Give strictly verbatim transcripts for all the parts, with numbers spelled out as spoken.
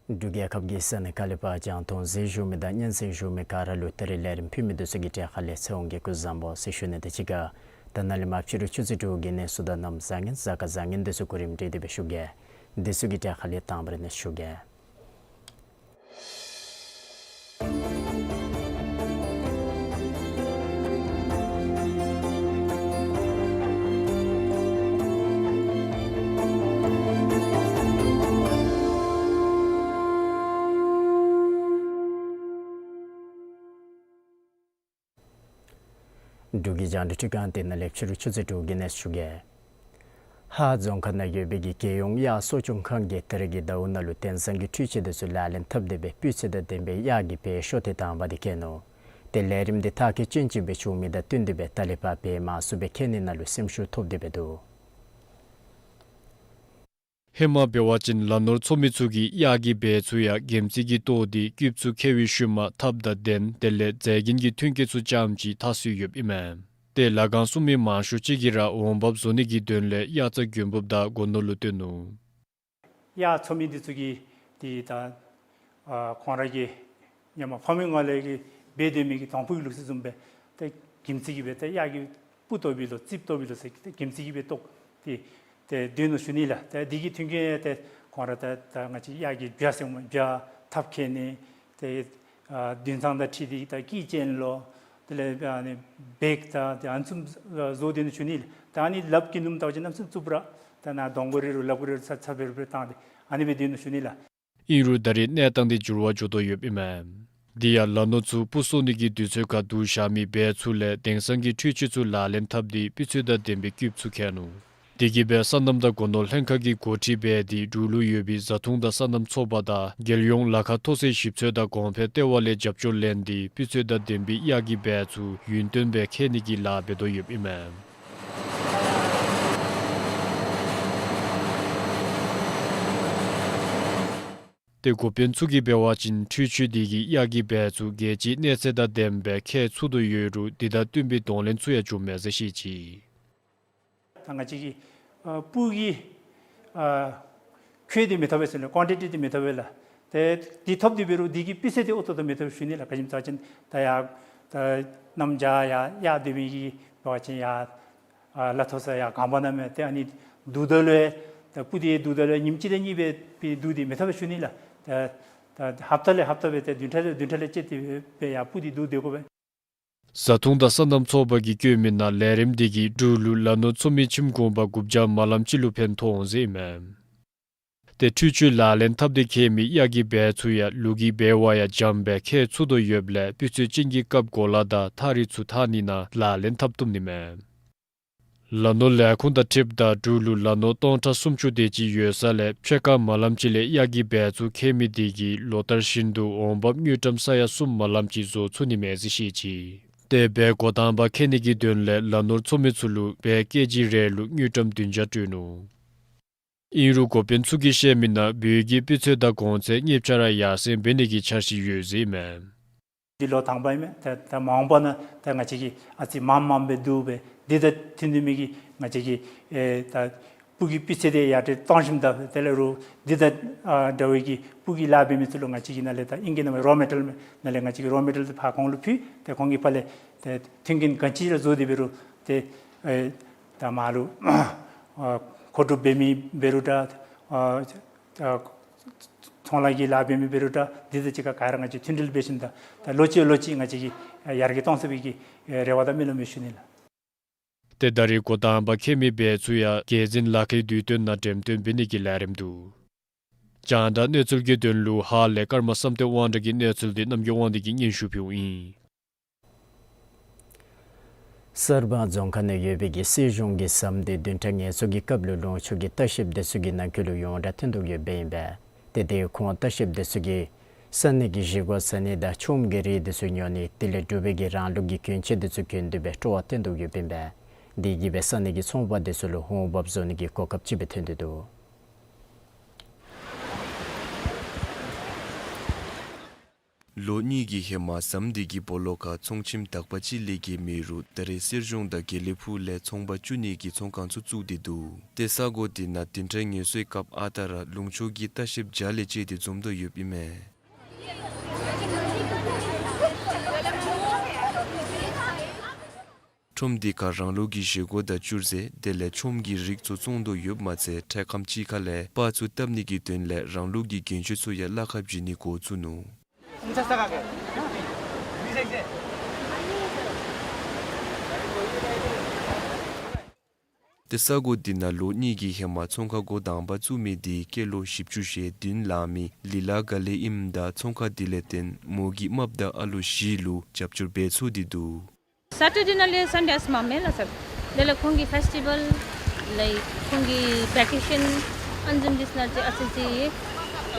འབྲུག་རྒྱལ་ཁབ་ཀྱི་ས་གནས་ག་ལས་ཕར་རྒྱང་མཐོང་གཟིགས་བཞུགས་མི་དང་སྙན་གསན་བཞུགས་མི་ག་ར་ལུ་ད་རིས་ལས་རིམ་ཕུལ་མི་འདི་ཚུ་གི་གྲས་ཁ་ལས་ཚེ་དབང་གིས་སྐུ་གཟུགས་བཟང་པོ་ཟེར་ཞུ་ནི་དང་གཅིག་ཁར་ད་ནཱ་ལས་མར་ཕྱི་རུ་ཆུ་ཚོད་དྲུག་གི་གནས་ཚུལ་དང་གནམ་བཟང་ངན་གཟའ་སྐར་བཟང་ངན་འདི་ཚུ་གོ་རིམ་སྒྲིག་སྟེ་སྦེ་ཞུ་གེ། འདི་ཚུ་གི་གྲས་ཁ་ལས་དང་པ་ར་ནི་ཞུ་གེ། འབྲུག་གི་རྒྱང་བསྒྲགས་ཁྲི་ཁང་འདི་ནང་ལས་ཕྱི་རུ་ཆུ་ཚོད་དྲུག་གི་གནས་ཚུལ་ཞུ་གེ། ཧཱ་རྫོང་ཁག་ནང་ཡོད་པའི་གི་རྒྱལ་ཡོངས་གཡག་གསོ་སྐྱོང་ཁང་གིས་ད་རིས་ཀྱི་ཟླཝ་ནང་ལུ་དེང་སང་གི་འཕྲུལ་ཆས་འདི་ཚུ་ལག་ལེན་འཐབ་སྟེ་སྦེ་སྤུས་ཚད་དང་ལྡན་པའི་གཡག་གི་སྦལ་ཤོག་དེ་དང་པ་འདི་བཀལ་ནུག། ཏེ་ལས་རིམ་འདི་མཐར་འཁྱོལ་ཅན་ཅིག་སྦེ་བྱུང་མི་དང་བསྟུན་ཏེ་སྦེ་ད་ལས་ཕར་སྦལ་མང་སུ་སྦེ་ཁྱེར་ནི་ནང་ལུ་སེམས་ཤུགས་ཐོབ་སྟེ་སྦེ་འདུག། ཧེ་མ་འབད་བ་ཅིན་ལ་ནོར་འཚོ་མི་ཚུ་གིས་གཡག་གི་སྦལ་ཚུ་ཡང་གྱིམ་ཙི་གིས་བཏོག་སྟེ་སྐྱིབས་ཚུ་ཁྱེར་བའི་ཤུལ་མ་ཐབ་དང་གདན་དེ་ལས་མཛེས་རྒྱན་གྱི་མཐུན་རྐྱེན་ཚུ་ཙམ་ཅིག་འཐག་སྲོལ་ཡོདཔ་ཨིན་མས། ཏེ་ལཱ་ཁང་སྲུང་མི་མང་ཤོས་ཅིག་གིས་ར་འོང་འབབ་བཟོ་ནི་གི་དོན་ལས་གཡག་རྩྭ་གྱོན་འབབ་དང་སྒོ་ནོར་ལུ་བཏོན་ནུག། གཡག་འཚོ་མི་འདི་ཚུ་གིས་ཏེ་ད་ཨ་ཁོང་ར་གི་ཧེ་མ་ཕ་མའི་སྔོན་ལས་ཀྱི་འབད་སྡོད་མི་གི་དང་ཕུ་གི་ལུགས་སྲོལ་བཟུམ་སྦེ་ཏེ་གྱིམ་ཙི་གིས་སྦེ་ཏེ་གཡག་གི་སྤུ་བཏོག་པའི་ལོ་རྩིབ་བཏོག་པའི་ལོ་ཟེར་ཏེ་གྱིམ་ཙི་གིས་སྦེ་བཏོག་སྟེ་ཏེ་སྡོད་ནུག་ཞུ་ནི་ལགས། ཏེ་འདི་གི་མཐུན་རྐྱེན་ཏེ་ཁོང་ར་ཏེ་ད་ང་བཅས་གཡག་གི་སྦལ་ཟེར་མི་སྦལ་ཐབ་ཁྱེར་ནི་ཏེ་ཨ་དུད་ཚང་དང་འཁྲིལ་ཏེ་ད་སྐེ་ཅན་ལོ་དེ་ལས་ཨ་ནི་བེག་དང་ཏེ་ཨ་ནི་བཟུམ་བཟོ་སྡོད་ནུག་ཞུ་ནི་ལགས། ད་ཨ་ནི་ལགཔ་གིས་ནུམ་བལྟ་བ་ཅིན་གནམ་མེད་ས་མེད་རྩུབ་ར་ད་ནཱ་གདོང་ཁར་རེ་རུང་ལགཔ་ཁར་རེ་རུང་ཚབ་ཚབ་སྦེ་རུང་སྦེ་བཏང་སྟེ་ཨ་ནི་སྦེ་སྡོད་ནུག་ཞུ་ནི་ལགས། ཨིན་རུང་ད་རེས་གནས་སྟངས་འདི་འགྱུར་བ་འགྱོ་དོ་ཡོདཔ་ཨིན་མས། འདི་ཡང་ལ་ནོར་ཚུ་སྤུ་གསོ་ནི་གི་དུས་ཚོད་ཁར་བསྡུ་བཞག་མི་སྦལ་ཚུ་ལས་དེང་སང་གི་འཕྲུལ་ཆས་ཚུ་ལག་ལེན་འཐབ་སྟེ་སྤུས་ཚད་དང་ལྡན་པའི་སྐྱིབས་ཚུ་ཁྱེར་ནུག། དེ་གིས་སྦེ་སོ་ནམ་དང་སྒོ་ནོར་ལྷན་ཁག་གིས་འགོ་ཁྲིད་འབད་དེ་འབྲུག་ལུ་ཡོད་པའི་བཟའ་འཐུང་དང་སོ་ནམ་ཚོགས་པ་དང་རྒྱལ་ཡོངས་ལཱ་ཁག་མཐོ་ཚད་ཞིབ་འཚོལ་དང་གོང་འཕེལ་ལྟེ་བ་ལས་རྒྱབ་སྐྱོར་ལེན་ཏེ་སྤུས་ཚད་དང་ལྡན་པའི་གཡག་གི་སྦལ་ཚུ་ཡུན་བརྟན་སྦེ་ཁྱེར་ནི་གི་ལཱ་འབད་དོ་ཡོདཔ་ཨིན་མས། ཏེ་འགོ་དཔོན་ཚུ་གིས་འབད་བ་ཅིན་འཕྲུལ་ཆས་འདི་གིས་གཡག་གི་སྦལ་ཚུ་རྒྱལ་སྤྱིའི་གནས་ཚད་དང་ལྡནམ་སྦེ་ཁྱེར་ཚུགས་དོ་ཡོད་རུང་འདི་དང་བསྟུན་པའི་གདོང་ལེན་ཚུ་ཡང་འབྱུངམ་མས་ཟེར་བཤད་ཅི། ད་ང་བཅས་ཀྱི་ཨ་སྤུ་གི་ཨ་ཁོད་འདི་མི་ཐོབ་པས་ཟེར་ན་ཀོན་ཊི་ཊི་འདི་མི་ཐོབ་པས་ལགས། ཏེ་འདི་ཐོབ་སྟེ་འབད་རུང་འདི་གི་སྤུས་ཚད་འདི་ཨོ་ཏོ་ཏོ་མི་ཐོབ་ཞུ་ནི་ལགས། ག་ཅི་སྨོ་ཟེར་བ་ཅིན་ད་ཡར་ད་གནམ་བྱཱར་ཡར་གཡག་སྡོད་མི་གི་འབད་བ་ཅིན་ཡར་ཨ་ལ་ཐོ་ས་ཡར་གངས་བར་ན་མས། ཏེ་ཨ་ནི་བསྡུ་ད་ལུ་ད་སྤུ་འདི་བསྡུ་ད་ལུ་ཉིནམ་གཅིག་དང་གཉིས་སྦེ་སྦེ་བསྡུ་སྟེ་མི་ཐོབ་པས་ཞུ་ནི་ལགས། ད་ད་ཧབ་ཏ་ལས་ཧབ་ཏ་སྦེ་ཏེ་བདུན་ཕྲག་ལས་བདུན་ཕྲག་ལས་བཅད་དེ་སྦེ་ཡར་སྤུ་འདི་བསྡུ་སྡོད་དགོ་པས། བཟའ་འཐུང་དང་སོ་ནམ་ཚོགས་པ་གིས་བཀོད་མི་ནང་ལས་རིམ་འདི་གིས་འབྲུག་ལུ་ལ་ནོར་འཚོ་མི་ཁྱིམ་གུང་པ་དགུ་བརྒྱ་མ་ལམ་ཅིག་ལུ་ཕན་ཐོགས་འོང་ཟེར་ཨིན་མས། ཏེ་འཕྲུལ་ཆས་ལག་ལེན་འཐབ་སྟེ་ཁྱེར་མི་གཡག་གི་སྦལ་ཚུ་ཡང་ལུག་གི་སྦལ་བ་ཡང་འཇམ་སྦེ་ཁྱེར་ཚུགས་དོ་ཡོདཔ་ལས་སྤུས་ཚད་ཅན་གྱི་རྐབ་གོ་ལ་དང་ཐག་རིས་ཚུ་འཐག་ནི་ནང་ལག་ལེན་འཐབ་བཏུབ་ནི་མས། ལ་ནོར་ལས་ཁུངས་དང་འཁྲིལཝ་ད་འབྲུག་ལུ་ལ་ནོར་སྟོང་ཕྲག་སུམ་ཅུ་དེ་ཅིག་ཡོད་ས་ལས་ཕྱེད་ཀ་མ་ལམ་ཅིག་ལས་གཡག་གི་སྦལ་ཚུ་ཁྱེར་མི་དེ་གིས་ལོ་ལྟར་བཞིན་དུ་འོང་འབབ་དངུལ་ཀྲམ་ས་ཡ་གསུམ་མ་ལམ་ཅིག་བཟོ་ཚུགས་ནི་མས་ཟེར་བཤད་ཅི། ཏེ་བལ་འགོ་དང་པ་འཁེལ་ནི་གི་དོན་ལས་ལ་ནོར་ཚོར་མི་ཚུ་ལུ་བལ་ཀེ་ཇི་རེ་ལུ་དངུལ་ཀྲམ་བདུན་བརྒྱ་སྤྲོད་ནུག། ཨིན་རུང་འགོ་དཔོན་ཚུ་གིས་བཤད་མི་ནང་བོད་ཀྱི་སྤུས་ཚད་དང་གོང་ཚད་གཉིས་ཆ་ར་ཡར་སེང་འབད་ནི་གི་འཆར་གཞི་ཡོད་ཟེར་ཨིན་མས། འདི་ལོ་དང་པ་ཨིན་མས། ད་ད་མ་འོངས་པ་ནང་ད་ང་བཅས་ཀྱིས་ཨ་ཙི་མངམ་མངམ་སྦེ་བསྡུ་སྦེ་འདི་དང་མཐུན་མཐུན་མི་གི་ང་བཅས་ཀྱིས་ཨེ་ད་སྤུ་གུའི་སྤུས་ཚད་དེ་ཡར་དྲག་གཏང་ཞིནམ་ད་དེ་ལས་རུང་འདི་དང་ཨ་འདྲ་བའི་གི་སྤུ་གུའི་ལཱ་འབད་མི་ཚུ་ལུ་ང་བཅས་ཀྱིས་ནཱ་ལས་ད་ཨིང་སྐད་ནང་རོ་མེ་ཊལ་ནཱ་ལས་ང་བཅས་ཀྱིས་རོ་མེ་ཊལ་དེ་ཕར་ཁོང་ལུ་ཕུལ། ཏེ་ཁོང་གིས་ཕར་ལས་ཏེ་མཐུན་རྐྱེན་ག་ཅི་ར་བཟོ་སྟེ་འབད་རུང་ཏེ་ཨེ་ད་མར་ལུ་ཨ་མཁོ་སྒྲུབ་འབད་མི་འབད་རུང་འདྲ་ཨ་ཨ་ཚོང་ལཱ་གི་ལཱ་འབད་མི་འབད་རུང་འདྲ་འདི་དང་གཅིག་ཁར་ག་ར་ང་བཅས་མཐུན་སྒྲིལ་འབད་ཞིནམ་ད་ད་ལོ་གཅིག་ལོ་གཅིག་ང་བཅས་ཀྱིས་ཡར་རྒྱས་གཏང་ཚུགས་པའི་གི་རེ་བ་དང་སྨོན་ལམ་ཡང་ཞུ་ནི་ལགས། ཏེ་ད་རེས་འགོ་དང་པ་འཁེལ་མི་བལ་ཚུ་ཡང་རྒྱལ་འཛིན་ལ་ཁའི་དུས་སྟོན་ནང་འགྲེམས་སྟོན་འབད་ནི་གི་ལས་རིམ་འདུག། རྒྱང་བསྒྲགས་གནས་ཚུལ་གྱི་དོན་ལུ་ཧཱ་ལས་ཀརྨ་བསམ་གཏན་དབང་གྲགས་ཀྱི་གནས་ཚུལ་འདི་རྣམ་རྒྱལ་དབང་འདུས་ཀྱིས་སྙན་ཞུ་ཕུལཝ་ཨིན། གསར་སྤང་རྫོང་ཁག་ནང་ཡོད་པའི་གི་སྲིད་གཞུང་གི་ཟམ་འདི་བདུན་ཕྲག་ངལ་གསོ་གི་སྐབས་ལུ་ལུང་ཕྱོགས་ཀྱི་ལྟ་བཤལཔ་དེ་ཚུ་གི་ནང་འཁོད་ལུ་ཡོངས་གྲགས་ཐོན་དོ་ཡོདཔ་ཨིན་པས། ཏེ་དེ་ཁོང་ལྟ་བཤལཔ་དེ་ཚུ་གིས་ས་གནས་ཀྱི་བཞེས་སྒོ་ཟ་ནི་དང་ཆོསམ་གྱི་རིགས་དེ་ཚུ་ཉོ་ནི་དེ་ལས་འབྲུག་པའི་གི་རང་ལུགས་ཀྱི་གྱོན་ཆས་དེ་ཚུ་གྱོན་ཏེ་སྦེ་སྤྲོ་བ་བཏོན་དོ་ཡོདཔ་ཨིན་པས། དེ་གིས་སྦེ་ས་གནས་ཀྱི་ཚོང་པ་དེ་ཚུ་ལུ་འོང་འབབ་བཟོ་ནི་གི་གོ་སྐབས་ཅིག་སྦེ་ཐོན་ཏེ་འདུག། ལོ་གཉིས་ཀྱི་ཧེ་མ་ཟམ་འདི་གི་སྦོ་ལོགས་ཁར་ཚོང་ཁྱིམ་དག་པ་ཅིག་ལས་བརྒལ་མེད་རུང་ད་རེས་སྲིད་གཞུང་དང་དགེ་ལེགས་ཕུག་ལས་ཚོང་པ་བཅུག་ནི་གི་ཚོང་ཁང་ཚུ་བཙུགས་ཏེ་འདུག། ཏེ་ས་གོ་འདི་ནང་བདུན་ཕྲག་ངལ་གསོའི་སྐབས་ཨ་རྟག་ར་ལུང་ཕྱོགས་ཀྱི་ལྟ་བཤལཔ་བརྒྱ་ལས་བཅད་དེ་འཛོམས་དོ་ཡོདཔ་ཨིན་མས། ཁྲོམ་འདི་ཁར་རང་ལུགས་ཀྱི་བཞེས་སྒོ་དང་བཅུར་རྫས་དེ་ལས་ཆོསམ་གྱི་རིགས་ཚུ་བཙོང་དོ་ཡོདཔ་མ་ཚད་འཕྲལ་ཁམས་ཅིག་ཁ་ལས་པར་ཚུ་བཏབ་ནི་གི་དོན་ལས་རང་ལུགས་ཀྱི་གྱོན་ཆས་ཚུ་ཡང་གླ་ཁར་བྱིན་ནི་འགོ་བཙུགས་ནུག། ཏེ་ས་གོ་འདི་ནང་ལོ་གཉིས་ཀྱི་ཧེ་མ་ཚོང་ཁང་འགོ་དང་པ་བཙུགས་མི་འདི་སྐྱེས་ལོ་བཞི་བཅུ་ཞེ་བདུན་ལང་མི་ལི་ལ་དགའ་ལེགས་ཨིནམ་ད་ཚོང་ཁང་འདི་ལས་བརྟེན་མོ་གི་རྨགཔ་དང་ཨ་ལོ་བཞི་ལུ་རྒྱབ་སྐྱོར་འབད་ཚུགས་ཏེ་འདུག། སེ་ཊར་ཌེ་ནང་ལས་སན་ཌེ་ཨ་ཙི་མངམ་མས་ལགས་སར། དེ་ལས་ཁོང་གི་ཕེསི་ཊི་བཱལ་ལའིཀ་ཁོང་གི་བེ་ཀེ་ཤཱན་ཨ་ནི་བཟུམ་འདི་ནང་ཅིག་ཨ་ཙི་ཅིག་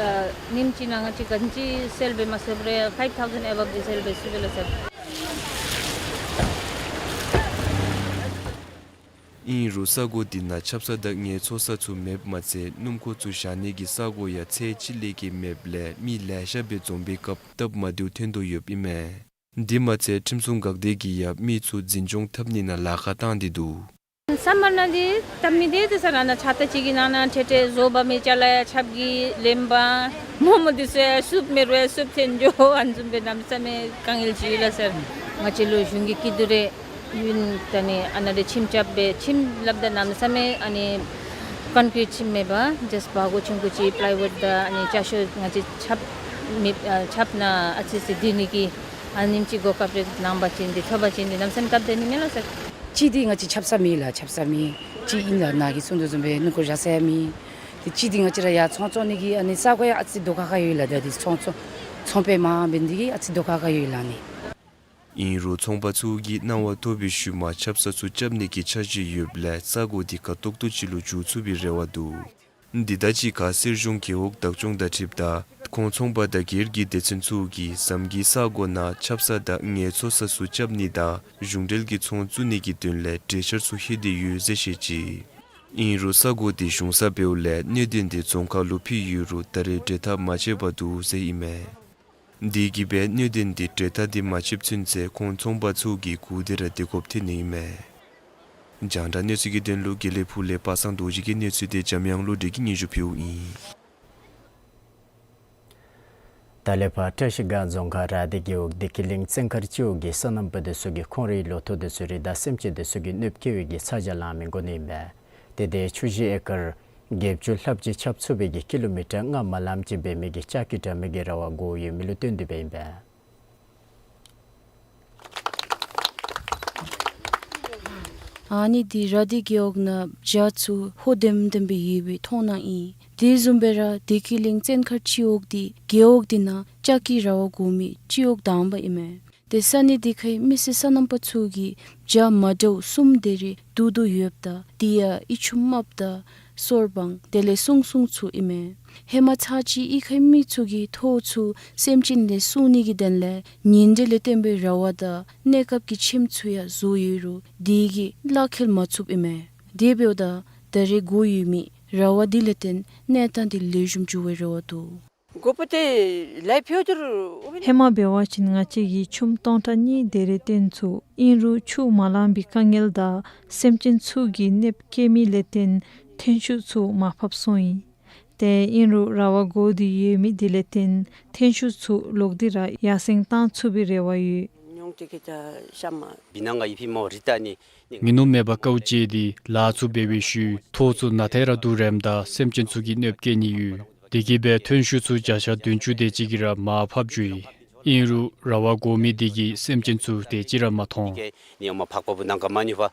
ཨ་ཉིནམ་གཅིག་ནང་ང་བཅས་ག་ཅི་སེལ་འབད་མ་ཚུགས་པར་ཕའིབ་ཐའུ་ཟེན་ཨེ་བབ་འདི་སེལ་འབད་ཚུགས་པས་ལགས་སར། ཨིན་རུང་ས་གོ་འདི་ནང་ཆབ་གསང་དང་ངལ་འཚོ་ས་ཚུ་མེདཔ་མ་ཚད་སྣུམ་འཁོར་ཚུ་བཞག་ནི་གི་ས་གོ་ཡང་ཚད་ཅིག་ལས་བརྒལ་མེདཔ་ལས་མི་ལེ་ཤ་སྦེ་འཛོམས་པའི་སྐབས་སྟབས་མ་བདེཝ་ཐོན་དོ་ཡོདཔ་ཨིན་མས། འདི་མ་ཚད་ཁྲིམས་སྲུང་འགག་སྡེ་གིས་ཡང་མི་ཚུ་འཛིན་སྐྱོང་འཐབ་ནི་ནང་ལཱ་ཁག་བཏང་སྟེ་འདུག། སམ་མར་ནང་འདི་འཐབ་ནི་འདི་འདི་ས་ར་ནང་ཆ་ད་ཅིག་གི་ནང་ན་ཁྲེ་ཁྲེ་བཟོ་བ་མི་ཅ་ལ་ཡང་ཆབ་ཀྱིས་ལེན་པ་མོག་མོག་འདི་ཚུ་ཡང་སུབ་མེད་རུང་ཡང་སུབ་ཐོན་འགྱོ། ཨ་ནི་བཟུམ་སྦེ་གནམ་མེད་ས་མེད་དཀའ་ངལ་ཅིག་ལགས་སར། ང་བཅས་ལུ་གཞུང་གི་སྐྱིད་སྡུག་རེ་ཡོད། ད་ནི་ཨ་ནཱ་རེ་ཁྱིམ་རྐྱབ་སྦེ་ཁྱིམ་སླབ་ད་གནམ་མེད་ས་མེད་ཨ་ནི་ཀོན་ཀྲིཊ་ཁྱིམ་མེན་པར་ཇཱསཊ་བ་གོ་ཆུང་ཀུ་ཅིག་པི་ལའི་ཝུཌ་དང་ཨ་ནི་ཅ་ཤོ་ང་བཅས་ཆབ་མེད་ཨ་ཆབ་ནང་ཨ་ཙི་ཙི་སྡོད་ནི་གི་ཨ་ནེམ་ཅིག་གོ་སྐབས་རེ་གནང་བ་ཅིན་འདི་ཐོབ་པ་ཅིན་འདི་གནམ་མེད་ས་མེད་སྐབས་དེ་ནི་མེན་ལགས་སར། གཅིག་འདི་ང་བཅས་ཆབ་གསང་མེད་ལགས། ཆབ་གསང་མེད་གཅིག་ཨིན་ལགས། ནཱ་གིས་གསུང་དོ་བཟུམ་སྦེ་སྣུམ་འཁོར་བཞག་ས་ཡང་མེད། ཏེ་གཅིག་འདི་ང་བཅས་ར་ཡར་ཚོང་བཙོང་ནི་གི་ཨ་ནི་ས་གོ་ཡང་ཨ་ཙི་རྡོ་ཁ་ཁ་ཡོད་ལགས། ད་འདི་ཚོང་ཚོང་ཚོང་པའི་མར་འབད་ནི་འདི་གིས་ཨ་ཙི་རྡོ་ཁ་ཁ་ཡོད་ལགས་ནི། ཨིན་རུང་ཚོང་པ་ཚུ་གིས་གནང་བ་ཐོབ་པའི་ཤུལ་མ་ཆབ་གསང་ཚུ་རྐྱབ་ནི་གི་འཆར་གཞི་ཡོདཔ་ལས་ས་གོ་འདི་ཁ་ཏོག་ཏོ་ཅིག་ལུ་འགྱུར་ཚུགས་པའི་རེ་བ་འདུག། འདི་དང་གཅིག་ཁར་སྲིད་གཞུང་རྒེད་འོག་བདག་སྐྱོང་དང་འཁྲིལཝ་ད་ཁོང་ཚོང་པ་དང་སྒེར་གྱི་སྡེ་ཚན་ཚུ་གིས་ཟམ་གྱི་ས་གོ་ནང་ཆབ་གསང་དང་ངལ་འཚོ་ས་ཚུ་རྐྱབ་ནི་དང་གཞུང་འབྲེལ་གྱི་ཚོང་བཙུགས་ནི་གི་དོན་ལས་གྲོས་འཆར་ཚུ་ལྷོད་དེ་ཡོད་ཟེར་བཤད་ཅི། ཨིན་རུང་ས་གོ་འདི་གཞུང་ས་འབདཝ་ལས་གནད་དོན་འདི་རྫོང་ཁག་ལུ་ཕུལ་ཡོད་རུང་ད་རེས་གྲོས་ཐག་མ་བཅད་པར་འདུག་ཟེར་ཨིན་མས། དེ་གིས་སྦེ་གནད་དོན་འདི་གྲོས་ཐག་འདི་མ་བཅདཔ་ཚུན་ཚོད་ཁོང་ཚོང་པ་ཚུ་གིས་སྒུག་སྡོད་ར་སྡོད་དགོཔ་ཐོན་ནི་ཨིན་མས། རྒྱང་བསྒྲགས་གནས་ཚུལ་གྱི་དོན་ལུ་དགེ་ལེགས་ཕུག་ལས་པ་སངས་རྡོ་རྗེ་གི་གནས་ཚུལ་འདི་འཇམ་དབྱངས་བློ་གྲོས་ཀྱིས་སྙན་ཞུ་ཕུལཝ་ཨིན། ད་ལས་ཕར་བཀྲ་ཤིས་སྒང་རྫོང་ཁག་ར་དྷི་རྒེད་འོག་བདེ་སྐྱིད་གླིང་བཙན་མཁར་སྤྱི་འོག་གི་སོ་ནམ་པ་དེ་ཚུ་གིས་ཁོང་རའི་ལོ་ཐོག་དེ་ཚུ་རི་དྭགས་སེམས་ཅན་དེ་ཚུ་གིས་གནོདཔ་བཀལ་བའི་གི་ཚ་གྱང་ལང་མི་འགོ་ནི་ཨིན་པས། ཏེ་དེ་ཆུ་བཞི་ཨེ་ཀར་བརྒྱད་ཅུ་ལྷགཔ་ཅིག་ཁྱབ་ཚུགས་པའི་གི་ཀི་ལོ་མི་ཊར་ལྔ་མ་ལངམ་ཅིག་འབད་མི་གི་ལྕགས་ཀྱི་དྲ་མིག་གི་ར་བ་འགོ་ཡོད་མི་ལུ་བརྟེན་ཏེ་སྦེ་ཨིན་པས། ཨ་ནི་འདི་ར་དྷི་རྒེད་འོག་ནང་བྱག་ཚུ་ཧོ་ལྡེམ་ལྡེམ་སྦེ་ཡོད་པའི་མཐོང་སྣང་ཨིན། དེ་བཟུམ་སྦེ་ར་བདེ་སྐྱིད་གླིང་བཙན་མཁར་སྤྱི་འོག་འདི་རྒེད་འོག་འདི་ནང་ལྕགས་ཀྱི་ར་བ་འགོ་མི་སྤྱི་འོག་དང་པ་ཨིན་མས། ཏེ་ས་གནས་འདི་ཁའི་མི་སེར་སོ་ནམ་པ་ཚུ་གིས་བྱག་མ་འདྲཝ་གསུམ་དེ་རེ་བསྡུ་དོ་ཡོདཔ་ད་དེ་ཡང་ཨི་ཆུ་རྨགཔ་དང་ སོར་བང་དེ་ལས་སྲུང་སྲུང་ཚུ་ཨིན་མས། ཧེ་མ་ཚར་གཅིག་གཡུས་ཁའི་མི་ཚུ་གིས་ཐོ་ཚུ་སེམས་ཅན་ལས་སྲུང་ནི་གི་དོན་ལས་ཉིན་དྲོ་ལས་བརྟེན་པའི་ར་བ་དང་གནས་སྐབས་ཀྱི་ཁྱིམ་ཚུ་ཡང་བཟོ་ཡོད་རུང་དེ་གིས་གླ་འཁེལ་མ་ཚུགསཔ་ཨིན་མས། དེ་འབདཝ་ད་ད་རེས་དགོ་ཡོད་མི་ར་བ་དེ་ལས་བརྟེན་གནས་སྟངས་དེ་ལེགས་ཤོམ་འགྱོ་བའི་རེ་བ་འདུག། དགོ་པོ་དེ་ལས་ཕུད་དུ་རུ། ཧེ་མ་འབད་བ་ཅིན་ང་བཅས་ཀྱི་ཆུམ་སྟོང་ཕྲག་གཉིས་དེ་རེ་བཏོན་ཚུགས། ཨིན་རུང་ཆུ་མ་ལང་པའི་དཀའ་ངལ་དང་སེམས་ཅན་ཚུ་གིས་གནོདཔ་བཀལ་མི་ལས་བརྟེན་ཐོན་ཤུགས་ཚུ་མར་ཕབ་སོང་ཡི། ཏེ་ཨིན་རུང་ར་བ་དགོ་སྟེ་ཡོད་མི་དེ་ལས་བརྟེན་ཐོན་ཤུགས་ཚུ་ལོག་སྟེ་ར་ཡར་སེང་བཏང་ཚུགས་པའི་རེ་བ་ཡོད། ཉུང་ཏིག་ཅ་ཤམ་མ་བི་ནང་ག་ཡི་ཕི་མོ་རི་ཏ་ནི། ངེ་ནུ་མེད་པར་དཀའཝ་སྤྱད་དེ་ལཱ་ཚུ་འབད་བའི་ཤུལ་ཐོ་ཚུ་ནང་ཐལ་ར་བསྡུ་རནམ་ད་སེམས་ཅན་ཚུ་གིས་གནོདཔ་བཀལ་ནི་ཡོད། དེ་གིས་འབད་ཐོན་ཤུགས་ཚུ་བརྒྱ་ཆ་བདུན་ཅུ་དེ་ཅིག་གིས་ར་མར་ཕབ་འགྱོ་ཡི། ཨིན་རུང་ར་བ་དགོ་མི་དེ་གིས་སེམས་ཅན་ཚུ་དེ་ཅིག་ར་མ་མཐོང་། ནི་ཡང་མ་ཕག་པ་བུ་ནང་ག་མ་ནི་བ།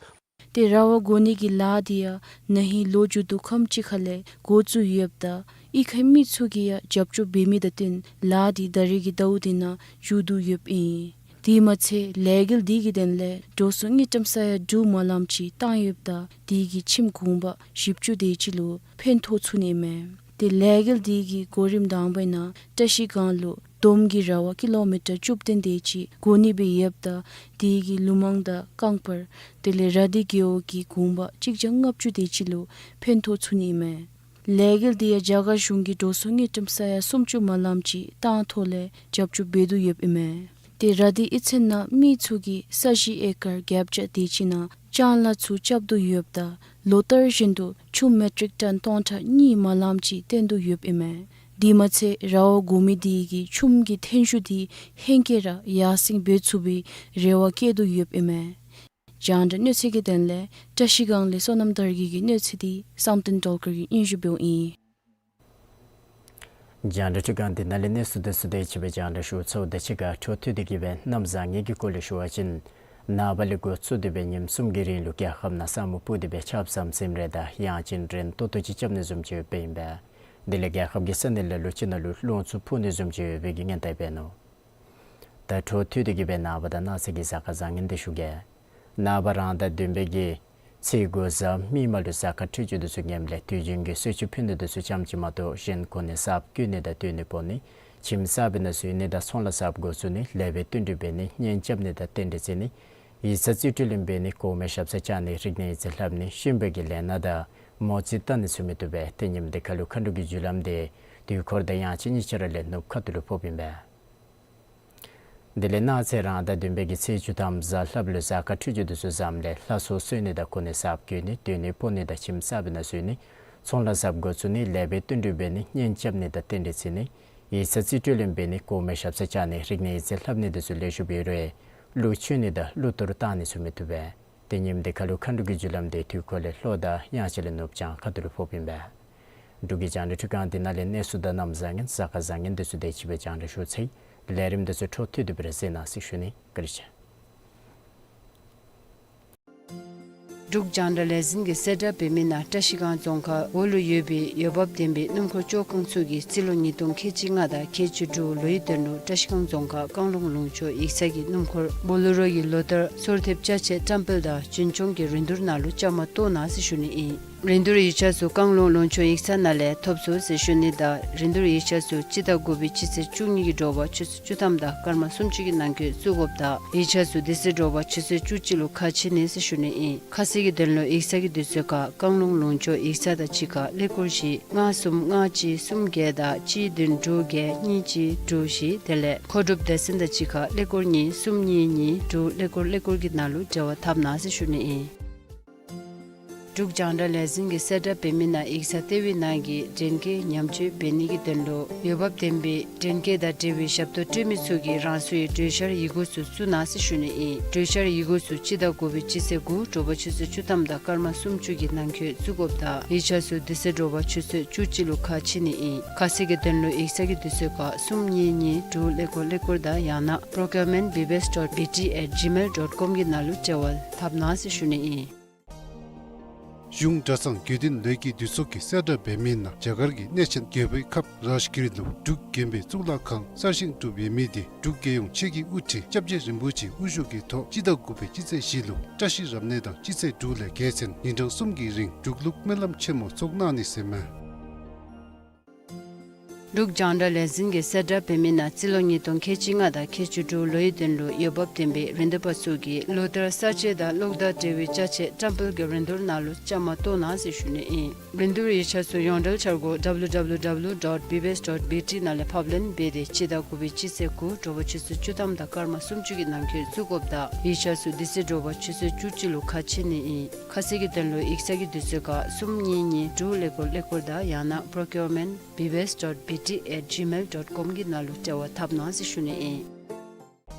ཏེ་ར་བ་དགོ་ནི་གི་ལཱ་དེ་ཡང་ན་ཧིང་ལོ་མཇུག་བསྡུ་ཁམས་ཅིག་ཁ་ལས་འགོ་བཙུགས་ཡོདཔ་ད་གཡུས་ཁའི་མི་ཚུ་གིས་ཡང་རྒྱབ་སྐྱོར་འབད་མི་དང་བསྟུན་ལཱ་དེ་ད་རེས་ཀྱི་ཟླཝ་དེ་ནང་མཇུག་བསྡུ་ཡོདཔ་ཨིན། དེ་མ་ཚད་ལས་འགུལ་དེ་གི་དོན་ལས་འགྲོ་སོང་དངུལ་ཀྲམ་ས་ཡ་དྲུག་མ་ལངམ་ཅིག་བཏང་ཡོདཔ་ད་དེ་གིས་ཁྱིམ་གུང་པ་བཞི་བཅུ་དེ་ཅིག་ལུ་ཕན་ཐོགས་ཚུགས་ནི་མས། ཏེ་ལས་འགུལ་དེ་གི་གོ་རིམ་དང་པའི་ནང་བཀྲ་ཤིས་སྒང་ལུ་དོམ་གྱི་ར་བ་ཀི་ལོ་མི་ཊར་བཅུ་བདུན་དེ་ཅིག་དགོ་ནི་སྦེ་ཡོདཔ་ད་དེ་གིས་ལུ་མང་དང་རྐང་པར་དེ་ལས་ར་དྷི་རྒེད་འོག་གི་གུང་པ་གཅིག་བརྒྱ་ལྔ་བཅུ་དེ་ཅིག་ལུ་ཕན་ཐོགས་ཚུགས་ནི་མས། ལས་འགུལ་དེ་ཡང་རྒྱ་གར་གཞུང་གིས་འགྲོ་སོང་དངུལ་ཀྲམ་ས་ཡ་སུམ་ཅུ་མ་ལངམ་ཅིག་བཏང་ཐོག་ལས་རྒྱབ་སྐྱོར་འབད་དོ་ཡོདཔ་ཨིན་མས། ཏེ་ར་དྷི་གཡུས་ཚན་ནང་མི་ཚུ་གིས་ས་གཞི་ཨེ་ཀར་བརྒྱད་བརྒྱ་དེ་ཅིག་ནང་ལྕང་ལཱ་ཚུ་རྐྱབ་དོ་ཡོདཔ་ད་ལོ་ལྟར་བཞིན་དུ་ཆུམ་མེ་ཊིག་ཊོན་སྟོང་ཕྲག་གཉིས་མ་ལངམ་ཅིག་བཏོན་དོ་ཡོདཔ་ཨིན་མས། དེ་མ་ཚད་ར་བ་དགོ་མི་དེ་གིས་ཆུམ་གྱི་ཐོན་ཤུགས་དེ་ཧེང་སྐལ་ར་ཡར་སེང་འབད་ཚུགས་པའི་རེ་བ་བསྐྱེད་དོ་ཡོདཔ་ཨིན་མས། རྒྱང་བསྒྲགས་གནས་ཚུལ་གྱི་དོན་ལས་བཀྲ་ཤིས་སྒང་ལས་བསོད་ནམས་དར་རྒྱས་ཀྱི་གནས་ཚུལ་དེ་བསམ་གཏན་སྒྲོལ་དཀར་གྱིས་སྙན་ཞུ་འབདཝ་ཨིན། རྒྱང་བསྒྲགས་འཕྲུལ་ཁང་འདི་ནང་ལས་གནས་ཚུལ་དེ་ཚུ་དེ་ཅིག་སྦེ་རྒྱང་བསྒྲགས་ཞུ་ཚརཝ་ད་ཅིག་ཁར་འཕྲོ་མཐུད་དེ་གི་སྦེ་གནམ་བཟང་ངན་གྱི་སྐོར་ལས་ཞུ་བ་ཅིན་ནངས་པ་ལས་འགོ་བཙུགས་ཏེ་སྦེ་ཉིནམ་གསུམ་གྱི་རིང་ལུ་རྒྱལ་ཁབ་ནང་ས་སྨུག་སྤུབས་ཏེ་སྦེ་ཆརཔ་ཟམ་ཟིམ་རེ་དང་ཡང་ཅིན་རན་ཏོག་ཏོ་ཅིག་རྐྱབ་ནི་བཟུམ་ཅིག་ཡོདཔ་ཨིན་པས། དེ་ལས་རྒྱལ་ཁབ་ཀྱི་ས་གནས་ལ་ལུ་ཅིག་ནང་ལུ་རླུང་འཚུབ་འཕུ་ནི་བཟུམ་ཅིག་ཡོད་པའི་གི་སྔོན་བརྡ་འབད་ནུག། ད་འཕྲོ་མཐུད་དེ་གི་སྦེ་ནངས་པ་དང་གནངས་ཚེ་གི་གཟའ་སྐར་བཟང་ངན་དེ་ཞུ་གེ། ནངས་པ་རང་ཟླ་བདུན་པའི་གི་ཚེས་དགུ་གཟའ་མིག་དམར་ལུ་གཟའ་སྐར་འཕྲོད་སྦྱོར་དེ་ཚུ་ངནམ་ལས་དུས་རྒྱུན་གྱི་གསོལ་མཆོད་ཕུལ་ནི་དེ་ཚུ་ཙམ་ཅིག་མ་གཏོགས་གཞན་གོ་གནས་གསརཔ་བསྐོ་ནི་དང་སྡོད་གནས་སྤོ་ནི་ཁྱིམ་གསར་པའི་ནང་བཞུགས་ནི་དང་ཚོང་ལཱ་གསརཔ་འགོ་བཙུགས་ནི་ལེགས་པའི་བསྟུན་གྲོས་འབད་ནི་གཉེན་རྐྱབ་ནི་དང་རྟེན་འབྲེལ་བརྩི་ནི་ཡིག་ཚང་རྩིས་སྤྲོད་ལེན་འབད་ནི་གོང་མའི་ཞབས་སར་བཅར་ནི་རིག་གནས་ཡིག་རྩིས་ལྷབ་ནི་ཤུལ་འབད་ཀྱི་ལས་སྣ་དང་མོ་རྩིས་བལྟ་ནི་ཚུ་མི་བཏུབ་པས། ཏེ་ཉིནམ་དེ་ཁར་ལུ་མཁའ་འགྲོ་གི་རྒྱུ་ལམ་དེ་དུས་འཁོར་དང་དབྱངས་ཅན་གཉིས་ཆ་ར་ལས་ནུབ་ཁ་ཐུག་ལུ་ཕོགཔ་ཨིན་པས། དེ་ལས་གནངས་ཚེ་རང་ཟླ་བདུན་པའི་གི་ཚེས་བཅུ་ཐམ་གཟའ་ལྷགཔ་ལུ་གཟའ་སྐར་འཕྲོད་སྦྱོར་དེ་ཚུ་བཟངམ་ལས་ལྷ་གསོལ་གསོལ་ནི་དང་གོ་གནས་གསརཔ་བསྐོ་ནི་སྡོད་གནས་སྤོ་ནི་དང་ཁྱིམ་གསར་པའི་ནང་བཞུགས་ནི་ཚོང་ལཱ་གསརཔ་འགོ་བཙུགས་ནི་ལེགས་པའི་བསྟུན་གྲོས་འབད་ནི་གཉེན་རྐྱབ་ནི་དང་རྟེན་འབྲེལ་བརྩི་ནི་ཡིག་ཚང་རྩིས་སྤྲོད་ལེན་འབད་ནི་གོང་མའི་ཞབས་སར་བཅར་ནི་རིག་གནས་ཡིག་རྩིས་ལྷབ་ནི་དེ་ཚུ་ལེགས་ཤོམ་ཡོད་རུང་གླུ་མཆོད་ནི་དང་གླུ་གཏོར་བཏང་ནི་ཚུ་མི་བཏུབ་པས། ཏེ་ཉིནམ་དེ་ཁར་ལུ་མཁའ་འགྲོ་གི་རྒྱུ་ལམ་དེ་དུས་འཁོར་ལས་ལྷོ་དང་དབྱངས་ཅན་ལས་ནུབ་བྱང་ཁ་ཐུག་ལུ་ཕོགཔ་ཨིན་པས། འབྲུག་གི་རྒྱང་བསྒྲགས་འཕྲུལ་ཁང་འདི་ནང་ལས་གནས་ཚུལ་དང་གནམ་བཟང་ངན་གཟའ་སྐར་བཟང་ངན་དེ་ཚུ་དེ་ཅིག་སྦེ་རྒྱང་བསྒྲགས་ཞུ་ཚར་ཡི། ལས་རིམ་དེ་ཚུ་འཕྲོ་མཐུད་དེ་སྦེ་ར་གཟིགས་གནང་ཟེར་ཞུ་ནི། བཀའ་དྲིན་ཆེ། འབྲུག་རྒྱང་བསྒྲགས་ལས་འཛིན་གྱིས་གསལ་བསྒྲགས་འབད་མི་ནང་བཀྲ་ཤིས་སྒང་རྫོང་ཁག་འོག་ལུ་ཡོད་པའི་འོས་འབབ་ལྡན་པའི་སྣུམ་འཁོར་བཅོ་ཁང་ཚུ་གིས་རྩིས་ལོ་ཉིས་སྟོང་ཁལ་གཅིག་ལྔ་དང་ཁལ་གཅིག་དྲུག་ལོའི་དོན་ལུ་བཀྲ་ཤིས་སྒང་རྫོང་ཁག་བཀང་ལུང་ལུང་ཕྱོགས་ཡིག་ཚང་གི་སྣུམ་འཁོར་བོ་ལེ་རོ་གི་ལོ་ལྟར་སོར་ཐེབས་ཅ་ཆས་བཀྲམ་སྤེལ་དང་རྒྱུན་སྐྱོང་གི་རིན་བསྡུར་ནང་ལུ་བཅའ་མར་གཏོགས་གནང་ཟེར་ཞུ་ནི་ཨིན། རིན་བསྡུར་ཡིག་ཆ་ཚུ་བཀང་ལུང་ལུང་ཕྱོགས་ཡིག་ཚང་ནང་ལས་ཐོབ་ཚུགས་ཟེར་ཞུ་ནི་དང་རིན་བསྡུར་ཡིག་ཆ་ཚུ་སྤྱི་ཟླ་དགུ་པའི་སྤྱི་ཚེས་བཅུ་གཉིས་ཀྱི་དྲོ་པ་ཆུ་ཚོད་བཅུ་ཐམ་དང་སྐར་མ་སུམ་ཅུ་གི་ནང་འཁོད་བཙུགས་དགོཔ་དང་ཡིག་ཆ་ཚུ་དེ་ཚེ་དྲོ་པ་ཆུ་ཚོད་བཅུ་གཅིག་ལུ་ཁ་ཕྱེ་ནི་ཟེར་ཞུ་ནི་ཨིན། ཁ་གསལ་གྱི་དོན་ལུ་ཡིག་ཚང་གི་དུས་ཚོད་ཁར་བཀང་ལུང་ལུང་ཕྱོགས་ཡིག་ཚང་དང་གཅིག་ཁར་ཀླད་ཀོར་བཞི་ལྔ་གསུམ་ལྔ་གཅིག་གསུམ་བརྒྱད་དང་གཅིག་བདུན་དྲུག་བརྒྱད་གཉིས་གཅིག་དྲུག་བཞི་དེ་ལས་མཁོ་སྒྲུབ་སྡེ་ཚན་དང་གཅིག་ཁར་ཀླད་ཀོར་གཉིས་གསུམ་གཉིས་གཉིས་དྲུག་ཀླད་ཀོར་ཀླད་ཀོར་གྱི་ནང་ལུ་འབྲེལ་བ་འཐབ་གནང་ཟེར་ཞུ་ནི་ཨིན། འབྲུག་རྒྱང་བསྒྲགས་ལས་འཛིན་གྱིས་གསལ་བསྒྲགས་འབད་མི་ནང་ཡིག་ཚང་ལྟེ་བའི་ནང་གི་འདྲེན་སྐས་ཉམས་བཅོས་འབད་ནི་གི་དོན་ལུ་འོས་འབབ་ལྡན་པའི་འདྲེན་སྐས་དང་འབྲེལ་བའི་ཞབས་ཏོག་སྤྲོད་མི་ཚུ་གིས་རང་སོའི་གྲོས་འཆར་ཡི་གུ་ཚུ་བཙུགས་གནང་ཟེར་ཞུ་ནི་ཨིན། གྲོས་འཆར་ཡི་གུ་ཚུ་སྤྱི་ཟླ་དགུ་པའི་སྤྱི་ཚེས་དགུ་དྲོ་པ་ཆུ་ཚོད་བཅུ་ཐམ་དང་སྐར་མ་སུམ་ཅུ་གི་ནང་འཁོད་བཙུགས་དགོཔ་དང་ཡིག་ཆ་ཚུ་དེ་ཚེ་དྲོ་པ་ཆུ་ཚོད་བཅུ་གཅིག་ལུ་ཁ་ཕྱེ་ནི་ཨིན། ཁ་གསལ་གྱི་དོན་ལུ་ཡིག་ཚང་གི་དུས་ཚོད་ཁར་གསུམ་གཉིས་གཉིས་དྲུག་ཀླད་ཀོར་ཀླད་ཀོར་དང་ཡང་ན་procurement B B S dot B T at gmail dot com གི་ནང་ལུ་འབྲེལ་བ་འཐབ་གནང་ཟེར་ཞུ་ནི་ཨིན། གཞུང་གྲྭ་ཚང་དགེ་འདུན་ལས་ཀྱི་འདུས་ཚོགས་ཀྱི་གསལ་བསྒྲགས་འབད་མི་ནང་རྒྱ་གར་གྱི་གནས་ཆེན་རྒྱལ་པོའི་ཁབ་རཱཇ་གིར་ལུ་འབྲུག་དགོན་པའི་གཙུག་ལག་ཁང་གསར་བཞེངས་གྲུབ་ཡོད་མི་དེ་འབྲུག་རྒྱལ་ཡོངས་ཆེད་ཀྱི་དབུ་ཁྲིད་སྐྱབས་རྗེ་རིན་པོ་ཆེ་དབུ་བཞུགས་ཀྱི་ཐོག་སྤྱི་ཟླ་དགུ་པའི་སྤྱི་ཚེས་བཞི་ལུ་བཀྲ་ཤིས་རབ་གནས་དང་སྤྱི་ཚེས་དྲུག་ལས་རྒྱལ་མཚན་ཉིན་གྲངས་གསུམ་གྱི་རིང་འབྲུག་ལུགས་སྨོན་ལམ་ཆེན་མོ་ཚོགས་གནང་ནི་ཟེར་མས། འབྲུག་རྒྱང་བསྒྲགས་ལས་འཛིན་གྱི་གསལ་བསྒྲགས་འབད་མི་ནང་རྩིས་ལོ་ཉིས་སྟོང་ཁལ་གཅིག་ལྔ་དང་ཁལ་གཅིག་དྲུག་ལོའི་དོན་ལུ་འོས་འབབ་ལྡན་པའི་རིན་བསྡུར་པ་ཚུ་གིས་ལོ་ལྟར་ས་བཅད་དང་གློག་དང་འབྲེལ་བའི་ཅ་ཆས་བཀྲམ་སྤེལ་གྱི་རིན་བསྡུར་ནང་ལུ་བཅའ་མར་གཏོགས་གནང་ཟེར་ཞུ་ནི་ཨིན། རིན་བསྡུར་ཡིག་ཆ་ཚུ་ཡོངས་འབྲེལ་འཆར་སྒོ་W W W dot B B S dot B T ནང་ལས་ཕབ་ལེན་འབད་དེ་སྤྱི་ཟླ་དགུ་པའི་སྤྱི་ཚེས་དགུ་དྲོ་པ་ཆུ་ཚོད་བཅུ་ཐམ་དང་སྐར་མ་སུམ་ཅུ་གི་ནང་འཁོད་བཙུགས་དགོཔ་དང་ཡིག་ཆ་ཚུ་དེ་ཚེ་དྲོ་པ་ཆུ་ཚོད་བཅུ་གཅིག་ལུ་ཁ་ཕྱེ་ནི་ཨིན། ཁ་གསལ་གྱི་དོན་ལུ་ཡིག་ཚང་གི་དུས་ཚོད་ཁར་གསུམ་གཉིས་གཉིས་དྲུག་ཀླད་ཀོར་ཀླད་ཀོར་དང་ཡང་ན་procurement B B S dot B T at gmail dot com གི་ནང་ལུ་འབྲེལ་བ་འཐབ་གནང་ཟེར་ཞུ་ནི་ཨིན།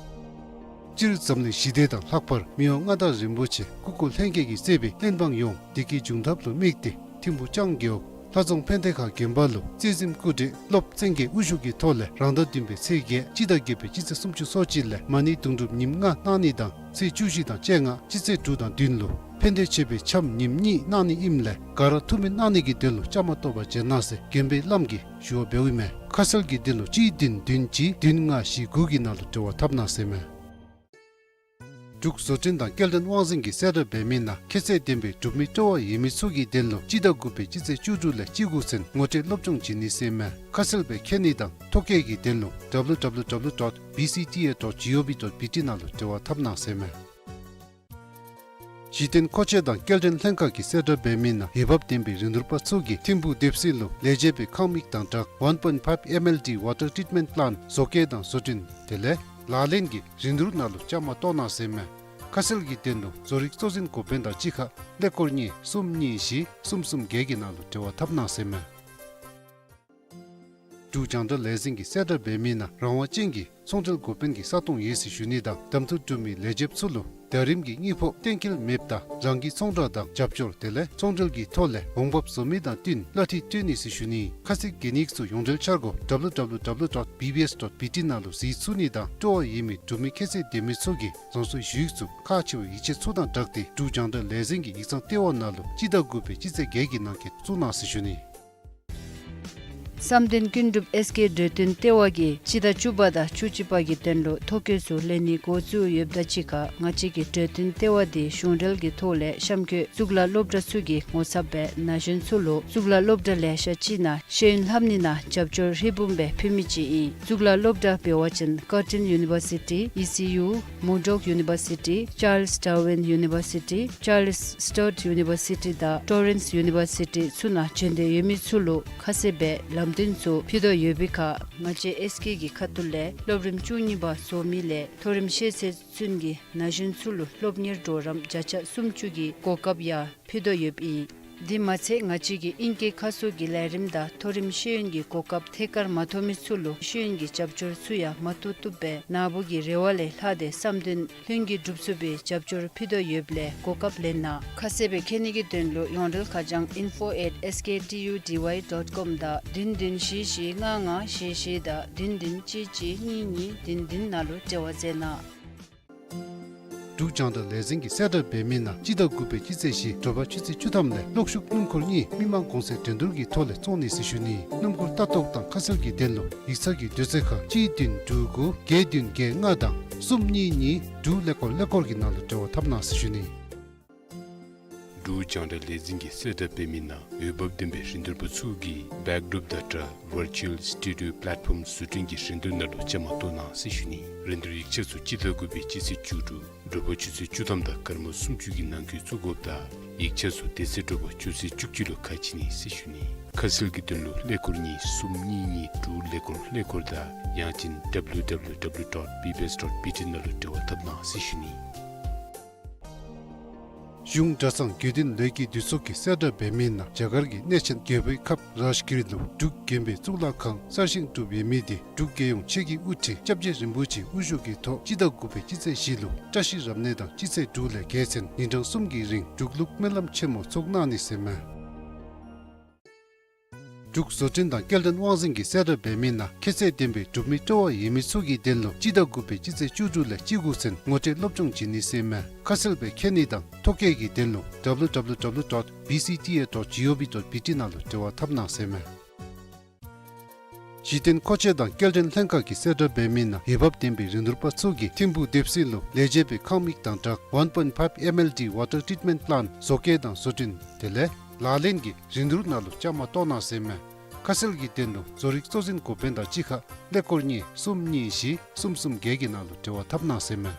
སྤྱིར་འཛམ་གླིང་ཞི་བདེ་དང་ལྷག་པར་མི་དབང་མངའ་བདག་རིན་པོ་ཆེ་སྐུ་འཁོར་ལྷན་རྒྱས་ཀྱིས་གཙོས་པའི་བློན་འབངས་ཡོངས་བདེ་སྐྱིད་འབྱུང་ཐབས་ལུ་དམིགས་ཏེ་ཐིམ་ཕུ་ལྕང་རྒེད་འོག་ལྷ་རྫོང་ཕན་བདེ་ཁ་དགོན་པ་ལུ་རྩེ་གཟིམ་སྐུ་བགྲེས་སློབ་བཙན་རྒྱས་དབུ་བཞུགས་ཀྱི་ཐོག་ལས་རང་ཟླ་བདུན་པའི་ཚེས་བརྒྱད་སྤྱི་ཟླ་བརྒྱད་པའི་སྤྱི་ཚེས་སུམ་ཅུ་སོ་གཅིག་ལས་མ་ཎི་དུང་སྒྲུབ་ཉིནམ་ལྔ་གནང་ནི་དང་ཚེས་བཅུ་བཞི་དང་བཅོ་ལྔ་སྤྱི་ཚེས་དྲུག་དང་བདུན་ལུ་ཕན་བདེ་མཆོད་པའི་འཆམ་ཉིནམ་གཉིས་གནང་ནི་ཨིནམ་ལས་ག་ར་ཐུགས་སྨོན་གནང་ནི་གི་དོན་ལུ་བཅའ་མར་གཏོགས་པར་བྱོན་གནང་ཟེར་དགོན་པའི་བླམ་གིས་ཞུ་བ་འབདཝ་ཨིན་མས། ཁ་གསལ་གྱི་དོན་ལུ་གཅིག་བདུན་བདུན་གཅིག་བདུན་ལྔ་བཞི་དགུ་གི་ནང་ལུ་འབྲེལ་བ་འཐབ་གནང་ཟེར་མས། འབྲུག་བཟོ་སྐྲུན་དང་སྐྱེལ་འདྲེན་དབང་འཛིན་གྱི་གསལ་བསྒྲགས་འབད་མི་ནང་ཁྱད་ཚད་ལྡན་པའི་གྲུབ་མི་སྤྲོ་བ་ཡོད་མི་ཚུ་གི་དོན་ལུ་སྤྱི་ཟླ་དགུ་པའི་སྤྱི་ཚེས་བཅུ་དྲུག་ལས་བཅུ་དགུ་ཚུན་ངོ་སྤྲོད་སློབ་སྦྱོང་བྱིན་ནི་ཟེར་མས། ཁ་གསལ་སྦེ་མཁྱེན་ནི་དང་ཐོ་བཀོད་ཀྱི་དོན་ལུ W W W dot B C T A dot G O V dot B T ནང་ལུ་འབྲེལ་བ་འཐབ་གནང་ཟེར་མས། གཞི་རྟེན་མཁོ་ཆས་དང་སྐྱེལ་འདྲེན་ལྷན་ཁག་གི་གསལ་བསྒྲགས་འབད་མི་ནང་འོས་འབབ་ལྡན་པའི་རིན་བསྡུར་པ་ཚུ་གིས་ཐིམ་ཕུ་དེབ་སི་ལུ་ལས་བྱེད་པའི་ཁང་མིག་དང་སྦྲགས་one point five M L D water treatment plant བཟོ་བཀོད་དང་བཟོ་སྐྲུན་དེ་ལས་ལག་ལེན་གྱི་རིན་བསྡུར་ནང་ལུ་བཅའ་མར་གཏོགས་གནང་ཟེར་མས། ཁ་གསལ་གྱི་དོན་ལུ་བཟོ་རིག་གཙོ་འཛིན་འགོ་དཔོན་དང་གཅིག་ཁར་ཀླད་ཀོར་གཉིས་གསུམ་གཉིས་བཞི་གསུམ་གསུམ་བརྒྱད་ཀྱི་ནང་ལུ་འབྲེལ་བ་འཐབ་གནང་ཟེར་མས། འབྲུག་རྒྱང་བསྒྲགས་ལས་འཛིན་གྱི་གསལ་བསྒྲགས་འབད་མི་ནང་རང་དབང་ཅན་གྱི་ཚོང་འབྲེལ་འགོ་དཔོན་གྱི་ས་སྟོང་ཡོད་ཟེར་ཞུ་ནི་དང་གདམ་འཐུ་གྲུབ་མི་ལས་བྱེདཔ་ཚུ་ལུ་ཟླ་རིམ་གྱི་དངུལ་ཕོགས་གཏན་འཁེལ་མེདཔ་ད་རང་གི་ཚོང་བསྒྲགས་དང་རྒྱབ་སྐྱོར་དེ་ལས་ཚོང་འབྲེལ་གྱི་ཐོག་ལས་འོང་འབབ་བཟོ་མི་དང་བསྟུན་གླ་འཐུས་སྤྲོད་ནི་ཟེར་ཞུ་ནི། ཁ་གསལ་གྱི་ཉིནམ་ཚུ་ཡོངས་འབྲེལ་འཆར་སྒོ་W W W dot B B S dot B T ནང་ལུ་གཟིགས་ཚུགས་ནི་དང་སྤྲོ་བ་ཡོད་མི་གྲུབ་མི་ཁྱད་ཚད་ལྡན་མི་ཚུ་གིས་རང་སོའི་ཞུ་ཡིག་ཚུ་ཁག་ཆེ་བའི་ཡིག་ཆ་ཚུ་དང་སྦྲགས་ཏེ་འབྲུག་རྒྱང་བསྒྲགས་ལས་འཛིན་གྱི་ཡིག་ཚང་ལྟེ་བ་ནང་ལུ་སྤྱི་ཟླ་དགུ་པའི་སྤྱི་ཚེས་བརྒྱད་ཀྱི་ནང་འཁོད་བཙུགས་གནང་ཟེར་ཞུ་ནི། བསམ་གཏན་ཀུན་འགྲུབ་ཨེས་ཀེ་འབྲེལ་སྟོན་ལྟེ་བ་གིས་སྤྱི་ཟླ་བཅུ་པ་དང་བཅུ་གཅིག་པ་གི་དོན་ལུ་ཐོ་བཀོད་ཚུ་ལེན་ནི་འགོ་བཙུགས་ཡོདཔ་ད་གཅིག་ཁར་ང་བཅས་ཀྱི་འབྲེལ་སྟོན་ལྟེ་བ་དེ་གཞུང་འབྲེལ་གྱི་ཐོག་ལས་གཤམ་འཁོད་གཙུག་ལག་སློབ་གྲྭ་ཚུ་གི་ངོ་ཚབ་སྦེ་ན་གཞོན་ཚུ་ལུ་གཙུག་ལག་སློབ་གྲྭ་ལེ་ཤ་ཅིག་ནང་ཤེས་ཡོན་ལྷབ་ནི་ནང་རྒྱབ་སྐྱོར་ཧྲིལ་བུམ་སྦེ་ཕུལ་མི་ཅིག་ཨིན། གཙུག་ལག་སློབ་གྲྭ་འབད་བ་ཅིན་Curtin University, E C U, Murdoch University, Charles Darwin University, Charles Sturt University དང་Torrens University ཚུ་ནང་འབྱོན་འདོད་ཡོད་མི་ཚུ་ལུ་ཁ་གསལ་སྦེ་ལམ་སྟོན་ཚུ་ཕུལ་དོ་ཡོད་པའི་ཁར་ང་བཅས་ཨེས་ཀེ་གི་ཁ་ཐུག་ལས་སློབ་རིམ་བཅུ་གཉིས་པ་རྫོགས་མི་ལས་མཐོ་རིམ་ཤེས་ཚད་ཚུན་གྱི་ན་གཞོན་ཚུ་ལུ་སློབ་གཉེར་གྲོགས་རམ་བརྒྱ་ཆ་སུམ་ཅུ་གི་གོ་སྐབས་ཡང་ཕུལ་དོ་ཡོདཔ་ཨིན། དེ་མ་ཚད་ང་བཅས་ཀྱིས་ཨིང་སྐད་ཁ་གསོ་གི་ལས་རིམ་དང་མཐོ་རིམ་ཤེས་ཡོན་གྱི་གོ་སྐབས་ཐད་ཀར་མ་ཐོབ་མི་ཚུ་ལུ་ཤེས་ཡོན་གྱི་རྒྱབ་སྐྱོར་ཚུ་ཡང་མ་ཐོབ་བཏུབ་པའི་ནཱ་བུ་གི་རེ་བ་ལས་ལྷག་སྟེ་བསམ་དོན་ལྷུན་གྱིས་འགྲུབ་ཚུགས་པའི་རྒྱབ་སྐྱོར་ཕུལ་དོ་ཡོདཔ་ལས་གོ་སྐབས་ལེན་གནང་། ཁ་གསལ་སྦེ་མཁྱེན་ནི་གི་དོན་ལུ་ཡོངས་འབྲེལ་ཁ་བྱང་info at S K T U D Y dot com དང་བདུན་བདུན་བཞི་བཞི་ལྔ་ལྔ་བཞི་བཞི་དང་བདུན་བདུན་གཅིག་གཅིག་གཉིས་གཉིས་བདུན་བདུན་ནང་ལུ་འབྲེལ་བ་མཛད་གནང་། འབྲུག་རྒྱང་བསྒྲགས་ལས་འཛིན་གྱི་གསལ་བསྒྲགས་འབད་མི་ནང་སྤྱི་ཟླ་དགུ་པའི་སྤྱི་ཚེས་བཞི་དྲོ་པ་ཆུ་ཚོད་བཅུ་ཐམ་ལས་གློག་ཤུགས་སྣུམ་འཁོར་གཉིས་མི་མང་གོང་ཚད་འགྲན་བསྡུར་གྱི་ཐོག་ལས་བཙོང་ནི་ཟེར་ཞུ་ནི། སྣུམ་འཁོར་ལྟ་རྟོག་དང་ཁ་གསལ་གྱི་དོན་ལུ་ཡིག་ཚང་གི་དུས་ཚོད་ཁར་གཅིག་བདུན་དྲུག་དགུ་བརྒྱད་བདུན་བརྒྱད་ལྔ་དང་གསུམ་གཉིས་གཉིས་དྲུག་ཀླད་ཀོར་ཀླད་ཀོར་གྱི་ནང་ལུ་འབྲེལ་བ་འཐབ་གནང་ཟེར་ཞུ་ནི། འབྲུག་རྒྱང་བསྒྲགས་ལས་འཛིན་གྱི་གསལ་བསྒྲགས་འབད་མི་ནང་འོས་འབབ་ལྡན་པའི་རིན་བསྡུར་པ་ཚུ་གིས་Backdrop Data Virtual Studio Platform བཟོ་སྐྲུན་གྱི་རིན་བསྡུར་ནང་ལུ་བཅའ་མར་གཏོགས་གནང་ཟེར་ཞུ་ནི། རིན་བསྡུར་ཡིག་ཆ་ཚུ་སྤྱི་ཟླ་དགུ་པའི་སྤྱི་ཚེས་བཅུ་དྲུག་དྲོ་པ་ཆུ་ཚོད་བཅུ་ཐམ་དང་སྐར་མ་སུམ་ཅུ་གི་ནང་འཁོད་བཙུགས་དགོཔ་ད་ཡིག་ཆ་ཚུ་དེ་ཚེ་དྲོ་པ་ཆུ་ཚོད་བཅུ་གཅིག་ལུ་ཁ་ཕྱེ་ནི་ཟེར་ཞུ་ནི། ཁ་གསལ་གྱི་དོན་ལུ་ཀླད་ཀོར་གཉིས་གསུམ་གཉིས་གཉིས་དྲུག་ཀླད་ཀོར་ཀླད་ཀོར་དང་ཡང་ཅིན་W W W dot B B S dot B T ནང་ལུ་འབྲེལ་བ་འཐབ་གནང་ཟེར་ཞུ་ནི། གཞུང་གྲྭ་ཚང་དགེ་འདུན་ལས་ཀྱི་འདུས་ཚོགས་ཀྱི་གསལ་བསྒྲགས་འབད་མི་ནང་རྒྱ་གར་གྱི་གནས་ཆེན་རྒྱལ་པོའི་ཁབ་རཱཇ་གིར་ལུ་འབྲུག་དགོན་པའི་གཙུག་ལག་ཁང་གསར་བཞེངས་གྲུབ་ཡོད་མི་དེ་འབྲུག་རྒྱལ་ཡོངས་ཆེད་ཀྱི་དབུ་ཁྲིད་སྐྱབས་རྗེ་རིན་པོ་ཆེ་དབུ་བཞུགས་ཀྱི་ཐོག་སྤྱི་ཟླ་དགུ་པའི་སྤྱི་ཚེས་བཞི་ལུ་བཀྲ་ཤིས་རབ་གནས་དང་སྤྱི་ཚེས་དྲུག་ལས་རྒྱལ་མཚན་ཉིན་གྲངས་གསུམ་གྱི་རིང་འབྲུག་ལུགས་སྨོན་ལམ་ཆེན་མོ་ཚོགས་གནང་ནི་ཟེར་མས། འབྲུག་བཟོ་སྐྲུན་དང་སྐྱེལ་འདྲེན་དབང་འཛིན་གྱིས་གསལ་བསྒྲགས་འབད་མི་ནང་ཁྱད་ཚད་ལྡན་པའི་གྲུབ་མི་སྤྲོ་བ་ཡོད་མི་ཚུ་གི་དོན་ལུ་སྤྱི་ཟླ་དགུ་པའི་སྤྱི་ཚེས་བཅུ་དྲུག་ལས་སྤྱི་འགོ་ཚུན་ངོ་སྤྲོད་སློབ་སྦྱོང་བྱིན་ནི་ཟེར་མས། ཁ་གསལ་སྦེ་མཁྱེན་ནི་དང་ཐོ་བཀོད་ཀྱི་དོན་ལུ་W W W dot B C T A dot gov dot B T ནང་ལུ་འབྲེལ་བ་འཐབ་གནང་ཟེར་མས། གཞི་རྟེན་མཁོ་ཆས་དང་སྐྱེལ་འདྲེན་ལྷན་ཁག་གིས་གསལ་བསྒྲགས་འབད་མི་ནང་འོས་འབབ་ལྡན་པའི་རིན་བསྡུར་པ་ཚུ་གིས་ཐིམ་ཕུག་སྡེ་པ་སྲིད་ལུ་ལས་བྱེད་པའི་ཁང་མིག་དང་སྦྲགས་one point five M L D water treatment plant བཟོ་བཀོད་དང་བཟོ་སྐྲུན་དེ་ལས་ལག་ལེན་གྱི་རིན་བསྡུར་ནང་ལུ་བཅའ་མར་གཏོགས་གནང་ཟེར་མས། ཁ་གསལ་གྱི་དོན་ལུ་བཟོ་རིག་གཙོ་འཛིན་འགོ་དཔོན་དང་གཅིག་ཁར་ཀླད་ཀོར་གཉིས་གསུམ་གཉིས་བཞི་གསུམ་གསུམ་བརྒྱད་ཀྱི་ནང་ལུ་འབྲེལ་བ་འཐབ་གནང་ཟེར་མས།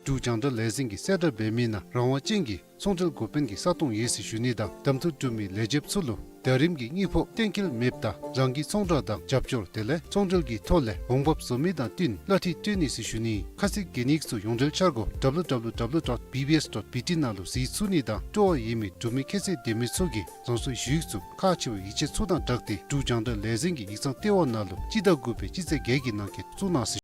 འབྲུག་རྒྱང་བསྒྲགས་ལས་འཛིན་གྱིས་གསལ་བསྒྲགས་འབད་མི་ནང་རང་དབང་ཅན་གྱི་ཚོང་འབྲེལ་འགོ་དཔོན་གྱི་ས་སྟོང་ཡོད་ཟེར་ཞུ་ནི་དང་གདམ་འཐུ་གྲུབ་མི་ལས་བྱེདཔ་ཚུ་ལུ་ཟླ་རིམ་གྱི་དངུལ་ཕོགས་གཏན་འཁེལ་མེདཔ་ད་རང་གི་ཚོང་བསྒྲགས་དང་རྒྱབ་སྐྱོར་དེ་ལས་ཚོང་འབྲེལ་གྱི་ཐོག་ལས་འོང་འབབ་བཟོ་མི་དང་བསྟུན་གླ་འཐུས་སྤྲོད་ནི་ཟེར་ཞུ་ནི། ཁ་གསལ་གྱི་གནས་ཚུ་ཡོངས་འབྲེལ་འཆར་སྒོ་W W W dot B B S dot B T ནང་ལུ་གཟིགས་ཚུགས་ནི་དང་སྤྲོ་བ་ཡོད་མི་གྲུབ་མི་ཁྱད་ཚད་ལྡན་མི་ཚུ་གིས་རང་སོའི་ཞུ་ཡིག་ཚུ་ཁག་ཆེ་བའི་ཡིག་ཆ་ཚུ་དང་སྦྲགས་ཏེ་འབྲུག་རྒྱང་བསྒྲགས་ལས་འཛིན་གྱི་ཡིག་ཚང་ལྟེ་བ་ནང་ལུ་སྤྱི་ཟླ་དགུ་པའི་སྤྱི་ཚེས་བརྒྱད་ཀྱི་ནང་འཁོད་བཙུགས་གནང་ཟེར།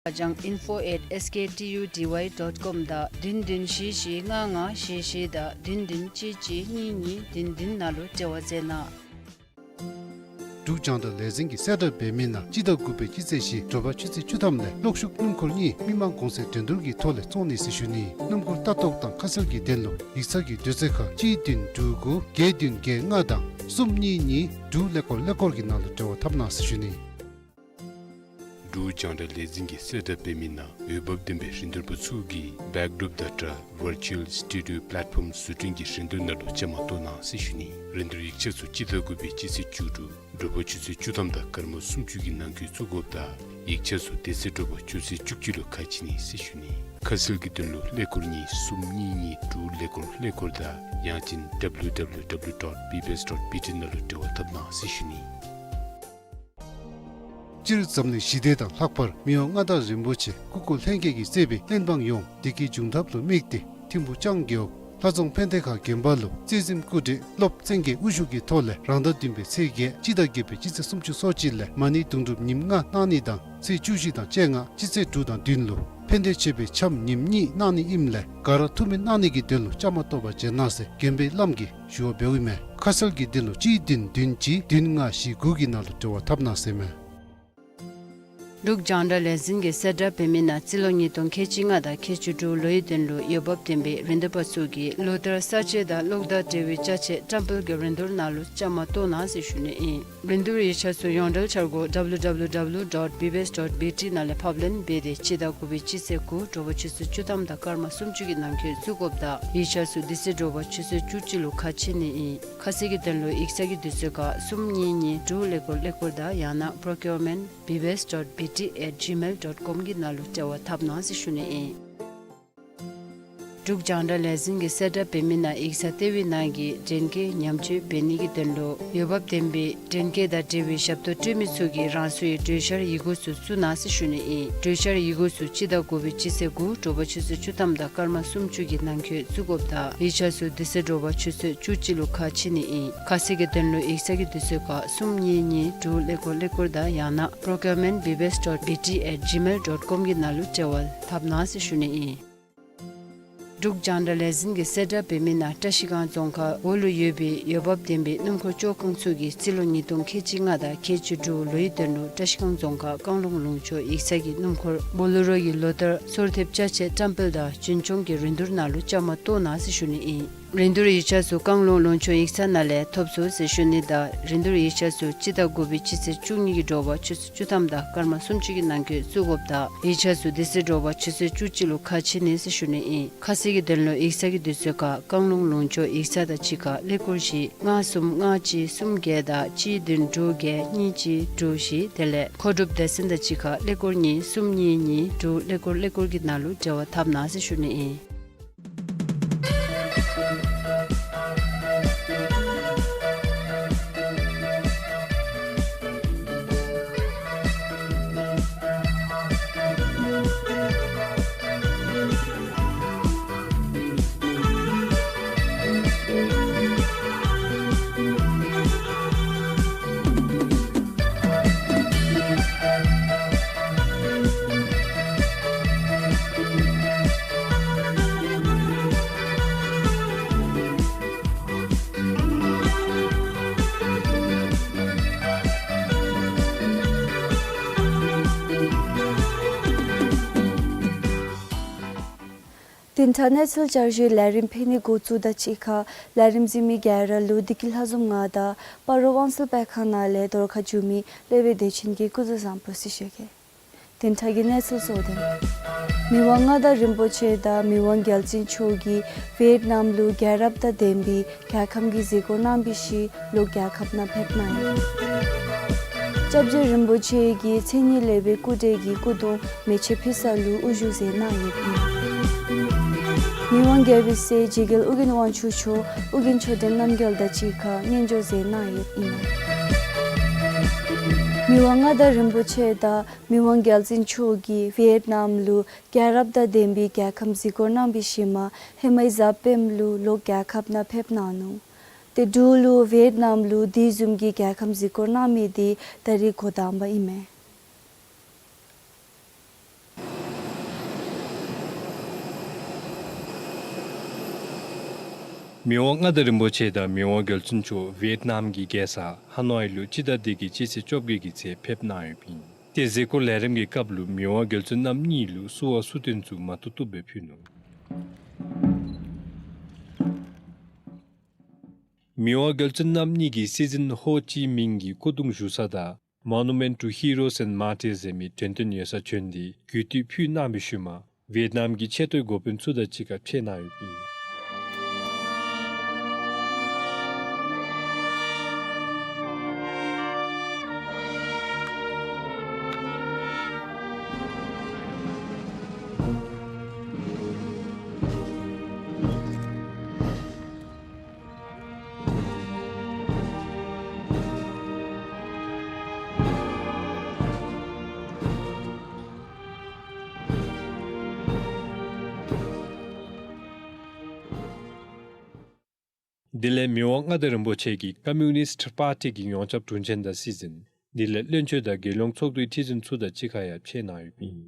ཨ་ཅང་info at S K T U D Y dot com དང་བདུན་བདུན་བཞི་བཞི་ལྔ་ལྔ་བཞི་བཞི་དང་བདུན་བདུན་གཅིག་གཅིག་གཉིས་གཉིས་བདུན་བདུན་ནང་ལུ་འབྲེལ་བ་མཛད་གནང་། འབྲུག་རྒྱང་བསྒྲགས་ལས་འཛིན་གྱིས་གསལ་བསྒྲགས་འབད་མི་ནང་སྤྱི་ཟླ་དགུ་པའི་སྤྱི་ཚེས་བཞི་དྲོ་པ་ཆུ་ཚོད་བཅུ་ཐམ་ལས་གློག་ཤུགས་སྣུམ་འཁོར་གཉིས་མི་དམངས་གོང་ཚད་འགྲན་བསྡུར་གྱི་ཐོག་ལས་བཙོང་ནི་ཟེར་ཞུ་ནི། སྣུམ་འཁོར་ལྟ་རྟོག་དང་ཁ་གསལ་གྱི་དོན་ལུ་ཡིག་ཚང་གི་དུས་ཚོད་ཁར་གཅིག་བདུན་དྲུག་དགུ་བརྒྱད་བདུན་བརྒྱད་ལྔ་དང་གསུམ་གཉིས་གཉིས་དྲུག་ཀླད་ཀོར་ཀླད་ཀོར་གྱི་ནང་ལུ་འབྲེལ་བ་འཐབ་གནང་ཟེར་ཞུ་ནི། འབྲུག་རྒྱང་བསྒྲགས་ལས་འཛིན་གྱིས་གསལ་བསྒྲགས་འབད་མི་ནང་འོས་འབབ་ལྡན་པའི་རིན་བསྡུར་པ་ཚུ་གིས་བེཀ་ཌོབ་དང་སྦྲགས་Virtual Studio Platform བཟོ་སྐྲུན་གྱི་རིན་བསྡུར་ནང་ལུ་བཅའ་མར་གཏོགས་གནང་ཟེར་ཞུ་ནི། རིན་བསྡུར་ཡིག་ཆ་ཚུ་སྤྱི་ཟླ་དགུ་པའི་སྤྱི་ཚེས་བཅུ་དྲུག་དྲོ་པ་ཆུ་ཚོད་བཅུ་ཐམ་དང་སྐར་མ་སུམ་ཅུ་གི་ནང་འཁོད་བཙུགས་དགོཔ་ད་ཡིག་ཆ་ཚུ་དེ་ཚེ་དྲོ་པ་ཆུ་ཚོད་བཅུ་གཅིག་ལུ་ཁ་ཕྱེ་ནི་ཟེར་ཞུ་ནི། ཁ་གསལ་གྱི་དོན་ལུ་ཀླད་ཀོར་གཉིས་གསུམ་གཉིས་གཉིས་དྲུག་ཀླད་ཀོར་ཀླད་ཀོར་དང་ཡང་ཅིན་W W W dot B B S dot B T ནང་ལུ་འབྲེལ་བ་འཐབ་གནང་ཟེར་ཞུ་ནི། སྤྱིར་འཛམ་གླིང་ཞི་བདེ་དང་ལྷག་པར་མི་དབང་མངའ་བདག་རིན་པོ་ཆེ་སྐུ་འཁོར་ལྷན་རྒྱས་ཀྱིས་གཙོས་པའི་བློན་འབངས་ཡོངས་བདེ་སྐྱིད་འབྱུང་ཐབས་ལུ་དམིགས་ཏེ་ཐིམ་ཕུག་ལྕང་རྒེད་འོག་ལྷ་རྫོང་ཕན་བདེ་ཁང་དགོན་པ་ལུ་རྩེ་གཟིམ་སྐུ་བགྲེས་སློབ་བཙན་རྒྱལ་དབུ་བཞུགས་ཀྱི་ཐོག་ལས་རང་ཟླ་བདུན་པའི་ཚེས་བརྒྱད་སྤྱི་ཟླ་བརྒྱད་པའི་སྤྱི་ཚེས་སུམ་ཅུ་སོ་གཅིག་ལས་མ་ཎི་དུང་སྒྲུབ་ཉིནམ་ལྔ་གནང་ནི་དང་ཚེས་བཅུ་བཞི་དང་བཅོ་ལྔ་སྤྱི་ཚེས་དྲུག་དང་བདུན་ལུ་ཕན་བདེ་མཆོད་པའི་འཆམ་ཉིནམ་གཉིས་གནང་ནི་ཨིནམ་ལས་ག་ར་ཐུགས་སྨོན་གནང་ནི་གི་དོན་ལུ་བཅའ་མར་གཏོགས་པར་བྱོན་གནང་ཟེར་དགོན་པའི་བླམ་གིས་ཞུ་བ་འབདཝ་ཨིན་མས། ཁ་གསལ་གྱི་དོན་ལུ་གཅིག་བདུན་བདུན་གཅིག་བདུན་ལྔ་བཞི་དགུ་གི་ནང་ལུ་འབྲེལ་བ་འཐབ་གནང་ཟེར་མས། འབྲུག་རྒྱང་བསྒྲགས་ལས་འཛིན་གྱིས་གསལ་བསྒྲགས་འབད་མི་ནང་རྩིས་ལོ་ཉིས་སྟོང་ཁལ་གཅིག་ལྔ་དང་ཁལ་གཅིག་དྲུག་ལོའི་དོན་ལུ་འོས་འབབ་ལྡན་པའི་རིན་བསྡུར་པ་ཚུ་གིས་ལོ་ལྟར་ས་དཔྱད་དང་གློག་དང་འབྲེལ་བའི་ཅ་ཆས་བཀྲམ་སྤེལ་གྱི་རིན་བསྡུར་ནང་ལུ་བཅའ་མར་གཏོགས་གནང་ཟེར་ཞུ་ནི་ཨིན། རིན་བསྡུར་ཡིག་ཆ་ཚུ་ཡོངས་འབྲེལ་འཆར་སྒོ་W W W dot B B S dot B T ནང་ལས་ཕབ་ལེན་འབད་དེ་སྤྱི་ཟླ་དགུ་པའི་སྤྱི་ཚེས་དགུ་དྲོ་པ་ཆུ་ཚོད་བཅུ་ཐམ་དང་སྐར་མ་སུམ་ཅུ་གི་ནང་འཁོད་བཙུགས་དགོཔ་ད་ཡིག་ཆ་ཚུ་དེ་ཚེ་དྲོ་པ་ཆུ་ཚོད་བཅུ་གཅིག་ལུ་ཁ་ཕྱེ་ནི་ཨིན། ཁ་གསལ་གྱི་དོན་ལུ་ཡིག་ཚང་གི་དུས་ཚོད་ཁར་གསུམ་གཉིས་གཉིས་དྲུག་ཀླད་ཀོར་ཀླད་ཀོར་དང་ཡང་ན་procurement B B S dot B T at gmail dot com གི་ནང་ལུ་འབྲེལ་བ་འཐབ་གནང་ཟེར་ཞུ་ནི་ཨིན། འབྲུག་རྒྱང་བསྒྲགས་ལས་འཛིན་གྱིས་གསལ་བསྒྲགས་འབད་མི་ནང་ཡིག་ཚང་ལྟེ་བའི་ནང་གི་འདྲེན་སྐས་ཉམས་བཅོས་འབད་ནི་གི་དོན་ལུ་འོས་འབབ་ལྡན་པའི་འདྲེན་སྐས་དང་འབྲེལ་བའི་ཞབས་ཏོག་སྤྲོད་མི་ཚུ་གིས་རང་སོའི་གྲོས་འཆར་ཡི་གུ་ཚུ་བཙུགས་གནང་ཟེར་ཞུ་ནི་ཨིན། གྲོས་འཆར་ཡི་གུ་ཚུ་སྤྱི་ཟླ་དགུ་པའི་སྤྱི་ཚེས་དགུ་དྲོ་པ་ཆུ་ཚོད་བཅུ་ཐམ་དང་སྐར་མ་སུམ་ཅུ་གི་ནང་འཁོད་བཙུགས་དགོཔ་ད་ཡིག་ཆ་ཚུ་དེ་ཚེ་དྲོ་པ་ཆུ་ཚོད་བཅུ་གཅིག་ལུ་ཁ་ཕྱེ་ནི་ཨིན། ཁ་གསལ་གྱི་དོན་ལུ་ཡིག་ཚང་གི་དུས་ཚོད་ཁར་གསུམ་གཉིས་གཉིས་དྲུག་ཀླད་ཀོར་ཀླད་ཀོར་དང་ཡང་ན་procurement B B S dot B T at gmail dot com གི་ནང་ལུ་འབྲེལ་བ་འཐབ་གནང་ཟེར་ཞུ་ནི་ཨིན། འབྲུག་རྒྱང་བསྒྲགས་ལས་འཛིན་གྱིས་གསལ་བསྒྲགས་འབད་མི་ནང་བཀྲ་ཤིས་སྒང་རྫོང་ཁག་འོག་ལུ་ཡོད་པའི་འོས་འབབ་ལྡན་པའི་སྣུམ་འཁོར་བཅོ་ཁང་ཚུ་གིས་རྩིས་ལོ་ཉིས་སྟོང་ཁལ་གཅིག་ལྔ་དང་ཁལ་གཅིག་དྲུག་ལོའི་དོན་ལུ་བཀྲ་ཤིས་སྒང་རྫོང་ཁག་བཀང་ལུང་ལུང་ཕྱོགས་ཡིག་ཚང་གི་སྣུམ་འཁོར་བོ་ལེ་རོ་གི་ལོ་ལྟར་སོར་ཐེབས་ཅ་ཆས་བཀྲམ་སྤེལ་དང་རྒྱུན་སྐྱོང་གི་རིན་བསྡུར་ནང་ལུ་བཅའ་མར་གཏོགས་གནང་ཟེར་ཞུ་ནི་ཨིན། རིན་བསྡུར་ཡིག་ཆ་ཚུ་བཀང་ལུང་ལུང་ཕྱོགས་ཡིག་ཚང་ནང་ལས་ཐོབ་ཚུགས་ཟེར་ཞུ་ནི་དང་རིན་བསྡུར་ཡིག་ཆ་ཚུ་སྤྱི་ཟླ་དགུ་པའི་སྤྱི་ཚེས་བཅུ་གཉིས་ཀྱི་དྲོ་པ་ཆུ་ཚོད་བཅུ་ཐམ་དང་སྐར་མ་སུམ་ཅུ་གི་ནང་འཁོད་བཙུགས་དགོཔ་དང་ཡིག་ཆ་ཚུ་དེ་ཚེ་དྲོ་པ་ཆུ་ཚོད་བཅུ་གཅིག་ལུ་ཁ་ཕྱེ་ནི་ཟེར་ཞུ་ནི་ཨིན། ཁ་གསལ་གྱི་དོན་ལུ་ཡིག་ཚང་གི་དུས་ཚོད་ཁར་བཀང་ལུང་ལུང་ཕྱོགས་ཡིག་ཚང་དང་གཅིག་ཁར་ཀླད་ཀོར་བཞི་ལྔ་གསུམ་ལྔ་གཅིག་གསུམ་བརྒྱད་དང་གཅིག་བདུན་དྲུག་བརྒྱད་གཉིས་གཅིག་དྲུག་བཞི་དེ་ལས་མཁོ་སྒྲུབ་སྡེ་ཚན་དང་གཅིག་ཁར་ཀླད་ཀོར་གཉིས་གསུམ་གཉིས་གཉིས་དྲུག་ཀླད་ཀོར་ཀླད་ཀོར་གྱི་ནང་ལུ་འབྲེལ་བ་འཐབ་གནང་ཟེར་ཞུ་ནི་ཨིན། བདུན་ཕྲག་གནས་ཚུལ་བསྐྱར་ཞུའི་ལས་རིམ་ཕུལ་ནི་འགོ་བཙུགས་དང་གཅིག་ཁར་ལས་རིམ་གཟིགས་མི་ག་ར་ལུ་བདེ་སྐྱིད་ལྷ་འཛོམས་ང་དང་སྤ་རོ་དབང་གསལ་སྤེལ་ཁང་ནང་ལས་གདོང་ཁར་བྱོན་མི་ལེགས་པའི་བདེ་ཆེན་གྱིས་སྐུ་གཟུགས་བཟང་པོ་ཟེར་ཞུ་གེ། བདུན་ཕྲག་གི་གནས་ཚུལ་གཙོ་དོན། མི་དབང་མངའ་བདག་རིན་པོ་ཆེ་དང་མི་དབང་རྒྱལ་བཙུན་མཆོག་གིས་ཝེཊ་ནམ་ལུ་རྒྱལ་རབས་དང་ལྡན་པའི་རྒྱལ་ཁམས་ཀྱི་གཟིགས་སྐོར་གནང་བའི་ཤུལ་ལོག་རྒྱལ་ཁབ་ནང་ཕེབས་གནང་ཡི། སྐྱབས་རྗེ་རིན་པོ་ཆེ་གིས་མཚན་ཉིད་ལེགས་པའི་སྐུ་འདྲ་གི་སྐུ་གདུང་མེ་ལྕེ་འཕུ་ས་ལུ་དབུ་བཞུགས་མཛད་གནང་ཡོདཔ་ཨིན། མི་དབང་རྒྱལ་པོའི་སྲས་རྗེ་རྒྱལ་ཨོ་རྒྱན་དབང་ཕྱུག་མཆོག་ཨོ་རྒྱན་མཆོག་ལྡན་རྣམ་རྒྱལ་དང་གཅིག་ཁར་སྙན་ཞུ་མཛད་གནང་ཡོདཔ་ཨིན། མི་དབང་མངའ་བདག་རིན་པོ་ཆེ་དང་མི་དབང་རྒྱལ་བཙུན་མཆོག་གིས་ཝེཊ་ནམ་ལུ་རྒྱལ་རབས་དང་ལྡན་པའི་རྒྱལ་ཁམས་གཟིགས་སྐོར་གནང་བའི་ཤུལ་མ་ཧེ་མའི་གཟའ་སྤེནམ་ལུ་ལོག་རྒྱལ་ཁབ་ནང་ཕེབས་གནང་ནུག། ཏེ་འབྲུག་ལུ་ཝེཊ་ནམ་ལུ་དེ་བཟུམ་གྱི་རྒྱལ་ཁམས་གཟིགས་སྐོར་གནང་མི་དེ་ད་རིས་འགོ་དང་པ་ཨིན་མས། མི་དབང་མངའ་བདག་རིན་པོ་ཆེ་དང་མི་དབང་རྒྱལ་བཙུན་མཆོག་ཝེཊ་ནམ་གྱི་རྒྱལ་ས་ཧ་ནོའི་ལུ་སྤྱི་ཟླ་འདི་གི་སྤྱི་ཚེས་བཅོ་བརྒྱད་ཀྱི་ཚེ་ཕེབས་གནང་ཡོདཔ་ཨིན། ཏེ་གཟིགས་སྐོར་ལས་རིམ་གྱི་སྐབས་ལུ་མི་དབང་རྒྱལ་བཙུན་རྣམ་གཉིས་ལུ་བསུ་བ་གསོལ་སྟོན་ཚུ་མ་བཏུབ་བཏུབ་སྦེ་ཕུལ་ནུག། མི་དབང་རྒྱལ་བཙུན་རྣམ་གཉིས་ཀྱིས་སྲིད་འཛིན་ཧོ་ཅི་མིན་གྱི་སྐུ་གདུང་བཞུགས་ས་དང་Monument to Heroes and Martyrs ཟེར་མི་དྲན་རྟེན་ཡོད་སར་བྱོན་ཏེ་གུས་བཏུད་ཕུལ་གནང་བའི་ཤུལ་མ་ཝེཊ་ནམ་གྱི་ཆེ་མཐོའི་འགོ་དཔོན་ཚུ་དང་གཅིག་ཁར་ཕྱད་གནང་ཡོདཔ་ཨིན། དེ་ལས་མི་དབང་མངའ་བདག་རིན་པོ་ཆེ་གིས་ཀོམ་མུ་ནིསཊ་པར་ཊི་གི་ཡོངས་ཁྱབ་དྲུང་ཆེན་དང་སྲིད་འཛིན་དེ་ལས་བློན་ཆེན་དང་རྒྱལ་ཡོངས་ཚོགས་འདུའི་ཁྲི་འཛིན་ཚུ་དང་གཅིག་ཁར་ཡང་ཕྱད་གནང་ཡོདཔ་ཨིན།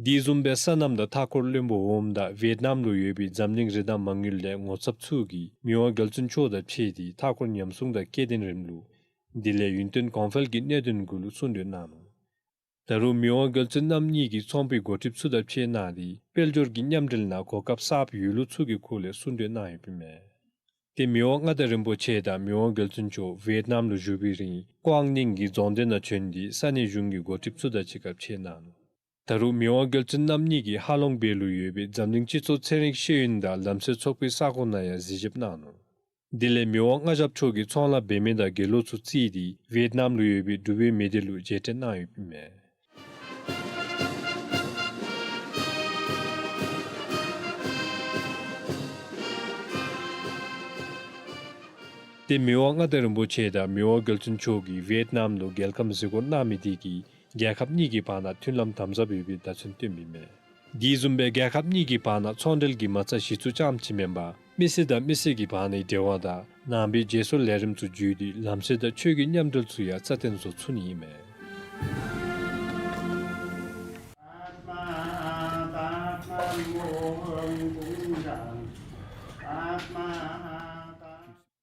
དེ་བཟུམ་སྦེ་སོ་ནམ་དང་མཐའ་འཁོར་བློན་པོ་འོགམ་དང་ཝེཊ་ནམ་ལུ་ཡོད་པའི་འཛམ་གླིང་རི་དྭགས་མ་དངུལ་ལས་ངོ་ཚབ་ཚུ་གིས་མི་དབང་རྒྱལ་བཙུན་མཆོག་དང་ཕྱད་དེ་མཐའ་འཁོར་ཉམས་སྲུང་དང་སྐྱེ་ལྡན་རིང་ལུགས་དེ་ལས་ཡུན་བརྟན་གོང་འཕེལ་གྱི་གནད་དོན་གུ་ལུ་གསུང་གྲོས་གནང་ནུག། ད་རུང་མི་དབང་རྒྱལ་བཙུན་རྣམ་གཉིས་ཀྱིས་ཚོང་པའི་འགོ་ཁྲིདཔ་ཚུ་དང་ཕྱད་གནང་སྟེ་དཔལ་འབྱོར་གྱི་མཉམ་འབྲེལ་ནང་གོ་སྐབས་གསརཔ་ཡོད་ལུགས་ཚུ་གི་སྐོར་ལས་གསུང་གྲོས་གནང་ཡོདཔ་ཨིན་མས། ཏེ་མི་དབང་མངའ་བདག་རིན་པོ་ཆེ་དང་མི་དབང་རྒྱལ་བཙུན་མཆོག་ཝེཊ་ནམ་ལུ་བཞུགས་པའི་རིང་ཀོང་ནིང་གི་རྫོང་སྡེ་ནང་བྱོན་ཏེ་ས་གནས་གཞུང་གི་འགོ་ཁྲིདཔ་ཚུ་དང་གཅིག་ཁར་ཕྱད་གནང་ནུག། ད་རུང་མི་དབང་རྒྱལ་བཙུན་རྣམ་གཉིས་ཀྱིས་ཧ་ལོང་བེ་ལུ་ཡོད་པའི་འཛམ་གླིང་སྤྱི་ཚོགས་ཚན་རིག་ཤེས་ཡོན་དང་ལམ་སྲོལ་ཚོགས་པའི་ས་ཁོངས་ནང་ཡང་གཟིགས་ཞིབ་གནང་ནུག། དེ་ལས་མི་དབང་མངའ་ཞབས་མཆོག་གིས་ཚོང་ལཱ་འབད་མི་དང་དགེ་སློང་ཚུ་བརྩིས་ཏེ་ཝེཊ་ནམ་ལུ་ཡོད་པའི་འབྲུག་པའི་མི་སྡེ་ལུ་མཇལ་འཕྲད་གནང་ཡོདཔ་ཨིན་མས། ཏེ་མི་དབང་མངའ་བདག་རིན་པོ་ཆེ་དང་མི་དབང་རྒྱལ་བཙུན་མཆོག་གིས་ཝེཊ་ནམ་ལུ་རྒྱལ་ཁམས་གཟིགས་སྐོར་གནང་མི་དེ་གིས་རྒྱལ་ཁབ་གཉིས་ཀྱི་བར་ན་མཐུན་ལམ་དམ་ཟབ་ཡོད་པའི་བརྡ་མཚོན་སྟོནམ་ཨིན་མས། དེ་བཟུམ་སྦེ་རྒྱལ་ཁབ་གཉིས་ཀྱི་བར་ན་ཚོང་འབྲེལ་གྱི་མ་རྩ་གཞི་བཙུགས་རྐྱངམ་ཅིག་མེན་པར་མི་སེར་དང་མི་སེར་གྱི་བར་ནའི་འབྲེལ་བ་དང་ནང་པའི་བརྗེ་སོར་ལས་རིམ་ཚུ་བརྒྱུད་དེ་ལམ་སྲོལ་དང་ཆོས་ཀྱི་མཉམ་འབྲེལ་ཚུ་ཡང་རྩ་བརྟན་བཟོ་ཚུགས་ནི་ཨིན་མས།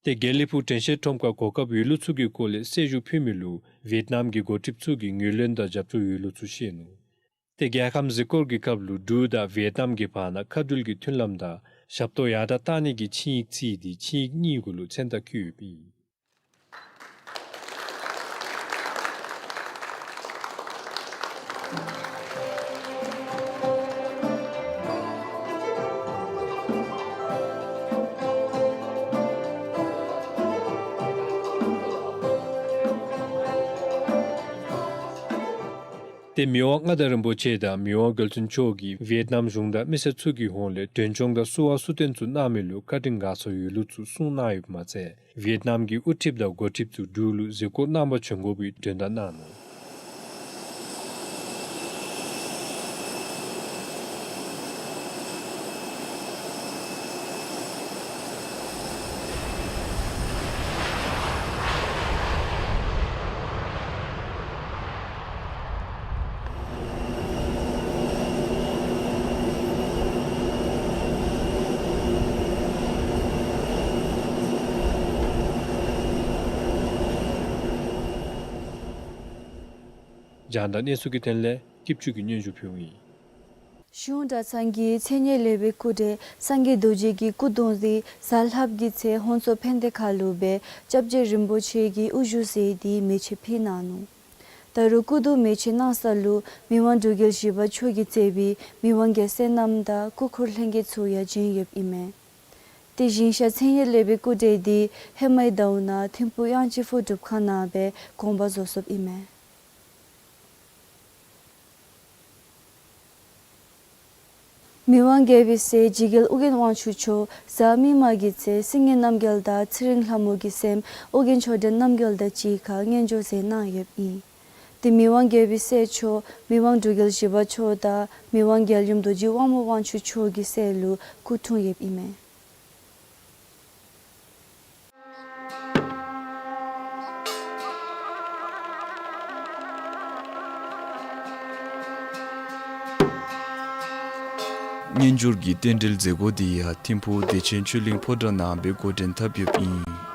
ཏེ་དགེ་ལེགས་ཕུག་དྲན་ཤེས་ཁྲོམ་ཁར་གོ་སྐབས་ཡོད་ལུགས་ཚུ་གི་སྐོར་ལས་གསལ་ཞུ་ཕུལ་མི་ལུ་ཝེཊ་ནམ་གྱི་འགོ་ཁྲིདཔ་ཚུ་གིས་ངོས་ལེན་དང་རྒྱབ་སྐྱོར་ཡོད་ལུགས་ཚུ་བཤད་ནུག། ཏེ་རྒྱལ་ཁམས་གཟིགས་སྐོར་གྱི་སྐབས་ལུ་འབྲུག་དང་ཝེཊ་ནམ་གྱི་བར་ན་མཁའ་འགྲུལ་གྱི་མཐུན་ལམ་དང་ ཞབས་ཏོག་ཡར་དྲག་གཏང་ནི་གི་ཆིངས་ཡིག་བརྩིས་ཏེ་ཆིངས་ཡིག་གཉིས་གུ་ལུ་མཚན་རྟགས་བཀོད་ཡོདཔ་ཨིན། ཏེ་མི་དབང་མངའ་བདག་རིན་པོ་ཆེ་དང་མི་དབང་རྒྱལ་བཙུན་མཆོག་གིས་ཝེཊ་ནམ་གཞུང་དང་མི་སེར་ཚུ་གི་ཧོངས་ལས་མགྲོན་སྐྱོང་དང་བསུ་བ་གསོལ་སྟོན་ཚུ་གནང་མི་ལུ་བཀའ་དྲིན་དགའ་ཚོར་ཡོད་ལུགས་ཚུ་གསུངས་གནང་ཡོདཔ་མ་ཚད་ཝེཊ་ནམ་གྱི་དབུ་ཁྲིདཔ་དང་འགོ་ཁྲིདཔ་ཚུ་འབྲུག་ལུ་གཟིགས་སྐོར་གནང་པར་བྱོན་དགོ་པའི་མགྲོན་བརྡ་གནང་ནུག། རྒྱང་བསྒྲགས་གནས་ཚུལ་གྱི་དོན་ལས་སྐྱིད་ཆུ་གིས་སྙན་ཞུ་ཕུལཝ་ཨིན། གཞུང་གྲྭ་ཚང་གི་མཚན་ཉིད་ལེགས་པའི་སྐུ་བགྲེས་སངས་རྒྱས་རྡོ་རྗེ་གི་སྐུ་གདུང་འདི་གཟའ་ལྷགཔ་གི་ཚེ་ཧོང་ཚོ་ཕན་བདེ་ཁ་ལུ་སྦེ་སྐྱབས་རྗེ་རིན་པོ་ཆེ་གིས་དབུ་བཞུགས་མཛད་དེ་མེ་མཆོད་ཕུལ་གནང་ནུག། ད་རུང་སྐུ་གདུང་མེ་མཆོད་གནང་ས་ལུ་མི་དབང་འབྲུག་རྒྱལ་བཞི་པ་མཆོག་གིས་གཙོས་པའི་མི་དབང་རྒྱལ་སྲས་རྣམས་དང་སྐུ་འཁོར་ལྷན་རྒྱས་ཚུ་ཡང་བྱོན་ཡོདཔ་ཨིན་མས། དེ་བཞིན་ཤར་མཚན་ཉིད་ལེགས་པའི་སྐུ་བགྲེས་འདི་ཧེ་མའི་ཟླཝ་ནང་ཐིམ་ཕུག་དབྱངས་ཅན་ཕུག་སྒྲུབ་ཁང་ནང་སྦེ་དགོངས་པ་རྫོགས་སོཔ་ཨིན་མས། མི་དབང་རྒྱལ་པོའི་སྲས་འཇིགས་རྒྱལ་ཨོ་རྒྱན་དབང་ཕྱུག་མཆོག་གཟའ་མིག་དམར་གྱི་ཚེ་སྲིད་ངན་རྣམ་རྒྱལ་དང་ཚེ་རིང་ལྷ་མོ་གི་སྲསམོ་ཨོ་རྒྱན་ཆོས་ལྡན་རྣམ་རྒྱལ་དང་གཅིག་ཁར་མངོན་འབྱོར་མཛད་གནང་ཡོདཔ་ཨིན། དེ་མི་དབང་རྒྱལ་པོའི་སྲས་མཆོག་མི་དབང་འབྲུག་རྒྱལ་བཞི་པ་མཆོག་དང་མི་དབང་རྒྱལ་ཡུམ་རྡོ་རྗེ་དབང་མོ་དབང་ཕྱུག་མཆོག་གི་སྲས་ལུ་སྐུ་འཁྲུངས་ཡོདཔ་ཨིན་མས། མངོན་འབྱོར་གྱི་རྟེན་འབྲེལ་མཛད་སྒོ་འདི་ཡང་ཐིམ་ཕུག་བདེ་ཆེན་ཆོས་གླིང་ཕོ་བྲང་ནང་སྦེ་འགོ་འདྲེན་འཐབ་ཡོདཔ་ཨིན།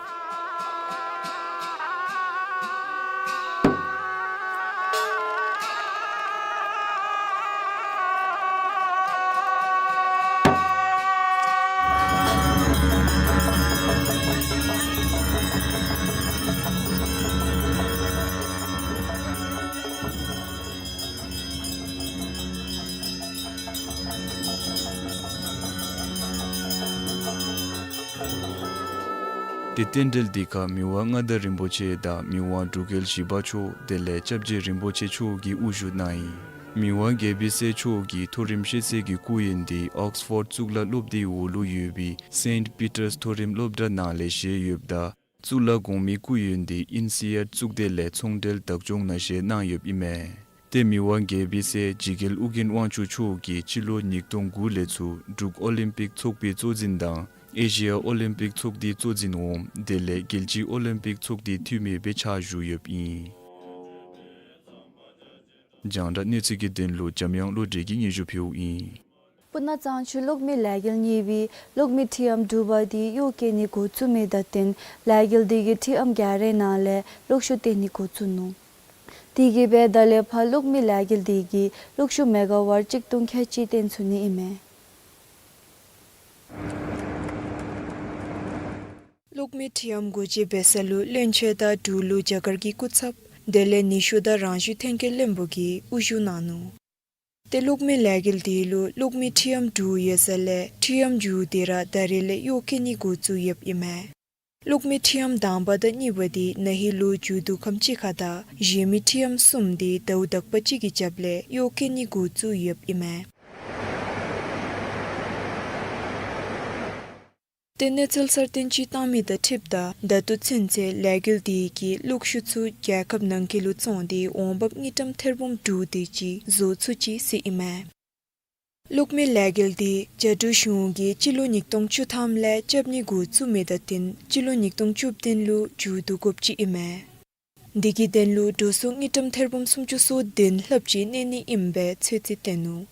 ཏེ་རྟེན་འབྲེལ་འདི་ཁར་མི་དབང་མངའ་བདག་རིན་པོ་ཆེ་དང་མི་དབང་འབྲུག་རྒྱལ་བཞི་པ་མཆོག་དེ་ལས་སྐྱབས་རྗེ་རིན་པོ་ཆེ་མཆོག་གིས་དབུ་བཞུགས་གནང་ཡི། མི་དབང་རྒྱལ་པོའི་སྲས་མཆོག་གི་མཐོ་རིམ་ཤེས་ཚད་ཀྱི་སྐུ་ཡོན་འདི་ཨོགསི་ཕོཌ་གཙུག་ལག་སློབ་སྡེའི་འོག་ལུ་ཡོད་པའི་སེནཊ་པི་ཊརསི་མཐོ་རིམ་སློབ་གྲྭ་ནང་ལས་བཞེས་ཡོདཔ་ད་གཙུག་ལག་གོང་མའི་སྐུ་ཡོན་འདི་ཨིན་སི་ཨེཊ་གཙུག་སྡེ་ལས་ཚོང་འབྲེལ་བདག་སྐྱོང་ནང་བཞེས་གནང་ཡོདཔ་ཨིན་མས། ཏེ་མི་དབང་རྒྱལ་པོའི་སྲས་འཇིགས་རྒྱལ་ཨོ་རྒྱན་དབང་ཕྱུག་མཆོག་གིས་སྤྱི་ལོ་ཉིས་སྟོང་དགུ་ལས་ཚུར་འབྲུག་ཨོ་ལིམ་པིག་ཚོགས་པའི་གཙོ་འཛིན་དང་ཨེ་ཤི་ཡ་ཨོ་ལིམ་པིག་ཚོགས་སྡེའི་གཙོ་འཛིན་འོགམ་དེ་ལས་རྒྱལ་སྤྱིའི་ཨོ་ལིམ་པིག་ཚོགས་སྡེའི་འཐུས་མི་སྦེ་ཕྱག་ཞུ་ཡོདཔ་ཨིན། རྒྱང་བསྒྲགས་གནས་ཚུལ་གྱི་དོན་ལུ་འཇམ་དབྱངས་བློ་གྲོས་ཀྱིས་སྙན་ཞུ་ཕུལཝ་ཨིན། སྤུ་ན་གཙང་ཆུ་གློག་མེ་ལས་འགུལ་གཉིས་པའི་གློག་མེ་འཕྲུལ་ཨམ་དྲུག་པ་འདི་གཡོག་བཀོལ་ནི་འགོ་བཙུགས་མི་དང་བསྟུན་ལས་འགུལ་འདི་གིས་འཕྲུལ་ཨམ་ག་རའི་ནང་ལས་གློག་ཤུགས་བཏོན་ནི་འགོ་བཙུགས་ནུག། དེ་གིས་སྦེ་ད་ལས་ཕར་གློག་མེ་ལས་འགུལ་འདི་གིས་གློག་ཤུགས་མེ་ག་ཝཊ་གཅིག་སྟོང་ཁལ་གཅིག་བཏོན་ཚུགས་ནི་ཨིན་མས། གློག་མེ་འཕྲུལ་ཨམ་སྒོ་འབྱེད་འབད་ས་ལུ་བློན་ཆེན་དང་འབྲུག་ལུ་རྒྱ་གར་གྱི་སྐུ་ཚབ་དེ་ལས་ནུས་ཤུགས་དང་རང་བཞིན་ཐོན་སྐྱེད་བློན་པོ་གིས་དབུ་བཞུགས་གནང་ནུག། ཏེ་གློག་མེ་ལས་འགུལ་འདི་ལུ་གློག་མེ་འཕྲུལ་ཨམ་དྲུག་ཡོད་ས་ལས་འཕྲུལ་ཨམ་མཇུག་འདི་ར་ད་རེས་ལས་གཡོག་བཀོལ་ནི་འགོ་བཙུགས་ཡོདཔ་ཨིན་མས། གློག་མེ་འཕྲུལ་ཨམ་དང་པ་དང་གཉིས་པ་འདི་ན་ཧིང་ལོ་མཇུག་བསྡུ་ཁམས་ཅིག་ཁར་དང་གཞན་མི་འཕྲུལ་ཨམ་གསུམ་འདི་ཟླཝ་དག་པ་ཅིག་གི་རྒྱབ་ལས་གཡོག་བཀོལ་ནི་འགོ་བཙུགས་ཡོདཔ་ཨིན་མས། ཏེ་གནས་ཚུལ་གསར་བཏོན་ཅིག་བཏང་མི་དང་འཁྲིལཝ་ད་ད་ལྟོ་ཚུན་ཚོད་ལས་འགུལ་འདི་གིས་གློག་ཤུགས་ཚུ་རྒྱལ་ཁབ་ནང་འཁོད་ལུ་བཙོངས་ཏེ་འོང་འབབ་དངུལ་ཀྲམ་ཐེར་འབུམ་དྲུག་དེ་ཅིག་བཟོ་ཚུགས་ཅི་ཟེར་ཨིན་མས། གློག་མེ་ལས་འགུལ་འདི་རྒྱ་འབྲུག་གཞུང་གིས་སྤྱི་ལོ་ཉིས་སྟོང་བཅུ་ཐམ་ལས་རྐྱབ་ནི་འགོ་བཙུགས་མི་དང་བསྟུན་སྤྱི་ལོ་ཉིས་སྟོང་བཅུ་བདུན་ལུ་མཇུག་བསྡུ་དགོཔ་ཅིག་ཨིན་མས། འདི་གི་དོན་ལུ་འགྲོ་སོང་དངུལ་ཀྲམ་ཐེར་འབུམ་སུམ་ཅུ་སོ་བདུན་ལྷགཔ་ཅིག་གནས་ནི་ཨིནམ་སྦེ་ཚོད་རྩིས་བསྟན་ནུག།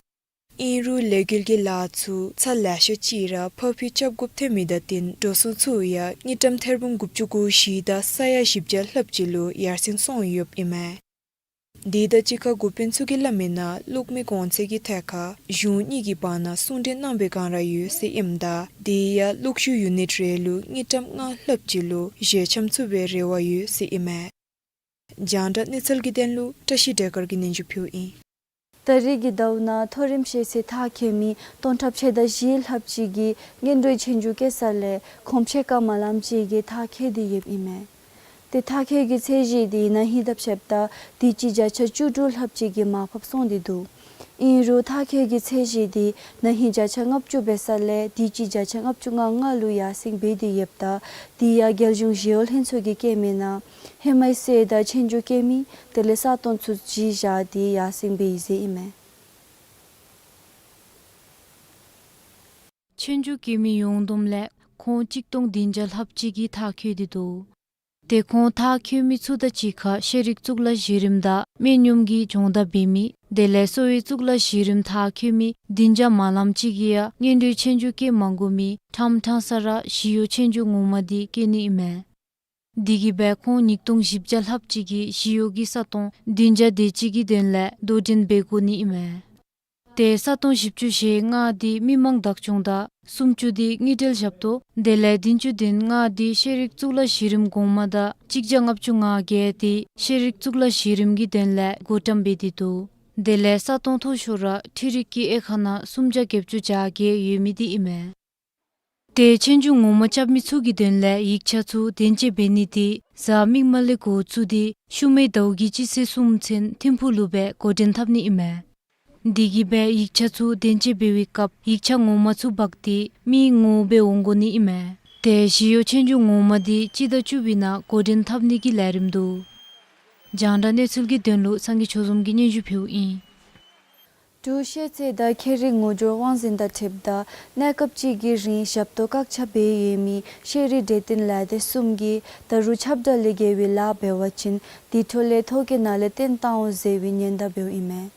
ཨིན་རུང་ལས་འགུལ་གྱི་ལཱ་ཚུ་ཚར་ལེ་ཤ་ཅིག་ར་ཕར་འཕུལ་རྐྱབ་དགོཔ་ཐོན་མི་དང་བསྟུན་འགྲོ་སོང་ཚུ་ཡང་དངུལ་ཀྲམ་ཐེར་འབུམ་དགུ་བཅུ་གོ་བཞི་དང་ས་ཡ་བཞི་བརྒྱ་ལྷགཔ་ཅིག་ལུ་ཡར་སེང་སོང་ཡོདཔ་ཨིན་མས། དེ་དང་གཅིག་ཁར་འགོ་དཔོན་ཚུ་གིས་སླབ་མི་ནང་གློག་མེ་གོང་ཚད་ཀྱི་ཐད་ཁར་གཞུང་གཉིས་ཀྱི་བར་ན་གསུང་གྲོས་གནང་བའི་བསྒང་ར་ཡོད་ཟེར་ཨིནམ་ད་དེ་ཡང་གློག་ཤུགས་ཡུ་ནིཊ་རེ་ལུ་དངུལ་ཀྲམ་ལྔ་ལྷགཔ་ཅིག་ལུ་བཞེས་འཆམ་ཚུགས་པའི་རེ་བ་ཡོད་ཟེར་ཨིན་མས། རྒྱང་བསྒྲགས་གནས་ཚུལ་གྱི་དོན་ལུ་བཀྲ་ཤིས་བདེ་དཀར་གྱིས་སྙན་ཞུ་ཕུལཝ་ཨིན། ད་རེས་ཀྱི་ཟླཝ་ནང་མཐོ་རིམ་ཤེས་ཚད་མཐར་འཁྱོལ་མི་སྟོང་ཕྲག་ཕྱེད་དང་བཞི་ལྷགཔ་ཅིག་གིས་སྔོན་འགྲོའི་ཆོས་རྒྱུགས་རྐྱབ་ས་ལས་ཁོང་ཕྱེད་ཀ་མ་ལངམ་ཅིག་གིས་མཐར་འཁྱོལ་ཏེ་ཡོདཔ་ཨིན་མས། ཏེ་མཐར་འཁྱོལ་གྱི་ཚད་གཞི་དེ་ན་ཧིང་དང་ཕྱདཔ་ད་དུས་ཅི་བརྒྱ་ཆ་བཅུ་དྲུག་ལྷགཔ་ཅིག་གིས་མར་ཕབ་སོང་སྟེ་འདུག། ཨིན་རུང་མཐར་འཁྱོལ་གྱི་ཚད་གཞི་དེ་ན་ཧིང་བརྒྱ་ཆ་ལྔ་བཅུ་འབད་ས་ལས་དུས་ཅི་བརྒྱ་ཆ་ལྔ་བཅུ་ང་ལྔ་ལུ་ཡར་སེང་འབད་དེ་ཡོདཔ་ད་དེ་ཡང་རྒྱལ་གཞུང་ཞི་གཡོག་ལྷན་ཚོགས་ཀྱིས་བཀོད་མི་ནང་ཧེ་མའི་སྲོལ་དང་ཆོས་རྒྱུགས་རྐྱབ་མི་དེ་ལས་ས་སྟོང་ཚུ་གཞི་བཞག་སྟེ་ཡར་སེང་འབད་ཡི་ཟེར་ཨིན་མས། ཆོས་རྒྱུགས་རྐྱབ་མི་ཡོངས་བསྡོམས་ལས་ཁོང་གཅིག་སྟོང་བདུན་བརྒྱ་ལྷགཔ་ཅིག་གིས་མཐར་འཁྱོལ་ཏེ་འདུག། ཏེ་ཁོང་མཐར་འཁྱོལ་མི་ཚུ་དང་གཅིག་ཁར་ཤེས་རིག་གཙུག་ལག་གཞི་རིམ་དང་སྨན་གཡོགམ་གི་སྦྱོང་བརྡར་འབད་མི་དེ་ལས་གསོ་བའི་གཙུག་ལག་གཞི་རིམ་མཐར་འཁྱོལ་མི་བདུན་བརྒྱ་མ་ལངམ་ཅིག་གིས་ཡང་སྔོན་འགྲོའི་ཆོས་རྒྱུགས་རྐྱབ་མ་དགོ་མི་ཕྲངམ་ཕྲང་ས་ར་ཞི་གཡོག་ཆོས་རྒྱུགས་ངོ་མ་དེ་རྐྱབ་ནི་ཨིན་མས། དེ་གིས་སྦེ་ཁོང་ཉིས་སྟོང་བཞི་བརྒྱ་ལྷགཔ་ཅིག་གིས་ཞི་གཡོག་གི་ས་སྟོང་བདུན་བརྒྱ་དེ་ཅིག་གི་དོན་ལས་དོ་འགྲན་འབད་དགོ་ནི་ཨིན་མས། ཏེ་ས་སྟོང་བཞི་བཅུ་ཞེ་ལྔ་དེ་མི་མང་བདག་སྐྱོང་དང་སུམ་ཅུ་དེ་དངུལ་འབྲེལ་ཞབས་ཏོག་དེ་ལས་བདུན་ཅུ་དོན་ལྔ་དེ་ཤེས་རིག་གཙུག་ལག་གཞི་རིམ་གོང་མ་དང་གཅིག་བརྒྱ་ལྔ་བཅུ་ང་བརྒྱད་དེ་ཤེས་རིག་གཙུག་ལག་གཞི་རིམ་གྱི་དོན་ལས་བགོ་བཀྲམ་འབད་དེ་འདུག། དེ་ལས་ས་སྟོང་མཐོ་ཤོས་ར་འཕྲུལ་རིག་གི་དབྱེ་ཁག་ནང་སུམ་བརྒྱ་བརྒྱད་ཅུ་གྱ་བརྒྱད་ཡོད་མི་དེ་ཨིན་མས། ཏེ་ཆོས་རྒྱུགས་ངོ་མ་རྐྱབ་མི་ཚུ་གི་དོན་ལས་ཡིག་ཆ་ཚུ་དན་ཅན་འབད་ནི་དེ་གཟའ་མིག་དམར་ལས་འགོ་བཙུགས་ཏེ་ཤུལ་མའི་ཟླཝ་གི་སྤྱི་ཚེས་གསུམ་ཚུན་ཐིམ་ཕུག་ལུ་སྦེ་འགོ་འདྲེན་འཐབ་ནི་ཨིན་མས། དེ་གིས་སྦེ་ཡིག་ཆ་ཚུ་དན་ཅན་འབད་བའི་སྐབས་ཡིག་ཆ་ངོ་མ་ཚུ་འབག་སྟེ་མི་ངོ་སྦེ་འོང་དགོ་ནི་ཨིན་མས། ཏེ་ཞི་གཡོག་ཆོས་རྒྱུགས་ངོ་མ་དེ་སྤྱི་ཟླ་བཅུ་པའི་ནང་འགོ་འདྲེན་འཐབ་ནི་གི་ལས་རིམ་འདུག། རྒྱང་བསྒྲགས་གནས་ཚུལ་གྱི་དོན་ལུ་སངས་རྒྱས་ཆོས་འཛོམས་ཀྱིས་སྙན་ཞུ་ཕུལཝ་ཨིན། འབྲུག་ཤེས་ཚད་དང་ཁྱད་རིག་ངོ་སྦྱོར་དབང་འཛིན་དང་འཁྲིལཝ་ད་གནས་སྐབས་ཅིག་གི་རིང་ཞབས་ཏོག་བཀག་ཆ་འབད་ཡོད་མི་ཤེས་རིག་གྲོས་སྟོན་ལས་སྡེ་གསུམ་གྱིས་ད་རུང་ཁྱབ་བསྒྲགས་ལས་འགལ་བའི་ལཱ་འབད་བ་ཅིན་དེ་འཕྲོ་ལས་ཐོ་བཀོད་ནང་ལས་བཏོན་བཏང་འོང་ཟེར་བའི་ཉེན་བརྡ་འབདཝ་ཨིན་མས།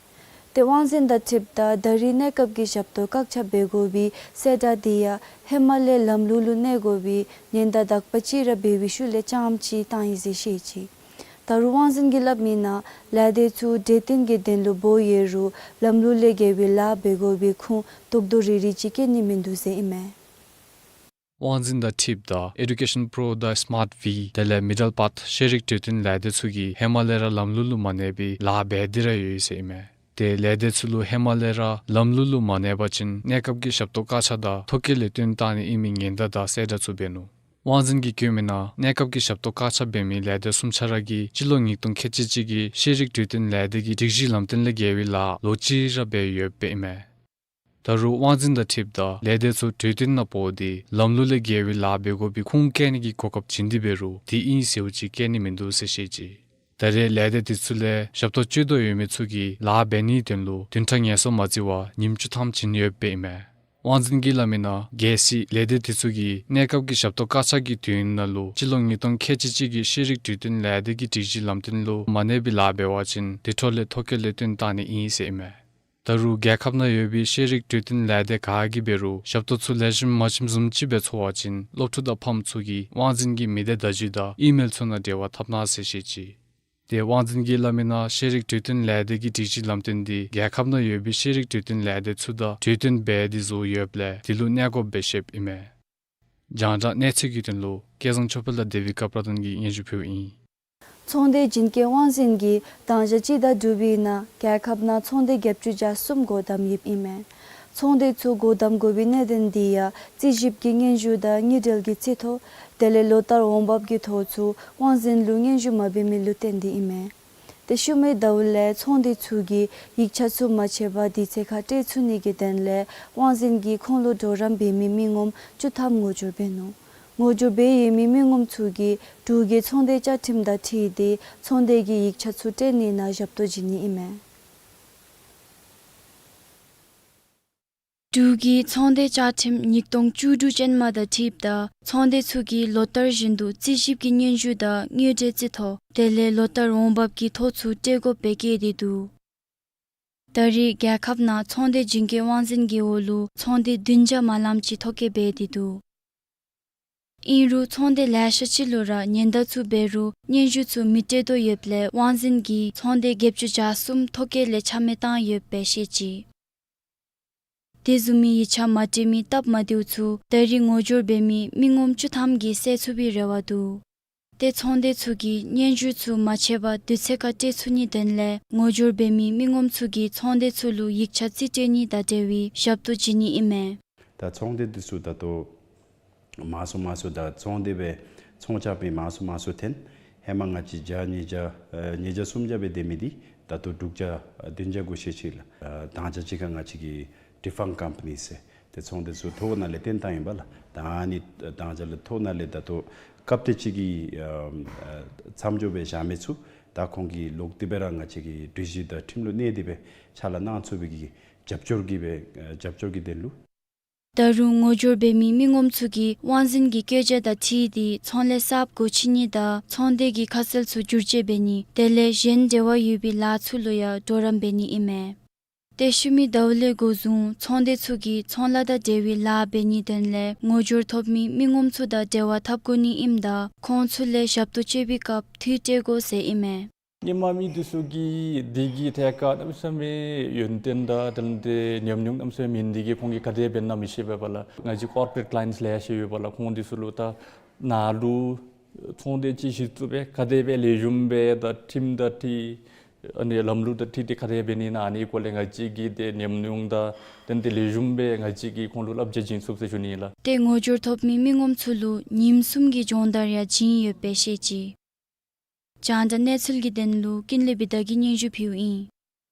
ཏེ་དབང་འཛིན་དང་འཁྲིལཝ་ད་ད་རིས་གནས་སྐབས་ཀྱི་ཞབས་ཏོག་བཀག་ཆ་འབད་དགོ་པའི་གསལ་བསྒྲགས་དེ་ཡང་ཧེ་མ་ལས་ལམ་ལུགས་ལུ་གནས་དགོ་པའི་ཉེན་བརྡ་དག་པ་ཅིག་ར་འབད་བའི་ཤུལ་ལས་རྐྱངམ་ཅིག་བཏང་ཡི་ཟེར་བཤད་ཅི། ད་རུང་དབང་འཛིན་གྱིས་སླབ་མི་ནང་ལས་སྡེ་ཚུ་གྲོས་བསྟུན་གྱི་དོན་ལུ་འབོ་ཡོད་རུང་ལམ་ལུགས་ལས་འགལ་བའི་ལཱ་འབད་དགོ་པའི་ཁུངས་རྡོག་རྡོག་རིལ་རི་ཅིག་བཀོད་ནི་མིན་འདུག་ཟེར་ཨིན་མས། དབང་འཛིན་དང་འཁྲིལཝ་ད་Education Pro དང་Smart V དེ་ལས་Middle Path ཤེས་རིག་གྲོས་བསྟུན་ལས་སྡེ་ཚུ་གིས་ཧེ་མ་ལས་ར་ལམ་ལུགས་ལུ་མ་གནས་པའི་ལཱ་འབད་དེ་ར་ཡོད་ཟེར་ཨིན་མས། ཏེ་ལས་སྡེ་ཚུ་ལུ་ཧེ་མ་ལས་ར་ལམ་ལུགས་ལུ་མ་གནས་པ་ཅིན་གནས་སྐབས་ཀྱི་ཞབས་ཏོག་བཀག་ཆ་དང་ཐོ་བཀོད་ལས་བཏོན་བཏང་ནི་ཨིན་མི་ཉེན་བརྡ་དང་གསལ་བསྒྲགས་ཚུ་འབད་ནུག། དབང་འཛིན་གྱིས་བཀོད་མི་ནང་གནས་སྐབས་ཀྱི་ཞབས་ཏོག་བཀག་ཆ་འབད་མི་ལས་སྡེ་གསུམ་ཆ་ར་གིས་སྤྱི་ལོ་ཉིས་སྟོང་ཁལ་གཅིག་གཅིག་གི་ཤེས་རིག་གྲོས་བསྟུན་ལས་སྡེ་གི་སྒྲིག་གཞི་ལམ་སྟོན་ལས་འགལ་བའི་ལཱ་ལོ་གཅིག་ར་འབད་ཡོདཔ་ཨིན་མས། ད་རུང་དབང་འཛིན་དང་འཁྲིལཝ་ད་ལས་སྡེ་ཚུ་གྲོས་བསྟུན་ནང་འབོ་སྟེ་ལམ་ལུགས་ལས་འགལ་བའི་ལཱ་འབད་དགོ་པའི་ཁུངས་བཀལ་ནི་གི་གོ་སྐབས་བྱིན་ཏེ་འབད་རུང་དེ་ཨིན་ཟེརཝ་ཅིག་བཀལ་ནི་མིན་འདུག་ཟེར་བཤད་ཅི། ད་རེས་ལས་སྡེ་དེ་ཚུ་ལས་ཞབས་ཏོག་སྤྱོད་དོ་ཡོད་མི་ཚུ་གིས་ལཱ་འབད་ནིའི་དོན་ལུ་བདུན་ཕྲག་ངལ་གསོ་མ་བརྩི་བར་ཉིནམ་བཅུ་ཐམ་བྱིན་ཡོདཔ་ཨིན་མས། དབང་འཛིན་གྱིས་སླབ་མི་ནང་གལ་སྲིད་ལས་སྡེ་དེ་ཚུ་གིས་གནས་སྐབས་ཀྱི་ཞབས་ཏོག་བཀག་ཆ་གི་དུས་ཡུན་ནང་ལུ་སྤྱི་ལོ་ཉིས་སྟོང་ཁལ་གཅིག་གཅིག་གི་ཤེས་རིག་གྲོས་བསྟུན་ལས་སྡེ་གི་སྒྲིག་གཞི་ལམ་སྟོན་ལུ་མ་གནས་པའི་ལཱ་འབད་བ་ཅིན་དེ་འཕྲོ་ལས་ཐོ་བཀོད་ལས་བཏོན་བཏང་ནི་ཨིན་ཟེར་ཨིན་མས། ད་རུང་རྒྱལ་ཁབ་ནང་ཡོད་པའི་ཤེས་རིག་གྲོས་བསྟུན་ལས་སྡེ་ག་གིས་འབད་རུང་ཞབས་ཏོག་ཚུ་ལེགས་ཤོམ་མ་བྱིནམ་བཟུམ་ཅིག་སྦེ་ཚོར་བ་ཅིན་སློབ་ཕྲུག་དང་ཕམ་ཚུ་གིས་དབང་འཛིན་གྱི་མི་སྡེ་བརྡ་བརྒྱུད་དང་ཨི་མེལ་ཚུ་ནང་འབྲེལ་བ་འཐབ་གནང་ཟེར་བཤད་ཅི། ཏེ་དབང་འཛིན་གྱིས་སླབ་མི་ནང་ཤེས་རིག་གྲོས་བསྟུན་ལས་སྡེ་གི་སྒྲིག་གཞི་ལམ་སྟོན་དེ་རྒྱལ་ཁབ་ནང་ཡོད་པའི་ཤེས་རིག་གྲོས་བསྟུན་ལས་སྡེ་ཚུ་དང་གྲོས་བསྟུན་འབད་དེ་བཟོ་ཡོདཔ་ལས་དེ་ལུ་གནས་དགོཔ་སྦེ་བཤདཔ་ཨིན་མས། རྒྱང་བསྒྲགས་གནས་ཚུལ་གྱི་དོན་ལུ་སྐལ་བཟང་ཆོས་འཕེལ་དང་དེ་བི་ཀ་པྲ་དན་གྱིས་སྙན་ཞུ་ཕུལཝ་ཨིན། ཚོང་སྡེ་བྱིན་སྐྱེད་དབང་འཛིན་གྱིས་དང་ཞག་སྤྱི་ཟླ་དྲུག་པའི་ནང་རྒྱལ་ཁབ་ནང་ཚོང་སྡེ་བརྒྱད་ཅུ་གྱ་གསུམ་སྒོ་བསྡམ་ཡོདཔ་ཨིན་མས། ཚོང་སྡེ་ཚུ་སྒོ་བསྡམ་དགོ་པའི་གནད་དོན་དེ་ཡང་རྩིས་ཞིབ་ཀྱི་སྙན་ཞུ་དང་དངུལ་འབྲེལ་གྱི་རྩིས་ཐོ་དེ་ལས་ལོ་ལྟར་འོང་འབབ་ཀྱི་ཐོ་ཚུ་དབང་འཛིན་ལུ་སྙན་ཞུ་མ་འབད་མི་ལུ་བརྟེན་ཏེ་ཨིན་མས། ཏེ་ཤུལ་མའི་ཟླཝ་ལས་ཚོང་སྡེ་ཚུ་གིས་ཡིག་ཆ་ཚུ་མ་ཆད་པར་དུས་ཚོད་ཁར་སྤྲོད་ཚུགས་ནི་གི་དོན་ལས་དབང་འཛིན་གྱིས་ཁོང་ལུ་གྲོགས་རམ་འབད་མི་མི་ངོམ་བཅུ་ཐམ་ངོ་སྦྱོར་འབད་ནུག། ངོ་སྦྱོར་འབད་ཡོད་མི་མི་ངོམ་ཚུ་གིས་འབྲུག་གི་ཚོང་སྡེ་བཅའ་ཁྲིམས་དང་འཁྲིལ་ཏེ་ཚོང་སྡེ་གི་ཡིག་ཆ་ཚུ་སྤྲོད་ནི་ནང་ཞབས་ཏོག་བྱིན་ནི་ཨིན་མས། འབྲུག་གི་ཚོང་སྡེ་བཅའ་ཁྲིམས་ཉིས་སྟོང་བཅུ་དྲུག་ཅན་མ་དང་འཁྲིལཝ་ད་ཚོང་སྡེ་ཚུ་གིས་ལོ་ལྟར་བཞིན་དུ་རྩིས་ཞིབ་ཀྱི་སྙན་ཞུ་དང་དངུལ་འབྲེལ་རྩིས་ཐོ་དེ་ལས་ལོ་ལྟར་འོང་འབབ་ཀྱི་ཐོ་ཚུ་སྤྲོད་དགོཔ་སྦེ་བཀོད་དེ་འདུག། ད་རེས་རྒྱལ་ཁབ་ནང་ཚོང་སྡེ་བྱིན་སྐྱེད་དབང་འཛིན་གྱི་འོག་ལུ་ཚོང་སྡེ་བདུན་བརྒྱ་མ་ལངམ་ཅིག་ཐོ་བཀོད་འབད་དེ་འདུག། ཨིན་རུང་ཚོང་སྡེ་ལེ་ཤ་ཅིག་ལུ་ར་ཉེན་བརྡ་ཚུ་འབད་རུང་སྙན་ཞུ་ཚུ་མི་སྤྲོད་དོ་ཡོདཔ་ལས་དབང་འཛིན་གྱིས་ཚོང་སྡེ་བརྒྱད་ཅུ་གྱ་གསུམ་ཐོ་བཀོད་ལས་ཆ་མེད་བཏང་ཡོདཔ་སྦེ་བཤད་ཅི། དེ་བཟུམ་མའི་ཡིག་ཆ་མ་སྤྲོད་མི་སྟབས་མ་བདེཝ་ཚུ་ད་རེས་ངོ་སྦྱོར་འབད་མི་མི་ངོམ་བཅུ་ཐམ་གྱིས་བསལ་ཚུགས་པའི་རེ་བ་འདུག། ཏེ་ཚོང་སྡེ་ཚུ་གིས་སྙན་ཞུ་ཚུ་མ་ཆད་པར་དུས་ཚོད་ཁར་སྤྲོད་ཚུགས་ནིའི་དོན་ལས་ངོ་སྦྱོར་འབད་མི་མི་ངོམ་ཚུ་གིས་ཚོང་སྡེ་ཚུ་ལུ་ཡིག་ཆ་རྩིས་སྤྲོད་ནི་དང་འབྲེལ་བའི་ཞབས་ཏོག་བྱིན་ནི་ཨིན་མས། ད་ཚོང་སྡེ་འདི་ཚུ་ད་ལྟོ་མང་སུ་མང་སུ་ད་ཚོང་སྡེ་སྦེ་ཚོང་རྐྱབ་མི་མང་སུ་མང་སུ་ཐོན། ཧེ་མ་ང་བཅས་བརྒྱ་ཉིས་བརྒྱ་ཨེ་ཉིས་བརྒྱ་སུམ་བརྒྱ་སྦེ་སྡོད་མི་འདི་ད་ལྟོ་དྲུག་བརྒྱ་བདུན་བརྒྱ་འགོ་ཤེས་ཅི་ལགས། ཨེ་དང་ཆ་ཅིག་ཁར་ང་བཅས་ཀྱི་ཌི་ཕང་ཀམ་པ་ནི་ཟེར་ཏེ་ཚོང་སྡེ་ཚུ་ཐོག་ནང་ལས་བཏོན་བཏང་ཡི་པ་ལགས། ད་ཨ་ནི་དང་ཆ་ལས་ཐོག་ནང་ལས་ད་ལྟོ་སྐབས་དེ་ཅིག་གི་ཨེ་མཚམས་འཇོག་འབད་བཞག་མི་ཚུ་ད་ཁོང་གིས་ལོག་སྟེ་སྦེ་ར་ང་བཅས་ཀྱི་སྒྲིག་གཞི་དང་ཁྲིམས་ལུ་གནས་ཏེ་སྦེ་ཕྱག་ལཱ་གནང་ཚུགས་པའི་གི་རྒྱབ་སྐྱོར་གྱི་སྦེ་ཨེ་རྒྱབ་སྐྱོར་གྱི་དོན་ལུ། ད་རུང་ངོ་སྦྱོར་འབད་མི་མི་ངོམ་ཚུ་གིས་དབང་འཛིན་གྱི་བཀོད་རྒྱ་དང་འཁྲིལ་ཏེ་ཚོང་ལས་གསརཔ་སྒོ་ཕྱེ་ནི་དང་ཚོང་སྡེ་གི་ཁ་གསལ་ཚུ་བསྒྱུར་བཅོས་འབད་ནི་དེ་ལས་གཞན་འབྲེལ་བ་ཡོད་པའི་ལཱ་ཚུ་ལུ་ཡང་གྲོགས་རམ་འབད་ནི་ཨིན་མས། ཏེ་ཤུལ་མའི་ཟླཝ་ལས་འགོ་བཟུང་ཚོང་སྡེ་ཚུ་གིས་ཚོང་ལཱ་དང་འབྲེལ་བའི་ལཱ་འབད་ནིའི་དོན་ལས་ངོ་སྦྱོར་ཐོབ་མི་མི་ངོམ་ཚུ་དང་འབྲེལ་བ་འཐབ་དགོ་ནི་ཨིནམ་ད་ཁོང་ཚུ་ལས་ཞབས་ཏོག་སྤྱོད་པའི་སྐབས་འཐུས་སྤྲོད་དགོ་ཟེར་ཨིན་མས། སྔོན་མ་མི་འདི་ཚུ་གིས་འདི་གི་ཐད་ཁར་གནམ་མེད་ས་མེད་ཡོན་ཏན་དང་དེ་ལས་ཏེ་ཉམས་མྱོང་གནམ་མེད་ས་མེད་མེད་ནི་འདི་གིས་ཁོང་གིས་ག་དེ་འབད་ན་མི་ཤེས་པས་པ་ལགས། ང་བཅས་ཀོར་པོ་རེཊ་ཀ་ལའིནཊསི་ལེ་ཤ་ཡོད་པ་ལགས། ཁོང་འདི་ཚུ་ལུ་ད་ནཱ་ལུ་ཚོང་སྡེ་ཅིག་གཞི་བཙུགས་སྦེ་ག་དེ་སྦེ་ལེགས་ཤོམ་སྦེ་ད་ཁྲིམས་དང་འཁྲིལ་ཨ་ནི་ལམ་ལུགས་དང་འཁྲིལ་ཏེ་ག་དེ་འབད་ནི་ཨིན་ན་ཨ་ནི་སྐོར་ལས་ང་བཅས་ཀྱིས་ཏེ་ཉམས་མྱོང་དང་དེ་ལས་ཏེ་ལེགས་ཤོམ་སྦེ་ང་བཅས་ཀྱིས་ཁོང་ལུ་བསླབ་བྱ་བྱིན་ཚུགས་ཟེར་ཞུ་ནི་ཨིན་ལགས། ཏེ་ངོ་སྦྱོར་ཐོབ་མི་མི་ངོམ་ཚུ་ལུ་ཉིནམ་གསུམ་གྱི་སྦྱོང་བརྡར་ཡང་བྱིན་ཡོདཔ་སྦེ་བཤད་ཅི། རྒྱང་བསྒྲགས་གནས་ཚུལ་གྱི་དོན་ལུ་ཀུན་ལེགས་བི་དྷ་གིས་སྙན་ཞུ་ཕུལཝ་ཨིན།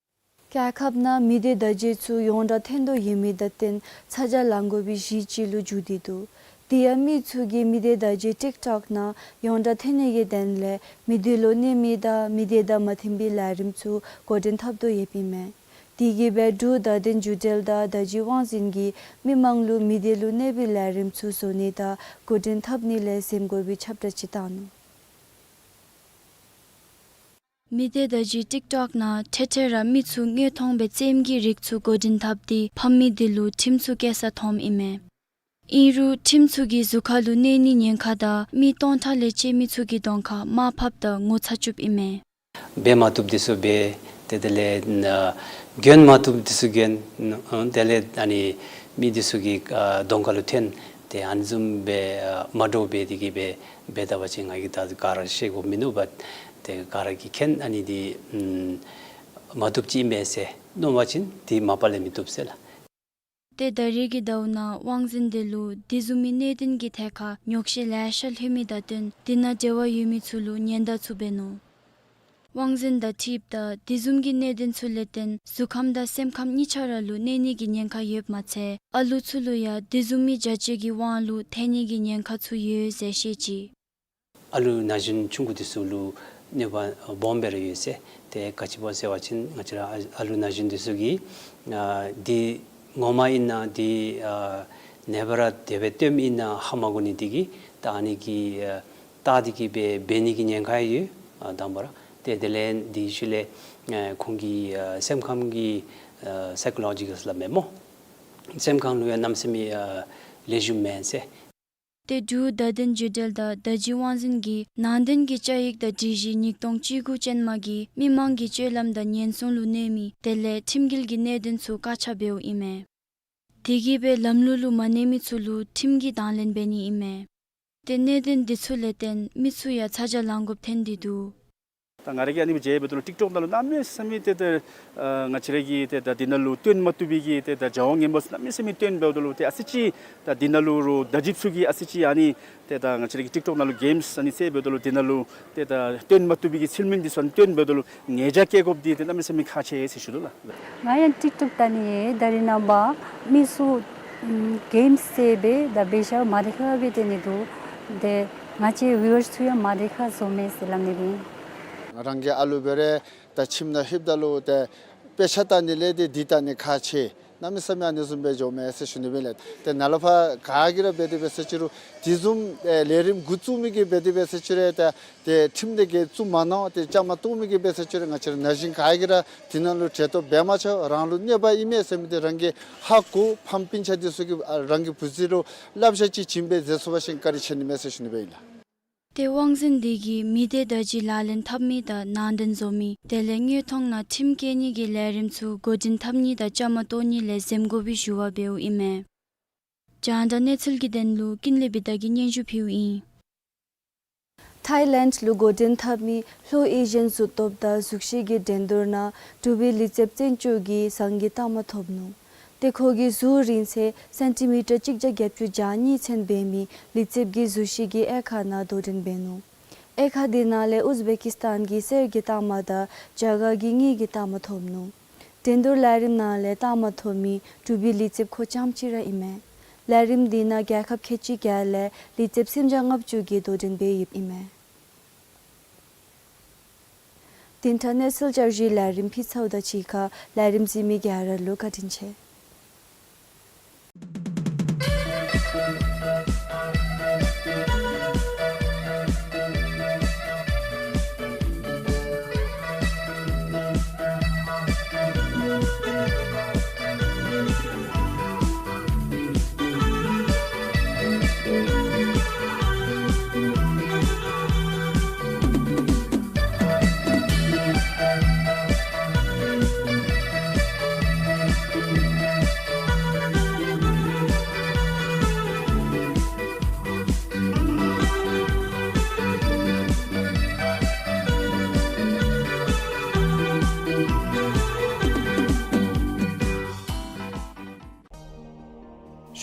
རྒྱལ་ཁབ་ནང་མི་སྡེ་བརྡ་བརྒྱུད་ཚུ་ཡོངས་གྲགས་ཐོན་དོ་ཡོད་མི་དང་བསྟུན་ཚ་གྱང་ལང་དགོ་པའི་གཞི་ཅིག་ལུ་འགྱུར་ཏེ་འདུག། དེ་ཡང་མི་ཚུ་གིས་མི་སྡེ་བརྡ་བརྒྱུད་ཊིཀ་ཊོཀ་ནང་ཡོངས་གྲགས་ཐོན་ནི་གི་དོན་ལས་མི་སྡེ་ལུ་གནས་མི་དང་མི་སྡེ་དང་མ་མཐུན་པའི་ལས་རིམ་ཚུ་འགོ་འདྲེན་འཐབ་དོ་ཡོདཔ་ཨིན་མས། དེ་གིས་སྦེ་འབྲུག་བརྡ་དོན་བརྒྱུད་འབྲེལ་དང་བརྡ་བརྒྱུད་དབང་འཛིན་གྱིས་མི་མང་ལུ་མི་སྡེ་ལུ་གནས་པའི་ལས་རིམ་ཚུ་བཟོ་ནི་དང་འགོ་འདྲེན་འཐབ་ནི་ལས་འཛེམ་དགོ་པའི་ཁྱབ་བསྒྲགས་ཅིག་བཏང་ནུག། མི་སྡེ་བརྡ་བརྒྱུད་ཊིཀ་ཊོཀ་ནང་ཐེངས་ཐེངས་ར་མི་ཚུ་དངོས་མཐོང་སྦེ་རྩེདམོ་གི་རིགས་ཚུ་འགོ་འདྲེན་འཐབ་སྟེ་ཕམ་མི་དེ་ལུ་ཁྲིམས་ཚུ་བཀལ་ས་མཐོངམ་ཨིན་མས། ཨིན་རུང་ཁྲིམས་ཚུ་གིས་གཟུགས་ཁ་ལུ་གནོད་ནིའི་ཉེན་ཁ་དང་མི་སྟོང་ཕྲག་ལས་བཅད་མི་ཚུ་གི་གདོང་ཁར་དམའ་ཕབ་དང་ངོ་ཚ་བཅུགཔ་ཨིན་མས། འབད་མ་བཏུབ་འདི་ཚུ་འབད། ཏེ་དེ་ལས་ཨ་གྱོན་མ་བཏུབ་འདི་ཚུ་གྱོན། ཨ་དེ་ལས་ཨ་ནི་མི་འདི་ཚུ་གི་ཨ་གདོང་ཁ་ལུ་ཐོན། ཏེ་ཨ་ནི་བཟུམ་སྦེ་ཨ་མ་འདྲཝ་འབད་དེ་གིས་སྦེ་འབད་ད་པ་ཅིན་ང་གིས་ད་ག་ར་ཤེས་དགོཔ་མིན་ནུག་པ། ཏེ་ག་ར་གིས་མཁྱེན། ཨ་ནི་འདི་ཨམ་མ་བཏུབ་ཅིག་ཨིན་པས་ཟེར་མནོ་བ་ཅིན་འདི་མ་པ་ལས་མི་བཏུབ་ཟེར་ལགས། ཏེ་ད་རེས་ཀྱི་ཟླཝ་ནང་དབང་འཛིན་དེ་ལུ་དེ་བཟུམ་མའི་གནད་དོན་གྱི་ཐད་ཁར་ཉོགས་བཤད་ལེ་ཤ་ལྷོད་མི་དང་བསྟུན་དེ་ནང་འབྲེལ་བ་ཡོད་མི་ཚུ་ལུ་ཉེན་བརྡ་ཚུ་འབད་ནུག། དབང་འཛིན་དང་འཁྲིལཝ་ད་དེ་བཟུམ་གྱི་གནད་དོན་ཚུ་ལས་བརྟེན་གཟུགས་ཁམས་དང་སེམས་ཁམས་གཉིས་ཆ་ར་ལུ་གནོད་ནིའི་ཉེན་ཁ་ཡོདཔ་མ་ཚད་ཨ་ལུ་ཚུ་ལུ་ཡང་དེ་བཟུམ་མའི་བྱ་སྤྱོད་ཀྱི་དབང་ལུ་ཐལ་ནིའི་ཉེན་ཁ་ཚུ་ཡོད་ཟེར་བཤད་ཅི། ཨ་ལུ་ན་གཞོན་ཆུང་ཀུ་འདི་ཚུ་ལུ་གནོད་པ་སྦོམ་སྦེ་ར་ཡོད་ཟེར། ཏེ་ག་ཅི་སྦེ་ཟེར་བ་ཅིན་ང་བཅས་ར་ཨ་ཨ་ལུ་ན་གཞོན་འདི་ཚུ་གིས་ཨ་འདི་ངོ་མ་ཨིན་ན་འདི་ཨ་ནེ་བར་དེ་སྦེ་སྟོནམ་ཨིན་ན་ཧ་མ་གོ་ནི་འདི་གིས་ད་ཨ་ནི་གི་ཨ་ད་འདི་གིས་འབད་འབད་ནིའི་ཉེན་ཁ་ཡོད། ཨ་དང་པ་ར་ཏེ་དེ་ལས་འདི་ཤུལ་ལས་ཨ་ཁོང་གི་ཨ་སེམས་ཁམས་ཀྱི་ཨ་སའི་ཀོ་ལོ་ཇི་ཀཱལ་སླབ་མས་སྨོ། སེམས་ཁམས་ལུ་ཡང་གནམ་མེད་ས་མེད་ཨ་ལེགས་ཤོམ་མེན་ཟེར། ཏེ་འབྲུག་བརྡ་དོན་བརྒྱུད་འབྲེལ་དང་བརྡ་བརྒྱུད་དབང་འཛིན་གྱི་ནང་དོན་གྱི་བཅའ་ཡིག་དང་སྒྲིག་གཞི་ཉིས་སྟོང་བཅུ་དགུ་ཅན་མ་གིས་མི་མང་གི་སྤྱོད་ལམ་དང་ཉེན་སྲུང་ལུ་གནོད་མི་དེ་ལས་ཁྲིམས་འགལ་གྱི་གནད་དོན་ཚུ་བཀག་ཆ་འབདཝ་ཨིན་མས། དེ་གིས་སྦེ་ལམ་ལུགས་ལུ་མ་གནས་མི་ཚུ་ལུ་ཁྲིམས་ཀྱི་དང་ལེན་འབད་ནི་ཨིན་མས། ཏེ་གནད་དོན་འདི་ཚུ་ལས་བརྟེན་མི་ཚུ་ཡང་ཚ་གྱང་ལང་དགོཔ་ཐོན་ཏེ་འདུག། ད་ང་ར་གིས་ཨ་ནི་སྦེ་མཇལཝ་ད་ལུ་ཊིཀ་ཊོཀ་ནང་ལུ་གནམ་མེད་ས་མེད་ཏེ་ད་ཨ་ང་བཅས་ར་གི་ཏེ་ད་འདི་ནང་ལུ་སྟོན་མ་བཏུབ་པའི་གི་ཏེ་ད་བྱ་བ་ངན་པ་ཚུ་གནམ་མེད་ས་མེད་སྟོན་འབདཝ་ད་ལུ་ཏེ་ཨ་ཙི་ཅིག་ད་འདི་ནང་ལུ་རོགས་བརྡ་བརྒྱུདཔ་ཚུ་གིས་ཨ་ཙི་ཅིག་ཨ་ནི་ཏེ་ད་ང་བཅས་ར་གི་ཊིཀ་ཊོཀ་ནང་ལུ་གེམསི་ཨ་ནི་རྩེད་འབདཝ་ད་ལུ་འདི་ནང་ལུ་ཏེ་ད་སྟོན་མ་བཏུབ་པའི་གི་ཚུལ་མིན་འདི་ཚུ་ཨ་ནི་སྟོན་འབདཝ་ད་ལུ་ཉེས་བྱ་བཀལ་དགོཔ་འདི་ཏེ་གནམ་མེད་ས་མེད་ཁག་ཆེ་ཟེར་ཞུ་དོ་ལགས། ང་ཡང་ཊིཀ་ཊོཀ་བལྟ་ནི་ཡོད། ད་རེས་ནངས་པ་མི་ཚུ་ཨམ་གེམསི་རྩེད་སྦེ་ད་འབད་ཤ་མ་བདེ་ཁག་སྦེ་སྟོན་ནི་འདུག། ཏེ་ང་བཅས་བིའུ་ཝརསི་ཚུ་ཡང་མ་བདེ་ཁག་བཟོ་མས་ཟེར་སླབ་ནི་ཨིན། རང་གི་ཨ་ལུ་འབད་རུང་ད་ཁྱིམ་ནང་ལྷོདཔ་ད་ལུ་ཏེ་དཔེ་ཆ་བལྟ་ནི་ལས་ཏེ་འདི་བལྟ་ནི་ཁག་ཆེ། གནམ་མེད་ས་མེད་ཨ་ནི་བཟུམ་སྦེ་འགྱོཝ་མས་ཟེར་ཞུ་ནི་སྦེ་ལགས། ཏེ་ནཱ་ལས་ཕར་ག་གིས་ར་འབད་དེ་འབད་ཟེར་ཅི་རུང་དེ་བཟུམ་ཨེ་ལས་རིམ་འགོ་བཙུགས་མི་གིས་འབད་དེ་འབད་ཟེར་ཅི་རུང་ཏེ་ཏེ་ཁྲིམས་དེ་གིས་བཙུགས་མ་གནང་། ཏེ་བཅའ་མར་གཏོགས་མི་གིས་འབད་ཟེར་ཅི་རུང་ང་བཅས་ར་ན་གཞོན་ག་གིས་ར་དེ་ནང་ལུ་གྲལ་གཏོགས་འབད་མ་ཆོག། རང་ལུ་གནོད་པ་ཨིན་མས་ཟེར་མི་དེ་རང་གིས་ཧ་གོ། ཕམ་སྤུན་ཆ་དེ་ཚུ་གིས་ཨ་རང་གི་བུ་ཚ་ལུ་སླབ་བྱ་ཅིག་བྱིན་སྦེ་མཛད་ཚུགས་པ་ཅིན་བཀའ་དྲིན་ཆེ་ནི་མས་ཟེར་ཞུ་ནི་སྦེ་ཨིན་ལགས། ཏེ་དབང་འཛིན་འདི་གིས་མི་སྡེ་བརྡ་བརྒྱུད་ལག་ལེན་འཐབ་མི་དང་ནང་དོན་བཟོ་མི་དེ་ལས་དངོས་མཐོང་ནང་ཁྲིམས་བཀལ་ནི་གི་ལས་རིམ་ཚུ་འགོ་འདྲེན་འཐབ་ནི་དང་བཅའ་མར་གཏོགས་ནི་ལས་འཛེམ་དགོ་པའི་ཞུ་བ་འབདཝ་ཨིན་མས། རྒྱང་བསྒྲགས་གནས་ཚུལ་གྱི་དོན་ལུ་ཀུན་ལེགས་བི་དྷ་གིས་སྙན་ཞུ་ཕུལཝ་ཨིན། ཐའི་ལེནཌ་ལུ་འགོ་འདྲེན་འཐབ་མི་ལྷོ་ཨེ་ཤི་ཡན་གཟུགས་སྟོབས་དང་གཟུགས་གཞི་གི་འགྲན་བསྡུར་ནང་འབྲུག་པའི་ལུས་རྩལཔ་བཙན་སྐྱོགས་ཀྱིས་ཟངས་ཀྱི་རྟགས་མ་ཐོབ་ནུག། ཏེ་ཁོ་གི་གཟུགས་རིང་ཚད་སེན་ཊི་མི་ཊར་གཅིག་བརྒྱ་བརྒྱད་ཅུ་གྱ་གཉིས་ཚུན་འབད་མི་ལུས་རྩལཔ་གིས་གཟུགས་གཞི་གི་དབྱེ་ཁག་ནང་དོ་འགྲན་འབད་ནུག། དབྱེ་ཁག་དེ་ནང་ལས་ཨུ་ཛི་བེ་ཀི་སི་ཐན་གྱིས་གསེར་གྱི་རྟགས་མ་དང་རྒྱ་གར་གྱིས་དངུལ་གྱི་རྟགས་མ་ཐོབ་ནུག། འགྲན་བསྡུར་ལས་རིམ་ནང་ལས་རྟགས་མ་ཐོབ་མི་འབྲུག་པའི་ལུས་རྩལཔ་ཁོ་རྐྱངམ་གཅིག་ར་ཨིན་མས། ལས་རིམ་དེ་ནང་རྒྱལ་ཁབ་ཁལ་གཅིག་བརྒྱད་ལས་ལུས་རྩལཔ་སུམ་བརྒྱ་ལྔ་བཅུ་གིས་དོ་འགྲན་འབད་ཡོདཔ་ཨིན་མས། དེ་འཕྲོ་གནས་ཚུལ་བསྐྱར་ཞུའི་ལས་རིམ་ཕུལ་ཚརཝ་དང་གཅིག་ཁར་ལས་རིམ་གཟིགས་མི་ག་ར་ལུ་བཀའ་དྲིན་ཆེ།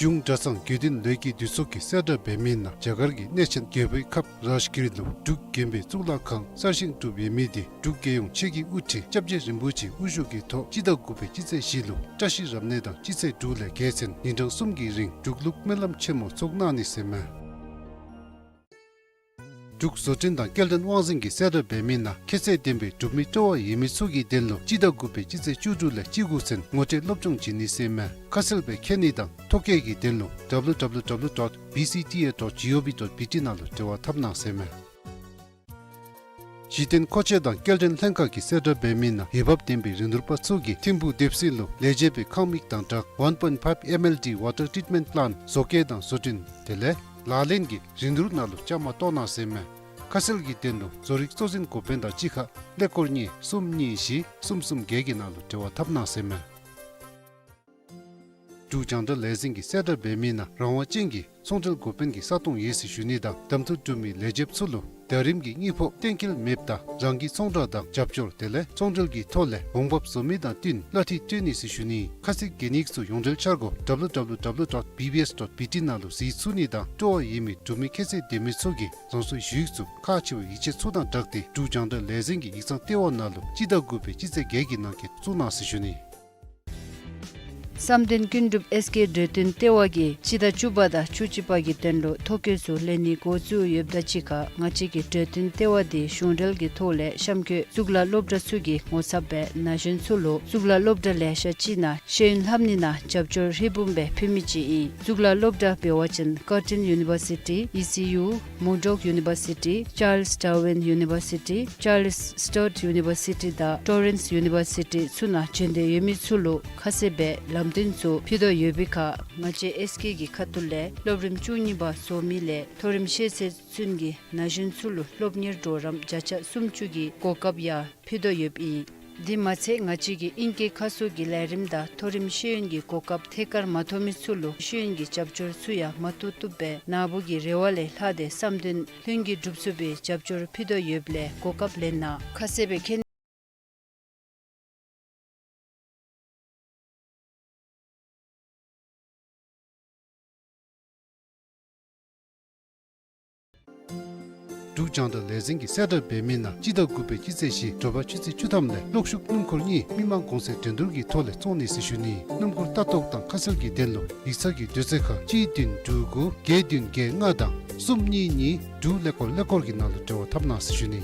གཞུང་གྲྭ་ཚང་དགེ་འདུན་ལས་ཀྱི་འདུས་ཚོགས་ཀྱིས་གསལ་བསྒྲགས་འབད་མི་ནང་རྒྱ་གར་གྱི་གནས་ཆེན་རྒྱལ་པོའི་ཁབ་རཱཇ་གིར་ལུ་འབྲུག་དགོན་པའི་གཙུག་ལག་ཁང་གསར་བཞེངས་གྲུབ་ཡོད་མི་དེ་འབྲུག་རྒྱལ་ཡོངས་ཆེད་ཀྱི་དབུ་ཁྲིད་སྐྱབས་རྗེ་རིན་པོ་ཆེའི་དབུ་བཞུགས་ཀྱི་ཐོག་སྤྱི་ཟླ་དགུ་པའི་སྤྱི་ཚེས་བཞི་ལུ་བཀྲ་ཤིས་རབ་གནས་དང་སྤྱི་ཚེས་དྲུག་ལས་བརྒྱད་ཚུན་ཉིན་གྲངས་གསུམ་གྱི་རིང་འབྲུག་ལུགས་སྨོན་ལམ་ཆེན་མོ་ཚོགས་གནང་ནི་ཟེར་མས། འབྲུག་བཟོ་སྐྲུན་དང་སྐྱེལ་འདྲེན་དབང་འཛིན་གྱིས་གསལ་བསྒྲགས་འབད་མི་ནང་ཁྱད་ཚད་ལྡན་པའི་སྒྲུབ་མི་སྤྲོ་བ་ཡོད་མི་ཚུ་གི་དོན་ལུ་སྤྱི་ཟླ་དགུ་པའི་སྤྱི་ཚེས་བཅུ་དྲུག་ལས་བཅུ་དགུ་ཚུན་ངོ་སྤྲོད་སློབ་སྦྱོང་བྱིན་ནི་ཟེར་མས། ཁ་གསལ་སྦེ་མཁྱེན་ནི་དང་ཐོ་བཀོད་ཀྱི་དོན་ལུ་W W W dot B C T A dot G O V dot B T ནང་ལུ་འབྲེལ་བ་འཐབ་གནང་ཟེར་མས། གཞི་རྟེན་མཁོ་ཆས་དང་སྐྱེལ་འདྲེན་ལྷན་ཁག་གིས་གསལ་བསྒྲགས་འབད་མི་ནང་འོས་འབབ་ལྡན་པའི་རིན་བསྡུར་པ་ཚུ་གིས་ཐིམ་ཕུག་དེབ་གསེར་ལུ་ལས་བྱེད་པའི་ཁང་མིག་དང་སྦྲགས་one point five M L D water treatment plant བཟོ་བཀོད་དང་བཟོ་སྐྲུན་དེ་ལས་ལག་ལེན་གྱི་རིན་བསྡུར་ནང་ལུ་བཅའ་མར་གཏོགས་གནང་ཟེར་མས། ཁ་གསལ་གྱི་དོན་ལུ་བཟོ་རིག་གཙོ་འཛིན་འགོ་དཔོན་དང་གཅིག་ཁར་ཀླད་ཀོར་གཉིས་གསུམ་གཉིས་བཞི་གསུམ་གསུམ་བརྒྱད་ཀྱི་ནང་ལུ་འབྲེལ་བ་འཐབ་གནང་ཟེར་མས། འབྲུག་རྒྱང་བསྒྲགས་ལས་འཛིན་གྱིས་གསལ་བསྒྲགས་འབད་མི་ནང་རང་དབང་ཅན་གྱི་ཚོང་འབྲེལ་འགོ་དཔོན་གྱི་ས་སྟོང་ཡོད་ཟེར་ཞུ་ནི་དང་གདམ་འཐུ་གྲུབ་མི་ལས་བྱེདཔ་ཚུ་ལུ་ཟླ་རིམ་གྱི་དངུལ་ཕོགས་གཏན་འཁེལ་མེདཔ་ད་རང་གི་ཚོང་བསྒྲགས་དང་རྒྱབ་སྐྱོར་དེ་ལས་ཚོང་འབྲེལ་གྱི་ཐོག་ལས་འོང་འབབ་བཟོ་མི་དང་བསྟུན་གླ་འཐུས་སྤྲོད་ནི་ཟེར་ཞུ་ནི། ཁ་གསལ་གྱི་གནས་ཚུལ་ཡོངས་འབྲེལ་འཆར་སྒོ་W W W dot B B S dot B T ནང་ལུ་གཟིགས་ཚུགས་ནི་དང་སྤྲོ་བ་ཡོད་མི་སྒྲུབ་མི་ཁྱད་ཚད་ལྡན་མི་ཚུ་གིས་རང་སོའི་ཞུ་ཡིག་ཚུ་ཁག་ཆེ་བའི་ཡིག་ཆ་ཚུ་དང་སྦྲགས་ཏེ་འབྲུག་རྒྱང་བསྒྲགས་ལས་འཛིན་གྱི་ཡིག་ཚང་ལྟེ་བ་ནང་ལུ་སྤྱི་ཟླ་དགུ་པའི་སྤྱི་ཚེས་བརྒྱད་ཀྱི་ནང་འཁོད་བཙུགས་གནང་ཟེར་ཞུ་ནི། བསམ་གཏན་ཀུན་གྲུབ་ཨེས་ཀེ་གྲོས་བསྟུན་ལྟེ་བ་གིས་སྤྱི་ཟླ་བཅུ་པ་དང་བཅུ་གཅིག་པ་གི་དོན་ལུ་ཐོ་བཀོད་ཚུ་ལེན་ནི་འགོ་བཙུགས་ཡོདཔ་ད་གཅིག་ཁར་ང་བཅས་ཀྱི་གྲོས་བསྟུན་ལྟེ་བ་དེ་གཞུང་འབྲེལ་གྱི་ཐོག་ལས་གཤམ་འཁོད་གཙུག་ལག་སློབ་གྲྭ་ཚུ་གི་ངོ་ཚབ་སྦེ་ན་གཞོན་ཚུ་ལུ་གཙུག་ལག་སློབ་གྲྭ་ལེ་ཤ་ཅིག་ནང་ཤེས་ཡོན་ལྷབ་ནི་ནང་རྒྱབ་སྐྱོར་ཧྲིལ་བུམ་སྦེ་ཕུལ་མི་ཅིག་ཨིན། གཙུག་ལག་སློབ་གྲྭ་འབད་བ་ཅིན་Curtin University, E C U, Murdoch University, Charles Darwin University, Charles Sturt University དང་Torrens University ཚུ་ནང་བྱོན་ཏེ་ཡོད་མི་ཚུ་ལུ་ཁ་གསལ་སྦེ་ལམ་སྟོན་ཚུ་ཕུལ་དོ་ཡོད་པའི་ཁར་ང་བཅས་ཨེས་ཀེ་གི་ཁ་ཐུག་ལས་སློབ་རིམ་བཅུ་གཉིས་པ་བཟོ་མི་ལས་མཐོ་རིམ་ཤེས་ཚད་ཚུན་གྱི་ན་གཞོན་ཚུ་ལུ་སློབ་གཉེར་གྲོགས་རམ་བརྒྱ་ཆ་སུམ་ཅུ་གི་གོ་སྐབས་ཡང་ཕུལ་དོ་ཡོདཔ་ཨིན། དེ་མ་ཚད་ང་བཅས་ཀྱིས་ཨིང་སྐད་ཁ་གསོ་གི་ལས་རིམ་དང་མཐོ་རིམ་ཤེས་ཡོན་གྱི་གོ་སྐབས་ཐད་ཀར་མ་ཐོབ་མི་ཚུ་ལུ་ཤེས་ཡོན་གྱི་རྒྱབ་སྐྱོར་ཚུ་ཡང་མ་བཏུབ་བཏུབ་སྦེ་ནཱ་བུ་གི་རེ་བ་ལས་ལྷག་སྟེ་བསམ་དོན་ལྷུན་གྱིས་འགྲུབ་ཚུགས་པའི་རྒྱབ་སྐྱོར་ཕུལ་དོ་ཡོདཔ་ལས་གོ་སྐབས་ལེན་གནང་། ཁ་གསལ་སྦེ་མཁྱེན། འབྲུག་རྒྱང་བསྒྲགས་ལས་འཛིན་གྱིས་གསལ་བསྒྲགས་འབད་མི་ནང་སྤྱི་ཟླ་དགུ་པའི་སྤྱི་ཚེས་བཞི་དྲོ་པ་ཆུ་ཚོད་བཅུ་ཐམ་ལས་གློག་ཤུགས་སྣུམ་འཁོར་གཉིས་མི་མང་གོང་ཚད་འགྲན་བསྡུར་གྱི་ཐོག་ལས་བཙོང་ནི་ཟེར་ཞུ་ནི། སྣུམ་འཁོར་ལྟ་རྟོག་དང་ཁ་གསལ་གྱི་དོན་ལུ་ཡིག་ཚང་གི་དུས་ཚོད་ཁར་གཅིག་བདུན་དྲུག་དགུ་བརྒྱད་བདུན་བརྒྱད་ལྔ་དང་གསུམ་གཉིས་གཉིས་དྲུག་ཀླད་ཀོར་ཀླད་ཀོར་གྱི་ནང་ལུ་འབྲེལ་བ་འཐབ་གནང་ཟེར་ཞུ་ནི།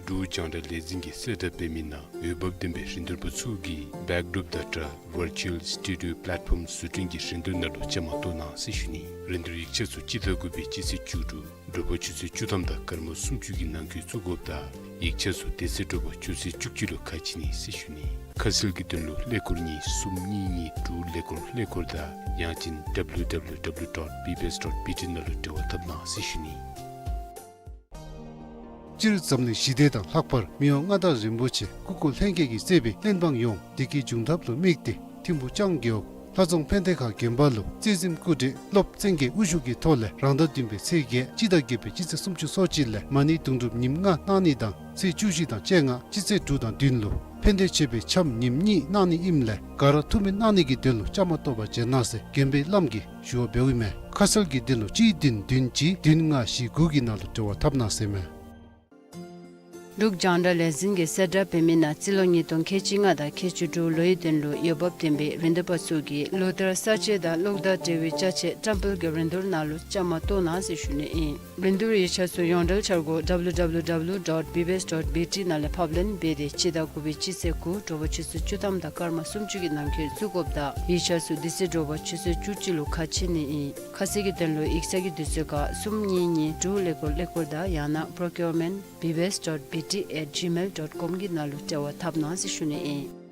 འབྲུག་རྒྱང་བསྒྲགས་ལས་འཛིན་གྱིས་གསལ་བསྒྲགས་འབད་མི་ནང་འོས་འབབ་ལྡན་པའི་རིན་བསྡུར་པ་ཚུ་གིས་བེཀ་ཌོརོཔ་དང་སྦྲགས་ཝར་ཅུ་ཝལ་སི་ཊུ་ཌི་ཡོ་པ་ལེཊ་ཕོམ་བཟོ་སྐྲུན་གྱི་རིན་བསྡུར་ནང་ལུ་བཅའ་མར་གཏོགས་གནང་ཟེར་ཞུ་ནི། རིན་བསྡུར་ཡིག་ཆ་ཚུ་སྤྱི་ཟླ་དགུ་པའི་སྤྱི་ཚེས་བཅུ་དྲུག་དྲོ་པ་ཆུ་ཚོད་བཅུ་ཐམ་དང་སྐར་མ་སུམ་ཅུ་གི་ནང་འཁོད་བཙུགས་དགོཔ་དང་ཡིག་ཆ་ཚུ་དེ་ཚེ་དྲོ་པ་ཆུ་ཚོད་བཅུ་གཅིག་ལུ་ཁ་ཕྱེ་ནི་ཟེར་ཞུ་ནི། ཁ་གསལ་གྱི་དོན་ལུ་ཀླད་ཀོར་གཉིས་གསུམ་གཉིས་གཉིས་དྲུག་ཀླད་ཀོར་ཀླད་ཀོར་དང་ཡང་ཅིན་ཌབ་ལུ་ཌབ་ལུ་ཌབ་ལུ་ཌོཊ་བི་བི་ཨེསི་ཌོཊ་བི་ཊི་ནང་ལུ་འབྲེལ་བ་འཐབ་གནང་ཟེར་ཞུ་ནི། སྤྱིར་འཛམ་གླིང་ཞི་བདེ་དང་ལྷག་པར་མི་དབང་མངའ་བདག་རིན་པོ་ཆེ་སྐུ་འཁོར་ལྷན་རྒྱས་ཀྱིས་གཙོས་པའི་བློན་འབངས་ཡོངས་བདེ་སྐྱིད་འབྱུང་ཐབས་ལུ་དམིགས་ཏེ་ཐིམ་ཕུག་ལྕང་རྒེད་འོག་ལྷ་རྫོང་ཕན་བདེ་ཁང་དགོན་པ་ལུ་རྩེ་གཟིམ་སྐུ་བགྲེས་སློབ་བཙན་རྒྱལ་དབུ་བཞུགས་ཀྱི་ཐོག་ལས་རང་ཟླ་བདུན་པའི་ཚེས་བརྒྱད་སྤྱི་ཟླ་བརྒྱད་པའི་སྤྱི་ཚེས་སུམ་ཅུ་སོ་གཅིག་ལས་མ་ཎི་དུང་སྒྲུབ་ཉིནམ་ལྔ་གནང་ནི་དང་ཚེས་བཅུ་བཞི་དང་བཅོ་ལྔ་སྤྱི་ཚེས་དྲུག་དང་བདུན་ལུ་ཕན་བདེ་མཆོད་པའི་འཆམ་ཉིནམ་གཉིས་གནང་ནི་ཨིནམ་ལས་ག་ར་ཐུགས་སྨོན་གནང་ནི་གི་དོན་ལུ་བཅའ་མར་གཏོགས་པར་བྱོན་གནང་ཟེར་དགོན་པའི་བླམ་གིས་ཞུ་བ་འབདཝ་ཨིན་མས། ཁ་གསལ་གྱི་དོན་ལུ་གཅིག་བདུན་བདུན་གཅིག་བདུན་ལྔ་བཞི་དགུ་གི་ནང་ལུ་འབྲེལ་བ་འཐབ་གནང་ཟེར་མས། འབྲུག་རྒྱང་བསྒྲགས་ལས་འཛིན་གྱིས་གསལ་བསྒྲགས་འབད་མི་ནང་རྩིས་ལོ་ཉིས་སྟོང་ཁལ་གཅིག་ལྔ་དང་ཁལ་གཅིག་དྲུག་ལོའི་དོན་ལུ་འོས་འབབ་ལྡན་པའི་རིན་བསྡུར་པ་ཚུ་གིས་ལོ་ལྟར་གསར་བརྗེ་དང་གློག་དང་འབྲེལ་བའི་ཅ་ཆས་བཀྲམ་སྤེལ་གྱི་རིན་བསྡུར་ནང་ལུ་བཅའ་མར་གཏོགས་གནང་ཟེར་ཞུ་ནི་ཨིན། རིན་བསྡུར་ཡིག་ཆ་ཚུ་ཡོངས་འབྲེལ་འཆར་སྒོ་ཌབ་ལུ་ཌབ་ལུ་ཌབ་ལུ་ཌོཊ་བི་བི་ཨེསི་ཌོཊ་བི་ཊི་ནང་ལས་ཕབ་ལེན་འབད་དེ་སྤྱི་ཟླ་དགུ་པའི་སྤྱི་ཚེས་དགུ་དྲོ་པ་ཆུ་ཚོད་བཅུ་ཐམ་དང་སྐར་མ་སུམ་ཅུ་གི་ནང་འཁོད་བཙུགས་དགོཔ་དང་ཡིག་ཆ་ཚུ་དེ་ཚེ་དྲོ་པ་ཆུ་ཚོད་བཅུ་གཅིག་ལུ་ཁ་ཕྱེ་ནི་ཨིན། ཁ་གསལ་གྱི་དོན་ལུ་ཡིག་ཚང་གི་དུས་ཚོད་ཁར་གསུམ་གཉིས་གཉིས་དྲུག་ཀླད་ཀོར་ཀླད་ཀོར་དང་ཡང་ན་པྲོ་ཀིའུར་མེནཊ་བི་བི་ཨེསི་ཌོཊ་བི་ཊི་ཨེཊ་ཇི་མེལ་ཌོཊ་ཀོམ་གི་ནང་ལུ་འབྲེལ་བ་འཐབ་གནང་ཟེར་ཞུ་ནི་ཨིན།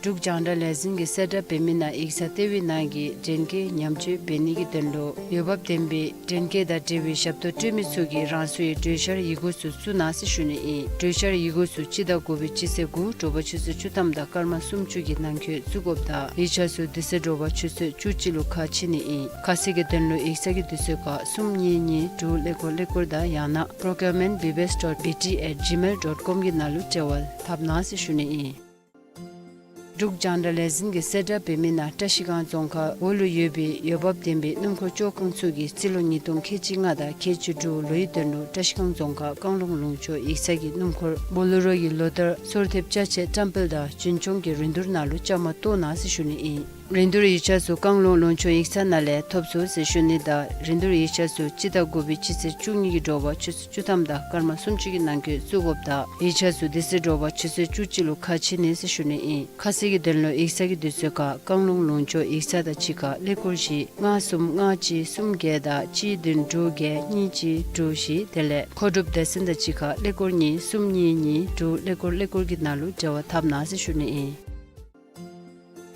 འབྲུག་རྒྱང་བསྒྲགས་ལས་འཛིན་གྱིས་གསལ་བསྒྲགས་འབད་མི་ནང་ཡིག་ཚང་ལྟེ་བའི་ནང་གི་འདྲེན་སྐས་ཉམས་བཅོས་འབད་ནི་གི་དོན་ལུ་འོས་འབབ་ལྡན་པའི་འདྲེན་སྐས་དང་འབྲེལ་བའི་ཞབས་ཏོག་སྤྲོད་མི་ཚུ་གིས་རང་སོའི་གྲོས་འཆར་ཡི་གུ་ཚུ་བཙུགས་གནང་ཟེར་ཞུ་ནི་ཨིན། གྲོས་འཆར་ཡི་གུ་ཚུ་སྤྱི་ཟླ་དགུ་པའི་སྤྱི་ཚེས་དགུ་དྲོ་པ་ཆུ་ཚོད་བཅུ་ཐམ་དང་སྐར་མ་སུམ་ཅུ་གི་ནང་འཁོད་བཙུགས་དགོཔ་དང་ཡིག་ཆ་ཚུ་དེ་ཚེ་དྲོ་པ་ཆུ་ཚོད་བཅུ་གཅིག་ལུ་ཁ་ཕྱེ་ནི་ཨིན། ཁ་གསལ་གྱི་དོན་ལུ་ཡིག་ཚང་གི་དུས་ཚོད་ཁར་གསུམ་གཉིས་གཉིས་དྲུག་ཀླད་ཀོར་ཀླད་ཀོར་དང་ཡང་ན་པྲོ་ཀིའུར་མེནཊ་བི་བི་ཨེསི་ཌོཊ་བི་ཊི་ཨེཊ་ཇི་མེལ་ཌོཊ་ཀོམ་གི་ནང་ལུ་འབྲེལ་བ་འཐབ་གནང་ཟེར་ཞུ་ནི་ཨིན། འབྲུག་རྒྱང་བསྒྲགས་ལས་འཛིན་གྱིས་གསལ་བསྒྲགས་འབད་མི་ནང་བཀྲིས་སྒང་རྫོང་ཁག་འོག་ལུ་ཡོད་པའི་འོས་འབབ་ལྡན་པའི་སྣུམ་འཁོར་བཅོ་ཁང་ཚུ་གིས་རྩིས་ལོ་ཉིས་སྟོང་ཁལ་གཅིག་ལྔ་དང་ཁལ་གཅིག་དྲུག་ལོའི་དོན་ལུ་བཀྲིས་སྒང་རྫོང་ཁག་བཀང་ལུང་ལུང་ཕྱོགས་ཡིག་ཚང་གི་སྣུམ་འཁོར་བོ་ལེ་རོ་གི་ལོ་ལྟར་སོར་ཐེབས་ཅ་ཆས་བཀྲམ་སྤེལ་དང་རྒྱུན་སྐྱོང་གི་རིན་བསྡུར་ནང་ལུ་བཅའ་མར་གཏོགས་གནང་ཟེར་ཞུ་ནི་ཨིན། རིན་བསྡུར་ཡིག་ཆ་ཚུ་བཀང་ལུང་ལུང་ཕྱོགས་ཡིག་ཚང་ནང་ལས་ཐོབ་ཚུགས་ཟེར་ཞུ་ནི་དང་རིན་བསྡུར་ཡིག་ཆ་ཚུ་སྤྱི་ཟླ་དགུ་པའི་སྤྱི་ཚེས་བཅུ་གཉིས་ཀྱི་དྲོ་པ་ཆུ་ཚོད་བཅུ་ཐམ་དང་སྐར་མ་སུམ་ཅུ་གི་ནང་འཁོད་བཙུགས་དགོཔ་དང་ཡིག་ཆ་ཚུ་དེ་ཚེ་དྲོ་པ་ཆུ་ཚོད་བཅུ་གཅིག་ལུ་ཁ་ཕྱེ་ནི་ཟེར་ཞུ་ནི་ཨིན། ཁ་གསལ་གྱི་དོན་ལུ་ཡིག་ཚང་གི་དུས་ཚོད་ཁར་བཀང་ལུང་ལུང་ཕྱོགས་ཡིག་ཚང་དང་གཅིག་ཁར་ཀླད་ཀོར་བཞི་ལྔ་གསུམ་ལྔ་གཅིག་གསུམ་བརྒྱད་དང་གཅིག་བདུན་དྲུག་བརྒྱད་གཉིས་གཅིག་དྲུག་བཞི་དེ་ལས་མཁོ་སྒྲུབ་སྡེ་ཚན་དང་གཅིག་ཁར་ཀླད་ཀོར་གཉིས་གསུམ་གཉིས་གཉིས་དྲུག་ཀླད་ཀོར་ཀླད་ཀོར་གྱི་ནང་ལུ་འབྲེལ་བ་འཐབ་གནང་ཟེར་ཞུ་ནི་ཨིན།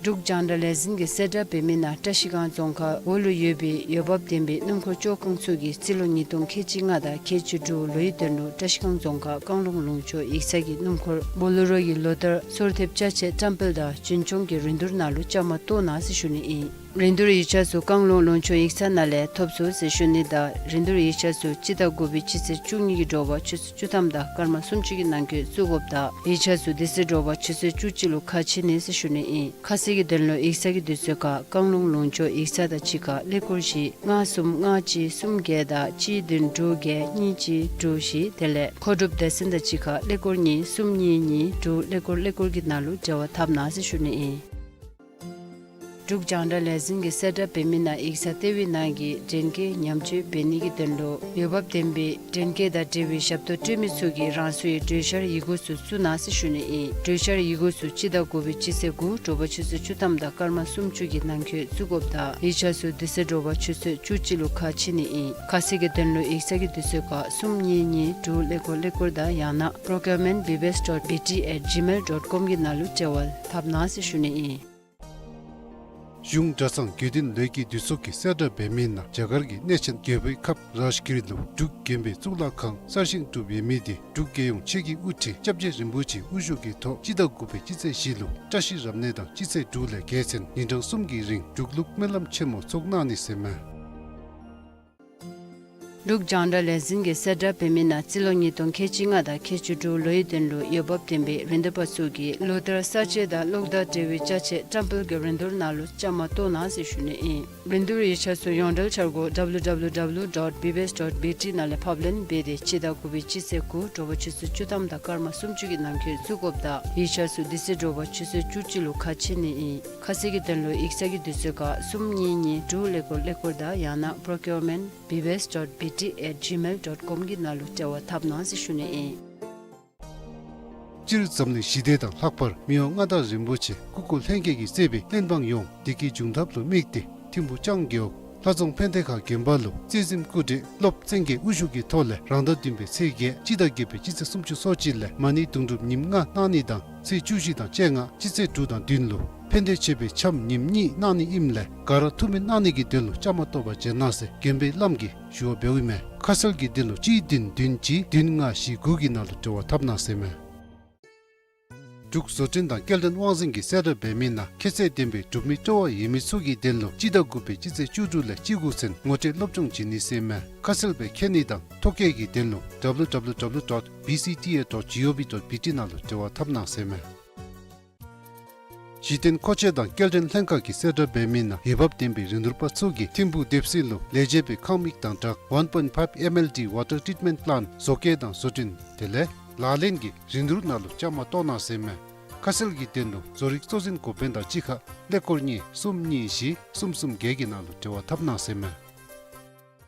འབྲུག་རྒྱང་བསྒྲགས་ལས་འཛིན་གྱིས་གསལ་བསྒྲགས་འབད་མི་ནང་བཀྲིས་སྒང་རྫོང་ཁག་འོག་ལུ་ཡོད་པའི་འོས་འབབ་ལྡན་པའི་སྣུམ་འཁོར་བཅོ་ཁང་ཚུ་གིས་རྩིས་ལོ་ཉིས་སྟོང་ཁལ་གཅིག་ལྔ་དང་ཁལ་གཅིག་དྲུག་ལོའི་དོན་ལུ་བཀྲིས་སྒང་རྫོང་ཁག་བཀང་ལུང་ལུང་ཕྱོགས་ཡིག་ཚང་གི་སྣུམ་འཁོར་བོ་ལེ་རོ་གི་ལོ་ལྟར་སོར་ཐེབས་ཅ་ཆས་བཀྲམ་སྤེལ་དང་རྒྱུན་སྐྱོང་གི་རིན་བསྡུར་ནང་ལུ་བཅའ་མར་གཏོགས་གནང་ཟེར་ཞུ་ནི་ཨིན། རིན་བསྡུར་ཡིག་ཆ་ཚུ་བཀང་ལུང་ལུང་ཕྱོགས་ཡིག་ཚང་ནང་ལས་ཐོབ་ཚུགས་ཟེར་ཞུ་ནི་དང་རིན་བསྡུར་ཡིག་ཆ་ཚུ་སྤྱི་ཟླ་དགུ་པའི་སྤྱི་ཚེས་བཅུ་གཉིས་ཀྱི་དྲོ་པ་ཆུ་ཚོད་བཅུ་ཐམ་དང་སྐར་མ་སུམ་ཅུ་གི་ནང་འཁོད་བཙུགས་དགོཔ་དང་ཡིག་ཆ་ཚུ་དེ་ཚེ་དྲོ་པ་ཆུ་ཚོད་བཅུ་གཅིག་ལུ་ཁ་ཕྱེ་ནི་ཟེར་ཞུ་ནི་ཨིན། ཁ་གསལ་གྱི་དོན་ལུ་ཡིག་ཚང་གི་དུས་ཚོད་ཁར་བཀང་ལུང་ལུང་ཕྱོགས་ཡིག་ཚང་དང་གཅིག་ཁར་ཀླད་ཀོར་བཞི་ལྔ་གསུམ་ལྔ་གཅིག་གསུམ་བརྒྱད་དང་གཅིག་བདུན་དྲུག་བརྒྱད་གཉིས་གཅིག་དྲུག་བཞི་དེ་ལས་མཁོ་སྒྲུབ་སྡེ་ཚན་དང་གཅིག་ཁར་ཀླད་ཀོར་གཉིས་གསུམ་གཉིས་གཉིས་དྲུག་ཀླད་ཀོར་ཀླད་ཀོར་གྱི་ནང་ལུ་འབྲེལ་བ་འཐབ་གནང་ཟེར་ཞུ་ནི་ཨིན། འབྲུག་རྒྱང་བསྒྲགས་ལས་འཛིན་གྱིས་གསལ་བསྒྲགས་འབད་མི་ནང་ཡིག་ཚང་ལྟེ་བའི་ནང་གི་འདྲེན་སྐས་ཉམས་བཅོས་འབད་ནི་གི་དོན་ལུ་འོས་འབབ་ལྡན་པའི་འདྲེན་སྐས་དང་འབྲེལ་བའི་ཞབས་ཏོག་སྤྲོད་མི་ཚུ་གིས་རང་སོའི་གྲོས་འཆར་ཡི་གུ་ཚུ་བཙུགས་གནང་ཟེར་ཞུ་ནི་ཨིན། གྲོས་འཆར་ཡི་གུ་ཚུ་སྤྱི་ཟླ་དགུ་པའི་སྤྱི་ཚེས་དགུ་དྲོ་པ་ཆུ་ཚོད་བཅུ་ཐམ་དང་སྐར་མ་སུམ་ཅུ་གི་ནང་འཁོད་བཙུགས་དགོཔ་དང་ཡིག་ཆ་ཚུ་དེ་ཚེ་དྲོ་པ་ཆུ་ཚོད་བཅུ་གཅིག་ལུ་ཁ་ཕྱེ་ནི་ཨིན། ཁ་གསལ་གྱི་དོན་ལུ་ཡིག་ཚང་གི་དུས་ཚོད་ཁར་གསུམ་གཉིས་གཉིས་དྲུག་ཀླད་ཀོར་ཀླད་ཀོར་དང་ཡང་ན་པྲོ་ཀིའུར་མེནཊ་བི་བི་ཨེསི་ཌོཊ་བི་ཊི་ཨེཊ་ཇི་མེལ་ཌོཊ་ཀོམ་གྱི་ནང་ལུ་འབྲེལ་བ་འཐབ་གནང་ཟེར་ཞུ་ནི་ཨིན། གཞུང་གྲྭ་ཚང་དགེ་འདུན་ལས་ཀྱི་འདུས་ཚོགས་ཀྱིས་གསལ་བསྒྲགས་འབད་མི་ནང་རྒྱ་གར་གྱི་གནས་ཆེན་རྒྱལ་པོའི་ཁབ་རཱཇ་གིར་ལུ་འབྲུག་དགོན་པའི་གཙུག་ལག་ཁང་གསར་བཞེངས་གྲུབ་ཡོད་མི་དེ་འབྲུག་རྒྱལ་ཡོངས་ཆོས་ཀྱི་དབུ་ཁྲིད་སྐྱབས་རྗེ་རིན་པོ་ཆེའི་དབུ་བཞུགས་ཀྱི་ཐོག་སྤྱི་ཟླ་དགུ་པའི་སྤྱི་ཚེས་བཞི་ལུ་བཀྲ་ཤིས་རབ་གནས་དང་སྤྱི་ཚེས་དྲུག་ལས་རྒྱལ་མཚན་ཉིན་གྲངས་གསུམ་གྱི་རིང་འབྲུག་ལུགས་སྨོན་ལམ་ཆེན་མོ་ཚོགས་གནང་ནི་ཟེར་མས། འབྲུག་རྒྱང་བསྒྲགས་ལས་འཛིན་གྱིས་གསལ་བསྒྲགས་འབད་མི་ནང་རྩིས་ལོ་ཉིས་སྟོང་ཁལ་གཅིག་ལྔ་དང་ཁལ་གཅིག་དྲུག་ལོའི་དོན་ལུ་འོས་འབབ་ལྡན་པའི་རིན་བསྡུར་པ་ཚུ་གིས་ལོ་ལྟར་གསར་བརྗེ་དང་གློག་དང་འབྲེལ་བའི་ཅ་ཆས་བཀྲམ་སྤེལ་གྱི་རིན་བསྡུར་ནང་ལུ་བཅའ་མར་གཏོགས་གནང་ཟེར་ཞུ་ནི་ཨིན། རིན་བསྡུར་ཡིག་ཆ་ཚུ་ཡོངས་འབྲེལ་འཆར་སྒོ་ཌབ་ལུ་ཌབ་ལུ་ཌབ་ལུ་ཌོཊ་བི་བི་ཨེསི་ཌོཊ་བི་ཊི་ནང་ལས་ཕབ་ལེན་འབད་དེ་སྤྱི་ཟླ་དགུ་པའི་སྤྱི་ཚེས་དགུ་དྲོ་པ་ཆུ་ཚོད་བཅུ་ཐམ་དང་སྐར་མ་སུམ་ཅུ་གི་ནང་འཁོད་བཙུགས་དགོཔ་དང་ཡིག་ཆ་ཚུ་དེ་ཚེ་དྲོ་པ་ཆུ་ཚོད་བཅུ་གཅིག་ལུ་ཁ་ཕྱེ་ནི་ཨིན། ཁ་གསལ་གྱི་དོན་ལུ་ཡིག་ཚང་གི་དུས་ཚོད་ཁར་གསུམ་གཉིས་གཉིས་དྲུག་ཀླད་ཀོར་ཀླད་ཀོར་དང་ཡང་ན་པྲོ་ཀིའུར་མེནཊ་བི་བི་ཨེསི་ཌོཊ་བི་ ཌི་ཨེཊ་ཇི་མེལ་ཌོཊ་ཀོམ་གི་ནང་ལུ་འབྲེལ་བ་འཐབ་གནང་ཟེར་ཞུ་ནི་ཨིན། སྤྱིར་འཛམ་གླིང་ཞི་བདེ་དང་ལྷག་པར་མི་དབང་མངའ་བདག་རིན་པོ་ཆེ་སྐུ་འཁོར་ལྷན་རྒྱས་ཀྱིས་གཙོས་པའི་བློན་འབངས་ཡོངས་བདེ་སྐྱིད་འབྱུང་ཐབས་ལུ་དམིགས་ཏེ་ཐིམ་ཕུ་ལྕང་རྒེད་འོག་ལྷ་རྫོང་ཕན་བདེ་ཁ་དགོན་པ་ལུ་རྩེ་གཟིམ་སྐུ་བགྲེས་སློབ་བཙན་རྒྱལ་དབུ་བཞུགས་ཀྱི་ཐོག་ལས་རང་ཟླ་བདུན་པའི་ཚེས་བརྒྱད་སྤྱི་ཟླ་བརྒྱད་པའི་སྤྱི་ཚེས་སུམ་ཅུ་སོ་གཅིག་ལས་མ་ཎི་དུང་སྒྲུབ་ཉིནམ་ལྔ་གནང་ནི་དང་ཚེས་བཅུ་བཞི་དང་བཅོ་ལྔ་སྤྱི་ཚེས་དྲུག་དང་བདུན་ལུ་ཕན་བདེ་མཆོད་པའི་འཆམ་ཉིནམ་གཉིས་གནང་ནི་ཨིནམ་ལས་ག་ར་ཐུགས་སྨོན་གནང་ནི་གི་དོན་ལུ་བཅའ་མར་གཏོགས་པར་བྱོན་གནང་ཟེར་དགོན་པའི་བླམ་གིས་ཞུ་བ་འབདཝ་ཨིན་མས། ཁ་གསལ་གྱི་དོན་ལུ་གཅིག་བདུན་བདུན་གཅིག་བདུན་ལྔ་བཞི་དགུ་གི་ནང་ལུ་འབྲེལ་བ་འཐབ་གནང་ཟེར་མས། འབྲུག་བཟོ་སྐྲུན་དང་སྐྱེལ་འདྲེན་དབང་འཛིན་གྱིས་གསལ་བསྒྲགས་འབད་མི་ནང་ཁྱད་ཚད་ལྡན་པའི་སྒྲུབ་མི་སྤྲོ་བ་ཡོད་མི་ཚུ་གི་དོན་ལུ་སྤྱི་ཟླ་དགུ་པའི་སྤྱི་ཚེས་བཅུ་དྲུག་ལས་བཅུ་དགུ་ཚུན་ངོ་སྤྲོད་སློབ་སྦྱོང་བྱིན་ནི་ཟེར་མས། ཁ་གསལ་སྦེ་མཁྱེན་ནི་དང་ཐོ་བཀོད་ཀྱི་དོན་ལུ་ཌབ་ལུ་ཌབ་ལུ་ཌབ་ལུ་ཌོཊ་བི་སི་ཊི་ཨེ་ཌོཊ་ཇི་ཨོ་བི་ཌོཊ་བི་ཊི་ནང་ལུ་འབྲེལ་བ་འཐབ་གནང་ཟེར་མས། གཞི་རྟེན་མཁོ་ཆས་དང་སྐྱེལ་འདྲེན་ལྷན་ཁག་གིས་གསལ་བསྒྲགས་འབད་མི་ནང་འོས་འབབ་ལྡན་པའི་རིན་བསྡུར་པ་ཚུ་གིས་ཐིམ་ཕུ་སྡེ་སྲིད་ལུ་ལས་བྱེད་པའི་ཁང་མིག་དང་སྦྲགས་ཝན་པོའིནཊ་ཕའིབ་ཨེམ་ཨེལ་ཌི་ཝ་ཊར་ཊིཊ་མེནཊ་པི་ལཱནཊ་བཟོ་བཀོད་དང་བཟོ་སྐྲུན་དེ་ལས་ལག་ལེན་གྱི་རིན་བསྡུར་ནང་ལུ་བཅའ་མར་གཏོགས་གནང་ཟེར་མས། ཁ་གསལ་གྱི་དོན་ལུ་བཟོ་རིག་གཙོ་འཛིན་འགོ་དཔོན་དང་གཅིག་ཁར་ཀླད་ཀོར་གཉིས་གསུམ་གཉིས་བཞི་གསུམ་གསུམ་བརྒྱད་ཀྱི་ནང་ལུ་འབྲེལ་བ་འཐབ་གནང་ཟེར་མས།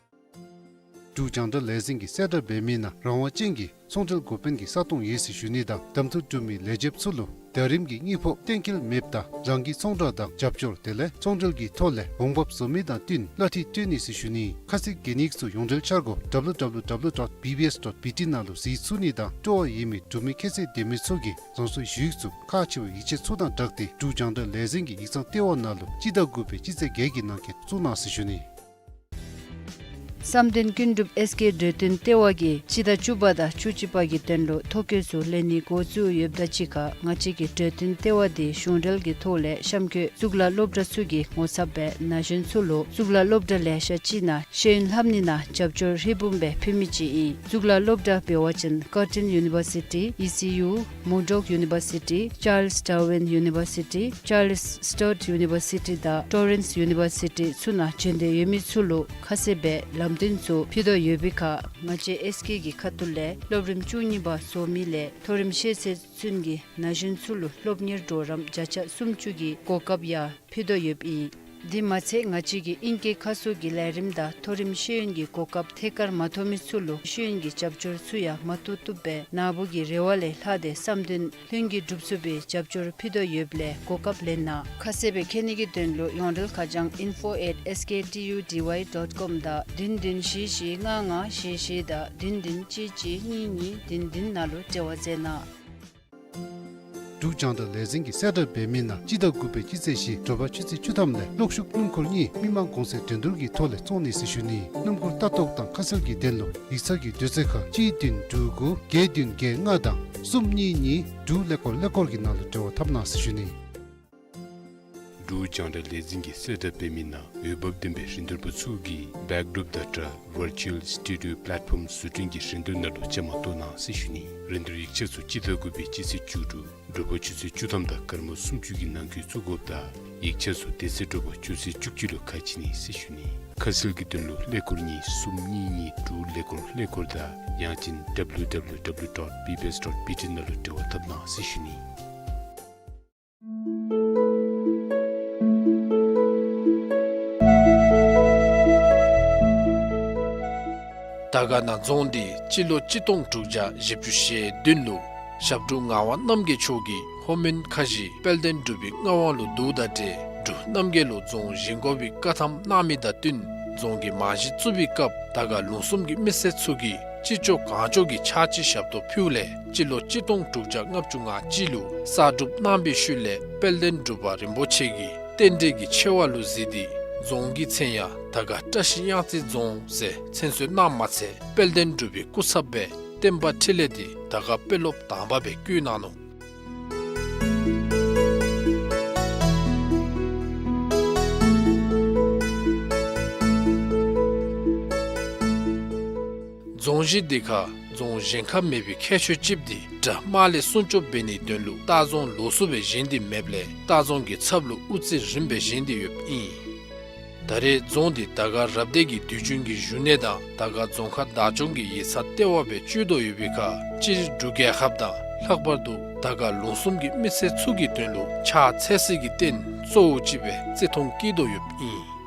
འབྲུག་རྒྱང་བསྒྲགས་ལས་འཛིན་གྱིས་གསལ་བསྒྲགས་འབད་མི་ནང་རང་དབང་ཅན་གྱི་ཚོང་འབྲེལ་འགོ་དཔོན་གྱི་ས་སྟོང་ཡོད་ཟེར་ཞུ་ནི་དང་གདམ་འཐུ་གྲུབ་མི་ལས་བྱེདཔ་ཚུ་ལུ་ཟླ་རིམ་གྱི་དངུལ་ཕོགས་གཏན་འཁེལ་མེདཔ་ད་རང་གི་ཚོང་བསྒྲགས་དང་རྒྱབ་སྐྱོར་དེ་ལས་ཚོང་འབྲེལ་གྱི་ཐོག་ལས་འོང་འབབ་བཟོ་མི་དང་བསྟུན་གླ་འཐུས་སྤྲོད་ནི་ཟེར་ཞུ་ནི། ཁ་གསལ་གྱི་དོན་ཚུ་ཡོངས་འབྲེལ་འཆར་སྒོ་ཌབ་ལུ་ཌབ་ལུ་ཌབ་ལུ་ཌོཊ་བི་བི་ཨེསི་ཌོཊ་བི་ཊི་ནང་ལུ་གཟིགས་ཚུགས་ནི་དང་སྤྲོ་བ་ཡོད་མི་སྒྲུབ་མི་ཁྱད་ཚད་ལྡན་མི་ཚུ་གིས་རང་སོའི་ཞུ་ཡིག་ཚུ་ཁག་ཆེ་བའི་ཡིག་ཆ་ཚུ་དང་སྦྲགས་ཏེ་འབྲུག་རྒྱང་བསྒྲགས་ལས་འཛིན་གྱི་ཡིག་ཚང་ལྟེ་བ་ནང་ལུ་སྤྱི་ཟླ་དགུ་པའི་སྤྱི་ཚེས་བརྒྱད་ཀྱི་ནང་འཁོད་བཙུགས་གནང་ཟེར་ཞུ་ནི། བསམ་གཏན་ཀུན་གྲུབ་ཨེསི་ཀེ་གྲོས་སྟོན་ལྟེ་བ་གིས་སྤྱི་ཟླ་བཅུ་པ་དང་བཅུ་གཅིག་པ་གི་དོན་ལུ་ཐོ་བཀོད་ཚུ་ལེན་ནི་འགོ་བཙུགས་ཡོདཔ་དང་གཅིག་ཁར་ང་བཅས་ཀྱི་གྲོས་སྟོན་ལྟེ་བ་འདི་གཞུང་འབྲེལ་གྱི་ཐོག་ལས་གཤམ་འཁོད་གཙུག་ལག་སློབ་གྲྭ་ཚུ་གི་ངོ་ཚབ་སྦེ་ན་གཞོན་ཚུ་ལུ་གཙུག་ལག་སློབ་གྲྭ་ལེ་ཤ་ཅིག་ནང་ཤེས་ཡོན་ལྷབ་ནི་ནང་རྒྱབ་སྐྱོར་ཧྲིལ་བུམ་སྦེ་ཕུལ་མི་ཅིག་ཨིན། གཙུག་ལག་སློབ་གྲྭ་འབད་བ་ཅིན་ཀར་ཊིན་ཡུ་ནི་བར་སི་ཊི་ཨི་སི་ཡུ་མུར་ཌོག་ཡུ་ནི་བར་སི་ཊི་ཅཱརལས་ཌར་ཝིན་ཡུ་ནི་བར་སི་ཊི་ཅཱརལས་སི་ཊརཊ་ཡུ་ནི་བར་སི་ཊི་དང་ཊོ་རེནསི་ཡུ་ནི་བར་སི་ཊི་ཚུ་ནང་བྱོན་འདོད་ཡོད་མི་ཚུ་ལུ་ཁ་གསལ་སྦེ་ལམ་སྟོན་ཚུ་ཕུལ་དོ་ཡོད་པའི་ཁར་ང་བཅས་ཨེསི་ཀེ་གི་ཁ་ཐུག་ལས་སློབ་རིམ་བཅུ་གཉིས་པ་རྫོགས་མི་ལས་མཐོ་རིམ་ཤེས་ཚད་ཚུན་གྱི་ན་གཞོན་ཚུ་ལུ་སློབ་གཉེར་གྲོགས་རམ་བརྒྱ་ཆ་སུམ་ཅུ་གི་གོ་སྐབས་ཡང་ཕུལ་དོ་ཡོདཔ་ཨིན། དེ་མ་ཚད་ང་བཅས་ཀྱིས་ཨིང་སྐད་ཁ་གསོ་གི་ལས་རིམ་དང་མཐོ་རིམ་ཤེས་ཡོན་གྱི་གོ་སྐབས་ཐད་ཀར་མ་ཐོབ་མི་ཚུ་ལུ་ཤེས་ཡོན་གྱི་རྒྱབ་སྐྱོར་ཚུ་ཡང་མ་ཐུབ་ཐུབ་སྦེ་ནཱ་བུ་གི་རེ་བ་ལས་ལྷག་སྟེ་བསམ་དོན་ལྷུན་གྱིས་འགྲུབ་ཚུགས་པའི་རྒྱབ་སྐྱོར་ཕུལ་དོ་ཡོདཔ་ལས་གོ་སྐབས་ལེན་གནང་། ཁ་གསལ་སྦེ་མཁྱེན་ནི་གི་དོན་ལུ་ཡོངས་འབྲེལ་ཁ་བྱང་ཨིན་ཕོ་ཨེཊ་ཨེསི་ཀེ་ཊི་ཡུ་ཌི་ཝའི་ཌོཊ་ཀོམ་དང་བདུན་བདུན་བཞི་བཞི་ལྔ་ལྔ་བཞི་བཞི་དང་བདུན་བདུན་གཅིག་གཅིག་གཉིས་གཉིས་བདུན་བདུན་ནང་ལུ་འབྲེལ་བ་མཛད་གནང་། འབྲུག་རྒྱང་བསྒྲགས་ལས་འཛིན་གྱིས་གསལ་བསྒྲགས་འབད་མི་ནང་སྤྱི་ཟླ་དགུ་པའི་སྤྱི་ཚེས་བཞི་དྲོ་པ་ཆུ་ཚོད་བཅུ་ཐམ་ལས་གློག་ཤུགས་སྣུམ་འཁོར་གཉིས་མི་མང་གོང་ཚད་འགྲན་བསྡུར་གྱི་ཐོག་ལས་བཙོང་ནི་ཟེར་ཞུ་ནི། སྣུམ་འཁོར་ལྟ་རྟོག་དང་ཁ་གསལ་གྱི་དོན་ལུ་ཡིག་ཚང་གི་དུས་ཚོད་ཁར་གཅིག་བདུན་དྲུག་དགུ་བརྒྱད་བདུན་བརྒྱད་ལྔ་དང་གསུམ་གཉིས་གཉིས་དྲུག་ཀླད་ཀོར་ཀླད་ཀོར་གྱི་ནང་ལུ་འབྲེལ་བ་འཐབ་གནང་ཟེར་ཞུ་ནི། འབྲུག་རྒྱང་བསྒྲགས་ལས་འཛིན་གྱིས་གསལ་བསྒྲགས་འབད་མི་ནང་འོས་འབབ་ལྡན་པའི་རིན་བསྡུར་པ་ཚུ་གིས་བེཀ་ཌོརོཔ་དང་སྦྲགས་ཝར་ཅུ་ཨལ་སི་ཊུ་ཌི་ཡོ་པ་ལེཊ་ཕོམ་བཟོ་སྐྲུན་གྱི་རིན་བསྡུར་ནང་ལུ་བཅའ་མར་གཏོགས་གནང་ཟེར་ཞུ་ནི། རིན་བསྡུར་ཡིག་ཆ་ཚུ་སྤྱི་ཟླ་དགུ་པའི་སྤྱི་ཚེས་བཅུ་དྲུག་དྲོ་པ་ཆུ་ཚོད་བཅུ་ཐམ་དང་སྐར་མ་སུམ་ཅུ་གི་ནང་འཁོད་བཙུགས་དགོཔ་དང་ཡིག་ཆ་ཚུ་དེ་ཚེ་དྲོ་པ་ཆུ་ཚོད་བཅུ་གཅིག་ལུ་ཁ་ཕྱེ་ནི་ཟེར་ཞུ་ནི། ཁ་གསལ་གྱི་དོན་ལུ་ཀླད་ཀོར་གཉིས་གསུམ་གཉིས་གཉིས་དྲུག་ཀླད་ཀོར་ཀླད་ཀོར་དང་ཡང་ཅིན་ཌབ་ལུ་ཌབ་ལུ་ཌབ་ལུ་ཌོཊ་བི་བི་ཨེསི་ཌོཊ་བི་ཊི་ནང་ལུ་འབྲེལ་བ་འཐབ་གནང་ཟེར་ཞུ་ནི། དར་དཀར་ན་རྫོང་འདི་སྤྱི་ལོ་གཅིག་སྟོང་དྲུག་བརྒྱ་བཞི་བཅུ་ཞེ་བདུན་ལུ་ཞབས་དྲུང་ངག་དབང་རྣམ་རྒྱལ་མཆོག་གིས་ལྷོ་མོན་ཁ་བཞི་དཔལ་ལྡན་འབྲུག་པའི་མངའ་དབང་ལུ་བསྡུཝ་དང་འབྲེལ་འབྲུག་རྣམ་རྒྱལ་ལུ་རྫོང་བཞེངས་དགོ་པའི་བཀའ་ཐམ་གནང་མི་དང་བསྟུན་རྫོང་གི་རྨང་གཞི་བཙུགས་པའི་སྐབས་དར་དཀར་ལུང་གསུམ་གྱི་མི་སེར་ཚུ་གིས་ཅི་ལྕོགས་གང་ལྕོགས་ཀྱི་ཕྱག་ཕྱི་ཞབས་ཏོག་ཕུལཝ་ལས་སྤྱི་ལོ་གཅིག་སྟོང་དྲུག་བརྒྱ་ལྔ་བཅུ་ང་གཅིག་ལུ་གསར་སྒྲུབ་གནང་བའི་ཤུལ་ལས་དཔལ་ལྡན་འབྲུག་པ་རིན་པོ་ཆེ་གིས་རྟེན་འབྲེལ་གྱི་ཆེ་བ་ལུ་གཟིགས་ཏེ་རྫོང་གི་མཚན་ཡང་དར་དཀར་བཀྲ་ཤིས་གཡང་རྩེ་རྫོང་ཟེར་མཚན་གསོལ་གནངམ་མ་ཚད་དཔལ་ལྡན་འབྲུག་པའི་སྐུ་ཚབ་སྦེ་བསྟན་པ་འཕྲིན་ལས་འདི་དར་དཀར་དཔོན་སློབ་དང་པ་སྦེ་བསྐོ་གནང་ནུག། རྫོང་གཞི་འདི་ཁར་རྫོང་གཞན་ཁར་མེད་པའི་ཁྱད་ཆོས་ཅིག་འདི་དགྲ་དམག་ལས་སྲུང་སྐྱོབ་འབད་ནིའི་དོན་ལུ་ལྟ་རྫོང་ལོགས་སུ་སྦེ་བཞེངས་ཏེ་མེདཔ་ལས་ལྟ་རྫོང་གི་ཚབ་ལུ་དབུ་རྩེ་རིངམ་སྦེ་བཞེངས་ཏེ་ཡོདཔ་ཨིན། ད་རེས་རྫོང་འདི་དར་དཀར་རབ་སྡེ་གི་དུས་རྒྱུན་གྱི་བཞུགས་གནས་དང་དར་དཀར་རྫོང་ཁག་བདག་སྐྱོང་གི་ཡིག་ཚང་ལྟེ་བ་སྦེ་སྤྱོད་དོ་ཡོད་པའི་ཁར་སྤྱིར་འབྲུག་རྒྱལ་ཁབ་དང་ལྷག་པར་དུ་དར་དཀར་ལུང་གསུམ་གྱི་མི་སེར་ཚུ་གི་དོན་ལུ་ཕྱག་འཚལ་སའི་རྟེན་གཙོ་བོ་ཅིག་སྦེ་བརྩི་མཐོང་བསྐྱེད་དོ་ཡོདཔ་ཨིན།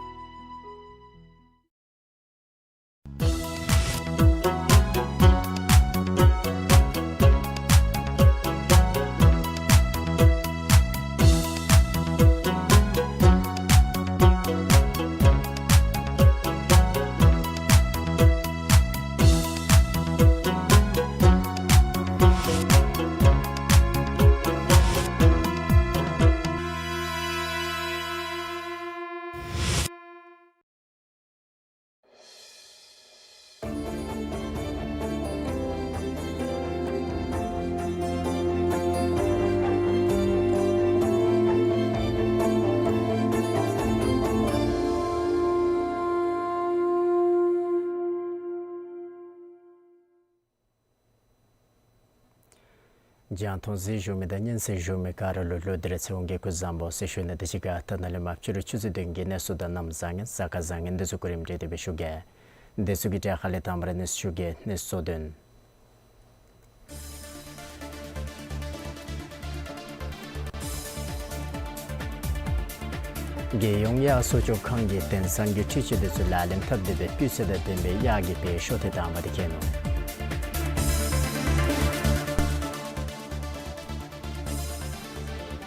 རྒྱང་མཐོང་གཟིགས་བཞུགས་མི་དང་སྙན་གསན་བཞུགས་མི་ག་ར་ལུ་ལོག་སྟེ་ར་ཚེ་དབང་གིས་སྐུ་གཟུགས་བཟང་པོ་ཟེར་ཞུ་ནི་དང་གཅིག་ཁར་ད་ནཱ་ལས་མར་ཕྱི་རུ་ཆུ་ཚོད་བདུན་གྱི་གནས་ཚུལ་དང་གནམ་བཟང་ངན་གཟའ་སྐར་བཟང་ངན་འདི་ཚུ་གོ་རིམ་སྒྲིག་སྟེ་སྦེ་ཞུ་གེ། འདི་ཚུ་གི་གྲས་ཁ་ལས་དང་པ་ར་གནས་ཚུལ་ཞུ་གེ། གནས་ཚུལ་དོན། རྒྱལ་ཡོངས་གཡག་གསོ་སྐྱོང་ཁང་གིས་དེང་སང་གི་འཕྲུལ་ཆས་འདི་ཚུ་ལག་ལེན་འཐབ་སྟེ་སྦེ་སྤུས་ཚད་དང་ལྡན་པའི་གཡག་གི་སྦལ་ཤོག་ཐེངས་དང་པ་འདི་ཁྱེར་ནུག།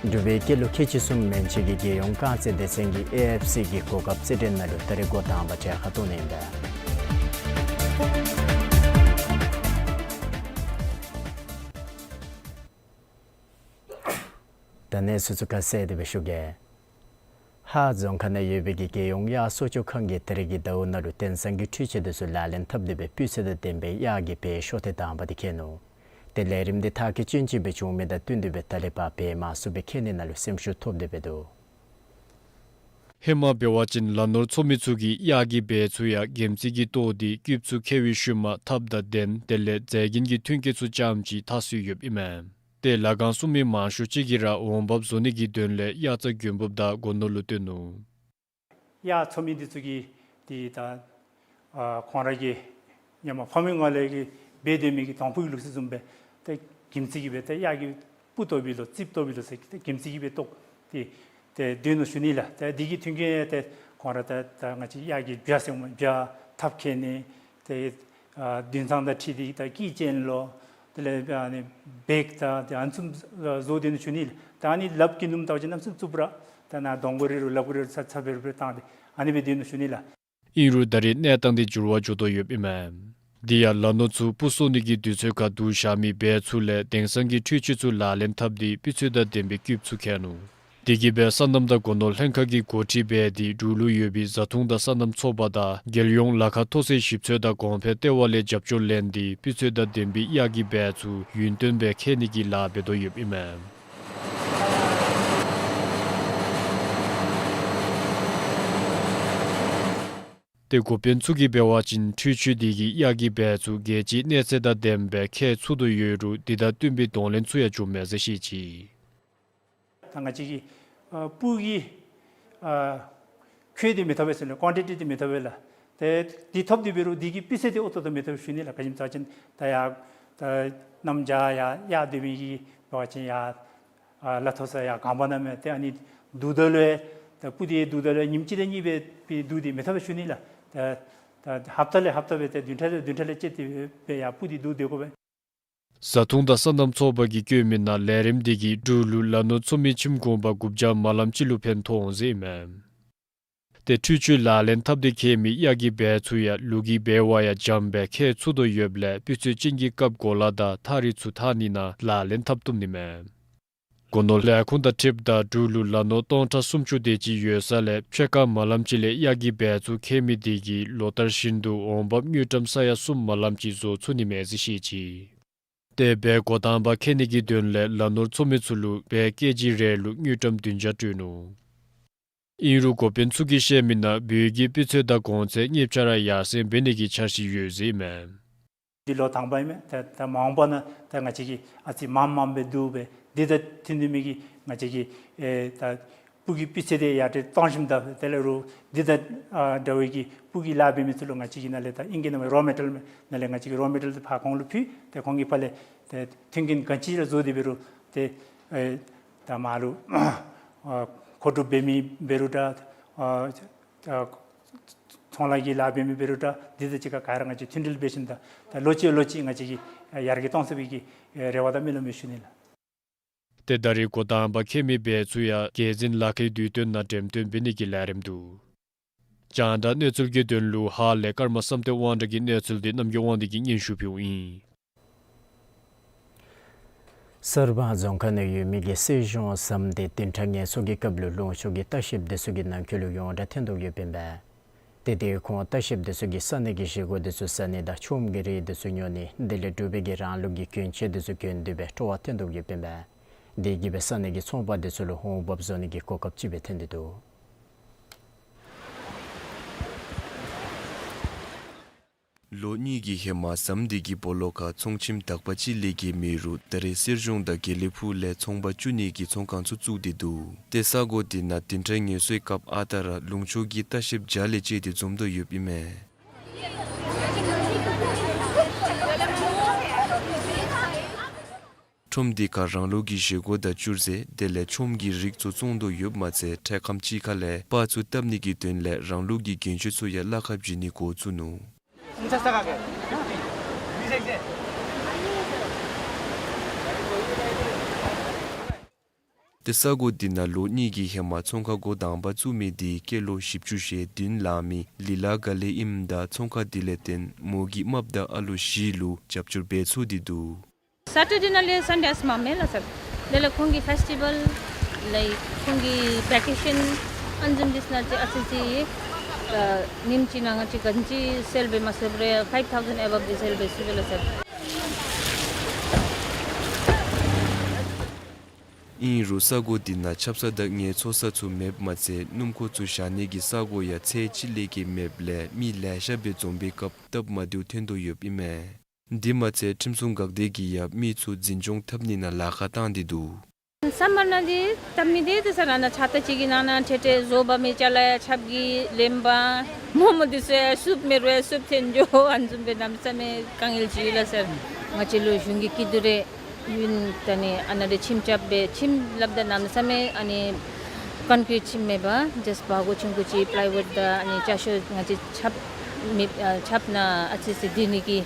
འབྲུག་པའི་སྐྱེས་ལོ་ཁལ་གཅིག་གསུམ་མན་ཆད་ཀྱི་རྒྱལ་ཡོངས་རྐང་རྩེད་སྡེ་ཚན་གྱིས་ཨེ་ཨེཕ་སི་གི་གོ་སྐབས་རྩེད་འགྲན་ནང་ལུ་ད་རིས་འགོ་དང་པ་གྲལ་ཁར་གཏོགས་ནི་ཨིན་པས། ད་གནས་ཚུལ་ཚུ་ཁ་གསལ་ཏེ་སྦེ་ཞུ་གེ། ཧཱ་རྫོང་ཁག་ནང་ཡོད་པའི་གི་རྒྱལ་ཡོངས་གཡག་གསོ་སྐྱོང་ཁང་གིས་ད་རིས་ཀྱི་ཟླཝ་ནང་ལུ་དེང་སང་གི་འཕྲུལ་ཆས་འདི་ཚུ་ལག་ལེན་འཐབ་སྟེ་སྦེ་སྤུས་ཚད་དང་ལྡན་པའི་གཡག་གི་སྦལ་ཤོག་ཐེངས་དང་པ་འདི་ཁྱེར་ནུག། ཏེ་ལས་རིམ་འདི་མཐར་འཁྱོལ་བཅུད་ཅན་སྦེ་བྱུང་མི་དང་བསྟུན་ཏེ་སྦེ་ད་ལས་ཕར་སྦལ་མང་སུ་སྦེ་ཁྱེར་ནི་ནང་ལུ་སེམས་ཤུགས་ཐོབ་སྟེ་སྦེ་འདུག། ཧེ་མ་འབད་བ་ཅིན་ལ་ནོར་འཚོ་མི་ཚུ་གིས་གཡག་གི་སྦལ་ཚུ་ཡང་སྒེམ་རྩིས་ཀྱིས་བཏོག་སྟེ་རྐུདཔ་ཚུ་ཁྱེར་བའི་ཤུལ་མ་ཐགཔ་དང་གདན་དེ་ལས་རྫས་འགྱིང་གི་ཐོན་སྐྱེད་ཚུ་རྐྱངམ་ཅིག་འཐག་སྲོལ་ཡོདཔ་ཨིན་མས། ཏེ་ལཱ་ཁང་བཙུགས་མི་མང་ཤོས་ཅིག་གིས་ར་འོང་འབབ་བཟོ་ནི་གི་དོན་ལས་གཡག་རྩྭ་གྱོན་འབབ་དང་སྒོ་ནོར་ལུ་བཏོན་ནུག། གཡག་འཚོ་མི་འདི་ཚུ་གིས་ཏེ་ད་ཨ་ཁོང་ར་གི་ཧེ་མ་ཕ་མའི་སྔོན་ལས་ཀྱི་འབད་སྡོད་མི་གི་དོང་ཕུག་གི་ལུགས་སྲོལ་བཟུམ་སྦེ་ཏེ་སྒེམ་རྩིས་ཀྱིས་སྦེ་ཏེ་གཡག་གི་སྤུ་བཏོག་པའི་ལོ་རྩིགཔ་བཏོག་པའི་ལོ་ཟེར་ཏེ་སྒེམ་རྩིས་ཀྱིས་སྦེ་བཏོག་སྟེ་ཏེ་སྡོད་ནུག་ཞུ་ནི་ལགས། ཏེ་འདི་གི་མཐུན་རྐྱེན་ཏེ་ཁོང་ར་ཏེ་ད་ང་བཅས་གཡག་གི་སྦལ་ཟེར་མི་སྦལ་ཐགཔ་ཁྱེར་ནི་ཏེ་ཨ་མདུན་ཚང་དང་འཁྲིལ་ཏེ་ད་སྐེ་ཅན་ལོ་དེ་ལས་ཨ་ནི་བེག་དང་ཏེ་ཨ་ནི་བཟུམ་བཟོ་སྡོད་ནུག་ཞུ་ནི་ལགས། ད་ཨ་ནི་ལགཔ་གིས་ནུམ་བལྟ་བ་ཅིན་གནམ་མེད་ས་མེད་རྩུབ་ར་ད་ནཱ་གདོང་གུ་རེ་རུ་ལགཔ་གུ་རེ་རུ་ཚ་ཚ་འབེར་འབེར་བཏང་སྟེ་ཨ་ནི་སྦེ་སྡོད་ནུག་ཞུ་ནི་ལགས། ཨིན་རུང་ད་རེས་གནས་སྟངས་འདི་འགྱུར་བ་འགྱོ་དོ་ཡོདཔ་ཨིན་མས། འདི་ཡང་ལ་ནོར་ཚུ་སྤུ་གསོག་ནི་གི་དུས་ཚོད་ཁར་བསྡུ་བཞག་མི་སྦལ་ཚུ་ལས་དེང་སང་གི་འཕྲུལ་ཆས་ཚུ་ལག་ལེན་འཐབ་སྟེ་སྤུས་ཚད་དང་ལྡན་པའི་རྐུདཔ་ཚུ་ཁྱེར་ནུག། དེ་གིས་སྦེ་སོ་ནམ་དང་སྒོ་ནོར་ལྷན་ཁག་གིས་འགོ་ཁྲིད་འབད་དེ་འབྲུག་ལུ་ཡོད་པའི་བཟའ་འཐུང་དང་སོ་ནམ་ཚོགས་པ་དང་རྒྱལ་ཡོངས་ལ་ཁ་མཐོ་ཚད་ཞིབ་འཚོལ་དང་གོང་འཕེལ་ལྟེ་བ་ལས་རྒྱབ་སྐྱོར་ལེན་ཏེ་སྤུས་ཚད་དང་ལྡན་པའི་གཡག་གི་སྦལ་ཚུ་ཡུན་བརྟན་སྦེ་ཁྱེར་ནི་གི་ལཱ་འབད་དོ་ཡོདཔ་ཨིན་མས། ཏེ་འགོ་དཔོན་ཚུ་གིས་འབད་བ་ཅིན་འཕྲུལ་ཆས་འདི་གིས་གཡག་གི་སྦལ་ཚུ་རྒྱལ་སྤྱིའི་གནས་ཚད་དང་ལྡནམ་སྦེ་ཁྱེར་ཚུགས་དོ་ཡོད་རུང་འདི་དང་བསྟུན་པའི་གདོང་ལེན་ཚུ་ཡང་འབྱུངམ་མས་ཟེར་བཤད་ཅི། ད་ང་བཅས་ཀྱི་ཨ་སྤུ་གི་ཨ་ཁྱོན་འདི་མི་ཐོབ་པས་ཟེར་ན་ཀོན་ཊི་ཊི་འདི་མི་ཐོབ་པས་ལགས། ཏེ་འདི་ཐོབ་སྟེ་འབད་རུང་འདི་གི་སྤུས་ཚད་འདི་ཨོ་ཏོ་ཏོ་མི་ཐོབ་ཞུ་ནི་ལགས། ག་ཅི་སྨོ་ཟེར་བ་ཅིན་ད་ཡར་ད་གནམ་བྱཱར་ཡར་གཡག་སྡོད་མི་གི་འབད་བ་ཅིན་ཡར་ཨ་ལ་མཐོ་ས་ཡར་སྒང་པ་ནང་མས། ཏེ་ཨ་ནི་འདུག་ད་ལུ་ད་སྤུ་འདི་འདུག་ད་ལུ་ཉིནམ་གཅིག་དང་གཉིས་སྦེ་སྦེ་འདུག་སྟེ་མི་ཐོབ་པས་ཞུ་ནི་ལགས། ད་ད་ཧབ་ཏ་ལས་ཧབ་ཏ་སྦེ་ཏེ་བདུན་ཕྲག་ལས་བདུན་ཕྲག་ལས་བཅད་དེ་སྦེ་ཡར་སྤུ་འདི་འདུག་སྡོད་དགོ་པས། བཟའ་འཐུང་དང་སོ་ནམ་ཚོགས་པ་གིས་བཀོད་མི་ནང་ལས་རིམ་འདི་གིས་འབྲུག་ལུ་ལ་ནོར་འཚོ་མི་ཁྱིམ་གུང་པ་དགུ་བརྒྱ་མ་ལམ་ཅིག་ལུ་ཕན་ཐོགས་འོང་ཟེར་ཨིན་མས། ཏེ་འཕྲུལ་ཆས་ལག་ལེན་འཐབ་སྟེ་ཁྱེར་མི་གཡག་གི་སྦལ་ཚུ་ཡང་ལུག་གི་སྦལ་བ་ཡང་འཇམ་སྦེ་ཁྱེར་ཚུགས་དོ་ཡོདཔ་ལས་སྤུས་ཚད་ཅན་གྱི་རྐབ་གོ་ལ་དང་ཐག་རིང་ཚུ་འཐག་ནི་ནང་ལག་ལེན་འཐབ་བཏུབ་ནི་མས། སྒོ་ནོར་ལས་ཁུངས་དང་འཁྲིལཝ་ད་འབྲུག་ལུ་ལ་ནོར་སྟོང་ཕྲག་སུམ་ཅུ་དེ་ཅིག་ཡོད་ས་ལས་ཕྱེད་ཀ་མ་ལམ་ཅིག་ལས་གཡག་གི་སྦལ་ཚུ་ཁྱེར་མི་དེ་གིས་ལོ་ལྟར་བཞིན་དུ་འོང་འབབ་དངུལ་ཀྲམ་ས་ཡ་གསུམ་མ་ལམ་ཅིག་བཟོ་ཚུགས་ནི་མས་ཟེར་བཤད་ཅི། ཏེ་སྦལ་འགོ་དང་པ་ཁྱེར་ནི་གི་དོན་ལས་ལ་ནོར་འཚོ་མི་ཚུ་ལུ་སྦལ་ཀེ་ཇི་རེ་ལུ་དངུལ་ཀྲམ་བདུན་བརྒྱ་སྤྲོད་ནུག། ཨིན་རུང་འགོ་དཔོན་ཚུ་གིས་བཤད་མི་ནང་སྦུལ་གྱི་སྤུས་ཚད་དང་གོང་ཚད་ཉིས་བརྒྱ་ར་ཡར་སེང་འབད་ནི་གི་འཆར་གཞི་ཡོད་ཟེར་ཨིན་མས། འདི་ལོ་དང་པ་ཨིན་མས། ད་ད་མ་འོངས་པ་ནང་ད་ང་བཅས་ཀྱིས་ཨ་ཙི་མངམ་མངམ་སྦེ་བསྡུ་སྦེ་འདི་དང་མཐུན་མཐུན་མི་གི་ང་བཅས་ཀྱིས་ཨེ་ད་སྤུ་གི་སྤུས་ཚད་དེ་ཡར་དྲག་གཏང་ཞིནམ་ད་དེ་ལས་རུང་འདི་དང་ཨ་འདྲ་བའི་གི་སྤུ་གི་ལཱ་འབད་མི་ཚུ་ལུ་ང་བཅས་ཀྱིས་ནཱ་ལས་ད་ཨིང་སྐད་ནང་རོ་མེ་ཊལ་ནཱ་ལས་ང་བཅས་ཀྱིས་རོ་མེ་ཊལ་དེ་ཕར་ཁོང་ལུ་ཕུལ། ཏེ་ཁོང་གིས་ཕར་ལས་ཏེ་མཐུན་རྐྱེན་ག་ཅི་ར་བཟོ་སྟེ་འབད་རུང་ཏེ་ཨེ་ད་མར་ལུ་ཨ་མཁོ་སྒྲུབ་འབད་མི་འབད་རུང་འདྲ་ཨ་ཨ་ཚོང་ལཱ་གི་ལཱ་འབད་མི་འབད་རུང་འདྲ་འདི་དང་གཅིག་ཁར་ག་ར་ང་བཅས་མཐུན་སྒྲིལ་འབད་ཞིནམ་ད་ད་ལོ་གཅིག་ལོ་གཅིག་ང་བཅས་ཀྱིས་ཡར་རྒྱས་གཏང་ཚུགས་པའི་གི་རེ་བ་དང་སྨོན་ལམ་ཡོད་ཞུ་ནི་ལགས། ཏེ་ད་རེས་འགོ་དང་པ་ཁྱེར་མི་སྦལ་ཚུ་ཡང་རྒྱལ་འཛིན་ལ་ཁའི་དུས་སྟོན་ནང་འགྲེམས་སྟོན་འབད་ནི་གི་ལས་རིམ་འདུག། རྒྱང་བསྒྲགས་གནས་ཚུལ་གྱི་དོན་ལུ་ཧཱ་ལས་ཀརྨ་བསམ་གཏན་དབང་གྲགས་ཀྱི་གནས་ཚུལ་འདི་རྣམ་རྒྱལ་དབང་འདུས་ཀྱིས་སྙན་ཞུ་ཕུལཝ་ཨིན། གསར་སྤང་རྫོང་ཁག་ནང་ཡོད་མི་གི་སྲིད་གཞུང་ཟམ་དེ་བདུན་ཕྲག་ངལ་གསོ་གི་སྐབས་ལུ་ལུང་ཕྱོགས་ཀྱི་ལྟ་བཤལཔ་དེ་ཚུ་གི་ནང་འཁོད་ལུ་ཡོངས་གྲགས་ཐོན་དོ་ཡོདཔ་ཨིན་པས། དེ་དེ་ཁོང་ལྟ་བཤལཔ་དེ་ཚུ་གིས་ས་གནས་ཀྱི་གཞིས་སྒོ་དེ་ཚུ་བཟའ་ནི་དང་ཆོསམ་གྱི་རིགས་དེ་ཚུ་ཉོ་ནི་དེ་ལས་འབྲུག་པའི་གི་རང་ལུགས་ཀྱི་གྱོན་ཆས་དེ་ཚུ་གྱོན་ཏེ་སྦེ་སྤྲོ་བ་ཐོན་དོ་ཡོདཔ་ཨིན་པས། དེ་གིས་སྦེ་ས་གནས་ཀྱི་ཚོང་པ་དེ་ཚུ་ལུ་འོང་འབབ་བཟོ་ནི་གི་གོ་སྐབས་ཅིག་སྦེ་ཐོན་ཏེ་འདུག། ལོ་གཉིས་ཀྱི་ཧེ་མ་ཟམ་འདི་གི་སྦོ་ལོགས་ཁར་ཚོང་ཁྱིམ་དག་པ་ཅིག་ལས་བརྒལ་མེད་རུང་ད་རེས་གསེར་གཞོང་དང་དགེ་ལེགས་ཕུག་ལས་ཚོང་པ་བཙུགས་ནི་གི་ཚོང་ཁང་ཚུ་བཙུགས་ཏེ་འདུག། ཏེ་ས་གོ་འདི་ནང་བདུན་ཕྲག་ངལ་གསོའི་སྐབས་ཨ་རྟག་ར་ལུང་ཕྱོགས་ཀྱི་ལྟ་བཤལཔ་བརྒྱ་ལས་བཅད་དེ་འཛོམས་དོ་ཡོདཔ་ཨིན་མས། ཁྲོམ་འདི་ཁར་རང་ལུགས་ཀྱི་བཞེས་སྒོ་དང་བཙུར་རྫས་དེ་ལས་ཆོམ་གྱི་རིགས་ཚུ་བཙོང་དོ་ཡོདཔ་མ་ཚད་ཕྲལ་ཁམས་ཅིག་ཁ་ལས་པར་ཚུ་བཏབ་ནི་གི་དོན་ལས་རང་ལུགས་ཀྱི་གྱོན་ཆས་ཚུ་ཡང་གླ་ཁར་བྱིན་ནི་འགོ་བཙུགས་ནུག། ཏེ་ས་གོ་འདི་ནང་ལོ་གཉིས་ཀྱི་ཧེ་མ་ཚོང་ཁང་འགོ་དང་པ་བཙུགས་མི་འདི་སྐྱེས་ལོ་བཞི་བཅུ་ཞེ་བདུན་ལང་མི་ལི་ལ་ག་ལེ་ཨིནམ་ད་ཚོང་ཁང་འདི་ལས་བརྟེན་མོ་གི་རྨགཔ་དང་ཨ་ལོ་བཞི་ལུ་རྒྱབ་སྐྱོར་འབད་ཚུགས་ཏེ་འདུག། སེ་ཊར་ཌེ་ནང་ལས་སན་ཌེ་ཨ་ཙི་མ་མེད་ལགས་སར། དེ་ལས་ཁོང་གི་ཕེསི་ཊི་བཱལ་ལའིཀ་ཁོང་གི་བེ་ཀེ་ཤཱན་ཨ་ནི་བཟུམ་འདི་ཚུ་ནང་ཅིག་ཨ་ཙི་ཅིག་ཨ་ཉིནམ་གཅིག་ནང་ང་བཅས་ག་ཅི་སེལ་འབད་མ་ཚུགས་རུང་ཕའིབ་ཐའུ་ཟེན་ཨེ་བབ་འདི་སེལ་འབད་ཚུགས་པས་ལགས་སར། ཨིན་རུང་ས་གོ་འདི་ནང་ཆབ་གསང་དང་ངལ་འཚོ་ས་ཚུ་མེདཔ་མ་ཚད་སྣུམ་འཁོར་ཚུ་བཞག་ནི་གི་ས་གོ་ཡང་ཚད་ཅིག་ལས་བརྒལ་མེདཔ་ལས་མི་ལེ་ཤ་སྦེ་འཛོམས་པའི་སྐབས་སྟབས་མ་བདེཝ་ཐོན་དོ་ཡོདཔ་ཨིན་མས། འདི་མ་ཚད་ཁྲིམས་སྲུང་འགག་སྡེ་གིས་ཡང་མི་ཚུ་འཛིན་སྐྱོང་འཐབ་ནི་ནང་ལཱ་ཁག་བཏང་སྟེ་འདུག། སམ་མར་ནང་འདི་སྟབས་མི་བདེ་འདི་ས་ར་ནང་ཆ་ད་ཅིག་གི་ནང་ན་ཁྲེ་ཁྲེ་བཟོ་བ་མི་ཅ་ལ་ཡང་ཆརཔ་གིས་ལེན་པ་མོག་མོག་འདི་ཚུ་ཡང་སུབ་མེད་རུང་ཡང་སུབ་ཐོན་འགྱོ། ཨ་ནི་བཟུམ་སྦེ་གནམ་མེད་ས་མེད་དཀའ་ངལ་ཅིག་ཡོད་ལགས་སར། ང་བཅས་ལུ་གཞུང་གིས་སྐྱིད་སྡུག་རེ་ཡོད་ད་ནི་ཨ་ནཱ་རེ་ཁྱིམ་རྐྱབ་སྦེ་ཁྱིམ་སླབ་ད་གནམ་མེད་ས་མེད་ཨ་ནི་ཀོན་ཀྲིཊ་ཁྱིམ་མེན་པར་ཇཱསཊ་བ་གོ་ཆུང་ཀུ་ཅིག་པི་ལའི་ཝུཌ་དང་ཨ་ནི་ཅ་ཤོ་ང་བཅས་ཆརཔ་མེད་ཨ་ཆརཔ་ནང་ཨ་ཙི་ཙི་སྡོད་ནི་གི་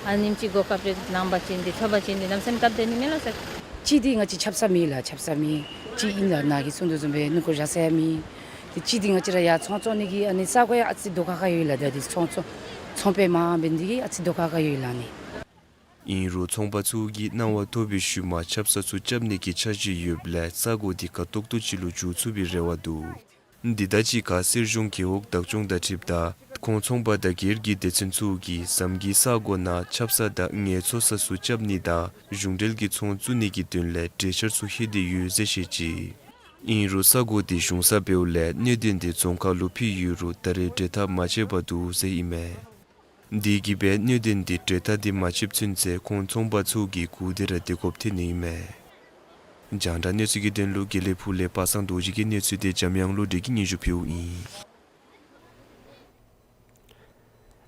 ཨ་ནེམ་ཅིག་གོ་སྐབས་རེ་གནང་པ་ཅིན་འདི་ཐོབ་པ་ཅིན་འདི་གནམ་མེད་ས་མེད་སྟབས་བདེ་ནི་མས་ལགས་སར། གཅིག་འདི་ང་བཅས་ཆབ་གསང་མེད་ལགས། ཆབ་གསང་མེད། གཅིག་ཨིན་ལགས་ནཱ་གིས་གསུང་དོ་བཟུམ་སྦེ་སྣུམ་འཁོར་བཞག་ས་ཡང་མེད། ཏེ་གཅིག་འདི་ང་བཅས་ར་ཡར་ཚོང་བཙོང་ནི་གི་ཨ་ནི་ས་གོ་ཡང་ཨ་ཙི་དོ་ཁ་ཁ་ཡོད་ལགས། ད་འདི་ཚོང་བཙོང་ཚོང་པའི་མ་འབད་ནི་འདི་གིས་ཨ་ཙི་དོ་ཁ་ཁ་ཡོད་ལགས་ནི། ཨིན་རུང་ཚོང་པ་ཚུ་གིས་གནང་བ་ཐོབ་པའི་ཤུལ་མ་ཆབ་གསང་ཚུ་རྐྱབ་ནི་གི་འཆར་གཞི་ཡོདཔ་ལས་ས་གོ་འདི་ག་ཏོག་ཏོ་ཅིག་ལུ་འགྱུར་ཚུགས་པའི་རེ་བ་འདུག། འདི་དང་གཅིག་ཁར་གསེར་གཞོང་རྒེད་འོག་བདག་སྐྱོང་དང་འཁྲིལཝ་ད་ཁོང་ཚོང་པ་དང་སྒེར་གྱི་སྡེ་ཚན་ཚུ་གིས་ཟམ་གྱི་ས་གོ་ནང་ཆབ་གསང་དང་ངལ་འཚོ་ས་ཚུ་རྐྱབ་ནི་དང་གཞུང་འབྲེལ་གྱི་ཚོང་བཙུགས་ནི་གི་དོན་ལས་གྲོས་འཆར་ཚུ་ལྷོད་དེ་ཡོད་ཟེར་བཤད་ཅི། ཨིན་རུང་ས་གོ་འདི་གཞུང་ས་འབདཝ་ལས་གནད་དོན་འདི་རྫོང་ཁག་ལུ་ཕུལ་ཡོད་རུང་ད་རེས་གྲོས་ཐག་མ་བཅད་པར་འདུག་ཟེར་ཨིན་མས། དེ་གིས་སྦེ་གནད་དོན་འདི་གྲོས་ཐག་འདི་མ་བཅདཔ་ཚུན་ཚོད་ཁོང་ཚོང་པ་ཚུ་གིས་སྒུག་སྡོད་ར་སྡོད་དགོཔ་ཐོན་ནི་ཨིན་མས། རྒྱང་བསྒྲགས་གནས་ཚུལ་གྱི་དོན་ལུ་དགེ་ལེགས་ཕུག་ལས་པ་སངས་རྡོ་རྗེ་གི་གནས་ཚུལ་དེ་འཇམ་དབྱངས་བློ་གྲོས་ཀྱིས་སྙན་ཞུ་ཕུལཝ་ཨིན།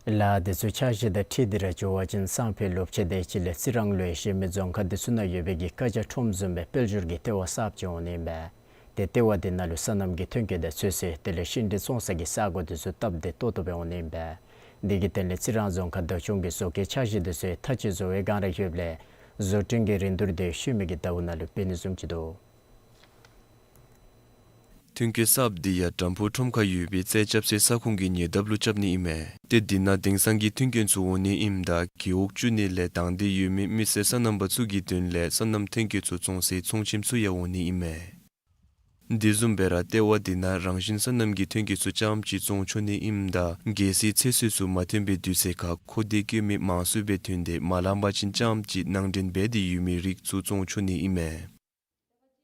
ལཱ་འདི་ཚུ་འཆར་གཞི་དང་འཁྲིལ་ཏེ་ར་འགྱོ་བ་ཅིན་སང་ཕོད་ལོ་ཕྱེད་དེ་ཅིག་ལས་རྩི་རང་ལུ་ཡང་གཞན་མི་རྫོང་ཁག་འདི་ཚུ་ནང་ཡོད་པའི་གི་ཀ་ཇ་ཁྲོམ་བཟུམ་སྦེ་དཔལ་འབྱོར་གྱི་ལྟེ་བ་གསརཔ་ཅིག་འོང་ནི་ཨིན་པས། ཏེ་ལྟེ་བ་འདི་ནང་ལུ་སོ་ནམ་གྱི་ཐོན་སྐྱེད་དང་ཚོད་བསྲེ་དེ་ལས་ཤིང་འབྲས་བཙོང་ས་གི་ས་གོ་འདི་ཚུ་སྟབས་བདེ་ཏོག་ཏོ་སྦེ་འོང་ནི་ཨིན་པས། འདི་གི་དོན་ལས་རྩི་རང་རྫོང་ཁག་བདག་སྐྱོང་གིས་བཟོ་བཀོད་འཆར་གཞི་འདི་ཚུ་ཡང་མཐའ་དཔྱད་བཟོ་བའི་བསྒང་ར་ཡོདཔ་ལས་བཟོ་སྐྲུན་གྱི་རིན་བསྡུར་འདི་ཤུལ་མའི་གི་ཟླཝ་ནང་ལུ་འབད་ནི་བཟུམ་ཅིག་འདུག། ཐོན་སྐྱེད་གསརཔ་འདི་ཡང་དམ་ཕུ་ཁྲོམ་ཁར་ཡོད་པའི་རྩྭ་རྐྱབ་སའི་ས་ཁོངས་ཀྱི་ཉེ་འདབས་ལུ་རྐྱབ་ནི་ཨིན་མས། ཏེ་འདི་ནང་དེང་སང་གི་མཐུན་རྐྱེན་ཚུ་འོང་ནི་ཨིནམ་ད་རྒེད་འོག་བཅུ་གཉིས་ལས་དང་འདོད་ཡོད་མི་མི་སེར་སོ་ནམ་པ་ཚུ་གི་དོན་ལས་སོ་ནམ་ཐོན་སྐྱེད་ཚུ་བཙོང་སའི་ཚོང་ཁྱིམ་ཚུ་ཡང་འོང་ནི་ཨིན་མས། དེ་བཟུམ་སྦེ་ར་ལྟེ་བ་འདི་ནང་རང་བཞིན་སོ་ནམ་གྱི་ཐོན་སྐྱེད་ཚུ་རྐྱངམ་ཅིག་བཙོང་ཆོག་ནི་ཨིནམ་ད་གལ་སྲིད་ཚེ་སྲོག་ཚུ་མ་ཐོན་པའི་དུས་ཚོད་ཁར་མཁོ་འདོད་བཀོད་མི་མང་སུ་སྦེ་ཐོན་ཏེ་མ་ལང་པ་ཅིན་རྐྱངམ་ཅིག་ནང་འདྲེན་འབད་དེ་ཡོད་མི་རིགས་ཚུ་བཙོང་ཆོག་ནི་ཨིན་མས།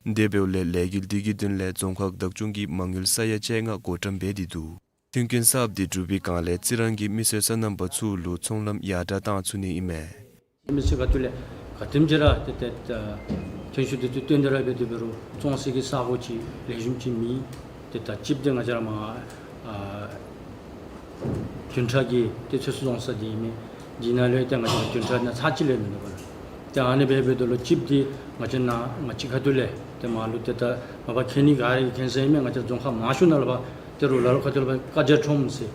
དེ་འབདཝ་ལས་ལས་འགུལ་འདི་གི་དོན་ལས་རྫོང་ཁག་བདག་སྐྱོང་གིས་མ་དངུལ་ས་ཡ་བཅོ་ལྔ་བགོ་བཀྲམ་འབད་དེ་འདུག། མཐུན་རྐྱེན་གསརཔ་འདི་གྲུབ་པའི་བསྒང་ལས་རྩི་རང་གི་མི་སེར་སོ་ནམ་པ་ཚུ་ལུ་ཚོང་ལམ་ཡར་དྲག་བཏང་ཚུགས་ནི་ཨིན་མས། མི་སེར་ཁ་ཐུག་ལས་ག་དེམ་ཅིག་ར་ཏེ་ཏེ་ཏེ་ཐོན་ཤུགས་འདི་ཚུ་བཏོན་ཏེ་ར་འབད་དེ་འབད་རུང་བཙོང་ས་གི་ས་གོ་ཅིག་ལེགས་ཤོམ་ཅིག་མེད། ཏེ་ད་ཅིབ་འདི་ང་བཅས་ར་མར་ཨ་བདུན་ཕྲག་གི་ཏེ་ཚོད་བསྲེ་བཙོང་ས་འདི་ཨིན་མས། འདི་ནང་ལུ་ཏེ་ང་བཅས་བདུན་ཕྲག་ནང་ཚར་གཅིག་ལས་མིན་འདུག་པ་ལགས། ཏེ་ཨ་ནི་སྦེ་འབད་དོ་ལོ་ཅིབ་འདི་ང་བཅས་ནང་ང་བཅས་ཁ་ཐུག་ལས་ཏེ་མར་ལུ་ཏེ་ད་མ་པ་མཁྱེན་ནི་ག་ར་གིས་མཁྱེན་ས་ཨིན་མས། ང་བཅས་རྫོང་ཁག་མང་ཤོས་ནང་ལུ་ཕར་ཏེ་རུ་ལ་ལུ་ཁ་ཐུག་ལུ་ཕར་ཀ་ཇ་ཁྲོམ་ཟེར་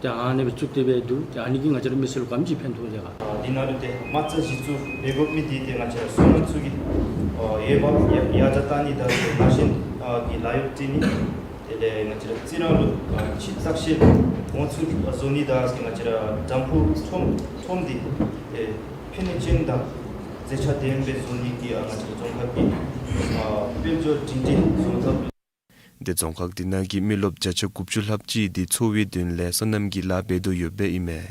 ཏེ་ཨ་ནི་སྦེ་བཙུགས་ཏེ་སྦེ་འདུག། ཏེ་ཨ་ནི་གིས་ང་བཅས་ར་མི་སེར་ལུ་ག་དེམ་ཅིག་ཕན་ཐོགས་ཏེ་ག། ཨ་འདི་ནང་ལུ་ཏེ་མ་རྩ་གཞི་བཙུགས་འབད་དགོ་མི་འདི་ཏེ་ང་བཅས་ར་སོ་ནམ་ཚུ་གི་ཨ་འོས་འབབ་ཡར་ཡར་དྲག་བཏང་ནི་དང་ཏེ་ན་གཞོན་ཨ་གི་ལཱ་གཡོག་སྤྲོད་ནི། དེ་ལས་ང་བཅས་ར་རྩི་རང་ལུ་ཨ་ཆིབས་བརྟག་དཔྱད་འོང་ཚུགས་བཟོ་ནི་དང་ང་བཅས་ར་དམ་ཕུ་ཁྲོམ་ཁྲོམ་འདི་ཨེ་ཕན་ནུས་ཅན་དང་མཛེས་ཆ་ལྡན་སྦེ་བཟོ་ནི་གི་ཨ་ང་བཅས་ར་རྫོང་ཁག་གི་ཨ་དཔལ་འབྱོར་སྒྲིང་སྒྲིང་བཟོ་ཐབས། ཏེ་རྫོང་ཁག་འདི་ནང་གི་མི་རློབས་བརྒྱ་ཆ་དགུ་བཅུ་ལྷགཔ་ཅིག་འདི་འཚོ་བའི་དོན་ལས་སོ་ནམ་གྱི་ལཱ་འབད་དོ་ཡོདཔ་ཨིན་མས།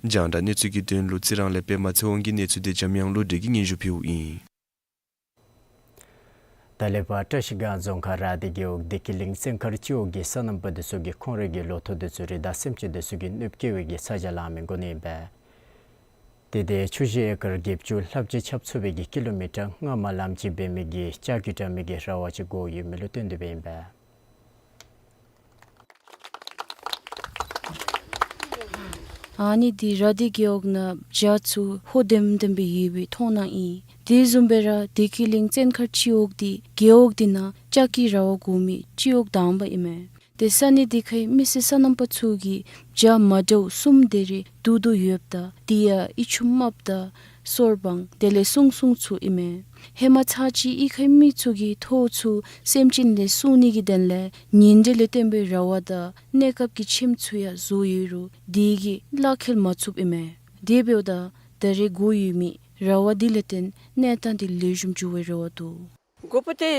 རྒྱང་བསྒྲགས་གནས་ཚུལ་གྱི་དོན་ལུ་རྩི་རང་ལས་པདྨ་ཚེ་དབང་གི་གནས་ཚུལ་འདི་འཇམ་དབྱངས་བློ་གྲོས་ཀྱིས་སྙན་ཞུ་ཕུལཝ་ཨིན། ད་ལས་ཕར་བཀྲ་ཤིས་སྒང་རྫོང་ཁག་ར་དི་རྒེད་འོག་བདེ་སྐྱིད་གླིང་བཙན་མཁར་སྤྱི་འོག་གི་སོ་ནམ་པ་འདི་ཚུ་གིས་ཁོང་རའི་གི་ལོ་ཐོག་འདི་ཚུ་རི་དྭགས་སེམས་ཅན་འདི་ཚུ་གིས་གནོདཔ་བཀལ་བའི་གི་ཚ་གྱང་ལང་མི་འགོ་ནི་ཨིན་པས། ཏེ་དེ་ཆུ་བཞི་ཨེ་ཀར་བརྒྱད་ཅུ་ལྷགཔ་ཅིག་ཁྱབ་ཚུགས་པའི་གི་ཀི་ལོ་མི་ཊར་ལྔ་མ་ལངམ་ཅིག་འབད་མི་གི་ལྕགས་ཀྱི་དྲ་མིག་གི་ར་བ་ཅིག་དགོ་ཡོད་མི་ལུ་བརྟེན་ཏེ་འབདཝ་ཨིན་པས། ཨ་ནི་འདི་ར་དི་རྒེད་འོག་ནང་བྱག་ཚུ་ཧོ་ལྡེམ་ལྡེམ་སྦེ་ཡོད་པའི་མཐོང་སྣང་ཨིན། དེ་བཟུམ་སྦེ་ར་བདེ་སྐྱིད་གླིང་བཙན་མཁར་སྤྱི་འོག་འདི་རྒེད་འོག་འདི་ནང་ལྕགས་ཀྱི་ར་བ་དགོ་མི་སྤྱི་འོག་དང་པ་ཨིན་མས། ཏེ་ས་གནས་འདི་ཁའི་མི་སེར་སོ་ནམ་པ་ཚུ་གིས་བྱག་མ་འདྲཝ་གསུམ་དེ་རེ་བསྡུ་དོ་ཡོདཔ་ད་དེ་ཡང་ཨི་ཆུམ་དམརཔོ་དང་སོར་སྦང་དེ་ལས་སྲུང་སྲུང་ཚུ་ཨིན་མས། ཧེ་མ་ཚར་ཅིག་ཨི་ཁའི་མི་ཚུ་གིས་ཐོག་ཚུ་སེམས་ཅན་ལས་སྲུང་ནི་གི་དོན་ལས་ཉེན་འདྲེ་ལས་བརྟེན་པའི་ར་བ་དང་གནས་སྐབས་ཀྱི་ཁྱིམ་ཚུ་ཡང་བཟོ་ཡོད་རུང་དེ་གིས་གླ་འཁེལ་མ་ཚུགསཔ་ཨིན་མས། དེ་འབདཝ་ད་ད་རེས་དགོ་ཡོད་མི་ར་བ་འདི་ལས་བརྟེན་གནས་སྟངས་འདི་ལེགས་ཤོམ་འགྱོ་བའི་རེ་བ་འདུག། དགོ་པོ་ཏེ་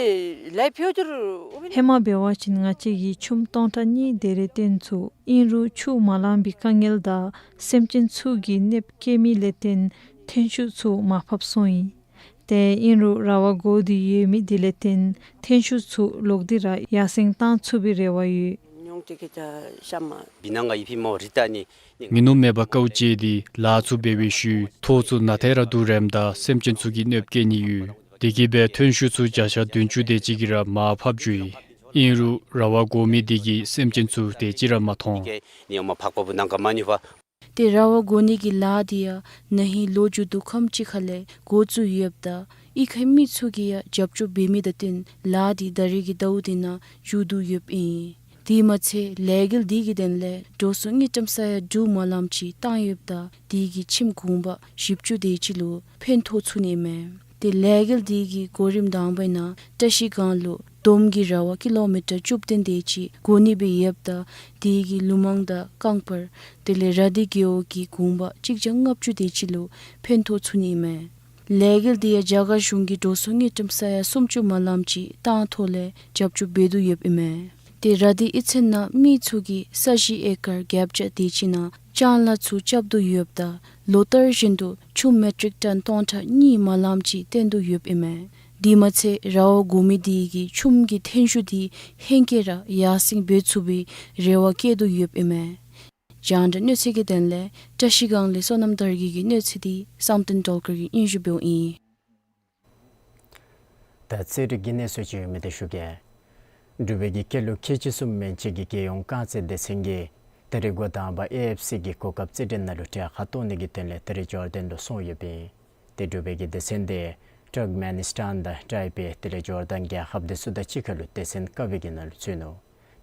ལཱ་འབད་དོ་རུང་ཧེ་མ་འབད་བ་ཅིན་ང་བཅས་ཀྱིས་ཆུམ་སྟོང་ཕྲག་གཉིས་དེ་རེ་བཏོན་ཚུགས། ཨིན་རུང་ཆུ་མ་ལང་པའི་དཀའ་ངལ་དང་སེམས་ཅན་ཚུ་གིས་གནོདཔ་བཀལ་མི་ལས་བརྟེན་ཐོན་ཤུགས་ཚུ་མར་ཕབ་སོང་ཡི། ཏེ་ཨིན་རུང་ར་བ་དགོ་སྟེ་ཡོད་མི་འདི་ལས་བརྟེན་ཐོན་ཤུགས་ཚུ་ལོག་སྟེ་ར་ཡར་སེང་བཏང་ཚུགས་པའི་རེ་བ་ཡོད། མི་ནུབ་མེད་པར་དཀའཝ་སྤྱད་དེ་ལཱ་ཚུ་འབད་བའི་ཤུལ་ཐོག་ཚུ་ནང་ཐལ་ར་འདུག་རནམ་ད་སེམས་ཅན་ཚུ་གིས་གནོདཔ་བཀལ་ནི་ཡོད། དེ་གིས་སྦེ་ཐོན་ཤུགས་ཚུ་བརྒྱ་ཆ་བདུན་ཅུ་དེ་ཅིག་གིས་ར་མར་ཕབ་འགྱོ་ཡི། ཨིན་རུང་ར་བ་དགོ་མི་འདི་གིས་སེམས་ཅན་ཚུ་དེ་ཅིག་ར་མ་མཐོང་། ཏེ་ར་བ་དགོ་ནི་གི་ལཱ་འདི་ཡང་ན་ཧིང་ལོ་མཇུག་བསྡུ་ཁམས་ཅིག་ཁ་ལས་འགོ་བཙུགས་ཡོདཔ་ད་ཨི་ཁའི་མི་ཚུ་གིས་ཡང་རྒྱབ་སྐྱོར་འབད་མི་དང་བསྟུན་ལཱ་འདི་ད་རེས་ཀྱི་ཟླཝ་འདི་ནང་མཇུག་བསྡུ་ཡོདཔ་ཨིན། དེ་མ་ཚད་ལས་འགུལ་འདི་གི་དོན་ལས་འགྲོ་སོང་དངུལ་ཀྲམ་ས་ཡ་དྲུག་མ་ལངམ་ཅིག་བཏང་ཡོདཔ་ད་དེ་གིས་ཁྱིམ་གུང་པ་བཞི་བཅུ་དེ་ཅིག་ལུ་ཕན་ཐོགས་ཚུགས་ནི་ཨིན་མས། ཏེ་ལས་འགུལ་འདི་གི་གོ་རིམ་དང་པའི་ནང་བཀྲ་ཤིས་སྒང་ལུ་དོམ་གྱི་ར་བ་ཀི་ལོ་མི་ཊར་བཅུ་བདུན་དེ་ཅིག་དགོ་ནི་སྦེ་ཡོདཔ་ད་དེ་གིས་ལུང་མང་དང་རྐང་པར་དེ་ལས་ར་དི་རྒེད་འོག་གི་གུང་པ་གཅིག་བརྒྱ་ལྔ་བཅུ་དེ་ཅིག་ལུ་ཕན་ཐོགས་ཚུགས་ནི་ཨིན་མས། ལས་འགུལ་འདི་ཡང་རྒྱ་གར་གཞུང་གིས་འགྲོ་སོང་དངུལ་ཀྲམ་ས་ཡ་སུམ་ཅུ་མ་ལངམ་ཅིག་བཏང་ཐོག་ལས་རྒྱབ་སྐྱོར་འབད་དོ་ཡོདཔ་ཨིན་མས། ཏེ་ར་དི་གཡུས་ཚན་ནང་མི་ཚུ་གིས་ས་གཞི་ཨེ་ཀར་བརྒྱད་བརྒྱ་དེ་ཅིག་ནང་ལྕང་ལཱ་ཚུ་རྐྱབ་དོ་ཡོདཔ་ད་ལོ་ལྟར་བཞིན་དུ་ཆུམ་མེ་ཊིག་ཊོན་སྟོང་ཕྲག་གཉིས་མ་ལངམ་ཅིག་བཏོན་དོ་ཡོདཔ་ཨིན་མས། དེ་མ་ཚད་ར་བ་དགོ་མི་འདི་གིས་ཆུམ་གྱི་ཐོན་ཤུགས་འདི་ཧེང་སྐལ་ར་ཡར་སེང་འབད་ཚུགས་པའི་རེ་བ་བསྐྱེད་དོ་ཡོདཔ་ཨིན་མས། རྒྱང་བསྒྲགས་གནས་ཚུལ་གྱི་དོན་ལས་བཀྲ་ཤིས་སྒང་ལས་བསོད་ནམས་དར་རྒྱས་ཀྱི་གནས་ཚུལ་འདི་བསམ་གཏན་སྒྲོལ་དཀར་གྱིས་སྙན་ཞུ་འབདཝ་ཨིན། ད་རྩེད་རིགས་ཀྱི་གནས་ཚུལ་ཅིག་ཡོད་མི་འདི་ཞུ་གེ། འབྲུག་པའི་གི་སྐྱེས་ལོ་ཁལ་གཅིག་གསུམ་མན་ཆད་ཀྱི་རྒྱལ་ཡོངས་རྐང་རྩེད་སྡེ་ཚན་གྱིས་ད་རིས་འགོ་དང་པ་ཨེ་ཨེཕ་སི་གི་གོ་སྐབས་རྩེད་འགྲན་ནང་ལུ་གྲལ་ཁར་གཏོགས་ནི་གི་དོན་ལས་ད་རིས་ཇོར་ཌན་ལུ་སོང་ཡོདཔ་ཨིན། ཏེ་འབྲུག་པའི་གི་སྡེ་ཚན་འདི་ཊར་ཀ་མེ་ནི་སི་ཊཱན་དང་ཊའི་པེ་དེ་ལས་ཇོར་ཌན་རྒྱལ་ཁབ་འདི་ཚུ་དང་གཅིག་ཁར་ལུ་སྡེ་ཚན་ཀ་པའི་གི་ནང་ལུ་ཚུད་ནུག།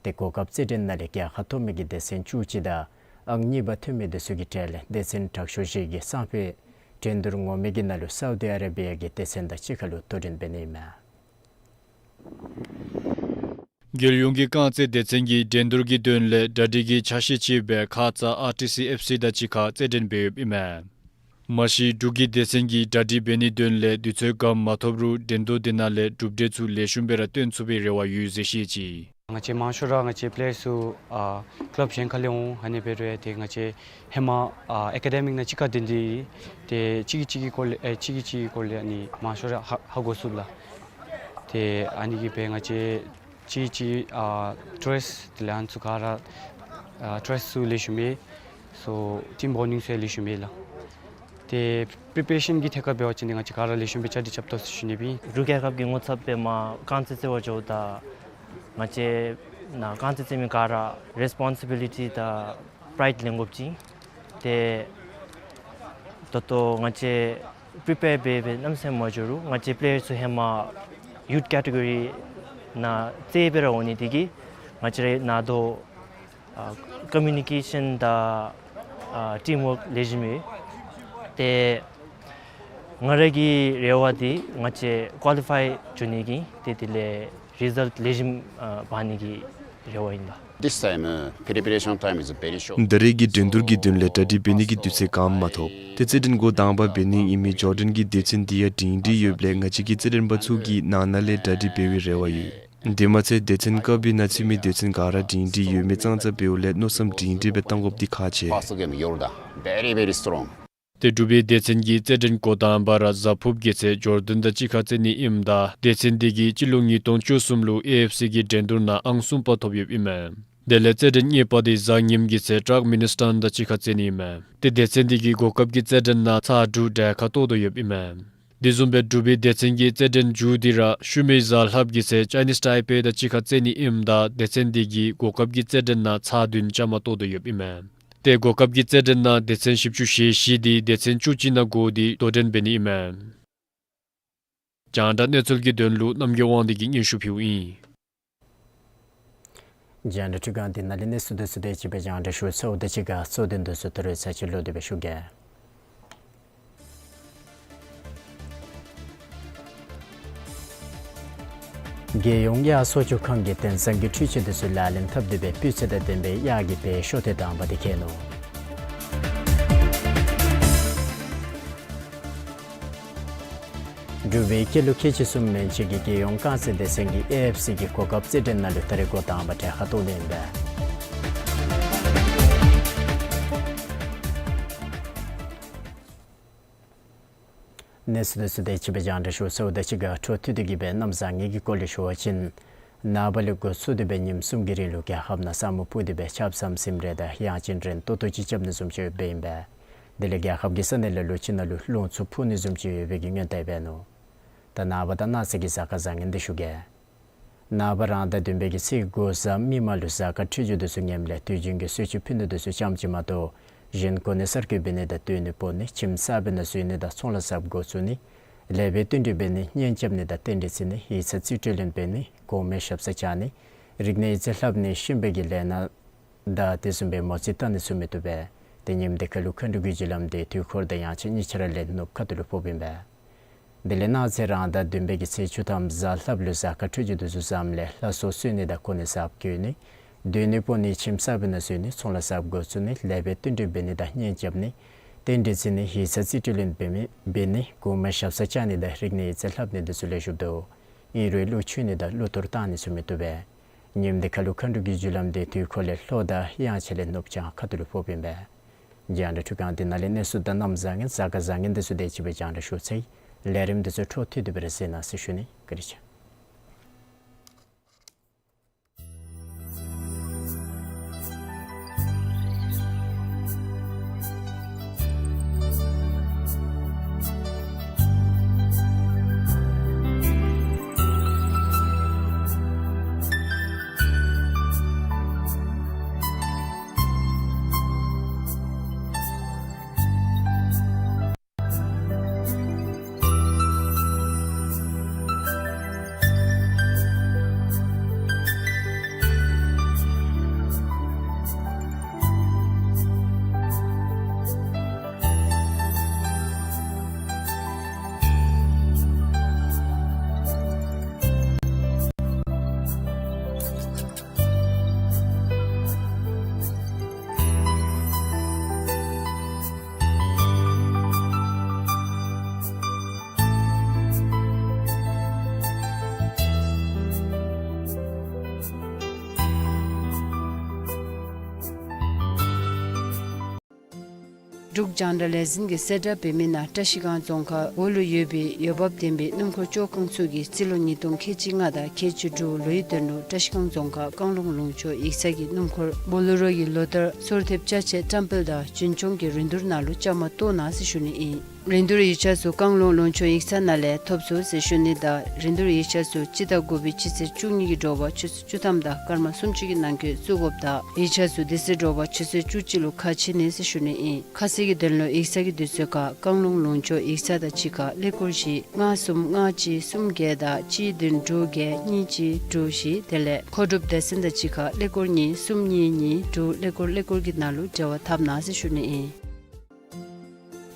ཏེ་གོ་སྐབས་རྩེད་འགྲན་ནང་ལས་གྲལ་ཁར་གཏོགས་མི་གི་སྡེ་ཚན་བཅུ་གཅིག་དང་ཨང་གཉིས་པ་ཐོན་མི་འདི་ཚུ་གི་གྲས་ལས་སྡེ་ཚན་དྲག་ཤོས་ཅིག་གིས་སང་ཕོད་འགྲན་བསྡུར་ངོ་མའི་གི་ནང་ལུ་སའུ་དི་ཨ་ར་བི་ཡ་གི་སྡེ་ཚན་དང་གཅིག་ཁར་ལུ་དོ་འགྲན་འབད་ནི་ཨིན་མས། རྒྱལ་ཡོངས་ཀྱི་རྐང་རྩེད་སྡེ་ཚན་གྱིས་འགྲན་བསྡུར་གྱི་དོན་ལས་གྲ་སྒྲིག་གི་ཆ་ཤས་ཅིག་སྦེ་ཁ་ཙ་ཨར་ཊི་སི་ཨེཕ་སི་དང་གཅིག་ཁར་རྩེད་འགྲན་འབད་ཡོདཔ་ཨིན་མས། མ་གཞི་འབྲུག་གི་སྡེ་ཚན་གྱིས་གྲ་སྒྲིག་འབད་ནིའི་དོན་ལས་དུས་ཚོད་གང་མ་ཐོབ་རུང་འགྲན་བསྡུར་འདི་ནང་ལས་གྲུབ་འབྲས་ཚུ་ལེགས་ཤོམ་སྦེ་ར་སྟོན་ཚུགས་པའི་རེ་བ་ཡོད་ཟེར་བཤད་ཅི། ང་བཅས་མང་ཤོས་ར་ང་བཅས་པེ་ལེ་ཡར་ཚུ་ཨ་ཀི་ལབ་གཞན་ཁ་ལས་འོང་། ཨ་ནི་འབད་རུང་ཡང་ཏེ་ང་བཅས་ཧེ་མ་ཨ་ཨེ་ཀ་ཌེ་མིག་ནང་གཅིག་ཁར་སྡོད་དེ་ཏེ་གཅིག་གིས་གཅིག་གི་སྐོར་ལས་ཨེ་གཅིག་གིས་གཅིག་གི་སྐོར་ལས་ཨ་ནི་མང་ཤོས་ར་ཧ་ཧ་གོ་ཚུགས་ལགས། ཏེ་ཨ་ནི་གིས་སྦེ་ང་བཅས་གཅིག་གིས་གཅིག་ཨ་ཊེ་རེསི་དེ་ལས་ཨ་ནི་ཚུ་ག་ར་ཨ་ཊེ་རེསི་ཚུ་ལེགས་ཤོམ་ཡོད། སོ་ཊིམ་བོན་ཌིང་ཚུ་ཡང་ལེགས་ཤོམ་ཡོད་ལགས། ཏེ་པི་རི་པེ་རེ་ཤཱན་གྱི་ཐད་ཁར་འབད་བ་ཅིན་ཏེ་ང་བཅས་ག་ར་ལེགས་ཤོམ་སྦེ་བཅའ་སྒྲིག་རྐྱབ་དོ་ཟེར་ཞུ་ནི་སྦེ་ཨིན། འབྲུག་རྒྱལ་ཁབ་ཀྱི་ངོ་ཚབ་སྦེ་མར་རྐང་རྩེད་རྩེ་བར་འགྱོཝ་ད་ང་བཅས་ནཱ་རྐང་རྩེད་རྩེ་མི་ག་ར་རེསི་པོན་སི་བི་ལི་ཊི་དང་པི་རའིཌ་ལེན་དགོཔ་ཅིག། ཏེ་ད་ལྟོ་ང་བཅས་པི་རི་པེར་འབད་སྦེ་གནམ་མེད་ས་མེད་མ་འགྱོ་རུང་ང་བཅས་པེ་ལེ་ཡར་ཚུ་ཧེ་མ་ཡུཐ་ཀེ་ཊི་གོ་རི་ནང་རྩེད་སྦེ་ར་འོང་ནི་དེ་གིས་ང་བཅས་ར་ནཱ་ལྟོ་ཨ་ཀོ་མིའུ་ནི་ཀེ་ཤཱན་དང་ཨ་ཊིམ་ཝརཀ་ལེགས་ཤོམ་ཡོད། ཏེ་ང་ར་གི་རེ་བ་འདི་ང་བཅས་ཀོ་ལི་ཕའི་འགྱོ་ནི་གི་ཏེ་དེ་ལས་རི་ཛལཊ་ལེགས་ཤོམ་ཨ་འབག་ནི་གི་རེ་བ་ཨིན་ལགས། This time, uh, preparation time is very short. ད་རེས་ཀྱི་འགྲན་བསྡུར་གྱི་དོན་ལས་གྲ་སྒྲིག་འབད་ནི་གི་དུས་ཚོད་གང་མ་ཐོབ། ཏེ་རྩེད་འགྲན་འགོ་དང་པ་འབད་ནི་ཨིན་མི་ཇོར་ཌན་གྱི་སྡེ་ཚན་འདི་ཡང་སྒྲིང་སྒྲི་ཡོདཔ་ལས་ང་བཅས་ཀྱི་རྩེད་འགྲན་པ་ཚུ་གིས་ནང་ན་ལས་གྲ་སྒྲིག་འབད་བའི་རེ་བ་ཡོད། དེ་མ་ཚད་སྡེ་ཚན་ཀ་པའི་ནང་ཚུད་མི་སྡེ་ཚན་ག་ར་སྒྲིང་སྒྲི་ཡོད་མི་ཙང་ཙ་འབདཝ་ལས་མནོ་བསམ་སྒྲིང་སྒྲི་སྦེ་བཏང་དགོཔ་འདི་ཁག་ཆེ། First game, Yorda, very, very strong. ཏེ་འབྲུག་པའི་སྡེ་ཚན་གྱི་རྩེད་འགྲན་འགོ་དང་པ་ར་གཟའ་ཕུརཔ་གི་ཚེ་ཇོར་ཌན་དང་གཅིག་ཁར་རྩེད་ནི་ཨིནམ་ད་སྡེ་ཚན་འདི་གིས་སྤྱི་ལོ་ཉིས་སྟོང་བཅུ་གསུམ་ལུ་ཨེ་ཨེཕ་སི་གི་འགྲན་བསྡུར་ནང་ཨང་གསུམ་པ་ཐོབ་ཡོདཔ་ཨིན་མས། དེ་ལས་རྩེད་འགྲན་གཉིས་པ་འདི་གཟའ་ཉིམ་གི་ཚེ་ཊརྐ་མི་ནི་སི་ཊཱན་དང་གཅིག་ཁར་རྩེད་ནི་ཨིན་མས། ཏེ་སྡེ་ཚན་འདི་གིས་གོ་སྐབས་ཀྱི་རྩེད་འགྲན་ནང་ཚར་དྲུག་གྲལ་ཁར་གཏོགས་དོ་ཡོདཔ་ཨིན་མས། དེ་བཟུམ་སྦེ་འབྲུག་པའི་སྡེ་ཚན་གྱི་རྩེད་འགྲན་མཇུག་འདི་ར་ཤུལ་མའི་གཟའ་ལྷགཔ་གི་ཚེ་ཅའི་ནིས་ཊའི་པེ་དང་གཅིག་ཁར་རྩེད་ནི་ཨིནམ་ད་སྡེ་ཚན་འདི་གིས་གོ་སྐབས་ཀྱི་རྩེད་འགྲན་ནང་ཚར་བདུན་བཅའ་མར་གཏོགས་དོ་ཡོདཔ་ཨིན་མས། ཏེ་གོ་སྐབས་ཀྱི་རྩེད་འགྲན་ནང་སྡེ་ཚན་བཞི་བཅུ་ཞེ་བཞི་འདི་སྡེ་ཚན་བཅུ་གཅིག་ནང་གོ་སྟེ་དོ་འགྲན་འབད་ནི་ཨིན་མས། རྒྱང་བསྒྲགས་གནས་ཚུལ་གྱི་དོན་ལུ་རྣམ་རྒྱལ་དབང་འདུས་ཀྱིས་སྙན་ཞུ་ཕུལཝ་ཨིན། རྒྱང་བསྒྲགས་འཕྲུལ་ཁང་འདི་ནང་ལས་གནས་ཚུལ་དེ་ཚུ་དེ་ཅིག་སྦེ་རྒྱང་བསྒྲགས་ཞུ་ཚརཝ་དང་གཅིག་ཁར་གཙོ་དོན་དེ་ཚུ་ད་རུང་ཚར་གཅིག་ལོག་སྟེ་སྦེ་ཞུ་གེ། རྒྱལ་ཡོངས་གཡག་གསོ་བཅོས་ཁང་གིས་དེང་སང་གི་འཕྲུལ་ཆས་དེ་ཚུ་ལག་ལེན་འཐབ་སྟེ་སྦེ་སྤུས་ཚད་དང་ལྡན་པའི་གཡག་གི་བལ་ཤོ་ཐེངས་དང་པ་དེ་བཀལ་ནུག། འབྲུག་པའི་སྐྱེས་ལོ་ཁལ་གཅིག་གསུམ་མན་ཆད་ཀྱི་རྒྱལ་ཡོངས་རྐང་རྩེད་སྡེ་ཚན་གྱིས་ཨེ་ཨེཕ་སི་གི་གོ་སྐབས་རྩེད་འགྲན་ནང་ལུ་ད་རེས་འགོ་དང་པ་གྲལ་ཁར་གཏོགས་ནི་ཨིན་པས། གནས་ཚུལ་དེ་ཚུ་དེ་ཅིག་སྦེ་རྒྱང་བསྒྲགས་ཞུ་ཚརཝ་དང་གཅིག་ཁར་འཕྲོ་མཐུད་དེ་གི་སྦེ་གནམ་བཟང་ངན་གྱི་སྐོར་ལས་ཞུ་བ་ཅིན་ནངས་པ་ལས་འགོ་བཙུགས་ཏེ་སྦེ་ཉིནམ་གསུམ་གྱི་རིང་ལུ་རྒྱལ་ཁབ་ནང་ས་སྨུག་སྤུབས་ཏེ་སྦེ་ཆརཔ་ཟམ་ཟིམ་རེ་དང་ཡང་ཅིན་རན་ཏོག་ཏོ་ཅིག་རྐྱབ་ནི་བཟུམ་ཅིག་ཡོདཔ་ཨིན་པས། དེ་ལས་རྒྱལ་ཁབ་ཀྱི་ས་གནས་ལ་ལུ་ཅིག་ནང་ལུ་རླུང་འཚུབ་འཕུ་ནི་བཟུམ་ཅིག་ཡོད་པའི་གི་སྔོན་བརྡ་འབད་ནུག། ད་ནངས་པ་དང་གནངས་ཚེ་གི་གཟའ་སྐར་བཟང་ངན་འདི་ཞུ་གེ། ནངས་པ་རང་ཟླ་བདུན་པའི་གི་ཚེས་དགུ་གཟའ་མིག་དམར་ལུ་གཟའ་སྐར་འཕྲོད་སྦྱོར་དེ་ཚུ་ངནམ་ལས་དུས་རྒྱུན་གྱི་གསོལ་མཆོད་ཕུལ་ནི་དེ་ཚུ་ཙམ་ཅིག་མ་གཏོགས་གཞན་གོ་གནས་གསར་བསྐོ་འབད་ནི་དང་སྡོད་གནས་སྤོ་ནི་ཁྱིམ་གསར་པའི་ནང་འཛུལ་ནི་དང་ཚོང་ལཱ་གསརཔ་འགོ་བཙུགས་ནི་ལེགས་པའི་བསྟུན་གྲོས་འབད་ནི་གཉེན་རྐྱབ་ནི་དང་རྟེན་འབྲེལ་བརྩི་ནི་ཡིག་ཚང་རྩིས་སྤྲོད་ལེན་འབད་ནི་གོང་མའི་ཞབས་སར་བཅར་ནི་རིག་གནས་ཡིག་རྩིས་ལྷབ་ནི་གཤིན་པོའི་གི་ལས་སྣ་དང་དེ་བཟུམ་སྦེ་མོ་རྩིས་བལྟ་ནི་ཚུ་མི་བཏུབ་པས། ཏེ་ཉིནམ་འདི་ཁར་ལུ་མཁའ་འགྲོ་གི་རྒྱུ་ལམ་འདི་དུས་འཁོར་དང་ཡང་ཅིན་གཉིས་ཆ་ར་ལས་ནུབ་ཁ་ཐུག་ལུ་ཕོགཔ་ཨིན་པས། དེ་ལས་གནངས་ཚེ་རང་ཟླ་བདུན་པའི་གི་ཚེས་བཅུ་ཐམ་གཟའ་ལྷགཔ་ལུ་གཟའ་སྐར་འཕྲོད་སྦྱོར་དེ་ཚུ་ཙམ་ལས་ལྷ་གསོལ་གསོལ་ནི་དང་གོ་གནས་གསརཔ་བསྐོ་ནི་སྡོད་གནས་སྤོ་ནི་ཁྱིམ་གསར་པའི་ནང་འཛུལ་ནི་ཚོང་ལཱ་གསརཔ་འགོ་བཙུགས་ནི་ལེགས་པའི་བསྟུན་གྲོས་འབད་ནི་དང་གཉེན་རྐྱབ་ནི་རྟེན་འབྲེལ་བརྩི་ནི་ཡིག་ཚང་རྩིས་སྤྲོད་ལེན་འབད་མི་འབད་ནི་གོང་མའི་ཞབས་སར་བཅར་ནི་དང་རིག་གནས་ཡིག་རྩིས་ལྷབ་ནི་དེ་ཚུ་ལེགས་ཤོམ་འདུག། ཨིན་རུང་ཀླུ་མཆོད་ནི་དང་ཀླུ་གཏོར་བཏང་ནི་ཚུ་མི་བཏུབ་པས། ཉིནམ་འདི་ཁར་ལུ་མཁའ་འགྲོ་གི་རྒྱུ་ལམ་འདི་དུས་འཁོར་ལས་ལྷོ་དང་དབྱངས་འཆར་ལས་ནུབ་བྱང་ཁ་ཐུག་ལུ་ཕོགཔ་ཨིན་པས། རྒྱང་བསྒྲགས་འཕྲུལ་ཁང་འདི་ནང་ལས་གནས་ཚུལ་དང་གནམ་བཟང་ངན་གཟའ་སྐར་བཟང་ངན་དེ་ཚུ་དེ་ཅིག་སྦེ་རྒྱང་བསྒྲགས་ཞུ་ཚར་ཡི། ལས་རིམ་དེ་ཚུ་འཕྲོ་མཐུད་དེ་སྦེ་ར་གཟིགས་གནང་ཟེར་ཞུ་ནི། བཀའ་དྲིན་ཆེ། འབྲུག་རྒྱང་བསྒྲགས་ལས་འཛིན་གྱིས་གསལ་བསྒྲགས་འབད་མི་ནང་བཀྲ་ཤིས་སྒང་རྫོང་ཁག་འོག་ལུ་ཡོད་པའི་འོས་འབབ་ལྡན་པའི་སྣུམ་འཁོར་བཅོ་ཁང་ཚུ་གིས་རྩིས་ལོ་ཉིས་སྟོང་ཁལ་གཅིག་ལྔ་དང་ཁལ་གཅིག་དྲུག་ལོའི་དོན་ལུ་བཀྲ་ཤིས་སྒང་རྫོང་ཁག་བཀང་ལུང་ལུང་ཕྱོགས་ཡིག་ཚང་གི་སྣུམ་འཁོར་བོ་ལེ་རོ་གི་ལོ་ལྟར་སོར་ཐེབས་ཅ་ཆས་བཀྲམ་སྤེལ་དང་རྒྱུན་སྐྱོང་གི་རིན་བསྡུར་ནང་ལུ་བཅའ་མར་གཏོགས་གནང་ཟེར་ཞུ་ནི་ཨིན། རིན་བསྡུར་ཡིག་ཆ་ཚུ་བཀང་ལུང་ལུང་ཕྱོགས་ཡིག་ཚང་ནང་ལས་ཐོབ་ཚུགས་ཟེར་ཞུ་ནི་དང་རིན་བསྡུར་ཡིག་ཆ་ཚུ་སྤྱི་ཟླ་དགུ་པའི་སྤྱི་ཚེས་བཅུ་གཉིས་ཀྱི་དྲོ་པ་ཆུ་ཚོད་བཅུ་ཐམ་དང་སྐར་མ་སུམ་ཅུ་གི་ནང་འཁོད་བཙུགས་དགོཔ་དང་ཡིག་ཆ་ཚུ་དེ་ཚེ་དྲོ་པ་ཆུ་ཚོད་བཅུ་གཅིག་ལུ་ཁ་ཕྱེ་ནི་ཟེར་ཞུ་ནི་ཨིན། ཁ་གསལ་གྱི་དོན་ལུ་ཡིག་ཚང་གི་དུས་ཚོད་ཁར་བཀང་ལུང་ལུང་ཕྱོགས་ཡིག་ཚང་དང་གཅིག་ཁར་ཀླད་ཀོར་བཞི་ལྔ་གསུམ་ལྔ་གཅིག་གསུམ་བརྒྱད་དང་གཅིག་བདུན་དྲུག་བརྒྱད་གཉིས་གཅིག་དྲུག་བཞི་དེ་ལས་མཁོ་སྒྲུབ་སྡེ་ཚན་དང་གཅིག་ཁར་ཀླད་ཀོར་གཉིས་གསུམ་གཉིས་གཉིས་དྲུག་ཀླད་ཀོར་ཀླད་ཀོར་གྱི་ནང་ལུ་འབྲེལ་བ་འཐབ་གནང་ཟེར་ཞུ་ནི་ཨིན།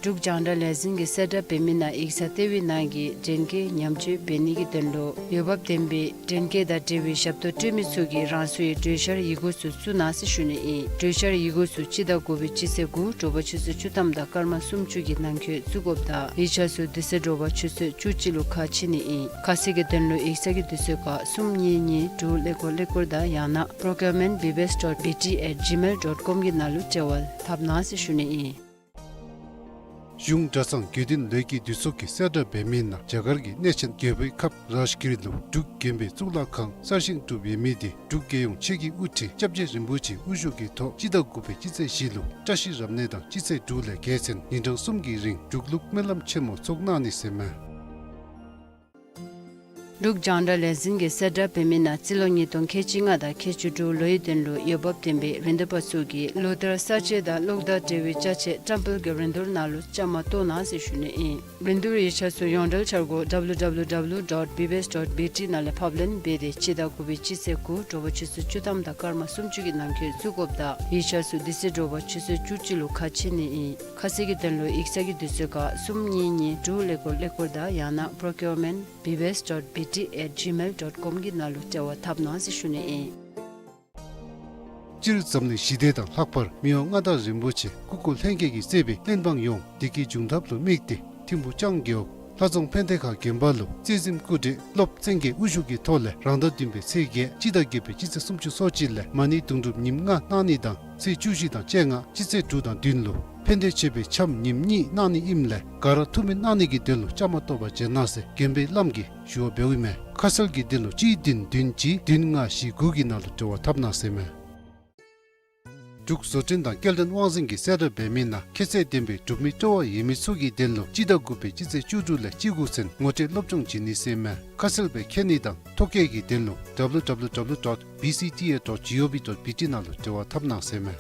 འབྲུག་རྒྱང་བསྒྲགས་ལས་འཛིན་གྱིས་གསལ་བསྒྲགས་འབད་མི་ནང་ཡིག་ཚང་ལྟེ་བའི་ནང་གི་འདྲེན་སྐས་ཉམས་བཅོས་འབད་ནི་གི་དོན་ལུ་འོས་འབབ་ལྡན་པའི་འདྲེན་སྐས་དང་འབྲེལ་བའི་ཞབས་ཏོག་སྤྲོད་མི་ཚུ་གིས་རང་སོའི་གྲོས་འཆར་ཡི་གུ་ཚུ་བཙུགས་གནང་ཟེར་ཞུ་ནི་ཨིན། གྲོས་འཆར་ཡི་གུ་ཚུ་སྤྱི་ཟླ་དགུ་པའི་སྤྱི་ཚེས་དགུ་དྲོ་པ་ཆུ་ཚོད་བཅུ་ཐམ་དང་སྐར་མ་སུམ་ཅུ་གི་ནང་འཁོད་བཙུགས་དགོཔ་དང་ཡིག་ཆ་ཚུ་དེ་ཚེ་དྲོ་པ་ཆུ་ཚོད་བཅུ་གཅིག་ལུ་ཁ་ཕྱེ་ནི་ཨིན། ཁ་གསལ་གྱི་དོན་ལུ་ཡིག་ཚང་གི་དུས་ཚོད་ཁར་གསུམ་གཉིས་གཉིས་དྲུག་ཀླད་ཀོར་ཀླད་ཀོར་དང་ཡང་ན་procurement B B S dot B T at gmail dot com གྱི་ནང་ལུ་འབྲེལ་བ་འཐབ་གནང་ཟེར་ཞུ་ནི་ཨིན། གཞུང་གྲྭ་ཚང་དགེ་འདུན་ལས་ཀྱི་འདུས་ཚོགས་ཀྱི་གསལ་བསྒྲགས་འབད་མི་ནང་རྒྱ་གར་གྱི་གནས་ཆེན་རྒྱལ་པོའི་ཁབ་རཱཇ་གིར་ལུ་འབྲུག་དགོན་པའི་གཙུག་ལག་ཁང་གསར་བཞེངས་གྲུབ་ཡོད་མི་དེ་འབྲུག་རྒྱལ་ཡོངས་ཆེད་ཀྱི་དབུ་ཁྲིད་སྐྱབས་རྗེ་རིན་པོ་ཆེ་དབུ་བཞུགས་ཀྱི་ཐོག་སྤྱི་ཟླ་དགུ་པའི་སྤྱི་ཚེས་བཞི་ལུ་བཀྲ་ཤིས་རབ་གནས་དང་སྤྱི་ཚེས་དྲུག་ལས་བརྒྱད་ཚུན་ཉིན་གྲངས་གསུམ་གྱི་རིང་འབྲུག་ལུགས་སྨོན་ལམ་ཆེན་མོ་ཚོགས་གནང་ནི་ཟེར་མས། འབྲུག་རྒྱང་བསྒྲགས་ལས་འཛིན་གྱི་གསལ་བསྒྲགས་འབད་མི་ནང་རྩིས་ལོ་ཉིས་སྟོང་ཁལ་གཅིག་ལྔ་དང་ཁལ་གཅིག་དྲུག་ལོའི་དོན་ལུ་འོས་འབབ་ལྡན་པའི་རིན་བསྡུར་པ་ཚུ་གིས་ལོ་བསྟར་གསར་བརྗེ་དང་གློག་དང་འབྲེལ་བའི་ཅ་ཆས་བཀྲམ་སྤེལ་གྱི་རིན་བསྡུར་ནང་ལུ་བཅའ་མར་གཏོགས་གནང་ཟེར་ཞུ་ནི་ཨིན། རིན་བསྡུར་ཡིག་ཆ་ཚུ་ཡོངས་འབྲེལ་འཆར་སྒོ་W W W dot B B S dot B T ནང་ལས་ཕབ་ལེན་འབད་དེ་སྤྱི་ཟླ་དགུ་པའི་སྤྱི་ཚེས་དགུ་དྲོ་པ་ཆུ་ཚོད་བཅུ་ཐམ་དང་སྐར་མ་སུམ་ཅུ་གི་ནང་འཁོད་བཙུགས་དགོཔ་དང་ཡིག་ཆ་ཚུ་དེ་ཚེ་དྲོ་པ་ཆུ་ཚོད་བཅུ་གཅིག་ལུ་ཁ་ཕྱེ་ནི་ཨིན། ཁ་གསལ་གྱི་དོན་ལུ་ཡིག་ཚང་གི་དུས་ཚོད་ཁར་གསུམ་གཉིས་གཉིས་དྲུག་ཀླད་ཀོར་ཀླད་ཀོར་དང་ཡང་ན་procurement B B S dot B T at gmail dot com གི་ནང་ལུ་འབྲེལ་བ་འཐབ་གནང་ཟེར་ཞུ་ནི་ཨིན། སྤྱིར་འཛམ་གླིང་ཞི་བདེ་དང་ལྷག་པར་མི་དབང་མངའ་བདག་རིན་པོ་ཆེ་སྐུ་འཁོར་ལྷན་རྒྱས་ཀྱིས་གཙོས་པའི་བློན་འབངས་ཡོངས་བདེ་སྐྱིད་འབྱུང་ཐབས་ལུ་དམིགས་ཏེ་ཐིམ་ཕུ་ལྕང་རྒེད་འོག་ལྷ་རྫོང་ཕན་བདེ་ཁ་དགོན་པ་ལུ་རྩེ་གཟིམ་སྐུ་བགྲེས་སློབ་བཙན་རྒྱལ་དབུ་བཞུགས་ཀྱི་ཐོག་ལས་རང་ཟླ་བདུན་པའི་ཚེས་བརྒྱད་སྤྱི་ཟླ་བརྒྱད་པའི་སྤྱི་ཚེས་སུམ་ཅུ་སོ་གཅིག་ལས་མ་ཎི་དུང་སྒྲུབ་ཉིནམ་ལྔ་གནང་ནི་དང་ཚེས་བཅུ་བཞི་དང་བཅོ་ལྔ་སྤྱི་ཚེས་དྲུག་དང་བདུན་ལུ་ཕན་བདེ་མཆོད་པའི་འཆམ་ཉིནམ་གཉིས་གནང་ནི་ཨིནམ་ལས་ག་ར་ཐུགས་སྨོན་གནང་ནི་གི་དོན་ལུ་བཅའ་མར་གཏོགས་པར་བྱོན་གནང་ཟེར་དགོན་པའི་བླམ་གིས་ཞུ་བ་འབདཝ་ཨིན་མས། ཁ་གསལ་གྱི་དོན་ལུ་གཅིག་བདུན་བདུན་གཅིག་བདུན་ལྔ་བཞི་དགུ་གི་ནང་ལུ་འབྲེལ་བ་འཐབ་གནང་ཟེར་མས། འབྲུག་བཟོ་སྐྲུན་དང་སྐྱེལ་འདྲེན་དབང་འཛིན་གྱི་གསལ་བསྒྲགས་འབད་མི་ནང་ཁྱད་ཚད་ལྡན་པའི་གྲུབ་མི་སྤྲོ་བ་ཡོད་མི་ཚུ་གི་དོན་ལུ་སྤྱི་ཟླ་དགུ་པའི་སྤྱི་ཚེས་བཅུ་དྲུག་ལས་བཅུ་དགུ་ཚུན་ངོ་སྤྲོད་སློབ་སྦྱོང་བྱིན་ནི་ཟེར་མས། ཁ་གསལ་སྦེ་མཁྱེན་ནི་དང་ཐོ་བཀོད་ཀྱི་དོན་ལུ་W W W dot B C T A dot G O V dot B T ནང་ལུ་འབྲེལ་བ་འཐབ་གནང་ཟེར་མས།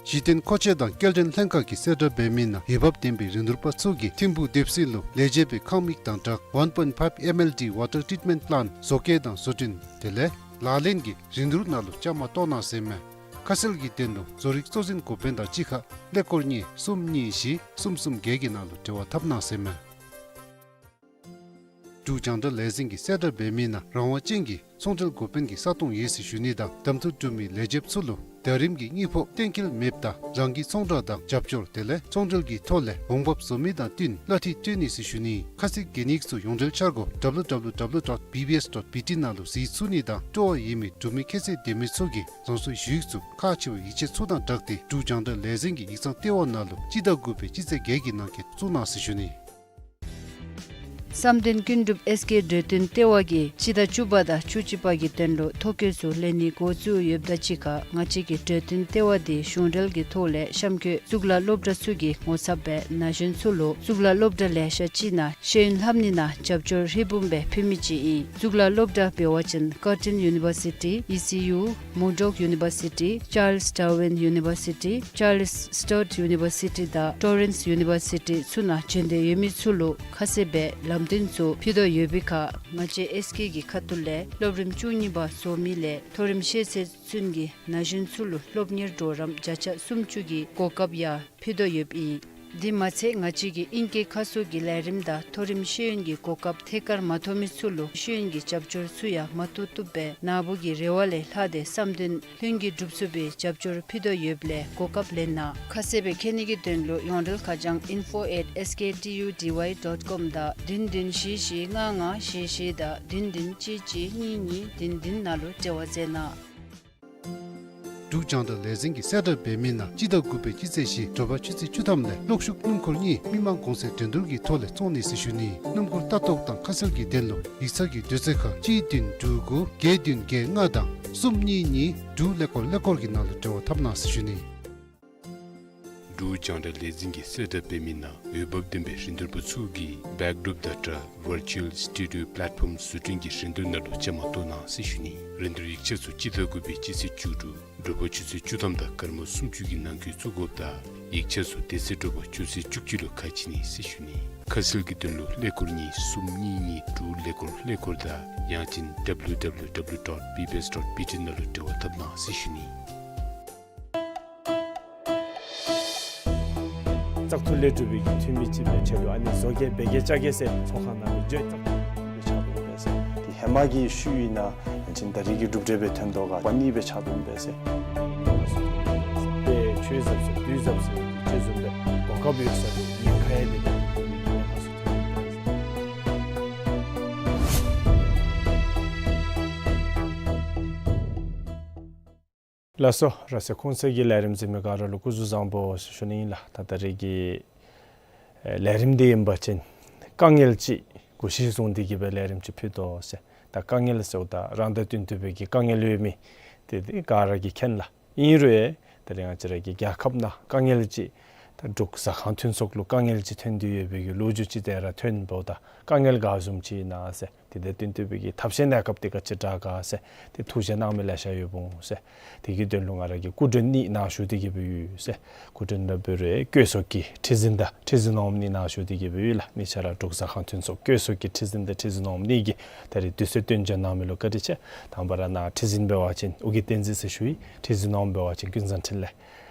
གཞི་རྟེན་མཁོ་ཆས་དང་སྐྱེལ་འདྲེན་ལྷན་ཁག་གི་གསལ་བསྒྲགས་འབད་མི་ནང་འོས་འབབ་ལྡན་པའི་རིན་བསྡུར་པ་ཚུ་གིས་ཐིམ་ཕུ་དེབ་སི་ལུ་ལས་བྱེད་པའི་ཁང་མིག་དང་སྦྲགས་one point five M L D water treatment plant བཟོ་བཀོད་དང་བཟོ་སྐྲུན་དེ་ལས་ལག་ལེན་གྱི་རིན་བསྡུར་ནང་ལུ་བཅའ་མར་གཏོགས་གནང་ཟེར་མས། ཁ་གསལ་གྱི་དོན་ལུ་བཟོ་རིག་གཙོ་འཛིན་འགོ་དཔོན་དང་གཅིག་ཁར་ཀླད་ཀོར་གཉིས་གསུམ་གཉིས་བཞི་གསུམ་གསུམ་བརྒྱད་ཀྱི་ནང་ལུ་འབྲེལ་བ་འཐབ་གནང་ཟེར་མས། འབྲུག་རྒྱང་བསྒྲགས་ལས་འཛིན་གྱི་གསལ་བསྒྲགས་འབད་མི་ནང་རང་དབང་ཅན་གྱི་ཚོང་འབྲེལ་འགོ་དཔོན་གྱི་ས་སྟོང་ཡོད་ཟེར་ཞུ་ནི་དང་གདམ་འཐུ་གྲུབ་མི་ལས་བྱེདཔ་ཚུ་ལུ་ཟླ་རིམ་གྱི་དངུལ་ཕོགས་གཏན་འཁེལ་མེདཔ་ད་རང་གི་ཚོང་བསྒྲགས་དང་རྒྱབ་སྐྱོར་དེ་ལས་ཚོང་འབྲེལ་གྱི་ཐོག་ལས་འོང་འབབ་བཟོ་མི་དང་བསྟུན་གླ་འཐུས་སྤྲོད་ནི་ཟེར་ཞུ་ནི། ཁ་གསལ་གྱི་ཉིནམ་ཚུ་ཡོངས་འབྲེལ་འཆར་སྒོ་W W W dot B B S dot B T ནང་ལུ་གཟིགས་ཚུགས་ནི་དང་སྤྲོ་བ་ཡོད་མི་གྲུབ་མི་ཁྱད་ཚད་ལྡན་མི་ཚུ་གིས་རང་སོའི་ཞུ་ཡིག་ཚུ་ཁག་ཆེ་བའི་ཡིག་ཆ་ཚུ་དང་སྦྲགས་ཏེ་འབྲུག་རྒྱང་བསྒྲགས་ལས་འཛིན་གྱི་ཡིག་ཚང་ལྟེ་བ་ནང་ལུ་སྤྱི་ཟླ་དགུ་པའི་སྤྱི་ཚེས་བརྒྱད་ཀྱི་ནང་འཁོད་བཙུགས་གནང་ཟེར་ཞུ་ནི། བསམ་གཏན་ཀུན་གྲུབ་ཨེས་ཀེ་འབྲུ་དོན་ལྟེ་བ་གིས་སྤྱི་ཟླ་བཅུ་པ་དང་བཅུ་གཅིག་པ་གི་དོན་ལུ་ཐོ་བཀོད་ཚུ་ལེན་ནི་འགོ་བཙུགས་ཡོདཔ་ད་གཅིག་ཁར་ང་བཅས་ཀྱི་འབྲུ་དོན་ལྟེ་བ་དེ་གཞུང་འབྲེལ་གྱི་ཐོག་ལས་གཤམ་འཁོད་གཙུག་ལག་སློབ་གྲྭ་ཚུ་གི་ངོ་ཚབ་སྦེ་ན་གཞོན་ཚུ་ལུ་གཙུག་ལག་སློབ་གྲྭ་ལེ་ཤ་ཅིག་ནང་ཤེས་ཡོན་ལྷབ་ནི་ནང་རྒྱབ་སྐྱོར་ཧྲིལ་བུམ་སྦེ་ཕུལ་མི་ཅིག་ཨིན། གཙུག་ལག་སློབ་གྲྭ་འབད་བ་ཅིན་Curtin University, E C U, Murdoch University, Charles Darwin University, Charles Sturt University དང་Torrens University ཚུ་ནང་འབྱོན་འདོད་ཡོད་མི་ཚུ་ལུ་ཁ་གསལ་སྦེ་ལམ་སྟོན་ཚུ་ཕུལ་དོ་ཡོད་པའི་ཁར་ང་བཅས་ཨེས་ཀེ་གི་ཁ་ཐུག་ལས་སློབ་རིམ་བཅུ་གཉིས་པ་རྫོགས་མི་ལས་མཐོ་རིམ་ཤེས་ཚད་ཚུན་གྱི་ན་གཞོན་ཚུ་ལུ་སློབ་གཉེར་གྲོགས་རམ་བརྒྱ་ཆ་སུམ་ཅུ་གི་གོ་སྐབས་ཡང་ཕུལ་དོ་ཡོདཔ་ཨིན། དེ་མ་ཚད་ང་བཅས་ཀྱིས་ཨིང་སྐད་ཁ་གསོ་གི་ལས་རིམ་དང་མཐོ་རིམ་ཤེས་ཡོན་གྱི་གོ་སྐབས་ཐད་ཀར་མ་ཐོབ་མི་ཚུ་ལུ་ཤེས་ཡོན་གྱི་རྒྱབ་སྐྱོར་ཚུ་ཡང་མ་ཐུབ་ཐུབ་སྦེ་ནཱ་བུ་གི་རེ་བ་ལས་ལྷག་སྟེ་བསམ་དོན་ལྷུན་གྱིས་འགྲུབ་ཚུགས་པའི་རྒྱབ་སྐྱོར་ཕུལ་དོ་ཡོདཔ་ལས་གོ་སྐབས་ལེན་གནང་། ཁ་གསལ་སྦེ་མཁྱེན་ནི་གི་དོན་ལུ་ཡོངས་འབྲེལ་ཁ་བྱང་info at S K T U D Y dot com དང་བདུན་བདུན་བཞི་བཞི་ལྔ་ལྔ་བཞི་བཞི་དང་བདུན་བདུན་གཅིག་གཅིག་གཉིས་གཉིས་བདུན་བདུན་ནང་ལུ་འབྲེལ་བ་མཛད་གནང་། འབྲུག་རྒྱང་བསྒྲགས་ལས་འཛིན་གྱི་གསལ་བསྒྲགས་འབད་མི་ནང་སྤྱི་ཟླ་དགུ་པའི་སྤྱི་ཚེས་བཞི་དྲོ་པ་ཆུ་ཚོད་བཅུ་ཐམ་ལས་གློག་ཤུགས་སྣུམ་འཁོར་གཉིས་མི་མང་གོང་ཚད་འགྲན་བསྡུར་གྱི་ཐོག་ལས་བཙོང་ནི་ཟེར་ཞུ་ནི། སྣུམ་འཁོར་ལྟ་རྟོག་དང་ཁ་གསལ་གྱི་དོན་ལུ་ཡིག་ཚང་གི་དུས་ཚོད་ཁར་གཅིག་བདུན་དྲུག་དགུ་བརྒྱད་བདུན་བརྒྱད་ལྔ་དང་གསུམ་གཉིས་གཉིས་དྲུག་ཀླད་ཀོར་ཀླད་ཀོར་གྱི་ནང་ལུ་འབྲེལ་བ་འཐབ་གནང་ཟེར་ཞུ་ནི། འབྲུག་རྒྱང་བསྒྲགས་ལས་འཛིན་གྱི་གསལ་བསྒྲགས་འབད་མི་ནང་འོས་འབབ་ལྡན་པའི་རིན་བསྡུར་པ་ཚུ་གིས་Backdrop Data Virtual Studio Platform བཟོ་སྐྲུན་གྱི་རིན་བསྡུར་ནང་ལུ་བཅའ་མར་གཏོགས་གནང་ཟེར་ཞུ་ནི། རིན་བསྡུར་ཡིག་ཆ་ཚུ་སྤྱི་ཟླ་དགུ་པའི་སྤྱི་ཚེས་བཅུ་དྲུག་དྲོ་པ་ཆུ་ཚོད་བཅུ་ཐམ་དང་སྐར་མ་སུམ་ཅུ་གི་ནང་འཁོད་བཙུགས་དགོཔ་ད་ཡིག་ཆ་ཚུ་དེ་ཚེ་དྲོ་པ་ཆུ་ཚོད་བཅུ་གཅིག་ལུ་ཁ་ཕྱེ་ནི་ཟེར་ཞུ་ནི། ཁ་གསལ་གྱི་དོན་ལུ་ཀླད་ཀོར་གཉིས་གསུམ་གཉིས་གཉིས་དྲུག་ཀླད་ཀོར་ཀླད་ཀོར་དང་ཡང་ཅིན་W W W dot B B S dot B T ནང་ལུ་འབྲེལ་བ་འཐབ་གནང་ཟེར་ཞུ་ནི། བཙག་འཐུ་ལས་གྲུབ་པའི་གི་འཐུས་མི་ཅིག་སྦེ་ཆ་ལུ་ཨ་ནི་བཟོ་གེ་འབད་གེ་ཅ་གེ་ཟེར་ཚོང་ཁང་ནང་ལུ་འགྱོ་བཙག་འཐུ་སྦེ་ཆགས་འདུག་པས་ཟེར། དེ་ཧེ་མ་གི་ཤུལ་ཨིན་ན་ཡང་ཅིན་ད་རེས་ཀྱི་གྲུབ་འབྲས་སྦེ་ཐོན་དོ་ག་པ་ནི་སྦེ་ཆགས་འདུག་པས་ཟེར། དེ་ཆོས་ཟབ་ཟེར་དུས་ཟབ་ཟེར་ཅིག་བཟུམ་སྦེ་གོ་སྐབས་ཡོད་ས་དེ་ཉེན་ཁ་ཡང་མེད་པའི་གི་ཐོན་དོ་ག་ཟེར། ལགས་སོ། ར་སའི་ཁོང་ཚད་ཀྱི་ལས་རིམ་གཟིགས་མི་ག་ར་ལུ་སྐུ་གཟུགས་བཟང་པོ་ཟེར་ཞུ་ནི་ཨིན་ལགས། ད་ད་རེས་ཀྱི་ཨེ་ལས་རིམ་འདི་ཨིན་པ་ཅིན་དཀའ་ངལ་ཅིག་གུ་ཤི་བཟུང་སྟེ་གི་སྦེ་ལས་རིམ་ཅིག་ཕུལ་དོ་ཟེར། ད་དཀའ་ངལ་ཟེརཝ་ད་རང་དང་བསྟུན་ཏེ་སྦེ་གི་དཀའ་ངལ་ཡོད་མི་དེ་དེ་ག་ར་གིས་མཁྱེན་ལགས། ཨིན་རུང་ད་རེས་ང་བཅས་ར་གི་རྒྱལ་ཁབ་ནང་དཀའ་ངལ་ཅིག་ད་འབྲུག་ཟ་ཁང་མཐུན་ཚོགས་ལུ་དཀའ་ངལ་ཅིག་ཐོན་ཏེ་ཡོད་པའི་གི་ལོ་རྒྱུས་ཅིག་དེ་ར་ཐོན་འབདཝ་ད་དཀའ་ངལ་ག་བཟུམ་ཅིག་ཨིན་ན་ཟེར། དེ་དང་བསྟུན་ཏེ་སྦེ་གི་ཐབས་ཤེས་གནས་སྐབས་དེ་ག་ཅི་དྲག་ག་ཟེར་ཏེ་ཐུགས་བཞེད་གནང་མི་ལེ་ཤ་ཡོདཔ་འོང་ཟེར། དེ་གི་དོན་ལུ་ང་ར་གིས་སྐུ་མགྲོན་གཉིས་ནཱ་ཞུ་སྟེ་གི་སྦེ་ཡོད་ཟེར། སྐུ་མགྲོན་ལུ་འབད་རུང་བཀོད་ཚོགས་ཀྱི་ཁྲི་འཛིན་དང་ཁྲི་འཛིན་འོགམ་གཉིས་ནཱ་ཞུ་སྟེ་གི་སྦེ་ཡོད་ལགས། མི་ཆ་ར་འབྲུག་ཟ་ཁང་མཐུན་ཚོགས་བཀོད་ཚོགས་ཀྱི་ཁྲི་འཛིན་དང་ཁྲི་འཛིན་འོགམ་གཉིས་ཀྱིས་ད་རེས་དུས་ཚོད་བཏོན་འབྱོན་གནང་མི་ལུ་བཀའ་དྲིན་ཆེ། དང་པ་ར་ནཱ་ཁྲི་འཛིན་འབད་བ་ཅིན་ཨོ་རྒྱན་བསྟན་འཛིན་ཟེར་ཞུ་ཡི། ཁྲི་འཛིན་འོགམ་འབད་བ་ཅིན་ཀུན་བཟང་འཕྲིན་ལས།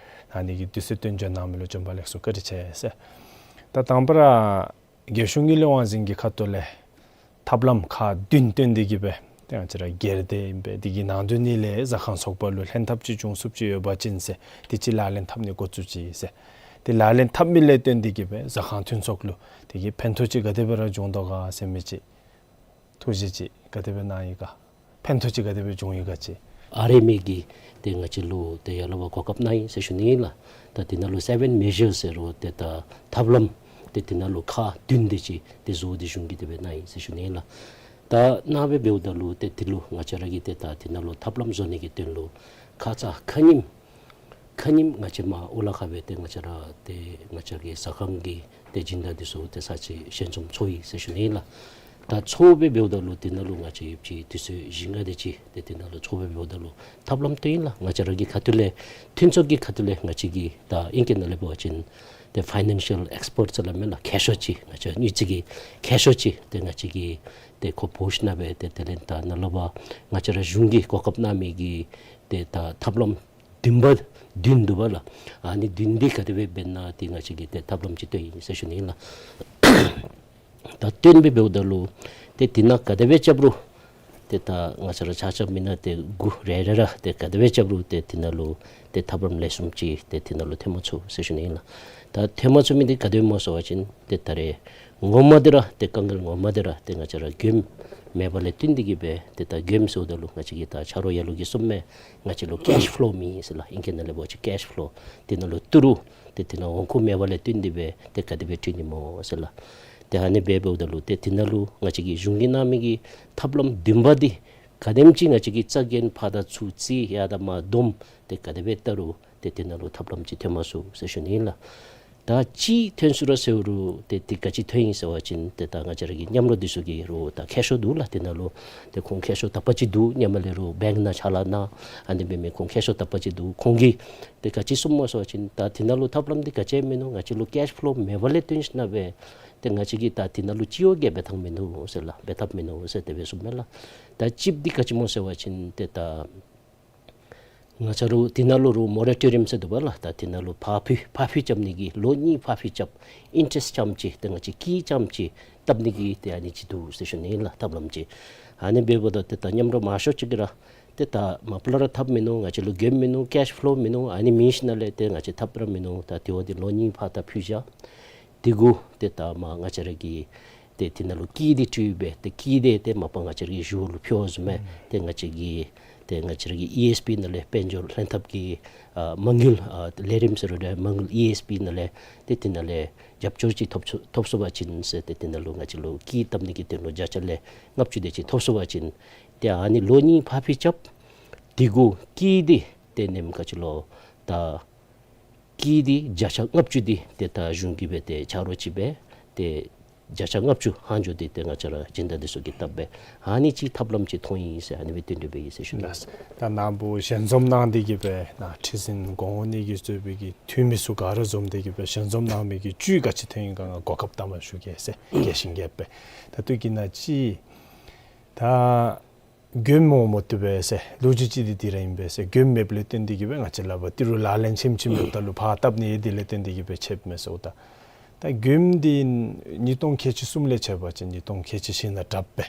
ཨ་ནི་གི་དུས་ཚོད་བཏོན་འབྱོན་གནང་མི་ལུ་བྱོན་པ་ལེགས་སོ་བཀའ་དྲིན་ཆེ་ཟེར། ད་དང་པ་ར་རྒྱལ་གཞུང་དངུལ་ལས་དབང་འཛིན་གྱི་ཁ་ཐུག་ལས་ཐབས་ལམ་ཁག་བདུན་བཏོན་ཏེ་གི་སྦེ་ཏེ་ང་བཅས་ར་སྒེར་སྡེ་ཨིན་པས། དེ་གི་ནང་དོན་ནི་ལས་ཟ་ཁང་ཚོགས་པ་ལུ་ལྷན་ཐབས་ཅིག་འབྱུང་ཚུགསཔ་ཅིག་ཡོད་པ་ཅིན་ཟེར་དེ་ཅིག་ལག་ལེན་འཐབ་ནི་འགོ་བཙུགས་ཅི་ཟེར། དེ་ལག་ལེན་འཐབ་མི་ལས་བརྟེན་ཏེ་གི་སྦེ་ཟ་ཁང་མཐུན་ཚོགས་ལུ་དེ་གི་ཕན་ཐོགས་ཅིག་ག་དེ་སྦེ་ར་བྱུང་དོ་ག་ཟེར་མི་ཅིག་ཐུགས་བཞེད་ཅིག་ག་དེ་སྦེ་གནང་ཡི་ག། ཕན་ཐོགས་ཅིག་ག་དེ་སྦེ་བྱུང་ཡི་ག་ཅིག། ཨ་རི་མི་གིས་ཏེ་ང་བཅས་ལུ་ཏེ་ཡར་ལས་ཕར་གོ་སྐབས་གནང་ཡི་ཟེར་ཞུ་ནི་ཨིན་ལགས། ད་དེ་ནང་ལུ་སེ་བེན་མེ་ཞརསི་ཟེར་རུང་ཏེ་ད་ཐབས་ལམ་ཏེ་དེ་ནང་ལུ་ཁག་བདུན་དེ་ཅིག་ཏེ་བཟོ་སྟེ་གཞུང་གིས་དེ་སྦེ་གནང་ཡི་ཟེར་ཞུ་ནི་ཨིན་ལགས། ད་ནཱ་སྦེ་འབདཝ་ད་ལུ་ཏེ་དེ་ལུ་ང་བཅས་ར་གིས་ཏེ་ད་དེ་ནང་ལུ་ཐབས་ལམ་བཟོ་ནི་གི་དོན་ལུ་ཁ་ཙ་ཁ་ཉིནམ་ཁ་ཉིནམ་ང་བཅས་མར་ཨོ་ལ་ཁ་སྦེ་ཏེ་ང་བཅས་ར་ཏེ་ང་བཅས་ཀྱི་ཟ་ཁང་གི་ཏེ་སྦྱིན་བདག་འདི་ཚུ་ཏེ་ཚར་གཅིག་ཞལ་འཛོམས་ཚོགས་ཡི་ཟེར་ཞུ་ནི་ཨིན་ལགས། ད་ཚོགས་སྦེ་འབདཝ་ད་ལུ་དེ་ནང་ལུ་ང་བཅས་ཡོདཔ་ཅིག་དུས་ཚོད་བཞི་ལྔ་དེ་ཅིག་ཏེ་དེ་ནང་ལུ་ཚོགས་སྦེ་འབདཝ་ད་ལུ་ཐབས་ལམ་བཏོན་ཡི་ལགས། ང་བཅས་ར་གི་ཁ་ཐུག་ལས་མཐུན་ཚོགས་ཀྱི་ཁ་ཐུག་ལས་ང་བཅས་ཀྱིས་ད་ཨིང་སྐད་ནང་ལས་འབད་བ་ཅིན་ཏེ་ཕའི་ནན་ཤལ་ཨེགསི་པརཊསི་ཟེར་སླབ་མས་ལགས། མཁས་མཆོག་ཅིག་ང་བཅས་དངུལ་རྩིས་ཀྱི་མཁས་མཆོག་ཅིག་ཏེ་ང་བཅས་ཀྱིས་ཏེ་ཁོ་འབོ་ཞིནམ་སྦེ་ཏེ་དེ་ལས་ད་ནཱ་ལས་ཕར་ང་བཅས་ར་གཞུང་གིས་གོ་སྐབས་གནང་མི་གི་ཏེ་ད་ཐབས་ལམ་བདུན་པ་བདུན་འདུག་པ་ལགས། ཨ་ནི་བདུན་འདི་ག་དེ་སྦེ་འབད་ན་ཏེ་ང་བཅས་ཀྱིས་ཏེ་ཐབས་ལམ་ཅིག་བཏོན་ཡི་ཟེར་ཞུ་ནི་ཨིན་ལགས། ད་བཏོན་སྦེ་འབདཝ་ད་ལུ་ཏེ་དེ་ནང་ག་དེ་སྦེ་རྐྱབ་རུང་ཏེ་ད་ང་བཅས་ར་ཆ་ཁྱབ་མི་ནང་ཏེ་དགུ་རེ་རེ་ར་ཏེ་ག་དེ་སྦེ་རྐྱབ་རུང་ཏེ་དེ་ནང་ལུ་ཏེ་ཐབས་ལམ་ལེགས་ཤོམ་ཅིག་ཏེ་དེ་ནང་ལུ་ཐོན་མ་ཚུགས་ཟེར་ཞུ་ནི་ཨིན་ལགས། ད་ཐོན་མ་ཚུགས་མི་འདི་ག་དེ་སྨོ་ཟེར་བ་ཅིན་ཏེ་ད་རེས་ངོ་མ་འདི་ར་ཏེ་དཀའ་ངལ་ངོ་མ་འདི་ར་ཏེ་ང་བཅས་ར་མགྱོནམ་མེད་པ་ལས་བརྟེན་ཏེ་གི་སྦེ་ཏེ་ད་མགྱོནམ་ཟེརཝ་ད་ལུ་ང་བཅས་ཀྱིས་ད་ཆ་རོགས་ཡར་ལུ་གིས་གསུངམ་མས། ང་བཅས་ལུ་ཀེཤ་ཕློ་མེད་ཟེར་ལགས། ཨིང་སྐད་ནང་ལས་འབད་བ་ཅིན་ཀེཤ་ཕློ་དེ་ནང་ལུ་ཏི་རུ་ཏེ་དེ་ནང་འོང་ཁུངས་མེད་པ་ལས་བརྟེན་ཏེ་སྦེ་ཏེ་ག་དེ་སྦེ་འཐུས་ནི་སྨོ་ཟེར་ལགས། ཏེ་ཨ་ནི་སྦེ་འབདཝ་ད་ལུ་ཏེ་དེ་ནང་ལུ་ང་བཅས་ཀྱི་གཞུང་གིས་གནང་མི་གི་ཐབས་ལམ་བདུན་པ་འདི་ག་དེམ་ཅིག་ང་བཅས་ཀྱིས་རྩ་འགེངས་ཕར་དང་ཚུར་རྩིས་ཡར་དང་མར་བསྡོམས་ཏེ་ག་དེ་སྦེ་བལྟ་རུང་ཏེ་དེ་ནང་ལུ་ཐབས་ལམ་ཅིག་ཐོན་མ་ཚུགས་ཟེར་ཞུ་ནི་ཨིན་ལགས། ད་ཅིག་ཐོན་ཚུགས་ར་ཟེར་རུང་ཏེ་ཏེ་ག་ཅི་ཐོན་ཡི་ཟེར་བ་ཅིན་ཏེ་ད་ང་བཅས་ར་གི་མཉམ་རོགས་འདི་ཚུ་གི་རོགས་ད་མཁས་མཆོག་འདུག་ལགས། དེ་ནང་ལུ་ཏེ་ཁོང་མཁས་མཆོག་དག་པ་ཅིག་འདུག། མཉམ་ལས་རོགས་བེངཀ་ནང་ཕྱག་ལཱ་གནང་ཨ་ནི་འབད་མི་ཁོང་མཁས་མཆོག་དག་པ་ཅིག་འདུག། ཁོང་གིས་ཏེ་ག་ཅི་གསུངམ་སྨོ་ཟེར་བ་ཅིན་ད་དེ་ནང་ལུ་ཐབས་ལམ་འདི་ག་ཅི་མིན་ནུག། ང་བཅས་ལུ་ཀེཤ་ཕློ་མེད་པ་ལས་བརྟེན་ཞིནམ་སྦེ་ཏེ་ང་བཅས་ཀྱིས་ད་དེ་ནང་ལུ་ཅིག་ཡང་འབད་ཐངས་མིན་འདུག་ཟེར་ལགས། འབད་ཐབས་མིན་འདུག་ཟེར་དེ་སྦེ་གསུངམ་མས་ལགས། ད་ཅིག་འདི་ག་ཅི་སྨོ་ཟེར་བ་ཅིན་ཏེ་ད་ང་བཅས་ར་དེ་ནང་ལུ་རོགས་མོ་ར་ཊོ་རི་ཡམ་ཟེར་འདུག་པ་ལགས། ད་དེ་ནང་ལུ་ཕར་འཕུལ་ཕར་འཕུལ་རྐྱབ་ནི་གི་ལོ་གཉིས་ཕར་འཕུལ་རྐྱབ་ཨིན་ཊེ་རེསཊ་རྐྱངམ་ཅིག་ཏེ་ང་བཅས་ཀྱིས་རྐྱངམ་ཅིག་བཏབ་ནི་གི་ཏེ་ཨ་ནི་ཅིག་འདུག་ཟེར་ཞུ་ནི་ཨིན་ལགས། ཐབས་ལམ་ཅིག། ཨ་ནི་འབདཝ་ད་ཏེ་ད་མཉམ་རོགས་མང་ཤོས་ཅིག་གིས་ར་ཏེ་ད་མ་པ་ལས་ར་ཐབས་མིན་ནུག། ང་བཅས་ལུ་མགྱོནམ་མིན་ནུག། ཀེཤ་ཕློ་མིན་ནུག། ཨ་ནི་མེད་ཞིནམ་ལས་ཏེ་ང་བཅས་ཐབས་ར་མིན་ནུག། ད་དེ་བ་འདི་ལོ་གཉིས་ཕར་ད་འཕུལ་བཞག། དེ་གུ་ཏེ་ད་མར་ང་བཅས་ར་གི་ཏེ་དེ་ནང་ལུ་ཀི་འདི་སྤྲོད་སྦེ་ཏེ་ཀི་འདི་ཏེ་མ་པ་ང་བཅས་ར་གི་གཞུང་ལུ་ཕུལཝ་བཟུམ་སྦེ་ཏེ་ང་བཅས་ཀྱི་ཏེ་ང་བཅས་ར་གི་ཨི་ཨེསི་པི་ནང་ལས་དཔལ་འབྱོར་ལྷན་ཐབས་ཀྱི་ཨ་མ་དངུལ་ཨ་ལས་རིམ་ཟེར་རུང་མ་དངུལ་ཨི་ཨེསི་པི་ནང་ལས་ཏེ་དེ་ནང་ལས་རྒྱབ་སྐྱོར་ཅིག་ཐོབ་ཚུགས་ཐོབ་ཚུགས་པ་ཅིན་ཟེར་ཏེ་དེ་ནང་ལུ་ང་བཅས་ལུ་ཀི་བཏབ་ནི་གི་དོན་ལུ་བརྒྱ་ཆ་ལས་ལྔ་བཅུ་དེ་ཅིག་ཐོབ་ཚུགས་པ་ཅིན་ཏེ་ཨ་ནི་ལོ་གཉིས་ཕར་འཕུལ་རྐྱབ། དེ་གུ་ཀི་འདི་ཏེ་ནེམ་ག་ཅི་ལོ་ད་ཀི་འདི་བརྒྱ་ཆ་ལྔ་བཅུ་འདི་ཏེ་ད་གཞུང་གིས་སྦེ་ཏེ་ཆ་རོགས་ཅིག་སྦེ་ཏེ་བརྒྱ་ཆ་ལྔ་བཅུ་ལྷག་འགྱོ་སྟེ་ཏེ་ང་བཅས་ར་སྦྱིན་བདག་འདི་ཚུ་གིས་བཏབ་སྦེ་ཨ་ནི་ཅིག་ཐབས་ལམ་ཅིག་མཐོང་ཡི་ཟེར་ཨ་ནི་སྦེ་སྟོན་སྟོན་སྦེ་ཡི་ཟེར་ཞུ་ནི། ལགས། ད་ནཱ་བུ་ཞལ་འཛོམས་གནང་སྟེ་གི་སྦེ་ནཱ་ཁྲི་འཛིན་གོང་འོག་གཉིས་ཀྱིས་གཙོས་པའི་གི་འཐུས་མི་ཚུ་ག་ར་འཛོམས་ཏེ་གི་སྦེ་ཞལ་འཛོམས་གནང་མི་གི་བཅུད་ག་ཅི་ཐོན་ཡི་ག་ང་གོ་སྐབས་དང་པ་ཞུ་གེ་ཟེར། རྒྱས་ཤིང་རྒྱསཔ་སྦེ། ད་ལྟོ་གི་ནང་ཅིག་ད་མགྱོནམ་འོང་མ་བཏུབ་པས་ཟེར། ལོ་རྒྱུས་ཅིག་འདི་འདི་ར་ཨིན་པས་ཟེར། མགྱོནམ་མེདཔ་ལས་བརྟེན་ཏེ་གི་སྦེ་ང་བཅས་ལག་པར་ཏི་རུ་ལག་ལེན་ཆེམ་ཆེམ་ཡོདཔ་ད་ལུ་ཕར་བཏབ་ནི་ཨེ་འདི་ལས་བརྟེན་ཏེ་གི་སྦེ་ཆད་མས་ཟེརཝ་ད། ད་མགྱོནམ་འདི་ཉིས་སྟོང་ཁལ་གཅིག་གསུམ་ལས་ཆད་པ་ཅིན་ཉིས་སྟོང་ཁལ་གཅིག་བཞི་ནང་དྲགཔ་སྦེ་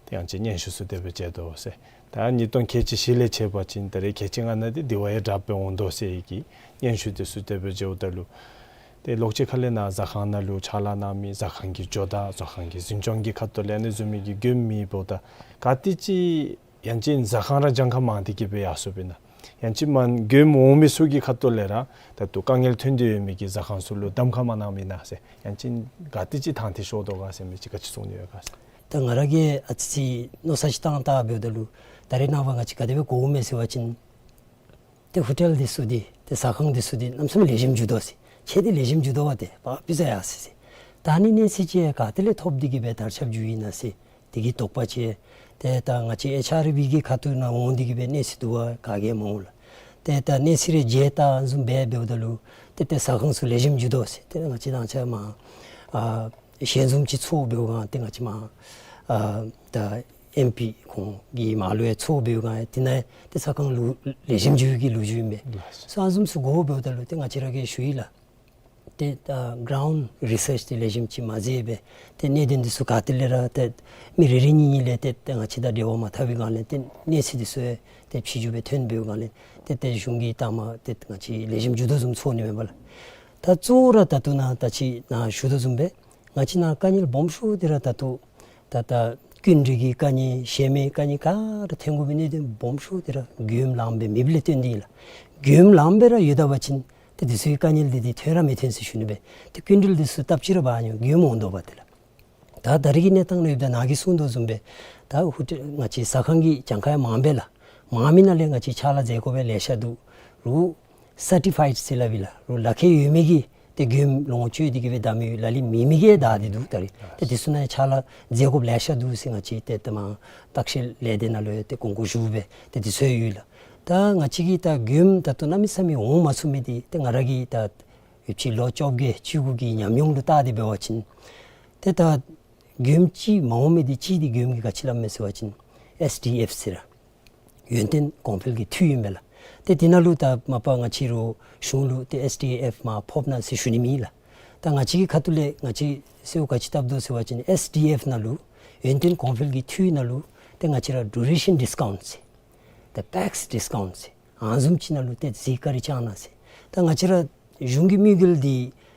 ཏེ་ང་བཅས་སྙན་ཞུ་ཚུ་དེ་སྦེ་མཇལ་དོ་ཟེར། ད་ཉིས་སྟོང་ཁལ་གཅིག་བཞི་ལས་ཆད་པ་ཅིན་ད་རེས་ཁལ་གཅིག་ལྔ་ནང་འདི་དེ་བ་ཡང་དྲགཔ་སྦེ་འོང་དོ་ཟེར་གྱི་སྙན་ཞུ་འདི་ཚུ་དེ་སྦེ་མཇལཝ་ད་ལུ་ཏེ་ལོགས་ཅིག་ཁ་ལས་ནཱ་ཟ་ཁང་ནང་ལུ་ཕྱག་ལཱ་གནང་མི་ཟ་ཁང་གི་ཇོ་བདག་ཟ་ཁང་གི་འཛིན་སྐྱོང་གི་ཁ་ཐུག་ལས་ཨ་ནི་བཟུམ་མའི་གི་མགྱོནམ་མེདཔ་ད་ག་ཏེ་ཅིག་ཡང་ཅིན་ཟ་ཁང་ར་གྱངས་ཁ་མང་སྟེ་གི་སྦེ་ཡར་སོཔ་ཨིན་ན། ཡང་ཅིན་མ་མགྱོནམ་འོང་མི་ཚུ་གི་ཁ་ཐུག་ལས་ར་ད་ལྟོ་དཀའ་ངལ་ཐོན་ཏེ་ཡོད་མི་གི་ཟ་ཁང་ཚུ་ལུ་གདམ་ཁ་མ་གནང་མི་ན་ཟེར། ཡང་ཅིན་ག་ཏེ་ཅིག་དང་འདོད་ཤོར་དོ་ག་ཟེར་མི་ཅིག་ག་ཅི་གསུང་ནི་ཡོད་ག་ཟེར། ད་ང་ར་གིས་ཨ་ཙི་ཅིག་མནོ་བསམ་ཅིག་བཏང་བལྟ་འབདཝ་ད་ལུ་ད་རེས་ནངས་པ་ང་བཅས་ག་དེ་སྦེ་གོཝ་མས་ཟེར་བ་ཅིན་ཏེ་ཧོ་ཊེལ་འདི་ཚུ་འདི་ཏེ་ཟ་ཁང་འདི་ཚུ་འདི་གནམ་མེད་ས་མེད་ལེགས་ཤོམ་འགྱོ་དོ་ཟེར། ཁྱད་དེ་ལེགས་ཤོམ་འགྱོ་དོ་བ་ཏེ་པ་པི་ཛ་ཡ་ཟེར་ཟེར། ད་ཨ་ནི་གནས་ཚུལ་ཅིག་ག་ཏེ་ལས་ཐོབ་སྟེ་གི་སྦེ་དར་ཁྱབ་འགྱོ་ཡི་ན་ཟེར། དེ་གི་དོགས་པ་ཅིག། ཏེ་ད་ང་བཅས་ཨེཆ་ཨར་བི་གི་ཁ་ཐུག་ནང་འོང་སྟེ་གི་སྦེ་གནས་ཚུལ་བསྡུ་བར་ག་གིས་མ་འོང་ལགས། ཏེ་ད་གནས་ཚུལ་རེ་མཇལ་བལྟ་བཟུམ་སྦེ་འབདཝ་ད་ལུ་ཏེ་ཏེ་ཟ་ཁང་ཚུ་ལེགས་ཤོམ་འགྱོ་དོ་ཟེར། ཏེ་ང་བཅས་ད་ཆ་མ་ཨ་ཞལ་འཛོམས་ཅིག་ཚོགས་འབདཝ་ག་ཏེ་ང་བཅས་མ་ཨ་ད་ཨེམ་པི་ཁོང་གི་མ་ལུ་ཡང་ཚོགས་འབདཝ་ག་དེ་ནང་ཏེ་ཟ་ཁང་ལུ་ལེགས་ཤོམ་འགྱོ་གི་ལོ་རྒྱུས་ཨིན་པས། ལགས་སོ། ཨ་བཟུམ་ཚུ་གོ་འབདཝ་ད་ལུ་ཏེ་ང་བཅས་ར་གིས་ཞུ་ཡི་ལགས། ཏེ་ཨ་གྲའུནཌ་རི་སརཆ་འདི་ལེགས་ཤོམ་ཅིག་མ་མཛད་པས། ཏེ་གནད་དོན་འདི་ཚུ་ག་ཏེ་ལས་ར་ཏེ་མི་རེ་རེ་གཉིས་གཉིས་ལས་ཏེ་ཏེ་ང་བཅས་དང་འབྲེལ་བ་མ་འཐབ་པའི་སྒང་ལས་ཏེ་གནས་ཚུལ་འདི་ཚུ་ཡང་ཏེ་ཕྱི་འགྱུར་སྦེ་ཐོན་པའི་སྒང་ལས་ཏེ་ཏེ་གཞུང་གི་ད་མ་ཏེ་ང་བཅས་ལེགས་ཤོམ་འགྱོ་དོ་བཟུམ་ཚོར་ནི་མས་པ་ལགས། ད་གཙོ་བོ་ར་ད་ལྟོ་ནཱ་ད་ཅི་ནཱ་ཞུ་དོ་བཟུམ་སྦེ་ང་བཅས་ནཱ་དཀའ་ངལ་སྦོམ་ཤོས་འདི་ར་ད་ལྟོ་ད་ད་སྐྱིན་འགྲུལ་གྱི་དཀའ་ངལ་གཞན་མི་དཀའ་ངལ་ག་ར་ཐོན་དགོ་པའི་གནད་དོན་སྦོམ་ཤོས་འདི་ར་མགྱོནམ་ལངམ་སྦེ་མེདཔ་ལས་བརྟེན་ཏེ་ཨིན་ལགས། མགྱོནམ་ལངམ་སྦེ་ར་ཡོད་ད་པ་ཅིན་ཏེ་འདི་ཚུ་གི་དཀའ་ངལ་འདི་འདི་ཐོན་ར་མི་ཐོན་ཟེར་ཞུ་ནི་སྦེ། ཏེ་སྐྱིན་འགྲུལ་འདི་ཚུ་སྟབས་ཅིག་ར་འབག་ནི་མགྱོནམ་འོང་དོ་བ་ཏེ་ལགས། ད་ད་རེས་ཀྱི་གནས་སྟངས་ནང་ཡོདཔ་ད་ནཱ་གིས་གསུངས་དོ་བཟུམ་སྦེ་ད་ཧོ་ཊེལ་ང་བཅས་ཟ་ཁང་གི་གྱངས་ཁ་ཡང་མངམ་པས་ལགས། མངམ་མི་ནང་ལས་ང་བཅས་ཕྱག་ལཱ་མཛད་དགོ་པའི་ལེ་ཤ་འདུག། རུང་སར་ཊི་ཕའིཌ་ཟེར་སླབ་ཨིན་ལགས། རུང་ལག་ཁྱེར་ཡོད་མི་གིས་ཏེ་མགྱོནམ་ལོངས་སྤྱོད་དེ་གི་སྦེ་བདའ་མི་ཡོད། ལ་ལུ་མེད་མི་གིས་བདའ་སྟེ་འདུག་ད་རེས། ཏེ་འདི་ཚུ་ནང་ཕྱག་ལཱ་མཛད་དགོཔ་ལེ་ཤ་འདུག་ཟེར་ང་བཅས་ཏེ་ཏེ་མ་བརྟག་ཞིབ་ལས་སྡེ་ནང་ལུ་ཡང་ཏེ་དགོངས་སྐོར་ཞུ་སྦེ་ཏེ་འདི་ཚུ་ཡང་ཡོད་ལགས། ད་ང་བཅས་ཀྱིས་ད་མགྱོནམ་ད་ལྟོ་གནམ་མེད་ས་མེད་འོང་མ་ཚུགས་མི་འདི་ཏེ་ང་ར་གིས་ད་ཡོདཔ་ཅིག་ལོ་བཅོ་བརྒྱད་བཅུ་དགུ་གི་ཉམས་མྱོང་ལུ་བལྟ་སྟེ་འབད་བ་ཅིན་ཏེ་ད་མགྱོནམ་ཅིག་མ་འོང་མི་འདི་གཅིག་འདི་མགྱོནམ་གྱི་ག་ཅི་སླབ་མས་ཟེར་བ་ཅིན་ཨེསི་ཌི་ཨེཕ་ཟེར་ར་ཡུན་བརྟན་གོང་འཕེལ་གྱི་འཐུས་ཨིན་པས་ལགས། ཏེ་དེ་ནང་ལུ་ད་མ་པ་ང་བཅས་ར་གཞུང་ལུ་ཏེ་ཨེསི་ཌི་ཨེཕ་མར་ཕོགཔ་ན་ཟེར་ཞུ་ནི་མེད་ལགས། ད་ང་བཅས་ཀྱི་ཁ་ཐུག་ལས་ང་བཅས་གསོལཝ་ག་ཅི་བཏབ་དོ་ཟེར་བ་ཅིན་ཨེསི་ཌི་ཨེཕ་ནང་ལུ་ཡུན་བརྟན་གོང་འཕེལ་གྱི་འཐུས་ནང་ལུ་ཏེ་ང་བཅས་ར་ཌུ་རེ་ཤཱན་ཌིས་ཀའུནཊ་ཟེར་ཏེ་པེགསི་ཌིས་ཀའུནཊ་ཟེར་ཨ་བཟུམ་ཅིག་ནང་ལུ་ཏེ་གཟིགས་བཀའ་དྲིན་བསྐྱང་གནང་ཟེར། ད་ང་བཅས་ར་གཞུང་གི་དམིགས་ཡུལ་འདི་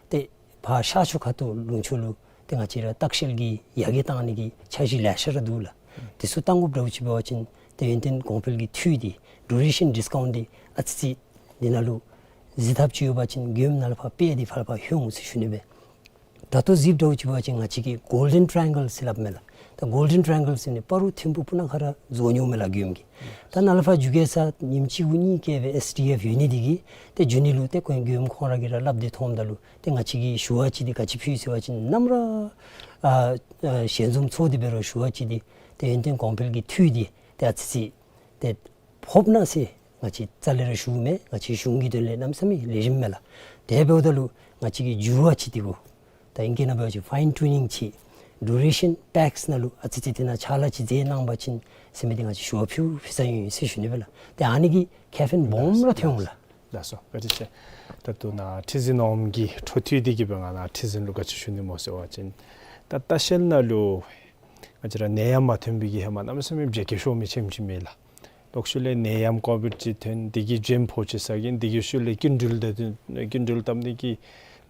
ཏེ་ཕར་ཤར་ཕྱོགས་ཁ་ཐུག་ལུང་ཕྱོགས་ལུ་ཏེ་ང་བཅས་ར་ལྟ་བཤལ་གྱི་ཡར་རྒྱས་བཏང་ནི་གི་འཆར་གཞི་ལེ་ཤ་ར་འདུག་ལགས། དེ་ཚུ་བཏང་དགོཔ་འདྲཝ་ཅིག་འབད་བ་ཅིན་ཏེ་ཡུན་བརྟན་གོང་འཕེལ་གྱི་འཐུས་འདི་ཌུ་རེ་ཤཱན་ཌིས་ཀའུནཊ་འདི་ཨ་ཙི་ཙི་འདི་ནང་ལུ་གཟིགས་ཐབས་ཅིག་ཡོད་པ་ཅིན་མགྱོནམ་ནང་ལས་ཕར་སྤེལ་ཏེ་ཕར་ཕར་ལྷོད་འོང་ཟེར་ཞུ་ནི་སྦེ། ད་ལྟོ་གཟིགསཔ་འདྲཝ་ཅིག་འབད་བ་ཅིན་ང་བཅས་ཀྱི་གོལ་ཌེན་ཊ་ར་ཡེང་གལ་ཟེར་སླབ་མས་ལགས། ད་གོལ་ཌེན་ཊ་ར་ཡེང་གལ་ཟེར་ནི་སྤ་རོ་ཐིམ་ཕུག་སྤུ་ན་ཁ་ར་རྫོགས་འོང་མས་ལགས་མགྱོནམ་གྱིས། ད་ནཱ་ལས་ཕར་འགྱོ་གེ་ས་ཉིནམ་གཅིག་གུ་གཉིས་བསྐྱལ་སྦེ་ཨེསི་ཌི་ཨེཕ་ཡོད་ནི་འདི་གིས་ཏེ་འགྱོ་ནི་ལུ་ཏེ་ཁོང་མགྱོནམ་ཁོང་ར་གིས་ར་སླབ་སྟེ་མཐོངམ་ད་ལུ་ཏེ་ང་བཅས་ཀྱིས་ཞུ་བ་ཅིག་འདི་ག་ཅི་ཕུལ་ཟེར་བ་ཅིན་ནམ་ར་ཨ་ཨ་ཞལ་འཛོམས་ཚོགས་ཏེ་འབད་རུང་ཞུ་བ་ཅིག་འདི་ཏེ་ཡུན་བརྟན་གོང་འཕེལ་གྱི་འཐུས་འདི་ཏེ་ཨ་ཙི་ཙི་ཏེ་ཕོགཔ་ན་ཟེར་ང་བཅས་རྩ་ལས་ར་ཞུཝ་མེན། ང་བཅས་གཞུང་གི་དོན་ལས་གནམ་མེད་ས་མེད་ལེགས་ཤོམ་མས་ལགས། དེ་འབདཝ་ད་ལུ་ང་བཅས་ཀྱིས་འགྱུར་བ་ཅིག་འདི་གུ་ད་ཨིང་སྐད་ནང་འབད་བ་ཅིན་ཕའིན་ཊུ་ནིང་ཅིག་ཌུ་རེ་ཤཱན་པེགསི་ནང་ལུ་ཨ་ཙི་ཙི་དེ་ནང་ཕྱག་ལཱ་ཅིག་མཛད་གནང་པ་ཅིན་ཟེར་མི་འདི་ང་བཅས་ཞུ་བ་ཕུལ་ཕུལ་ས་ཨིན་ཟེར་ཞུ་ནི་སྦེ་ལགས། ཏེ་ཨ་ནི་གིས་ཁེ་ཕན་སྦོམ་ར་ཐོན་འོང་ལགས། ལགས་སོ་བཀའ་དྲིན་ཆེ། ད་ལྟོ་ནཱ་ཁྲི་འཛིན་འོགམ་གི་འཕྲོ་མཐུད་དེ་གིས་སྦེ་ང་ནཱ་ཁྲི་འཛིན་ལུ་ག་ཅི་ཞུ་ནི་སྨོ་ཟེར་བ་ཅིན་ད་ལྟ་ལྟ་བཤལ་ནང་ལུ་ང་བཅས་ར་ནད་ཡམས་མ་ཐོན་པའི་གི་ཧེ་མ་གནམ་མེད་ས་མེད་བརྗེད་སྐྱོར་ཤོར་མི་ཆེམ་ཆེམ་མས་ལགས། ལོག་ཤུལ་ལས་ནད་ཡམས་ཀོ་བིཌ་ཅིག་ཐོན། དེ་གིས་འགྱོནམ་ཕོག་ཅི་ཟེར་གི་དེ་གི་ཤུལ་ལས་སྐྱིན་འགྲུལ་ད་སྐྱིན་འགྲུལ་བཏབ་ནི་གི་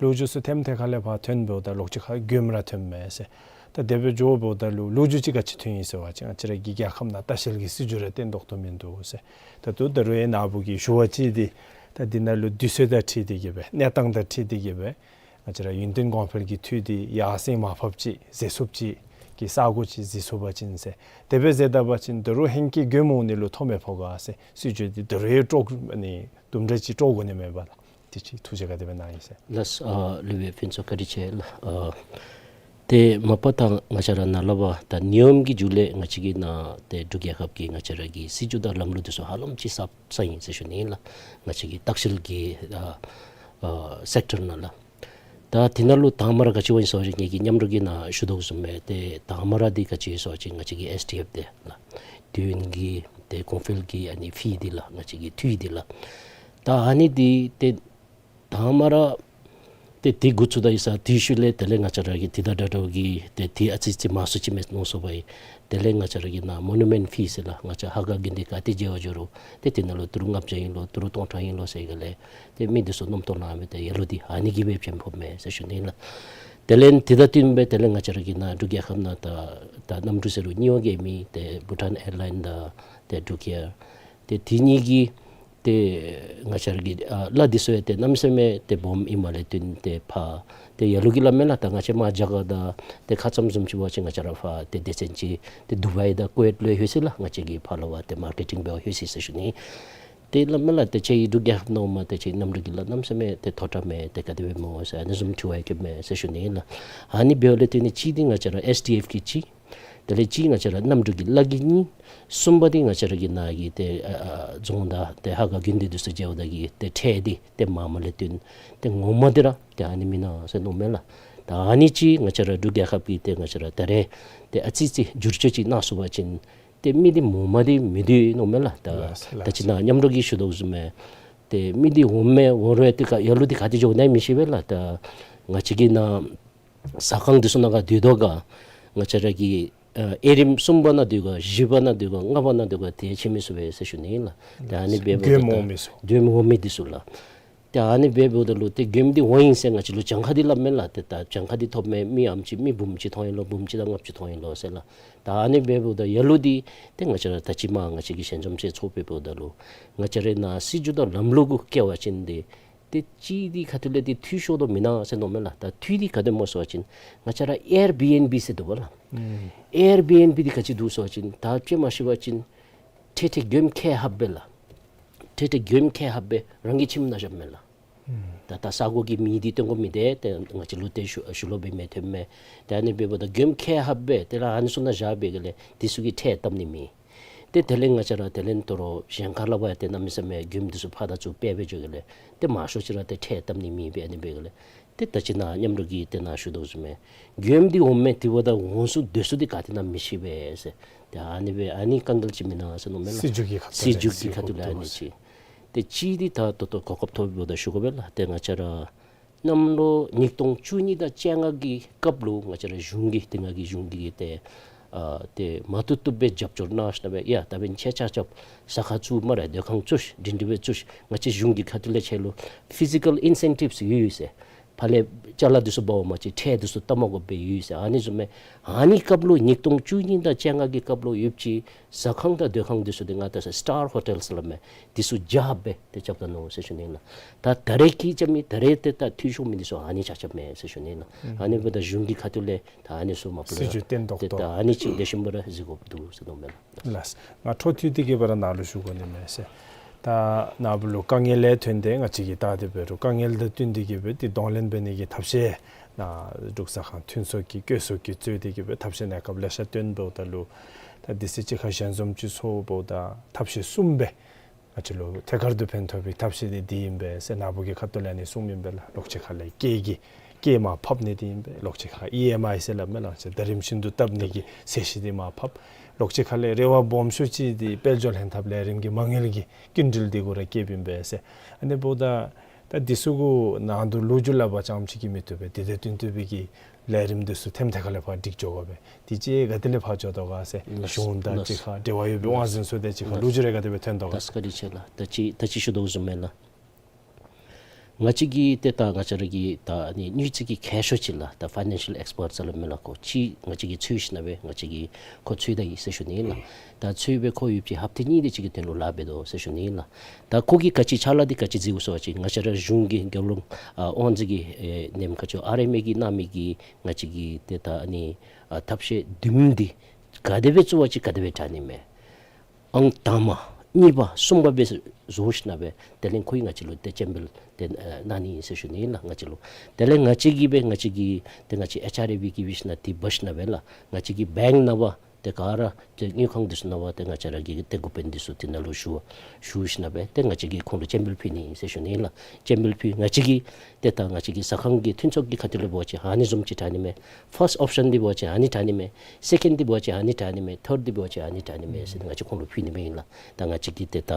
ལོ་རྒྱུས་ཚུ་ཐེམ་ཐེ་ཁ་ལས་ཕར་ཐོན་འབདཝ་ད་ལོག་ཅི་ཁར་མགྱོནམ་ར་ཐོནམ་མས་ཟེར། ད་དེ་སྦེ་འགྱོ་འབདཝ་ད་ལུ་ལོ་རྒྱུས་ཅིག་ག་ཅི་ཐོན་ཡི་ཟེར་བ་ཅིན་ང་བཅས་ར་གི་རྒྱལ་ཁབ་ནང་ལྟ་བཤལ་གྱི་སྲིད་བྱུས་ར་བརྟན་ཏོག་ཏོ་མིན་འདུག་ཟེར། ད་ལྟོ་ད་རུང་ཡང་ནཱ་བུ་གིས་ཞུ་བ་ཅིག་འདི་ད་འདི་ནང་ལུ་དུས་ཚོད་དང་འཁྲིལ་ཏེ་གི་སྦེ་གནས་སྟངས་དང་འཁྲིལ་ཏེ་གི་སྦེ་ང་བཅས་ར་ཡུན་བརྟན་གོང་འཕེལ་གྱི་འཐུས་འདི་ཡར་སེང་མར་ཕབ་ཅིག་མཛད་ཚུགསཔ་ཅིག་གི་ས་གོ་ཅིག་གཟིགས་ཚུགས་པ་ཅིན་ཟེར། དེ་སྦེ་མཛད་ད་པ་ཅིན་ད་རུང་ཧེང་སྐལ་མགྱོནམ་འོང་ནི་ལུ་ཐོ་མི་ཕོག་ག་ཟེར་སྲིད་བྱུས་འདི་ད་རུང་ཡང་དཀྲོག་ཨ་ནི་དུམ་གྲ་ཅིག་དཀྲོག་དགོ་ནི་མས་པ་ལགས། དེ་ཅིག་ཐུགས་རྗེ་ག་དེ་སྦེ་གནང་ཡི་ཟེར། ལགས། ཨ་སློབ་དཔོན་ཕུན་ཚོགས་བཀའ་དྲིན་ཆེ་ལགས། ཨ་ཏེ་མ་པ་ད་ང་བཅས་ར་ནཱ་ལས་ཕར་ད་ནད་ཡམས་ཀྱི་མཇུག་ལས་ང་བཅས་ཀྱི་ནཱ་ཏེ་འབྲུག་རྒྱལ་ཁབ་ཀྱི་ང་བཅས་ར་གི་སྲིད་བྱུས་དང་ལམ་ལུགས་འདི་ཚུ་ཧ་ལམ་ཅིག་གསརཔ་ས་ཨིན་ཟེར་ཞུ་ནི་ལགས། ང་བཅས་ཀྱི་ལྟ་བཤལ་གྱི་ཨ་ཨ་སེཀ་ཊར་ནང་ལགས། ད་དེ་ནང་ལུ་དང་པ་ར་ག་ཅི་འབད་ཡི་ཟེར་བ་ཅིན་ངེ་གི་མཉམ་རོགས་ཀྱིས་ནཱ་ཞུ་དོ་བཟུམ་སྦེ་ཏེ་དང་པ་ར་འདི་ག་ཅི་ཡོད་ཟེར་བ་ཅིན་ང་བཅས་ཀྱི་ཨེསི་ཌི་ཨེཕ་འདི་ལགས། དུས་ཡུན་གྱི་ཏེ་གོང་འཕེལ་གྱི་ཨ་ནི་ཕི་འདི་ལགས། ང་བཅས་ཀྱི་འཐུས་འདི་ལགས། ད་ཨ་ནི་འདི་ཏེ་དང་པ་ར་ཏེ་འདི་འགོ་བཙུགས་ད་ཡི་ཟེར་དེ་ཤུལ་ལས་དེ་ལས་ང་བཅས་ར་གི་འདི་དང་འདྲ་འདྲཝ་གི་ཏེ་འདི་ཨ་ཙི་ཙི་མང་སུ་ཅིག་མས་མནོ་སོང་པ་ཨིན། དེ་ལས་ང་བཅས་ར་གི་ནཱ་མོ་ནུ་མེནཊ་ཕི་ཟེར་ལགས། ང་བཅས་ཧ་ག་གི་འདི་ག་ཏེ་མཇལ་བར་འགྱོ་རུང་ཏེ་དེ་ནང་ལུ་ཏི་རུ་ལྔ་བརྒྱ་ཨིན་ལོ་ཏི་རུ་སྟོང་ཕྲག་ཨིན་ལོ་ཟེར་ག་ལས་ཏེ་མི་འདི་ཚུ་རྣམ་རྟོག་ལང་མི་ཏེ་ཡ་ལོ་འདི་ཨ་ནི་གིས་སྦེ་ཕན་ཕོགཔ་མས་ཟེར་ཞུ་ནི་ལགས། དེ་ལས་འདི་དང་བསྟུན་སྦེ་དེ་ལས་ང་བཅས་ར་གི་ནཱ་འབྲུག་རྒྱལ་ཁབ་ནང་ད་ད་གནམ་གྲུ་ཟེར་རུང་གཉིས་པ་གི་མི་ཏེ་བྷུ་ཊཱན་ཨེར་ལའིན་དང་ཏེ་འབྲུག་ཨེར། ཏེ་དེ་གཉིས་ཀྱིས་ ཏེ་ང་བཅས་ར་གི་ཨ་གླ་འདི་ཚུ་ཡང་ཏེ་གནམ་མེད་ས་མེད་ཏེ་སྦོམ་ཨིནམ་ལས་བརྟེན་ཏེ་ཕར་ཏེ་ལ་ལུ་གིས་སླབ་མས་ལགས། ད་ང་བཅས་མར་རྒྱ་གར་དང་ཏེ་ཁ་ཙ་བཟུམ་ཅིག་འབད་བ་ཅིན་ང་བཅས་ར་ཕར་ཏེ་སྡེ་ཚན་ཅིག་ཏེ་དུ་བཱའི་དང་ཀུ་ཝེཊ་ལུ་ལྷོད་ཅི་ལགས། ང་བཅས་ཀྱིས་ཕར་ལུ་ཕར་ཏེ་མར་ཀེ་ཊིང་འབད་བར་ལྷོད་ཅི་ཟེར་ཞུ་ནི། ཏེ་སླབ་མས་ལགས། ཏེ་ཁྱེད་འབྲུག་རྒྱལ་ཁབ་ནང་མར་ཏེ་ཁྱེད་གནམ་གྲུ་གི་གླ་གནམ་མེད་ས་མེད་ཏེ་མཐོ་དྲགས་མས། ཏེ་ག་དེ་སྦེ་སྨོ་ཟེར་ཨ་ནི་བཟུམ་དྲི་བ་ཡང་བཀོདཔ་མས་ཟེར་ཞུ་ནི་ལགས། ཨ་ནི་འབདཝ་ལས་བརྟེན་ཏེ་གཅིག་འདི་ང་བཅས་ར་ཨེསི་ཌི་ཨེཕ་གིས་གཅིག། དེ་ལས་གཅིག་ང་བཅས་ར་གནམ་གྲུ་གི་གླ་གིས་གཉིས། གསུམ་པ་འདི་ང་བཅས་ར་གི་ནཱ་གི་ཏེ་ཨ་ཨ་རྫོང་དང་ཏེ་ཧ་ག་དགོན་སྡེ་འདི་ཚུ་མཇལཝ་ད་གི་ཏེ་ཁྲལ་འདི་ཏེ་མངམ་ལས་བརྟེན་ཏེ་ངོ་མ་འདི་ར་ཏེ་ཨ་ནི་མེན་ན་ཟེར་མནོཝ་མས་ལགས། ད་ཨ་ནི་ཅིག་ང་བཅས་ར་འབྲུག་རྒྱལ་ཁབ་ཀྱིས་ཏེ་ང་བཅས་ར་ད་རེས་ཏེ་ཨ་ཙི་ཙི་བསྒྱུར་བཅོས་ཅིག་གནང་ཚུགས་པ་ཅིན་ཏེ་མི་འདི་མངམ་འདི་མི་སྡོད་མནོཝ་མས་ལགས། ད་ལགས་སོ། ད་ཅི་ནཱ་མཉམ་རོགས་ཀྱིས་ཞུ་དོ་བཟུམ་སྦེ་ཏེ་མི་འདི་འོངམ་མས་འོང་རུང་ཏེ་ག་ལ་ལུ་འདི་ག་ཏེ་འགྱོ་ནི་མི་ཤེས་པས་ལགས། ད་ང་བཅས་ཀྱི་ནཱ་ཟ་ཁང་འདི་ཚུ་ནང་ག་སྡོད་དོ་ག་ང་བཅས་ར་གི་ཨ་དབྱེ་རིམ་གསུམ་པ་ནང་སྡོད་ག་བཞི་པ་ནང་སྡོད་ག་ལྔ་པ་ནང་སྡོད་ག་དེ་ཕྱེ་མི་ཚུགས་པས་ཟེར་ཞུ་ནི་ལགས། ད་ཨ་ནི་འབདཝ་ད་མགྱོནམ་འོང་མི་ཚུ་མགྱོནམ་འོང་མི་འདི་ཚུ་ལགས། ཏེ་ཨ་ནི་འབདཝ་ད་ལུ་ཏེ་མགྱོནམ་འདི་འོང་ཡི་ཟེར་ང་བཅས་ལུ་གྱངས་ཁ་འདི་སླབ་མས་ལགས། ཏེ་ད་གྱངས་ཁ་འདི་ཐོབ་མི་མི་ཨ་ཙི་མི་འབུམ་གཅིག་ཐོན་ཡི་ལོ་འབུམ་གཅིག་དང་ལྔ་བཅུ་ཐོན་ཡི་ལོ་ཟེར་ལགས། ད་ཨ་ནི་འབདཝ་ད་ལ་ལུ་འདི་ཏེ་ང་བཅས་ར་ད་ཅི་མར་ང་བཅས་ཀྱི་ཞལ་འཛོམས་ཅིག་ཚོགས་པའི་འབདཝ་ད་ལུ་ང་བཅས་ར་ནཱ་སྲིད་བྱུས་དང་ལམ་ལུགས་གུ་བཀལ་བ་ཅིན་འདི་ཏེ་གཅིག་འདི་ཁ་ཐུག་ལས་འདི་འཐུས་ཤོར་དོ་མེན་ན་ཟེར་མནོཝ་མས་ལགས། ད་འཐུས་འདི་ག་དེ་སྨོ་ཟེར་བ་ཅིན་ང་བཅས་ར་ཨེར་བི་ཨེན་བི་ཟེར་འདུག་པ་ལགས། ཨེར་བི་ཨེན་བི་འདི་ག་ཅི་འདུག་ཟེར་བ་ཅིན་ད་དཔེ་མ་ཞུ་བ་ཅིན་ཏེ་ཏེ་མགྱོནམ་ཁལ་ལྷགཔ་སྦེ་ལགས། ཏེ་ཏེ་མགྱོནམ་ཁལ་ལྷགཔ་སྦེ་རང་གི་ཁྱིམ་ནང་བཞགཔ་མས་ལགས། ད་ད་ས་གོ་གི་མི་འདི་སྟོན་དགོ་མི་འདི་ཏེ་ང་བཅས་ལུ་ཏེ་ཞུ་ཞུ་ལོག་འབད་མི་ཐོནམ་མས། ཏེ་ཨ་ནི་འབདཝ་ད་མགྱོནམ་ཁལ་ལྷགཔ་སྦེ་ཏེ་ར་ཨ་ནི་ཚུ་ནང་བཞག་པའི་གི་ལས་འདི་ཚུ་གི་ཁྲལ་བཏབ་ནི་མེད། ཏེ་དེ་ལས་ང་བཅས་ར་དེ་ལས་དོ་རུང་གཞན་ཁ་ལས་འབད་ཡང་ཏེ་གནམ་མེད་ས་མེད་མགྱོནམ་འདི་ཚུ་ཕར་དང་ཚུར་སྤེལ་སྦེ་འགྱོ་གི་ལས་ཏེ་མང་ཤོས་ཅིག་ར་ཏེ་ཁྲལ་བཏབ་ནི་མེདཔ་སྦེ་ཨ་ནི་འབད་གི་ལས་ཏེ་ད་ཅི་ནཱ་མཉམ་རོགས་ཀྱིས་ཏེ་ནཱ་ཞུ་དོ་བཟུམ་སྦེ་མགྱོནམ་འདི་འོངམ་མས། དེ་འབདཝ་ད་འོང་ས་སྡོད་ས་འདི་ག་ཏེ་ཨིན་ན་མི་ཤེས་པས་ཟེར། ཏེ་ཨ་ནི་སྦེ་ཨ་ནི་དཀའ་ངལ་ཅིག་མེན་ན་ཟེར་མནོཝ་མས་ལགས། སྲིད་བྱུས་ཀྱི་ཁ་ཐུག་ལས་ཨ་ནི་སྲིད་བྱུས་ཀྱི་ཁ་ཐུག་ལས་ཨ་ནི་ཅིག། ཏེ་གཅིག་འདི་ད་ད་ལྟོ་གོ་སྐབས་ཐོབ་པའི་འབདཝ་ད་ཞུ་དགོ་པས་ལགས། ཏེ་ང་བཅས་ར་གནམ་ལོ་ཉིས་སྟོང་བཅུ་གཉིས་དང་བཅོ་ལྔ་གི་སྐབས་ལུ་ང་བཅས་ར་གཞུང་གིས་ཏེ་ང་གིས་གཞུང་གི་ཏེ་ཨ་ཏེ་མ་བཏུབ་བཏུབ་སྦེ་རྒྱབ་སྐྱོར་གནང་ཞིནམ་སྦེ་ཡ་ད་འབདན་ཁྱེད་ཆ་ཁྱབ་ཟ་ཁང་བཙུགས་སྨ་རེ་སྡོད་ཁང་བཙུགས་ཤིག་སྒྲིང་སྒྲི་སྦེ་བཙུགས་ཤིག། ང་བཅས་གཞུང་གི་ཁ་ཐུག་ལས་ཁྱེད་ལུ་ཕི་ཟི་ཀཱལ་ཨིན་སེན་ཊིབསི་ཡོད་ཡོད་ཟེར། ཕར་ལས་ཅ་ལ་འདི་ཚུ་འབག་འོང་མ་ཅིག་ཁྲལ་འདི་ཚུ་བཏབ་མ་དགོ་པའི་ཡོད་ཟེར། ཨ་ནི་བཟུམ་སྦེ་ཨ་ནི་སྐབས་ལུ་ཉིས་སྟོང་བཅུ་གཉིས་དང་བཅོ་ལྔ་གི་སྐབས་ལུ་ཡོདཔ་ཅིག་ཟ་ཁང་དང་སྡོད་ཁང་འདི་ཚུ་འདི་ང་བལྟ་ས་སི་ཊར་ཧོ་ཊེལ་ཟེར་སླབ་མས། འདི་ཚུ་རྒྱ་སྦེ་ཏེ་རྐྱབ་ད་ནུག་ཟེར་ཞུ་ནི་ལགས། ད་ད་རེས་ཀྱི་རྐྱབ་མི་ད་རེས་ཏེ་ད་འཐུས་ཤོར་མི་འདི་ཚུ་ཨ་ནི་ཆ་ཁྱབ་མས་ཟེར་ཞུ་ནི་ལགས། ཨ་ནི་འབདཝ་ད་གཞུང་གི་ཁ་ཐུག་ལས་ད་ཨ་ནི་ཚུ་མ་པ་ལས་སྲིད་བྱུས་བརྟན་ཏོག་ཏེ་ཏོ་ད་ཨ་ནི་ཅིག་ལེགས་ཤོམ་སྦེ་ར་གཟིགས་དགོཔ་འདུག་ཟེར་མནོཝ་མས་ལགས། ལགས། ང་འཕྲོ་མཐུད་དེ་གི་སྦེ་ར་ནཱ་ལུ་ཞུ་དགོ་ནི་མས་ཟེར། ད་ནཱ་བུ་ལུ་དཀའ་ངལ་ལས་ཐོན་ཏེ་ང་བཅས་ཀྱིས་བལྟ་སྟེ་འབད་རུང་དཀའ་ངལ་དང་བསྟུན་ཏེ་གི་སྦེ་ཏེ་གདོང་ལེན་འབད་ནི་གི་ཐབས་ཤེས་ནཱ་འབྲུག་ཟ་ཁང་མཐུན་ཚོགས་ཀྱིས་བཀོད་ཚོགས་ཀྱིས་གཙོས་ཏེ་གི་སྦེ་ཐབས་ཤེས་གནས་སྐབས་ལེ་ཤ་བཏོན་འབདཝ་ད་ལུ་ད་དུས་ཚོད་ཅིག་ཁར་ཞལ་འཛོམས་ཅིག་ཚོགས་འབདཝ་ད་ཐབས་ཤེས་གསུམ་སྦེ་ང་བཅས་ལུ་ཐད་ཀར་དུ་ཕན་ཐོགས་པའི་ཐབས་ཤེས་འདི་འདི་ཨིན་པས་ཟེར་ནཱ་བུ་གི་ཁ་ཐུག་ལས་ཨ་ནི་གསུངམ་ཨིན་པས་ལགས། ལོག་སྤྱོད་ཁ་ལས་སྐྱེད་ཀྱི་སྐྱེད་མར་ཕབ་ནི་འདི་ཨིན་པས། ལོག་སྤྱོད་ཁ་ཨི་ཨེམ་ཨའི་ཟེར་སླབ་མས་ལགས། ཟེར་ད་རིམ་བཞིན་དུ་བཏབ་ནི་གི་ཚད་གཞི་འདི་མར་ཕབ། ལོག་སྤྱོད་ཁ་ལས་རེ་བ་སྦོམ་ཤོས་ཅིག་འདི་དཔལ་འབྱོར་ལྷན་ཐབས་ལས་རིམ་གྱི་མ་དངུལ་གྱི་སྐྱིན་འགྲུལ་འདི་གུ་ར་བསྐྱེདཔ་ཨིན་པས་ཟེར། ཨ་ནི་འབདཝ་ད་ད་འདི་ཚུ་གུ་ནང་དུ་ལོ་རྒྱུས་སླབ་པ་ཙམ་ཅིག་གིས་མི་བཏུབ་པས། དེ་དང་བསྟུན་ཏེ་སྦེ་གི་ལས་རིམ་འདི་ཚུ་ཐེམ་ཐེ་ཁ་ལས་ཕར་སྒྲིག་འགྱོ་དགོ་པས། དེ་ཅིག་ག་ཏེ་ལས་ཕར་འགྱོ་དོ་ག་ཟེར་ལགས། གཞུང་དང་ལགས། གཅིག་ཁར་འབྲེལ་བ་ཡོད་པའི་དབང་འཛིན་ཚུ་དང་གཅིག་ཁར་ལོ་རྒྱུས་རེ་ག་དེ་སྦེ་ཐོན་དོ་ག་ཟེར། ད་སྐད་ཆ་ལགས། ད་ཅི་ད་ཅི་ཞུ་དོ་བཟུམ་སྦེ་ལགས། ང་བཅས་ཀྱིས་ཏེ་ད་ང་བཅས་ར་གི་ད་ཨ་ནི་དངུལ་རྩིས་ཀྱི་མཁས་མཆོག་ཅིག་ལགས། ད་ཕའི་ནན་ཤཱལ་ཨེགསི་པརཊ་ཟེར་སླབ་མས་ལགས། ཁོ་ཅིག་ང་བཅས་ཀྱིས་འཚོལ་ཞིནམ་སྦེ་ང་བཅས་ཀྱིས་ཁོ་འཚོལ་ད་ཡི་ཟེར་ཞུ་ནི་ལགས། ད་འཚོལ་སྦེ་ཁོ་ཡོདཔ་ཅིག་ཧབ་ཏ་གཉིས་དེ་ཅིག་གི་དོན་ལུ་ལཱ་འབད་དོ་ཟེར་ཞུ་ནི་ལགས། ད་ཁོ་གིས་ག་ཅི་ཕྱག་ལཱ་འདི་ག་ཅི་མཛདཔ་སྨོ་ཟེར་བ་ཅིན་ང་བཅས་ར་གཞུང་གི་རྒྱལ་ཡོངས་ཨ་དབང་འཛིན་གྱི་ཨེ་ནེམ་ཁ་ཅིག་ཨར་ཨེམ་ཨེ་གིས་གནང་མི་གི་ང་བཅས་ཀྱི་ཏེ་ད་ཨ་ནི་ཨ་ཐབས་ཤེས་བདུན་འདི་ག་དེ་སྦེ་བཙུགས་པ་ཅིན་ག་དེ་སྦེ་དྲག་ནི་མས། ཨང་དང་པ་གཉིས་པ་གསུམ་པ་སྦེ་བཟོ་ཞིནམ་སྦེ་དེ་ལས་ཁོ་གིས་ང་བཅས་ལུ་ཏེ་སྤྱན་འབུལ་ཏེ་ཨ་གནང་ནི་ཨིན་ཟེར་ཞུ་ནི་ལགས། ང་བཅས་ལུ་དེ་ལས་ང་བཅས་ཀྱིས་སྦེ་ང་བཅས་ཀྱི་ཏེ་ང་བཅས་ཨེཆ་ཨར་ཨེ་བི་གིས་འབད་ཞིནམ་དེ་འབག་ཞིནམ་སྦེ་ལགས། ང་བཅས་ཀྱི་བེངཀ་ནང་པ་ཏེ་ག་ར་ཏེ་དངུལ་ཁང་འདི་ཚུ་ནང་པ་ཏེ་ང་བཅས་ར་གི་ཏེ་འགོ་དཔོན་འདི་ཚུ་དེ་ནང་ལུ་ཞུ་ཞུ་ཞིནམ་སྦེ་ཏེ་ང་བཅས་ཀྱིས་ཁོང་ལུ་སྤྱན་འབུལ་ཕུལ་ནི་ཨིན་ཟེར་ཞུ་ནི་ལགས། སྤྱན་འབུལ་ཕུལ་ང་བཅས་ཀྱིས་ཏེ་ད་ང་བཅས་ཀྱི་ཟ་ཁང་གི་མཐུན་ཚོགས་ཀྱི་ཁ་ཐུག་ལས་འབད་བ་ཅིན་ཨ་ནི་བཟུམ་ཅིག་དྲག་ནི་མས། ཕརསཊ་ཨོཔ་ཤཱན་འདི་འབད་བ་ཅིན་ཨ་ནི་དྲག་ནི་མས། སེ་ཀེནཌ་འདི་འབད་བ་ཅིན་ཨ་ནི་དྲག་ནི་མས། ཐརཌ་འདི་འབད་བ་ཅིན་ཨ་ནི་དྲག་ནི་མས་ཟེར་ང་བཅས་ཁོང་ལུ་ཕུལ་ནི་མས་ཨིན་ལགས། ད་ང་བཅས་ཀྱིས་ཏེ་ད་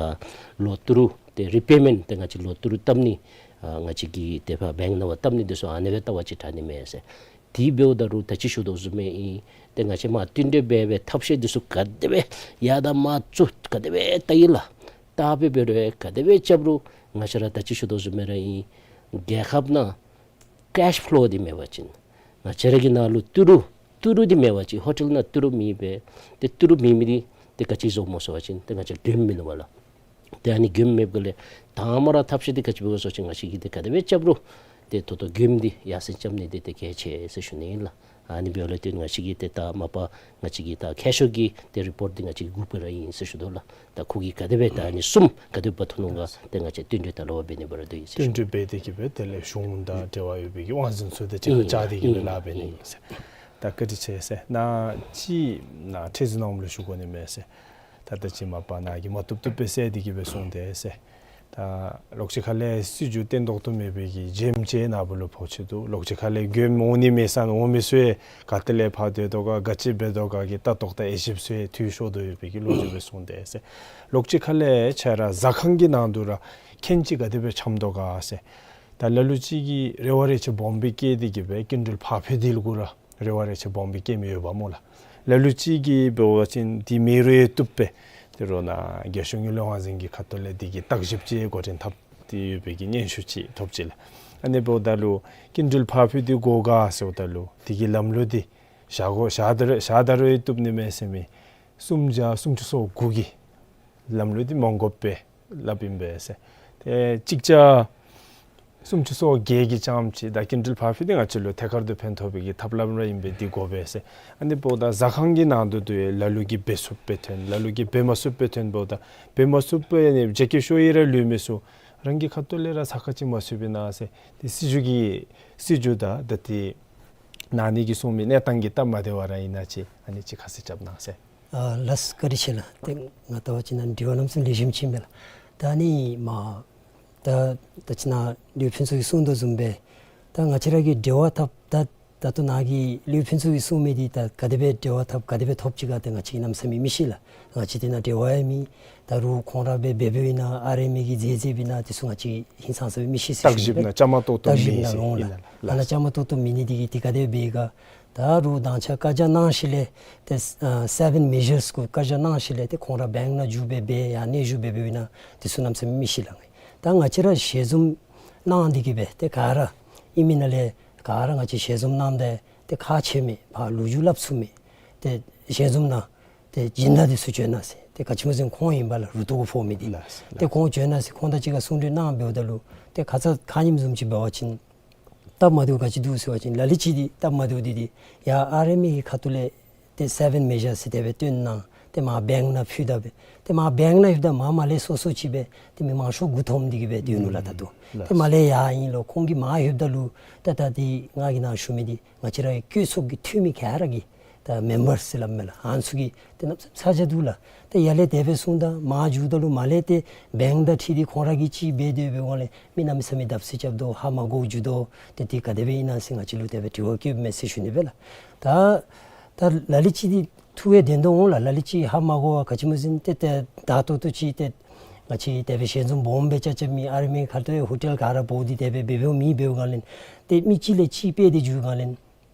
ལོ་ཏི་རུ་ཏེ་རི་པེ་མེནཊ་ཏེ་ང་བཅས་ལོ་ཏི་རུ་བཏབ་ནི་ཨ་ང་བཅས་ཀྱིས་ཏེ་ཕར་བེངཀ་ནང་པ་བཏབ་ནི་འདི་ཚུ་ཨ་ནི་སྦེ་བལྟ་བ་ཅིན་དྲག་ནི་མས་ཟེར། དེ་འབདཝ་ད་ལུ་ད་ཅི་ཞུ་དོ་བཟུམ་སྦེ་ཨིན། ཏེ་ང་བཅས་མར་བསྟུན་གྲོས་འབད་སྦེ་ཐབས་ཤེས་འདི་ཚུ་ག་དེ་སྦེ་ཡར་དང་མར་བཙུགས་ག་དེ་སྦེ་བལྟ་ཡི་ལགས། བལྟ་སྦེ་འབད་རུང་ག་དེ་སྦེ་རྐྱབ་རུང་ང་བཅས་ར་ད་ཅི་ཞུ་དོ་བཟུམ་སྦེ་ར་ཨིན། རྒྱལ་ཁབ་ནང་ཀེཤ་ཕློ་འདི་མེད་པ་ཅིན་ང་བཅས་ར་གི་ནང་ལུ་ཏི་རུ་ཏི་རུ་འདི་མེད་པ་ཅིན་ཧོ་ཊེལ་ནང་ཏི་རུ་མེད་པས། ཏེ་ཏི་རུ་མེད་མི་འདི་ཏེ་ག་ཅི་བཟོཝ་སྨོ་ཟེར་བ་ཅིན་ཏེ་ང་བཅས་མགྱོནམ་མིན་འདུག་པ་ལགས། ཏེ་ཨ་ནི་མགྱོནམ་མེདཔ་ག་ལས་དང་པ་ར་ཐབས་ཤེས་འདི་ག་ཅི་འབད་དགོ་ཟེར་བ་ཅིན་ང་བཅས་ཀྱིས་ཏེ་ག་དེ་སྦེ་རྐྱབ་རུང་ཏེ་ད་ལྟོ་མགྱོནམ་འདི་ཡར་སེང་རྐྱབ་ནི་འདི་ཏེ་གལ་ཆེ་ཟེར་ཞུ་ནི་ཨིན་ལགས། ཨ་ནི་འབདཝ་ལས་ཏེ་ང་བཅས་ཀྱིས་ཏེ་ད་མ་པ་ང་བཅས་ཀྱི་ད་མཁས་མཆོག་གི་ཏེ་རི་པོརཊ་འདི་ང་བཅས་ཀྱིས་སྒུག་པར་ཨིན་ཟེར་ཞུ་དོ་ལགས། ད་ཁོ་གིས་ག་དེ་སྦེ་ད་ཨ་ནི་གསུམ་ག་དེ་སྦེ་འབད་འཐུ་ནུག་ག་ཏེ་ང་བཅས་བསྟུན་གྲོས་ད་ལོག་འབད་ནི་འབད་ར་སྡོད་ཡི་ཟེར་ཞུ། བསྟུན་གྲོས་འབད་དེ་གིས་སྦེ་དེ་ལས་གཞུང་དང་འབྲེལ་བ་ཡོད་པའི་གི་དབང་འཛིན་ཚུ་དང་གཅིག་ཁར་ཨིན་བཅར་ཏེ་གིས་སྦེ་ཨིན་ལཱ་འབད་ནི་ཨིན་ཟེར། ད་བཀའ་དྲིན་ཆེ་ཟེར། ནཱ་ཅིག་ནཱ་ཁྲི་འཛིན་ནཱ་ལུ་ཞུ་དགོ་ནི་མས་ཟེར། ད་ད་ཅི་མ་པ་ནཱ་གིས་མ་བཏུབ་བཏུབ་སྦེ་བཤད་དེ་གིས་སྦེ་གསུངས་ཏེ་ཟེར། ད་ལོགས་ཅིག་ཁ་ལས་སྲིད་བྱུས་བརྟན་ཏོག་ཏོ་མེད་པའི་གི་བྱེམ་ཅིག་ནཱ་བུ་ལུ་ཕོག་ཅི་འདུག། ལོགས་ཅིག་ཁ་ལས་མགྱོནམ་འོང་ནི་མེད་ས་ནུག། འོང་མི་ཚུ་ཡང་ག་ཏེ་ལས་ཕར་སྡོད་དོ་ག་ག་ཅི་འབད་དོ་ག་གི་ལྟ་རྟོག་དང་དབྱེ་ཞིབ་ཚུ་ཡང་འཐུས་ཤོར་དོ་ཡོད་པའི་གི་ལོ་རྒྱུས་སྦེ་གསུངས་ཏེ་ཟེར། ལོགས་ཅིག་ཁ་ལས་ཁྱེད་ར་ཟ་ཁང་གི་ནང་དུ་ར་མཁན་ཅིག་ག་དེ་སྦེ་འཁྱམས་དོ་ག་ཟེར། ད་ལ་ལུ་ཅིག་གིས་རེ་བ་རེ་ཆེ་སྦོམ་སྦེ་བསྐྱེད་དེ་གིས་སྦེ་སྐྱིན་འགྲུལ་ཕར་ཕུད་དེ་ལུ་གུ་ར་རེ་བ་རེ་ཆེ་སྦོམ་སྦེ་བསྐྱེད་མི་ཡོདཔ་སྨོ་ལགས། ལ་ལུ་ཅིག་གིས་འབད་བ་ཅིན་དེ་མེད་རུང་ཡང་བཏུབ་པས། དེ་རུང་ནཱ་རྒྱལ་གཞུང་གི་ལུས་དབང་འཛིན་གྱི་ཁ་ཐུག་ལས་དེ་གི་བརྟག་ཞིབ་ཅིག་འགོ་འདྲེན་འཐབ་སྟེ་ཡོད་པའི་གི་སྙན་ཞུ་ཅིག་ཐོབ་ཅི་ལགས། ཨ་ནི་འབདཝ་ད་ལུ་སྐྱིན་འགྲུལ་ཕར་ཕུད་དེ་དགོ་ག་ཟེརཝ་ད་ལུ་དེ་གི་ལམ་ལུགས་འདི་བཞག་དགོ་བཞག་ད་རུང་བཞག་ད་རུང་ཡང་བཏུབ་ནི་མས་ཟེར་མི་སུམ་བརྒྱ་སུམ་ཅུ་སོ་དགུ་གི་ལམ་ལུགས་འདི་མ་དགོ་པས་སླབ་ཨིན་པས་ཟེར། ཏེ་གཅིག་བརྒྱ་སུམ་ཅུ་སོ་བརྒྱད་ཀྱིས་རྐྱངམ་ཅིག་ད་སྐྱིན་འགྲུལ་ཕར་ཕུད་དེ་ང་བཅས་ལུ་ཐད་ཀར་དུ་ཕན་ཐོགས་པའི་གི་ཐབས་ལམ་ར་ཨིན་པས། འདི་དགོ་པས་ཟེར། ཨ་ནི་འབདཝ་ད་ཟ་ཁང་གི་ནང་དུ་དུ་ཡང་ལ་ལུ་གིས་འབད་ཚུགསཔ་སྦེ་ཐོན། ལ་ལུ་གིས་འབད་མ་ཚུགསཔ་སྦེ་ཐོན་འབདཝ་ད་འབད་མ་ཚུགསཔ་སྦེ་ནི་བྱ་སྐྱེ་ཤོ་ཡི་ར་ལུས་མི་ཚུ་རང་གི་ཁ་ཐུག་ལས་ར་ཚ་ཁ་ཅིག་མ་ཚུད་པས་ན་ཟེར། དེ་སྲིད་བྱུས་ཀྱི་སྲིད་བྱུས་དང་ད་དེ་ནང་ནི་གིས་གསུངས་མི་གནས་སྟངས་ཀྱི་སྟབས་མ་བདེ་བ་ར་ཨིན་ན་ཅིག་ཨ་ནི་ཅིག་ཁ་གསལ་རྐྱབ་གནང་ཟེར། ཨ་ལགས་བཀའ་དྲིན་ཆེ་ལགས། ཏེ་ང་ལྟ་བ་ཅིན་ནཱ་དྲི་བ་གནམ་མེད་ས་མེད་ལེགས་ཤོམ་ཅིག་ཨིན་པས་ལགས། ད་ཨ་ནི་མ་ད་ད་ཅི་ནཱ་ལུས་ཕུན་ཚོགས་ཀྱིས་གསུངས་དོ་བཟུམ་སྦེ་ད་ང་བཅས་ར་གིས་འབྲེལ་བ་འཐབ་ད་ད་ལྟོ་ནཱ་གི་ལུས་ཕུན་ཚོགས་ཀྱིས་གསུངས་མི་འདི་ད་ག་དེ་སྦེ་འབྲེལ་བ་འཐབ་ག་དེ་སྦེ་ཐོབ་ཅི་ག་ཏེ་ང་བཅས་གནམ་མེད་ས་མེད་མི་ཤེས་ལགས། ང་བཅས་དེ་ནང་འབྲེལ་བ་ཡང་མེད། ད་རུང་ཁོང་ར་སྦེ་འབད་འབདཝ་ཨིན་ན་ཨར་ཨེམ་ཨེ་གིས་མཛད་མཛདཔ་ཨིན་ན་དེ་ཚུ་ང་བཅས་ཧིང་སངས་ས་སྦེ་མི་ཤེས་ཟེར་ཞུ་ནི་སྦེ། བརྟག་ཞིབ་ནང་འོང་ལགས། ཨ་ནཱ་བཅའ་མར་གཏོགས་གཏོགས་མེད་ནི་དེ་གིས་དེ་ག་དེ་སྦེ་ག་ད་རུང་དང་ཆ་བཀའ་རྒྱ་གནང་ཞིནམ་ལས་ཏེ་ཨ་སེ་བེན་མེ་ཞརས་གུ་བཀའ་རྒྱ་གནང་ཞིནམ་ལས་ཏེ་ཁོང་ར་བེངཀ་ནང་འགྱོ་སྦེ་འབད་ཡང་གནས་བཞུགས་འབད་འབདཝ་ཨིན་ན་དེ་ཚུ་གནམ་མེད་ས་མེད་མི་ཤེས་ལགས། ད་ང་བཅས་ར་ཞལ་འཛོམས་གནང་སྟེ་གིས་སྦེ་ཏེ་ག་ར་ཨིན་མི་ནང་ལས་ག་ར་ང་བཅས་ཞལ་འཛོམས་གནངམ་ད་ཏེ་ཁག་ཆེ་མི་ཕར་ལོ་རྒྱུས་སླབ་ཚུགས་མི་ཏེ་ཞལ་འཛོམས་ནང་ཏེ་སྦྱིན་བདག་འདི་ཚུ་བྱོན་གནང་ཟེར། ཏེ་ག་ཅི་སྨོ་ཟེར་ཁོང་ཨིན་པས་ལགས། རུ་ཏོ་གུ་ཕོག་མི་འདི། ལགས་ལགས། ཏེ་ཁོང་བྱོན་གནང་ཟེར་ཁོང་དང་གཅིག་ཁར་གསུང་གྲོས་གནང་འབདཝ་ད་ལུ་ཏེ་ཁ་ཙ་ཁ་ཉིནམ་བཟུམ་ཅིག་འབད་བ་ཅིན་སྟབས་མ་བདེཝ་ག་ཅི་འདུག་ཟེར་བ་ཅིན་ལ་ལུ་ཅིག་འདི་སྟབས་མ་བདེཝ་འདི་འདི་ཡར་ཨར་ཨེམ་ཨེ་གི་ཁ་ཐུག་ལས་ཏེ་སེ་བེན་མེ་ཞར་ཟེར་དེ་སྦེ་སྟོན་གནང་། ཏེ་མར་བེངཀ་ནང་ཕུལ་ད་སྦེ་ཏེ་མར་བེངཀ་ནང་ལྷོདཔ་ད་མར་མར་ལས་སོ་སོ་ཅིག་སྦེ་ཏེ་མི་མང་ཤོས་མགུ་འཐོམས་ཏེ་གིས་སྦེ་སྡོད་ནུག་ལགས། ད་ལྟོ་ལགས། ཏེ་མར་ལས་ཡར་ཨིན་ལོ་ཁོང་གིས་མར་ལྷོདཔ་ད་ལུ་ད་ད་འདི་ང་གིས་ནཱ་ཞུ་མི་འདི་ང་བཅས་ར་གི་བཀོད་ཚོགས་ཀྱི་འཐུས་མི་ག་ར་གིས་ད་མེམ་བར་ཟེར་སླབ་མས་ལགས། ཨ་ནི་ཚུ་གིས་ཏེ་གནམ་མེད་ས་མེད་ཚ་གྱང་འདུག་ལགས། ཏེ་ཡར་ལས་དེ་སྦེ་གསུངམ་ད་མར་འགྱོཝ་ད་ལུ་མར་ལས་ཏེ་བེངཀ་དང་འཁྲིལ་ཏེ་ཁོང་ར་གིས་ཅིག་འབད་དེ་འབདཝ་ལས་མི་གནམ་མེད་ས་མེད་བརྡབ་གསིག་རྐྱབ་དོ། ཧ་མ་གོ་འགྱོ་དོ། ཏེ་འདི་ག་དེ་སྦེ་ཨིན་ན་ཟེར་ང་བཅས་ལུ་དེ་སྦེ་དྲི་བ་བཀོདཔ་མས་ཟེར་ཞུ་ནི་སྦེ་ལགས། ད་ད་ལ་ལུ་ཅིག་འདི་ཐུགས་ཡང་བདེན་དོ་འོང་ལགས། ལ་ལུ་ཅིག་ཧ་མ་གོ་བ་ག་ཅི་སྨོ་ཟེར་ན་ཏེ་ཏེ་ད་ལྟོ་ལྟོ་ཅིག་ཏེ་ང་བཅས་དེ་སྦེ་ཞལ་འཛོམས་སྦོམ་སྦེ་རྐྱབ་རྐྱབ་མི་ཨར་ཨེམ་ཨེ་ཁ་ཐུག་ལས་ཧོ་ཊེལ་ག་ར་འབོ་སྟེ་དེ་སྦེ་འབད་འབདཝ་མེད། འབདཝ་ལས་ཏེ་མི་གཅིག་ལས་གཅིག་སྤེལ་ཏེ་འགྱོ་སྒང་ལས་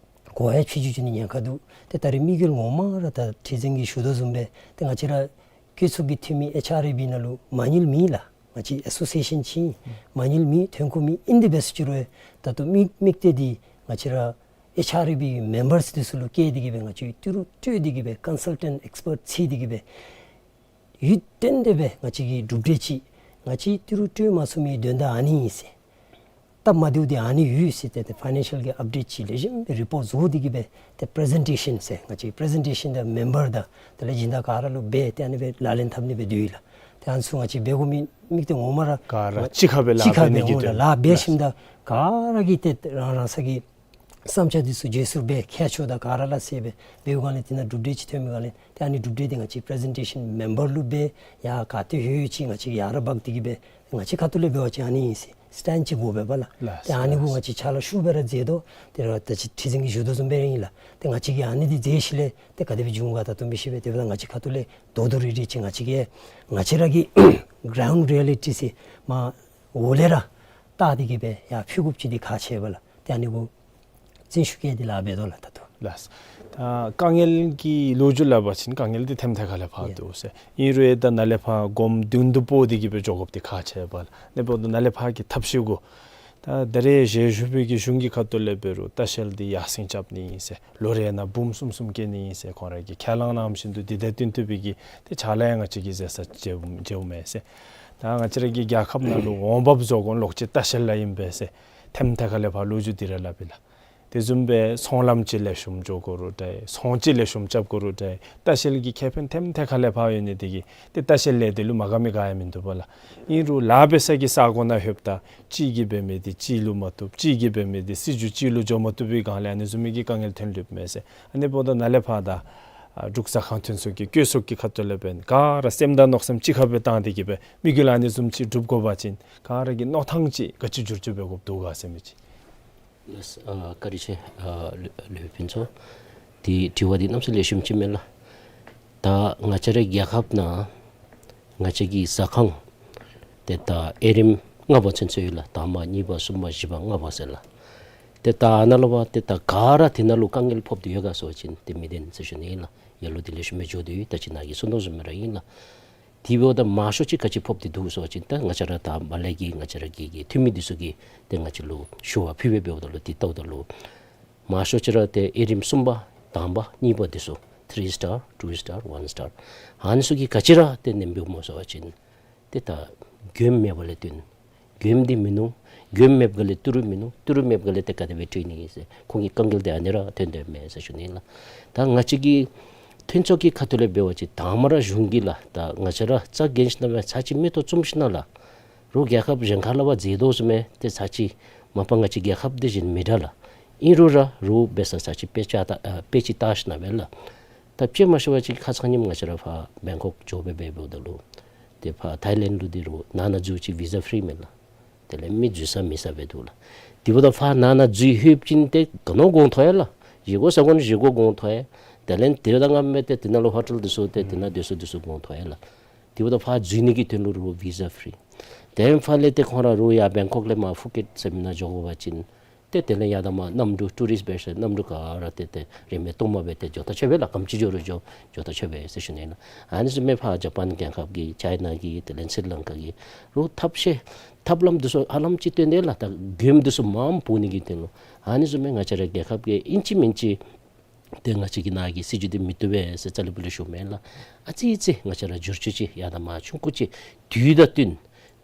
གོ་ཡང་ཕྱི་འགྱོ་འགྱོ་ནི་ཉེན་ཁ་འདུག། ཏེ་ད་རེས་དམིགས་ཡུལ་ངོ་མ་ར་ད་ཁྲི་འཛིན་གྱིས་ཞུ་དོ་བཟུམ་སྦེ་ཏེ་ང་བཅས་ར་བཀོད་ཚོགས་ཀྱི་འཐུས་མི་ཨེཆ་ཨར་ཨེ་བི་ནང་ལུ་མ་དངུལ་མེད་ལགས། ང་བཅས་ཨེ་སོ་སི་ཨེ་ཤན་ཅིག་མ་དངུལ་མེད་ཐོན་ཁུངས་མེད། ཨིན་དེ་སྦེ་ཟེར་ཅི་རུང་ད་ལྟོ་དམིགས་དམིགས་གཏད་འདི་ང་བཅས་ར་ཨེཆ་ཨར་ཨེ་བི་མེམ་བར་འདི་ཚུ་ལུ་བཀལ་ཏེ་གིས་སྦེ་ང་བཅས་ཏི་རུ་སྤྲོད་དེ་གིས་སྦེ་ཀོན་སཱལ་ཊེནཊ་ཨེགསི་པརཊ་བརྩི་སྟེ་གིས་སྦེ་ཡུན་བརྟན་ཏེ་སྦེ་ང་བཅས་ཀྱི་གྲུབ་འབྲས་ཅིག་ང་བཅས་ཏི་རུ་སྤྲོད་མ་ཚུགས་མི་དོན་དག་ཨ་ནི་ཨིན་ཟེར། སྟབས་མ་བདེཝ་འདི་ཨ་ནི་ཡོད་ཟེར་ཏེ་ཏེ་ཕའི་ནན་ཤལ་གྱི་ཨཔ་ཌེཊ་ཅིག་ལེགས་ཤོམ་སྦེ་རི་པོརཊ་བཟོ་སྟེ་གིས་སྦེ་ཏེ་པི་རི་ཛེན་ཊེ་ཤཱན་ཟེར་ང་བཅས་པི་རི་ཛེན་ཊེ་ཤཱན་དང་མེམ་བར་དང་དེ་ལས་སྦྱིན་བདག་ག་ར་ལུ་འབད་དེ་ཨ་ནི་སྦེ་ལག་ལེན་འཐབ་ནི་སྦེ་འདུག་ལགས། ཏེ་ཨ་ནི་ཚུ་ང་བཅས་འབད་དགོ་མི་དམིགས་གཏད་ངོ་མ་ར་ག་ར་གཅིག་ཁར་སྦེ་ལཱ་འབད་ནི་གི་དོན་ལུ་ལགས། འབད་ཞིནམ་ད་ག་ར་གིས་ཏེ་རང་རང་སོ་གི་བསམ་འཆར་འདི་ཚུ་བརྗེ་སོར་འབད་མཁས་མཆོག་དང་ག་ར་ལ་སེ་སྦེ་འབད་སྒང་ལས་དེ་ནང་གྲུབ་འབྲས་ཅིག་ཐོན་མི་སྒང་ལས་ཏེ་ཨ་ནི་གྲུབ་འབྲས་འདི་ང་བཅས་པི་རི་ཛེན་ཊེ་ཤཱན་མེམ་བར་ལུ་འབད་ཡར་ག་ཏེ་ལྷོད་ཡོད་ཅིག་ང་བཅས་ཡར་ར་འབག་སྟེ་གིས་སྦེ་ང་བཅས་ཁ་ཐུག་ལས་འབད་བ་ཅིན་ཨ་ནི་ཨིན་ཟེར་སི་ཊེན་ཌ་ཅིག་དགོ་པས་པ་ལགས། ལགས། ཏེ་ཨ་ནི་གུ་ང་བཅས་ཕྱག་ལཱ་ཤུགས་སྦེ་ར་མཛད་དོ། ཏེ་ར་ད་ཅི་ཁྲི་འཛིན་གྱིས་ཞུ་དོ་བཟུམ་སྦེ་ར་ཨིན་ལགས། ཏེ་ང་བཅས་ཀྱིས་ཨ་ནི་འདི་མཛད་ཞིནམ་ལས་ཏེ་ག་དེ་སྦེ་འབྱུང་ག་ད་ལྟོ་མི་ཤེས་པས། དེ་འབདཝ་ད་ང་བཅས་ཁ་ཐུག་ལས་དོ་དོ་རི་རི་ཅིག་ང་བཅས་ཀྱིས་ང་བཅས་ར་གི་གྲའུནཌ་རི་ཡེ་ལི་ཊི་ཟེར་མར་འོག་ལས་ར་བལྟ་སྟེ་གིས་སྦེ་ཡར་ཕུལ་དགོཔ་ཅིག་འདི་ཁག་ཆེ་བས་ལགས། ཏེ་ཨ་ནི་གུ་བརྩོན་ཤུགས་བསྐྱེད་དེ་ལཱ་འབད་དོ་ལགས། ད་ལྟོ་ལགས། ད་དཀའ་ངལ་གྱི་ལོ་རྒྱུས་སླབ་པ་ཅིན་དཀའ་ངལ་འདི་ཐེམ་ཐེ་ཁ་ལས་ཕར་འདུག་ཟེར། ཨིན་རུང་ཡང་ད་ནཱ་ལས་ཕར་གོམ་མདུན་དུ་སྤོ་སྟེ་གིས་སྦེ་འགྱོ་དགོཔ་འདི་ཁག་ཆེ་བས་ལགས། ཨ་ནི་འབདཝ་ད་ནཱ་ལས་ཕར་གྱི་ཐབས་ཤེས་གུ་ད་ད་རེས་ཞལ་བཞུགས་པའི་གི་གཞུང་གི་ཁ་ཐུག་ལས་འབད་རུང་ལྟ་བཤལ་འདི་ཡར་སེང་རྐྱབ་ནི་ཨིན་ཟེར། ལོ་རེ་ནང་འབུམ་གསུམ་གསུམ་བསྐྱལ་ནི་ཨིན་ཟེར་ཁོང་ར་གིས་ཁས་བླངས་གནང་བཞིན་དུ་འདི་དང་བསྟུན་ཐུབ་པའི་གི་ཏེ་ཕྱག་ལཱ་ཡང་ང་བཅས་ཀྱིས་མཛད་ས་མཇལཝ་མཇལཝ་མས་ཟེར། ད་ང་བཅས་ར་གི་རྒྱལ་ཁབ་ནང་ལུ་འོང་འབབ་བཟོ་དགོ་མི་ལོག་སྤྱོད་ལྟ་བཤལ་ལཱ་ཨིན་པས་ཟེར་ཐེམ་ཐེ་ཁ་ལས་ཕར་ལོ་རྒྱུས་འདི་ར་སླབ་ཨིན་ལགས། དེ་བཟུམ་སྦེ་ཚོང་ལམ་ཅིག་ལེགས་ཤོམ་འགྱོ་དགོ་རུང་འདྲ། ཚོང་ཅིག་ལེགས་ཤོམ་རྐྱབ་དགོ་རུང་འདྲ། ལྟ་བཤལ་གྱི་ཁེ་ཕན་ཐེམ་ཐེ་ཁ་ལས་ཕར་ཡོད་ནི་དེ་གིས་ཏེ་ལྟ་བཤལ་ལས་དེ་ལུ་མ་དགའ་མི་ག་ཡང་མིན་འདུག་པ་ལགས། ཨིན་རུང་ལཱ་འབད་ས་གི་ས་གོ་ནང་ལྷོདཔ་ད་གཅིག་གིས་འབད་མི་འདི་གཅིག་ལུ་མ་བཏུབ། གཅིག་གིས་འབད་མི་འདི་སྲིད་བྱུས་གཅིག་ལུ་འགྱོ་མ་བཏུབ་པའི་སྒང་ལས་ཨ་ནི་བཟུམ་མའི་གི་དཀའ་ངལ་ཐོན་ལུསཔ་མས་ཟེར། ཨ་ནི་འབདཝ་ད་ནཱ་ལས་ཕར་ད་ཨ་འབྲུག་ཟ་ཁང་ཐོན་ཚུ་གིས་བཀོད་ཚོགས་ཀྱི་ཁ་ཐུག་ལས་འབདན་ག་ར་སེམས་དང་མནོ་བསམ་གཅིག་ཁར་སྦེ་བཏང་སྟེ་གིས་སྦེ་དམིགས་ཡུལ་ཨ་ནི་བཟུམ་ཅིག་སྒྲུབ་དགོ་པ་ཅིན་ག་ར་གི་མནོ་ཐངས་ཅིག་ག་ཅི་བསྒྱུར་བཅོས་འབད་དགོཔ་འདུག་ག་ཟེར་མི་ཅིག། ལགས། ཨ་བཀའ་དྲིན་ཆེ། ཨ་ལེ་ལེ་ཕུན་ཚོགས། དེ་དྲི་བ་འདི་གནམ་མེད་ས་མེད་ལེགས་ཤོམ་ཅིག་མས་ལགས། ད་ང་བཅས་རའི་རྒྱལ་ཁབ་ནང་ང་བཅས་ཀྱི་ཟ་ཁང་ཏེ་ད་དབྱེ་རིམ་ལྔ་པ་ཚུན་ཚོད་ཡོད་ལགས། དང་པ་གཉིས་པ་གསུམ་པ་བཞི་པ་ལྔ་པ་ཟེར་ལགས། ཏེ་ད་ཨ་ནཱ་ལུ་འབད་ཏེ་ད་ག་ར་དེ་ནང་ལུ་དཀའ་ངལ་ཕོག་སྟེ་ཡོད་ག་ཟེར་བ་ཅིན་ཏེ་མི་བདེན་ཟེར་ཞུ་ནི་ཨིན་ལགས། ཡར་ལུ་འདི་ལེགས་ཤོམ་སྦེ་འགྱོ་སྟེ་ཡོད། ད་ཅི་ནཱ་གིས་གསུང་དོ་བཟུམ་སྦེ་ར་ཨིན་ལགས། དེ་འབདཝ་ད་མང་ཤོས་ཅིག་ག་ཅི་ཕོག་སྟེ་འདུག་ཟེར་བ་ཅིན་ད་ང་བཅས་ར་ད་མར་ལས་ཀྱི་ང་བཅས་ར་གི་གི་འཐུས་མི་འདི་ཚུ་གིས་ཏེ་ང་བཅས་ལུ་ཞུ་བ་ཕུལ་སྦེ་འབདཝ་ད་ལུ་འདི་བལྟཝ་ད་ལུ་མང་ཤོས་ཅིག་ར་ཏེ་དབྱེ་རིམ་གསུམ་པ་དང་པ་གཉིས་པ་འདི་ཚུ་three star, two star, one star ཨ་ནི་ཚུ་གིས་ག་ཅི་ར་ཏེ་ནེམ་འབདཝ་སྨོ་ཟེར་བ་ཅིན་ཏེ་ད་མགྱོནམ་མེད་པ་ལས་བརྟེན་མགྱོནམ་འདི་མིན་ནུག། མགྱོནམ་མེད་པ་ལས་ཏི་རུ་མིན་ནུག། ཏི་རུ་མེད་པ་ལས་ཏེ་ག་དེ་སྦེ་སྤྲོད་ནི་ཟེར་ཁོང་གི་དཀའ་ངལ་འདི་ཨ་ནི་ར་ཐོན་དོ་མས་ཟེར་ཞུ་ནི་ལགས། ད་ང་བཅས་ཀྱི་ཐོན་ཚོགས་ཀྱི་ཁ་ཐུག་ལས་འབད་བ་ཅིན་དང་པ་ར་གཞུང་གིས་ལགས་ད་ང་བཅས་ར་རྩ་འགེངས་ཞིནམ་ལས་ཚར་གཅིག་མིག་ཏོ་བཙུམ་ཞིནམ་ལས་རོགས་རྒྱལ་ཁབ་གཞན་ཁ་ལས་ཕར་མཛད་དོ་བཟུམ་སྦེ་ཏེ་ཚར་གཅིག་མ་པ་ང་བཅས་རྒྱལ་ཁབ་འདི་བཞིན་མི་འདྲ་ལགས། ཨིན་རུང་ར་རོགས་འབད་ས་ཚར་གཅིག་དཔེ་ཆ་ལྟ་ཨ་དཔེ་ཅིག་བལྟ་ཞིནམ་ལས་ལགས། ད་དཔྱེ་མ་ཤེས་པ་ཅིན་ཁ་ཙ་ཉིནམ་ང་བཅས་ར་ཕར་བེང་ཀོག་འགྱོ་སྦེ་འབདཝ་ད་ལུ་ཏེ་ཕར་ཐའི་ལེནཌ་ལུ་འདི་རོགས་ནང་ན་འཛུལ་ཅིག་བི་ཟ་ཕི་རི་མས་ལགས། དེ་ལས་མི་འཛུལ་ས་མེད་ས་སྦེ་འདུག་ལགས། དེ་འབདཝ་ད་ཕར་ནང་ན་འཛུལ་ལྷོདཔ་ཅིན་ཏེ་ག་ནི་གོང་ཐོབ་ཡ་ལགས། བཞེས་སྒོ་ཟ་དགོ་ན་བཞེས་སྒོ་གོང་ཐོབ་ཡ། དེ་ལས་དེ་དང་ང་མེད་ཏེ་དེ་ནང་ལུ་ཧོ་ཊེལ་འདི་ཚུ་ཏེ་དེ་ནང་སྡོད་ས་འདི་ཚུ་གོང་ཐོབ་ཡ་ལགས། དེ་འབདཝ་ད་ཕར་འཛུལ་ནི་གི་དོན་ལུ་རོགས་བི་ཟ་ཕི་རི། དེ་ཕར་ལས་ཏེ་ཁོང་ར་རོགས་ཡར་བེང་ཀོག་ལས་མར་ཕུ་ཀེཊ་ཟེར་མི་ནང་འགྱོ་དགོ་པ་ཅིན་ཏེ་དེ་ལས་ཡར་དང་མར་གནམ་གྲུ་ཊུ་རིསཊ་འབད་ས་གནམ་གྲུ་ག་ར་ཏེ་ཏེ་རིན་མེད་སྟོངམ་སྦེ་ཏེ་འགྱོ་ད་ཆོག་པས་ལགས། ག་དེམ་ཅིག་འགྱོ་རུང་འགྱོ་འགྱོ་ད་ཆོག་པས་ཟེར་ཞུ་ནི་ལགས། ཨ་ནི་བཟུམ་སྦེ་ཕར་ཇ་པཱན་རྒྱལ་ཁབ་ཀྱི་ཅའི་ན་གི་དེ་ལས་སི་རི་ལང་ཀ་གི་རོགས་ཐབས་ཤེས་ཐབས་ལམ་འདི་ཚུ་ཧ་ལམ་ཅིག་སྟོན་ཏེ་ལགས། ད་མགྱོནམ་འདི་ཚུ་མངམ་འབོ་ནི་གི་དོན་ལུ་ཨ་ནི་བཟུམ་སྦེ་ང་བཅས་ར་རྒྱལ་ཁབ་ཀྱིས་ཨིན་ཅི་མིན་ཅི་ཏེ་ང་བཅས་ཀྱི་ནཱ་གི་སྲིད་བྱུས་འདི་མི་བཏུབ་པས་ཟེར་རྩ་ལས་སྤུ་ལས་ཞུཝ་མེན་ལགས། ཨ་ཙི་ཙི་ང་བཅས་ར་བསྒྱུར་བཅོས་ཅིག་ཡར་དང་མར་ཆུང་ཀུ་ཅིག་དུས་དང་བསྟུན་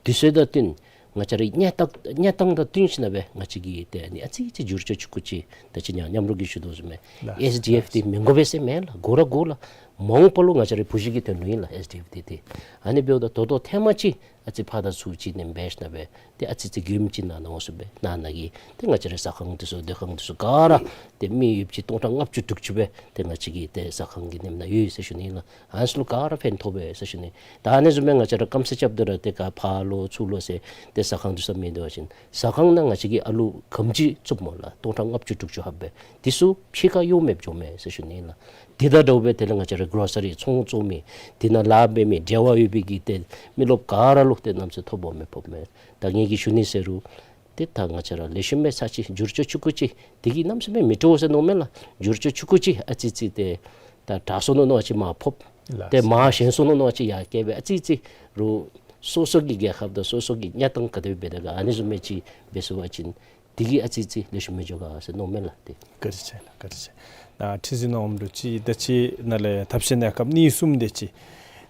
དུས་ཚོད་དང་བསྟུན་ང་བཅས་རའི་གནས་སྟངས་གནས་སྟངས་དང་བསྟུན་ཞིནམ་ལས་ང་བཅས་ཀྱིས་ཏེ་ཨ་ནི་ཨ་ཙི་ཙི་བསྒྱུར་བཅོས་ཆུང་ཀུ་ཅིག་ད་ཅི་ཉ་མཉམ་རོགས་ཀྱིས་ཞུ་དོ་བཟུམ་སྦེ་ལགས། ཨེསི་ཌི་ཨེཕ་འདི་མི་དགོ་པས་ཟེར་མེན་ལགས། དགོ་ར་དགོ་ལགས། མ་འོངས་པ་ལུ་ང་བཅས་རའི་བུ་གཞི་གི་དོན་ལུ་ཨིན་ལགས་ཨེསི་ཌི་ཨེཕ་འདི་ཏེ། ཨ་ནི་འབདཝ་ད་ད་ལྟོ་ཐེངས་མ་ཅིག་ཨ་ཙི་ཕར་དང་ཚུར་ཅིག་ནེམ་འབད་ཞིནམ་ལས་ཏེ་ཨ་ཙི་ཙི་མགྱོནམ་ཅིག་ནཱ་ནཱ་འོང་ཟེར་སྦེ་ནཱ་ནཱ་གི་ཏེ་ང་བཅས་རའི་ཟ་ཁང་འདི་ཚུ་སྡོད་ཁང་འདི་ཚུ་ག་ར་ཏེ་མི་ཡོདཔ་ཅིག་སྟོང་ཕྲག་ལྔ་བཅུ་དྲུག་ཅུ་སྦེ་ཏེ་ང་བཅས་ཀྱི་ཏེ་ཟ་ཁང་གི་ནེམ་ནང་ཡོད་ཟེར་ཞུ་ནི་ལགས། ཨ་ནི་ཚུ་ལུ་ག་ར་ཕན་ཐོགས་པས་ཟེར་ཞུ་ནི། ད་ཨ་ནི་བཟུམ་སྦེ་ང་བཅས་ར་སྐམ་ས་རྐྱབ་སྟེ་ར་ཏེ་ག་ཕར་ལོག་ཚུར་ལོག་ཟེར་ཏེ་ཟ་ཁང་འདི་ཚུ་མེད་དོ་བ་ཅིན་ཟ་ཁང་ནང་ང་བཅས་ཀྱིས་ཨ་ལུ་ག་དེམ་ཅིག་བཙུགསཔ་སྨོ་ལགས། སྟོང་ཕྲག་ལྔ་བཅུ་དྲུག་ཅུ་ལྷགཔ་སྦེ་འདི་ཚུ་ཕྱི་ཁར་གཡོག་མེདཔ་འགྱོཝ་མས་ཟེར་ཞུ་ནི་ལགས། དེ་དང་འདྲཝ་སྦེ་དེ་ལས་ང་བཅས་ར་གྲོ་སི་རི་ཚོང་བཙོང་མི་དེ་ནང་ལཱ་འབད་མི་འབྲེལ་བ་ཡོད་པའི་གི་ཏེ་མི་རློབས་ག་ར་ལུ་ཏེ་གནམ་མེད་ས་མེད་ཐོ་ཕོག་མི་ཕོགཔ་མས། ད་ངེ་གི་ཞུ་ནི་ཟེར་རུང་ཏེ་ད་ང་བཅས་ར་ལེགས་ཤོམ་སྦེ་ཚར་གཅིག་བསྒྱུར་བཅོས་ཆུང་ཀུ་ཅིག་དེ་གིས་གནམ་མེད་ས་མེད་མི་སྤྲོ་བ་ཟེར་མནོཝ་མས་ལགས། བསྒྱུར་བཅོས་ཆུང་ཀུ་ཅིག་ཨ་ཙི་ཙི་ཏེ་ད་དྲག་སོང་ནུག་མནོ་བ་ཅིན་མར་ཕབ། ལགས། ཏེ་མར་ཞན་སོང་ནུག་མནོ་བ་ཅིན་ཡར་བཀལ་སྦེ་ཨ་ཙི་ཙི་རོགས་སོ་སོ་གི་རྒྱལ་ཁབ་དང་སོ་སོ་གི་གནས་སྟངས་ག་དེ་སྦེ་འབད་དོ་ག་ཨ་ནི་བཟུམ་སྦེ་ཅིག་འབད་ཚུགས་པ་ཅིན་དེ་གིས་ཨ་ཙི་ཙི་ལེགས་ཤོམ་སྦེ་འགྱོ་ག་ཟེར་མནོཝ་མས་ལགས་ཏེ། བཀའ་དྲིན་ཆེ་ལགས། བཀའ་དྲིན་ཆེ། ད་ཁྲི་འཛིན་ནོར་བུ་ཅིག་ད་ཅི་ནཱ་ལས་ཐབས་ཤེས་གནས་སྐབས་གཉིས་གསུམ་དེ་ཅིག་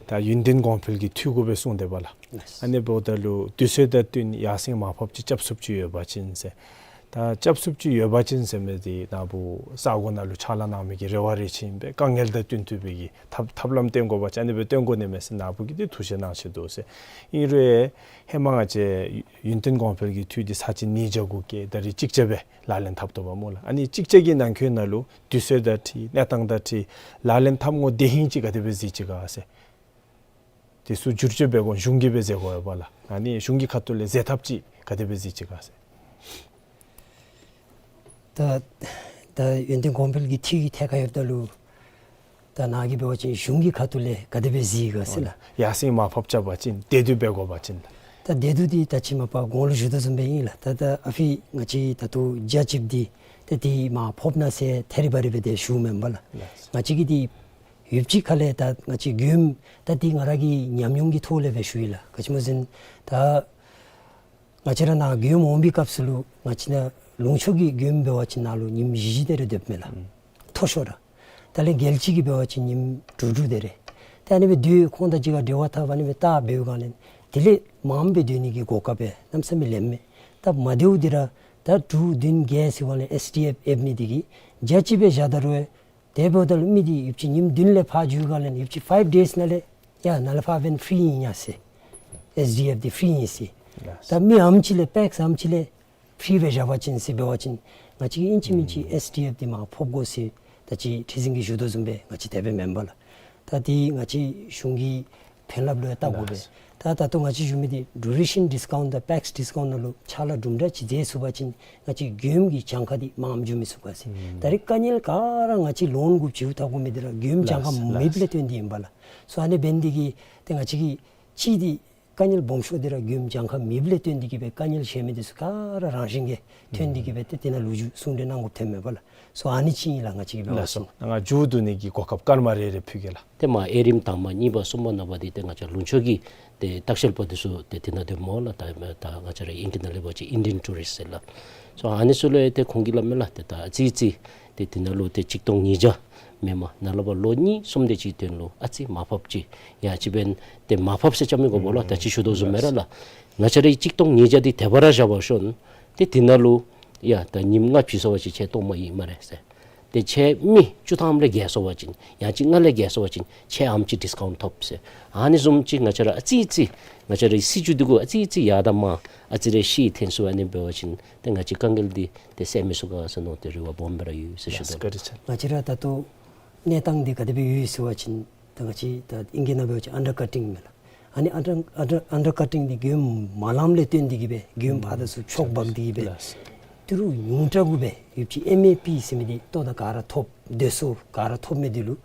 ད་ཡུན་བརྟན་གོང་འཕེལ་གྱི་འཐུས་སྒོ་སྦེ་གསུངས་ཏེ་འབདཝ་ལགས། ལགས། ཨ་ནི་འབདཝ་ད་ལུ་དུས་ཚོད་དང་བསྟུན་ཡར་སེང་མར་ཕབ་ཅིག་རྐྱབ་ཚུགསཔ་ཅིག་ཡོད་པ་ཅིན་ཟེར། ད་རྐྱབ་ཚུགསཔ་ཅིག་ཡོད་པ་ཅིན་ཟེར་མི་འདི་ནཱ་བུ་ས་གོ་ནང་ལུ་ཕྱག་ལཱ་གནང་མི་གི་རེ་བ་རེ་ཆེ་ཨིན་པས། དཀའ་ངལ་དང་བསྟུན་ཐུབ་པའི་གི་ཐབས་ཐབས་ལམ་སྟོན་དགོ་པ་ཅིན་ཨ་ནི་སྦེ་སྟོན་དགོ་ནི་མས་ཟེར་ནཱ་བུ་གིས་འདི་ཐུགས་བཞེད་གནང་ཅི་འདུག་ཟེར། ཨིན་རུང་ཧེ་མ་ང་བཅས་ཡུན་བརྟན་གོང་འཕེལ་གྱི་འཐུས་འདི་ཚར་གཅིག་ཉིས་བརྒྱ་གུ་བཀལ་ད་རིས་གཅིག་བརྒྱ་སྦེ་ལག་ལེན་འཐབ་དོ་བ་སྨོ་ལགས། ཨ་ནི་གཅིག་བརྒྱ་གི་ནང་འཁོད་ནང་ལུ་དུས་ཚོད་དང་འཁྲིལ་གནས་སྟངས་དང་འཁྲིལ་ལག་ལེན་འཐབ་དགོ་དེ་ཧིང་ཅིག་ག་དེ་སྦེ་གཟིགས་ཅི་ག་ཟེར། དེ་ཚུ་བསྒྱུར་བཅོས་འབད་དགོ་གཞུང་གིས་སྦེ་མཛད་དགོ་ཡོདཔ་ལགས། ཨ་ནི་གཞུང་གི་ཁ་ཐུག་ལས་མཛད་ཐབས་ཅིག་ག་དེ་སྦེ་གཟིགས་ཅི་ག་ཟེར། ད་ད་ཡུན་བརྟན་གོང་འཕེལ་གྱི་འཐུས་ཀྱི་ཐད་ཁར་ཡོདཔ་ད་ལུ་ད་ནཱ་གིས་འབད་བ་ཅིན་གཞུང་གི་ཁ་ཐུག་ལས་ག་དེ་སྦེ་གཟིགས་ག་ཟེར་ལགས། ཡར་སེང་མར་ཕབ་རྐྱབ་པ་ཅིན་དེ་དུས་འབད་དགོ་པ་ཅིན་ད། ད་དེ་དུས་འདི་ད་ཅི་མ་པ་གོང་ལུ་ཞུ་དོ་བཟུམ་སྦེ་ཨིན་ལགས། ད་ད་ཨ་ཕི་ང་བཅས་ད་ལྟོ་རྒྱ་ཆིབས་འདི་ད་འདི་མར་ཕབ་ན་ཟེར་ཐད་རི་བ་རི་སྦེ་ཏེ་ཞུཝ་མེན་པ་ལགས། ལགས། ང་བཅས་ཀྱིས་འདི་ཡུདཔ་ཅིག་ཁ་ལས་ད་ང་བཅས་མགྱོནམ་ད་འདི་ང་ར་གི་ཉམས་མྱོང་གི་ཐོག་ལས་སྦེ་ཞུ་ཡི་ལགས། ག་ཅི་སྨོ་ཟེར་ན་ད་ང་བཅས་ར་ནཱ་མགྱོནམ་འོང་པའི་སྐབས་སུ་ལུ་ང་བཅས་ནཱ་ལུང་ཕྱོགས་ཀྱི་མགྱོནམ་འབད་བ་ཅིན་ནཱ་ལུ་ཉིནམ་བཞི་བཞི་དེ་རེ་སྡོདཔ་མས་ལགས། ཨུམ། མཐོ་ཤོས་ར། ད་ལས་རྒྱལ་སྤྱི་གི་འབད་བ་ཅིན་ཉིནམ་དྲུག་དྲུག་དེ་རེ། ད་ཨ་ནི་སྦེ་དུས་ཁོང་དང་གཅིག་ཁར་འབྲེལ་བ་འཐབ་ཨ་ནི་སྦེ་བལྟ་འབདཝ་སྒང་ལས་ དེ་ལས་མངམ་སྦེ་སྡོད་ནི་གི་གོ་སྐབས་གནམ་མེད་ས་མེད་ལེནམ་མས། སྟབས་མ་བདེཝ་འདི་ར་ད་དྲུག་བདུན་བརྒྱད་ཟེར་བ་ལས་ཨེསི་ཌི་ཨེཕ་ཨེབ་ནི་འདི་གིས་རྒྱ་ཅིག་སྦེ་བཞག་ད་རུང་དེ་འབདཝ་ད་ལུ་མི་འདི་ཡུདཔ་ཅིག་ཉིནམ་བདུན་ལས་ཕར་འགྱོ་ག་ལས་ཡུདཔ་ཅིག་ཕའིབ་ཌེསི་ནང་ལས་ཡ་ནཱ་ལས་ཕར་འབདན་ཕི་རི་ཨིན་ཡ་ཟེར། ཨེསི་ཌི་ཨེཕ་འདི་ཕི་རི་ཨིན་ཟེར། ད་མི་ཨ་ནེམ་ཅིག་ལས་པེགསི་ཨ་ནེམ་ཅིག་ལས་ཕི་རི་སྦེ་བཞག་པ་ཅིན་ཟེར་འབད་བ་ཅིན་ང་བཅས་ཀྱིས་ཨིན་ཅི་མིན་ཅི་ཨེསི་ཌི་ཨེཕ་འདི་མར་ཕབ་དགོ་ཟེར་ད་ཅི་ཁྲི་འཛིན་གྱིས་ཞུ་དོ་བཟུམ་སྦེ་ང་བཅས་དེ་སྦེ་མེན་པ་ལགས། ད་འདི་ང་བཅས་གཞུང་གི་ཕན་རླབས་ལུ་ཡང་བལྟ་དགོ་པས། ད་ད་ལྟོ་ང་བཅས་ཞུ་མི་འདི་ཌུ་རེ་ཤཱན་ཌིསི་ཀའུནཊ་དང་པེགསི་ཌིསི་ཀའུནཊ་ནང་ལུ་ཕྱག་ལཱ་གྲུབ་འདྲ་ཅིག་མཛད་ཚུགས་པ་ཅིན་ང་བཅས་མགྱོནམ་གྱི་གྱངས་ཁ་འདི་མངམ་འགྱོ་མི་ཚུགས་པས་ཟེར། ད་རེས་དཀའ་ངལ་ག་ར་ང་བཅས་ལོན་གུ་ཕྱིར་བལྟ་དགོ་མི་འདི་ར་མགྱོནམ་གྱངས་ཁ་མེདཔ་ལས་བརྟེན་ཏེ་ཨིན་པས་ལགས། སོ་ཨ་ནི་འབད་ནི་འདི་གིས་ཏེ་ང་བཅས་ཀྱི་ཅིག་འདི་དཀའ་ངལ་སྦོམ་ཤོས་འདི་ར་མགྱོནམ་གྱངས་ཁ་མེདཔ་ལས་བརྟེན་ཏེ་གིས་སྦེ་དཀའ་ངལ་བྱུང་མི་འདི་ཚུ་ག་ར་རང་བཞིན་གྱིས་ཐོན་ཏེ་གིས་སྦེ་ཏེ་དེ་ནང་ལོ་རྒྱུས་གསུང་གྲོས་གནང་དགོཔ་ཐོནམ་མས་པ་ལགས། སོ་ཨ་ནི་ཅིག་ཨིན་ལགས། ང་བཅས་ཀྱིས་འབད་བ་ཅིན། ལགས་སོ། ང་མཇུག་བསྡུ་ནི་གི་གོ་སྐབས་སྐར་མ་རེ་རེ་ཕུལ་གེ་ལགས། ཏེ་མ་ཨེ་རིམ་དང་པ་གཉིས་པ་གསུམ་པ་ནང་པ་འདི་ཏེ་ང་བཅས་ལུང་ཕྱོགས་ཀྱི་ཏེ་ལྟ་བཤལ་པ་འདི་ཚུ་ཏེ་དེ་ནང་སྡོདཔ་མས་ལགས། ད་ད་ང་བཅས་ར་ཨིང་སྐད་ནང་ལས་འབད་བ་ཅིན་ཨིན་ཌི་ཡན་ཊུ་རིསཊ་ཟེར་ལགས། སོ་ཨ་ནི་ཚུ་ལུ་ཡང་ཏེ་ཁོང་གིས་སླབ་མས་ལགས། ཏེ་ད་ཨ་ཙི་ཅིག་ཏེ་དེ་ནང་ལུ་ཏེ་ཆིག་སྟོང་ཉིས་བརྒྱ་མེན་པར་ནཱ་ལས་ཕར་ལོ་གཉིས་གསུམ་དེ་ཅིག་དོན་ལུ་ཨ་ཙི་མར་ཕབ་ཅི། ཡང་ཅིན་འབདན་ཏེ་མར་ཕབ་ཟེར་བཅའ་མི་དགོ་པས་ལགས། ད་ཅི་ཞུ་དོ་བཟུམ་སྦེ་ར་ལགས། ང་བཅས་ར་ཆིག་སྟོང་ཉིས་བརྒྱ་འདི་དེ་སྦེ་ར་བཞག་པ་ཅིན་ཏེ་དེ་ནང་ལུ་ཡ་ད་ཉིནམ་ལྔ་ཕྱིས་སོང་པ་ཅིན་ཁྱེད་སྟོངམ་ཨིན་སྨ་རེ་ཟེར། ཏེ་ཁྱེད་མི་བཅུ་ཐམ་ལས་བརྒལ་སོང་པ་ཅིན་ཡང་ཅིན་ལྔ་ལས་བརྒལ་སོང་པ་ཅིན་ཁྱེད་ཨ་ནེམ་ཅིག་ཌིསི་ཀའུནཊ་ཐོབ་ཟེར། ཨ་ནི་བཟུམ་ཅིག་ང་བཅས་ར་ཨ་ཙི་ཅིག་ང་བཅས་ར་སྲིད་བྱུས་འདི་གུ་ཨ་ཙི་ཅིག་ཡར་དང་མར་ཨ་ཙི་རེ་ཤུགས་འཐེན་ཚུགས་པ་ཨ་ནི་འབད་བ་ཅིན་ཏེ་ང་བཅས་དཀའ་ངལ་འདི་ཏེ་སེལ་མི་ཚུགས་ག་ཟེར་མནོ་སྟེ་རེ་བ་སྦོམ་སྦེ་ར་ཡོད་ཟེར་ཞུ་དོ་ལགས། བཀའ་དྲིན་ཆེ། ང་བཅས་ར་ད་ལྟོ་གནས་སྟངས་འདི་ག་དེ་སྦེ་ཡོད་ཟེར་བ་ཅིན་ད་ང་བཅས་ད་ཨིང་སྐད་ནང་འབད་བ་ཅིན་ཨན་ཌར་ཀ་ཊིང་མས་ལགས། ཨ་ནི་ཨན་ཌར་ཨན་ཌར་ཨན་ཌར་ཀ་ཊིང་འདི་མགྱོནམ་མ་ལངམ་ལས་བརྟེན་ཏེ་གིས་སྦེ་མགྱོནམ་ཕར་དང་ཚུར་ཕྱོགས་འབག་སྟེ་གིས་སྦེ་ལགས། ཏི་རུ་ཉུང་དྲགས་གུ་སྦེ་ཡུདཔ་ཅིག་ཨེམ་ཨེ་པི་ཟེར་མི་འདི་ལྟོ་དང་ག་ར་ཐོབ་དེ་ཚུ་ག་ར་ཐོབ་མི་འདི་ལུ་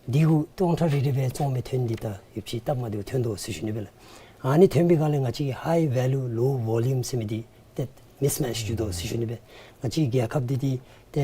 འདི་གུ་སྟོང་ཕྲག་རེ་རེ་སྦེ་བཙོང་མི་ཐོན་ཏེ་ད་ཡུདཔ་ཅིག་སྟབས་མ་བདེཝ་ཐོན་དོ་ཟེར་ཞུ་ནི་སྦེ་ལགས། ཨ་ནི་ཐོན་པའི་སྒང་ལས་ང་བཅས་ཀྱི་ཧའི་ཝེ་ལུ་ལོ་ཝོ་ལུམ་ཟེར་མི་འདི་ཏེ་མིསི་མེཆ་འགྱོ་དོ་ཟེར་ཞུ་ནི་སྦེ། ང་བཅས་རྒྱལ་ཁབ་འདི་འདི་ཏེ་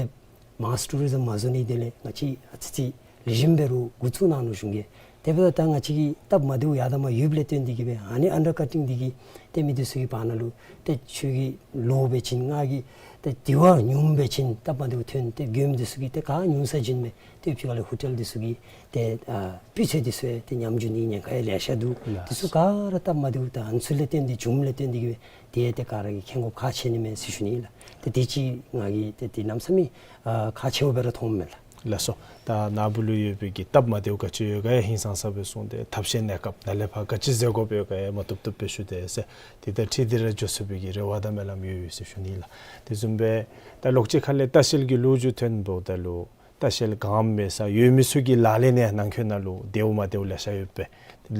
མཱསི་ཊུ་རི་ཛམ་མ་བཟོ་ནི་དེ་ལས་ང་བཅས་ཨ་ཙི་ཅིག་ལེགས་ཤོམ་འབད་རུང་འགོ་བཙུགས་གནང་ནུག་གཞུང་གིས། དེ་འབདཝ་ད་ང་བཅས་ཀྱི་སྟབས་མ་བདེཝ་ཡར་དང་མར་ཡོདཔ་ལས་བརྟེན་ཏེ་གིས་སྦེ་ཨ་ནི་ཨན་ཌར་ཀ་ཊིང་འདི་གིས་ཏེ་མི་འདི་ཚུ་གི་བར་ན་ལུ་ཏེ་ཁྱོད་ཀྱི་ལོ་འབད་བ་ཅིན་ང་གིས་ཏེ་དེ་བ་ཉུངམ་འབད་བ་ཅིན་སྟབས་མ་བདེཝ་ཐོན་ཏེ་མགྱོནམ་འདི་ཚུ་གིས་ཏེ་ག་ཉུང་ས་བྱིན་མས། ཏེ་ཕྱི་ཁ་ལས་ཧོ་ཊེལ་འདི་ཚུ་གི་ཏེ་ཨ་སྤུས་ཚད་འདི་ཚུ་ཡང་ཏེ་ཉམས་འགྱོ་ནི་ཉེན་ཁ་ཡང་ལེ་ཤ་འདུག། ལགས། འདི་ཚུ་ག་ར་སྟབས་མ་བདེཝ་ད་ཨ་ནི་ཚུ་ལས་བརྟེན་ཏེ་བྱུངམ་ལས་བརྟེན་ཏེ་གིས་སྦེ་ཏེ་ཏེ་ག་ར་གིས་མཁྱེན་དགོཔ་ཁག་ཆེ་ནི་མས་ཟེར་ཞུ་ནི་ཨིན་ལགས། ཏེ་དེ་ཅིག་ང་གིས་ཏེ་དེ་གནམ་མེད་ས་མེད་ཨ་ཁག་ཆེཝ་སྦེ་ར་མཐོངམ་མས་ལགས། ལགས་སོ། ད་ནཱ་བུ་ལུ་ཡོད་པའི་གི་སྟབས་མ་བདེཝ་ག་ཅི་ཡོད་ག་ཡང་ཧིང་སངས་ས་སྦེ་གསུངས་ཏེ་ཐབས་ཤེས་གནས་སྐབས་ནཱ་ལས་ཕར་ག་ཅི་མཛད་དགོཔ་ཡོད་ག་ཡང་མ་བཏུབ་བཏུབ་སྦེ་ཞུ་དེས་ཟེར། དེ་དང་འཁྲིལ་ཏེ་ར་འགྱོ་ཚུགས་པའི་གི་རེ་བ་དང་སྨོན་ལམ་ཡོད་ཡོད་ཟེར་ཞུ་ནི་ལགས། དེ་བཟུམ་སྦེ་ད་ལོགས་ཅིག་ཁ་ལས་ལྟ་བཤལ་གྱི་ལོ་རྒྱུས་ཐོནམ་ད་ལུ་ལྟ་བཤལ་གནམ་མེད་ས་ཡོད་མི་ཚུ་གི་ལག་ལེན་ནང་ནང་འཁོད་ནང་ལུ་བདེཝ་མ་བདེཝ་ལེ་ཤ་ཡོད་པས།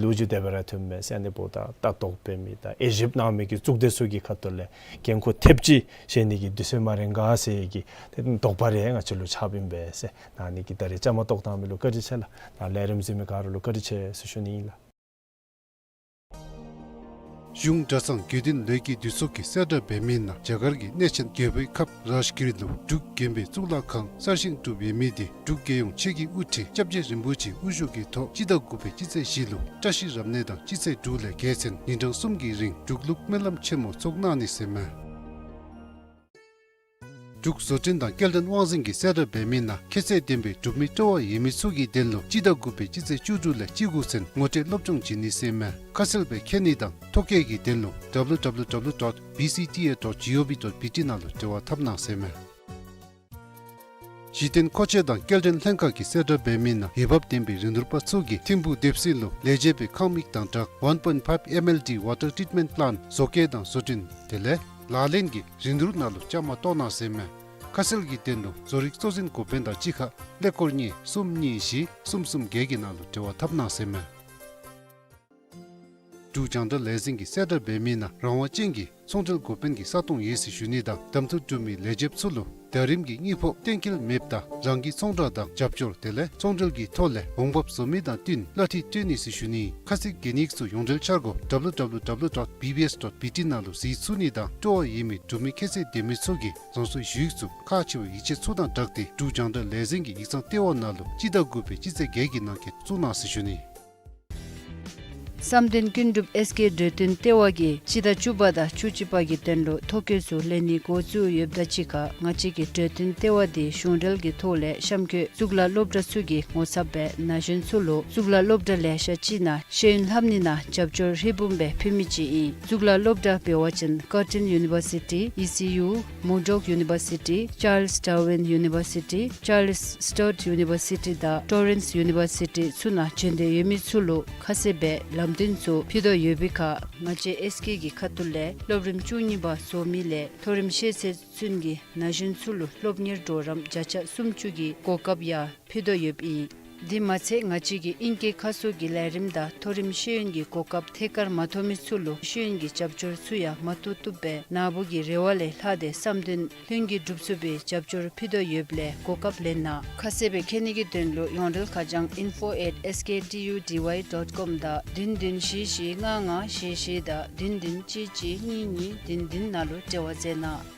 ལོ་རྒྱུས་དེ་སྦེ་ར་ཐོནམ་མས་ཟེར་ཨ་ནི་འབདཝ་ད་ལྟ་རྟོག་འབད་མི་དང་དབྱེ་ཞིབ་གནང་མི་གི་གཙུག་སྡེ་ཚུ་གི་ཁ་ཐུག་ལས་འགན་ཁུར་ཐེབས་ཅིག་བཞེས་ནི་གི་དུས་ཚོད་མ་རན་ག་ཟེར་གྱི་ཏེ་དོགས་པ་རེ་ང་བཅས་ལུ་ཆགསཔ་ཨིན་པས་ཟེར། ཨ་ནི་གི་ད་རེས་བཅའ་མར་གཏོགས་གནང་མི་ལུ་བཀའ་དྲིན་ཆེ་ལགས། ནཱ་ལས་རིམ་གཟིགས་མི་ག་ར་ལུ་བཀའ་དྲིན་ཆེ་ཟེར་ཞུ་ནི་ཨིན་ལགས། གཞུང་གྲྭ་ཚང་དགེ་འདུན་ལས་ཀྱི་འདུས་ཚོགས་ཀྱིས་གསལ་བསྒྲགས་འབད་མི་ནང་རྒྱ་གར་གྱི་གནས་ཆེན་རྒྱལ་པོའི་ཁབ་རཱཇ་གིར་ལུ་འབྲུག་དགོན་པའི་གཙུག་ལག་ཁང་གསར་བཞེངས་གྲུབ་ཡོད་མི་དེ་འབྲུག་རྒྱལ་ཡོངས་ཆེད་ཀྱི་དབུ་ཁྲིད་སྐྱབས་རྗེ་རིན་པོ་ཆེའི་དབུ་བཞུགས་ཀྱི་ཐོག་སྤྱི་ཟླ་དགུ་པའི་སྤྱི་ཚེས་བཞི་ལུ་བཀྲ་ཤིས་རབ་གནས་དང་སྤྱི་ཚེས་དྲུག་ལས་རྒྱལ་མཚན་ཉིན་གྲངས་གསུམ་གྱི་རིང་འབྲུག་ལུགས་སྨོན་ལམ་ཆེན་མོ་ཚོགས་གནང་ནི་ཟེར་མས། འབྲུག་བཟོ་སྐྲུན་དང་སྐྱེལ་འདྲེན་དབང་འཛིན་གྱིས་གསལ་བསྒྲགས་འབད་མི་ནང་ཁྱད་ཚད་ལྡན་པའི་སྒྲུབ་མི་སྤྲོ་བ་ཡོད་མི་ཚུ་གི་དོན་ལུ་སྤྱི་ཟླ་དགུ་པའི་སྤྱི་ཚེས་བཅུ་དྲུག་ལས་བཅུ་དགུ་ཚུན་ངོ་སྤྲོད་སློབ་སྦྱོང་བྱིན་ནི་ཟེར་མས། ཁ་གསལ་སྦེ་མཁྱེན་ནི་དང་ཐོ་བཀོད་ཀྱི་དོན་ལུ་W W W dot B C T A dot G O V dot B T ནང་ལུ་འབྲེལ་བ་འཐབ་གནང་ཟེར་མས། གཞི་རྟེན་མཁོ་ཆས་དང་སྐྱེལ་འདྲེན་ལྷན་ཁག་གིས་གསལ་བསྒྲགས་འབད་མི་ནང་འོས་འབབ་ལྡན་པའི་རིན་བསྡུར་པ་ཚུ་གིས་ཐིམ་ཕུག་དེབ་གཟིགས་ལུ་ལས་བྱེད་པའི་ཁང་མིག་དང་སྦྲགས་one point five M L D water treatment plant བཟོ་བཀོད་དང་བཟོ་སྐྲུན་དེ་ལས་ལག་ལེན་གྱི་རིན་བསྡུར་ནང་ལུ་བཅའ་མར་གཏོགས་གནང་ཟེར་མས། ཁ་གསལ་གྱི་དོན་ལུ་བཟོ་རིག་གཙོ་འཛིན་འགོ་དཔོན་དང་གཅིག་ཁར་ཀླད་ཀོར་གཉིས་གསུམ་གཉིས་བཞི་གསུམ་གསུམ་བརྒྱད་ཀྱི་ནང་ལུ་འབྲེལ་བ་འཐབ་གནང་ཟེར་མས། འབྲུག་རྒྱང་བསྒྲགས་ལས་འཛིན་གྱིས་གསལ་བསྒྲགས་འབད་མི་ནང་རང་དབང་ཅན་གྱི་ཚོང་འབྲེལ་འགོ་དཔོན་གྱི་ས་སྟོང་ཡོད་ཟེར་ཞུ་ནི་དང་གདམ་འཐུ་གྲུབ་མི་ལས་བྱེདཔ་ཚུ་ལུ་ཟླ་རིམ་གྱི་དངུལ་ཕོགས་གཏན་འཁེལ་མེདཔ་ད་རང་གི་ཚོང་བསྒྲགས་དང་རྒྱབ་སྐྱོར་དེ་ལས་ཚོང་འབྲེལ་གྱི་ཐོག་ལས་འོང་འབབ་བཟོ་མི་དང་བསྟུན་གླ་འཐུས་སྤྲོད་ནི་ཟེར་ཞུ་ནི། ཁ་གསལ་གྱི་གནས་ཚུལ་ཡོངས་འབྲེལ་འཆར་སྒོ་W W W dot B B S dot B T ནང་ལུ་གཟིགས་ཚུགས་ནི་དང་སྤྲོ་བ་ཡོད་མི་སྒྲུབ་མི་ཁྱད་ཚད་ལྡན་མི་ཚུ་གིས་རང་སོའི་ཞུ་ཡིག་ཚུ་ཁག་ཆེ་བའི་ཡིག་ཆ་ཚུ་དང་སྦྲགས་ཏེ་འབྲུག་རྒྱང་བསྒྲགས་ལས་འཛིན་གྱི་ཡིག་ཚང་ལྟེ་བ་ནང་ལུ་སྤྱི་ཟླ་དགུ་པའི་སྤྱི་ཚེས་བརྒྱད་ཀྱི་ནང་འཁོད་བཙུགས་གནང་ཟེར་ཞུ་ནི། བསམ་གཏན་ཀུན་གྲུབ་ཨེསི་ཀེ་གྲོས་བསྟུན་ལྟེ་བ་གིས་སྤྱི་ཟླ་བཅུ་པ་དང་བཅུ་གཅིག་པ་གི་དོན་ལུ་ཐོ་བཀོད་ཚུ་ལེན་ནི་འགོ་བཙུགས་ཡོདཔ་ད་གཅིག་ཁར་ང་བཅས་ཀྱི་གྲོས་བསྟུན་ལྟེ་བ་འདི་གཞུང་འབྲེལ་གྱི་ཐོག་ལས་གཤམ་འཁོད་གཙུག་ལག་སློབ་གྲྭ་ཚུ་གི་ངོ་ཚབ་སྦེ་ན་གཞོན་ཚུ་ལུ་གཙུག་ལག་སློབ་གྲྭ་ལེ་ཤ་ཅིག་ནང་ཤེས་ཡོན་ལྷབ་ནི་ནང་རྒྱབ་སྐྱོར་ཧྲིལ་བུམ་སྦེ་ཕུལ་མི་ཅིག་ཨིན། གཙུག་ལག་སློབ་གྲྭ་འབད་བ་ཅིན་ཀར་ཊིན་ཡུ་ནི་བར་སི་ཊི་ཨི་སི་ཡུ། མར་ཌོག་ཡུ་ནི་བར་སི་ཊི། ཅཱརལས་ཌར་ཝིན་ཡུ་ནི་བར་སི་ཊི། ཅཱརལས་སི་ཊཊ་ཡུ་ནི་བར་སི་ཊི་དང་ཊོ་རེནསི་ཡུ་ནི་བར་སི་ཊི་ཚུ་ནང་བྱོན་ཏེ་ཡོད་མི་ཚུ་ལུ་ཁ་གསལ་སྦེ་ལམ་སྟོན་ཚུ་ཕུལ་དོ་ཡོད་པའི་ཁར་ང་བཅས་ཨེསི་ཀེ་གི་ཁ་ཐུག་ལས་སློབ་རིམ་བཅུ་གཉིས་པ་རྫོགས་མི་ལས་མཐོ་རིམ་ཤེས་ཚད་ཚུན་གྱི་ན་གཞོན་ཚུ་ལུ་སློབ་གཉེར་གྲོགས་རམ་བརྒྱ་ཆ་སུམ་ཅུ་གི་གོ་སྐབས་ཡང་ཕུལ་དོ་ཡོདཔ་ཨིན། དེ་མ་ཚད་ང་བཅས་ཀྱིས་ཨིང་སྐད་ཁ་གསོ་གི་ལས་རིམ་དང་མཐོ་རིམ་ཤེས་ཡོན་གྱི་གོ་སྐབས་ཐད་ཀར་མ་ཐོབ་མི་ཚུ་ལུ་ཤེས་ཡོན་གྱི་རྒྱབ་སྐྱོར་ཚུ་ཡང་མ་བཏུབ་བཏུབ་སྦེ་ནཱ་བུ་གི་རེ་བ་ལས་ལྷག་སྟེ་བསམ་དོན་ལྷུན་གྱིས་འགྲུབ་ཚུགས་པའི་རྒྱབ་སྐྱོར་ཕུལ་དོ་ཡོདཔ་ལས་གོ་སྐབས་ལེན་གནང་། ཁ་གསལ་སྦེ་མཁྱེན་ནི་གི་དོན་ལུ་ཡོངས་འབྲེལ་ཁ་བྱང་ཨིན་ཕོ་ཨེཊ་ཨེསི་ཀེ་ཊི་ཡུ་ཌི་ཝའི་ཌོཊ་ཀོམ་དང་བདུན་བདུན་བཞི་བཞི་ལྔ་ལྔ་བཞི་བཞི་དང་བདུན་བདུན་གཅིག་གཅིག་གཉིས་གཉིས་བདུན་བདུན་ནང་ལུ་འབྲེལ་བ་མཛད་གནང་།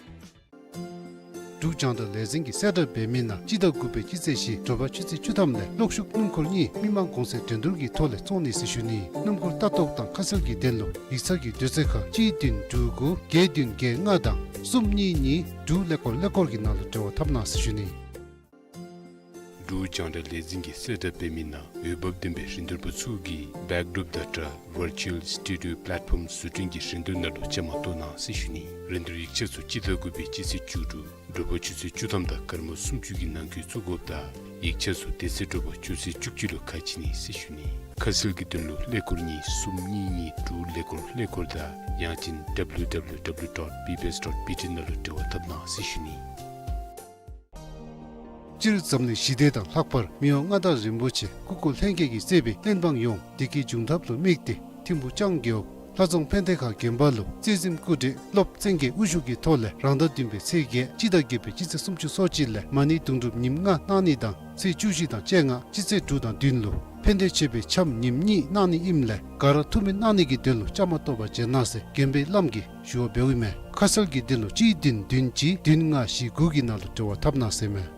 འབྲུག་རྒྱང་བསྒྲགས་ལས་འཛིན་གྱིས་གསལ་བསྒྲགས་འབད་མི་ནང་སྤྱི་ཟླ་དགུ་པའི་སྤྱི་ཚེས་བཞི་དྲོ་པ་ཆུ་ཚོད་བཅུ་ཐམ་ལས་གློག་ཤུགས་སྣུམ་འཁོར་གཉིས་མི་མང་གོང་ཚད་འགྲན་བསྡུར་གྱི་ཐོག་ལས་བཙོང་ནི་ཟེར་ཞུ་ནི། སྣུམ་འཁོར་ལྟ་རྟོག་དང་ཁ་གསལ་གྱི་དོན་ལུ་ཡིག་ཚང་གི་དུས་ཚོད་ཁར་གཅིག་བདུན་དྲུག་དགུ་བརྒྱད་བདུན་བརྒྱད་ལྔ་དང་གསུམ་གཉིས་གཉིས་དྲུག་ཀླད་ཀོར་ཀླད་ཀོར་གྱི་ནང་ལུ་འབྲེལ་བ་འཐབ་གནང་ཟེར་ཞུ་ནི། འབྲུག་རྒྱང་བསྒྲགས་ལས་འཛིན་གྱིས་གསལ་བསྒྲགས་འབད་མི་ནང་འོས་འབབ་ལྡན་པའི་རིན་བསྡུར་པ་ཚུ་གིས་བེཀ་ཌོརོཔ་དང་སྦྲགས་ཝར་ཅུ་ཨལ་སི་ཊུ་ཌི་ཡོ་པ་ལེཊ་ཕོརམ་བཟོ་སྐྲུན་གྱི་རིན་བསྡུར་ནང་ལུ་བཅའ་མར་གཏོགས་གནང་ཟེར་ཞུ་ནི། རིན་བསྡུར་ཡིག་ཆ་ཚུ་སྤྱི་ཟླ་དགུ་པའི་སྤྱི་ཚེས་བཅུ་དྲུག་དྲོ་པ་ཆུ་ཚོད་བཅུ་ཐམ་དང་སྐར་མ་སུམ་ཅུ་གི་ནང་འཁོད་བཙུགས་དགོཔ་དང་ཡིག་ཆ་ཚུ་དེ་ཚེ་དྲོ་པ་ཆུ་ཚོད་བཅུ་གཅིག་ལུ་ཁ་ཕྱེ་ནི་ཟེར་ཞུ་ནི། ཁ་གསལ་གྱི་དོན་ལུ་ཀླད་ཀོར་གཉིས་གསུམ་གཉིས་གཉིས་དྲུག་ཀླད་ཀོར་ཀླད་ཀོར་དང་ཡང་ཅིན་ཌབ་ལུ་ཌབ་ལུ་ཌབ་ལུ་ཌོཊ་བི་བི་ཨེསི་ཌོཊ་བི་ཊི་ནང་ལུ་འབྲེལ་བ་འཐབ་གནང་ཟེར་ཞུ་ནི། སྤྱིར་འཛམ་གླིང་ཞི་བདེ་དང་ལྷག་པར་མི་དབང་མངའ་བདག་རིན་པོ་ཆེ་སྐུ་འཁོར་ལྷན་རྒྱས་ཀྱིས་གཙོས་པའི་བློན་འབངས་ཡོངས་བདེ་སྐྱིད་འབྱུང་ཐབས་ལུ་དམིགས་ཏེ་ཐིམ་ཕུ་ལྕང་རྒེད་འོག་ལྷ་རྫོང་ཕན་བདེ་ཁ་དགོན་པ་ལུ་རྩེ་གཟིམ་སྐུ་བགྲེས་སློབ་བཙན་རྒྱལ་དབུ་བཞུགས་ཀྱི་ཐོག་ལས་རང་ཟླ་བདུན་པའི་ཚེས་བརྒྱད་སྤྱི་ཟླ་བརྒྱད་པའི་སྤྱི་ཚེས་སུམ་ཅུ་སོ་གཅིག་ལས་མ་ཎི་དུང་སྒྲུབ་ཉིནམ་ལྔ་གནང་ནི་དང་ཚེས་བཅུ་བཞི་དང་བཅོ་ལྔ་སྤྱི་ཚེས་དྲུག་དང་བདུན་ལུ་ཕན་བདེ་མཆོད་པའི་འཆམ་ཉིནམ་གཉིས་གནང་ནི་ཨིནམ་ལས་ག་ར་ཐུགས་སྨོན་གནང་ནི་གི་དོན་ལུ་བཅའ་མར་གཏོགས་པར་བྱོན་གནང་ཟེར་དགོན་པའི་བླམ་གིས་ཞུ་བ་འབདཝ་ཨིན་མས། ཁ་གསལ་གྱི་དོན་ལུ་གཅིག་བདུན་བདུན་གཅིག་བདུན་ལྔ་བཞི་དགུ་གི་ནང་ལུ་འབྲེལ་བ་འཐབ་གནང་ཟེར་མས།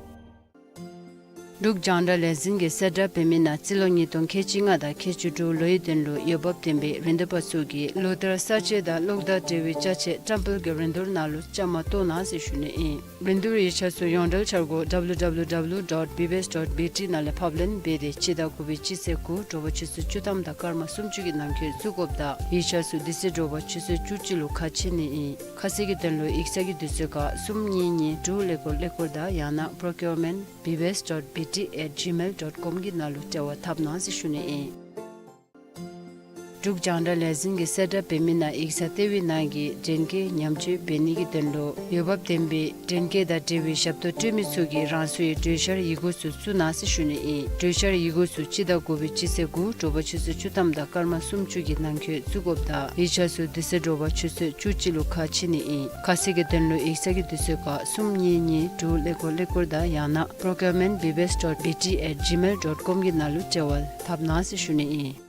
འབྲུག་རྒྱང་བསྒྲགས་ལས་འཛིན་གྱིས་གསལ་བསྒྲགས་འབད་མི་ནང་རྩིས་ལོ་ཉིས་སྟོང་ཁལ་གཅིག་ལྔ་དང་ཁལ་གཅིག་དྲུག་ལོའི་དོན་ལུ་འོས་འབབ་ལྡན་པའི་རིན་བསྡུར་པ་ཚུ་གིས་ལོ་ལྟར་གསར་བརྗེ་དང་གློག་དང་འབྲེལ་བའི་ཅ་ཆས་བཀྲམ་སྤེལ་གྱི་རིན་བསྡུར་ནང་ལུ་བཅའ་མར་གཏོགས་གནང་ཟེར་ཞུ་ནི་ཨིན། རིན་བསྡུར་ཡིག་ཆ་ཚུ་ཡོངས་འབྲེལ་འཆར་སྒོ་ཌབ་ལུ་ཌབ་ལུ་ཌབ་ལུ་ཌོཊ་བི་བི་ཨེསི་ཌོཊ་བི་ཊི་ནང་ལས་ཕབ་ལེན་འབད་དེ་སྤྱི་ཟླ་དགུ་པའི་སྤྱི་ཚེས་དགུ་དྲོ་པ་ཆུ་ཚོད་བཅུ་ཐམ་དང་སྐར་མ་སུམ་ཅུ་གི་ནང་འཁོད་བཙུགས་དགོཔ་དང་ཡིག་ཆ་ཚུ་དེ་ཚེ་དྲོ་པ་ཆུ་ཚོད་བཅུ་གཅིག་ལུ་ཁ་ཕྱེ་ནི་ཨིན། ཁ་གསལ་གྱི་དོན་ལུ་ཡིག་ཚང་གི་དུས་ཚོད་ཁར་གསུམ་གཉིས་གཉིས་དྲུག་ཀླད་ཀོར་ཀླད་ཀོར་དང་ཡང་ན་པྲོ་ཀིའུར་མེནཊ་བི་བི་ཨེསི་ཌོཊ་བི་ཊི་ཨེཊ་ཇི་མེལ་ཌོཊ་ཀོམ་གི་ནང་ལུ་འབྲེལ་བ་འཐབ་གནང་ཟེར་ཞུ་ནི་ཨིན། འབྲུག་རྒྱང་བསྒྲགས་ལས་འཛིན་གྱིས་གསལ་བསྒྲགས་འབད་མི་ནང་ཡིག་ཚང་ལྟེ་བའི་ནང་གི་འདྲེན་སྐས་ཉམས་བཅོས་འབད་ནི་གི་དོན་ལུ་འོས་འབབ་ལྡན་པའི་འདྲེན་སྐས་དང་འབྲེལ་བའི་ཞབས་ཏོག་སྤྲོད་མི་ཚུ་གིས་རང་སོའི་གྲོས་འཆར་ཡི་གུ་ཚུ་བཙུགས་གནང་ཟེར་ཞུ་ནི་ཨིན། གྲོས་འཆར་ཡི་གུ་ཚུ་སྤྱི་ཟླ་དགུ་པའི་སྤྱི་ཚེས་དགུ་དྲོ་པ་ཆུ་ཚོད་བཅུ་ཐམ་དང་སྐར་མ་སུམ་ཅུ་གི་ནང་འཁོད་བཙུགས་དགོཔ་དང་ཡིག་ཆ་ཚུ་དེ་ཚེ་དྲོ་པ་ཆུ་ཚོད་བཅུ་གཅིག་ལུ་ཁ་ཕྱེ་ནི་ཨིན། ཁ་གསལ་གྱི་དོན་ལུ་ཡིག་ཚང་གི་དུས་ཚོད་ཁར་གསུམ་གཉིས་གཉིས་དྲུག་ཀླད་ཀོར་ཀླད་ཀོར་དང་ཡང་ན་པྲོ་ཀིའུར་མེནཊ་བི་བི་ཨེསི་ཌོཊ་བི་ཊི་ཨེཊ་ཇི་མེལ་ཌོཊ་ཀོམ་གི་ནང་ལུ་འབྲེལ་བ་འཐབ་གནང་ཟེར་ཞུ་ནི་ཨིན།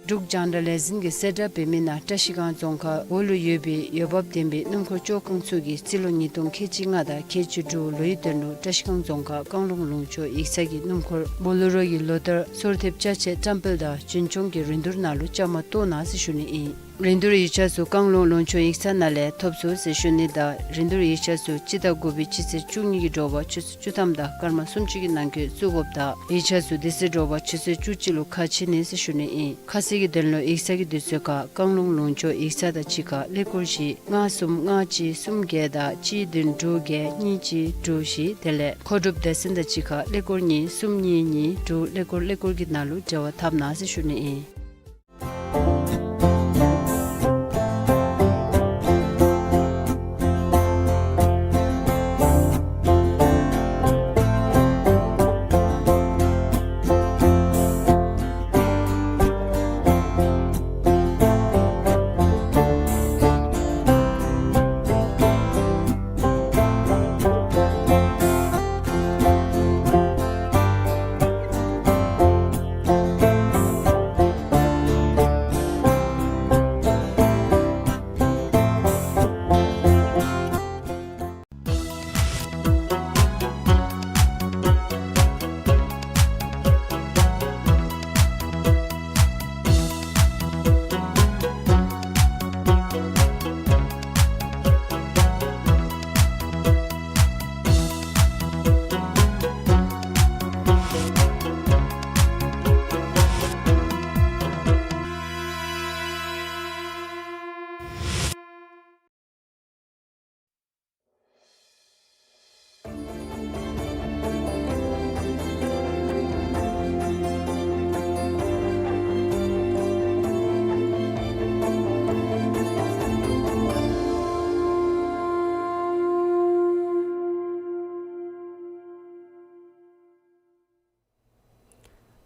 འབྲུག་རྒྱང་བསྒྲགས་ལས་འཛིན་གྱིས་གསལ་བསྒྲགས་འབད་མི་ནང་བཀྲ་ཤིས་སྒང་རྫོང་ཁག་འོག་ལུ་ཡོད་པའི་འོས་འབབ་ལྡན་པའི་སྣུམ་འཁོར་བཅོ་ཁང་ཚུ་གིས་རྩིས་ལོ་ཉིས་སྟོང་ཁལ་གཅིག་ལྔ་དང་ཁལ་གཅིག་དྲུག་ལོའི་དོན་ལུ་བཀྲ་ཤིས་སྒང་རྫོང་ཁག་བཀང་ལུང་ལུང་ཕྱོགས་ཡིག་ཚང་གི་སྣུམ་འཁོར་བོ་ལེ་རོ་གི་ལོ་ལྟར་སོར་ཐེབས་ཅ་ཆས་བཀྲམ་སྤེལ་དང་རྒྱུན་སྐྱོང་གི་རིན་བསྡུར་ནང་ལུ་བཅའ་མར་གཏོགས་གནང་ཟེར་ཞུ་ནི་ཨིན། རིན་བསྡུར་ཡིག་ཆ་ཚུ་བཀང་ལུང་ལུང་ཕྱོགས་ཡིག་ཚང་ནང་ལས་ཐོབ་ཚུགས་ཟེར་ཞུ་ནི་དང་རིན་བསྡུར་ཡིག་ཆ་ཚུ་སྤྱི་ཟླ་དགུ་པའི་སྤྱི་ཚེས་བཅུ་གཉིས་ཀྱི་དྲོ་པ་ཆུ་ཚོད་བཅུ་ཐམ་དང་སྐར་མ་སུམ་ཅུ་གི་ནང་འཁོད་བཙུགས་དགོཔ་དང་ཡིག་ཆ་ཚུ་དེ་ཚེ་དྲོ་པ་ཆུ་ཚོད་བཅུ་གཅིག་ལུ་ཁ་ཕྱེ་ནི་ཟེར་ཞུ་ནི་ཨིན། ཁ་གསལ་གྱི་དོན་ལུ་ཡིག་ཚང་གི་དུས་ཚོད་ཁར་བཀང་ལུང་ལུང་ཕྱོགས་ཡིག་ཚང་དང་གཅིག་ཁར་ཀླད་ཀོར་བཞི་ལྔ་གསུམ་ལྔ་གཅིག་གསུམ་བརྒྱད་དང་གཅིག་བདུན་དྲུག་བརྒྱད་གཉིས་གཅིག་དྲུག་བཞི་དེ་ལས་མཁོ་སྒྲུབ་སྡེ་ཚན་དང་གཅིག་ཁར་ཀླད་ཀོར་གཉིས་གསུམ་གཉིས་གཉིས་དྲུག་ཀླད་ཀོར་ཀླད་ཀོར་གྱི་ནང་ལུ་འབྲེལ་བ་འཐབ་གནང་ཟེར་ཞུ་ནི་ཨིན།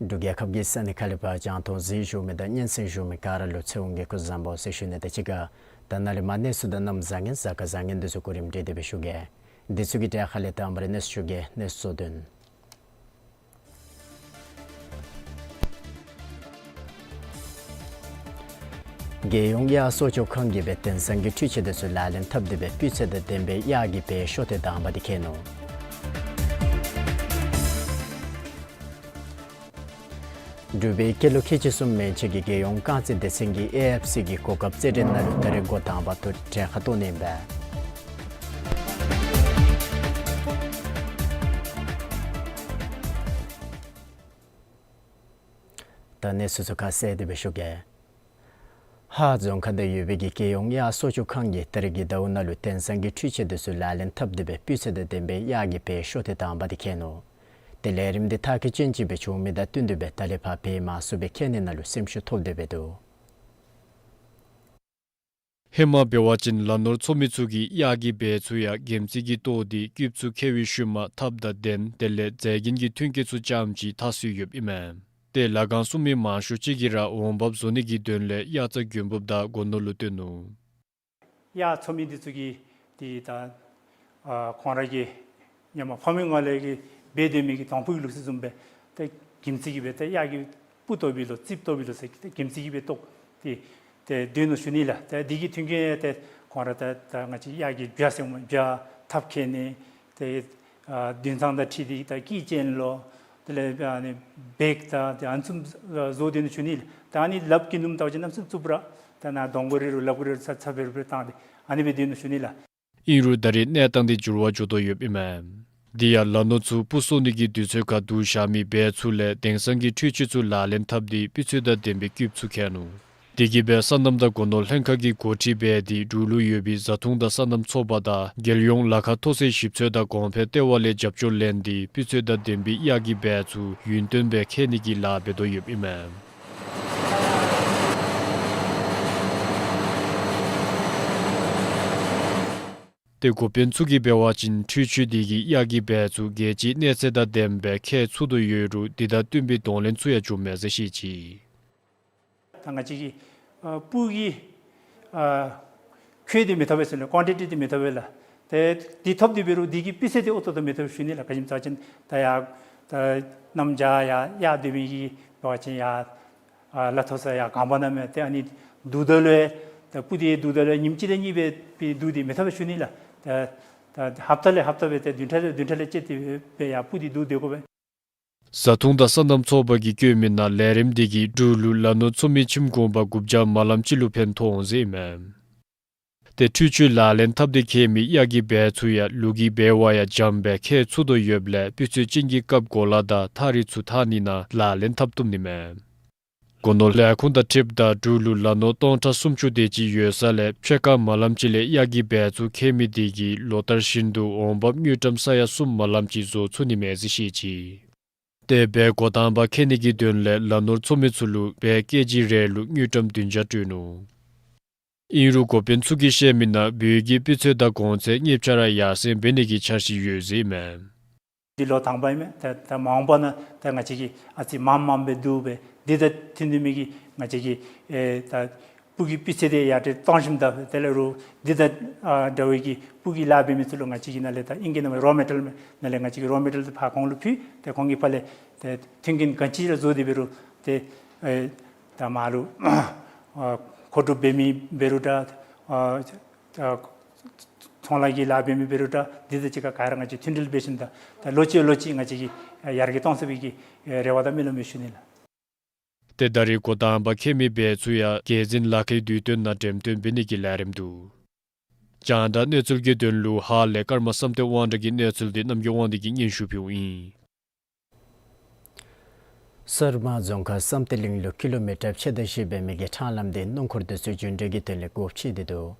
འབྲུག་རྒྱལ་ཁབ་ཀྱི་ས་གནས་ཁག་ལས་ཕར་རྒྱང་མཐོང་གཟིགས་བཞུགས་མི་དང་སྙན་གསན་བཞུགས་མི་ག་ར་ལུ་ཚེ་དབང་གིས་སྐུ་གཟུགས་བཟང་པོ་ཟེར་ཞུ་ནི་དང་གཅིག་ཁར་ད་ནཱ་ལས་མར་གནས་ཚུལ་དང་གནམ་བཟང་ངན་གཟའ་སྐར་བཟང་ངན་འདི་ཚུ་གོ་རིམ་སྒྲིག་སྟེ་སྦེ་ཞུ་གེ། འདི་ཚུ་གི་གྲས་ཁ་ལས་དང་པ་ར་གནས་ཚུལ་ཞུ་གེ། གནས་ཚུལ་གཙོ་དོན། རྒྱལ་ཡོངས་གཡག་གསོ་སྐྱོང་ཁང་གིས་སྦེ་དེང་སང་གི་འཕྲུལ་ཆས་འདི་ཚུ་ལག་ལེན་འཐབ་སྟེ་སྦེ་སྤུས་ཚད་དང་ལྡན་པའི་གཡག་གི་སྦལ་ཤོ་ཐེངས་དང་པ་འདི་ཁྱེར་ནུག། འབྲུག་པའི་སྐྱེས་ལོ་ཁལ་གཅིག་གསུམ་མན་ཆད་ཀྱི་རྒྱལ་ཡོངས་རྐང་རྩེད་སྡེ་ཚན་གྱིས་ཨེ་ཨེཕ་སི་གི་གོ་སྐབས་རྩེད་འགྲན་ནང་ལུ་ད་རེས་འགོ་དང་པ་ཐོག་གྲལ་ཁར་གཏོགས་ནི་ཨིན་པས། ད་གནས་ཚུལ་ཚུ་ཁ་གསལ་ཏེ་སྦེ་ཞུ་གེ། ཧཱ་རྫོང་ཁག་ནང་ཡོད་པའི་གི་རྒྱལ་ཡོངས་གཡག་གསོ་སྐྱོང་ཁང་གིས་ད་རེས་ཀྱི་ཟླཝ་ནང་ལུ་དེང་སང་གི་འཕྲུལ་ཆས་འདི་ཚུ་ལག་ལེན་འཐབ་སྟེ་སྦེ་སྤུས་ཚད་དང་ལྡན་པའི་གཡག་གི་སྦལ་ཤོ་ཐེངས་དང་པ་འདི་ཁྱེར་ནུག། ཏེ་ལས་རིམ་འདི་མཐར་འཁྱོལ་ཅན་ཅིག་སྦེ་བྱུང་མི་དང་བསྟུན་ཏེ་སྦེ་ད་ལས་ཕར་སྦལ་མང་སུ་སྦེ་ཁྱེར་ནི་ནང་ལུ་སེམས་ཤུགས་ཐོབ་སྟེ་སྦེ་འདུག། ཧེ་མ་འབད་བ་ཅིན་ལ་ནོར་འཚོ་མི་ཚུ་གིས་གཡག་གི་སྦལ་ཚུ་ཡང་གྱིམ་ཙི་གིས་བཏོག་སྟེ་སྐྱིབས་ཚུ་ཁྱེར་བའི་ཤུལ་མ་ཐགཔ་དང་གདན་དེ་ལས་རྫས་རྐྱེན་གྱི་མཐུན་རྐྱེན་ཚུ་རྐྱངམ་ཅིག་འཐག་སྲོལ་ཡོདཔ་ཨིན་མས། ཏེ་ལཱ་ཁང་སྲུང་མི་མང་ཤོས་ཅིག་གིས་ར་འོང་འབབ་བཟོ་ནི་གི་དོན་ལས་གཡག་རྩྭ་གྱོན་འབབ་དང་སྒོ་ནོར་ལུ་བཏོན་ནུག། གཡག་འཚོ་མི་འདི་ཚུ་གིས་ཏེ་ད་ཨ་ཁོང་ར་གི་ཧེ་མ་ཕ་མའི་སྔོན་ལས་ཀྱི་འབད་སྡོད་མི་གི་དང་ཕུ་གི་ལུགས་སྲོལ་བཟུམ་སྦེ་ཏེ་གྱིམ་ཙི་གིས་སྦེ་ཏེ་གཡག་གི་སྤུ་བཏོག་པའི་ལོ་རྩིསཔ་བཏོག་པའི་ལོ་ཟེར་ཏེ་གྱིམ་ཙི་གིས་སྦེ་བཏོག་སྟེ་ཏེ་སྡོད་ནུག་ཞུ་ནི་ལགས། ཏེ་འདི་གི་མཐུན་རྐྱེན་ཏེ་ཁོང་ར་ད་ད་ང་བཅས་གཡག་གི་སྦལ་ཟེར་མི་སྦལ་ཐགཔ་ཁྱེར་ནི་ཏེ་ཨ་དུད་ཚང་དང་འཁྲིལ་ཏེ་ད་སྐེ་ཅན་ལོ་དེ་ལས་ཨ་ནི་བེག་དང་ཏེ་ཨ་ནི་བཟུམ་བཟོ་སྡོད་ནུག་ཞུ་ནི་ལགས། ད་ཨ་ནི་ལགཔ་གིས་ནུམ་ད་བ་ཅིན་གནམ་མེད་ས་མེད་རྩུབ་ར་ད་ནཱ་གདོང་ཁར་རེ་རུ་ལགཔ་རེ་རུ་ཚ་ཚ་འབད་རུ་འབད་བཏང་སྟེ་ཨ་ནི་སྦེ་སྡོད་ནུག་ཞུ་ནི་ལགས། ཨིན་རུང་ད་རེས་གནས་སྟངས་འདི་འགྱུར་བ་འགྱོ་དོ་ཡོདཔ་ཨིན་མས། འདི་ཡང་ལ་ནོར་ཚུ་སྤུ་གསོ་ནི་གི་དུས་ཚོད་ཁར་བསྡུ་བཞག་མི་སྦལ་ཚུ་ལས་དེང་སང་གི་འཕྲུལ་ཆས་ཚུ་ལག་ལེན་འཐབ་སྟེ་སྤུས་ཚད་དང་ལྡན་པའི་སྐྱིབས་ཚུ་ཁྱེར་ནུག། དེ་གིས་སྦེ་སོ་ནམ་དང་སྒོ་ནོར་ལྷན་ཁག་གིས་འགོ་ཁྲིད་འབད་དེ་འབྲུག་ལུ་ཡོད་པའི་བཟའ་འཐུང་དང་སོ་ནམ་ཚོགས་པ་དང་རྒྱལ་ཡོངས་ལཱ་ཁག་མཐོ་ཚད་ཞིབ་འཚོལ་དང་གོང་འཕེལ་ལྟེ་བ་ལས་རྒྱབ་སྐྱོར་ལེན་ཏེ་སྤུས་ཚད་དང་ལྡན་པའི་གཡག་གི་སྦལ་ཚུ་ཡུན་བརྟན་སྦེ་ཁྱེར་ནི་གི་ལཱ་འབད་དོ་ཡོདཔ་ཨིན་མས། ཏེ་འགོ་དཔོན་ཚུ་གིས་འབད་བ་ཅིན་འཕྲུལ་ཆས་འདི་གིས་གཡག་གི་སྦལ་ཚུ་རྒྱལ་སྤྱིའི་གནས་ཚད་དང་ལྡནམ་སྦེ་ཁྱེར་ཚུགས་དོ་ཡོད་རུང་འདི་དང་བསྟུན་པའི་གདོང་ལེན་ཚུ་ཡང་བྱུངམ་མས་ཟེར་བཤད་ཅི། ད་ང་བཅས་ཀྱི་ཨ་སྤུ་གི་ཨ་ཁྱོན་འདི་མི་ཐོབ་པས་ཟེར་ན་ཀོན་ཊི་ཊི་འདི་མི་ཐོབ་པས་ལགས། ཏེ་འདི་ཐོབ་སྟེ་འབད་རུང་འདི་གི་སྤུས་ཚད་འདི་ཨོ་ཏོ་ཏོ་མི་ཐོབ་ཞུ་ནི་ལགས། ག་ཅི་སྨོ་ཟེར་བ་ཅིན་ད་ཡར་ད་གནམ་བྱཱར་ཡར་གཡག་སྡོད་མི་གི་འབད་བ་ཅིན་ཡར་ཨ་ལ་མཐོ་ས་ཡར་སྒང་པ་ནང་མས། ཏེ་ཨ་ནི་འདུག་ད་ལུ་ད་སྤུ་འདི་འདུག་ད་ལུ་ཉིནམ་གཅིག་དང་གཉིས་སྦེ་སྦེ་འདུག་སྟེ་མི་ཐོབ་པས་ཞུ་ནི་ལགས། ད་ད་ཧབ་ཏ་ལས་ཧབ་ཏ་སྦེ་ཏེ་བདུན་ཕྲག་ལས་བདུན་ཕྲག་ལས་བཅད་དེ་སྦེ་ཡར་སྤུ་འདི་འདུག་སྡོད་དགོ་པས། བཟའ་འཐུང་དང་སོ་ནམ་ཚོགས་པ་གིས་བཀོད་མི་ནང་ལས་རིམ་འདི་གིས་འབྲུག་ལུ་ལ་ནོར་འཚོ་མི་ཁྱིམ་གུང་པ་དགུ་བརྒྱ་མ་ལམ་ཅིག་ལུ་ཕན་ཐོགས་འོང་ཟེར་ཨིན་མས། ཏེ་འཕྲུལ་ཆས་ལག་ལེན་འཐབ་སྟེ་ཁྱེར་མི་གཡག་གི་སྦལ་ཚུ་ཡང་ལུག་གི་སྦལ་བ་ཡང་འཇམ་སྦེ་ཁྱེར་ཚུགས་དོ་ཡོདཔ་ལས་སྤུས་ཚད་ཅན་གྱི་སྐབས་གོ་ལ་དང་ཐག་རིང་ཚུ་འཐག་ནི་ནང་ལག་ལེན་འཐབ་བཏུབ་ནི་མས། སྒོ་ནོར་ལས་ཁུངས་དང་འཁྲིལཝ་ད་འབྲུག་ལུ་ལ་ནོར་སྟོང་ཕྲག་སུམ་ཅུ་དེ་ཅིག་ཡོད་ས་ལས་ཕྱེད་ཀ་མ་ལམ་ཅིག་ལས་གཡག་གི་སྦལ་ཚུ་ཁྱེར་མི་དེ་གིས་ལོ་ལྟར་བཞིན་དུ་འོང་འབབ་དངུལ་ཀྲམ་ས་ཡ་གསུམ་མ་ལམ་ཅིག་བཟོ་ཚུགས་ནི་མས་ཟེར་བཤད་ཅི། ཏེ་སྦལ་འགོ་དང་པ་ཁྱེར་ནི་གི་དོན་ལས་ལ་ནོར་འཚོ་མི་ཚུ་ལུ་སྦལ་ཀེ་ཇི་རེ་ལུ་དངུལ་ཀྲམ་བདུན་བརྒྱ་སྤྲོད་ནུག། ཨིན་རུང་འགོ་དཔོན་ཚུ་གིས་བཤད་མི་ནང་སྦུལ་གྱི་སྤུས་ཚད་དང་གོང་ཚད་གཉིས་ཆ་ར་ཡར་སེང་འབད་ནི་གི་འཆར་གཞི་ཡོད་ཟེར་ཨིན་མས། འདི་ལོ་དང་པ་ཨིན་མས། ད་ད་མ་འོངས་པ་ནང་ད་ང་བཅས་ཀྱིས་ཨ་ཙི་མངམ་མངམ་སྦེ་བསྡུ་སྦེ་འདི་དང་མཐུན་མཐུན་མི་གི་ང་བཅས་ཀྱིས་ཨེ་ད་སྤུ་གི་སྤུས་ཚད་དེ་ཡར་དྲག་གཏང་ཞིནམ་ད་དེ་ལས་རུང་འདི་དང་ཨ་འདྲ་བའི་གི་སྤུ་གི་ལཱ་འབད་མི་ཚུ་ལུ་ང་བཅས་ཀྱིས་ནཱ་ལས་ད་ཨིང་སྐད་ནང་རོ་མེ་ཊལ་མས། ནཱ་ལས་ང་བཅས་ཀྱིས་རོ་མེ་ཊལ་དེ་ཕར་ཁོང་ལུ་ཕུལ། ཏེ་ཁོང་གིས་ཕར་ལས་ཏེ་མཐུན་རྐྱེན་ག་ཅི་ར་བཟོ་སྟེ་འབད་རུང་ཏེ་ཨེ་ད་མར་ལུ་ཨ་མཁོ་སྒྲུབ་འབད་མི་འབད་རུང་འདྲ་ཨ་ཨ་ཚོང་ལཱ་གི་ལཱ་འབད་མི་འབད་རུང་འདྲ་འདི་དང་གཅིག་ཁར་ག་ར་ང་བཅས་མཐུན་སྒྲིལ་འབད་ཞིནམ་ད་ད་ལོ་གཅིག་ལོ་གཅིག་ང་བཅས་ཀྱིས་ཡར་རྒྱས་གཏང་ཚུགས་པའི་གི་རེ་བ་དང་སྨོན་ལམ་ཡོད་ཞུ་ནི་ལགས། ཏེ་ད་རེས་འགོ་དང་པ་ཁྱེར་མི་སྦལ་ཚུ་ཡང་རྒྱལ་འཛིན་ལཱ་ཁའི་དུས་སྟོན་ནང་འགྲེམས་སྟོན་འབད་ནི་གི་ལས་རིམ་འདུག། རྒྱང་བསྒྲགས་གནས་ཚུལ་གྱི་དོན་ལུ་ཧཱ་ལས་ཀརྨ་བསམ་གཏན་དབང་གྲགས་ཀྱི་གནས་ཚུལ་འདི་རྣམ་རྒྱལ་དབང་འདུས་ཀྱིས་སྙན་ཞུ་ཕུལཝ་ཨིན། གསར་སྤང་རྫོང་ཁག་བསམ་གཏན་གླིང་ལུ་ཀི་ལོ་མི་ཊར་ཕྱེད་དང་བཞི་འབད་མི་གི་ཕྲང་ལམ་འདི་སྣུམ་འཁོར་འདི་ཚུ་རྒྱུན་འགྲུལ་གྱི་དོན་ལས་སྒོ་ཕྱེ་སྟེ་འདུག།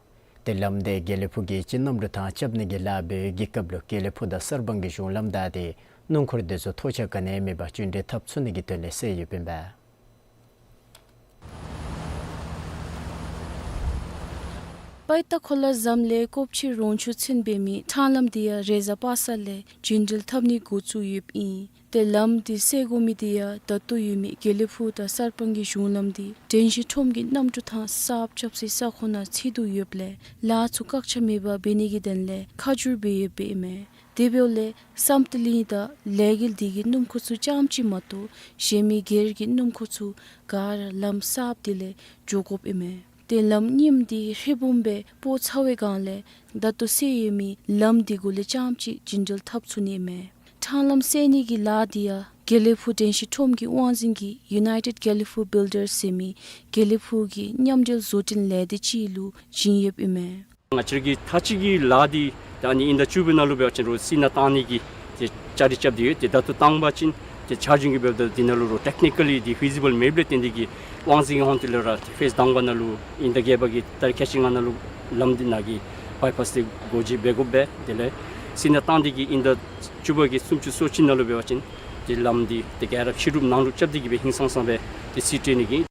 ཏེ་ལམ་འདི་དགེ་ལེགས་ཕུག་གི་སྤྱི་གནམ་གྲུ་ཐང་རྐྱབ་ནི་གི་ལཱ་འབད་བའི་གི་སྐབས་ལུ་དགེ་ལེགས་ཕུག་དང་གསར་སྤང་གི་གཞུང་ལམ་བདའ་སྟེ་སྣུམ་འཁོར་འདི་ཚུ་ཐོགས་ཆགས་ག་ནི་ཡང་མེད་པར་རྒྱུན་འགྲུལ་འཐབ་ཚུགས་ནི་གི་དོན་ལས་སེལ་ཡོདཔ་ཨིན་པས། པའི་ཏ་ཁོ་ལ་ཟམ་ལས་ཀོབ་ཆི་རོང་ཆུ་ཚུན་འབད་མི་ཁྲང་ལམ་འདི་ཡང་རེས་གཟའ་པ་སངས་ལས་རྒྱུན་འགྲུལ་འཐབ་ནི་འགོ་བཙུགས་ཡོདཔ་ཨིན། ཏེ་ལམ་འདི་སེལ་དགོ་མི་འདི་ཡང་ད་ལྟོ་ཡོད་མི་དགེ་ལེགས་ཕུག་དང་གསར་སྤང་གི་གཞུང་ལམ་འདི་དྲན་ཤེས་ཁྲོམ་གྱི་གནམ་གྲུ་ཐང་གསརཔ་རྐྱབ་སའི་ས་ཁོངས་ནང་ཚུད་དོ་ཡོདཔ་ལས་ལཱ་ཚུ་བཀག་ཆ་མེད་པར་འབད་ནི་གི་དོན་ལས་ཁ་བསྒྱུར་འབད་ཡོདཔ་ཨིན་མས། དེ་འབདཝ་ལས་བསམ་གཏན་གླིང་དང་ལས་འགུལ་འདི་གི་སྣུམ་འཁོར་ཚུ་རྐྱངམ་ཅིག་མ་གཏོགས་གཞན་མི་སྒེར་གྱི་སྣུམ་འཁོར་ཚུ་ག་ར་ལམ་གསརཔ་འདི་ལས་འགྱོ་དགོཔ་ཨིན་མས། ཏེ་ལམ་རྙིངམ་འདི་ཧྲིལ་བུམ་སྦེ་སྤོ་ཚར་བའི་སྒང་ལས་ད་ལྟོ་སེལ་ཡོད་མི་ལམ་འདི་གུ་ལས་རྐྱངམ་ཅིག་རྒྱུན་འགྲུལ་འཐབ་ཚུགས་ནི་ཨིན་མས། ཁྲང་ལམ་སེལ་ནི་གི་ལཱ་འདི་ཡང་དགེ་ལེགས་ཕུག་དྲན་ཤེས་ཁྲོམ་གྱི་དབང་འཛིན་གྱིས་United Geliphu Builders ཟེར་མི་དགེ་ལེགས་ཕུག་གི་མཉམ་འབྲེལ་བཟོ་སྐྲུན་ལས་སྡེ་ཅིག་ལུ་བྱིན་ཡོདཔ་ཨིན་མས། ང་བཅས་ཀྱི་ད་ཅི་གི་ལཱ་འདི་ད་ཨ་ནི་དབྱིན་ཟླ་བཅུ་པའི་ནང་ལུ་འབད་བ་ཅིན་རོགས་སིལ་སྣ་བཏང་ནི་གི་ཏེ་བཅའ་སྒྲིག་རྐྱབ་སྟེ་ཡོད། ཏེ་ད་ལྟོ་བཏང་པ་ཅིན་ཏེ་ཆ་འཇོག་གི་འབདཝ་ད་འདི་ནང་ལུ་རོགས་ཊེཀ་ནི་ཀ་ལི་འདི་ཕི་ཟི་བཱལ་མེདཔ་ལས་བརྟེན་ཏེ་གིས་དབང་འཛིན་གྱི་ཧོངས་ཏེ་ལས་ར་ཏེ་ཕེསི་དང་པ་ནང་ལུ་དབྱིན་ཟླ་བརྒྱད་པ་གི་ཏ་རིག་ཁལ་གཅིག་ལྔ་ནང་ལུ་ལམ་འདི་ནང་གི་བའི་པཱསི་འདི་སྒོ་འབྱེད་འབད་དགོཔ་སྦེ་དེ་ལས་སིལ་སྣ་བཏང་སྟེ་གིས་དབྱིན་ཟླ་བཅུ་པ་གི་སུམ་ཅུ་སོ་གཅིག་ནང་ལུ་འབད་བ་ཅིན་ཏེ་ལམ་འདི་ཏེ་ག་ར་ཕྱི་རུབ་ནང་རུབ་རྐྱབ་སྟེ་གིས་སྦེ་ཧིང་སངས་སངས་སྦེ་ཏེ་སི་ཊི་ནི་གི།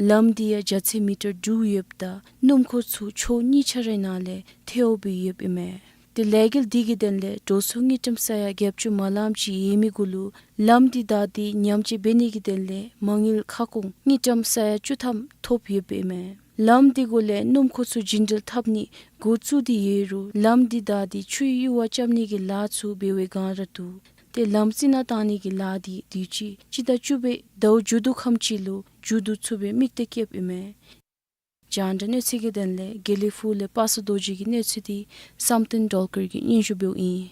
ལམ་འདི་ཡང་རྒྱ་ཚད་མི་ཊར་དྲུག་ཡོདཔ་ད་སྣུམ་འཁོར་ཚུ་ཕྱོགས་གཉིས་ཆ་རའི་ནང་ལས་ཐལཝ་སྦེ་ཡོདཔ་ཨིན་མས། ཏེ་ལས་འགུལ་འདི་གི་དོན་ལས་འགྲོ་སོང་དངུལ་ཀྲམ་ས་ཡ་བརྒྱད་ཅུ་མ་ལངམ་ཅིག་ཡོད་མི་གུ་ལུ་ལམ་འདི་བདའ་སྟེ་ཉམས་བཅོས་འབད་ནི་གི་དོན་ལས་མ་དངུལ་ཁ་སྐོང་དངུལ་ཀྲམ་ས་ཡ་བཅུ་ཐམ་ཐོབ་ཡོདཔ་ཨིན་མས། ལམ་འདི་གུ་ལས་སྣུམ་འཁོར་ཚུ་རྒྱུན་འགྲུལ་འཐབ་ནི་འགོ་བཙུགས་ཏེ་ཡོད་རུང་ལམ་འདི་བདའ་སྟེ་ཆུའི་གཡུར་བ་རྐྱབ་ནི་གི་ལཱ་ཚུ་འབད་བའི་སྒང་ར་འདུག། ཏེ་ལམ་སིལ་སྣ་བཏང་ནི་གི་ལཱ་འདི་དུས་ཅི་སྤྱི་ཟླ་བཅུ་པའི་ཟླཝ་མཇུག་བསྡུ་ཁམས་ཅིག་ལུ་མཇུག་བསྡུ་ཚུགས་པའི་དམིགས་གཏད་བསྐྱེདཔ་ཨིན་མས། རྒྱང་བསྒྲགས་གནས་ཚུལ་གྱི་དོན་ལས་དགེ་ལེགས་ཕུག་ལས་པ་སངས་རྡོ་རྗེ་གི་གནས་ཚུལ་འདི་བསམ་གཏན་སྒྲོལ་དཀར་གྱིས་སྙན་ཞུ་འབདཝ་ཨིན།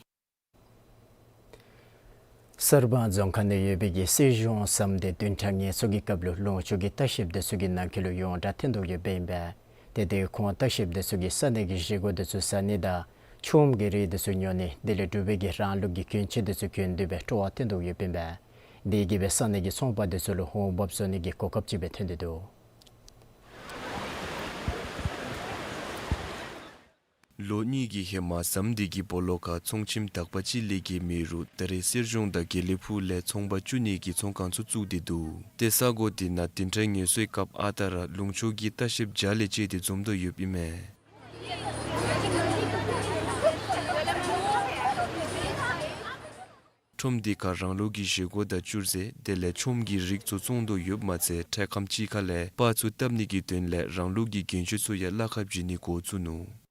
གསར་སྤང་རྫོང་ཁག་ནང་ཡོད་པའི་གི་སེར་གཞུང་ཟམ་སྡེ་བདུན་ཕྲག་ངལ་གསོ་གི་སྐབས་ལུ་ལུང་ཕྱོགས་ཀྱི་ལྟ་བཤལཔ་དེ་ཚུ་གི་ནང་འཁོད་ལུ་ཡོངས་གྲགས་ཐོན་དོ་ཡོདཔ་ཨིན་པས། དེ་དེ་ཁོང་ལྟ་བཤལཔ་དེ་ཚུ་གིས་ས་གནས་ཀྱི་བཞེས་སྒོ་དེ་ཚུ་ཟ་ནི་དང་ཆུ་བུམ་གྱི་རིགས་དེ་ཚུ་ཉོ་ནི་དེ་ལས་འབྲུག་པའི་གི་རང་ལུགས་ཀྱི་གྱོན་ཆས་དེ་ཚུ་གྱོན་ཏེ་སྦེ་སྤྲོ་བ་ཐོན་དོ་ཡོདཔ་ཨིན་པས། དེ་གིས་སྦེ་ས་གནས་ཀྱི་ཚོང་པ་དེ་ཚུ་ལུ་འོང་འབབ་བཟོ་ནི་གི་གོ་སྐབས་ཅིག་སྦེ་ཐོན་ཏེ་འདུག། ལོ་གཉིས་ཀྱི་ཧེ་མ་ཟམ་སྡེ་གི་སྦོ་ལོགས་ཁར་ཚོང་ཁྱིམ་དག་པ་ཅིག་ལས་བརྒལ་མེད་རུང་ད་རེས་སེར་གཞུང་དང་དགེ་ལེགས་ཕུག་ལས་ཚོང་པ་བཅུ་གཉིས་ཀྱིས་ཚོང་ཁང་ཚུ་བཙུགས་ཏེ་འདུག། ཏེ་ས་གོ་འདི་ནང་བདུན་ཕྲག་ངལ་གསོའི་སྐབས་ཨ་རྟག་ར་ལུང་ཕྱོགས་ཀྱི་ལྟ་བཤལཔ་བརྒྱ་ལས་བཅད་དེ་འཛོམས་དོ་ཡོདཔ་ཨིན་མས། ཁྲོམ་འདི་ཁར་རང་ལུགས་ཀྱི་བཞེས་སྒོ་དང་བཅུད་རྫས་དེ་ལས་ཆུ་བུམ་གྱི་རིགས་ཚུ་བཙོང་དོ་ཡོདཔ་མ་ཚད་འཕྲལ་ཁམས་ཅིག་ཁ་ལས་པར་ཚུ་བཏབ་ནི་གི་དོན་ལས་རང་ལུགས་ཀྱི་གྱོན་ཆས་ཚུ་ཡང་གླ་ཁར་བྱིན་ནི་འགོ་བཙུགས་ནུག།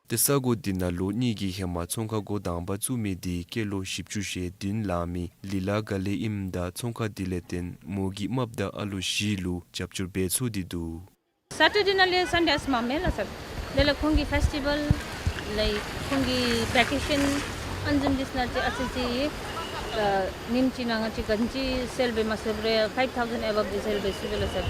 ཏེ་ས་གོ་འདི་ནང་ལོ་གཉིས་ཀྱི་ཧེ་མ་ཚོང་ཁང་འགོ་དང་པ་བཙུགས་མི་འདི་སྐྱེས་ལོ་བཞི་བཅུ་ཞེ་བདུན་ལང་མི་ལི་ལ་དགའ་ལེགས་ཨིནམ་ད་ཚོང་ཁང་འདི་ལས་བརྟེན་མོ་གི་རྨགཔ་དང་ཨ་ལོ་བཞི་ལུ་རྒྱབ་སྐྱོར་འབད་ཚུགས་ཏེ་འདུག། སེ་ཊར་ཌེ་ནང་ལས་སཱན་ཌེ་ཨ་ཙི་མ་མེད་ལགས་སར། དེ་ལས་ཁོང་གི་ཕེསི་ཊི་བཱལ་ལའིཀ་ཁོང་གི་བེ་ཀེ་ཤཱན་ཨ་ནི་བཟུམ་འདི་ནང་ཅིག་ཨ་ཙི་ཅིག་ཨ་ཉིནམ་གཅིག་ནང་ང་བཅས་ག་ཅི་སེལ་འབད་མ་ཚུགས་རུང་ཕའིབ་ཐའུ་ཟེན་ཨེ་བབ་འདི་སེལ་འབད་ཚུགས་པས་ལགས་སར།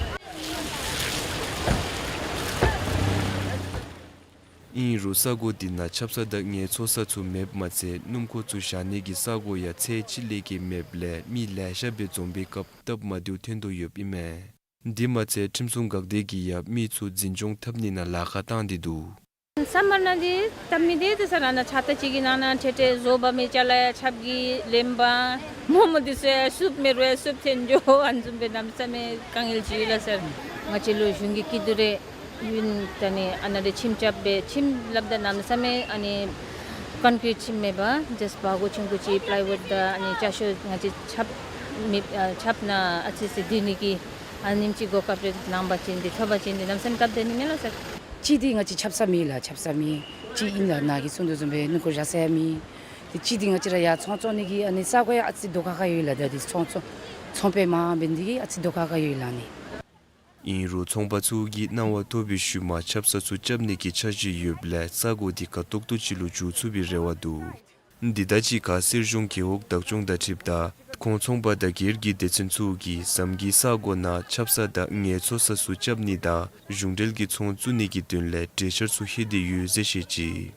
ཨིན་རུང་ས་གོ་འདི་ནང་ཆབ་གསང་དང་ངལ་འཚོ་ས་ཚུ་མེདཔ་མ་ཚད་སྣུམ་འཁོར་ཚུ་བཞག་ནི་གི་ས་གོ་ཡང་ཚད་ཅིག་ལས་བརྒལ་མེདཔ་ལས་མི་ལེ་ཤ་སྦེ་འཛོམས་པའི་སྐབས་སྟབས་མ་བདེཝ་ཐོན་དོ་ཡོདཔ་ཨིན་མས། འདི་མ་ཚད་ཁྲིམས་སྲུང་འགག་སྡེ་གིས་ཡང་མི་ཚུ་འཛིན་སྐྱོང་འཐབ་ནི་ནང་ལཱ་ཁག་བཏང་སྟེ་འདུག། སམ་མར་ནང་འདི་སྟབས་མི་བདེ་འདུག་སར། ཨ་ནཱ་ཕྱག་རྟགས་ཅིག་གི་ནང་ན་ཁྲེ་ཁྲེ་བཟོ་འབག་མི་ཅ་ལ་ཡང་ཆརཔ་གིས་ལེན་འབག། མོག་མོག་འདི་ཚུ་ཡང་བསུབ་མེད་རུང་ཡང་བསུབ་འཐེན་འགྱོ། ཨ་ནི་བཟུམ་སྦེ་གནམ་མེད་ས་མེད་དཀའ་ངལ་ཅིག་ཡོད་ལགས་སར། ང་བཅས་ལུ་གཞུང་གི་སྐྱིད་སྡུག་རེ་ཨིན། ད་ནི་ཨ་ནཱ་རེ་ཁྱིམ་རྐྱབ་སྦེ་ཁྱིམ་སླབ་ད་གནམ་མེད་ས་མེད་ཨ་ནི་ཀོན་ཀྲིཊ་ཁྱིམ་མེན་པར་ཇཱསཊ་བ་གོ་ཆུང་ཀུ་ཅིག་པི་ལའི་ཝུཌ་དང་ཨ་ནི་ཅ་ཤོ་ང་བཅས་ཆརཔ་མེད་ཨ་ཆརཔ་ནང་ཨ་ཙི་ཙི་སྡོད་ནི་གི་ཨ་ནེམ་ཅིག་གོ་སྐབས་རེ་གནང་པ་ཅིན་འདི་ཐོབ་པ་ཅིན་འདི་གནམ་མེད་ས་མེད་སྟབས་བདེ་ནི་མས་ལགས་སར། གཅིག་འདི་ང་བཅས་ཆབ་གསང་མེད་ལགས། ཆབ་གསང་མེད། གཅིག་ཨིན་ལགས་ནཱ་གིས་གསུང་དོ་བཟུམ་སྦེ་སྣུམ་འཁོར་བཞག་ས་ཡང་མེད། ཏེ་གཅིག་འདི་ང་བཅས་ར་ཡར་ཚོང་བཙོང་ནི་གི་ཨ་ནི་ས་གོ་ཡང་ཨ་ཙི་དོ་ཁ་ཁ་ཡོད་ལགས། ད་འདི་ཚོང་བཙོང་ཚོང་པའི་མ་འབད་ནི་འདི་གིས་ཨ་ཙི་དོ་ཁ་ཁ་ཡོད་ལགས་ནི། ཨིན་རུང་ཚོང་པ་ཚུ་གིས་གནང་བ་ཐོབ་པའི་ཤུལ་མ་ཆབ་གསང་ཚུ་རྐྱབ་ནི་གི་འཆར་གཞི་ཡོདཔ་ལས་ས་གོ་འདི་ག་ཏོག་ཏོ་ཅིག་ལུ་འགྱུར་ཚུགས་པའི་རེ་བ་འདུག། འདི་དང་གཅིག་ཁར་སེར་གཞུང་རྒེད་འོག་བདག་སྐྱོང་དང་འཁྲིལཝ་ད་ཁོང་ཚོང་པ་དང་སྒེར་གྱི་སྡེ་ཚན་ཚུ་གིས་ཟམ་གྱི་ས་གོ་ནང་ཆབ་གསང་དང་ངལ་འཚོ་ས་ཚུ་རྐྱབ་ནི་དང་གཞུང་འབྲེལ་གྱི་ཚོང་བཙུགས་ནི་གི་དོན་ལས་གྲོས་འཆར་ཚུ་ལྷོད་དེ་ཡོད་ཟེར་བཤད་ཅི།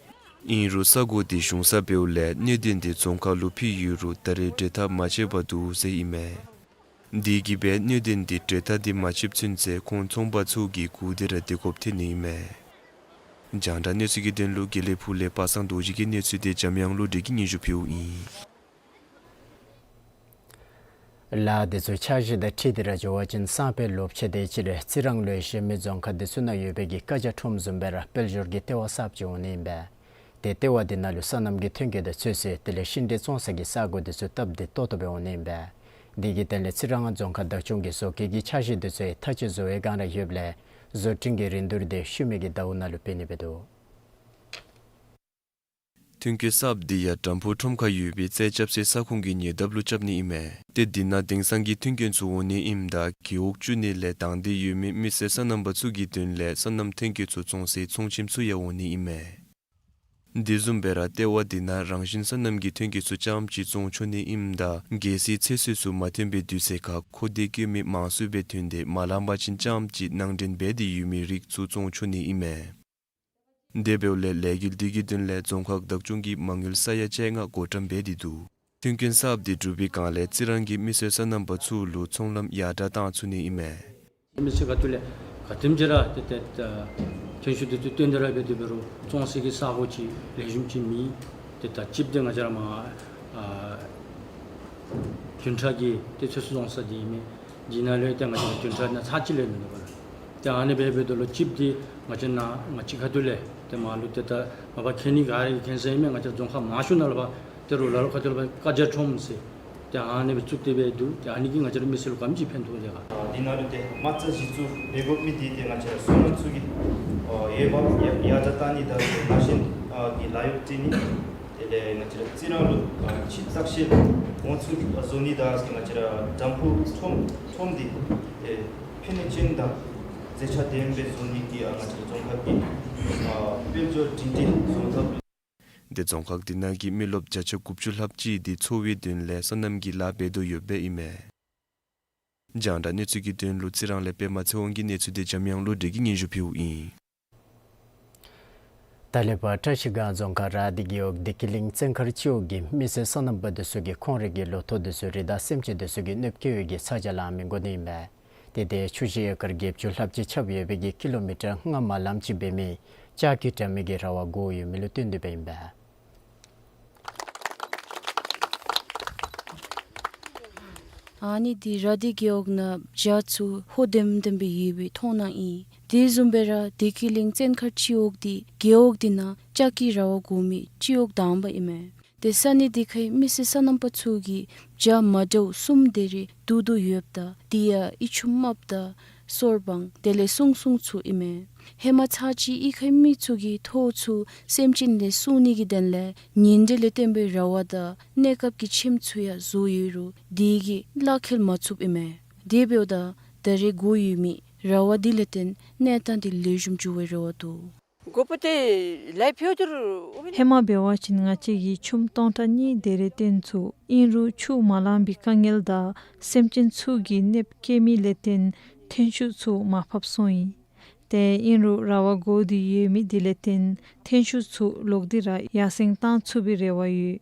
ཨིན་རུང་ས་གོ་འདི་གཞུང་ས་འབདཝ་ལས་གནད་དོན་འདི་རྫོང་ཁག་ལུ་ཕུལ་ཡོད་རུང་ད་རེས་གྲོས་ཐག་མ་ཆོད་པར་འདུག་ཟེར་ཨིན་མས། དེ་གིས་སྦེ་གནད་དོན་འདི་གྲོས་ཐག་འདི་མ་ཆོདཔ་ཚུན་ཚོད་ཁོང་ཚོང་པ་ཚུ་གིས་སྒུག་སྡོད་ར་སྡོད་དགོཔ་ཐོན་ནི་ཨིན་མས། རྒྱང་བསྒྲགས་གནས་ཚུལ་གྱི་དོན་ལུ་དགེ་ལེགས་ཕུག་ལས་པ་སངས་རྡོ་རྗེ་གི་གནས་ཚུལ་འདི་འཇམ་དབྱངས་བློ་གྲོས་ཀྱིས་སྙན་ཞུ་ཕུལཝ་ཨིན། ལཱ་དེ་ཚུ་འཆར་གཞི་དང་འཁྲིལ་ཏེ་ར་འགྱོ་བ་ཅིན་སང་ཕོད་ལོ་ཕྱེད་དེ་ཅིག་ལས་རྩི་རང་ལུ་ཡང་གཞན་མི་རྫོང་ཁག་དེ་ཚུ་ནང་ཡོད་པའི་གི་བཀའ་རྒྱ་ཁྲོམ་བཟུམ་སྦེ་ར་དཔལ་འབྱོར་གྱི་ལྟེ་བ་གསརཔ་ཅིག་འོང་ནི་ཨིན་པས། ཏེ་ལྟེ་བ་དེ་ནང་ལུ་སོ་ནམ་གྱི་ཐོན་སྐྱེད་དང་ཚོད་བསྲེ་དེ་ལས་ཤིང་འབྲས་བཙོང་ས་གི་ས་གོ་དེ་ཚུ་སྟབས་བདེ་ཏོག་ཏོ་སྦེ་འོང་ནི་ཨིན་པས། དེ་གི་དོན་ལས་རྩི་རང་རྫོང་ཁག་བདག་སྐྱོང་གིས་བཟོ་བཀོད་ཀྱི་འཆར་གཞི་དེ་ཚུ་ཡང་མཐའ་དཔྱད་བཟོ་བའི་བསྒང་ར་ཡོདཔ་ལས་བཟོ་སྐྲུན་གྱི་རིན་བསྡུར་དེ་ཤུལ་མའི་གི་ཟླཝ་ནང་ལུ་འབད་ནི་འབད་དོ། ཐོན་སྐྱེད་གསརཔ་འདི་ཡང་དམ་ཕུ་ཁྲོམ་ཁར་ཡོད་པའི་རྩྭ་རྐྱབ་སའི་ས་ཁོངས་ཀྱི་ཉེ་འདབས་ལུ་རྐྱབ་ནི་ཨིན་མས། ཏེ་འདི་ནང་དེང་སང་གི་མཐུན་རྐྱེན་ཚུ་འོང་ནི་ཨིནམ་ད་རྒེད་འོག་བཅུ་གཉིས་ལས་དང་འདོད་ཡོད་མི་མི་སེར་སོ་ནམ་པ་ཚུ་གི་དོན་ལས་སོ་ནམ་ཐོན་སྐྱེད་ཚུ་བཙོང་སའི་ཚོང་ཁྱིམ་ཚུ་ཡང་འོང་ནི་ཨིན་མས། དེ་བཟུམ་སྦེ་ར་ལྟེ་བ་འདི་ནང་རང་བཞིན་སོ་ནམ་གྱི་ཐོན་སྐྱེད་ཚུ་རྐྱངམ་ཅིག་བཙོང་ཆོག་ནི་ཨིནམ་ད་གལ་སྲིད་ཚེ་སྲོག་ཚུ་མ་ཐོན་པའི་དུས་ཚོད་ཁར་མཁོ་འདོད་བསྐྱེད་མི་མང་སུ་སྦེ་ཐོན་ཏེ་མ་ལང་པ་ཅིན་རྐྱངམ་ཅིག་ནང་འདྲེན་འབད་དེ་ཡོད་མི་རིགས་ཚུ་བཙོང་ཆོག་ནི་ཨིན་མས། དེ་འབདཝ་ལས་ལས་འགུལ་འདི་གི་དོན་ལས་རྫོང་ཁག་བདག་སྐྱོང་གིས་མ་དངུལ་ས་ཡ་བཅོ་ལྔ་བགོ་བཀྲམ་འབད་དེ་འདུག། མཐུན་རྐྱེན་གསརཔ་འདི་གྲུབ་པའི་བསྒང་ལས་རྩི་རང་གིས་མི་སེར་སོ་ནམ་པ་ཚུ་ལུ་ཚོང་ལམ་ཡར་དྲག་བཏང་ཚུགས་ནི་ཨིན་མས། མི་སེར་ཁ་ཐུག་ལས་ག་དེམ་ཅིག་ར་ཏེ་ཏེ་ཐོན་ཤུགས་དེ་ཚུ་བཏོན་ཏེ་ར་འབད་དེ་འབད་རུང་བཙོང་ས་གི་ས་གོ་ཅིག་ལེགས་ཤོམ་ཅིག་མེད། ཏེ་ད་ཅིག་འདི་ང་བཅས་ར་མར་ཨ་བདུན་ཕྲག་གི་ཏེ་ཚོད་བསྲེ་བཙོང་ས་འདི་ཨིན་མས། འདི་ནང་ལུ་ཏེ་ང་བཅས་ར་བདུན་ཕྲག་ནང་ཚར་གཅིག་ལས་མིན་འདུག་པ་ལགས། ཏེ་ཨ་ནི་སྦེ་འབད་དོ་ལོ་ཅིག་འདི་ང་བཅས་ནང་ང་བཅས་ཁ་ཐུག་ལས་ཏེ་མར་ལུ་ཏེ་ད་མ་པ་མཁྱེན་ནི་ག་ར་གིས་མཁྱེན་ས་ཨིན་མས། ང་བཅས་རྫོང་ཁག་མང་ཤོས་ནང་ལུ་འབད་དེ་རུང་ལ་ལུ་ཁ་ཐུག་ལུ་འབད་བཀའ་རྒྱ་ཁྲོམ་ཟེར་ཏེ་ཨ་ནི་སྦེ་བཙུགས་ཏེ་འབད་འདུག། ཏེ་ཨ་ནི་གིས་ང་བཅས་ར་མི་སེར་ལུ་ག་དེམ་ཅིག་ཕན་ཐོགས་ཏེ་ག། འདི་ནང་ལུ་ཏེ་མ་རྩ་གཞི་བཙུགས་འབད་དགོ་མི་འདི་ཏེ་ང་བཅས་ར་སོ་ནམ་ཚུ་གི་ཨ་འོས་འབབ་ཡར་ཡར་དྲག་བཏང་ནི་དང་ཏེ་ནང་བཞིན་ཨ་གི་ལཱ་གཡོག་སྤྲོད་ནི། དེ་ལས་ང་བཅས་ར་རྩི་རང་ལུ་ཨ་ཆིབས་བརྟག་དཔྱད་འོང་ཚུགས་བཟོ་ནི་དང་ང་བཅས་ར་དམ་ཕུ་ཁྲོམ་ཁྲོམ་འདི་ཏེ་ཕན་ནུས་ཅན་དང་མཛེས་ཆ་ལྡན་སྦེ་བཟོ་ནི་གི་ཨ་ང་བཅས་ར་རྫོང་ཁག་གི་ཨ་དཔལ་འབྱོར་སྒྲིང་སྒྲིང་བཟོ་ཐབས། ཏེ་རྫོང་ཁག་འདི་ནང་གི་མི་རློབས་བརྒྱ་ཆ་དགུ་བཅུ་ལྷགཔ་ཅིག་འདི་འཚོ་བའི་དོན་ལས་སོ་ནམ་གྱི་ལཱ་འབད་དོ་ཡོདཔ་ཨིན་མས། རྒྱང་བསྒྲགས་གནས་ཚུལ་གྱི་དོན་ལུ་རྩི་རང་ལས་པདྨ་ཚེ་དབང་གི་གནས་ཚུལ་འདི་འཇམ་དབྱངས་བློ་གྲོས་ཀྱིས་སྙན་ཞུ་ཕུལཝ་ཨིན། ད་ལས་ཕར་བཀྲ་ཤིས་སྒང་རྫོང་ཁག་ར་དི་རྒེད་འོག་བདེ་སྐྱིད་གླིང་བཙན་མཁར་སྤྱི་འོག་གི་མི་སེར་སོ་ནམ་པ་དེ་ཚུ་གིས་ཁོང་རའི་གི་ལོ་ཐོག་དེ་ཚུ་རི་དྭགས་སེམས་ཅན་དེ་ཚུ་གིས་གནོདཔ་བཀལ་བའི་གི་ཚ་གྱང་ལང་མི་དགོ་ནི་ཨིན་པས། ཏེ་དེ་ཆུ་བཞི་ཨེ་ཀར་བརྒྱད་ཅུ་ལྷགཔ་ཅིག་ཁྱབ་ཡོད་པའི་གི་ཀི་ལོ་མི་ཊར་ལྔ་མ་ལངམ་ཅིག་འབད་མི་ལྕགས་ཀྱི་དྲ་མིག་གི་ར་བ་དགོ་ཡོད་མི་ལུ་བརྟེན་ཏེ་འབདཝ་ཨིན་པས། ཨ་ནི་འདི་ར་དི་རྒེད་འོག་ནང་བྱག་ཚུ་ཧོ་ལྡེམ་ལྡེམ་སྦེ་ཡོད་པའི་མཐོང་སྣང་ཨིན། དེ་བཟུམ་སྦེ་ར་བདེ་སྐྱིད་གླིང་བཙན་མཁར་སྤྱི་འོག་འདི་རྒེད་འོག་འདི་ནང་ལྕགས་ཀྱི་ར་བ་དགོ་མི་སྤྱི་འོག་དང་པ་ཨིན་མས། ཏེ་ས་གནས་འདི་ཁའི་མི་སེར་སོ་ནམ་པ་ཚུ་གིས་བྱག་མ་འདྲཝ་གསུམ་དེ་རེ་བསྡུ་བསྡུ་ཡོདཔ་ད་དེ་ཡང་ཨི་ཆུམ་རྨགཔ་དང་སོར་སྦང་དེ་ལས་སྲུང་སྲུང་ཚུ་ཨིན་མས། ཧེ་མ་ཚར་གཅིག་ཨི་ཁའི་མི་ཚུ་གིས་ཐོག་ཚུ་སེམས་ཅན་ལས་སྲུང་ནི་གི་དོན་ལས་ཉིན་དྲོད་ལས་བརྟེན་པའི་ར་བ་དང་གནས་སྐབས་ཀྱི་ཁྱིམ་ཚུ་ཡང་བཟོ་ཡོད་རུང་དེ་གིས་གླ་འཁྱེར་མ་ཚུགསཔ་ཨིན་མས། དེ་འབདཝ་ད་ད་རེས་དགོ་ཡོད་མི་ར་བ་འདི་ལས་བརྟེན་གནས་སྟངས་འདི་ལེགས་ཤོམ་འགྱོ་བའི་རེ་བ་འདུག། དགོ་པོ་དེ་ལས་ཕྱོགས་དེ་རུ་ཧེ་མ་འབད་བ་ཅིན་ང་བཅས་ཀྱིས་ཆུམ་སྟོང་ཕྲག་གཉིས་དེ་རེ་བཏོན་ཚུགས། ཨིན་རུང་ཆུ་མ་ལང་པའི་དཀའ་ངལ་དང་སེམས་ཅན་ཚུ་གིས་གནོདཔ་བཀལ་མི་ལས་བརྟེན་ཐོན་ཤུགས་ཚུ་མར་ཕབ་སོང་ཡི། ཏེ་ཨིན་རུང་ར་བ་དགོ་སྟེ་ཡོད་མི་འདི་ལས་བརྟེན་ཐོན་ཤུགས་ཚུ་ལོག་སྟེ་ར་ཡར་སེང་བཏང་ཚུགས་པའི་རེ་བ་ཡོད།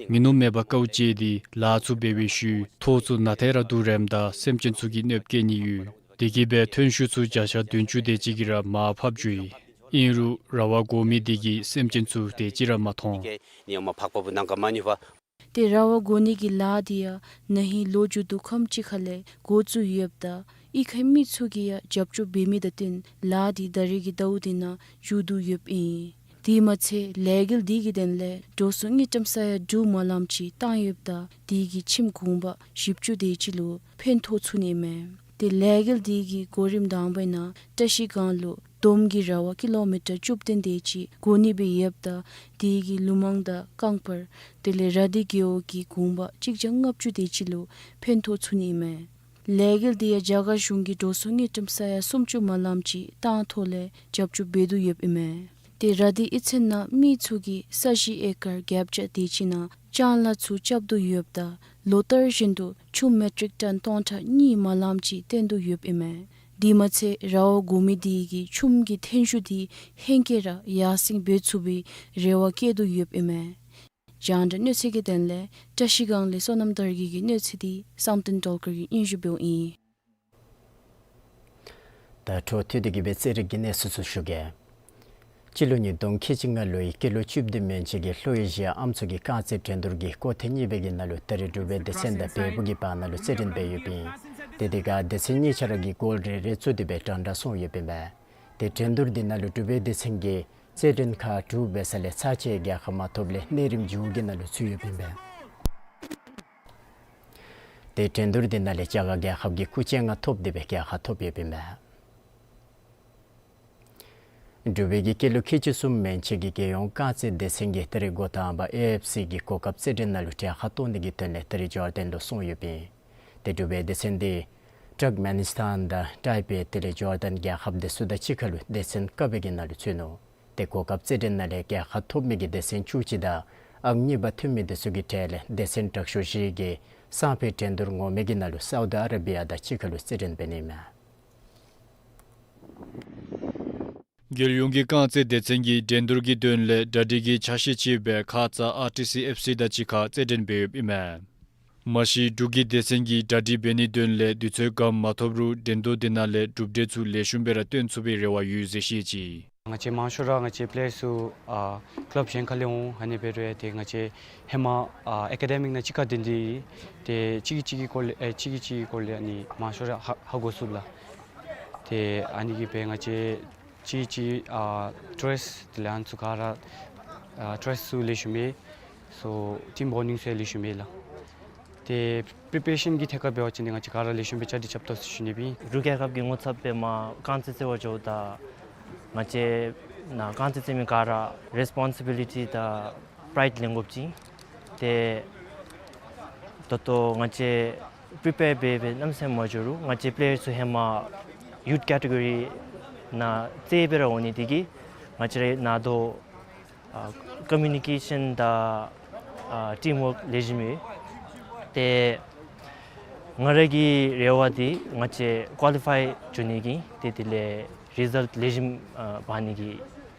ཉིན་ནུབ་མེད་པར་དཀའཝ་སྤྱད་དེ་ལཱ་ཚུ་འབད་བའི་ཤུལ་ཐོག་ཚུ་ནང་ཐལ་ར་བསྡུ་རནམ་ད་སེམས་ཅན་ཚུ་གིས་གནོདཔ་བཀལ་ནི་ཡོད། དེ་གིས་སྦེ་ཐོན་ཤུགས་ཚུ་བརྒྱ་ཆ་བདུན་ཅུ་དེ་ཅིག་གིས་ར་མར་ཕབ་འགྱོ་ཡི། ཨིན་རུང་ར་བ་དགོ་མི་འདི་གིས་སེམས་ཅན་ཚུ་དེ་ཅིག་ར་མ་མཐོང་། ཏེ་ར་བ་དགོ་ནི་གི་ལཱ་འདི་ཡང་ན་ཧིང་ལོ་མཇུག་བསྡུ་ཁམས་ཅིག་ཁ་ལས་འགོ་བཙུགས་ཡོདཔ་ད་ཨི་ཁའི་མི་ཚུ་གིས་ཡང་རྒྱབ་སྐྱོར་འབད་མི་དང་བསྟུན་ལཱ་འདི་ད་རེས་ཀྱི་ཟླཝ་འདི་ནང་མཇུག་བསྡུ་ཡོདཔ་ཨིན། དེ་མ་ཚད་ལས་འགུལ་འདི་གི་དོན་ལས་འགྲོ་སོང་དངུལ་ཀྲམ་ས་ཡ་དྲུག་མ་ལངམ་ཅིག་བཏང་ཡོདཔ་ད་དེ་གིས་ཁྱིམ་གུང་པ་བཞི་བཅུ་དེ་ཅིག་ལུ་ཕན་ཐོགས་ཚུགས་ནི་མས། ཏེ་ལས་འགུལ་འདི་གི་གོ་རིམ་དང་པའི་ནང་བཀྲ་ཤིས་སྒང་ལུ་དོམ་གྱི་ར་བ་ཀི་ལོ་མི་ཊར་བཅུ་བདུན་དེ་ཅིག་དགོ་ནི་སྦེ་ཡོདཔ་ད་དེ་གིས་ལུ་མང་དང་རྐང་པར་དེ་ལས་ར་དི་རྒེད་འོག་གི་གུང་པ་གཅིག་བརྒྱ་ལྔ་བཅུ་དེ་ཅིག་ལུ་ཕན་ཐོགས་ཚུགས་ནི་མས། ལས་འགུལ་འདི་ཡང་རྒྱ་གར་གཞུང་གིས་འགྲོ་སོང་དངུལ་ཀྲམ་ས་ཡ་སུམ་ཅུ་མ་ལངམ་ཅིག་བཏང་ཐོག་ལས་རྒྱབ་སྐྱོར་འབད་དོ་ཡོདཔ་ཨིན་མས། ཏེ་ར་དི་ཨི་ཚན་ནང་མི་ཚུ་གིས་ས་གཞི་ཨེ་ཀར་བརྒྱད་བརྒྱ་དེ་ཅིག་ནང་ལྕང་ལཱ་ཚུ་རྐྱབ་དོ་ཡོདཔ་ད་ལོ་ལྟར་བཞིན་དུ་ཆུམ་མེ་ཊིག་ཊོན་སྟོང་ཕྲག་གཉིས་མ་ལངམ་ཅིག་བཏོན་དོ་ཡོདཔ་ཨིན་མས། དེ་མ་ཚད་ར་བ་དགོ་མི་འདི་གིས་ཆུམ་གྱི་ཐོན་ཤུགས་འདི་ཧེང་སྐལ་ར་ཡར་སེང་འབད་ཚུགས་པའི་རེ་བ་བསྐྱེད་དོ་ཡོདཔ་ཨིན་མས། རྒྱང་བསྒྲགས་གནས་ཚུལ་གྱི་དོན་ལས་བཀྲ་ཤིས་སྒང་ལས་བསོད་ནམས་དར་རྒྱས་ཀྱི་གནས་ཚུལ་འདི་བསམ་གཏན་སྒྲོལ་དཀར་གྱིས་སྙན་ཞུ་འབདཝ་ཨིན། ད་འཕྲོ་མཐུད་དེ་གི་སྦེ་རྩེད་རིགས་ཀྱི་གནས་ཚུལ་ཚུ་ཞུ་གེ། སྤྱི་ལོ་ཉིས་སྟོང་ཁལ་གཅིག་ལྔ་ལོའི་སྐྱེས་ལོ་བཅུ་བདུན་མན་ཆད་ཀྱི་ལྷོ་ཨེ་ཤི་ཡ་ཨམ་སྲུ་གི་རྐང་རྩེད་འགྲན་བསྡུར་གྱི་སྐོར་ཐེངས་གཉིས་པའི་གི་ནང་ལུ་ད་རེས་འབྲུག་པའི་སྡེ་ཚན་དང་བལ་པོ་གི་བར་ན་ལུ་རྩེད་འགྲན་འབད་ཡོདཔ་ཨིན། ཏེ་དེ་ཁར་སྡེ་ཚན་གཉིས་ཆ་ར་གིས་གོལ་རེ་རེ་བཙུགས་ཏེ་སྦེ་འགྲན་ཟླ་སོང་ཡོདཔ་ཨིན་པས། ཏེ་འགྲན་བསྡུར་འདི་ནང་ལུ་འབྲུག་པའི་སྡེ་ཚན་གྱིས་རྩེད་འགྲན་ཁག་དྲུག་འབད་ས་ལས་ཚར་གཅིག་རྒྱལ་ཁ་མ་ཐོབ་ལས་གནས་རིམ་མཇུག་གི་ནང་ལུ་ཚུད་ཡོདཔ་ཨིན་པས། ཏེ་འགྲན་བསྡུར་འདི་ནང་ལས་རྒྱ་གར་རྒྱལ་ཁབ་ཀྱིས་སྐུགས་ཅན་ལྔ་ཐོབ་སྟེ་སྦེ་རྒྱལ་ཁ་ཐོབ་ཡོདཔ་ཨིན་པས། འབྲུག་པའི་གི་སྐྱེས་ལོ་ཁལ་གཅིག་གསུམ་མན་ཆད་ཀྱི་རྒྱལ་ཡོངས་རྐང་རྩེད་སྡེ་ཚན་གྱིས་ད་རེས་འགོ་དང་པ་ཨེ་ཨེཕ་སི་གི་གོ་སྐབས་རྩེད་འགྲན་ནང་ལུ་གྲལ་ཁར་གཏོགས་ནི་གི་དོན་ལས་ད་རེས་ཇོར་ཌན་ལུ་སོང་ཡོདཔ་ཨིན། ཏེ་འབྲུག་པའི་སྡེ་ཚན་འདི་ཊརཀ་མེ་ནི་སི་ཐན་དང་ཊའི་པེ་དེ་ལས་ཇོར་ཌན་རྒྱལ་ཁབ་འདི་ཚུ་དང་གཅིག་ཁར་ལུ་སྡེ་ཚན་ཀ་པའི་གི་ནང་ལུ་ཚུད་ནུག། ཏེ་གོ་སྐབས་རྩེད་འགྲན་ནང་ལས་རྒྱལ་ཁ་ཐོབ་མི་གི་སྡེ་ཚན་བཅུ་གཅིག་དང་ཨང་གཉིས་པ་ཐོན་མི་འདི་ཚུ་གི་གྲས་ལས་སྡེ་ཚན་དྲག་ཤོས་བཞི་གིས་སང་ཕོད་འགྲན་བསྡུར་ངོ་མའི་གི་ནང་ལུ་སའུ་དི་ཨ་ར་བི་ཡ་དང་གཅིག་ཁར་ལུ་རྩེད་འགྲན་འབད་ནི་ཨིན་མས། རྒྱལ་ཡོངས་ཀྱི་རྐང་རྩེད་སྡེ་ཚན་གྱིས་འགྲན་བསྡུར་གྱི་དོན་ལས་གྲ་སྒྲིག་གི་ཆ་ཤས་ཅིག་སྦེ་ཁ་ཙ་ཨར་ཊི་སི་ཨེཕ་སི་དང་གཅིག་ཁར་རྩེད་འགྲན་འབད་ཡོདཔ་ཨིན་མས། མ་གཞི་འབྲུག་གི་སྡེ་ཚན་གྱིས་གྲ་སྒྲིག་འབད་ནིའི་དོན་ལས་དུས་ཚོད་གང་མ་ཐོབ་རུང་འགྲན་བསྡུར་དེ་ནང་ལས་གྲུབ་འབྲས་ཚུ་ལེགས་ཤོམ་སྦེ་ར་སྟོན་ཚུགས་པའི་རེ་བ་ཡོད་ཟེར་བཤད་ཅི། ང་བཅས་མང་ཤོས་ར་ང་བཅས་པེ་ལེ་ཡར་ཚུ་ཨ་ཀི་ལབ་གཞན་ཁ་ལས་འོང་། ཨ་ནི་འབད་རུང་ཏེ་ང་བཅས་ཧེ་མ་ཨ་ཨེ་ཀ་ཌེ་མིག་ནང་གཅིག་ཁར་སྡོད་དེ་ཏེ་གཅིག་གིས་གཅིག་གི་སྐོར་ལས་ཨེ་གཅིག་གིས་གཅིག་གི་སྐོར་ལས་ཨ་ནི་མང་ཤོས་ར་ཧ་ཧ་གོ་ཚུགས་ལགས། ཏེ་ཨ་ནི་གིས་སྦེ་ང་བཅས་གཅིག་གིས་གཅིག་ཨ་ཊ་རསཊ་དེ་ལས་ཨ་ནི་ཚུ་ག་ར་ཨ་ཊ་རསཊ་ཚུ་ལེགས་ཤོམ་ཡོད། སོ་ཊིམ་བོན་ཌིང་ཚུ་ཡང་ལེགས་ཤོམ་ཡོད་ལགས། ཏེ་པི་རི་པེ་རེ་ཤཱན་གྱི་ཐད་ཁར་འབད་བ་ཅིན་ཏེ་ང་བཅས་ག་ར་ལེགས་ཤོམ་སྦེ་བཅའ་སྒྲིག་རྐྱབ་དོ་ཟེར་ཞུ་ནི་སྦེ་ཨིན། འབྲུག་རྒྱལ་ཁབ་ཀྱི་ངོ་ཚབ་སྦེ་མར་རྐང་རྩེད་རྩེ་བར་འགྱོཝ་ད་ང་བཅས་ནཱ་རྐང་རྩེད་རྩེ་མི་ག་ར་རེསི་པོན་སི་བི་ལི་ཊི་དང་པྲའིཌ་ལེན་དགོཔ་ཅིག། ཏེ་ད་ལྟོ་ང་བཅས་པི་རི་པེར་འབད་འབད་གནམ་མེད་ས་མེད་མ་འགྱོ་རུང་ང་བཅས་པེ་ལེ་ཡར་ཚུ་ཧེ་མ་ཡུཐ་ཀེ་ཊི་གོ་རི་ནང་རྩེད་སྦེ་ར་འོང་ནི་དེ་གིས་ང་བཅས་ར་ནཱ་ལུ་ཨ་ཀོ་མིའུ་ནི་ཀེ་ཤཱན་དང་ཨ་ཊིམ་ཝརཀ་ལེགས་ཤོམ་ཡོད། ཏེ་ང་ར་གི་རེ་བ་འདི་ང་བཅས་ཀོ་ལི་ཕའི་འགྱོ་ནི་གི་ཏེ་དེ་ལས་རི་ཛལཊ་ལེགས་ཤོམ་ཨ་འབག་ནི་གི་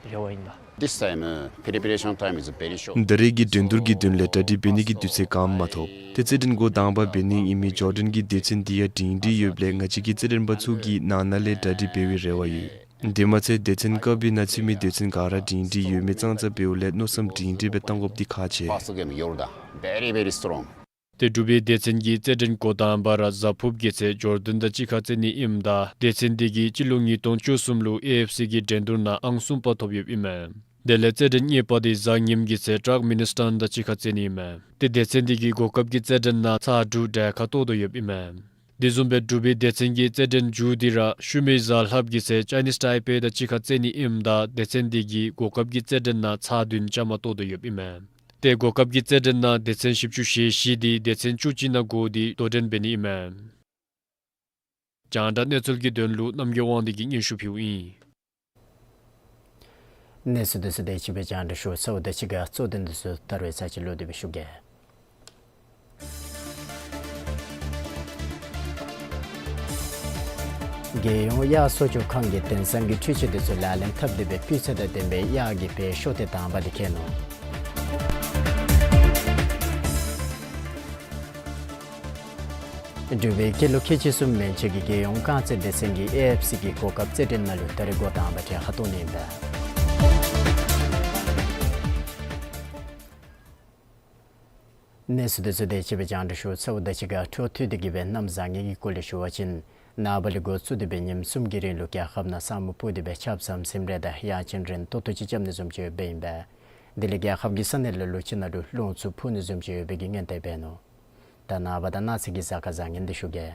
རེ་བ་ཨིན་ལགས། This time, uh, preparation time is very short. ད་རེས་ཀྱི་འགྲན་བསྡུར་གྱི་དོན་ལས་གྲ་སྒྲིག་འབད་ནི་གི་དུས་ཚོད་ག་ནི་མ་ཐོབ། ཏེ་རྩེད་འགྲན་འགོ་དང་པ་འབད་ནི་ཨིན་མི་ཇོར་ཌན་གྱི་སྡེ་ཚན་འདི་ཡང་སྒྲིང་སྒྲིང་ཡོདཔ་ལས་ང་བཅས་ཀྱི་རྩེད་འགྲན་པ་ཚུ་གིས་ནང་ན་ལས་གྲ་སྒྲིག་འབད་བའི་རེ་བ་ཡོད། དེ་མ་ཚད་སྡེ་ཚན་ཀ་པའི་ནང་ཚུད་མི་སྡེ་ཚན་ག་ར་སྒྲིང་སྒྲིང་ཡོད་མི་ཙང་ཙ་འབདཝ་ལས་མནོ་བསམ་སྒྲིང་སྒྲིང་སྦེ་བཏང་དགོཔ་འདི་ཁག་ཆེ། First game, Jordan. Very, very strong. ཏེ་འབྲུག་པའི་སྡེ་ཚན་གྱིས་རྩེད་འགྲན་འགོ་དང་པ་ར་གཟའ་ཕུརཔ་གི་ཚེ་ཇོར་ཌན་དང་གཅིག་ཁར་རྩེད་ནི་ཨིནམ་ད་སྡེ་ཚན་འདི་གིས་སྤྱི་ལོ་ཉིས་སྟོང་བཅུ་གསུམ་ལུ་ཨེ་ཨེཕ་སི་གི་འགྲན་བསྡུར་ནང་ཨང་གསུམ་པ་ཐོབ་ཡོདཔ་ཨིན་མས། དེ་ལས་རྩེད་འགྲན་གཉིས་པ་འདི་གཟའ་ཉིམ་གི་ཚེ་ཊརཀ་མེ་ནི་སི་ཐན་དང་གཅིག་ཁར་རྩེད་ནི་ཨིན་མས། ཏེ་སྡེ་ཚན་འདི་གིས་གོ་སྐབས་ཀྱི་རྩེད་འགྲན་ནང་ཚར་དྲུག་གྲལ་ཁར་གཏོགས་དོ་ཡོདཔ་ཨིན་མས། དེ་བཟུམ་སྦེ་འབྲུག་པའི་སྡེ་ཚན་གྱི་རྩེད་འགྲན་མཇུག་འདི་ར་ཤུལ་མའི་གཟའ་ལྷགཔ་གི་ཚེ་ཅའི་ནིསི་ཊའི་པེ་དང་གཅིག་ཁར་རྩེད་ནི་ཨིནམ་ད་སྡེ་ཚན་འདི་གིས་གོ་སྐབས་ཀྱི་རྩེད་འགྲན་ནང་ཚར་བདུན་བཅའ་མར་གཏོགས་དོ་ཡོདཔ་ཨིན་མས། ཏེ་གོ་སྐབས་ཀྱི་རྩེད་འགྲན་ནང་སྡེ་ཚན་བཞི་བཅུ་ཞེ་བཞི་འདི་སྡེ་ཚན་བཅུ་གཅིག་ནང་འགོ་སྟེ་དོ་འགྲན་འབད་ནི་ཨིན་མས། རྒྱང་བསྒྲགས་གནས་ཚུལ་གྱི་དོན་ལུ་རྣམ་རྒྱལ་དབང་འདུས་ཀྱིས་སྙན་ཞུ་ཕུལཝ་ཨིན། གནས་ཚུལ་འདི་ཚུ་དེ་ཅིག་སྦེ་རྒྱང་བསྒྲགས་ཞུ་ཚརཝ་ད་གཅིག་ཁར་གཙོ་དོན་འདི་ཚུ་ད་རུང་ཚར་གཅིག་ལོག་སྟེ་སྦེ་ཞུ་གེ། རྒྱལ་ཡོངས་གཡག་གསོ་སྐྱོང་ཁང་གིས་དེང་སང་གི་འཕྲུལ་ཆས་འདི་ཚུ་ལག་ལེན་འཐབ་སྟེ་སྦེ་སྤུས་ཚད་དང་ལྡན་པའི་གཡག་གི་བལ་ཤོག་དེ་དང་པ་ལས་བཀལ་ནུག། འབྲུག་པའི་སྐྱེས་ལོ་ཁལ་གཅིག་གསུམ་མན་ཆད་ཀྱི་རྒྱལ་ཡོངས་རྐང་རྩེད་སྡེ་ཚན་གྱིས་ཨེ་ཨེཕ་སི་གི་གོ་སྐབས་རྩེད་འགྲན་ནང་ལུ་ད་རེས་འགོ་དང་པ་གྲལ་ཁར་གཏོགས་ནི་ཨིན་པས། གནས་ཚུལ་འདི་ཚུ་དེ་ཅིག་སྦེ་རྒྱང་བསྒྲགས་ཞུ་ཚརཝ་ད་གཅིག་ཁར་འཕྲོ་མཐུད་དེ་གི་སྦེ་གནམ་བཟང་ངན་གྱི་སྐོར་ལས་ཞུ་བ་ཅིན་ནངས་པ་ལས་འགོ་བཙུགས་ཏེ་སྦེ་ཉིནམ་གསུམ་གྱི་རིང་ལུ་རྒྱལ་ཁབ་ནང་ས་སྨུག་སྤུབས་ཏེ་སྦེ་ཆརཔ་ཟམ་ཟིམ་རེ་དང་གཡག་ཆེན་རན་ཏོག་ཏོ་ཅིག་རྐྱབ་ནི་བཟུམ་ཅིག་ཡོདཔ་ཨིན་པས། དེ་ལས་རྒྱལ་ཁབ་ཀྱི་ས་གནས་ལ་ལུ་ཅིག་ནང་ལུ་རླུང་འཚུབ་འཕུ་ནི་བཟུམ་ཅིག་ཡོད་པའི་གི་སྔོན་བརྡ་འབད་ནུག། ད་ནངས་པ་དང་གནངས་ཚེ་གི་གཟའ་སྐར་བཟང་ངན་འདི་ཞུ་གེ།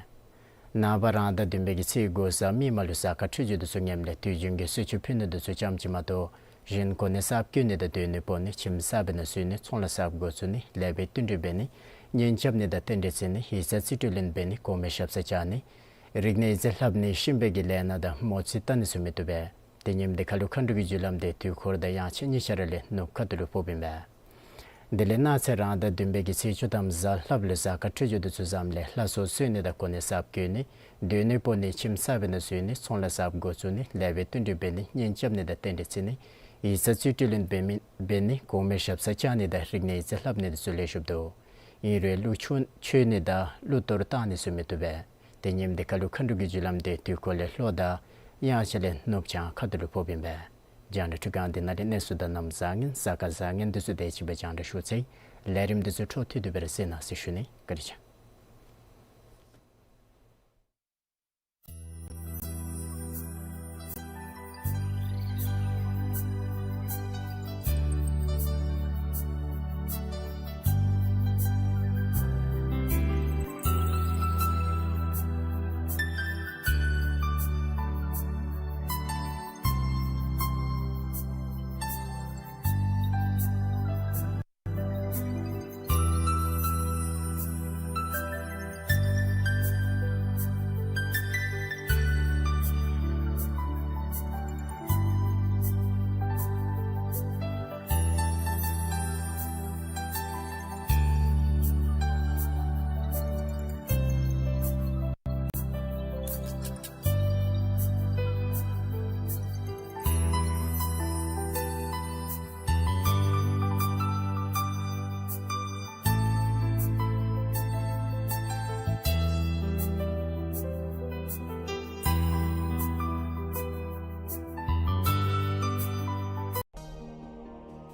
ནངས་པ་རང་ཟླ་བདུན་པའི་གི་ཚེས་དགུ་གཟའ་མིག་དམར་ལུ་གཟའ་སྐར་འཕྲོད་སྦྱོར་འདི་ཚུ་ངནམ་ལས་དུས་རྒྱུན་གྱི་གསོལ་མཆོད་ཕུལ་ནི་འདི་ཚུ་ཙམ་ཅིག་མ་གཏོགས་གཞན་གོ་གནས་གསརཔ་བསྐོ་ནི་དང་སྡོད་གནས་སྤོ་ནི་ཁྱིམ་གསརཔ་ནང་བཞུགས་ནི་ཚོང་ལཱ་གསརཔ་འགོ་བཙུགས་ནི་ལེགས་པའི་བསྟུན་གྲོས་འབད་ནི་གཉེན་རྐྱབ་ནི་དང་རྟེན་འབྲེལ་བརྩི་ནི་ཡིག་ཚང་རྩིས་སྤྲོད་ལེན་འབད་ནི་གོང་མའི་ཞབས་སར་བཅར་ནི་རིག་གནས་ཡིག་རྩིས་ལྷབ་ནི་གཤིན་པོའི་གི་ལས་སྣ་དང་མོ་རྩིས་བལྟ་ནི་ཚུ་མི་བཏུབ་པས། ཏེ་ཉིནམ་འདི་ཁར་ལུ་མཁའ་འགྲོ་གི་རྒྱུ་ལམ་དེ་དུས་འཁོར་དང་དབྱངས་འཆར་གཉིས་ཆ་ར་ལས་ནུབ་ཁ་ཐུག་ལུ་ཕོགཔ་ཨིན་པས། དེ་ལས་གནངས་ཚེ་རང་ཟླ་བདུན་པའི་གི་ཚེས་བཅུ་ཐམ་གཟའ་ལྷགཔ་ལུ་གཟའ་སྐར་འཕྲོད་སྦྱོར་འདི་ཚུ་ཙམ་ལས་ལྷ་གསོལ་གསོལ་ནི་དང་གོ་གནས་གསརཔ་བསྐོ་ནི་སྡོད་གནས་སྤོ་ནི་ཁྱིམ་གསརཔ་ནང་བཞུགས་ནི་ཚོང་ལཱ་གསརཔ་འགོ་བཙུགས་ནི་ལེགས་པའི་བསྟུན་གྲོས་འབད་ནི་གཉེན་རྐྱབ་ནི་དང་རྟེན་འབྲེལ་བརྩི་ནི་ཡིག་ཚང་རྩིས་སྤྲོད་ལེན་འབད་མི་འབད་ནི་གོང་མའི་ཞབས་སར་བཅར་ནི་དང་རིག་གནས་ཡིག་རྩིས་ལྷབ་ནི་འདི་ཚུ་ལེགས་ཤོམ་འདུག། ཨིན་རུང་གླུ་ཆོས་ནི་དང་གླུ་གཏོར་བཏང་ནི་ཚུ་མི་བཏུབ་པས། ཏེ་ཉིནམ་འདི་ཁར་ལུ་མཁའ་འགྲོ་གི་རྒྱུ་ལམ་དེ་དུས་འཁོར་ལས་ལྷོ་དང་དབྱངས་འཆར་ལས་ནུབ་བྱང་ཁ་ཐུག་ལུ་ཕོགཔ་ཨིན་པས། རྒྱང་བསྒྲགས་འཕྲུལ་ཁང་འདི་ནང་ལས་གནས་ཚུལ་དང་གནམ་བཟང་ངན་གཟའ་སྐར་བཟང་ངན་འདི་ཚུ་དེ་ཅིག་སྦེ་རྒྱང་བསྒྲགས་ཞུ་ཚར་ཡི། ལས་རིམ་འདི་ཚུ་འཕྲོ་མཐུད་དེ་སྦེ་ར་གསན་གནང་ཟེར་ཞུ་ནི། བཀའ་དྲིན་ཆེ།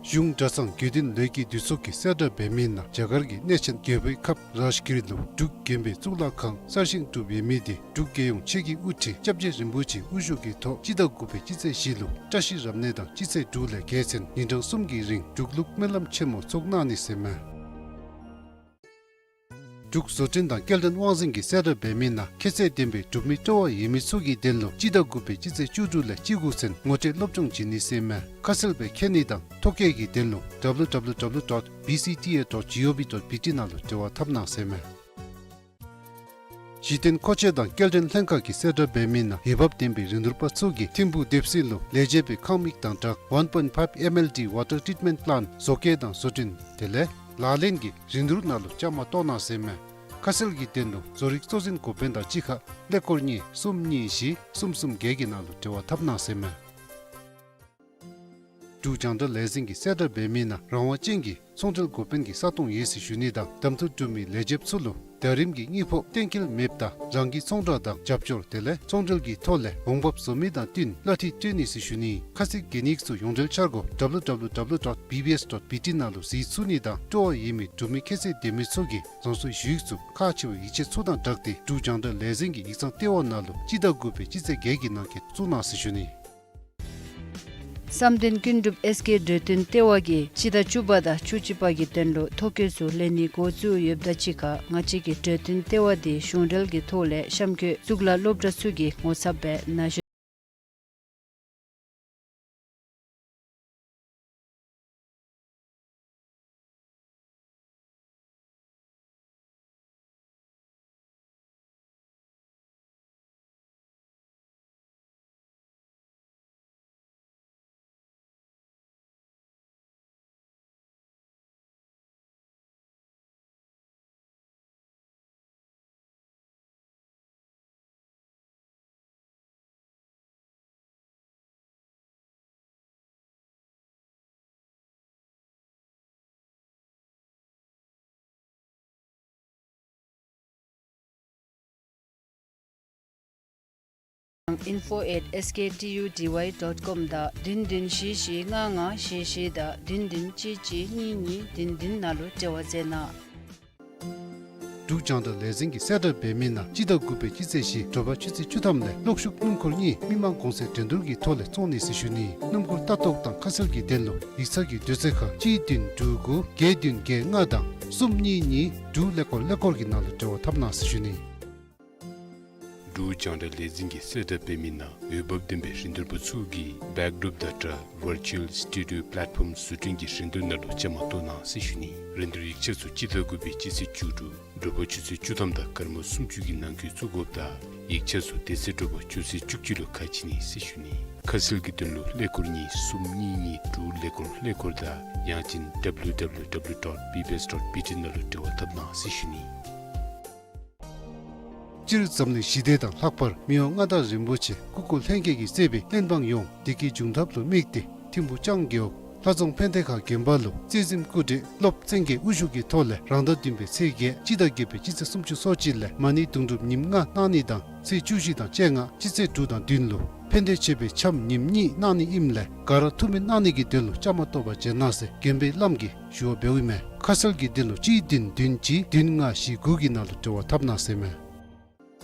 གཞུང་གྲྭ་ཚང་དགེ་འདུན་ལས་ཀྱི་འདུས་ཚོགས་ཀྱིས་གསལ་བསྒྲགས་འབད་མི་ནང་རྒྱ་གར་གྱི་གནས་ཆེན་རྒྱལ་པོའི་ཁབ་རཱཇ་གིར་ལུ་འབྲུག་དགོན་པའི་གཙུག་ལག་ཁང་གསར་བཞེངས་གྲུབ་ཡོད་མི་དེ་འབྲུག་རྒྱལ་ཡོངས་ཆེད་ཀྱི་དབུ་ཁྲིད་སྐྱབས་རྗེ་རིན་པོ་ཆེའི་དབུ་བཞུགས་ཀྱི་ཐོག་སྤྱི་ཟླ་དགུ་པའི་སྤྱི་ཚེས་བཞི་ལུ་བཀྲ་ཤིས་རབ་གནས་དང་སྤྱི་ཚེས་དྲུག་ལས་བརྒྱད་ཚུན་ཉིན་གྲངས་གསུམ་གྱི་རིང་འབྲུག་ལུགས་སྨོན་ལམ་ཆེན་མོ་ཚོགས་གནང་ནི་ཟེར་མས། འབྲུག་བཟོ་སྐྲུན་དང་སྐྱེལ་འདྲེན་དབང་འཛིན་གྱིས་གསལ་བསྒྲགས་འབད་མི་ནང་ཁྱད་ཚད་ལྡན་པའི་སྒྲུབ་མི་སྤྲོ་བ་ཡོད་མི་ཚུ་གི་དོན་ལུ་སྤྱི་ཟླ་དགུ་པའི་སྤྱི་ཚེས་བཅུ་དྲུག་ལས་བཅུ་དགུ་ཚུན་ངོ་སྤྲོད་སློབ་སྦྱོང་བྱིན་ནི་ཟེར་མས། ཁ་གསལ་སྦེ་མཁྱེན་ནི་དང་ཐོ་བཀོད་ཀྱི་དོན་ལུ་W W W dot B C T A dot G O V dot B T ནང་ལུ་འབྲེལ་བ་འཐབ་གནང་ཟེར་མས། གཞི་རྟེན་མཁོ་ཆས་དང་སྐྱེལ་འདྲེན་ལྷན་ཁག་གིས་གསལ་བསྒྲགས་འབད་མི་ནང་འོས་འབབ་ལྡན་པའི་རིན་བསྡུར་པ་ཚུ་གིས་ཐིམ་ཕུག་དེབ་གསིག་ལུ་ལས་བྱེད་པའི་ཁང་མིག་དང་སྦྲགས་one point five M L D water treatment plant བཟོ་བཀོད་དང་བཟོ་སྐྲུན་དེ་ལས་ལག་ལེན་གྱི་རིན་བསྡུར་ནང་ལུ་བཅའ་མར་གཏོགས་གནང་ཟེར་མས། ཁ་གསལ་གྱི་དོན་ལུ་བཟོ་རིག་གཙོ་འཛིན་འགོ་དཔོན་དང་གཅིག་ཁར་ཀླད་ཀོར་གཉིས་གསུམ་གཉིས་བཞི་གསུམ་གསུམ་བརྒྱད་ཀྱི་ནང་ལུ་འབྲེལ་བ་འཐབ་གནང་ཟེར་མས། འབྲུག་རྒྱང་བསྒྲགས་ལས་འཛིན་གྱིས་གསལ་བསྒྲགས་འབད་མི་ནང་རང་དབང་ཅན་གྱི་ཚོང་འབྲེལ་འགོ་དཔོན་གྱི་ས་སྟོང་ཡོད་ཟེར་ཞུ་ནི་དང་གདམ་འཐུ་གྲུབ་མི་ལས་བྱེདཔ་ཚུ་ལུ་ཟླ་རིམ་གྱི་དངུལ་ཕོགས་གཏན་འཁེལ་མེདཔ་ད་རང་གི་ཚོང་བསྒྲགས་དང་རྒྱབ་སྐྱོར་དེ་ལས་ཚོང་འབྲེལ་གྱི་ཐོག་ལས་འོང་འབབ་བཟོ་མི་དང་བསྟུན་གླ་འཐུས་སྤྲོད་ནི་ཟེར་ཞུ་ནི། ཁ་གསལ་གྱི་ཡིག་ཚུ་ཡོངས་འབྲེལ་འཆར་སྒོ་W W W dot B B S dot B T ནང་ལུ་གཟིགས་ཚུགས་ནི་དང་སྤྲོ་བ་ཡོད་མི་སྒྲུབ་མི་ཁྱད་ཚད་ལྡན་མི་ཚུ་གིས་རང་སོའི་ཞུ་ཡིག་ཚུ་ཁག་ཆེ་བའི་ཡིག་ཆ་ཚུ་དང་སྦྲགས་ཏེ་འབྲུག་རྒྱང་བསྒྲགས་ལས་འཛིན་གྱི་ཡིག་ཚང་ལྟེ་བ་ནང་ལུ་སྤྱི་ཟླ་དགུ་པའི་སྤྱི་ཚེས་བརྒྱད་ཀྱི་ནང་འཁོད་བཙུགས་གནང་ཟེར་ཞུ་ནི། བསམ་གཏན་ཀུན་འགྲུབ་ཨེས་ཀེ་འབྲུག་སྟོན་ལྟེ་བ་གིས་སྤྱི་ཟླ་བཅུ་པ་དང་བཅུ་གཅིག་པ་གི་དོན་ལུ་ཐོ་བཀོད་ཚུ་ལེན་ནི་འགོ་བཙུགས་ཡོདཔ་ད་གཅིག་ཁར་ང་བཅས་ཀྱི་འབྲུག་སྟོན་ལྟེ་བ་དེ་གཞུང་འབྲེལ་གྱི་ཐོག་ལས་གཤམ་འཁོད་གཙུག་ལག་སློབ་གྲྭ་ཚུ་གིས་ངོ་ཚབ་སྦེ་ན་གཞོན། info at S K T U D Y dot com དང་བདུན་བདུན་བཞི་བཞི་ལྔ་ལྔ་བཞི་བཞི་དང་བདུན་བདུན་གཅིག་གཅིག་གཉིས་གཉིས་བདུན་བདུན་ནང་ལུ་འབྲེལ་བ་མཛད་གནང་། འབྲུག་རྒྱང་བསྒྲགས་ལས་འཛིན་གྱིས་གསལ་བསྒྲགས་འབད་མི་ནང་སྤྱི་ཟླ་དགུ་པའི་སྤྱི་ཚེས་བཞི་དྲོ་པ་ཆུ་ཚོད་བཅུ་ཐམ་ལས་གློག་ཤུགས་སྣུམ་འཁོར་གཉིས་མི་མང་གོང་ཚད་འགྲན་བསྡུར་གྱི་ཐོག་ལས་བཙོང་ནི་ཟེར་ཞུ་ནི། སྣུམ་འཁོར་ལྟ་རྟོག་དང་ཁ་གསལ་གྱི་དོན་ལུ་ཡིག་ཚང་གི་དུས་ཚོད་ཁར་གཅིག་བདུན་དྲུག་དགུ་བརྒྱད་བདུན་བརྒྱད་ལྔ་དང་གསུམ་གཉིས་གཉིས་དྲུག་ཀླད་ཀོར་ཀླད་ཀོར་གྱི་ནང་ལུ་འབྲེལ་བ་འཐབ་གནང་ཟེར་ཞུ་ནི། འབྲུག་རྒྱང་བསྒྲགས་ལས་འཛིན་གྱིས་གསལ་བསྒྲགས་འབད་མི་ནང་འོས་འབབ་ལྡན་པའི་རིན་བསྡུར་པ་ཚུ་གིས་བེཀ་ཌོརོཔ་དང་སྦྲགས་ཝར་ཅུ་ཨལ་སི་ཊུ་ཌི་ཡོ་པ་ལེཊ་ཕོམ་བཟོ་སྐྲུན་གྱི་རིན་བསྡུར་ནང་ལུ་བཅའ་མར་གཏོགས་གནང་ཟེར་ཞུ་ནི། རིན་བསྡུར་ཡིག་ཆ་ཚུ་སྤྱི་ཟླ་དགུ་པའི་སྤྱི་ཚེས་བཅུ་དྲུག་དྲོ་པ་ཆུ་ཚོད་བཅུ་ཐམ་དང་སྐར་མ་སུམ་ཅུ་གི་ནང་འཁོད་བཙུགས་དགོཔ་ད་ཡིག་ཆ་ཚུ་དེ་ཚེ་དྲོ་པ་ཆུ་ཚོད་བཅུ་གཅིག་ལུ་ཁ་ཕྱེ་ནི་ཟེར་ཞུ་ནི། ཁ་གསལ་གྱི་དོན་ལུ་ཀླད་ཀོར་གཉིས་གསུམ་གཉིས་གཉིས་དྲུག་ཀླད་ཀོར་ཀླད་ཀོར་དང་ཡང་ཅིན་W W W dot B B S dot B T ནང་ལུ་འབྲེལ་བ་འཐབ་གནང་ཟེར་ཞུ་ནི། སྤྱིར་འཛམ་གླིང་ཞི་བདེ་དང་ལྷག་པར་མི་དབང་མངའ་བདག་རིན་པོ་ཆེ་སྐུ་འཁོར་ལྷན་རྒྱས་ཀྱིས་གཙོས་པའི་བློན་འབངས་ཡོངས་བདེ་སྐྱིད་འབྱུང་ཐབས་ལུ་དམིགས་ཏེ་ཐིམ་ཕུག་ལྕང་རྒེད་འོག་ལྷ་རྫོང་ཕན་བདེ་ཁ་དགོན་པ་ལུ་རྩེ་གཟིམ་སྐུ་བགྲེས་སློབ་བཙན་རྒྱལ་དབུ་བཞུགས་ཀྱི་ཐོག་ལས་རང་ཟླ་བདུན་པའི་ཚེས་བརྒྱད་སྤྱི་ཟླ་བརྒྱད་པའི་སྤྱི་ཚེས་སུམ་ཅུ་སོ་གཅིག་ལས་མ་ཎི་དུང་སྒྲུབ་ཉིནམ་ལྔ་གནང་ནི་དང་ཚེས་བཅུ་བཞི་དང་བཅོ་ལྔ་སྤྱི་ཚེས་དྲུག་དང་བདུན་ལུ་ ཕན་བདེ་ཆེ་བའི་འཆམ་ཉིནམ་གཉིས་གནང་ནི་ཨིནམ་ལས་ག་ར་ཐུགས་སྨོན་གནང་ནི་གི་དོན་ལུ་བཅའ་མར་གཏོགས་པ་མཇལ་གནང་ཟེར་དགོན་པའི་བླམ་གིས་ཞུ་བ་འབདཝ་ཨིན་མས། ཁ་གསལ་གྱི་དོན་ལུ་གཅིག་བདུན་བདུན་གཅིག་བདུན་ལྔ་བཞི་དགུ་གི་ནང་ལུ་འབྲེལ་བ་འཐབ་གནང་ཟེར་མས།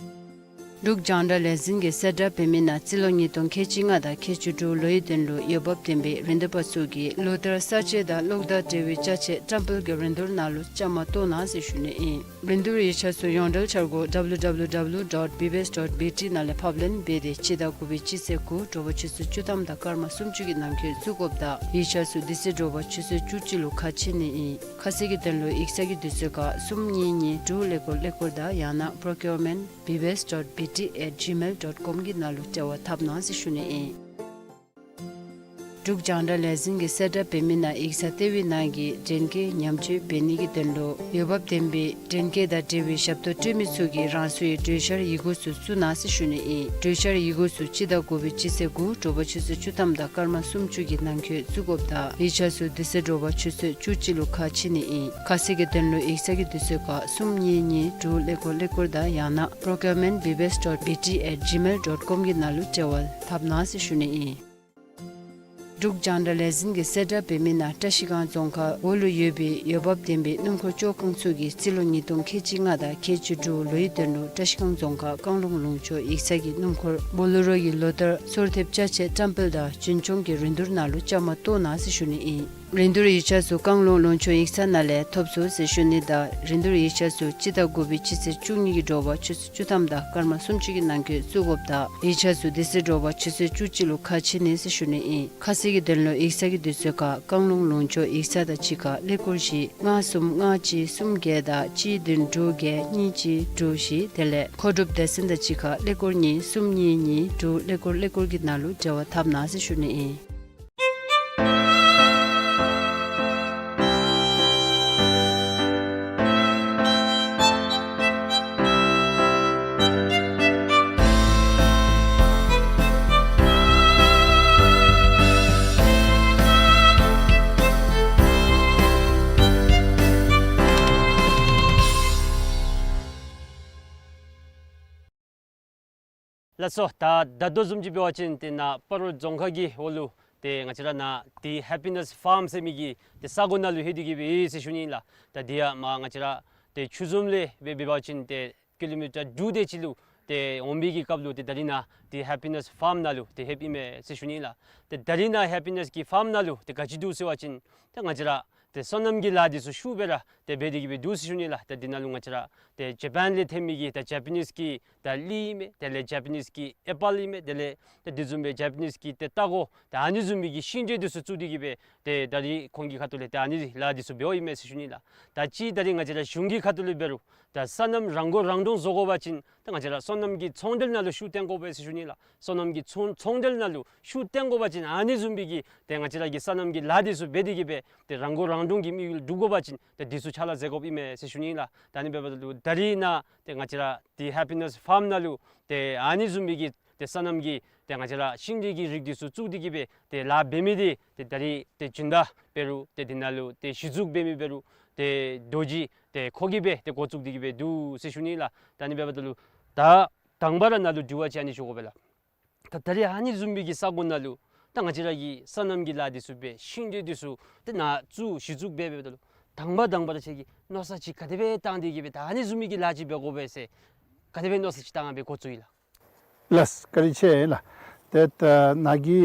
འབྲུག་རྒྱང་བསྒྲགས་ལས་འཛིན་གྱིས་གསལ་བསྒྲགས་འབད་མི་ནང་རྩིས་ལོ་ཉིས་སྟོང་ཁལ་གཅིག་ལྔ་དང་ཁལ་གཅིག་དྲུག་ལོའི་དོན་ལུ་འོས་འབབ་ལྡན་པའི་རིན་བསྡུར་པ་ཚུ་གིས་ལོ་ལྟར་ས་དཔྱད་དང་གློག་དང་འབྲེལ་བའི་ཅ་ཆས་བཀྲམ་སྤེལ་གྱི་རིན་བསྡུར་ནང་ལུ་བཅའ་མར་གཏོགས་གནང་ཟེར་ཞུ་ནི་ཨིན། རིན་བསྡུར་ཡིག་ཆ་ཚུ་ཡོངས་འབྲེལ་འཆར་སྒོ་W W W dot B B S dot B T ནང་ལས་ཕབ་ལེན་འབད་དེ་སྤྱི་ཟླ་དགུ་པའི་སྤྱི་ཚེས་དགུ་དྲོ་པ་ཆུ་ཚོད་བཅུ་ཐམ་དང་སྐར་མ་སུམ་ཅུ་གི་ནང་འཁོད་བཙུགས་དགོཔ་དང་ཡིག་ཆ་ཚུ་དེ་ཚེ་དྲོ་པ་ཆུ་ཚོད་བཅུ་གཅིག་ལུ་ཁ་ཕྱེ་ནི་ཨིན། ཁ་གསལ་གྱི་དོན་ལུ་ཡིག་ཚང་གི་དུས་ཚོད་ཁར་གསུམ་གཉིས་གཉིས་དྲུག་ཀླད་ཀོར་ཀླད་ཀོར་དང་ཡང་ན་procurement B B S dot B T at gmail dot com གི་ནང་ལུ་འབྲེལ་བ་འཐབ་གནང་ཟེར་ཞུ་ནི་ཨིན། འབྲུག་རྒྱང་བསྒྲགས་ལས་འཛིན་གྱིས་གསལ་བསྒྲགས་འབད་མི་ནང་ཡིག་ཚང་ལྟེ་བའི་ནང་གི་འདྲེན་སྐས་ཉམས་བཅོས་འབད་ནི་གི་དོན་ལུ་འོས་འབབ་ལྡན་པའི་འདྲེན་སྐས་དང་འབྲེལ་བའི་ཞབས་ཏོག་སྤྲོད་མི་ཚུ་གིས་རང་སོའི་གྲོས་འཆར་ཡི་གུ་ཚུ་བཙུགས་གནང་ཟེར་ཞུ་ནི་ཨིན། གྲོས་འཆར་ཡི་གུ་ཚུ་སྤྱི་ཟླ་དགུ་པའི་སྤྱི་ཚེས་དགུ་དྲོ་པ་ཆུ་ཚོད་བཅུ་ཐམ་དང་སྐར་མ་སུམ་ཅུ་གི་ནང་འཁོད་བཙུགས་དགོཔ་དང་ཡིག་ཆ་ཚུ་དེ་ཚེ་དྲོ་པ་ཆུ་ཚོད་བཅུ་གཅིག་ལུ་ཁ་ཕྱེ་ནི་ཨིན། ཁ་གསལ་གྱི་དོན་ལུ་ཡིག་ཚང་གི་དུས་ཚོད་ཁར་གསུམ་གཉིས་གཉིས་དྲུག་ཀླད་ཀོར་ཀླད་ཀོར་དང་ཡང་ན་procurement B B S dot B T at gmail dot com གི་ནང་ལུ་འབྲེལ་བ་འཐབ་གནང་ཟེར་ཞུ་ནི་ཨིན། འབྲུག་རྒྱང་བསྒྲགས་ལས་འཛིན་གྱིས་གསལ་བསྒྲགས་འབད་མི་ནང་བཀྲ་ཤིས་སྒང་རྫོང་ཁག་འོག་ལུ་ཡོད་པའི་འོས་འབབ་ལྡན་པའི་སྣུམ་འཁོར་བཅོ་ཁང་ཚུ་གིས་རྩིས་ལོ་ཉིས་སྟོང་ཁལ་གཅིག་ལྔ་དང་ཁལ་གཅིག་དྲུག་ལོའི་དོན་ལུ་བཀྲ་ཤིས་སྒང་རྫོང་ཁག་བཀང་ལུང་ལུང་ཕྱོགས་ཡིག་ཚང་གི་སྣུམ་འཁོར་བོ་ལེ་རོ་གི་ལོ་ལྟར་སོར་ཐེབས་ཅ་ཆས་བཀྲམ་སྤེལ་དང་རྒྱུན་སྐྱོང་གི་རིན་བསྡུར་ནང་ལུ་བཅའ་མར་གཏོགས་གནང་ཟེར་ཞུ་ནི་ཨིན། རིན་བསྡུར་ཡིག་ཆ་ཚུ་བཀང་ལུང་ལུང་ཕྱོགས་ཡིག་ཚང་ནང་ལས་ཐོབ་ཚུགས་ཟེར་ཞུ་ནི་དང་རིན་བསྡུར་ཡིག་ཆ་ཚུ་སྤྱི་ཟླ་དགུ་པའི་སྤྱི་ཚེས་བཅུ་གཉིས་ཀྱི་དྲོ་པ་ཆུ་ཚོད་བཅུ་ཐམ་དང་སྐར་མ་སུམ་ཅུ་གི་ནང་འཁོད་བཙུགས་དགོཔ་དང་ཡིག་ཆ་ཚུ་དེ་ཚེ་དྲོ་པ་ཆུ་ཚོད་བཅུ་གཅིག་ལུ་ཁ་ཕྱེ་ནི་ཟེར་ཞུ་ནི་ཨིན། ཁ་གསལ་གྱི་དོན་ལུ་ཡིག་ཚང་གི་དུས་ཚོད་ཁར་བཀང་ལུང་ལུང་ཕྱོགས་ཡིག་ཚང་དང་གཅིག་ཁར་ཀླད་ཀོར་བཞི་ལྔ་གསུམ་ལྔ་གཅིག་གསུམ་བརྒྱད་དང་གཅིག་བདུན་དྲུག་བརྒྱད་གཉིས་གཅིག་དྲུག་བཞི་དེ་ལས་མཁོ་སྒྲུབ་སྡེ་ཚན་དང་གཅིག་ཁར་ཀླད་ཀོར་གཉིས་གསུམ་གཉིས་གཉིས་དྲུག་ཀླད་ཀོར་ཀླད་ཀོར་གྱི་ནང་ལུ་འབྲེལ་བ་འཐབ་གནང་ཟེར་ཞུ་ནི་ཨིན། ལགས་སོ། ད་ད་ལྟོ་བཟུམ་ཅིག་འབད་བ་ཅིན་ཏེ་ནཱ་སྤ་རོ་རྫོང་ཁག་གི་འོག་ལུ་ཏེ་ང་བཅས་ར་ནཱ་ཏེ་ཧེ་པི་ནེས་ཕཱརམ་ཟེར་མི་གི་ཏེ་ས་གོ་ནང་ལུ་ལྷོད་དེ་གི་སྦེ་ཡོད་ཟེར་ཞུ་ནི་ལགས། ད་འདི་ཡང་མར་ང་བཅས་ར་ཏེ་ཆུ་འཛོམས་ལས་འབད་འབད་བ་ཅིན་ཏེ་ཀི་ལོ་མི་ཊར་དྲུག་དེ་ཅིག་ལུ་ཏེ་འོང་བའི་གི་སྐབས་ལུ་ཏེ་ད་རིས་ནཱ་ཏེ་ཧེ་པི་ནེས་ཕཱརམ་ནང་ལུ་ཏེ་ལྷོདཔ་ཨིན་མས་ཟེར་ཞུ་ནི་ལགས། ཏེ་ད་རིས་ནཱ་ཧེ་པི་ནེས་ཀྱི་ཕཱརམ་ནང་ལུ་ཏེ་ག་ཅི་འདུག་ཟེར་བ་ཅིན་ཏེ་ང་བཅས་ར་ཏེ་སོ་ནམ་གྱི་ལཱ་འདི་ཚུ་ཤུགས་སྦེ་ར་ཏེ་འབད་དེ་གི་སྦེ་འདུག་ཟེར་ཞུ་ནི་ལགས། ཏེ་འདི་ནང་ལུ་ང་བཅས་ར་ཏེ་ཇ་པཱན་ལས་ཐོན་མི་གི་ད་ཇ་པ་ནིས་ཀྱི་ད་གླི་ཨིན་མས། དེ་ལས་ཇ་པ་ནིས་ཀྱི་ཨེ་པཱལ་ཨིན་མས། དེ་ལས་ཏེ་དེ་བཟུམ་སྦེ་ཇ་པ་ནིས་ཀྱི་ཏེ་རྟ་མགོ་ད་ཨ་ནི་བཟུམ་མའི་གི་ཤིང་འབྲས་འདི་ཚུ་བཙུགས་ཏེ་གི་སྦེ་ཏེ་ད་རིས་ཁོང་གི་ཁ་ཐུག་ལས་ཏེ་ཨ་ནི་ལཱ་འདི་ཚུ་འབདཝ་ཨིན་མས་ཟེར་ཞུ་ནི་ལགས། ད་ཅི་ད་རིས་ང་བཅས་ར་གཞུང་གི་ཁ་ཐུག་ལས་འབད་རུང་ད་སོ་ནམ་རང་མགོ་རང་འདྲོངས་བཟོ་དགོ་པ་ཅིན་ད་ང་བཅས་ར་སོ་ནམ་གྱི་ཚོང་འབྲེལ་ནང་ལུ་ཤུགས་བཏོན་དགོ་པས་ཟེར་ཞུ་ནི་ལགས། སོ་ནམ་གྱི་ཚོང་ཚོང་འབྲེལ་ནང་ལུ་ཤུགས་བཏོན་དགོ་པ་ཅིན་ཨ་ནི་བཟུམ་མའི་གི་ཏེ་ང་བཅས་ར་གི་སོ་ནམ་གྱི་ལཱ་འདི་ཚུ་འབད་དེ་གི་སྦེ་ཏེ་རང་མགོ་རང་འདྲོངས་ཀྱི་དམིགས་ཡུལ་སྒྲུབ་དགོ་པ་ཅིན་ཏེ་འདི་ཚུ་ཕྱག་ལཱ་མཛད་དགོཔ་ཨིན་མས་ཟེར་ཞུ་ནི་ལགས། ད་ཨ་ནི་འབདཝ་ད་ལུ་ད་རིས་ནཱ་ཏེ་ང་བཅས་ར་ཏེ་ཧེ་པི་ནེས་ཕཱརམ་ནང་ལུ་ཏེ་ཨ་ནི་བཟུམ་མའི་གི་ཏེ་སོ་ནམ་གྱི་ཏེ་ང་བཅས་ར་ཤིང་འབྲས་ཀྱི་རིགས་འདི་ཚུ་བཙུགས་ཏེ་གི་སྦེ་ཏེ་ལཱ་འབད་མི་འདི་ཏེ་ད་རིས་ཏེ་སྦྱིན་བདག་འབད་རུང་ཏེ་འདི་ནང་ལུ་ཏེ་གཞི་བཙུགས་འབད་མི་འབད་རུང་ཏེ་རྡོ་རྗེ་ཏེ་ཁོ་གིས་སྦེ་ཏེ་འགོ་བཙུགས་ཏེ་གི་སྦེ་འདུག་ཟེར་ཞུ་ནི་ལགས། ད་ཨ་ནི་འབདཝ་ད་ལུ་ད་དང་པ་ར་ནཱ་ལུ་དྲི་བ་ཅིག་ཨ་ནི་ཞུ་དགོ་པས་ལགས། ད་ད་རིས་ཨ་ནི་བཟུམ་མའི་གི་ས་གོ་ནང་ལུ་ད་ང་བཅས་ར་གི་སོ་ནམ་གྱི་ལཱ་འདི་ཚུ་འབད་ཤིང་འབྲས་འདི་ཚུ་ཏེ་ནཱ་བཙུགས་གཞི་བཙུགས་འབད་འབདཝ་ད་ལུ་དང་པ་དང་པ་ར་ཁྱེད་ཀྱིས་མནོ་བསམ་ཅིག་ག་དེ་སྦེ་བཏང་སྟེ་གི་སྦེ་ད་ཨ་ནི་བཟུམ་མའི་གི་ལཱ་ཅིག་འབད་དགོ་པས་ཟེར་ག་དེ་སྦེ་མནོ་བསམ་ཅིག་བཏང་སྦེ་འགོ་བཙུགས་ཡི་ལགས། ལགས་བཀའ་དྲིན་ཆེ་ལགས། ཏེ་ད་ནཱ་གི་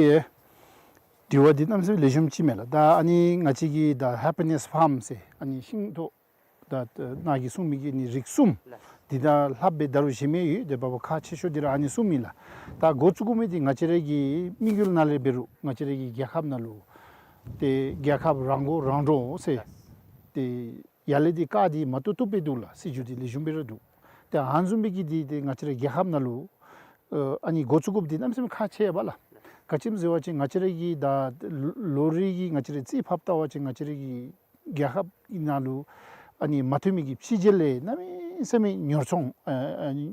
དྲི་བ་འདི་གནམ་མེད་ས་མེད་ལེགས་ཤོམ་ཅིག་མས་ལགས། ད་ཨ་ནི་ང་བཅས་ཀྱི་ད་ཧེ་པི་ནེས་ཕཱརམ་ཟེར་ཨ་ནི་ཤིང་ཏོག་ད་ནཱ་གིས་གསུངས་མི་གི་ནི་རིགས་གསུམ་འདི་དང་ལྷགཔ་སྦེ་ད་རུང་གཞན་མི་ཡོད། ཏེ་འབདཝ་ཁག་ཆེ་ཤོས་འདི་ར་ཨ་ནི་གསུམ་ཨིན་ལགས། ད་འགོ་བཙུགས་དགོ་མི་འདི་ང་བཅས་ར་གི་དམིགས་ཡུལ་ནང་ལས་འབད་རུང་ང་བཅས་ར་གི་རྒྱལ་ཁབ་ནང་ལུ་ཏེ་རྒྱལ་ཁབ་རང་མགོ་རང་འདྲོངས་ཟེར་ཏེ་ཡར་ལས་འདི་བཀག་སྟེ་མ་བཏུབ་བཏུབ་སྦེ་འདུག་ལགས། སྲིད་བྱུས་འདི་ལེགས་ཤོམ་སྦེ་ར་འདུག། ཏེ་ཨ་ནི་བཟུམ་སྦེ་གི་འདི་ཏེ་ང་བཅས་ར་རྒྱལ་ཁབ་ནང་ལུ་ཨ་ནི་འགོ་བཙུགས་དགོཔ་འདི་གནམ་མེད་ས་མེད་ཁག་ཆེ་བས་ལགས། ག་ཅི་སྨོ་ཟེར་བ་ཅིན་ང་བཅས་ར་གི་ད་ལོ་རེ་གི་ང་བཅས་ར་རྩིས་ཕབ་བལྟ་བ་ཅིན་ང་བཅས་ར་གི་རྒྱལ་ཁབ་ནང་ལུ་ཨ་ནི་མ་ཐོན་མི་གི་ཕྱི་རྒྱལ་ལས་གནམ་མེད་ས་མེད་ཉོ་ཚོང་ཨ་ཨ་ནི་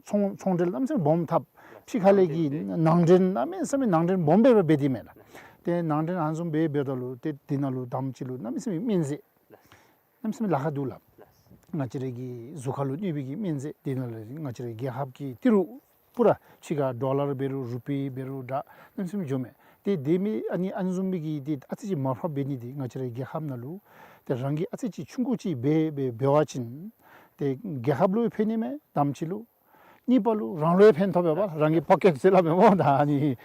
ཚོང་ཚོང་འབྲེལ་གནམ་མེད་ས་མེད་སྦོམ་འཐབ། ཕྱི་ཁ་ལས་ཀྱི་ནང་འདྲེན་གནམ་མེད་ས་མེད་ནང་འདྲེན་སྦོམ་སྦེ་འབད་དེ་མས་ལགས། ཏེ་ནང་འདྲེན་ཨ་ནི་བཟུམ་སྦེ་འབདཝ་ད་ལུ་ཏེ་འདི་ནང་ལུ་དང་པ་ཅིག་ལུ་གནམ་མེད་ས་མེད་སྨན་རྫས་གནམ་མེད་ས་མེད་ལཱ་ཁག་འདུག་ལགས། ང་བཅས་ར་གི་གཟུགས་ཁར་ལུ་གནོད་པའི་གི་སྨན་རྫས་འདི་ནང་ལས་ང་བཅས་ར་རྒྱལ་ཁབ་ཀྱི་ཏི་རུ་ པུ་ར་ཕྱི་ཁར་ཌོ་ལར་འབད་རུང་རུ་པི་འབད་རུང་འདྲ་གནམ་མེད་ས་མེད་འགྱོཝ་མས། ཏེ་དེ་མི་ཨ་ནི་ཨ་ནི་བཟུམ་མའི་གི་ཏེ་ཨ་ཙི་ཅིག་མར་ཕབ་འབད་ནི་འདི་ང་བཅས་རའི་རྒྱལ་ཁབ་ནང་ལུ་ཏེ་རང་གིས་ཨ་ཙི་ཅིག་ཆུང་ཀུ་ཅིག་འབད་འབད་འབད་བ་ཅིན་ཏེ་རྒྱལ་ཁབ་ལུ་ཕན་ནི་མས་དང་པ་ཅིག་ལུ། གཉིས་པ་ལུ་རང་ལུ་ཡང་ཕན་ཐོགས་པས་པ་ལགས། རང་གི་པོ་ཀེཊ་ཟེར་སླབ་མས་སྨོ། ད་ཨ་ནི་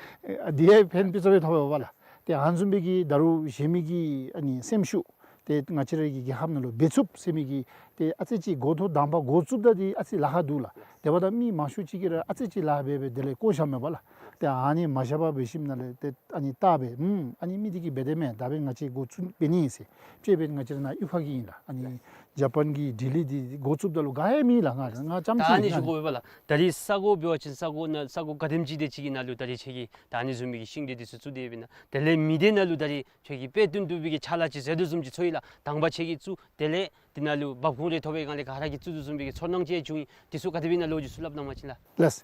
དེ་ཡང་ཕན་པི་ཚུ་ཡང་ཐོགས་པས་པ་ལགས། ཏེ་ཨ་ནི་བཟུམ་མའི་གི་ད་རུང་གཞན་མི་གི་ཨ་ནི་སེམས་ཤུགས་ཏེ་ང་བཅས་རའི་གི་རྒྱལ་ཁབ་ནང་ལུ་འབད་ཚུགསཔ་ཟེར་མི་གི་ཏེ་ཨ་ཙི་ཅིག་འགོ་ཐོག་དང་པ་འགོ་བཙུགསཔ་ད་འདི་ཨ་ཙི་ལཱ་ཁག་འདུག་ལགས། དེ་འབདཝ་ད་མི་མང་ཤོས་ཅིག་གིས་ར་ཨ་ཙི་ཅིག་ལཱ་འབད་འབད་དེ་ལས་བཀོ་བཞགཔ་མས་པ་ལགས། ཏེ་ཨ་ནི་མ་བཞག་པར་འབད་ཞིནམ་ལས་ཏེ་ཨ་ནི་བལྟ་སྦེ་ཨུམ་ཨ་ནི་མི་འདི་གིས་འབད་དེས་མས། ད་འབདན་ང་བཅས་འགོ་བཙུགས་འབད་ནི་ཨིན་ཟེར། དཔྱེ་འབད་ང་བཅས་ར་ནཱ་གཡུས་ཁ་གི་ཨིན་ལགས། ཨ་ནི་ཇ་པཱན་གྱི་ལྡི་ལི་འདི་འགོ་བཙུགསཔ་ད་ལུ་ག་ཡང་མེད་ལགས། ང་ང་རྐྱངམ་ཅིག་ཨིན་ལགས། ད་ཨ་ནི་ཞུ་དགོ་པས་པ་ལགས། ད་རིས་ས་གོ་འབད་བ་ཅིན་ས་གོ་ནང་ས་གོ་ག་དེམ་ཅིག་དེ་ཅིག་གི་ནང་ལུ་ད་རིས་ཁྱོད་ཀྱིས་ད་ཨ་ནི་བཟུམ་མའི་གི་ཤིང་འབྲས་འདི་ཚུ་བཙུགས་ཏེ་འབདན་དེ་ལས་མི་སྡེ་ནང་ལུ་ད་རིས་ཁྱོད་ཀྱིས་དཔེ་སྟོན་བཏུབ་པའི་གི་ཕྱག་ལཱ་ཅིག་མཛད་དོ་བཟུམ་ཅིག་ཚོར་ཡི་ལགས། དང་པ་ཁྱོད་ཀྱིས་བཙུགས་དེ་ལས་དེ་ནང་ལུ་འབབ་ཁུངས་རེ་ཐོབ་པའི་སྒང་ལས་ག་ར་གིས་བཙུགས་དོ་བཟུམ་མའི་གི་ཚོར་སྣང་ཅིག་བྱུང་ཡི། དེ་ཚུ་ག་དེ་སྦེ་ཨིན་ན་ལོ་རྒྱུས་ཚུ་སླབ་གནང་པ་ཅིན་ལགས། ལགས་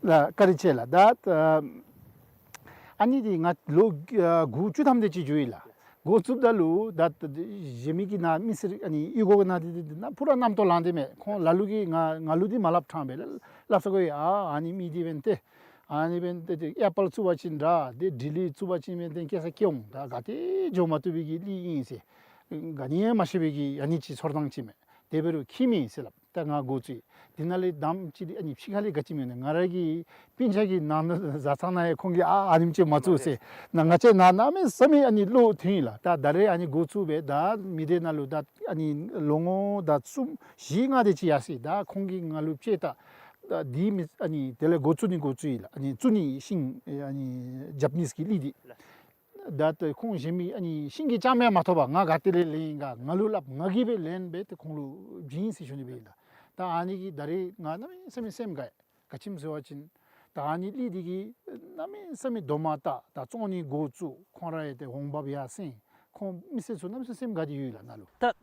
ལགས། བཀའ་དྲིན་ཆེ་ལགས། ད་ཨ་ནི་འདི་ང་ལོ་ཨ་དགུ་བཅུ་ཐམ་དེ་ཅིག་འགྱོ་ཡི་ལགས། འགོ་བཙུགསཔ་ད་ལུ་ད་གཞན་མི་གི་ནཱ་མི་སེར་ཨ་ནི་གཡུས་སྒོ་གི་ནང་འདི་འདི་ནཱ་པུ་ར་རྣམ་རྟོག་ལངས་ཏེ་མས། ཁོང་ལ་ལུ་གིས་ང་ང་ལུ་འདི་མ་སླབ་ཕྲང་པས་ལགས། སླབ་ས་གོ་ཡི། ཨ་ཨ་ནི་མི་འདི་འབདན་ཏེ་ཨ་ནི་འབདན་ཏེ་ཏེ་ཨེ་པཱལ་བཙུགས་པ་ཅིན་འདྲ་ཏེ་ལྡི་ལི་བཙུགས་པ་ཅིན་འབདན་ཏེ་སྐྱེ་ས་སྐྱེ་འོང་། ད་ག་ཏེ་འགྱོ་མ་བཏུབ་པའི་གི་གླིང་ཨིན་ཟེར། ག་ནི་ཡང་མ་ཤེས་པའི་གི་ཨ་ནི་ཅིག་ཚོར་སྣང་ཅིག་མས། དེ་འབད་རུང་ཁྱད་མེད་ཟེར་སླབ། ད་ང་འགོ་བཙུགས་ཡི། དེ་ནང་ལས་དང་པ་ཅིག་འདི་ཨ་ནི་ཕྱི་ཁ་ལས་ག་ཅི་མེད་ན་ང་ར་གི་སྤུན་ཆ་གི་ནང་ན་བཟའ་ཚང་ནང་ཡང་ཁོང་གིས་ཨ་ཨ་ནེམ་ཅིག་མ་བཙུགས་ཟེར། ནཱ་ང་བཅས་ནཱ་གནམ་མེད་ས་མེད་ཨ་ནི་བློ་ཐོན་ཡི་ལགས། ད་ད་རེས་ཨ་ནི་འགོ་བཙུགས་སྦེ་ད་མི་སྡེ་ནང་ལུ་ད་ཨ་ནི་ལོ་ངོ་ད་གསུམ་བཞི་ལྔ་དེ་ཅིག་ཡར་སོ་ཡི། ད་ཁོང་གིས་ང་ལུ་དཔྱད་ད་ད་འདི་མི་ཨ་ནི་དེ་ལས་འགོ་བཙུགས་ནི་འགོ་བཙུགས་ཡི་ལགས། ཨ་ནི་བཙུགས་ནི་ཤིང་ཨ་ནི་ཇ་པ་ནིས་ཀྱི་གླིང་འདི། ད་ད་ཁོང་གཞན་མི་ཨ་ནི་ཤིང་གི་རྐྱངམ་ཡང་མ་ཐོབ་པར་ང་ག་ཏེ་ལས་ལེན་ཡི་ག་ང་ལུ་སླབ། ང་གིས་སྦེ་ལེན་སྦེ་ཏེ་ཁོང་ལུ་བྱིན་ཟེར་ཞུ་ནི་སྦེ་ཨིན་ལགས། ད་ཨ་ནི་གིས་ད་རེས་ང་གནམ་མེད་ས་མེད་སེམས་དགའ་ཡི། ག་ཅི་སྨོ་ཟེར་བ་ཅིན་ད་ཨ་ནི་གླིང་འདི་གིས་གནམ་མེད་ས་མེད་དོ་མ་བཏགས་ད་བཙོང་ནི་འགོ་བཙུགས། ཁོང་ར་ཡང་ཏེ་འོང་འབབ་ཡར་སེང་། ཁོང་མི་སེར་ཚུ་གནམ་མེད་ས་མེད་སེམས་དགའ་སྟེ་ཡོད་ལགས་ནཱ་ལུ། ད་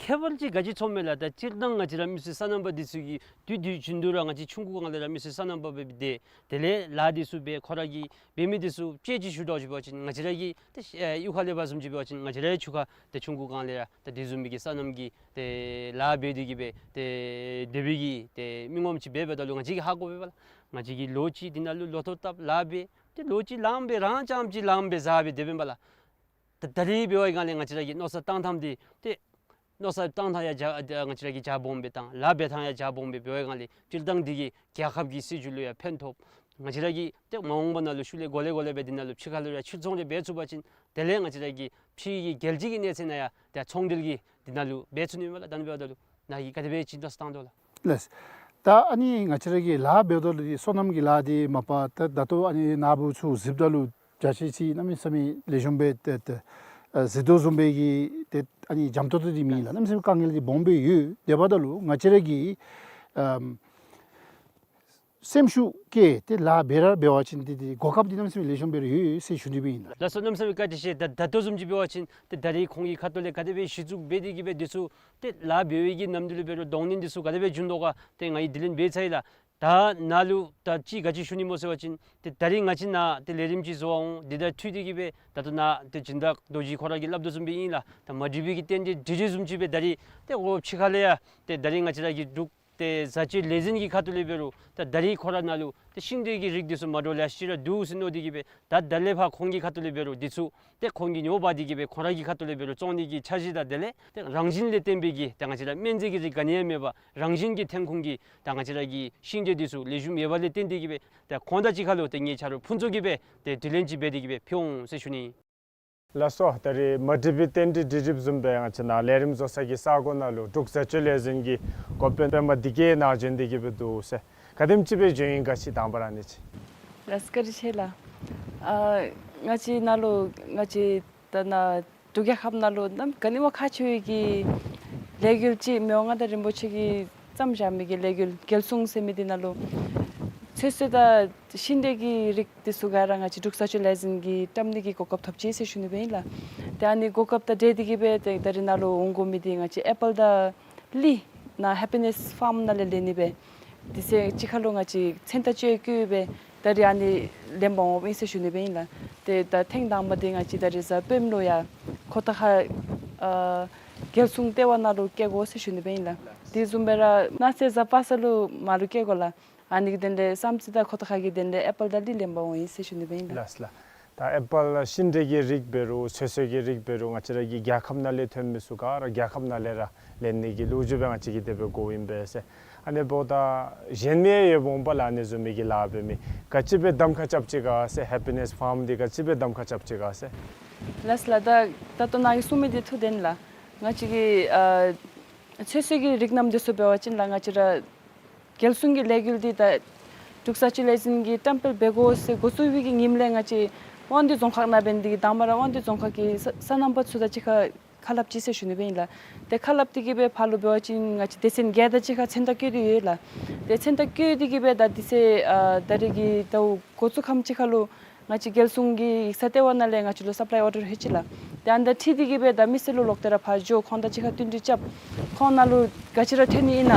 ཁྱད་པར་ཅིག་ག་ཅི་ཚོརཝ་མས་ལགས། ད་སྤྱིར་བཏང་ང་བཅས་ར་མི་སེར་སོ་ནམ་པ་འདི་ཚུ་གིས་དུས་དུས་རྒྱུན་དུ་ར་ང་བཅས་ཆུང་ཀུ་སྒང་ལས་ར་མི་སེར་སོ་ནམ་པ་སྦེ་སྡོད། དེ་ལས་ལཱ་འདི་ཚུ་འབད། ཁོ་ར་གིས་འབད་མི་འདི་ཚུ་དཔྱད་ཅིག་ཞུ་དོ་ཞུ་བ་ཅིན་ང་བཅས་ར་གི་ད་ཨེ་གཡུས་ཁ་ལས་འབད་བཟུམ་ཅིག་འབད་བ་ཅིན་ང་བཅས་ར་ཡང་ཆུང་ཁ་ཏེ་ཆུང་ཀུ་སྒང་ལས་ར་ད་དེ་བཟུམ་མའི་གི་སོ་ནམ་གྱི་ཏེ་ལཱ་འབད་དེ་གིས་སྦེ་ཏེ་སྡོད་པའི་གི་ཏེ་མི་ངོམ་ཅིག་འབད་འབདཝ་ད་ལུ་ང་བཅས་ཀྱིས་ཧ་གོ་བས་པ་ལགས། ང་བཅས་ཀྱིས་ལོ་གཅིག་འདི་ནང་ལུ་ལོ་ཐོག་བཏབ་ལཱ་འབད། ཏེ་ལོ་གཅིག་ལངམ་སྦེ་རང་རྐྱངམ་ཅིག་ལངམ་སྦེ་བཟའ་སྦེ་སྡོད་པས་པ་ལགས། ད་ད་རིས་འབད་བའི་སྒང་ལས་ང་བཅས་ར་གི་མནོ་བསམ་བཏང་ཐངས་འདི་ཏེ་མནོ་བསམ་བཏང་ཐངས་ཡང་རྒྱ་ང་བཅས་ར་གིས་རྒྱ་སྦོམ་སྦེ་བཏང་། ལཱ་འབད་ཐངས་ཡང་རྒྱ་སྦོམ་སྦེ་འབད་བའི་སྒང་ལས་སྤྱིར་བཏང་འདི་གིས་རྒྱལ་ཁབ་ཀྱི་སྲིད་བྱུས་ལུ་ཡང་ཕན་ཐོགས། ང་བཅས་ར་གིས་ཏེ་མ་འོངས་པ་ནང་ལུ་ཤུལ་ལས་འགོ་ལས་འགོ་ལས་སྦེ་འདི་ནང་ལུ་ཕྱི་ཁ་ལུ་ཡང་ཕྱིར་ཚོང་རེ་འབད་ཚུགས་པ་ཅིན་དེ་ལས་ང་བཅས་ར་གི་ཕྱི་གི་རྒྱལ་སྤྱི་གི་གནས་ཚད་ནང་ཡང་ཏེ་ཚོང་འབྲེལ་གྱི་འདི་ནང་ལུ་འབད་ཚུགས་ནི་མས་ལགས། ད་ཨ་ནི་འབདཝ་ད་ལུ་ནཱ་གིས་ག་དེ་སྦེ་ཅིག་མནོ་བསམ་བཏང་དོ་ལགས། ལགས། ད་ཨ་ནི་ང་བཅས་ར་གི་ལཱ་འབདཝ་ད་ལུ་སོ་ནམ་གྱི་ལཱ་འདི་མ་པ་ད་ད་ལྟོ་ཨ་ནི་ནཱ་བུ་ཚུ་གཟིགསཔ་ད་ལུ་བྱ་བྱེད་ཅིག་གནམ་མེད་ས་མེད་ལེགས་ཤོམ་སྦེ་ཏེ་ཏེ་ཨ་གཟིགས་དོ་བཟུམ་སྦེ་གི་ཏེ་ཨ་ནི་འཇམ་ཏོང་ཏོ་འདི་མེད་ལགས། གནམ་མེད་ས་མེད་དཀའ་ངལ་འདི་སྦོམ་སྦེ་ཡོད། དེ་འབདཝ་ད་ལུ་ང་བཅས་ར་གིས་ཨམ་སེམས་ཤུགས་བསྐྱེད་དེ་ལཱ་འབད་ར་འབད་བ་ཅིན་ཏེ་ཏེ་གོ་སྐབས་འདི་གནམ་མེད་ས་མེད་ལེགས་ཤོམ་སྦེ་ར་ཡོད་ཟེར་ཞུ་ནི་སྦེ་ཨིན་ལགས། ལགས་སོ། གནམ་མེད་ས་མེད་བཀའ་དྲིན་ཆེ། ད་ད་ལྟོ་བཟུམ་ཅིག་འབད་བ་ཅིན་ཏེ་ད་རིས་ཁོང་གི་ཁ་ཐུག་ལས་ག་དེ་སྦེ་གཞི་བཙུགས་འབད་དེ་གིས་སྦེ་འདི་ཚུ་ཏེ་ལཱ་འབད་བའི་གི་ནམ་དུས་ལུ་འབད་རུང་གདོང་ལེན་འདི་ཚུ་ག་དེ་སྦེ་བྱུང་དོ་ག་ཏེ་ང་གིས་དྲི་ལན་འབད་ཚར་ཡི་ལགས། ད་ནཱ་ལུ་ད་ཅི་ག་ཅི་ཞུ་ནི་སྨོ་ཟེར་བ་ཅིན་ཏེ་ད་རིས་ང་བཅས་ནཱ་ཏེ་ལས་རིམ་ཅིག་བཟོ་བར་འོང་། འདི་དང་འཁྲིལ་ཏེ་གིས་སྦེ་ད་ལྟོ་ནཱ་ཏེ་སྦྱིན་བདག་རྡོ་རྗེ་ཁོ་ར་གིས་སླབ་དོ་བཟུམ་སྦེ་ཨིན་ལགས། ད་མ་འགྲིག་པའི་གི་རྟེན་འབྲེལ་འགྲིག་འགྲིག་བཟུམ་ཅིག་སྦེ་ད་རིས་ཏེ་འོ་ཕྱི་ཁ་ལས་ཡང་ཏེ་ད་རིས་ང་བཅས་ར་གི་འབྲུག་ཏེ་བཟའ་སྤྱོད་ལས་འཛིན་གྱི་ཁ་ཐུག་ལས་འབད་རུང་ད་ད་རིས་ཁོ་ར་ནཱ་ལུ་ཏེ་ཤིང་འབྲས་ཀྱི་རིགས་འདི་ཚུ་མ་འདྲཝ་ལེ་ཤ་ཅིག་ར་འདུག་ཟེར་མནོ་སྟེ་གིས་སྦེ་ད་ད་ལས་ཕར་ཁོང་གི་ཁ་ཐུག་ལས་འབད་རུང་འདི་ཚུ་ཏེ་ཁོང་གིས་ཉོ་འབག་སྟེ་གིས་སྦེ་ཁོང་ར་གི་ཁ་ཐུག་ལས་འབད་རུང་བཙོང་ནི་གི་འཆར་གཞི་དང་དེ་ལས་ཏེ་རང་བཞིན་ལས་བརྟེན་པའི་གི་ད་ང་བཅས་ར་སྨན་རྫས་ཀྱི་རིགས་ག་ནི་ཡང་མེད་པར་རང་བཞིན་གྱི་ཐོན་ཁུངས་ཀྱི་ད་ང་བཅས་ར་གི་ཤིང་འབྲས་འདི་ཚུ་ལེགས་ཤོམ་ཡོད་པ་ལས་བརྟེན་ཏེ་གིས་སྦེ་ད་ཁོང་དང་གཅིག་ཁར་ལུ་ཏེ་ངེའི་ཆ་རོགས་ཕུན་ཚོགས་ཀྱིས་སྦེ་ཏེ་དྲི་ལན་ཅིག་འབད་དེ་གིས་སྦེ་ཕུལ་འོང་ཟེར་ཞུ་ནི། ལགས་སོ། ད་རིས་མ་འགྲིག་པའི་རྟེན་འབྲེལ་འགྲིག་འགྲིགཔ་བཟུམ་སྦེ་ང་བཅས་ནཱ་ལས་རིམ་བཟོ་ས་གི་ས་གོ་ནང་ལུ་འབྲུག་བཟའ་སྤྱོད་ལས་འཛིན་གྱི་འགོ་དཔོན་པདྨ་བདེ་སྐྱིད་ནཱ་བྱོན་ཏེ་གིས་སྦེ་འདུག་ཟེར། ག་དེམ་ཅིག་སྦེ་བྱོན་ཡི་ག་ཅིག་དང་པ་ར་ཨ་ནི་ཅིག། ལགས་སོ། བཀའ་དྲིན་ཆེ་ལགས། ཨ་ང་བཅས་ནཱ་ལུ་ང་བཅས་ད་ནཱ་འབྲུག་རྒྱལ་ཁབ་ནང་ལུ་ནམ་ག་ནི་བ་ཁག་ཆེ་བའི་གི་ལས་འགུལ་ཅིག་མི་དབང་མངའ་བདག་རིན་པོ་ཆེ་གིས་བརྩམས་བཞག་མི་གི་ལས་འགུལ་རྒྱལ་སྲུང་ཟེར་མི་འདི་ནང་ལུ་ཚོད་བསྲེ་དང་ཤིང་འབྲས་ཀྱི་རིགས་འདི་ཚུ་ག་ར་ང་བཅས་འབྲུག་བཟའ་སྤྱོད་ལས་འཛིན་གྱིས་བཀྲམ་ནི་གི་གོ་སྐབས་ཐོབ་ཅི་ཟེར་ཞུ་ནི་སྦེ་ཨིན་ལགས། ཏེ་ཨ་ནི་གོ་སྐབས་དང་འབྲེལ་ཏེ་གིས་སྦེ་ཏེ་ད་རིས་ནཱ་ལུ་འོང་དགོ་མི་འདི་ང་བཅས་ཨེ་པཱལ་དང་གླིང་ནཱ་ཧེ་པི་ནེས་ཕཱརམ་ནང་ལས་ལེན་ནི་སྦེ་དེ་ཚེ་གཅིག་ཁར་ལུ་ང་བཅས་མཚན་རྟགས་བཅས་བཀོད་སྦེ་ད་རིས་ཨ་ནི་ལེན་པར་འོངམ་ཨིན་ཟེར་ཞུ་ནི་སྦེ་ཨིན་ལགས། ཏེ་ད་ཐེངས་དང་པ་འདི་ང་བཅས་ད་རིས་གཟའ་སྤེནམ་ལུ་ཡར་ཁོ་ཐང་ཁ་ཨ་རྒྱལ་སྲུང་ལྟེ་བ་ནང་ལུ་བསྐྱལ་དགོ་ཟེར་ཞུ་ནི་སྦེ་ཨིན་ལགས། དེ་བཟུམ་སྦེ་ར་གནངས་ཚེ་གཟའ་པ་སངས་ལུ་མར་ལུ་བསྐྱལ་དགོ་ལགས། ཨ་ནི་གི་དོན་ལས་བསམ་རྩེ་དང་ཁོ་ཐང་ཁ་གི་དོན་ལས་ཨེ་པཱལ་དང་ལི་ལེན་པར་འོང་ཡི་ཟེར་ཞུ་ནི་སྦེ་ཨིན་ལགས། ལགས་ལགས། ད་ཨེ་པཱལ་ཤིང་འབྲས་ཀྱི་རིགས་འབད་རུང་ཚོད་བསྲེ་གི་རིགས་འབད་རུང་ང་བཅས་ར་གི་རྒྱལ་ཁབ་ནང་ལས་ཐོན་མི་ཚུ་ག་ར་རྒྱལ་ཁབ་ནང་ལས་ར་ལེན་ནི་གི་ལོ་རྒྱུས་སྦེ་ང་བཅས་ཀྱིས་དེ་སྦེ་གོཝ་ཨིན་པས་ཟེར། ཨ་ནི་འབདཝ་ད་གཞན་མི་ཡང་ཡོདཔ་འོང་པ་ལགས། ཨ་ནི་བཟུམ་མའི་གི་ལཱ་འབད་མི་ག་ཅི་སྦེ་གདམ་ཁ་རྐྱབ་ཅི་ག་ཟེར། ཧེ་པི་ནེསི་ཕཱརམ་འདི་ག་ཅི་སྦེ་གདམ་ཁ་རྐྱབ་ཅི་ག་ཟེར། ལགས་ལགས། ད་ད་ལྟོ་ནཱ་གིས་གསུངས་མི་འདི་ཐུགས་བདེན་ལགས། ང་བཅས་ཀྱི་ཨ་ཚོད་བསྲེ་གི་རིགས་རྣམས་འདི་ཚུ་འབད་བ་ཅིན་ལགས་ང་བཅས་ར་རྒྱལ་སྲུང་གི་ལས་འགུལ་འདི་ད་འབྲུག་ས་སྤྱོད་ལས་འཛིན་གྱིས་བཀྲམ་སྤེལ་འབད་དགོ་ཟེར་འགོ་བཙུགས་པའི་གི་ཉིནམ་ལས་ང་བཅས་དབང་འདུས་རྫོང་ཁག་ནང་འབད་ནི་འདི་གིས་དང་པ་ར་དབང་འདུས་རྫོང་ཁག་གི་ས་སོ་ནམ་པ་ཚུ་དང་གཅིག་ཁར་ཁ་སླབ་ཅི་ཟེར་ཞུ་ནི་སྦེ་ཨིན་ལགས། ཏེ་ཁ་སླབ་སྟེ་གི་སྦེ་ཕར་ལུ་འབད་བ་ཅིན་ང་བཅས་སྡེ་ཚན་བརྒྱད་དང་གཅིག་ཁར་མཚན་རྟགས་བཀོད་དེ་ཡོད་ལགས། ཏེ་མཚན་རྟགས་བཀོད་དེ་གི་སྦེ་ད་དེ་ཚེ་ཨ་ད་རེས་ཀྱི་ཟླཝ་འགོ་བཙུགས་ཁམས་ཅིག་ཁར་ལུ་ང་བཅས་རྒྱལ་སྲུང་གི་ཡིག་ཚང་ལྟེ་བ་ནང་ལས་ང་བཅས་ལུ་སབ་ལའི་ཨོར་ཌར་ལྷོད་ཅི་ལགས། ཏེ་ཨ་ནི་དང་འཁྲིལ་ཏེ་གི་སྦེ་ད་མི་སེར་ལུ་ལོག་སྟེ་ར་ཕར་འགྱོ་ཁོང་དང་གཅིག་ཁར་བསྟུན་གྲོས་རྐྱབ། ཁོང་ནང་ལུ་ག་ཅི་ར་ཐོན་ནི་ཨིན་ན་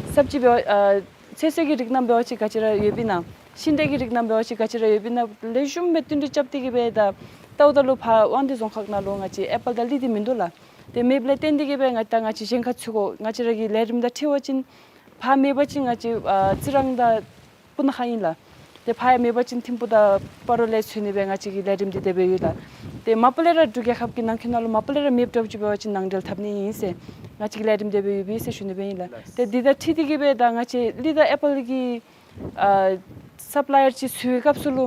ས་བཅད་འབད་ཨ་ཚོད་བསྲེ་གི་རིགས་རྣམས་འབད་བ་ཅིན་ག་ཅི་ར་ཡོདཔ་ཨིན་ན། ཤིང་འབྲས་ཀྱི་རིགས་རྣམས་འབད་བ་ཅིན་ག་ཅི་ར་ཡོདཔ་ཨིན་ན་ལེགས་ཤོམ་སྦེ་བསྟུན་གྲོས་རྐྱབ་སྟེ་གི་སྦེ་ད་ལྟཝ་ད་ལུ་ཕར་དབང་འདུས་རྫོང་ཁག་ནང་ལུ་ང་བཅས་ཨེ་པཱལ་དང་ལི་འདི་མིན་འདུག་ལགས། ཏེ་མེདཔ་ལས་བརྟེན་ཏེ་གི་སྦེ་ང་ད་ང་བཅས་གཞན་ཁར་འཚོལ་དགོ། ང་བཅས་ར་གི་ལས་རིམ་དང་འཁྲིལ་བ་ཅིན་ཕར་མེད་པ་ཅིན་ང་བཅས་ཨ་རྩི་རང་དང་སྤུ་ན་ཁ་ཨིན་ལགས། ཏེ་ཕར་ཡང་མེད་པ་ཅིན་ཐིམ་ཕུག་དང་སྤ་རོ་ལས་འཚོལ་ནི་སྦེ་ང་བཅས་ཀྱི་ལས་རིམ་འདི་དེ་སྦེ་ཡོད་ལགས། ཏེ་མ་པ་ལས་ར་འབྲུག་རྒྱལ་ཁབ་ཀྱི་ནང་འཁོད་ནང་ལུ་མ་པ་ལས་ར་མེདཔ་འདྲཝ་ཅིག་འབད་བ་ཅིན་ནང་འབྲེལ་འཐབ་ནི་ཨིན་ཟེར་ང་བཅས་ཀྱི་ལས་རིམ་དེ་སྦེ་ཡོད་པས་ཟེར་ཞུ་ནི་སྦེ་ཨིན་ལགས། ཏེ་འདི་དང་འཁྲིལ་ཏེ་གི་སྦེ་ད་ང་བཅས་ལི་དང་ཨེ་པཱལ་གྱི་ཨ་སབ་ལའི་ཡར་ཅིག་འཚོལ་བའི་སྐབས་སུ་ལུ་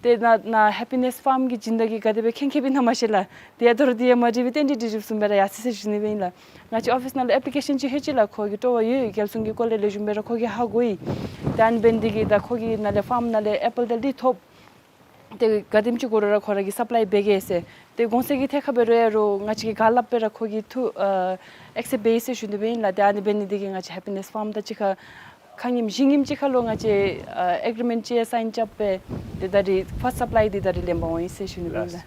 ཏེ་ནཱ་ནཱ་ཧེ་པི་ནེསི་ཕཱརམ་གྱི་སྦྱིན་བདག་གིས་ག་དེ་སྦེ་མཁྱེན་མཁྱེནམ་ཨིན་ན་མ་ཤེས་ལགས། ཏེ་ཡ་ད་རུང་འདི་ཡང་མ་དྲིས་པའི་རྟེན་འབྲེལ་འདི་རིམ་བཟུམ་སྦེ་ར་ཡར་སོ་ཡི་ཟེར་ཞུ་ནི་སྦེ་ཨིན་ལགས། ང་བཅས་ཨོ་ཕིསི་ནང་ལུ་ཨེཔ་ལི་ཀེ་ཤཱན་ཅིག་ལྷོད་ཅི་ལགས། ཁོ་གིས་སྤྲོ་བ་ཡོད། རྒྱལ་སྲུང་གི་སྐོར་ལས་ལེགས་ཤོམ་སྦེ་ར་ཁོ་གིས་ཧ་གོ་ཡི། ཏེ་ཨ་ནི་འབད་ནི་འདི་གིས་ད་ཁོ་གིས་ནཱ་ལས་ཕཱརམ་ནང་ལས་ཨེ་པཱལ་དང་ལི་ཐོབ། ཏེ་ག་དེམ་ཅིག་དགོ་རུང་ར་ཁོ་ར་གིས་སབ་ལའི་འབད་གེ་ཟེར། ཏེ་གོང་ཚད་ཀྱི་ཐད་ཁར་འབད་རུང་ཡང་རུང་ང་བཅས་ཀྱིས་ག་སླབ་སྦེ་ར་ཁོ་གིས་ཐུགས་ཨ་ཨེག་སེབཊ་འབད་ཡི་ཟེར་ཞུ་ནི་སྦེ་ཨིན་ལགས། ཏེ་ཨ་ནི་འབད་ནི་འདི་གིས་ང་བཅས་ཧེ་པི་ནེསི་ཕཱརམ་དང་གཅིག་ཁར་ཁ་ཉིནམ་བཞི་ཉིནམ་ཅིག་ཁར་ལུ་ང་བཅས་ཨ་ཨེག་རི་མེནཊ་ཅིག་ཡང་སའིན་རྐྱབ་སྦེ་ཏེ་ད་རིས་ཕཱསཊ་སབ་ལའི་འདི་ད་རིས་ལེན་པར་འོང་ཡི་ཟེར་ཞུ་ནི་སྦེ་ཨིན་ལགས།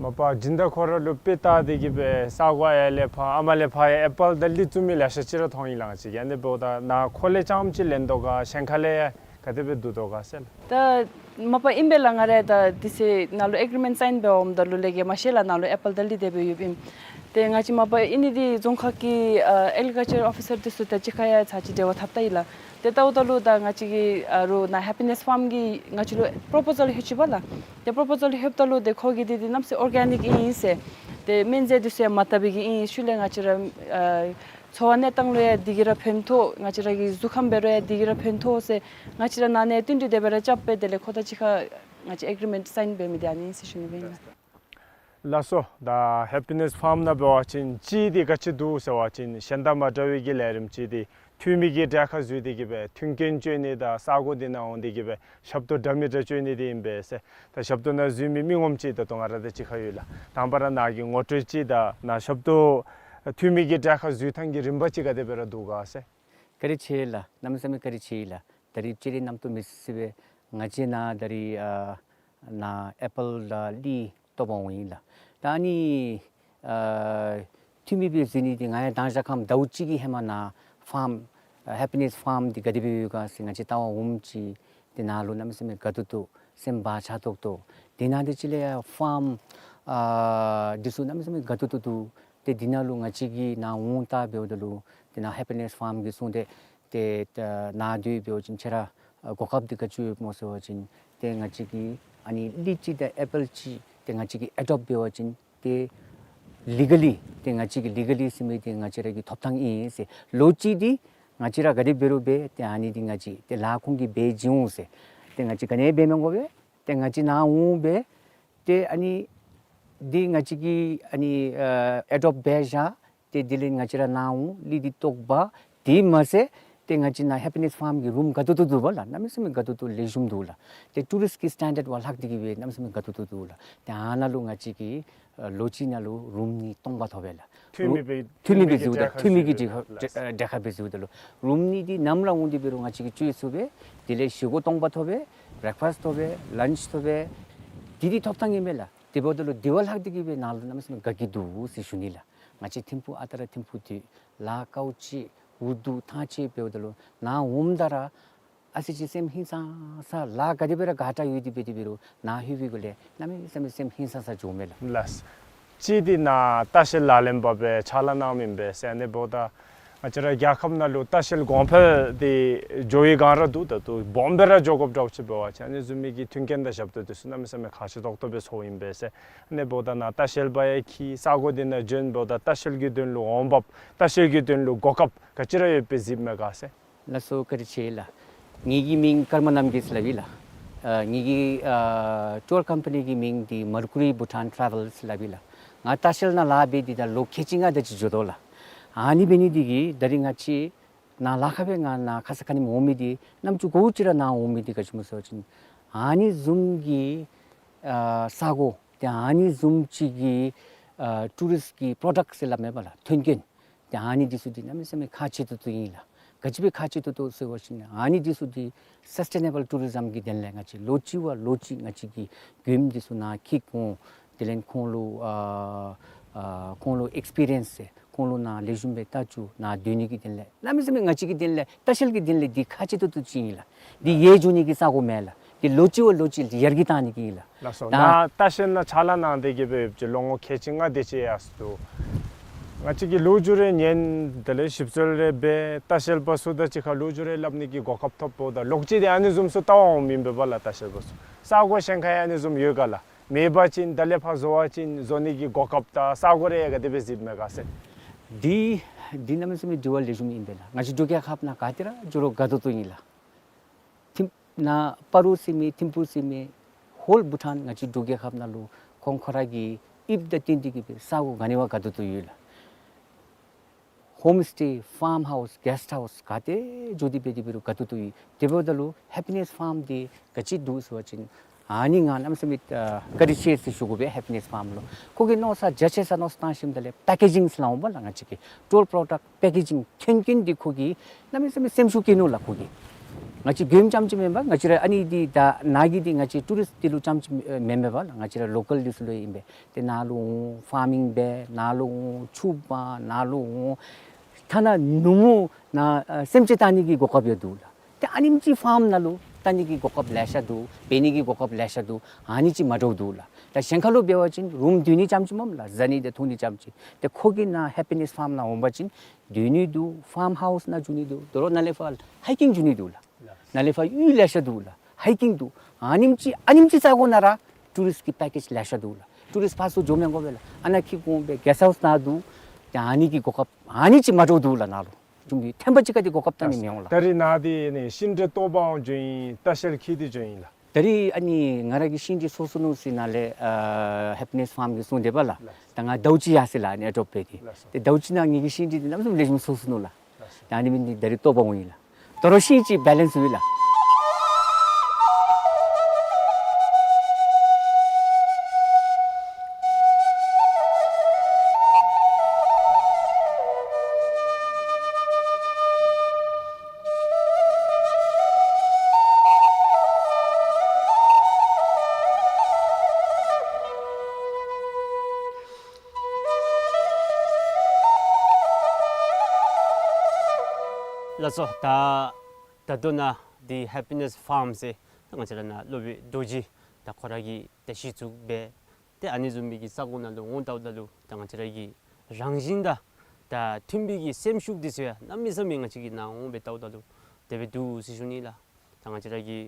མ་པ་སྦྱིན་བདག་ཁོ་ར་ལུ་དཔེ་བལྟ་སྟེ་གི་སྦེ་ས་གོ་ཡར་ལས་ཕར་ཨ་མ་ལས་ཕར་ཡང་ཨེ་པཱལ་དང་ལི་བཙུགས་མི་ལེ་ཤ་ཅིག་ར་མཐོང་ཡི་ལགས། ང་བཅས་ཀྱིས་ཨ་ནི་འབདཝ་ད་ནཱ་ཁོ་ལས་རྐྱངམ་ཅིག་ལེན་དོ་ག་གཞན་ཁ་ལས་ཡང་ག་དེ་སྦེ་བསྡུ་དོ་ག་ཟེར་ལགས། ད་མ་པ་ཨིན་པས་ལགས། ང་ར་ད་དེ་ཚེ་ནཱ་ལུ་ཨེག་རི་མེནཊ་སའིན་འབད་འོངམ་ད་ལུ་ལས་ཀྱི་མ་ཤེས་ལགས། ནཱ་ལུ་ཨེ་པཱལ་དང་ལི་དེ་སྦེ་ཡོདཔ་ཨིན། ཏེ་ང་བཅས་མ་པ་ཨིན་ནི་འདི་རྫོང་ཁག་གི་ཨ་ཨེག་རི་ཀལ་ཅར་ཨོ་ཕི་སར་འདི་ཚུ་དང་གཅིག་ཁར་ཡང་ཚར་གཅིག་འབྲེལ་བ་འཐབ་ད་ཡི་ལགས། ཏེ་ལྟཝ་ད་ལུ་ད་ང་བཅས་ཀྱིས་ཨ་རུང་ནཱ་ཧེ་པི་ནེསི་ཕཱརམ་གྱིས་ང་བཅས་ལུ་པོརོ་པོ་ཟཱལ་ལྷོད་ཅི་པ་ལགས། ཏེ་པོརོ་པོ་ཟཱལ་ལྷོདཔ་ད་ལུ་ཏེ་ཁོ་གིས་འདི་འདི་གནམ་མེད་ས་མེད་ཨོར་གེ་ནིཀ་ཨིན་ཟེར། ཏེ་སྨན་རྫས་འདི་ཚུ་ཡང་མ་བཏབ་པའི་གི་ཨིན། ཤུལ་ལས་ང་བཅས་ར་ཨ་འཚོ་བ་གནས་སྟངས་ལུ་ཡང་འདི་གིས་ར་ཕན་ཐོགས། ང་བཅས་ར་གི་གཟུགས་ཁམས་འབད་རུང་ཡང་འདི་གིས་ར་ཕན་ཐོགས་ཟེར་ང་བཅས་ར་ནཱ་ནས་བསྟུན་གྲོས་དེ་སྦེ་ར་རྐྱབ་སྦེ་དེ་ལས་ཁོ་དང་གཅིག་ཁར་ང་བཅས་ཨེག་རི་མེནཊ་སའིན་འབད་མི་འདི་ཨ་ནི་ཨིན་ཟེར་ཞུ་ནི་སྦེ་ཨིན་ལགས། ལགས་སོ། ད་ཧེ་པི་ནེསི་ཕཱརམ་ནང་འབད་བ་ཅིན་གཅིག་འདི་ག་ཅི་འདུག་ཟེར་བ་ཅིན་གཞན་དང་མ་འདྲ་བའི་གི་ལས་རིམ་ཅིག་འདི་འཐུས་མི་གི་གྲལ་ཁར་འཛུལ་ཏེ་གི་སྦེ་མཐུན་རྐྱེན་སྤྱོད་ནི་དང་ས་གོ་འདི་ནང་འོང་སྟེ་གི་སྦེ་ཞབས་ཏོག་འདྲ་མི་འདྲ་སྤྱོད་ནི་འདི་ཨིན་པས་ཟེར། ད་ཞབས་ཏོག་ནང་འཛུལ་མི་མི་ངོམ་ཅིག་ད་ལྟོ་ང་ར་དང་གཅིག་ཁར་ཡོད་ལགས། དང་པ་ར་ནཱ་གི་ངོ་སྤྲོད་ཅིག་དང་ནཱ་ཞབས་ཏོག་འཐུས་མི་གི་གྲལ་ཁར་འཛུལ་ཐངས་ཀྱི་རིམ་པ་ཅིག་ག་དེ་སྦེ་ར་འདུག་ག་ཟེར། བཀའ་དྲིན་ཆེ་ལགས། གནམ་མེད་ས་མེད་བཀའ་དྲིན་ཆེ་ལགས། ད་རིས་སྤྱིར་རྣམ་རྟོག་མེད་ས་སྦེ་ང་བཅས་ནཱ་ད་རིས་ཨ་ནཱ་ཨེ་པཱལ་དང་ལི་བཏོག་པར་འོང་ཡི་ལགས། ད་ཨ་ནི་ཨ་འཐུས་མི་སྦེ་འཛུལ་ནི་འདི་ང་ཡང་མདང་ཞག་ཁམས་ཟླཝ་གཅིག་གི་ཧེ་མ་ནཱ་ཕཱརམ་ཨ་ཧེ་པི་ནེསི་ཕཱརམ་འདི་ག་དེ་སྦེ་ཡོད་ག་ཟེར་ང་བཅས་བལྟ་བར་འོངམ་ཅིག་ཏེ་ནཱ་ལུ་གནམ་མེད་ས་མེད་དགའ་ཏོག་ཏོ་སེམས་བག་ཆགས་ཏོག་ཏོ། དེ་ནང་འདི་ཅིག་ལས་ཡང་ཕཱརམ་ཨ་འདི་ཚུ་གནམ་མེད་ས་མེད་དགའ་ཏོག་ཏོ་འདུག། ཏེ་འདི་ནང་ལུ་ང་བཅས་ཀྱིས་ནཱ་འོང་ལྟ་འབདཝ་ད་ལུ་ཏེ་ནཱ་ཧེ་པི་ནེསི་ཕཱརམ་གྱིས་གསུངས་ཏེ་ཏེ་ད་ནཱ་འདི་འབད་བ་ཅིན་ཁྱེད་ར་ཨ་གོ་སྐབས་འདི་ག་ཅི་ཡོདཔ་སྨོ་ཟེར་བ་ཅིན་ཏེ་ང་བཅས་ཀྱིས་ཨ་ནི་ལི་ཅིག་དང་ཨེ་པཱལ་ཅིག་ཏེ་ང་བཅས་ཀྱིས་ཨེ་ཌོབཊ་འབད་བ་ཅིན་ཏེ་ལི་ག་ལི་ཏེ་ང་བཅས་ཀྱིས་ལི་ག་ལི་ཟེར་མི་འདི་ང་བཅས་ར་གི་ཐོབ་ཐངས་ཨིན་ཟེར། ལོ་གཅིག་འདི་ང་བཅས་ར་ག་དེ་འབད་རུང་འབད་ཏེ་ཨ་ནི་འདི་ང་བཅས་ཏེ་ལཱ་ཁོང་གིས་འབད་བྱིན་འོང་ཟེར། ཏེ་ང་བཅས་ག་ནི་འབད་མི་དགོ་པས། ཏེ་ང་བཅས་ནཱ་འོང་སྦེ་ཏེ་ཨ་ནི་འདི་ང་བཅས་ཀྱིས་ཨ་ནི་ཨ་ཨེ་ཌོབཊ་འབད་བཞག། ཏེ་དེ་ལས་ང་བཅས་ར་ནཱ་འོང་ལི་འདི་བཏོག་འབག། དེ་མ་ཚད་ཏེ་ང་བཅས་ནཱ་ཧེ་པི་ནེསི་ཕཱརམ་གྱི་རུམ་དགའ་ཏོག་ཏོ་འདུག་པ་ལགས། གནམ་མེད་ས་མེད་དགའ་ཏོག་ཏོ་ལེགས་ཤོམ་འདུག་ལགས། ཏེ་ཊུ་རིསཊ་ཀྱི་སི་ཊེན་ཌརཊ་བ་ལྷག་སྟེ་གི་སྦེ་གནམ་མེད་ས་མེད་དགའ་ཏོག་ཏོ་འདུག་ལགས། ཏེ་ཨ་ནཱ་ལུ་ང་བཅས་ཀྱིས་ཨ་ལོ་གཅིག་ནང་ལུ་རུམ་གཉིས་སྟོང་པ་ཐོབ་པས་ལགས། འཐུས་མི་སྦེ་འཐུས་མི་སྦེ་འཛུལཝ་ད་འཐུས་མི་གི་གྲལ་ཁར་འཛུལ་ཏེ་ལུ་རུམ་གཉིས་འདི་ནམ་ར་འོང་སྟེ་འབད་རུང་ང་བཅས་ཀྱིས་བཅོལ་ཚུགས་པས། དེ་ལས་བཞེས་སྒོ་སྟོང་པ་ཐོབ་པས། བེ་རེག་ཕཱསཊ་ཐོབ་པས། ལཱནཆ་ཐོབ་པས། དེ་འདི་ཐོབ་ཐངས་ཨིན་མས་ལགས། དེ་འབདཝ་ད་ལུ་དེ་བ་ལྷག་སྟེ་གི་སྦེ་ནཱ་ལུ་གནམ་མེད་ས་མེད་དགའ་སྐྱིད་འདུག་ཟེར་ཞུ་ནི་ལགས། ང་བཅས་ཐིམ་ཕུག་ཨ་རྟག་ར་ཐིམ་ཕུག་འདི་ལཱ་དཀའཝ་སྤྱད་འུ་སྡུག་ཐང་ཆད་འབདཝ་ད་ལུ་ནཱ་འོངམ་ད་ར་ཨ་ཙི་ཅིག་སེམས་ཧིང་སངས་ས་ལཱ་ག་དེ་སྦེ་ར་དགའ་དྲགས་ཡོད་དེ་འབད་དེ་འབད་རུང་ནཱ་ལྷོད་པའི་སྒང་ལས་གནམ་མེད་ས་མེད་སེམས་ཧིང་སངས་ས་འགྱོཝ་མས་ལགས། ལགས། གཅིག་འདི་ནཱ་ལྟ་བཤལ་ལག་ལེན་པ་སྦེ་ཕྱག་ལཱ་གནངམ་ཨིན་པས་ཟེར། ཨ་ནི་འབདཝ་ད་ ང་བཅས་ར་རྒྱལ་ཁབ་ནང་ལུ་ལྟ་བཤལ་གོང་འཕེལ་འདི་འགྱོ་བའི་སྒང་ར་འདུག། ད་ལྟོ་སྦོམ་སྦེ་ར་འགྱོ་དགོཔ་འདྲཝ་ཅིག་འབད་བ་ཅིན་ཨ་ནི་བཟུམ་མའི་གི་མཐུན་རྐྱེན་དང་ཞབས་ཏོག་འདི་ཚུ་གནམ་མེད་ས་མེད་ཁག་ཆེ་ཏོག་ཏོ་སྦེ་ཚོརཝ་ཨིན་པས་ཟེར། ཨ་ནི་འབདཝ་ད་ནཱ་ལྟ་བཤལ་པ་ཡང་འཁྱིད་ས་གོ་འདི་ནང་བྱོན་འབདཝ་ད་ལྟ་བཤལ་གྱི་དོན་ལུ་འོང་འབབ་ལྟ་བཤལ་གྱི་དོན་ལུ་གོ་སྐབས་ག་ཅི་ར་ཡོདཔ་སྦེ་གཟིགསཔ་མས་ག་ཟེར། ལགས་སོ། བཀའ་དྲིན་ཆེ་ལགས། ངེ་གི་མིང་ཀརྨ་རྣམ་རྒྱལ་ཟེར་སླབ་ཨིན་ལགས། ཨ་ངེ་གི་ཨ་ཊུར་ཀམ་པ་ནི་གི་མིང་འདི་མར་ཀུ་རི་བྷུ་ཊཱན་ཊ་རེ་ཝེལ་ཟེར་སླབ་ཨིན་ལགས། ང་ལྟ་བཤལ་ནང་ལཱ་འབད་དེ་ད་ལོ་ཁལ་གཅིག་ལྔ་དེ་ཅིག་འགྱོ་དོ་ལགས། ཨ་ནི་འབད་ནི་འདི་གིས་ད་རིས་ང་བཅས་ནཱ་ལཱ་ཁག་སྦེ་ང་ནཱ་ཁ་ཙ་ཁ་ཉིནམ་འོང་མི་འདི་རྣམ་ཅོ་གོ་ཅི་ར་ནཱ་འོང་མི་འདི་ག་ཅི་སྨོ་ཟེར་བ་ཅིན་ཨ་ནི་བཟུམ་གྱི་ཨ་ས་གོ་ཏེ་ཨ་ནི་བཟུམ་ཅིག་གི་ཨ་ཊུ་རིསཊ་གི་པྲོ་ཌཀཊ་ཟེར་སླབ་མས་པ་ལགས། མཐུན་རྐྱེན། ཏེ་ཨ་ནི་འདི་ཚུ་འདི་གནམ་མེད་ས་མེད་ཁག་ཆེ་ཏོག་ཏོ་ཨིན་ལགས། ག་ཅི་སྦེ་ཁག་ཆེ་ཏོག་ཏོ་ཟེར་བ་ཅིན་ཨ་ནི་འདི་ཚུ་འདི་སཱསི་ཊེ་ནེ་བཱལ་ཊུ་རི་ཛམ་གྱི་དོན་ལས་ང་བཅས་ལོ་གཅིག་བ་ལོ་གཅིག་ང་བཅས་ཀྱིས་མགྱོནམ་འདི་ཚུ་ནཱ་འཁྱིད་འོང་། དེ་ལས་ཁོང་ལུ་ཨ་ཨ་ཁོང་ལུ་ཨེགསི་པི་རི་ཡེནསི་ཟེར་ཁོང་ལུ་ནཱ་ལེགས་ཤོམ་སྦེ་ལྟ་བཅུག། ནཱ་སྡོད་ནི་གི་དོན་ལས་གནམ་མེད་ས་མེད་ང་བཅས་ཀྱི་དོན་ལས་ལྟ་བཤལ་གྱི་དོན་ལས་འདི་ཁག་ཆེ་ཏོག་ཏོ་ཅིག་ཨིན་ལགས། འདི་ཡལ་འགྱོ་ནི་གི་ས་གོ་མེན་ལགས། འདི་ལོ་གཅིག་བ་ལོ་གཅིག་ཡར་རྒྱས་བཏང་ནི་གི་ཨིན་ལགས། ལགས་སོ། ད་ནཱ་ལྟ་བཤལ་ནང་ཕྱག་ལཱ་གནང་སྟེ་གི་སྦེ་ཡོདཔ་ཅིག་ལོ་ངོ་ཁལ་གཅིག་ལྔ་དེ་ཅིག་ཡར་སོང་འདུག། ང་བཅས་ཀྱིས་ལོ་རྒྱུས་རེ་ཉན། དེ་ལས་ཞིབ་འཚོལ་རེ་འབད། ལྟ་བཤལ་པ་ཚུ་དང་གཅིག་ཁར་ལོ་རྒྱུས་རེ་སླབ་ནི་གི་གོ་སྐབས་ཐོབ་འབདཝ་ད་ལོག་ཅི་དེ་ཨ་ནི་བཟུམ་ཚུ་བལྟ་བར་འོངམ་ཨིན་པས་པ་ལགས། ལྟ་བཤལ་པ་ཚུ་ས་གོ་གཞན་ཁར་ཡང་ཨ་ནི་བཟུམ་ཡོད་ག་ལགས། མེད་པ་ཅིན་ད་ལས་ཕར་བཟོ་བ་ཅིན་བཟོ་ནི་གི་གོ་སྐབས་དང་ས་གོ་རེ་ག་དེ་སྦེ་གཟིགསཔ་མས་ག་ཟེར། འདི་འདི་གནམ་མེད་ས་མེད་དྲི་བ་ལེགས་ཤོམ་ཨིན་པས་ལགས། ང་བཅས་འབྲུག་རྒྱལ་ཁབ་ནང་ག་ཏེ་ར་འགྱོ་རུང་དགའ་ཏོག་ཏོ་ཨིན་ལགས། ཐིམ་ནཱ་སྤ་རོ་ཟེར་མི་ཐིམ་ཕུ་ཟེར་མི་ཧོལ་བྷུ་ཊཱན་ང་བཅས་འབྲུག་རྒྱལ་ཁབ་ནང་ལུ་ཁོང་ཁོ་ར་གི་དབྱིབས་དང་བསྟུན་ཏེ་གི་སྦེ་ས་གོ་ག་ནི་བ་དགའ་ཏོག་ཏོ་ཡོད་ལགས། ཧོམ་སི་ཊེ་ཕཱརམ་ཧའུསི་གེསཊ་ཧའུསི་ག་ཏེ་འགྱོ་སྟེ་འབད་དེ་འབད་རུང་དགའ་ཏོག་ཏོ་ཡོད། དེ་འབདཝ་ད་ལུ་ཧེ་པི་ནེསི་ཕཱརམ་འདི་ག་ཅི་འདུག་ཟེར་བ་ཅིན་ཨ་ནི་ང་གནམ་མེད་ས་མེད་ཨ་བཀའ་དྲིན་ཆེ་ཟེར་ཞུ་དགོ་པས། ཧེ་པི་ནེསི་ཕཱརམ་ལུ་ཁོ་གིས་མནོ་བསམ་རྒྱ་ཆེ་ས་མནོ་བསམ་བཏང་ཞིནམ་ད་ལས་པེ་ཀེ་ཇིང་ཟེར་སླབ་འོང་པ་ལགས། ང་བཅས་ཀྱི་ཊུར་པྲོ་ཌཀཊ་པེ་ཀེ་ཇིང་མཐུན་རྐྱེན་འདི་ཁོ་གིས་གནམ་མེད་ས་མེད་སེམས་ཤུགས་བསྐྱེད་ནུག་ལགས་ཁོ་གིས། ང་བཅས་མགྱོནམ་རྐྱངམ་ཅིག་མེན་པར་ང་བཅས་ར་ཨ་ནི་འདི་ད་ནཱ་གི་འདི་ང་བཅས་ཊུ་རིསཊ་འདི་ལུ་རྐྱངམ་ཅིག་མེན་པས་པ་ལགས། ང་བཅས་ར་ལོ་ཀཱལ་འདི་ཚུ་ལུ་ཨིན་པས། ཏེ་ནཱ་ལུ་འོང་ཕཱར་མིང་འབད། ནཱ་ལུ་འོང་ཕྱུགཔ་འབད། ནཱ་ལུ་འོང་ཐ་ན་ནུབ་མོ་ནཱ་ཨ་སེམས་ཅན་བལྟ་ནི་གི་གོ་སྐབས་ཡང་འདུག་ལགས། ཏེ་ཨ་ནེམ་ཅིག་ཕཱརམ་ནང་ལུ་བལྟ་ནི་གི་གོ་སྐབས་ལེ་ཤ་འདུག། འབད་ནི་གི་གོ་སྐབས་ལེ་ཤ་འདུག། ཨ་ནི་ཅིག་མ་འདྲཝ་འདུག་ལགས། ད་གཞན་ཁ་ལུ་འབད་བ་ཅིན་རུམ་སྡོད་ནི་རྐྱངམ་ཅིག་སྨོ་ལགས། བཟའ་ནི་དང་འཐུང་ནི་རྐྱངམ་ཅིག། ཏེ་ཁོ་གིས་ནཱ་ཧེ་པི་ནེསི་ཕཱརམ་ནང་འོང་པ་ཅིན་སྡོད་ནི་འདུག། ཕཱརམ་ཧའུསི་ནང་འགྱོ་ནི་འདུག། དོ་རུང་ནཱ་ལས་ཕར་ཧའི་ཀིང་འགྱོ་ནི་འདུག་ལགས། ནཱ་ལས་ཕར་གཡུས་ལེ་ཤ་འདུག་ལགས། ཧའི་ཀིང་འདུག། ཨ་ནེམ་ཅིག་ཨ་ནེམ་ཅིག་ས་གོ་ནང་ར་ཊུ་རིསཊ་ཀྱི་པེ་ཀེཇ་ལེ་ཤ་འདུག་ལགས། ཊུ་རིསཊ་ཕར་ཚུར་འགྱོ་མི་དགོ་པས་ལགས། ཨ་ནཱ་འཁྱིད་འོང་སྦེ་གེསཊ་ཧའུསི་ནང་འདུག། ཏེ་ཨ་ནི་གི་གོ་སྐབས་ཨ་ནི་ཅིག་མ་འདྲཝ་འདུག་ལགས། ནཱ་ལུ་བྱུང་སྟེ་ཐེམ་པ་གཅིག་ཁར་འདི་གོ་སྐབས་བལྟ་ནི་མི་འོང་ལགས། ད་རིས་ནཱ་འདི་ནི་ཤིང་འབྲས་བཏོག་པར་འོང་འགྱོཝ་ཨིན། ལྟ་བཤལ་འཁྱིད་དེ་འགྱོཝ་ཨིན་ལགས། ད་རིས་ཨ་ནི་ང་ར་གི་ཤིང་འབྲས་སོ་སོ་ནུག་ཟེར་ནཱ་ལས་ཨ་ཧེ་པི་ནེསི་ཕཱརམ་གྱིས་གསུངས་དེས་པ་ལགས། ལགས། ད་ང་ཟླཝ་གཅིག་ཡར་སོ་ཡི་ལགས། ཨ་ནི་ཨེ་ཌོབ་འབད་དེ། ལགས་སོ། ཏེ་ཟླཝ་གཅིག་ནང་ངེ་གི་ཤིང་འབྲས་འདི་གནམ་མེད་ས་མེད་ལེགས་ཤོམ་སོ་སོ་ནུག་ལགས། ལགས་སོ། ད་ཨ་ནི་འབད་ནི་འདི་ད་རིས་བཏོག་པར་འོང་ཡི་ལགས། དོ་རུང་ཤིང་ཅིག་བེ་ལེནསི་ཡོད་ལགས། ལགས་སོ། ད་ད་ལྟོ་ནཱ་འདི་ཧེ་པི་ནེསི་ཕཱརམ་ཟེར་ད་ང་བཅས་ར་ནཱ་སློབ་དཔོན་རྡོ་རྗེ་ད་ཁོ་ར་གིས་ད་གཞི་བཙུགས་འབད། ཏེ་ཨ་ནི་བཟུམ་མའི་གི་ས་གོ་ནང་ལུ་འོང་ལྟཝ་ད་ལུ་ད་ང་བཅས་ར་གི་རང་བཞིན་དང་ད་མཐུན་པའི་གི་སེམས་ཤུགས་འདི་ཚུ་ཡང་གནམ་མེད་ས་མེད་ང་བཅས་ཀྱིས་ནཱ་འོང་སྦེ་ལྟཝ་ད་ལུ་དེ་སྦེ་འདུག་ཟེར་ཞུ་ནི་ལགས། ད་ང་བཅས་ར་གི་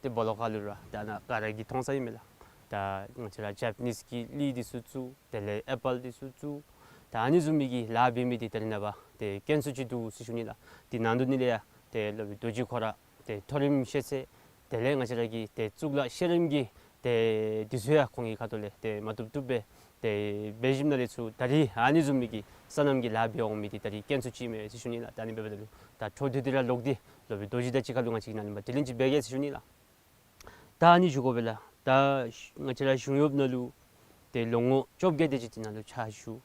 ཏེ་སྦོ་ལོགས་ཁ་ལུ་ར་ད་ནཱ་ག་ར་གིས་མཐོང་ས་ཨིན་མས་ལགས། ད་ང་བཅས་ར་ཇེ་པ་ནིསི་གི་གླི་འདི་ཚུ་བཙུགས། དེ་ལས་ཨེ་པཱལ་འདི་ཚུ་བཙུགས། ད་ཨ་ནི་བཟུམ་མའི་གི་ལཱ་འབད་མི་འདི་ད་རེས་ནངས་པ་ཏེ་དཀོན་སུ་ཅིག་འདུག་ཟེར་ཞུ་ནི་ལགས། འདི་ནང་དོག་ནི་ལས་ཡང་ཏེ་སློབ་དཔོན་རྡོ་རྗེ་ཁོ་ར་ཏེ་མཐོ་རིམ་ཤེས་ཚད་དེ་ལས་ང་བཅས་ར་གི་ཏེ་གཙུག་ལག་ཤེས་རབ་ཀྱི་ཏེ་འདི་ཚུ་ཡང་ཁོང་གི་ཁ་ཐུག་ལས་ཏེ་མ་བཏུབ་བཏུབ་སྦེ་ཏེ་འབད་ཞིནམ་ལས་ཚུར་ད་རིས་ཨ་ནི་བཟུམ་མའི་གི་སོ་ནམ་གྱི་ལཱ་འབད་འོང་མི་འདི་ད་རིས་དཀོན་སུ་ཅིག་མས་ཟེར་ཞུ་ནི་ལགས། ད་ཨ་ནི་འབདཝ་ད་ལུ་ད་འཕྲོ་མཐུད་དེ་ར་ལོག་སྟེ་སློབ་དཔོན་རྡོ་རྗེ་དང་གཅིག་ཁར་ལུ་ང་བཅས་ཀྱིས་ནཱ་ལུ་མ་དྲི་ལན་ཅིག་འབད་གེ་ཟེར་ཞུ་ནི་ལགས། ད་ཨ་ནི་ཞུ་དགོ་པས་ལགས། ད་ང་བཅས་ར་གཞུང་གཡོགཔ་ནང་ལུ་ཏེ་ལོ་ངོ་བཅོ་བརྒྱད་དེ་ཅིག་འདི་ནང་ལུ་ཕྱག་ཞུ།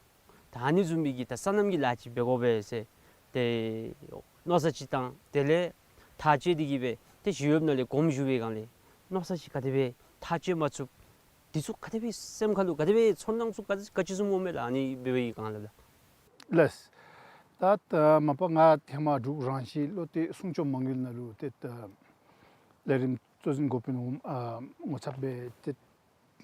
ད་ཨ་ནི་བཟུམ་མའི་གི་ད་སོ་ནམ་གྱི་ལཱ་ཅིག་འབད་དགོ་པས་ཟེར་ཏེ་མནོ་བསམ་ཅིག་བཏང་། དེ་ལས་ཐག་བཅད་དེ་གི་སྦེ་ཏེ་གཞུང་གཡོགཔ་ནང་ལས་དགོངསམ་ཞུ་བའི་སྒང་ལས་མནོ་བསམ་ཅིག་ག་དེ་སྦེ་ཐག་བཅད་མ་ཚུགས། འདི་ཚུ་ག་དེ་སྦེ་སེམས་ཁ་ལུ་ག་དེ་སྦེ་ཚོར་སྣང་ཚུ་ག་ག་ཅི་བཟུམ་འོང་མས་ལགས། ཨ་ནི་འབད་བའི་སྒང་ལས་ལགས། ལགས། ད་ད་མ་པ་ང་ཐེངས་མ་འབྲུག་རང་བཞིན་བློ་གཏད་སྲུང་སྐྱོབ་མ་དངུལ་ནང་ལུ་ཏེ་ད་ལས་རིམ་གཙོ་འཛིན་འགོ་དཔོན་འོགམ་ཨ་ངོ་ཚབ་སྦེ་ཏེ་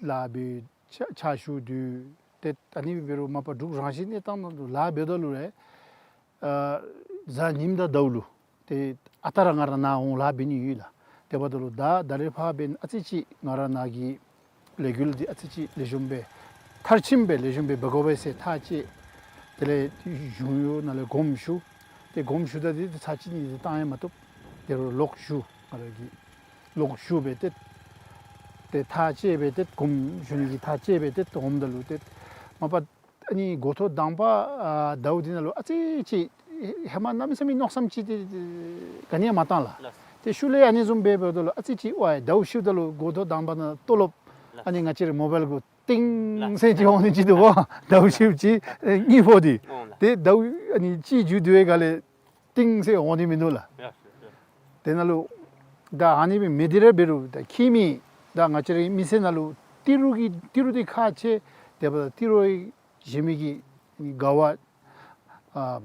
ལཱ་འབད་ཕྱག་ཕྱག་ཞུ་དོ། ཏེ་ཨ་ནི་འབད་རུང་མ་པ་འབྲུག་རང་བཞིན་གནས་སྟངས་ནང་ལུ་ལཱ་འབདཝ་ད་ལུ་ར་ ཨ་གཟའ་ཉིམ་དང་ཟླཝ་ལུ་ཏེ་ཨ་རྟག་ར་ང་ར་ནཱ་འོང་ལཱ་འབད་ནི་ཡོད་ལགས། དེ་འབདཝ་ད་ལུ་ད་ད་རེས་ཕར་འབདན་ཨ་ཙི་ཅིག་ང་ར་ནཱ་གི་ལས་འགུལ་འདི་ཨ་ཙི་ཅིག་ལེགས་ཤོམ་སྦེ་མཐར་ཕྱིནམ་སྦེ་ལེགས་ཤོམ་སྦེ་འབད་དགོ་པས་ཟེར་ཐག་བཅད། དེ་ལས་གཞུང་གཡོག་ནང་ལས་དགོངསམ་ཞུ། ཏེ་དགོངསམ་ཞུཝ་ད་འདི་ཚར་གཅིག་གཉིས་འདི་བཏང་ཡང་མ་བཏུབ། དེ་རུ་ལོག་ཞུ། ང་ར་གིས་ལོག་ཞུ་སྦེ་ཏེ་ཏེ་ཐག་བཅད་སྦེ་ཏེ་དགོངསམ་ཞུ་ནི་གི་ཐག་བཅད་སྦེ་ཏེ་འོངམ་ད་ལུ་ཏེ་མ་པ་ཨ་ནི་འགོ་ཐོག་དང་པ་ཨ་ཟླཝ་འདི་ནང་ལུ་ཨ་ཙི་ཅིག་ཧེ་མ་གནམ་མེད་ས་མེད་མནོ་བསམ་ཅིག་ཏེ་ག་ནི་ཡང་མ་བཏང་ལགས། ལགས། ཏེ་ཤུལ་ལས་ཨ་ནི་བཟུམ་སྦེ་འབདཝ་ད་ལུ་ཨ་ཙི་ཅིག་ཝའི་ཟླཝ་ཕྱེཝ་ད་ལུ་འགོ་ཐོག་དང་པ་ནང་ལྟོ་ལོབ་ལགས། ཨ་ནི་ང་བཅས་རའི་མོ་བཱའིལ་གུ་ཏིང་ལགས། ཟེར་ཅིག་འོང་ནི་ཅིག་འདུག་པ། ཟླཝ་ཕྱེཝ་ཅིག་ཨེ་གཉིས་པོ་འདི། འོང་ལགས། ཏེ་ཟླཝ་ཨ་ནི་གཅིག་མཇུག་བསྡུ་བའི་སྒང་ལས་ཏིང་ཟེར་འོང་ནི་མིན་འདུག་ལགས། ཡ་ཡ། དེ་ནང་ལུ་ད་ཨ་ནི་སྦེ་མི་འདི་ར་འབད་རུང་ད་ཁྱིམ་མི་ད་ང་བཅས་རའི་མི་ཚེ་ནང་ལུ་ཏི་རུ་གི་ཏི་རུ་འདི་ཁག་ཆེ། དེ་འབདཝ་ད་ཏི་རུ་བཞེས་མི་གི་དགའ་བ་ཨ་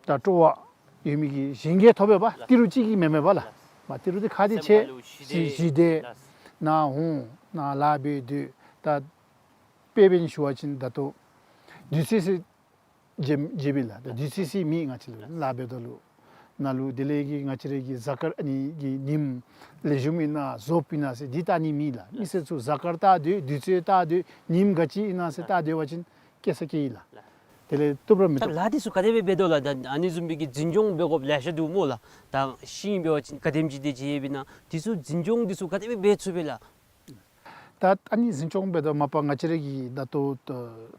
དང་སྤྲོ་བ་ཡོད་མི་གི་གཞན་གྱིས་ཐོབ་པས་པ། ཏི་རུ་གཅིག་གིས་མེན་མས་པ་ལགས། མ་ཏི་རུ་འདི་ཁག་འདི་ཆེ། ཞི་བདེ། ནཱ་འོང་ནཱ་ལཱ་འབད་སྡོད། ད་དཔེ་འབད་ནི་ཞུ་བ་ཅིན་ད་ལྟོ་དུས་ཚོད་ཟེར་བརྗེད་བརྗེད་པས་ལགས། ད་དུས་ཚོད་ཟེར་མེད། ང་བཅས་ལཱ་འབདཝ་ད་ལུ་ནཱ་ལུ་དེ་ལས་ཀྱི་ང་བཅས་རའི་གི་གཟའ་སྐར་ཨ་ནི་གི་ཉིནམ་ལེགས་ཤོམ་ཨིན་ན་རྫོབ་ཨིན་ན་ཟེར་འདི་བལྟ་ནི་མེད་ལགས། མི་སེར་ཚུ་གཟའ་སྐར་བལྟ་སྡོད། དུས་ཚོད་བལྟ་སྡོད། ཉིནམ་ག་ཅི་ཨིན་ན་ཟེར་བལྟ་སྡོད་པ་ཅིན་སྐྱེ་ས་སྐྱེ་ཡི་ལགས། དེ་ལས་བཏུབ་ར་མི་ད་བཏུབ། ལཱ་འདི་ཚུ་ག་དེ་སྦེ་འབད་དོ་ལགས། ད་ཨ་ནི་བཟུམ་མའི་གི་འཛིན་སྐྱོང་འབད་དགོཔ་ལེ་ཤ་འདུག་སྨོ་ལགས། ད་ཤིང་འབད་བ་ཅིན་ག་དེམ་ཅིག་དེ་ཅིག་ཡོདཔ་ཨིན་ན། འདི་ཚུ་འཛིན་སྐྱོང་འདི་ཚུ་ག་དེ་སྦེ་འབད་ཚུགས་པས་ལགས། ད་ཨ་ནི་འཛིན་སྐྱོང་འབད་དོ་མ་པ་ང་བཅས་ར་གི་ད་ལྟོ་ད་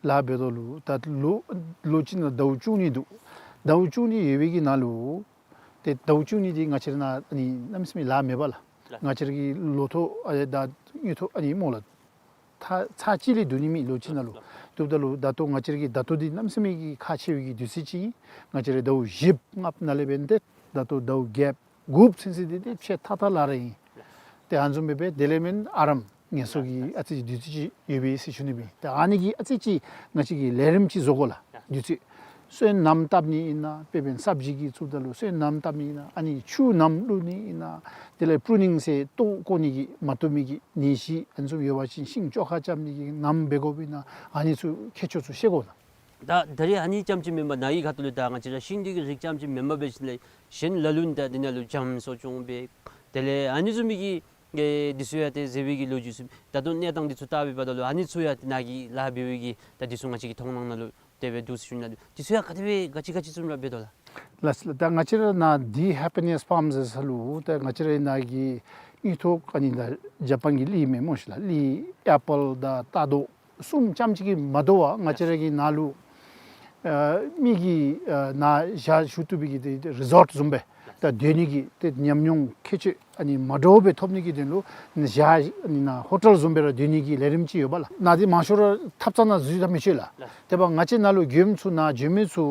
ལཱ་འབད་དོ་ལུ་ད་ལོ་ལོ་གཅིག་ནང་ཟླཝ་བཅུ་གཉིས་འདུག། ཟླཝ་བཅུ་གཉིས་ཡོད་པའི་གི་ནང་ལུ་ཏེ་ཟླཝ་བཅུ་གཉིས་འདི་ང་བཅས་ར་ནཱ་ཨ་ནི་གནམ་མེད་ས་མེད་ལཱ་མེད་པ་ལགས། ལགས། ང་བཅས་ར་གི་ལོ་ཐོག་ཨ་ད་དངུལ་ཐོག་ཨ་ནི་སྨོ་ལགས། ད་ཚར་གཅིག་ལས་བསྡུ་ནི་མེད་ལོ་གཅིག་ནང་ལུ། ལགས། བཏུབ་ད་ལུ་ད་ལྟོ་ང་བཅས་ར་གི་ད་ལྟོ་འདི་གནམ་མེད་ས་མེད་ཀྱི་ཁག་ཆེ་བའི་གི་དུས་ཚོད་ཅིག་ཨིན། ང་བཅས་ར་ཟླཝ་བཞི་ལྔ་ནང་ལས་འབད་ནི་ཏེ་ད་ལྟོ་ཟླཝ་བརྒྱད་དགུ་ཚུན་ཚོད་འདི་ཏེ་ཕྱེད་ཐག་ཐག་ལཱ་ར་ཨིན། ཏེ་ཨ་ནི་བཟུམ་སྦེ་འབད་དེ་ལས་མེན་ཨ་རམ་ངལ་གསོ་གི་ཨ་ཙི་ཅིག་དུས་ཚོད་ཅིག་ཡོད་པས་ཟེར་ཞུ་ནི་སྦེ། ཏེ་ཨ་ནི་གི་ཨ་ཙི་ཅིག་ང་བཅས་ཀྱིས་ལས་རིམ་ཅིག་བཟོ་དགོ་ལགས། དུས་ཚོད་སོན་སྣུམ་བཏབ་ནི་ཨིན་ན། དཔེ་འབད་ན་སབ་ཇི་གི་བཙུགསཔ་ད་ལུ་སོན་སྣུམ་བཏབ་ནི་ཨིན་ན། ཨ་ནི་ཆུ་སྣུམ་བླུག་ནི་ཨིན་ན། དེ་ལས་པྲུ་ནིང་ཟེར་ལྟོ་བཀོ་ནི་གི་མ་བཏུབ་མི་གི་ནད་གཞི་ཨ་ནི་ཚུ་ཡོད་པ་ཅིན་ཤིང་བཅོ་ཁ་རྐྱབ་ནི་གི་སྣུམ་འབད་དགོཔ་ཨིན་ན། ཨ་ནི་ཚུ་ཁྱད་ཆོས་ཚུ་ཤེས་དགོ་ལགས། ད་ད་རེས་ཨ་ནི་རྐྱངམ་ཅིག་མེན་པར་ནཱ་གི་ཁ་ཐུག་ལས་ད་ང་བཅས་ར་ཤིང་འདི་གི་རིགས་རྐྱངམ་ཅིག་མེན་པར་འབད་ཞིནམ་ལས་གཞན་ལ་ལུ་ད་འདི་ནང་ལུ་འཇམ་གསོ་སྐྱོང་འབད། དེ་ལས་ཨ་ནི་བཟུམ་མའི་གི་ཨེ་འདི་ཚུ་ཡང་ཏེ་མཛད་པའི་གི་ལོ་རྒྱུས་ཚུ་ད་ལྟོ་གནས་སྟངས་འདི་ཚུ་བལྟ་བའི་བར་ན་ལུ་ཨ་ནི་ཚུ་ཡང་ཏེ་ནཱ་གི་ལཱ་འབད་བའི་གི་ད་འདི་ཚུ་ང་བཅས་ཀྱི་མཐོང་སྣང་ནང་ལུ་དེ་སྦེ་འདུག་ཟེར་ཞུ་ནི་ལགས། འདི་ཚུ་ཡང་ག་དེ་སྦེ་ག་ཅི་ག་ཅི་བཟུམ་ར་འབད་དོ་ལགས། ལགས་ལགས། ད་ང་བཅས་ར་ནཱ་འདི་ཧེ་པི་ནེསི་ཕཱརམ་ཟེར་ས་ལུ་ད་ང་བཅས་ར་ནཱ་གི་དངུལ་ཐོག་ཨ་ནི་ད་ཇ་པཱན་གྱི་གླི་མས་སྨོ་ཤིག་ལགས། གླི་ཨེ་པཱལ་དང་རྟ་རྡོག་གསུམ་རྐྱངམ་ཅིག་གིས་མ་དོ་བར་ང་བཅས་ར་གི་ནཱ་ལུ་ཨ་མི་གིས་ཨ་ནཱ་ཞག་བཞུགས་བཏུབ་པའི་གི་ཏེ་རི་ཟོཊ་བཟུམ་སྦེ་ད་སྡོད་ནི་གི་ཏེ་ཉམས་མྱོང་ཁྱད་ཆོས་ཨ་ནི་མ་འདྲཝ་སྦེ་ཐོབ་ནི་གི་དོན་ལུ་ཞག་ཨ་ནི་ནཱ་ཧོ་ཊེལ་བཟུམ་སྦེ་ར་སྡོད་ནི་གི་ལས་རིམ་ཅིག་ཡོད་པ་ལགས། ནཱ་འདི་མང་ཤོས་ར་ཐབ་ཚང་ནང་འཛུལ་ད་མི་ཆོག་ལགས། དེ་འབདཝ་ང་བཅས་ནཱ་ལུ་མགྱོནམ་ཚུ་ནཱ་འགྱོ་མི་ཚུ་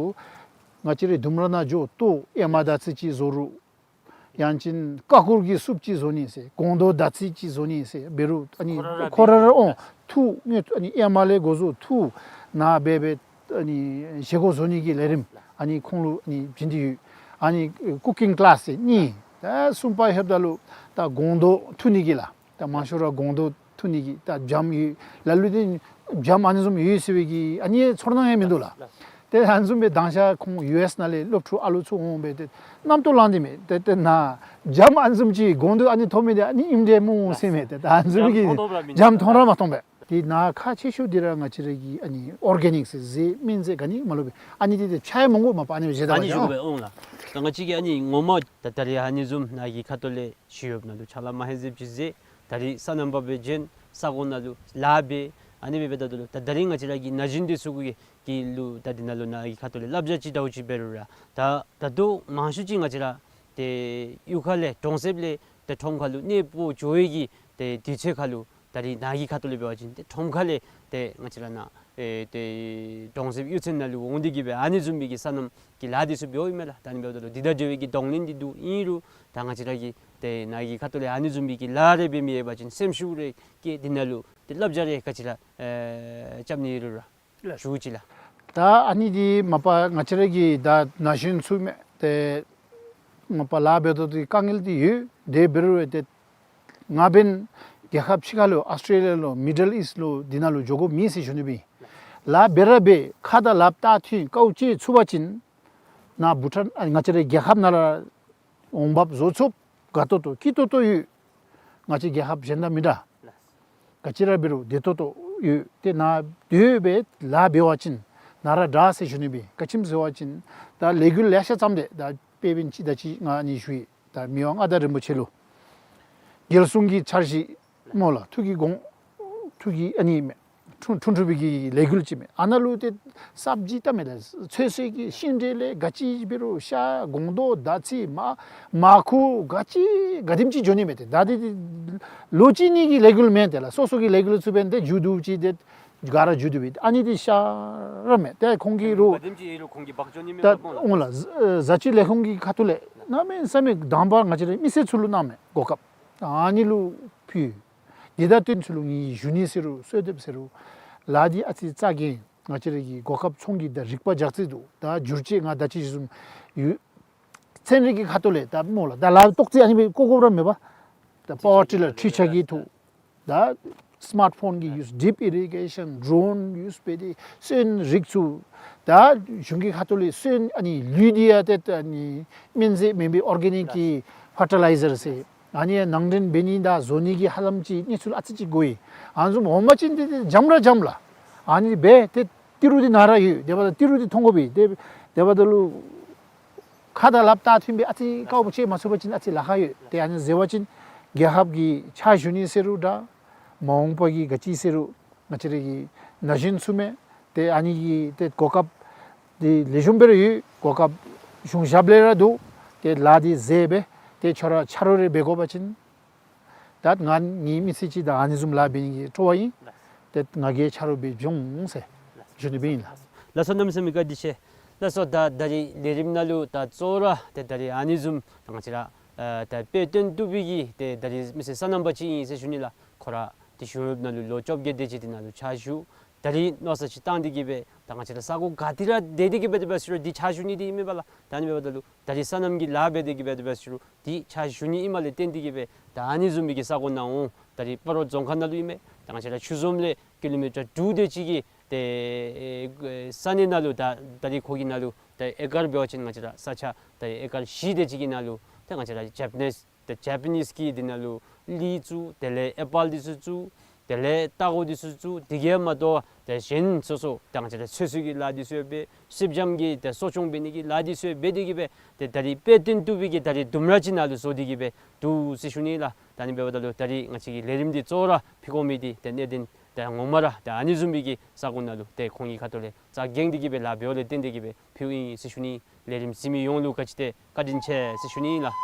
ང་བཅས་རའི་ལྡུམ་ར་ནང་འགྱོ་ལྟོ་ཨེ་མ་དར་ཚིལ་ཅིག་བཟོ་རུང་ཡང་ཅིན་ཀ་ཀུར་གྱི་སུབ་ཅིག་བཟོ་ནི་ཟེར་སྒོང་རྡོག་དར་ཚིལ་ཅིག་བཟོ་ནི་ཟེར་འབད་རུང་ཨ་ནི་ཁོ་ར་ར་ཁོ་ར་ར་འབད་འོང་ཐུགས་དངོས་ཨ་ནི་ཨེ་མ་ལས་འགོ་བཟུང་ཐུགས་ནཱ་འབད་འབད་ཨ་ནི་བཞེས་སྒོ་བཟོ་ནི་གི་ལས་རིམ་ཨ་ནི་ཁོང་ལུ་ཨ་ནི་བྱིན་ཏེ་ཡོད། ཨ་ནི་ཀུ་ཀིང་ཀི་ལཱསི་ཟེར་གཉིས། ད་གསུམ་པ་ལྷོདཔ་ད་ལུ་ད་སྒོང་རྡོག་འཐུ་ནི་གི་ལགས། ད་མང་ཤོས་ར་སྒོང་རྡོག་འཐུ་ནི་གི་ད་འཇམ་ཡོད། ལ་ལུ་འདི་འཇམ་ཨ་ནི་བཟུམ་ཡོད་ཟེར་བའི་གི་ཨ་ནི་ཚོར་སྣང་ཡང་མིན་འདུག་ལགས། ཏེ་ཨ་ནི་བཟུམ་སྦེ་དང་ཞག་ཁོང་ཡུ་ཨེསི་ནང་ལས་སློབ་ཕྲུག་ཨ་ལུ་ཚུ་འོང་སྦེ་ཏེ་རྣམ་རྟོག་ལངས་ཏེ་མས། ཏེ་ཏེ་ནཱ་འཇམ་ཨ་ནི་བཟུམ་ཅིག་སྒོང་རྡོག་ཨ་ནི་ཐོབ་མི་འདི་ཨ་ནི་ཨིནམ་འདྲས་སྨོ་ཟེར་མས། ཏེ་ད་ཨ་ནི་བཟུམ་གྱི་འཇམ་མཐོང་ར་མ་མཐོང་པས། ཏེ་ནཱ་ཁག་ཆེ་ཤོས་འདི་ར་ང་བཅས་ར་གི་ཨ་ནི་ཨོར་གེ་ནིཀ་ཟེར་ཟས་སྨན་ཟས་ག་ནི་མ་ལུ་སྦེ་ཨ་ནི་འདི་ཏེ་ཆ་ཡང་མི་དགོ་མ་པ་ཨ་ནི་བཞེས་ད་ཨ་ནི་བཞེས་དགོ་པས་འོང་ལགས། ད་ང་བཅས་ཀྱིས་ཨ་ནི་ངོ་མ་ད་ད་རེས་ཨ་ནི་བཟུམ་ནཱ་གི་ཁ་ཐུག་ལས་ཞི་གཡོགཔ་ནང་ལུ་ཕྱག་ལཱ་མ་ཧེ་ཟེར་ཅིག་ཟེར། ད་རེས་སོ་ནམ་པ་སྦེ་བྱོན་ས་གོ་ནང་ལུ་ལཱ་འབད་ཨ་ནི་སྦེ་འབདཝ་ད་ལུ་ད་ད་རེས་ང་བཅས་ར་གི་ན་གཞོན་འདི་ཚུ་གུ་གི་ལུ་ད་འདི་ནང་ལུ་ནཱ་གི་ཁ་ཐུག་ལས་བསླབ་བྱ་ཅིག་འདྲཝ་ཅིག་འབད་རུང་ར་ད་ད་ལྟོ་མང་ཤོས་ཅིག་ང་བཅས་ར་ཏེ་གཡུས་ཁ་ལས་གྲོང་གསེབ་ལས་ཏེ་ཁྲོམ་ཁ་ལུ་གནས་སྤོ་འགྱོ་བའི་གི་ཏེ་དུས་ཚོད་ཁ་ལུ་ད་རེས་ནཱ་གི་ཁ་ཐུག་ལས་འབད་བ་ཅིན་ཏེ་ཁྲོམ་ཁ་ལས་ཏེ་ང་བཅས་ར་ནཱ་ཨེ་ཏེ་གྲོང་གསེབ་གཡུས་ཚན་ནང་ལུ་འོང་སྟེ་གི་སྦེ་ཨ་ནི་བཟུམ་མའི་གི་སོ་ནམ་གྱི་ལཱ་འདི་ཚུ་འབདཝ་ཨིན་མས་ལགས། ད་ཨ་ནི་འབདཝ་ད་ལུ་འདི་དང་འབྲེལ་བའི་གི་གདོང་ལེན་འདི་འདུག། ཨིན་རུང་ད་ང་བཅས་ར་གིས་ཏེ་ནཱ་གི་ཁ་ཐུག་ལས་ཨ་ནི་བཟུམ་མའི་གི་ལཱ་རེ་འབད་མི་ཡོད་པ་ཅིན་སེམས་ཤུགས་རེ་བསྐྱེད་དེ་ནང་ལུ་ཏེ་བསླབ་བྱ་རེ་ག་ཅི་ར་ཨེ་རྐྱབ་ནི་ཡོད་རུང་ར་ཞུ་ཅི་ལགས། ད་ཨ་ནི་འདི་མ་པ་ང་བཅས་ར་གི་ད་ན་གཞོན་ཚུ་མས། ཏེ་མ་པ་ལཱ་འབད་དོ་འདི་དཀའ་ངལ་འདི་ཡོད། དེ་འབད་རུང་ཏེ་ང་འབདན་རྒྱལ་ཁབ་ཕྱི་ཁ་ལུ་ཨཱོས་ཊེ་ལི་ཡ་ལུ་མི་ཌལ་ཨིསཊ་ལུ་འདི་ནང་ལུ་འགྱོ་དགོཔ་མེད་ཟེར་ཞུ་ནི་སྦེ། ལཱ་འབད་ར་འབད་ཁ་དང་ལགཔ་ལྟག་མཐུན་དཀའཝ་སྤྱད་ཚུགས་པ་ཅིན་ ནཱ་བྷུ་ཊཱན་ཨ་ང་བཅས་རའི་རྒྱལ་ཁབ་ནང་ལས་འོང་འབབ་བཟོ་ཚུགསཔ་དགའ་ཏོག་ཏོ་སྐྱིད་ཏོག་ཏོ་ཡོད། ང་བཅས་རྒྱལ་ཁབ་གཞན་དང་མི་འདྲ། ག་ཅི་ར་འབད་རུང་བདེ་ཏོག་ཏོ་ཡོད། ཏེ་ནཱ་སྡོད་སྦེ་ལཱ་འབད་བ་ཅིན་ནཱ་ར་དྲག་ཟེར་ཞུ་ནི་སྦེ། ག་ཅི་སྨོ་ཟེར་བ་ཅིན་ད་ལས་འགུལ་ལེ་ཤ་བརྩམས་ཏེ་ད་དཔེ་འབད་བ་ཅིན་ད་ཅི་ང་ཨ་ནི་ཞུ་ཡི། ད་མི་དབང་མངའ་བདག་རིན་པོ་ཆེ་ལུ་རྒྱལ་སྲུང་གི་འཆར་གཞི་སྨོ་ལགས། ཐུགས་ཀྱི་དགོངས་ཐུགས་ཀྱི་ཨ་ནི་མས། འཁྲུངས་འཁྲུངས་འཁྲུངས་པའི་གི་ལས་འགུལ་ཅིག་མས། ཨ་ནཱ་ལུ་ཏེ་སབ་ཇི་བལྟ་མས་ལགས། ཚོད་བསྲེ་གི་ཤིང་འབྲས་ལས་ག་ཅི་འབད་རུང་ཤ་སྒོང་རྡོག་མདའ་རྩེད་མར་མར་ཁུ་ག་ཅི་ག་དེམ་ཅིག་འགྱོ་ནི་མས། ཏེ་ད་འདི་ལོ་གཅིག་གཉིས་ཀྱི་ལས་འགུལ་མེན་ཏེ་ལགས། སོ་སོ་གི་ལས་འགུལ་ཚུ་འབདན་ཏེ་མཇུག་བསྡུ་ཅི། ཏེ་ག་ར་མཇུག་བསྡུ་སྦེ་ཨ་ནི་འདི་ཤར་མས། ཏེ་ཁོང་གིས་རུང་ག་དེམ་ཅིག་ཡོད་རུང་ཁོང་གིས་འབག་འགྱོ་ནི་མས་ད་པ་སྨོ་ལགས། འོང་ལགས། བཟའ་བཅའི་ལས་ཁུངས་ཀྱི་ཁ་ཐུག་ལས་གནམ་མེད་ས་མེད་དང་པ་ང་བཅས་རའི་མི་སེར་ཚུ་ལུ་གནང་མས་གོ་སྐབས། ཨ་ནི་ལུ་ཕུལ། དེ་དང་བསྟུན་ཚུ་ལུ་ངེའི་ཞུ་ནི་ཟེར་རུང་གསོལ་འདེབས་ཟེར་རུང་ལཱ་འདི་ཨ་ཙི་རྩ་འགེངས། ང་བཅས་རའི་གི་གོ་སྐབས་ཚོང་གི་ད་རིག་པ་རྒྱག་རྩིས་འདུག། ད་བསྒྱུར་བཅོས་ང་ད་ཅི་ཞུ་བཟུམ་ཡོད། ཚན་རིག་གི་ཁ་ཐུག་ལས་ད་སྨོ་ལགས། ད་ལཱ་ཏོག་ཙི་ཨ་ནི་སྦེ་བཀོ་དགོཔ་ར་མེད་པ། ད་པ་ཝར་ཊི་ལར་འཕྲུལ་ཆས་ཀྱི་ཐོག་ད་སི་མཱརཊ་ཕོན་གྱིས་ཡུས་ཌིབ་ཨི་རི་གེ་ཤཱན་ཌོ་རོན་ཡུས་འབད་དེ་སོན་རིགས་ཚུ་ད་གཞུང་གི་ཁ་ཐུག་ལས་སོན་ཨ་ནི་ལུད་འདི་ཡང་ཏེ་ཨ་ནི་སྨན་རྫས་མེན་པའི་ཨོར་གེ་ནིག་གི་ཕར་ཊི་ལའི་ཛར་ཟེར། ཨ་ནི་ནང་འདྲེན་འབད་ནི་དང་བཟོ་ནི་གི་ཧ་ལམ་ཅིག་གནས་ཚུལ་ཨ་ཙི་ཅིག་གོ་ཡི། ཨ་ནི་བཟུམ་འོང་པ་ཅིན་ཏེ་ཏེ་འཇམ་ར་འཇམ་ལགས། ཨ་ནི་འབད་ཏེ་ཏི་རུ་འདི་ནཱ་ར་ཡོད། དེ་འབདཝ་ད་ཏི་རུ་འདི་མཐོང་དགོ་པས། ཏེ་དེ་འབདཝ་ད་ལུ་ཁ་དང་ལགཔ་ད་མཐུན་པའི་ཨ་ཙི་དཀའཝ་སྤྱད་མ་ཚུགས་པ་ཅིན་ཨ་ཙི་ལཱ་ཁག་ཡོད། ཏེ་ཨ་ནི་ཟེར་བ་ཅིན་རྒྱལ་ཁབ་ཀྱི་ཕྱག་ཞུ་ནི་ཟེར་རུང་འདྲ། མ་འོངས་པ་གི་ག་ཅི་ཟེར་རུང་ང་བཅས་ར་གི་ན་གཞོན་ཚུ་མས། ཏེ་ཨ་ནི་གི་ཏེ་གོ་སྐབས་འདི་ལེགས་ཤོམ་སྦེ་ར་ཡོད། གོ་སྐབས་གཞུང་ཞབས་ལས་ར་འདུག། ཏེ་ལཱ་འདི་མཛད་སྦེ་ཏེ་ཁྱོད་ར་ཆ་རོགས་རེ་འབད་དགོ་པ་ཅིན་ད་ང་ངེའི་མི་ཚེ་གཅིག་ད་ཨ་ནི་བཟུམ་ལཱ་འབད་ནི་གི་སྤྲོ་བ་ཨིན། ཏེ་ང་གིས་ཆ་རོགས་འབད་འབྱུང་ཟེར་ཞུ་ནི་སྦེ་ཨིན་ལགས། ལགས་སོ། གནམ་མེད་ས་མེད་བཀའ་དྲིན་ཆེ། ལགས་སོ། ད་ད་རིས་ལས་རིམ་ནང་ལུ་ད་གཙོ་བོ་ར་ཏེ་ད་རིས་ཨ་ནི་བཟུམ་ད་ང་བཅས་ར་ཨ་ད་དཔེ་སྟོན་བཏུབ་པའི་གི་ཏེ་ད་རིས་མི་སེར་སོ་ནམ་པ་ཅིག་ཨིན་ཟེར་ཞུ་ནི་ལགས། ཁོ་ར་ཏེ་གཞུང་གཡོགཔ་ནང་ལུ་ལོ་བཅོ་བརྒྱད་དེ་ཅིག་དེ་ནང་ལུ་ཕྱག་ཞུ། ད་རིས་མནོ་བསམ་ཅིག་བཏང་སྟེ་གི་སྦེ་ད་ང་བཅས་ར་ས་གོ་ག་ཏེ་ར་སྡོད་དེ་གི་སྦེ་དེ་སྦེ་ཟེར་རུང་འདི་ཕྱག་ཞུ་ནི་འདི་ཨིན་མས་པ་ལགས། ད་ཨ་ནི་འབདཝ་ད་ལུ་ད་རིས་སོ་ནམ་གྱི་ལཱ་འབད་དེ་གི་སྦེ་དེ་སྦེ་ཟེར་རུང་འདི་ཕྱག་ཞུ་ནི་ཨིནམ་ལས་བརྟེན་ཏེ་གི་སྦེ་ད་ཨ་ནི་བཟུམ་མའི་གི་ས་གོ་ནང་འོང་། ད་རིས་སྤ་རོ་རྫོང་ཁག་ནང་ལུ་ཨིན་མས། ད་ང་བཅས་ར་ཆུ་འཛོམས་ལས་ཀི་ལོ་མི་ཊར་དྲུག་དེ་ཅིག་གི་ཏེ་ས་གནས་ནང་ལུ་ད་ད་རིས་ཁོ་གི་ནང་ལུ་ད་ཨེ་ཀར་འབད་བ་ཅིན་ང་བཅས་ར་ས་ཆ་ད་ཨེ་ཀར་བཞི་དེ་ཅིག་གི་ནང་ལུ་ད་ང་བཅས་ར་ཇ་པ་ནིས་ད་ཇ་པ་ནིས་ཀྱི་འདི་ནང་ལུ་ལི་བཙུགས། དེ་ལས་ཨེ་པཱལ་འདི་ཚུ་བཙུགས། དེ་ལས་སྟར་གོ་འདི་ཚུ་བཙུགས། དེ་གིས་མ་དོ་ཏེ་གཞན་སོ་སོ་ད་ང་བཅས་ར་ཚོད་བསྲེ་གི་ལཱ་འདི་ཚུ་ཡང་འབད། སེར་སྦྱངམ་གི་ཏེ་གསོ་སྐྱོང་འབད་ནི་གི་ལཱ་འདི་ཚུ་ཡང་འབད་དེ་གི་སྦེ་ཏེ་ད་རིས་དཔེ་སྟོན་བཏུབ་པའི་གི་ད་རིས་ལྡུམ་ར་ཅིག་ནང་ལུ་བཟོ་སྟེ་གི་སྦེ་འདུག་ཟེར་ཞུ་ནི་ལགས། ད་ཨ་ནི་འབདཝ་ད་ལུ་ད་རིས་ང་བཅས་ཀྱི་ལས་རིམ་འདི་གཙོ་བོ་ར་ཕུལ་དགོ་མི་འདི་ཏེ་གནད་དོན་ཏེ་ངོ་མ་ར་ཏེ་ཨ་ནི་བཟུམ་མའི་གི་ས་གོ་ནང་ལུ་ཏེ་ཁོང་གི་ཁ་ཐུག་ལས་རྩ་འགེངས་ཏེ་གི་སྦེ་ལཱ་འབདཝ་ལས་བརྟེན་ཏེ་གི་སྦེ་ཕུལཝ་ཨིན་ཟེར་ཞུ་ནི། ལས་རིམ་གཟིགས་མི་ཡོངས་ལུ་ག་ཅི་ཏེ་བཀའ་དྲིན་ཆེ་ཟེར་ཞུ་ནི་ལགས།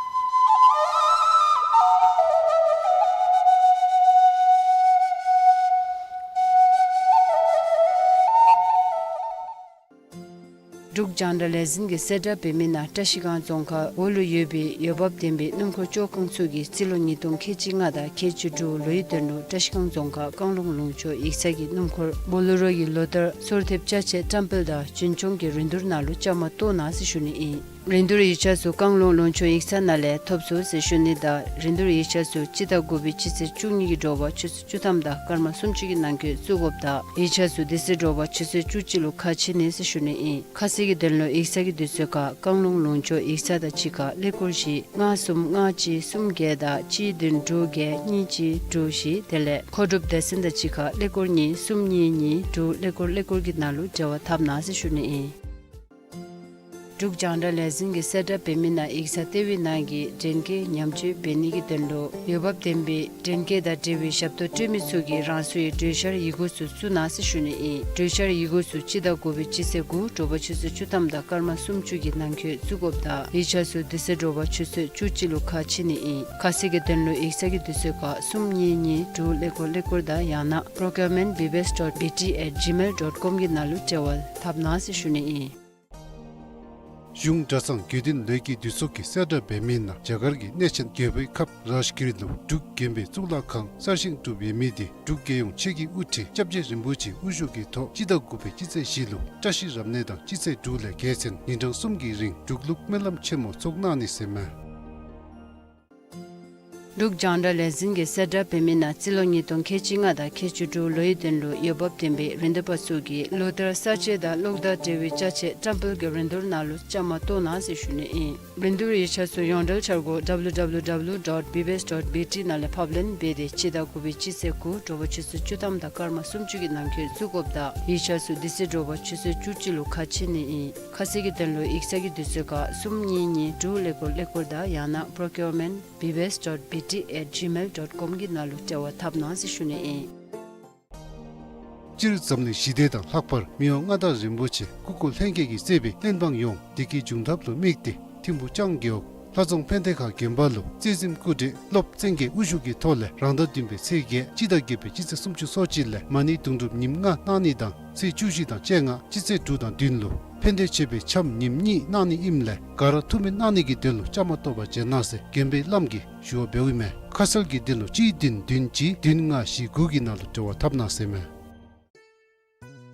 འབྲུག་རྒྱང་བསྒྲགས་ལས་འཛིན་གྱིས་གསལ་བསྒྲགས་འབད་མི་ནང་བཀྲ་ཤིས་སྒང་རྫོང་ཁག་འོག་ལུ་ཡོད་པའི་འོས་འབབ་ལྡན་པའི་སྣུམ་འཁོར་བཅོ་ཁང་ཚུ་གིས་རྩིས་ལོ་ཉིས་སྟོང་ཁལ་གཅིག་ལྔ་དང་ཁལ་གཅིག་དྲུག་ལོའི་དོན་ལུ་བཀྲ་ཤིས་སྒང་རྫོང་ཁག་བཀང་ལུང་ལུང་ཕྱོགས་ཡིག་ཚང་གི་སྣུམ་འཁོར་བོ་ལེ་རོ་གི་ལོ་བསྟར་སོར་ཐེབས་ཅ་ཆས་བཀྲམ་སྤེལ་དང་རྒྱུན་སྐྱོང་གི་རིན་བསྡུར་ནང་ལུ་བཅའ་མར་གཏོགས་གནང་ཟེར་ཞུ་ནི་ཨིན། རིན་བསྡུར་ཡིག་ཆ་ཚུ་བཀང་ལུང་ལུང་ཕྱོགས་ཡིག་ཚང་ནང་ལས་ཐོབ་ཚུགས་ཟེར་ཞུ་ནི་དང་རིན་བསྡུར་ཡིག་ཆ་ཚུ་སྤྱི་ཟླ་དགུ་པའི་སྤྱི་ཚེས་བཅུ་གཉིས་ཀྱི་དྲོ་པ་ཆུ་ཚོད་བཅུ་ཐམ་དང་སྐར་མ་སུམ་ཅུ་གི་ནང་འཁོད་བཙུགས་དགོཔ་དང་ཡིག་ཆ་ཚུ་དེ་ཚེ་དྲོ་པ་ཆུ་ཚོད་བཅུ་གཅིག་ལུ་ཁ་ཕྱེ་ནི་ཟེར་ཞུ་ནི་ཨིན། ཁ་གསལ་གྱི་དོན་ལུ་ཡིག་ཚང་གི་དུས་ཚོད་ཁར་བཀང་ལུང་ལུང་ཕྱོགས་ཡིག་ཚང་དང་གཅིག་ཁར་ཀླད་ཀོར་བཞི་ལྔ་གསུམ་ལྔ་གཅིག་གསུམ་བརྒྱད་དང་གཅིག་བདུན་དྲུག་བརྒྱད་གཉིས་གཅིག་དྲུག་བཞི་དེ་ལས་མཁོ་སྒྲུབ་སྡེ་ཚན་དང་གཅིག་ཁར་ཀླད་ཀོར་གཉིས་གསུམ་གཉིས་གཉིས་དྲུག་ཀླད་ཀོར་ཀླད་ཀོར་གྱི་ནང་ལུ་འབྲེལ་བ་འཐབ་གནང་ཟེར་ཞུ་ནི་ཨིན། འབྲུག་རྒྱང་བསྒྲགས་ལས་འཛིན་གྱིས་གསལ་བསྒྲགས་འབད་མི་ནང་ཡིག་ཚང་ལྟེ་བའི་ནང་གི་འདྲེན་སྐས་ཉམས་བཅོས་འབད་ནི་གི་དོན་ལུ་འོས་འབབ་ལྡན་པའི་འདྲེན་སྐས་དང་འབྲེལ་བའི་ཞབས་ཏོག་སྤྲོད་མི་ཚུ་གིས་རང་སོའི་གྲོས་འཆར་ཡི་གུ་ཚུ་བཙུགས་གནང་ཟེར་ཞུ་ནི་ཨིན། གྲོས་འཆར་ཡི་གུ་ཚུ་སྤྱི་ཟླ་དགུ་པའི་སྤྱི་ཚེས་དགུ་དྲོ་པ་ཆུ་ཚོད་བཅུ་ཐམ་དང་སྐར་མ་སུམ་ཅུ་གི་ནང་འཁོད་བཙུགས་དགོཔ་དང་ཡིག་ཆ་ཚུ་དེ་ཚེ་དྲོ་པ་ཆུ་ཚོད་བཅུ་གཅིག་ལུ་ཁ་ཕྱེ་ནི་ཨིན། ཁ་གསལ་གྱི་དོན་ལུ་ཡིག་ཚང་གི་དུས་ཚོད་ཁར་གསུམ་གཉིས་གཉིས་དྲུག་ཀླད་ཀོར་ཀླད་ཀོར་དང་ཡང་ན་procurement B B S dot B T at gmail dot com གྱི་ནང་ལུ་འབྲེལ་བ་འཐབ་གནང་ཟེར་ཞུ་ནི་ཨིན། གཞུང་གྲྭ་ཚང་དགེ་འདུན་ལས་ཀྱི་འདུས་ཚོགས་ཀྱིས་གསལ་བསྒྲགས་འབད་མི་ནང་རྒྱ་གར་གྱི་གནས་ཆེན་རྒྱལ་པོའི་ཁབ་རཱཇ་གིར་ལུ་འབྲུག་དགོན་པའི་གཙུག་ལག་ཁང་གསར་བཞེངས་གྲུབ་ཡོད་མི་དེ་འབྲུག་རྒྱལ་ཡོངས་ཆེད་ཀྱི་དབུ་ཁྲིད་སྐྱབས་རྗེ་རིན་པོ་ཆེ་དབུ་བཞུགས་ཀྱི་ཐོག་སྤྱི་ཟླ་དགུ་པའི་སྤྱི་ཚེས་བཞི་ལུ་བཀྲ་ཤིས་རབ་གནས་དང་སྤྱི་ཚེས་དྲུག་ལས་རྒྱལ་མཚན་ཉིན་གྲངས་གསུམ་གྱི་རིང་འབྲུག་ལུགས་སྨོན་ལམ་ཆེན་མོ་ཚོགས་གནང་ནི་ཟེར་མས། འབྲུག་རྒྱང་བསྒྲགས་ལས་འཛིན་གྱིས་གསལ་བསྒྲགས་འབད་མི་ནང་རྩིས་ལོ་ཉིས་སྟོང་ཁལ་གཅིག་ལྔ་དང་ཁལ་གཅིག་དྲུག་ལོའི་དོན་ལུ་འོས་འབབ་ལྡན་པའི་རིན་བསྡུར་པ་ཚུ་གིས་ལོ་བསྟར་གསར་བརྗེ་དང་གློག་དང་འབྲེལ་བའི་ཅ་ཆས་བཀྲམ་སྤེལ་གྱི་རིན་བསྡུར་ནང་ལུ་བཅའ་མར་གཏོགས་གནང་ཟེར་ཞུ་ནི་ཨིན། རིན་བསྡུར་ཡིག་ཆ་ཚུ་ཡོངས་འབྲེལ་འཆར་སྒོ་W W W dot B B S dot B T ནང་ལས་ཕབ་ལེན་འབད་དེ་སྤྱི་ཟླ་དགུ་པའི་སྤྱི་ཚེས་དགུ་དྲོ་པ་ཆུ་ཚོད་བཅུ་ཐམ་དང་སྐར་མ་སུམ་ཅུ་གི་ནང་འཁོད་བཙུགས་དགོཔ་དང་ཡིག་ཆ་ཚུ་དེ་ཚེ་དྲོ་པ་ཆུ་ཚོད་བཅུ་གཅིག་ལུ་ཁ་ཕྱེ་ནི་ཨིན། ཁ་གསལ་གྱི་དོན་ལུ་ཡིག་ཚང་གི་དུས་ཚོད་ཁར་གསུམ་གཉིས་གཉིས་དྲུག་ཀླད་ཀོར་ཀླད་ཀོར་དང་ཡང་ན་procurement B B S dot B T at gmail dot com གི་ནང་ལུ་འབྲེལ་བ་འཐབ་གནང་ཟེར་ཞུ་ནི་ཨིན། སྤྱིར་འཛམ་གླིང་ཞི་བདེ་དང་ལྷག་པར་མི་དབང་མངའ་བདག་རིན་པོ་ཆེ་སྐུ་འཁོར་ལྷན་རྒྱས་ཀྱིས་གཙོས་པའི་བློན་འབངས་ཡོངས་བདེ་སྐྱིད་འབྱུང་ཐབས་ལུ་དམིགས་ཏེ་ཐིམ་ཕུ་ལྕང་རྒེད་འོག་ལྷ་རྫོང་ཕན་བདེ་ཁ་དགོན་པ་ལུ་རྩེ་གཟིམ་སྐུ་བགྲེས་སློབ་བཙན་རྒྱལ་དབུ་བཞུགས་ཀྱི་ཐོག་ལས་རང་ཟླ་བདུན་པའི་ཚེས་བརྒྱད་སྤྱི་ཟླ་བརྒྱད་པའི་སྤྱི་ཚེས་སུམ་ཅུ་སོ་གཅིག་ལས་མ་ཎི་དུང་སྒྲུབ་ཉིནམ་ལྔ་གནང་ནི་དང་ཚེས་བཅུ་བཞི་དང་བཅོ་ལྔ་སྤྱི་ཚེས་དྲུག་དང་བདུན་ལུ་ཕན་བདེ་མཆོད་པའི་འཆམ་ཉིནམ་གཉིས་གནང་ནི་ཨིནམ་ལས་ག་ར་ཐུགས་སྨོན་གནང་ནི་གི་དོན་ལུ་བཅའ་མར་གཏོགས་པར་བྱོན་གནང་ཟེར་དགོན་པའི་བླམ་གིས་ཞུ་བ་འབདཝ་ཨིན་མས། ཁ་གསལ་གྱི་དོན་ལུ་གཅིག་བདུན་བདུན་གཅིག་བདུན་ལྔ་བཞི་དགུ་གི་ནང་ལུ་འབྲེལ་བ་འཐབ་གནང་ཟེར་མས།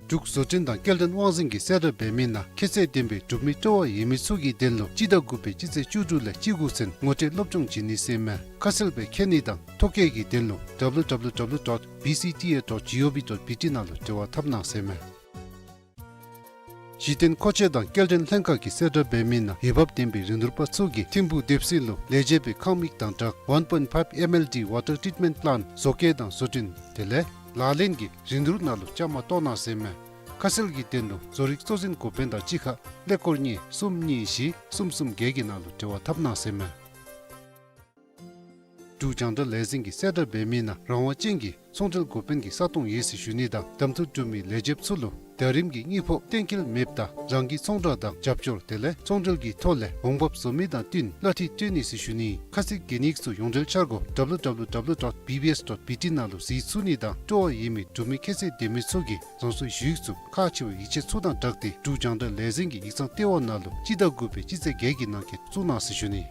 འབྲུག་བཟོ་སྐྲུན་དང་སྐྱེལ་འདྲེན་དབང་འཛིན་གྱིས་གསལ་བསྒྲགས་འབད་མི་ནང་ཁྱད་ཚད་ལྡན་པའི་གྲུབ་མི་སྤྲོ་བ་ཡོད་མི་ཚུ་གི་དོན་ལུ་སྤྱི་ཟླ་དགུ་པའི་སྤྱི་ཚེས་བཅུ་དྲུག་ལས་བཅུ་དགུ་ཚུན་ངོ་སྤྲོད་སློབ་སྦྱོང་བྱིན་ནི་ཟེར་མས། ཁ་གསལ་སྦེ་མཁྱེན་ནི་དང་ཐོ་བཀོད་ཀྱི་དོན་ལུ W W W dot B C T A dot G O V dot B T ནང་ལུ་འབྲེལ་བ་འཐབ་གནང་ཟེར་མས། གཞི་རྟེན་མཁོ་ཆས་དང་སྐྱེལ་འདྲེན་ལྷན་ཁག་གིས་གསལ་བསྒྲགས་འབད་མི་ནང་འོས་འབབ་ལྡན་པའི་རིན་བསྡུར་པ་ཚུ་གིས་ཐིམ་ཕུ་དེབ་གཟིགས་ལུ་ལས་བྱེད་པའི་ཁང་མིག་དང་སྦྲགས་one point five M L D water treatment plant བཟོ་བཀོད་དང་བཟོ་སྐྲུན་དེ་ལས་ལག་ལེན་གྱི་རིན་བསྡུར་ནང་ལུ་བཅའ་མར་གཏོགས་གནང་ཟེར་མས། ཁ་གསལ་གྱི་དོན་ལུ་བཟོ་རིག་གཙོ་འཛིན་འགོ་དཔོན་དང་གཅིག་ཁར་ཀླད་ཀོར་གཉིས་གསུམ་གཉིས་བཞི་གསུམ་གསུམ་བརྒྱད་ཀྱི་ནང་ལུ་འབྲེལ་བ་འཐབ་གནང་ཟེར་མས། འབྲུག་རྒྱང་བསྒྲགས་ལས་འཛིན་གྱིས་གསལ་བསྒྲགས་འབད་མི་ནང་རང་དབང་ཅན་གྱི་ཚོང་འབྲེལ་འགོ་དཔོན་གྱི་ས་སྟོང་ཡོད་ཟེར་ཞུ་ནི་དང་གདམ་འཐུ་གྲུབ་མི་ལས་བྱེདཔ་ཚུ་ལུ་ཟླ་རིམ་གྱི་དངུལ་ཕོགས་གཏན་འཁེལ་མེདཔ་ད་རང་གི་ཚོང་བསྒྲགས་དང་རྒྱབ་སྐྱོར་དེ་ལས་ཚོང་འབྲེལ་གྱི་ཐོག་ལས་འོང་འབབ་བཟོ་མི་དང་བསྟུན་གླ་འཐུས་སྤྲོད་ནི་ཟེར་ཞུ་ནི། ཁ་གསལ་གྱི་ཉིནམ་ཚུ་ཡོངས་འབྲེལ་འཆར་སྒོ W W W dot B B S dot B T ནང་ལུ་གཟིགས་ཚུགས་ནི་དང་སྤྲོ་བ་ཡོད་མི་གྲུབ་མི་ཁྱད་ཚད་ལྡན་མི་ཚུ་གིས་རང་སོའི་ཞུ་ཡིག་ཚུ་ཁག་ཆེ་བའི་ཡིག་ཆ་ཚུ་དང་སྦྲགས་ཏེ་འབྲུག་རྒྱང་བསྒྲགས་ལས་འཛིན་གྱི་ཡིག་ཚང་ལྟེ་བ་ནང་ལུ་སྤྱི་ཟླ་དགུ་པའི་སྤྱི་ཚེས་བརྒྱད་ཀྱི་ནང་འཁོད་བཙུགས་གནང་ཟེར་ཞུ་ནི།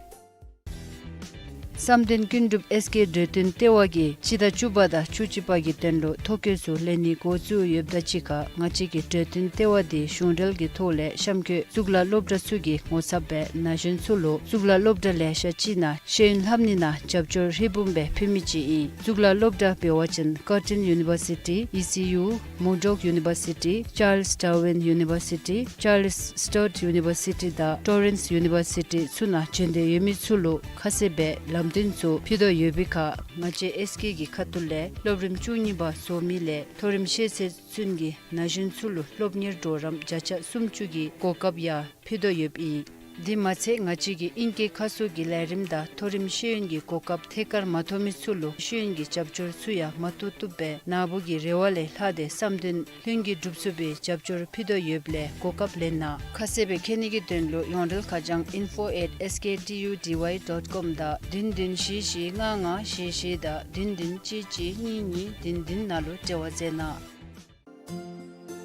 བསམ་གཏན་ཀུན་འགྲུབ་ཨེས་ཀེ་གྲོས་སྟོན་ལྟེ་བ་གིས་སྤྱི་ཟླ་བཅུ་པ་དང་བཅུ་གཅིག་པ་གི་དོན་ལུ་ཐོ་བཀོད་ཚུ་ལེན་ནི་འགོ་བཙུགས་ཡོདཔ་ད་གཅིག་ཁར་ང་བཅས་ཀྱི་གྲོས་སྟོན་ལྟེ་བ་དེ་གཞུང་འབྲེལ་གྱི་ཐོག་ལས་གཤམ་འཁོད་གཙུག་ལག་སློབ་གྲྭ་ཚུ་གི་ངོ་ཚབ་སྦེ་ན་གཞོན་ཚུ་ལུ་གཙུག་ལག་སློབ་གྲྭ་ལེ་ཤ་ཅིག་ནང་ཤེས་ཡོན་ལྷབ་ནི་ནང་རྒྱབ་སྐྱོར་ཧྲིལ་བུམ་སྦེ་ཕུལ་མི་ཅིག་ཨིན། གཙུག་ལག་སློབ་གྲྭ་འབད་བ་ཅིན་Curtin University, E C U, Murdoch University, Charles Darwin University, Charles Sturt University དང་Torrens University ཚུ་ནང་འབྱོན་འདོད་ཡོད་མི་ཚུ་ལུ་ཁ་གསལ་སྦེ་ལམ་སྟོན་ཚུ་ཕུལ་དོ་ཡོད་པའི་ཁར་ང་བཅས་ཨེས་ཀེ་གི་ཁ་ཐུག་ལས་སློབ་རིམ་བཅུ་གཉིས་པ་རྫོགས་མི་ལས་མཐོ་རིམ་ཤེས་ཚད་ཚུན་གྱི་ན་གཞོན་ཚུ་ལུ་སློབ་གཉེར་གྲོགས་རམ་བརྒྱ་ཆ་སུམ་ཅུ་གི་གོ་སྐབས་ཡང་ཕུལ་དོ་ཡོདཔ་ཨིན། དེ་མ་ཚད་ང་བཅས་ཀྱིས་ཨིང་སྐད་ཁ་གསོ་གི་ལས་རིམ་དང་མཐོ་རིམ་ཤེས་ཡོན་གྱི་གོ་སྐབས་ཐད་ཀར་མ་ཐོབ་མི་ཚུ་ལུ་ཤེས་ཡོན་གྱི་རྒྱབ་སྐྱོར་ཚུ་ཡང་མ་ཐུབ་ཐུབ་སྦེ་ནཱ་བུ་གི་རེ་བ་ལས་ལྷག་སྟེ་བསམ་དོན་ལྷུན་གྱིས་འགྲུབ་ཚུགས་པའི་རྒྱབ་སྐྱོར་ཕུལ་དོ་ཡོདཔ་ལས་གོ་སྐབས་ལེན་གནང་། ཁ་གསལ་སྦེ་མཁྱེན་ནི་གི་དོན་ལུ་ཡོངས་འབྲེལ་ཁ་བྱང་info at S K T U D Y dot com དང་བདུན་བདུན་བཞི་བཞི་ལྔ་ལྔ་བཞི་བཞི་དང་བདུན་བདུན་གཅིག་གཅིག་གཉིས་གཉིས་བདུན་བདུན་ནང་ལུ་འབྲེལ་བ་མཛད་གནང་།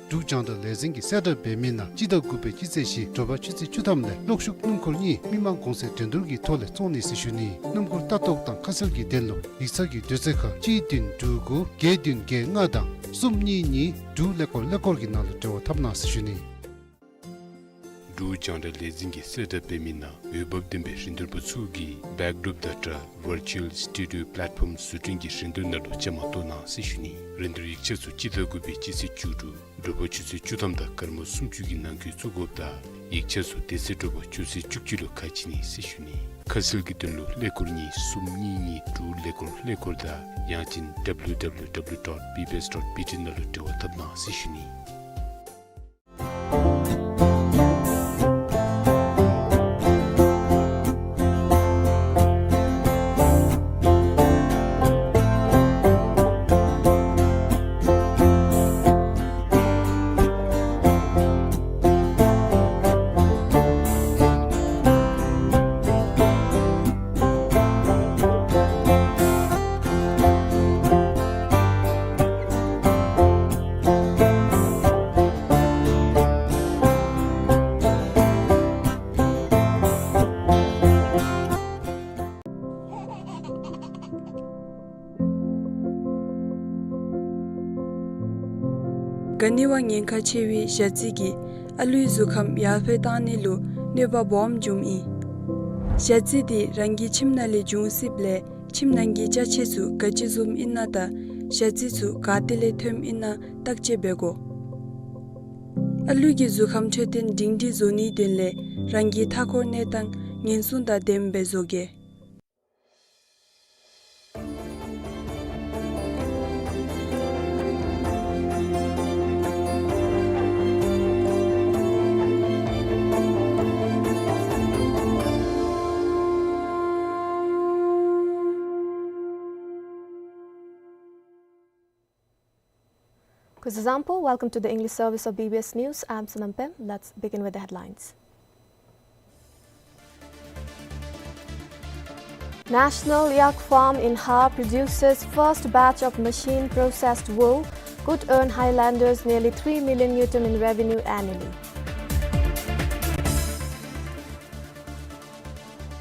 འབྲུག་རྒྱང་བསྒྲགས་ལས་འཛིན་གྱིས་གསལ་བསྒྲགས་འབད་མི་ནང་སྤྱི་ཟླ་དགུ་པའི་སྤྱི་ཚེས་བཞི་དྲོ་པ་ཆུ་ཚོད་བཅུ་ཐམ་ལས་གློག་ཤུགས་སྣུམ་འཁོར་གཉིས་མི་མང་གོང་ཚད་འགྲན་བསྡུར་གྱི་ཐོག་ལས་བཙོང་ནི་ཟེར་ཞུ་ནི། སྣུམ་འཁོར་ལྟ་རྟོག་དང་ཁ་གསལ་གྱི་དོན་ལུ་ཡིག་ཚང་གི་དུས་ཚོད་ཁར་གཅིག་བདུན་དྲུག་དགུ་བརྒྱད་བདུན་བརྒྱད་ལྔ་དང་གསུམ་གཉིས་གཉིས་དྲུག་ཀླད་ཀོར་ཀླད་ཀོར་གྱི་ནང་ལུ་འབྲེལ་བ་འཐབ་གནང་ཟེར་ཞུ་ནི། འབྲུག་རྒྱང་བསྒྲགས་ལས་འཛིན་གྱིས་གསལ་བསྒྲགས་འབད་མི་ནང་འོས་འབབ་ལྡན་པའི་རིན་བསྡུར་པ་ཚུ་གིས་Backdrop Data Virtual Studio Platform བཟོ་སྐྲུན་གྱི་རིན་བསྡུར་ནང་ལུ་བཅའ་མར་གཏོགས་གནང་ཟེར་ཞུ་ནི། རིན་བསྡུར་ཡིག་ཆ་ཚུ་སྤྱི་ཟླ་དགུ་པའི་སྤྱི་ཚེས་བཅུ་དྲུག་དྲོ་པ་ཆུ་ཚོད་བཅུ་ཐམ་དང་སྐར་མ་སུམ་ཅུ་གི་ནང་འཁོད་བཙུགས་དགོཔ་དང་ཡིག་ཆ་ཚུ་དེ་ཚེ་དྲོ་པ་ཆུ་ཚོད་བཅུ་གཅིག་ལུ་ཁ་ཕྱེ་ནི་ཟེར་ཞུ་ནི། ཁ་གསལ་གྱི་དོན་ལུ་ཀླད་ཀོར་གཉིས་གསུམ་གཉིས་གཉིས་དྲུག་ཀླད་ཀོར་ཀླད་ཀོར་དང་ཡང་ཅིན་W W W dot B B S dot B T ནང་ལུ་འབྲེལ་བ་འཐབ་གནང་ཟེར་ཞུ་ནི། ག་ནི་བ་ཉེན་ཁ་ཆེ་བའི་ཞ་རྩི་གིས་ཨ་ལུའི་གཟུགས་ཁམས་ཡར་འཕེལ་བཏང་ནི་ལུ་གནོད་པ་སྦོམ་འབྱུངམ་ཨིན། ཞ་རྩི་དེ་རང་གི་ཁྱིམ་ནང་ལས་འབྱུང་སྲིདཔ་ལས་ ཁྱིམ་ནང་གི་ཅ་ཆས་ཚུ་ག་ཅི་བཟུམ་ཨིན་ན་དང་ཞ་རྩི་ཚུ་ག་ཏེ་ལས་ཐོནམ་ཨིན་ན་བརྟག་དཔྱད་འབད་དགོ། ཨ་ལུ་གི་གཟུགས་ཁམས་འཕྲོད་བསྟེན་སྒྲིང་སྒྲིང་བཟོ་ནིའི་དོན་ལས་རང་གི་མཐའ་འཁོར་གནས་སྟངས་ཉེན་སྲུང་དང་ལྡནམ་སྦེ་བཟོ་གེ། Kuzuzangpo, welcome to the English service of B B S News. I'm Sonam Pem. Let's begin with the headlines. National Yak Farm in Ha produces first batch of machine processed wool, could earn Highlanders nearly three million ngultrum in revenue annually.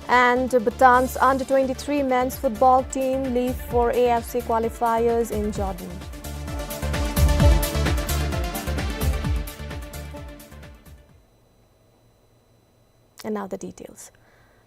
And Bhutan's under twenty-three men's football team leave for A F C qualifiers in Jordan. And now the details.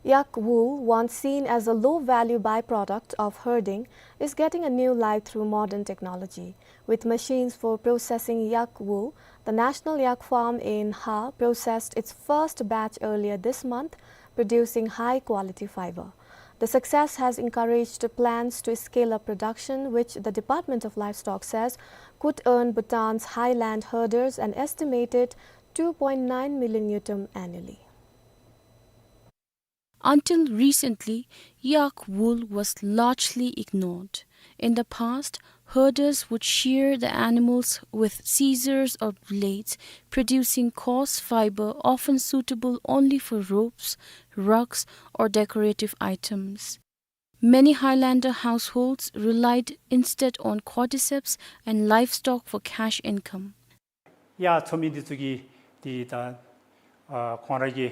Yak wool, once seen as a low-value byproduct of herding, is getting a new life through modern technology. With machines for processing yak wool, the National Yak Farm in Ha processed its first batch earlier this month, producing high-quality fiber. The success has encouraged plans to scale up production, which the Department of Livestock says could earn Bhutan's highland herders an estimated two point nine million ngultrum annually. Until recently, yak wool was largely ignored. In the past, herders would shear the animals with scissors or blades, producing coarse fiber often suitable only for ropes, rugs, or decorative items. Many Highlander households relied instead on cordyceps and livestock for cash income. ཡ་ཚོ་མི་འདི་ཚུ་གིས་འདི་ད་ཨ་ཁོང་ར་གི་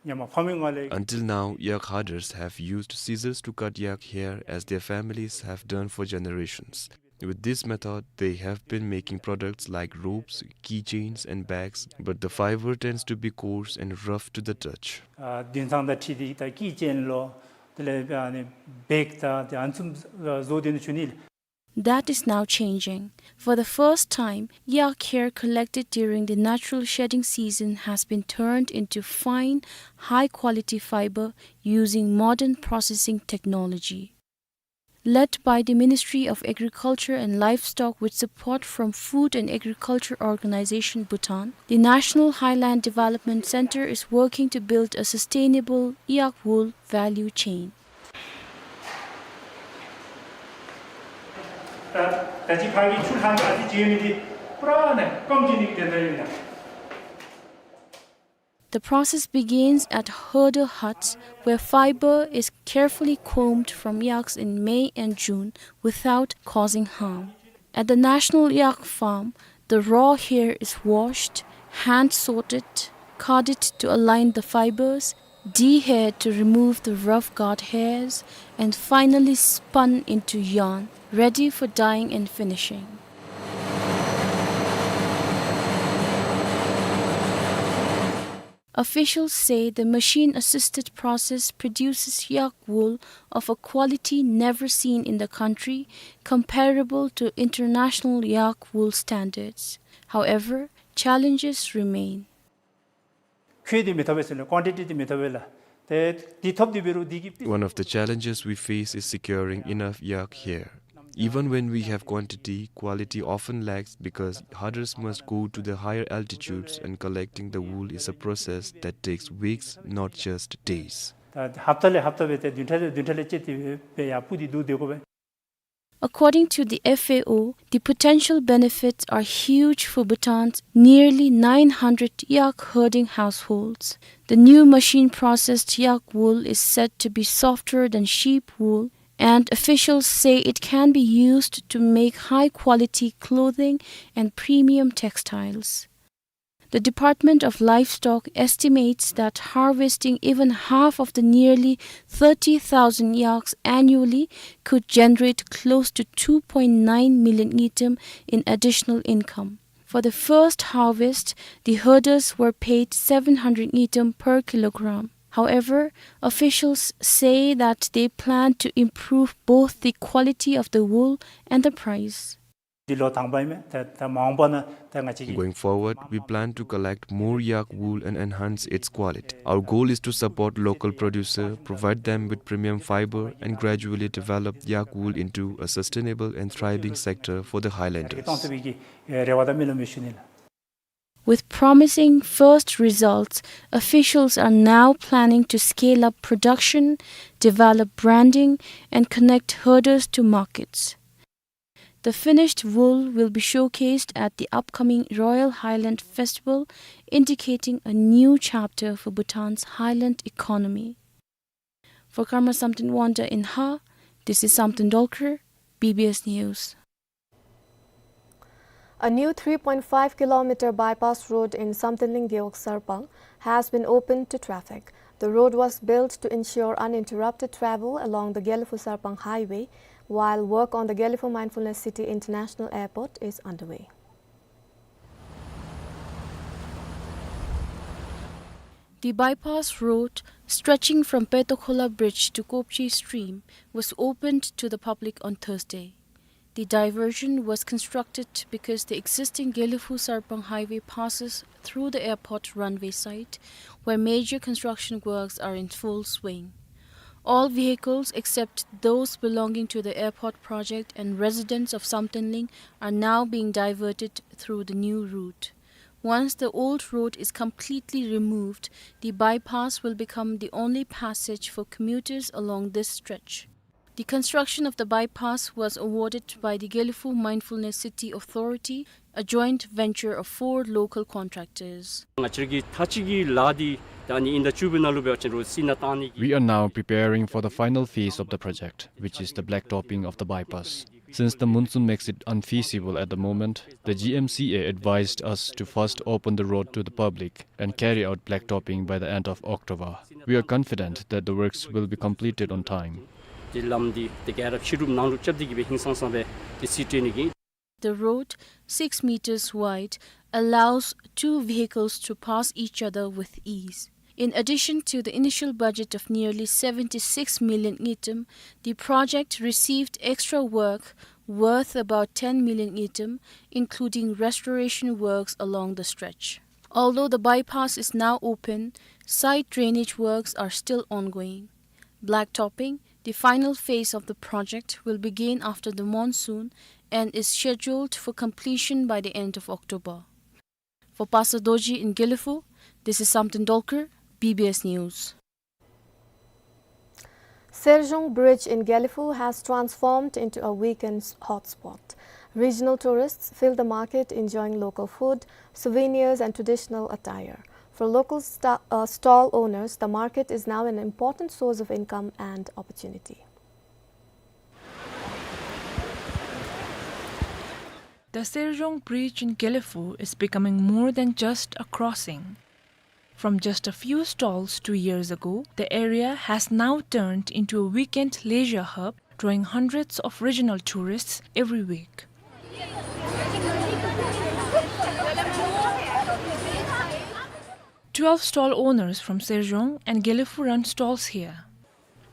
ཉམ་ཕ་མའི་ངོ་ལས། Until now, yak herders have used scissors to cut yak hair as their families have done for generations. With this method, they have been making products like ropes, keychains, and bags, but the fiber tends to be coarse and rough to the touch. ཨ་དུད་ཚང་དང་འཁྲིལ་ཏེ་ད་ཀི་ཅེན་ལོ། དེ་ལས་ཨ་ནི་བེག་དང་དེ་ཨ་ནི་ཚུ་བཟོ་སྟེ་ནི་ཆུ་ནི། That is now changing. For the first time, yak hair collected during the natural shedding season has been turned into fine, high-quality fiber using modern processing technology. Led by the Ministry of Agriculture and Livestock with support from Food and Agriculture Organization Bhutan, the National Highland Development Center is working to build a sustainable yak wool value chain. ད་ད་ཅི་ཕ་གི་ཆུ་ལྷག་ཨ་ཙི་བྱེད་མི་དེ་པུ་ར་ནས་སྐམ་གྱི་ནི་དེ་འདྲ་ཡིན་ན། The process begins at herder huts, where fiber is carefully combed from yaks in May and June without causing harm. At the National Yak Farm, the raw hair is washed, hand sorted, carded to align the fibers, dehaired to remove the rough guard hairs, and finally spun into yarn, ready for dyeing and finishing. Officials say the machine-assisted process produces yak wool of a quality never seen in the country, comparable to international yak wool standards. However, challenges remain. ཁྱོད་འདི་མི་ཐོབ་པས་ཟེར་ལ་ཀོན་ཊི་ཊི་འདི་མི་ཐོབ་པས་ལ། དེ་འདི་ཐོབ་འདི་འབད་རུང་འདི་གི། One of the challenges we face is securing enough yak hair. Even when we have quantity, quality often lacks because herders must go to the higher altitudes, and collecting the wool is a process that takes weeks, not just days. ད་ཧབ་ཏ་ལས་ཧབ་ཏ་འབད་དེ་བདུན་ཕྲག་ལས་བདུན་ཕྲག་ལས་བཅད་དེ་འབད་ཡ་སྤུ་འདི་བསྡུ་སྡོད་དགོ་པས། According to the F A O, the potential benefits are huge for Bhutan's nearly nine hundred yak herding households. The new machine-processed yak wool is said to be softer than sheep wool, and officials say it can be used to make high-quality clothing and premium textiles. The Department of Livestock estimates that harvesting even half of the nearly thirty thousand yaks annually could generate close to two point nine million ngultrum in additional income. For the first harvest, the herders were paid seven hundred ngultrum per kilogram. However, officials say that they plan to improve both the quality of the wool and the price. འདི་ལོ་དང་པ་ཨིན་མས། ད་ད་མ་འོངས་པ་ནང་ད་ང་བཅས་ཀྱི Going forward, we plan to collect more yak wool and enhance its quality. Our goal is to support local producer, provide them with premium fiber, and gradually develop yak wool into a sustainable and thriving sector for the highlanders. གཏོང་ཐུབ་པའི་གི་རེ་བ་དང་སྨོན་ལམ་ཡང་ཞུ་ནི་ལགས། With promising first results, officials are now planning to scale up production, develop branding, and connect herders to markets. The finished wool will be showcased at the upcoming Royal Highland Festival, indicating a new chapter for Bhutan's highland economy. For Karma Samten Wangda in Haa, this is Samten Dolkar, B B S News. A new three point five kilometer bypass road in Samtenling Gewog Sarpang has been opened to traffic. The road was built to ensure uninterrupted travel along the Gelephu-Sarpang Highway, while work on the Gelephu Mindfulness City International Airport is underway. The bypass road, stretching from Petokhola Bridge to Kopchi Stream, was opened to the public on Thursday. The diversion was constructed because the existing Gelephu-Sarpang Highway passes through the airport runway site, where major construction works are in full swing. All vehicles except those belonging to the airport project and residents of Samtenling are now being diverted through the new route. Once the old road is completely removed, the bypass will become the only passage for commuters along this stretch. The construction of the bypass was awarded by the Gelephu Mindfulness City Authority, a joint venture of four local contractors. ང་བཅས་ཀྱི་ད་ཅི་གི་ལཱ་འདི་ད་ཨ་ནི་ཨིན་ཟླ་བཅུ་པའི་ནང་ལུ་འབད་བ་ཅིན་རོ་སི་ན་བཏང་ནི་གི We are now preparing for the final phase of the project, which is the blacktopping of the bypass. Since the monsoon makes it unfeasible at the moment, the G M C A advised us to first open the road to the public and carry out blacktopping by the end of October. We are confident that the works will be completed on time. འདི་ལམ་འདི་དེ་ག་ར་ཕྱི་རུབ་ནང་རུབ་རྐྱབ་སྟེ་གི་སྦེ་ཧིང་སངས་སངས་སྦེ་དེ་སི་ཊི་ནི་གི། The road, six meters wide, allows two vehicles to pass each other with ease. In addition to the initial budget of nearly seventy-six million ngultrum, the project received extra work worth about ten million ngultrum, including restoration works along the stretch. Although the bypass is now open, site drainage works are still ongoing. Blacktopping, the final phase of the project, will begin after the monsoon and is scheduled for completion by the end of October. For Pastor Dorji in Gelephu, this is Samten Dolkar, B B S News. Serjong Bridge in Gelephu has transformed into a weekend hotspot. Regional tourists fill the market enjoying local food, souvenirs and traditional attire. For local sta-, uh, stall owners, the market is now an important source of income and opportunity. The Serjong Bridge in Gelephu is becoming more than just a crossing. From just a few stalls two years ago, the area has now turned into a weekend leisure hub, drawing hundreds of regional tourists every week. Twelve stall owners from Serjong and Gelephu run stalls here.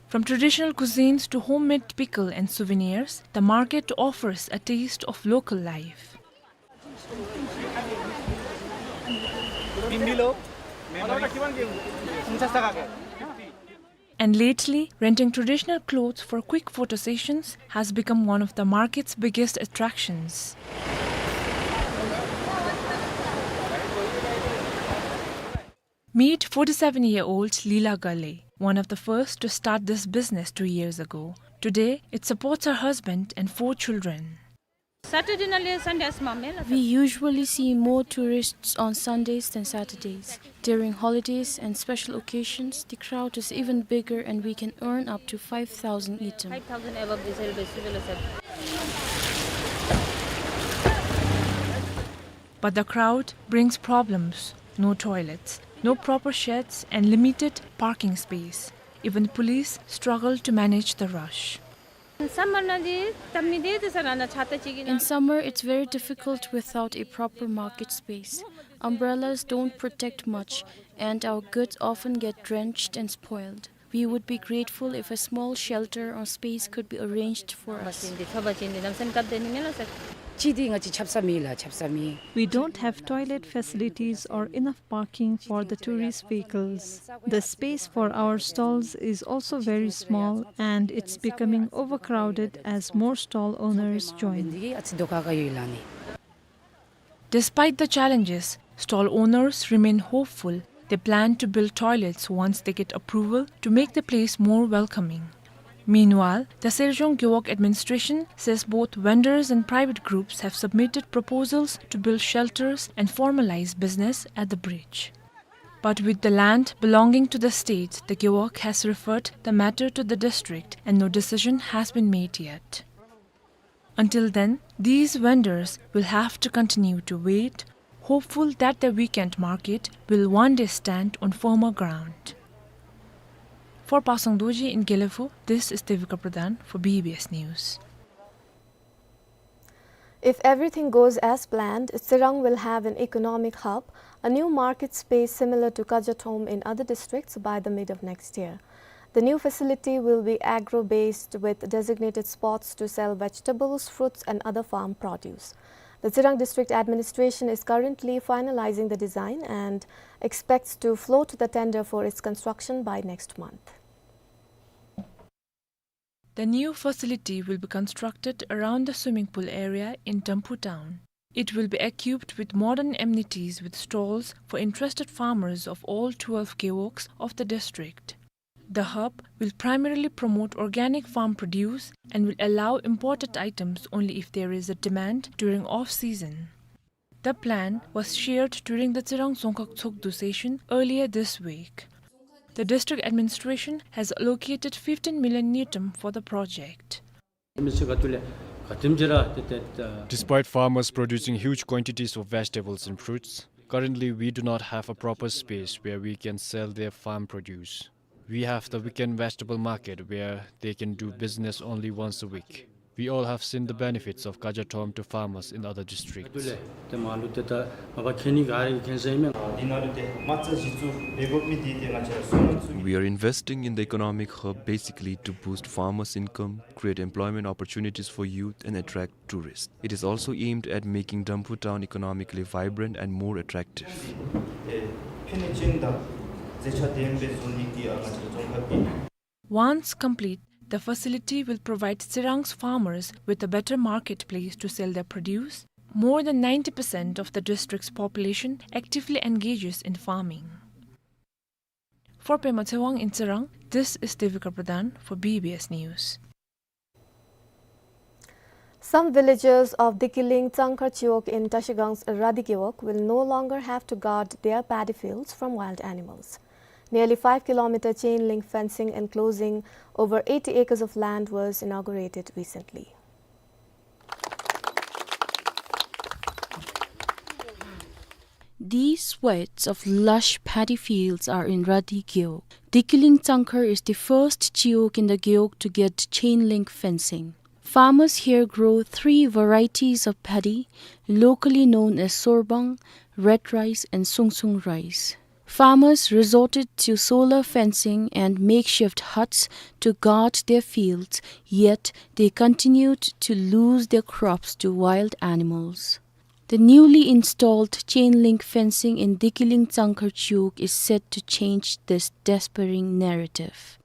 From traditional cuisines to homemade pickle and souvenirs, the market offers a taste of local life. And lately, renting traditional clothes for quick photo sessions has become one of the market's biggest attractions. Meet forty-seven-year-old Lila Gale, one of the first to start this business two years ago. Today, it supports her husband and four children. Saturday ནང་ལས་Sunday ཨ་ཙི་མང་མས་ལགས། We usually see more tourists on Sundays than Saturdays. During holidays and special occasions, the crowd is even bigger and we can earn up to five thousand ngultrum. Five thousand above this will be civil, sir. But the crowd brings problems. No toilets, no proper sheds, and limited parking space. Even police struggle to manage the rush. Summer ནང་འདི་ད་མི་བདེ་འདུག་ཟེར་ན་ཆ་ད་ཅིག་གི་ན། In summer, it's very difficult without a proper market space. Umbrellas don't protect much, and our goods often get drenched and spoiled. We would be grateful if a small shelter or space could be arranged for us. ཅི་འདི་ཚོ་བ་ཅི་འདི་ནམ་སེམས་སྐབས་དེ་ནི་མེད་ལ་ཟེར། ཅི་འདི་ང་ཅི་ཆབ་ས་མེད་ལ་ཆབ་ས་མེད། We don't have toilet facilities or enough parking for the tourist vehicles. The space for our stalls is also very small and it's becoming overcrowded as more stall owners join. འདི་ཨ་ཙི་དོ་ཁ་ཁ་ཡོད་ལ་ནི། Despite the challenges, stall owners remain hopeful. They plan to build toilets once they get approval to make the place more welcoming. Meanwhile, the Sejong Gewog administration says both vendors and private groups have submitted proposals to build shelters and formalize business at the bridge. But with the land belonging to the state, the Gewog has referred the matter to the district and no decision has been made yet. Until then, these vendors will have to continue to wait, hopeful that the weekend market will one day stand on firmer ground. For Pasang Dorji in Gelephu, this is Devika Pradhan for B B S News. If everything goes as planned, Tsirang will have an economic hub, a new market space similar to Kajathom in other districts by the mid of next year. The new facility will be agro-based with designated spots to sell vegetables, fruits and other farm produce. The Tsirang District Administration is currently finalizing the design and expects to float the tender for its construction by next month. The new facility will be constructed around the swimming pool area in Damphu town. It will be equipped with modern amenities with stalls for interested farmers of all twelve gewogs of the district. The hub will primarily promote organic farm produce and will allow imported items only if there is a demand during off-season. The plan was shared during the Tsirang Dzongkhag Tshogdu session earlier this week. The district administration has allocated fifteen million ngultrum for the project. Despite farmers producing huge quantities of vegetables and fruits, currently we do not have a proper space where we can sell their farm produce. We have the weekend vegetable market where they can do business only once a week. We all have seen the benefits of Kajathom to farmers in other districts. We are investing in the economic hub basically to boost farmers' income, create employment opportunities for youth, and attract tourists. It is also aimed at making Damphu town economically vibrant and more attractive. Once complete, the facility will provide Tsirang's farmers with a better marketplace to sell their produce. More than ninety percent of the district's population actively engages in farming. For Pema Tshewang in Tsirang, this is Devika Pradhan for B B S News. Some villagers of Dikiling Tsangkhar Chiwog in Trashigang's Radi Gewog will no longer have to guard their paddy fields from wild animals. Nearly five kilometer chain link fencing enclosing over eighty acres of land was inaugurated recently. These swaths of lush paddy fields are in Radi Gewog. Dikiling Tsangkhar is the first Chiwog in the Gewog to get chain link fencing. Farmers here grow three varieties of paddy, locally known as sorbang, red rice and sungsung rice. Farmers resorted to solar fencing and makeshift huts to guard their fields, yet they continued to lose their crops to wild animals. The newly installed chain link fencing in Dikiling Tsangkhar Chiwog is set to change this despairing narrative.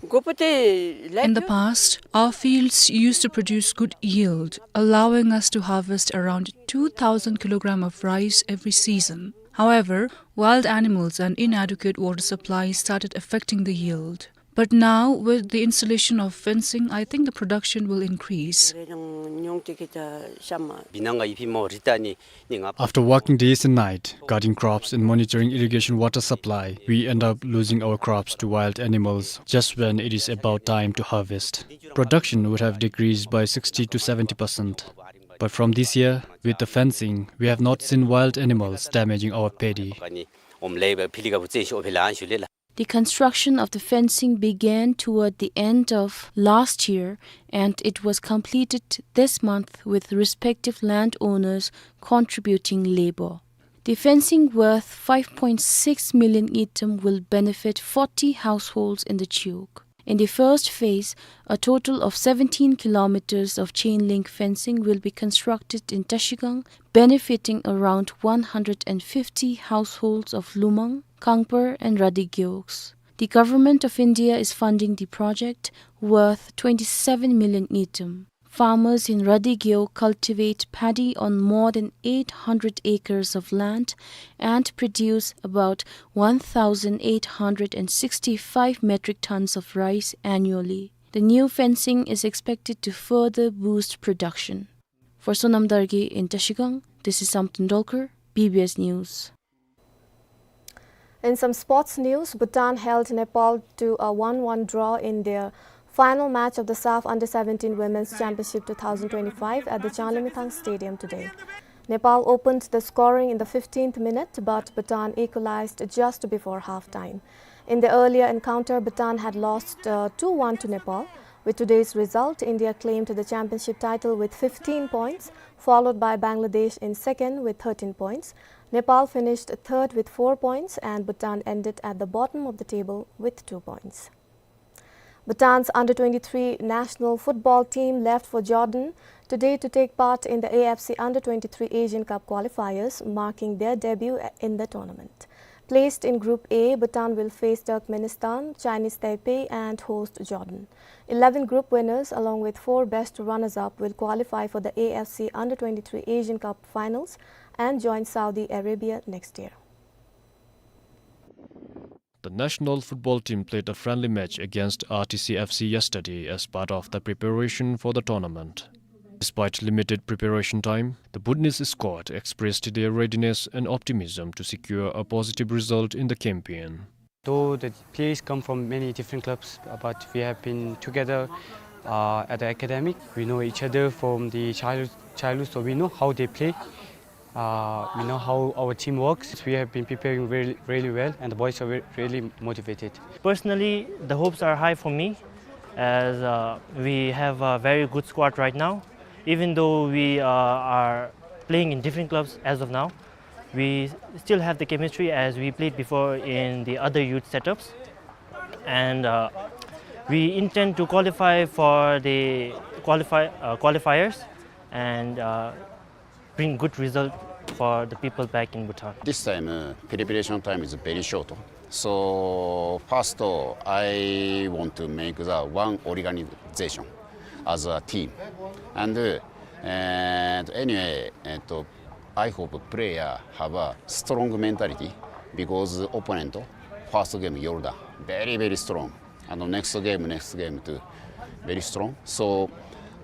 In the past, our fields used to produce good yield, allowing us to harvest around two thousand kilogram of rice every season. However, wild animals and inadequate water supply started affecting the yield. But now, with the installation of fencing, I think the production will increase. After working days and night, guarding crops and monitoring irrigation water supply, we end up losing our crops to wild animals just when it is about time to harvest. Production would have decreased by sixty to seventy percent. But from this year, with the fencing, we have not seen wild animals damaging our paddy. The construction of the fencing began toward the end of last year, and it was completed this month, with respective landowners contributing labor. The fencing, worth five point six million ngultrum, will benefit forty households in the Chiwog. In the first phase, a total of seventeen kilometers of chain link fencing will be constructed in Trashigang, benefiting around one hundred and fifty households of Lumang, Kangpar and Radih Gewogs. The Government of India is funding the project, worth twenty-seven million ngultrum. Farmers in Radih Gewog cultivate paddy on more than eight hundred acres of land and produce about one thousand eight hundred and sixty-five metric tons of rice annually. The new fencing is expected to further boost production. For Sonam Dargay in Trashigang, this is Samten Dolkar, B B S News. In some sports news, Bhutan held Nepal to a one one draw in their final match of the SAFF Under seventeen Women's Championship two thousand twenty-five at the Changlimithang Stadium today. Nepal opened the scoring in the fifteenth minute, but Bhutan equalized just before halftime. In the earlier encounter, Bhutan had lost, uh, two one to Nepal. With today's result, India claimed the championship title with fifteen points, followed by Bangladesh in second with thirteen points. Nepal finished third with four points, and Bhutan ended at the bottom of the table with two points. Bhutan's under twenty-three national football team left for Jordan today to take part in the A F C under twenty-three Asian Cup qualifiers, marking their debut in the tournament. Placed in Group A, Bhutan will face Turkmenistan, Chinese Taipei, and host Jordan. Eleven group winners, along with four best runners-up, will qualify for the A F C under twenty-three Asian Cup finals and join Saudi Arabia next year. The national football team played a friendly match against R T C F C yesterday as part of the preparation for the tournament. Despite limited preparation time, the Bhutanese squad expressed their readiness and optimism to secure a positive result in the campaign. Though the players come from many different clubs, uh, but we have been together, uh, at the academy. We know each other from the childhood, childhood, so we know how they play. Uh, we know how our team works. We have been preparing really, really well, and the boys are re-, really motivated. Personally, the hopes are high for me, as, uh, we have a very good squad right now. Even though we, uh, are playing in different clubs as of now, we still have the chemistry as we played before in the other youth setups. And, uh, we intend to qualify for the qualify-, uh, qualifiers and, uh, bring good result for the people back in Bhutan. This time, uh, preparation time is very short. So first, uh, I want to make the one organization as a team. And, uh, and anyway, and, uh, I hope player have a strong mentality because opponent, first game Jordan, very, very strong. And the next game, next game too, very strong. So,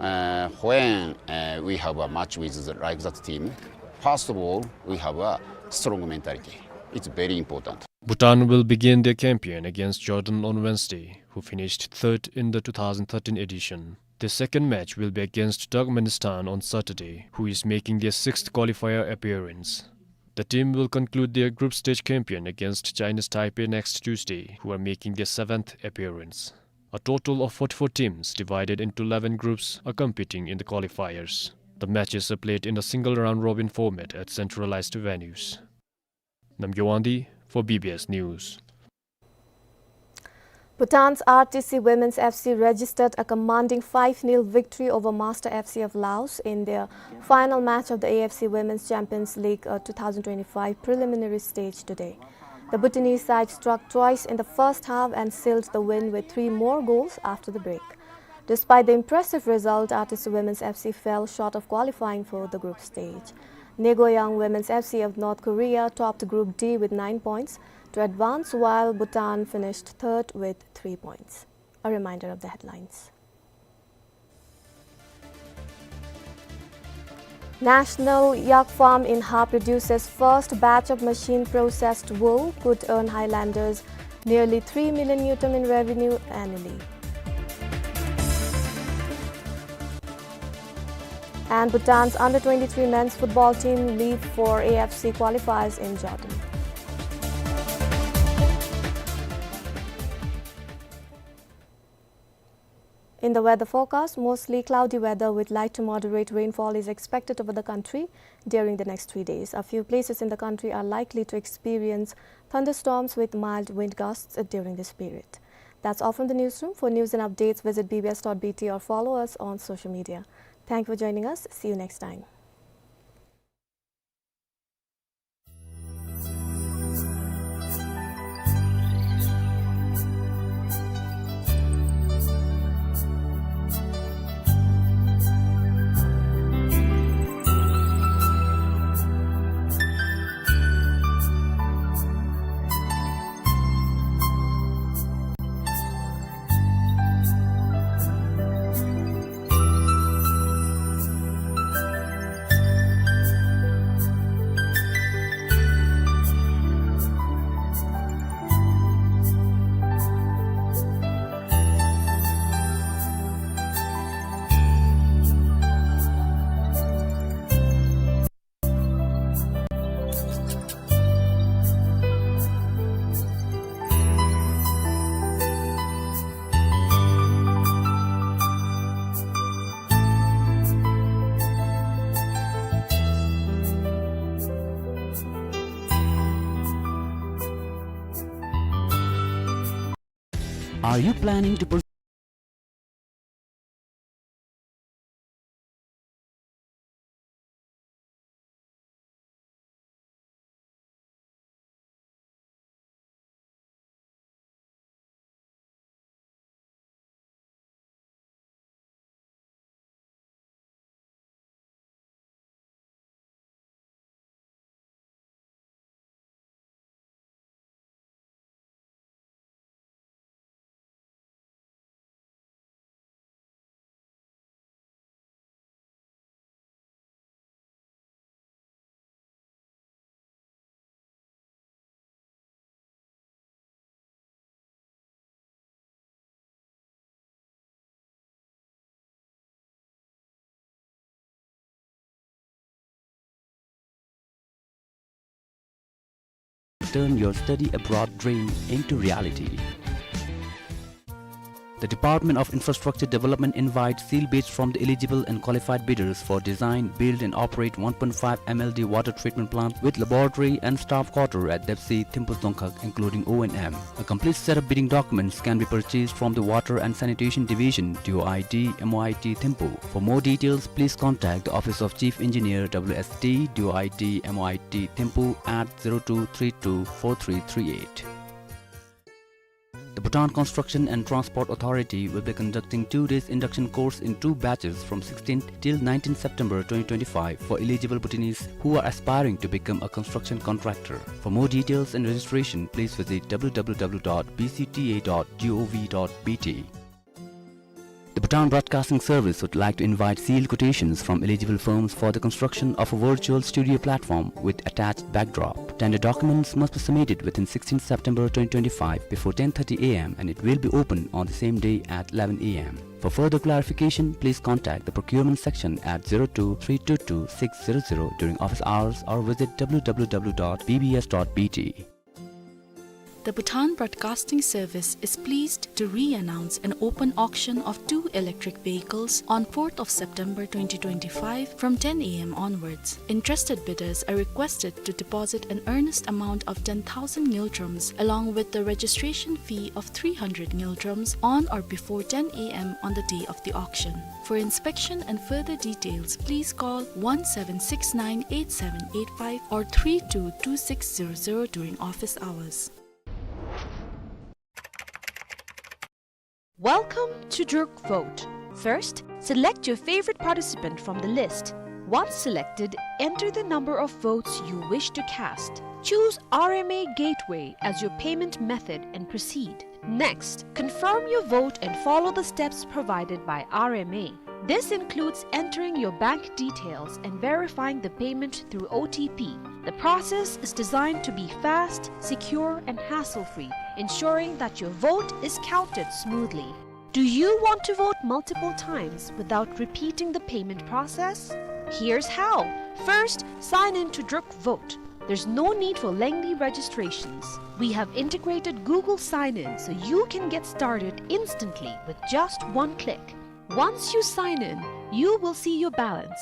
uh, when, uh, we have a match with the, like that team, first of all, we have a strong mentality. It's very important. Bhutan will begin their campaign against Jordan on Wednesday, who finished third in the two thousand thirteen edition. The second match will be against Turkmenistan on Saturday, who is making their sixth qualifier appearance. The team will conclude their group stage campaign against Chinese Taipei next Tuesday, who are making their seventh appearance. A total of forty-four teams divided into eleven groups are competing in the qualifiers. The matches are played in a single round-robin format at centralized venues. Namgyo Wangdi for B B S News. Bhutan's R T C Women's F C registered a commanding five nil victory over Master F C of Laos in their final match of the A F C Women's Champions League, uh, two thousand twenty-five preliminary stage today. The Bhutanese side struck twice in the first half and sealed the win with three more goals after the break. Despite the impressive result, R T C Women's F C fell short of qualifying for the group stage. Naegoyeong Women's F C of North Korea topped Group D with nine points to advance, while Bhutan finished third with three points. A reminder of the headlines. National Yak Farm in Ha produces first batch of machine-processed wool, could earn Highlanders nearly three million ngultrum in revenue annually. And Bhutan's under twenty-three men's football team leave for A F C qualifiers in Jordan. In the weather forecast, mostly cloudy weather with light to moderate rainfall is expected over the country during the next three days. A few places in the country are likely to experience thunderstorms with mild wind gusts during this period. That's all from the newsroom. For news and updates, visit B B S dot B T or follow us on social media. Thank you for joining us. See you next time. Are you planning to pursue Turn your study abroad dream into reality. The Department of Infrastructure Development invites seal bids from the eligible and qualified bidders for design, build and operate one point five M L D water treatment plant with laboratory and staff quarter at Depsey, Thimphu Dzongkhag, including O and M. A complete set of bidding documents can be purchased from the Water and Sanitation Division, D O I D, M O I T, Thimphu. For more details, please contact the Office of Chief Engineer, W S D, D O I D, M O I T, Thimphu at zero two three two four three three eight. The Bhutan Construction and Transport Authority will be conducting two days induction course in two batches from sixteenth till nineteenth September twenty twenty-five for eligible Bhutanese who are aspiring to become a construction contractor. For more details and registration, please visit W W W dot B C T A dot G O V dot B T. The Bhutan Broadcasting Service would like to invite sealed quotations from eligible firms for the construction of a virtual studio platform with attached backdrop. Tender documents must be submitted within sixteenth September twenty twenty-five before ten thirty A M and it will be open on the same day at eleven A M. For further clarification, please contact the procurement section at zero two three two two six zero zero during office hours or visit W W W dot B B S dot B T. The Bhutan Broadcasting Service is pleased to re-announce an open auction of two electric vehicles on fourth of September twenty twenty-five from ten A M onwards. Interested bidders are requested to deposit an earnest amount of ten thousand ngultrums along with the registration fee of three hundred ngultrums on or before ten A M on the day of the auction. For inspection and further details, please call one seven six nine eight seven eight five or three two two six zero zero during office hours. Welcome to Druk Vote. First, select your favorite participant from the list. Once selected, enter the number of votes you wish to cast. Choose R M A Gateway as your payment method and proceed. Next, confirm your vote and follow the steps provided by R M A. This includes entering your bank details and verifying the payment through O T P. The process is designed to be fast, secure, and hassle-free, ensuring that your vote is counted smoothly. Do you want to vote multiple times without repeating the payment process? Here's how. First, sign in to Druk Vote. There's no need for lengthy registrations. We have integrated Google Sign-In so you can get started instantly with just one click. Once you sign in, you will see your balance.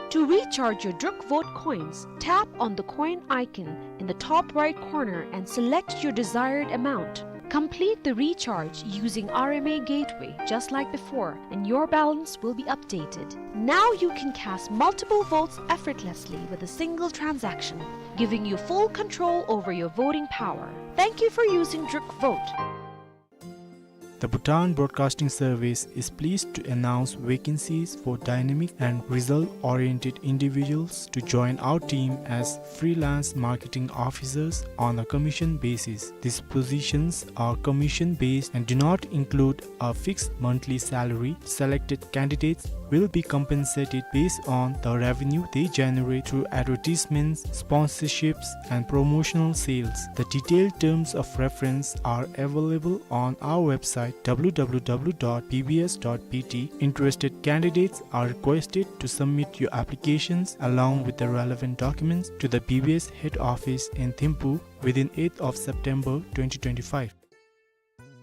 To recharge your Druk Vote coins, tap on the coin icon in the top right corner and select your desired amount. Complete the recharge using R M A Gateway just like before, and your balance will be updated. Now you can cast multiple votes effortlessly with a single transaction, giving you full control over your voting power. Thank you for using Druk Vote. The Bhutan Broadcasting Service is pleased to announce vacancies for dynamic and result-oriented individuals to join our team as freelance marketing officers on a commission basis. These positions are commission-based and do not include a fixed monthly salary. Selected candidates will be compensated based on the revenue they generate through advertisements, sponsorships, and promotional sales. The detailed terms of reference are available on our website, W W W dot B B S dot B T. Interested candidates are requested to submit your applications along with the relevant documents to the B B S head office in Thimphu within eighth of September twenty twenty-five.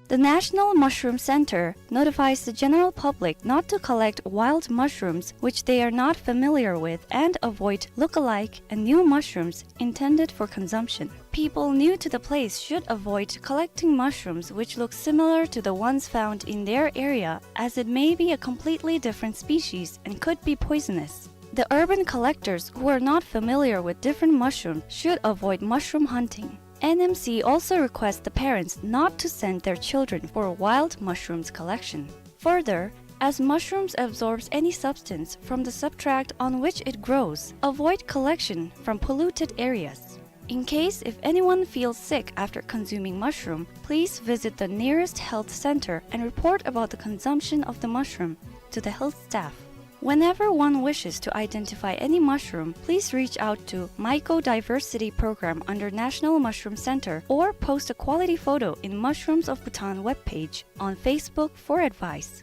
The National Mushroom Center notifies the general public not to collect wild mushrooms which they are not familiar with and avoid look-alike and new mushrooms intended for consumption. People new to the place should avoid collecting mushrooms which look similar to the ones found in their area, as it may be a completely different species and could be poisonous. The urban collectors who are not familiar with different mushrooms should avoid mushroom hunting. N M C also requests the parents not to send their children for wild mushrooms collection. Further, as mushrooms absorbs any substance from the substrate on which it grows, avoid collection from polluted areas. In case if anyone feels sick after consuming mushroom, please visit the nearest health center and report about the consumption of the mushroom to the health staff. Whenever one wishes to identify any mushroom, please reach out to Mycodiversity Program under National Mushroom Center or post a quality photo in Mushrooms of Bhutan webpage on Facebook for advice.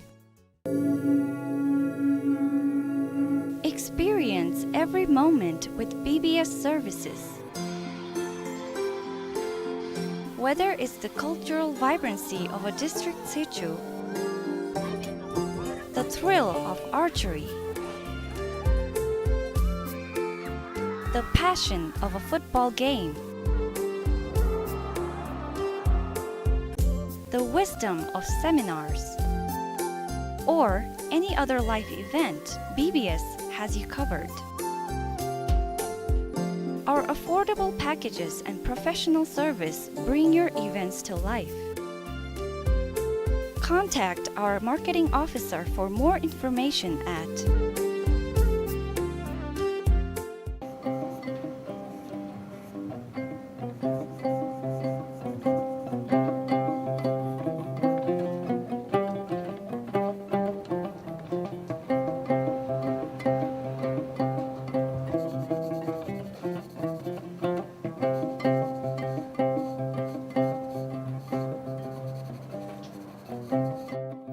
Experience every moment with B B S services. Whether it's the cultural vibrancy of a district sichu, the thrill of archery, the passion of a football game, the wisdom of seminars, or any other life event, B B S has you covered. Our affordable packages and professional service bring your events to life. Contact our marketing officer for more information at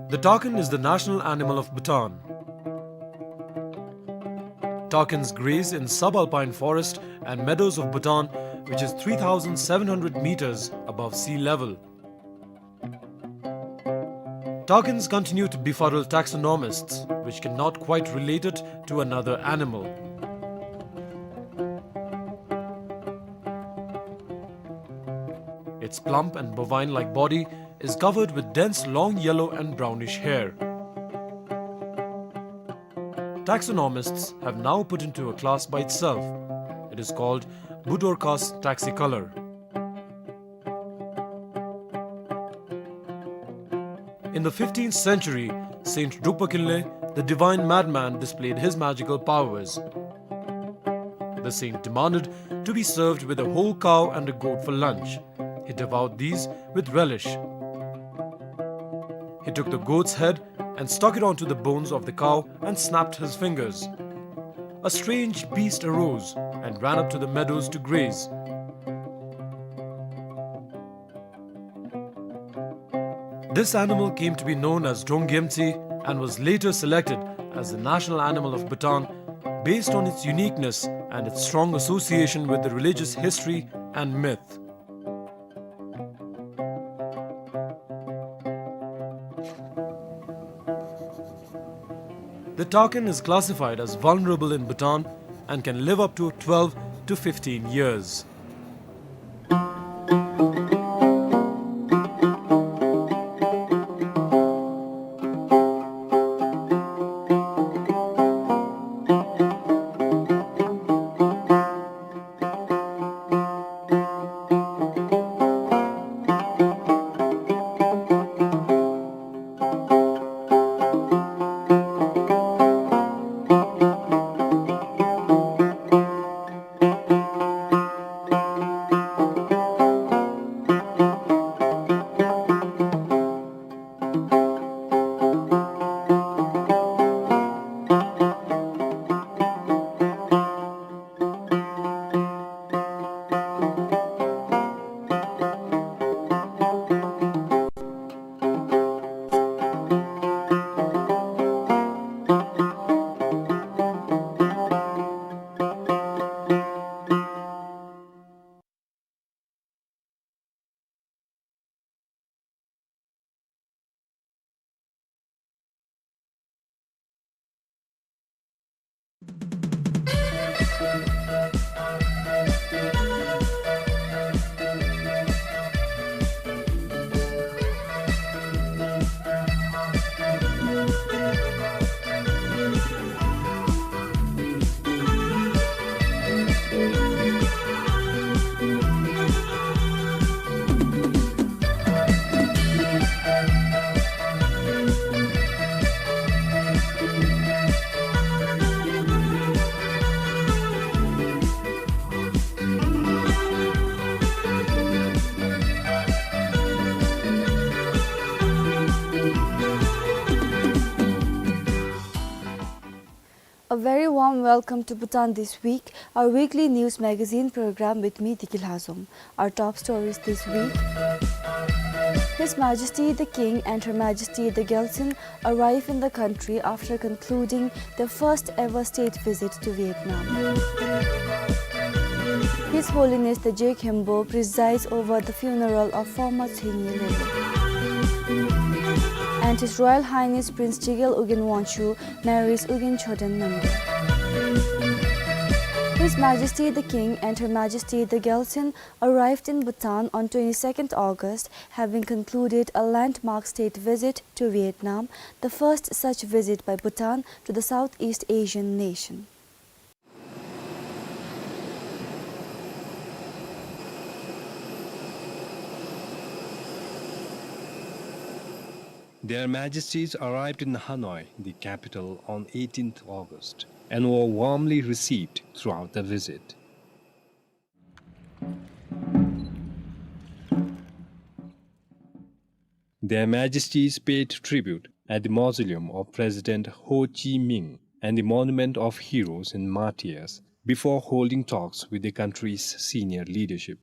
The takin is the national animal of Bhutan. Takins graze in subalpine forest and meadows of Bhutan, which is three thousand seven hundred meters above sea level. Takins continue to befuddle taxonomists, which cannot quite relate it to another animal. Its plump and bovine-like body is covered with dense long yellow and brownish hair. Taxonomists have now put into a class by itself. It is called Budorcas taxicolor. In the fifteenth century, Saint Drukpa Kinley, the divine madman, displayed his magical powers. The saint demanded to be served with a whole cow and a goat for lunch. He devoured these with relish. He took the goat's head and stuck it onto the bones of the cow and snapped his fingers. A strange beast arose and ran up to the meadows to graze. This animal came to be known as Drong Gyemtse and was later selected as the national animal of Bhutan based on its uniqueness and its strong association with the religious history and myth. The takin is classified as vulnerable in Bhutan and can live up to twelve to fifteen years. A very warm welcome to Bhutan This Week, our weekly news magazine program with me, Diki Lhazom. Our top stories this week. His Majesty the King and Her Majesty the Gyaltsuen arrive in the country after concluding their first ever state visit to Vietnam. His Holiness the Je Khenpo presides over the funeral of former Tshwenye Lele. And His Royal Highness Prince Jigel Ugyen Wangchuck marries Ugyen Choden Namgyel. His Majesty the King and Her Majesty the Gyaltsuen arrived in Bhutan on twenty-second August, having concluded a landmark state visit to Vietnam, the first such visit by Bhutan to the Southeast Asian nation. Their Majesties arrived in Hanoi, the capital, on eighteenth August, and were warmly received throughout the visit. Their Majesties paid tribute at the mausoleum of President Ho Chi Minh and the Monument of Heroes and Martyrs before holding talks with the country's senior leadership.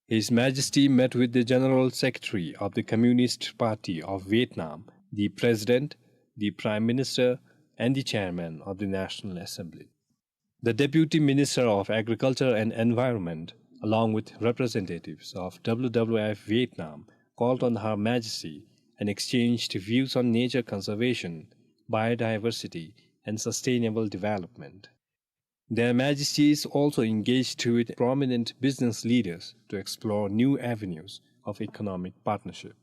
His Majesty met with the General Secretary of the Communist Party of Vietnam, the President, the Prime Minister, and the Chairman of the National Assembly. The Deputy Minister of Agriculture and Environment, along with representatives of W W F Vietnam, called on Her Majesty and exchanged views on nature conservation, biodiversity, and sustainable development. Their Majesties also engaged with prominent business leaders to explore new avenues of economic partnership.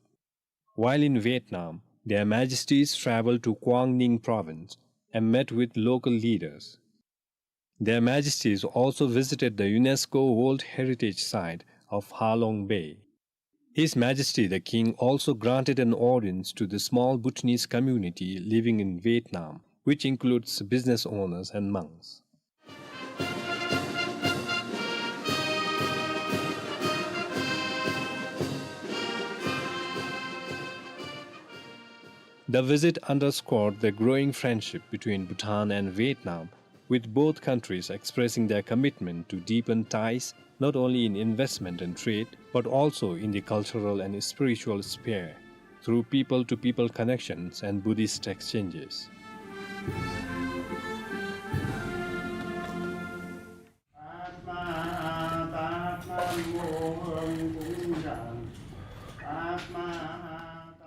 While in Vietnam, Their Majesties traveled to Quang Ninh Province and met with local leaders. Their Majesties also visited the UNESCO World Heritage Site of Ha Long Bay. His Majesty the King also granted an audience to the small Bhutanese community living in Vietnam, which includes business owners and monks. The visit underscored the growing friendship between Bhutan and Vietnam, with both countries expressing their commitment to deepen ties not only in investment and trade, but also in the cultural and spiritual sphere through people-to-people connections and Buddhist exchanges.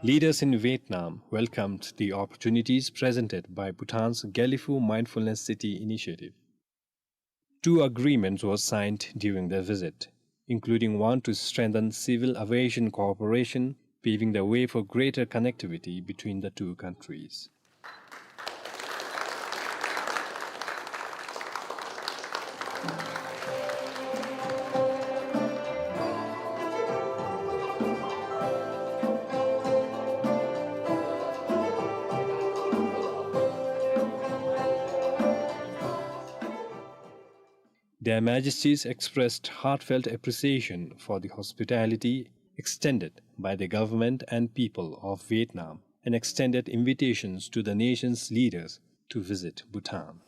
Leaders in Vietnam welcomed the opportunities presented by Bhutan's Gelephu Mindfulness City initiative. Two agreements were signed during their visit, including one to strengthen civil aviation cooperation, paving the way for greater connectivity between the two countries. Their Majesties expressed heartfelt appreciation for the hospitality extended by the government and people of Vietnam and extended invitations to the nation's leaders to visit Bhutan.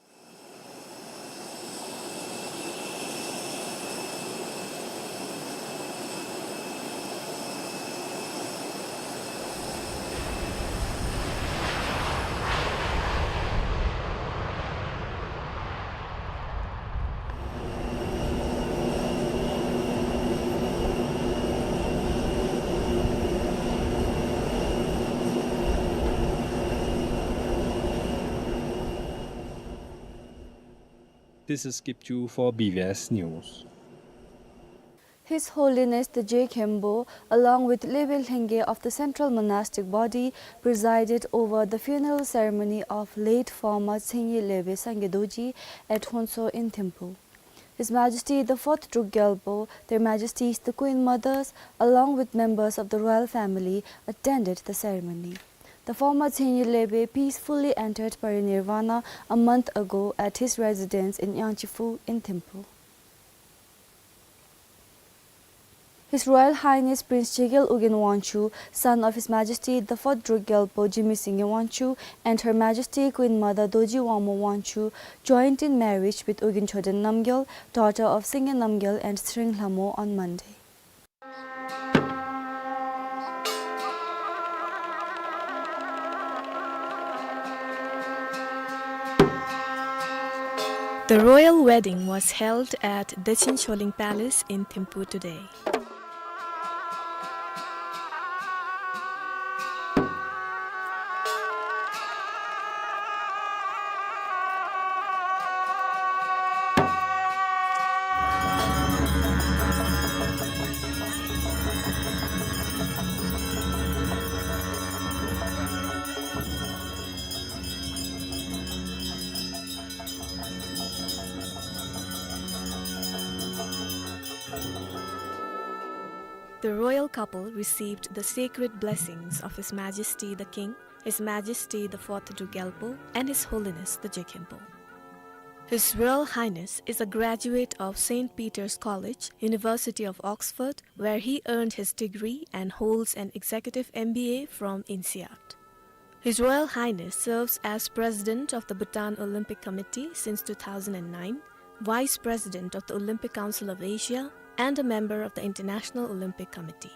This is Kipchu for B B S News. His Holiness the Je Khenpo, along with Lhebe Lhenge of the Central Monastic Body, presided over the funeral ceremony of late former Tshengye Lhebe Sangye Dorji at Honso in Thimphu. His Majesty the Fourth Druk Gyalpo, Their Majesties the Queen Mothers, along with members of the royal family, attended the ceremony. The former Tshengye Lhebe peacefully entered parinirvana a month ago at his residence in Yangchiphu in Thimphu. His Royal Highness Prince Jekyll Ugyen Wangchuck, son of His Majesty the Fourth Druk Gyalpo Jigme Singye Wangchuck and Her Majesty Queen Mother Dorji Wangmo Wangchuck, joined in marriage with Ugyen Choden Namgyal, daughter of Singye Namgyal and Tshering Lhamo, on Monday. The royal wedding was held at Dechin Choling Palace in Thimphu today. The royal couple received the sacred blessings of His Majesty the King, His Majesty the Fourth Druk Gyalpo, and His Holiness the Je Khenpo. His Royal Highness is a graduate of Saint Peter's College, University of Oxford, where he earned his degree and holds an executive M B A from INSEAD. His Royal Highness serves as President of the Bhutan Olympic Committee since two thousand and nine, Vice President of the Olympic Council of Asia, and a member of the International Olympic Committee.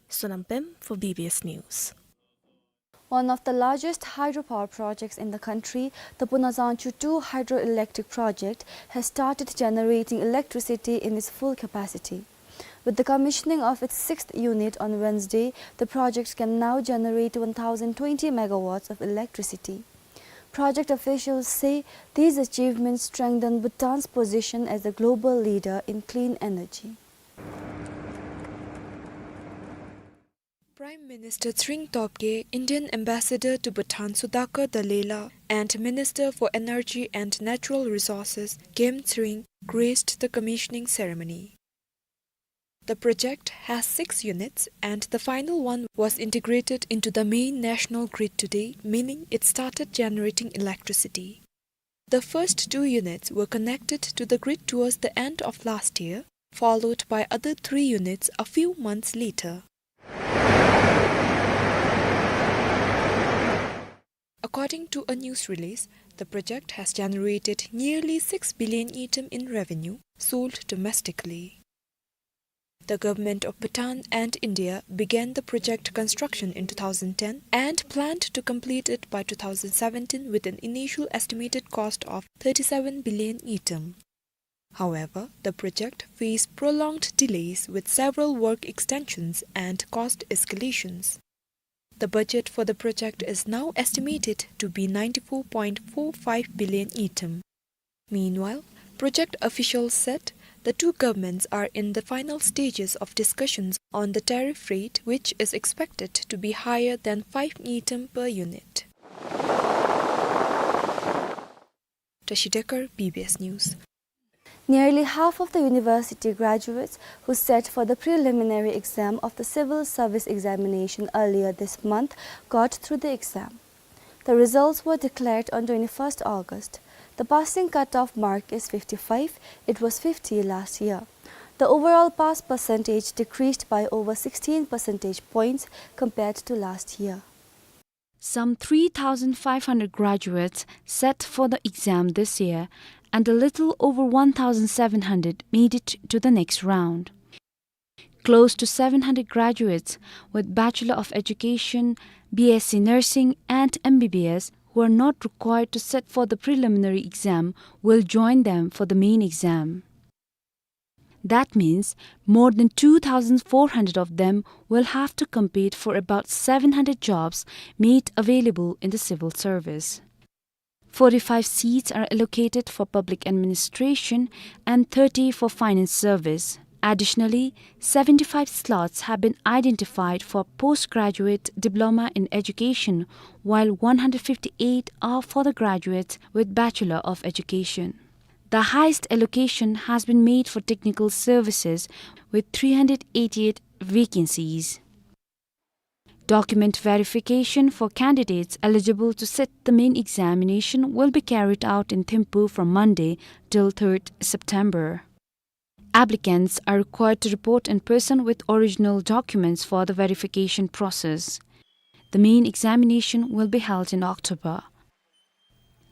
Sonam Pem for B B S News. One of the largest hydropower projects in the country, the Punazangchu two hydroelectric project, has started generating electricity in its full capacity. With the commissioning of its sixth unit on Wednesday, the project can now generate one thousand twenty megawatts of electricity. Project officials say these achievements strengthen Bhutan's position as a global leader in clean energy. Prime Minister Tshering Tobgay, Indian Ambassador to Bhutan Sudhakar Dallela, and Minister for Energy and Natural Resources Gem Tshering graced the commissioning ceremony. The project has six units, and the final one was integrated into the main national grid today, meaning it started generating electricity. The first two units were connected to the grid towards the end of last year, followed by other three units a few months later. According to a news release, the project has generated nearly six billion ngultrum in revenue sold domestically. The government of Bhutan and India began the project construction in two thousand ten and planned to complete it by two thousand seventeen with an initial estimated cost of thirty-seven billion ngultrum. However, the project faced prolonged delays with several work extensions and cost escalations. The budget for the project is now estimated to be ninety-four point four five billion ngultrum. Meanwhile, project officials said the two governments are in the final stages of discussions on the tariff rate, which is expected to be higher than five ngultrum per unit. Tashi Dekar, B B S News. Nearly half of the university graduates who sat for the preliminary exam of the civil service examination earlier this month got through the exam. The results were declared on twenty-first August. The passing cutoff mark is fifty-five. It was fifty last year. The overall pass percentage decreased by over sixteen percentage points compared to last year. Some three thousand five hundred graduates sat for the exam this year, and a little over one thousand seven hundred made it to the next round. Close to seven hundred graduates with Bachelor of Education, B S C Nursing, and M B B S who are not required to sit for the preliminary exam will join them for the main exam. That means more than two thousand four hundred of them will have to compete for about seven hundred jobs made available in the civil service. Forty-five seats are allocated for public administration and thirty for finance service. Additionally, seventy-five slots have been identified for postgraduate diploma in education, while one hundred fifty-eight are for the graduates with Bachelor of Education. The highest allocation has been made for technical services, with three hundred eighty-eight vacancies. Document verification for candidates eligible to sit the main examination will be carried out in Thimphu from Monday till third September. Applicants are required to report in person with original documents for the verification process. The main examination will be held in October.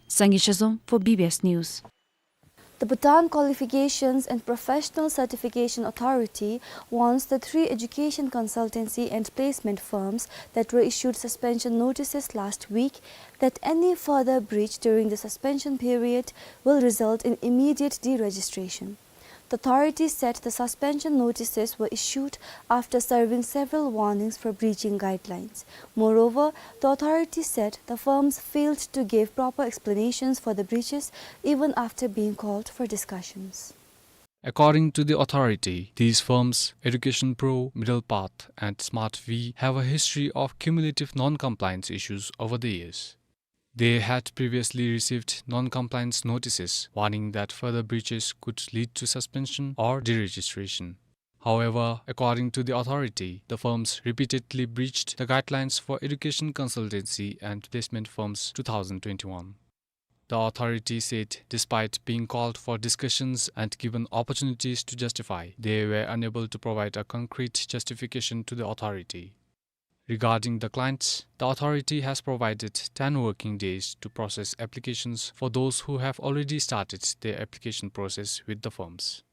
Sangay Shazom for B B S News. The Bhutan Qualifications and Professional Certification Authority warns the three education consultancy and placement firms that were issued suspension notices last week that any further breach during the suspension period will result in immediate deregistration. The authority said the suspension notices were issued after serving several warnings for breaching guidelines. Moreover, the authority said the firms failed to give proper explanations for the breaches even after being called for discussions. According to the authority, these firms, Education Pro, Middle Path, and Smart V, have a history of cumulative non-compliance issues over the years. They had previously received non-compliance notices warning that further breaches could lead to suspension or deregistration. However, according to the authority, the firms repeatedly breached the guidelines for education consultancy and placement firms two thousand twenty-one. The authority said despite being called for discussions and given opportunities to justify, they were unable to provide a concrete justification to the authority. Regarding the clients, the authority has provided ten working days to process applications for those who have already started their application process with the firms.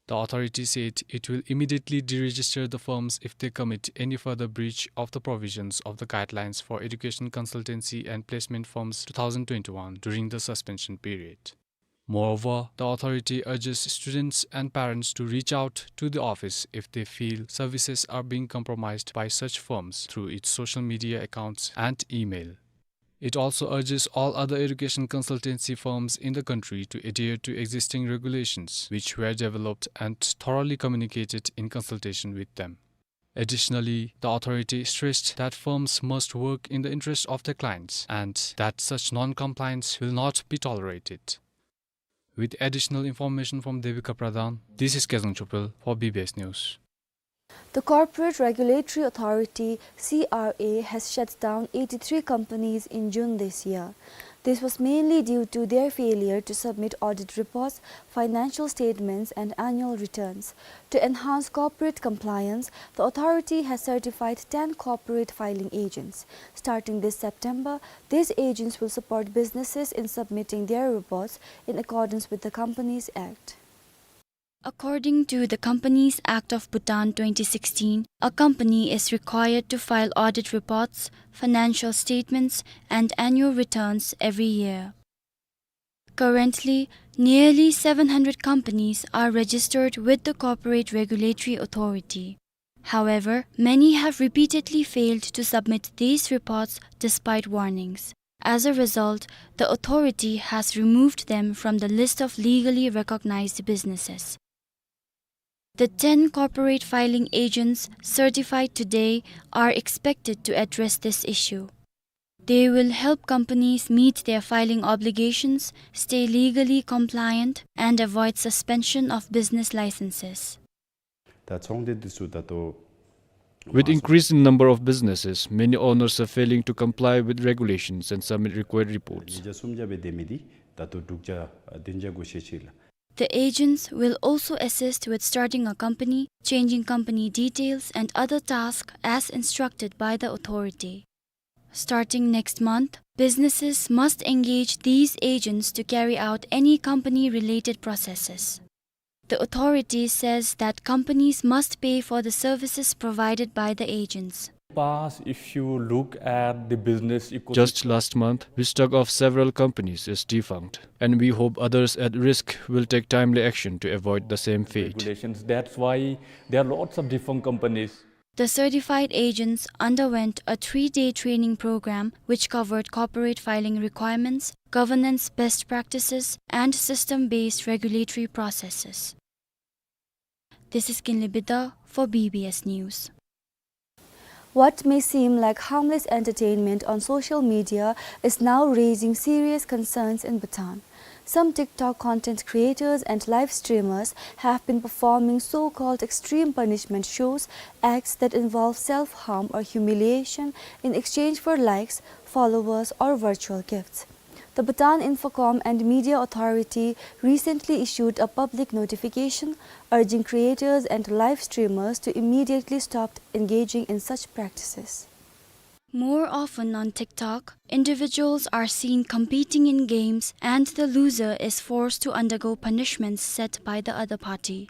The authority said it will immediately deregister the firms if they commit any further breach of the provisions of the guidelines for education consultancy and placement firms two thousand twenty-one during the suspension period. Moreover, the authority urges students and parents to reach out to the office if they feel services are being compromised by such firms through its social media accounts and email. It also urges all other education consultancy firms in the country to adhere to existing regulations which were developed and thoroughly communicated in consultation with them. Additionally, the authority stressed that firms must work in the interest of their clients and that such non-compliance will not be tolerated. With additional information from Devika Pradhan, this is Kezang Chopel for B B S News. The Corporate Regulatory Authority, C R A, has shut down eighty-three companies in June this year. This was mainly due to their failure to submit audit reports, financial statements, and annual returns. To enhance corporate compliance, the authority has certified ten corporate filing agents. Starting this September, these agents will support businesses in submitting their reports in accordance with the Companies Act. According to the Companies Act of Bhutan twenty sixteen, a company is required to file audit reports, financial statements, and annual returns every year. Currently, nearly seven hundred companies are registered with the Corporate Regulatory Authority. However, many have repeatedly failed to submit these reports despite warnings. As a result, the authority has removed them from the list of legally recognized businesses. The ten corporate filing agents certified today are expected to address this issue. They will help companies meet their filing obligations, stay legally compliant, and avoid suspension of business licenses. ད་ཚོང་སྡེ་འདི་ཚུ་ད་ལྟོ། With increasing number of businesses, many owners are failing to comply with regulations and submit required reports. ཉིས་བརྒྱ་སུམ་བརྒྱ་སྦེ་སྡོད་མི་འདི་ད་ལྟོ་དྲུག་བརྒྱ་བདུན་བརྒྱ་འགྱོ་ཤེས་ཅི་ལགས། The agents will also assist with starting a company, changing company details, and other tasks as instructed by the authority. Starting next month, businesses must engage these agents to carry out any company-related processes. The authority says that companies must pay for the services provided by the agents. Past, if you look at the business ecosystem, just last month, we struck off several companies as defunct, and we hope others at risk will take timely action to avoid the same fate. Regulations. That's why there are lots of defunct companies. The certified agents underwent a three-day training program which covered corporate filing requirements, governance best practices, and system-based regulatory processes. This is Kinley Bida for B B S News. What may seem like harmless entertainment on social media is now raising serious concerns in Bhutan. Some TikTok content creators and live streamers have been performing so-called extreme punishment shows, acts that involve self-harm or humiliation in exchange for likes, followers, or virtual gifts. The Bhutan Infocom and Media Authority recently issued a public notification urging creators and live streamers to immediately stop engaging in such practices. More often on TikTok, individuals are seen competing in games and the loser is forced to undergo punishments set by the other party.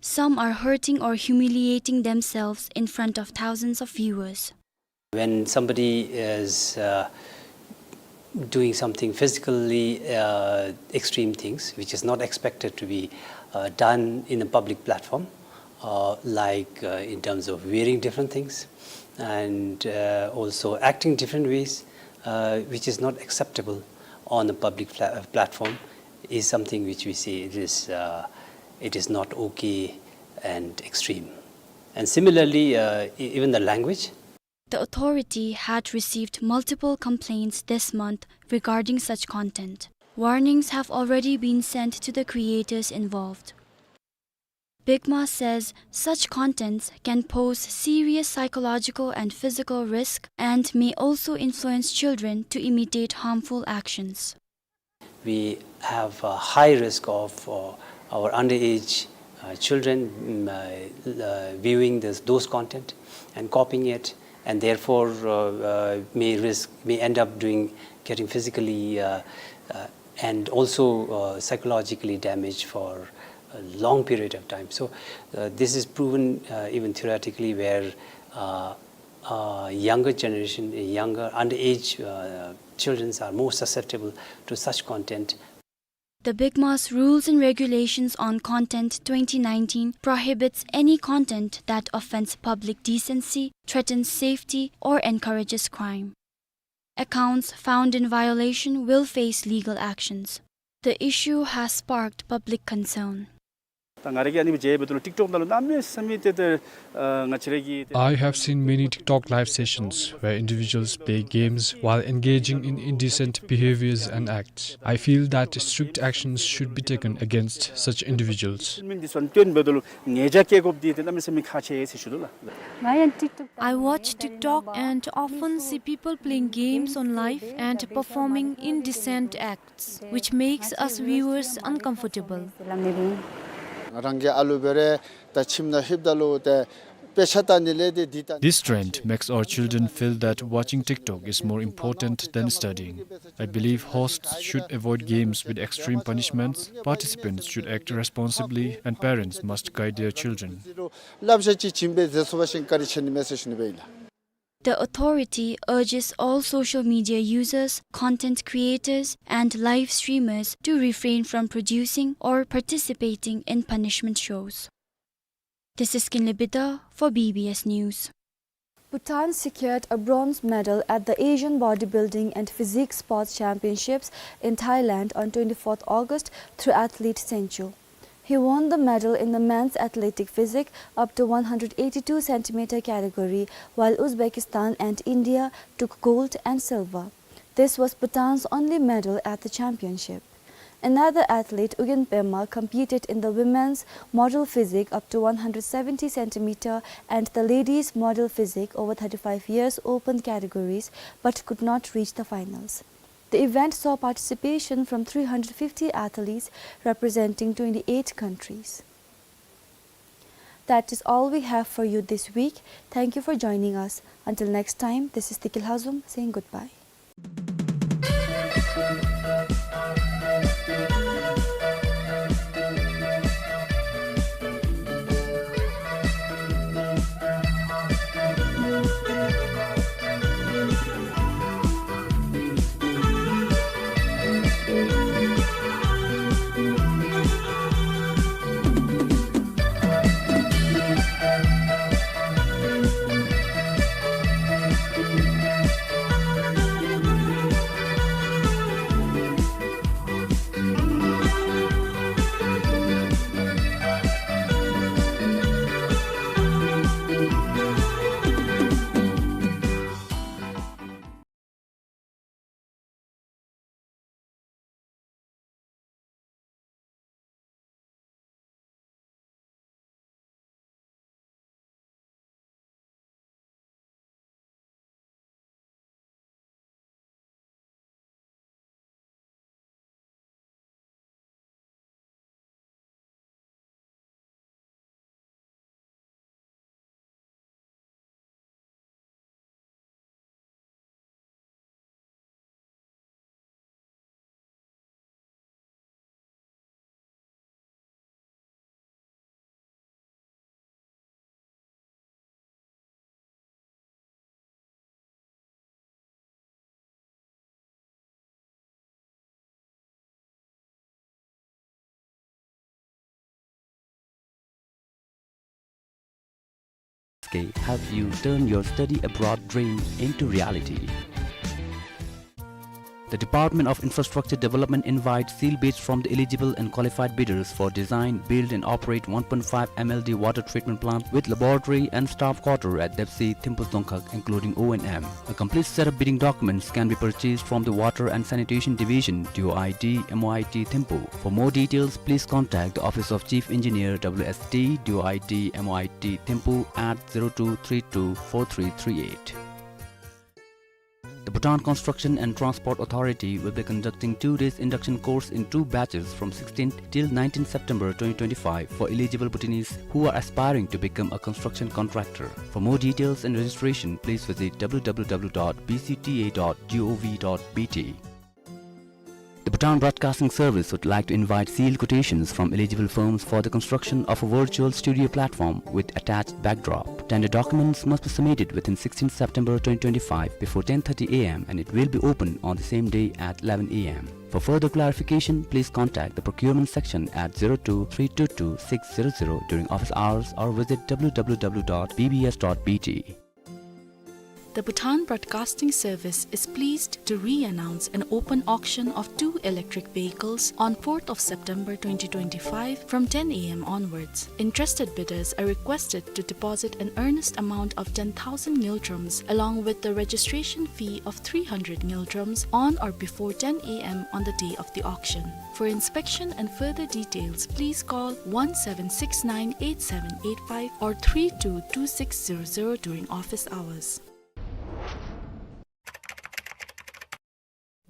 Some are hurting or humiliating themselves in front of thousands of viewers. When somebody is, uh, doing something physically, uh, extreme things, which is not expected to be, uh, done in a public platform, uh, like, uh, in terms of wearing different things and, uh, also acting different ways, uh, which is not acceptable on a public pla-, uh, platform, is something which we say it is, uh, it is not okay and extreme. And similarly, uh, e-, even the language. The authority had received multiple complaints this month regarding such content. Warnings have already been sent to the creators involved. BICMA says such contents can pose serious psychological and physical risk and may also influence children to imitate harmful actions. We have a high risk of, uh, our underage, uh, children, mm, uh, uh, viewing this, those content and copying it, and therefore, uh, uh, may risk, may end up doing, getting physically, uh, uh, and also, uh, psychologically damaged for a long period of time. So, uh, this is proven, uh, even theoretically, where, uh, uh, younger generation, younger underage, uh, children are more susceptible to such content. The BICMA's Rules and Regulations on Content twenty nineteen prohibits any content that offends public decency, threatens safety, or encourages crime. Accounts found in violation will face legal actions. The issue has sparked public concern. ད་ང་ར་གིས་ཨ་ནི་སྦེ་མཇལ་བའི་དོན་ལུ་ཊིཀ་ཊོཀ་ནང་ལུ་གནམ་མེད་ས་མེད་ཏེ་ད་ཨ་ང་བཅས་ར་གི་ཏེ། I have seen many TikTok live sessions where individuals play games while engaging in indecent behaviors and acts. I feel that strict actions should be taken against such individuals. ཨིན་མི་འདི་ཚུ་སྟོན་འབད་དོ་ལུ་ཉེས་བྱ་བཀལ་དགོཔ་འདི་ཏེ་གནམ་མེད་ས་མེད་ཁག་ཆེ་ཟེར་ཞུ་དོ་ལགས། ང་ཡང་ཊིཀ་ཊོཀ། I watch TikTok and often see people playing games on live and performing indecent acts, which makes us viewers uncomfortable. རང་གི་ཨ་ལུ་འབད་རུང་ད་ཁྱིམ་ནང་ལྷོདཔ་ད་ལུ་ཏེ་དཔེ་ཆ་ལྟ་ནི་ལས་ཏེ་འདི་ལྟ་ནི། This trend makes our children feel that watching TikTok is more important than studying. I believe hosts should avoid games with extreme punishments, participants should act responsibly, and parents must guide their children. སླབ་བྱ་ཅིག་བྱིན་སྦེ་མཛད་ཚུགས་པ་ཅིན་བཀའ་དྲིན་ཆེ་ནི་མས་ཟེར་ཞུ་ནི་སྦེ་ཨིན་ལགས། The authority urges all social media users, content creators, and live streamers to refrain from producing or participating in punishment shows. This is Kinley Bida for B B S News. Bhutan secured a bronze medal at the Asian Bodybuilding and Physique Sports Championships in Thailand on twenty-fourth August through athlete Sencho. He won the medal in the men's athletic physique up to one hundred eighty-two centimeter category, while Uzbekistan and India took gold and silver. This was Bhutan's only medal at the championship. Another athlete, Ugyen Pema, competed in the women's model physique up to one hundred seventy centimeter and the ladies model physique over thirty-five years open categories, but could not reach the finals. The event saw participation from three hundred fifty athletes representing twenty-eight countries. That is all we have for you this week. Thank you for joining us. Until next time, this is Tikil Hazum saying goodbye. Have you turned your study abroad dream into reality? The Department of Infrastructure Development invites sealed bids from the eligible and qualified bidders for design, build and operate one point five M L D water treatment plant with laboratory and staff quarter at Depsey, Thimphu Dzongkhag, including O and M. A complete set of bidding documents can be purchased from the Water and Sanitation Division, D O I D, M O I T, Thimphu. For more details, please contact the Office of Chief Engineer, W S D, D O I D, M O I T, Thimphu at zero two three two four three three eight. The Bhutan Construction and Transport Authority will be conducting two days induction course in two batches from sixteenth till nineteenth September twenty twenty-five for eligible Bhutanese who are aspiring to become a construction contractor. For more details and registration, please visit W W W dot B C T A dot G O V dot B T. The Bhutan Broadcasting Service would like to invite sealed quotations from eligible firms for the construction of a virtual studio platform with attached backdrop. Tender documents must be submitted within sixteenth September twenty twenty-five before ten thirty A M and it will be open on the same day at eleven A M. For further clarification, please contact the procurement section at zero two three two two six zero zero during office hours or visit W W W dot B B S dot B T. The Bhutan Broadcasting Service is pleased to re-announce an open auction of two electric vehicles on fourth of September twenty twenty-five from ten A M onwards. Interested bidders are requested to deposit an earnest amount of ten thousand ngultrums along with the registration fee of three hundred ngultrums on or before ten A M on the day of the auction. For inspection and further details, please call one seven six nine eight seven eight five or three two two six zero zero during office hours.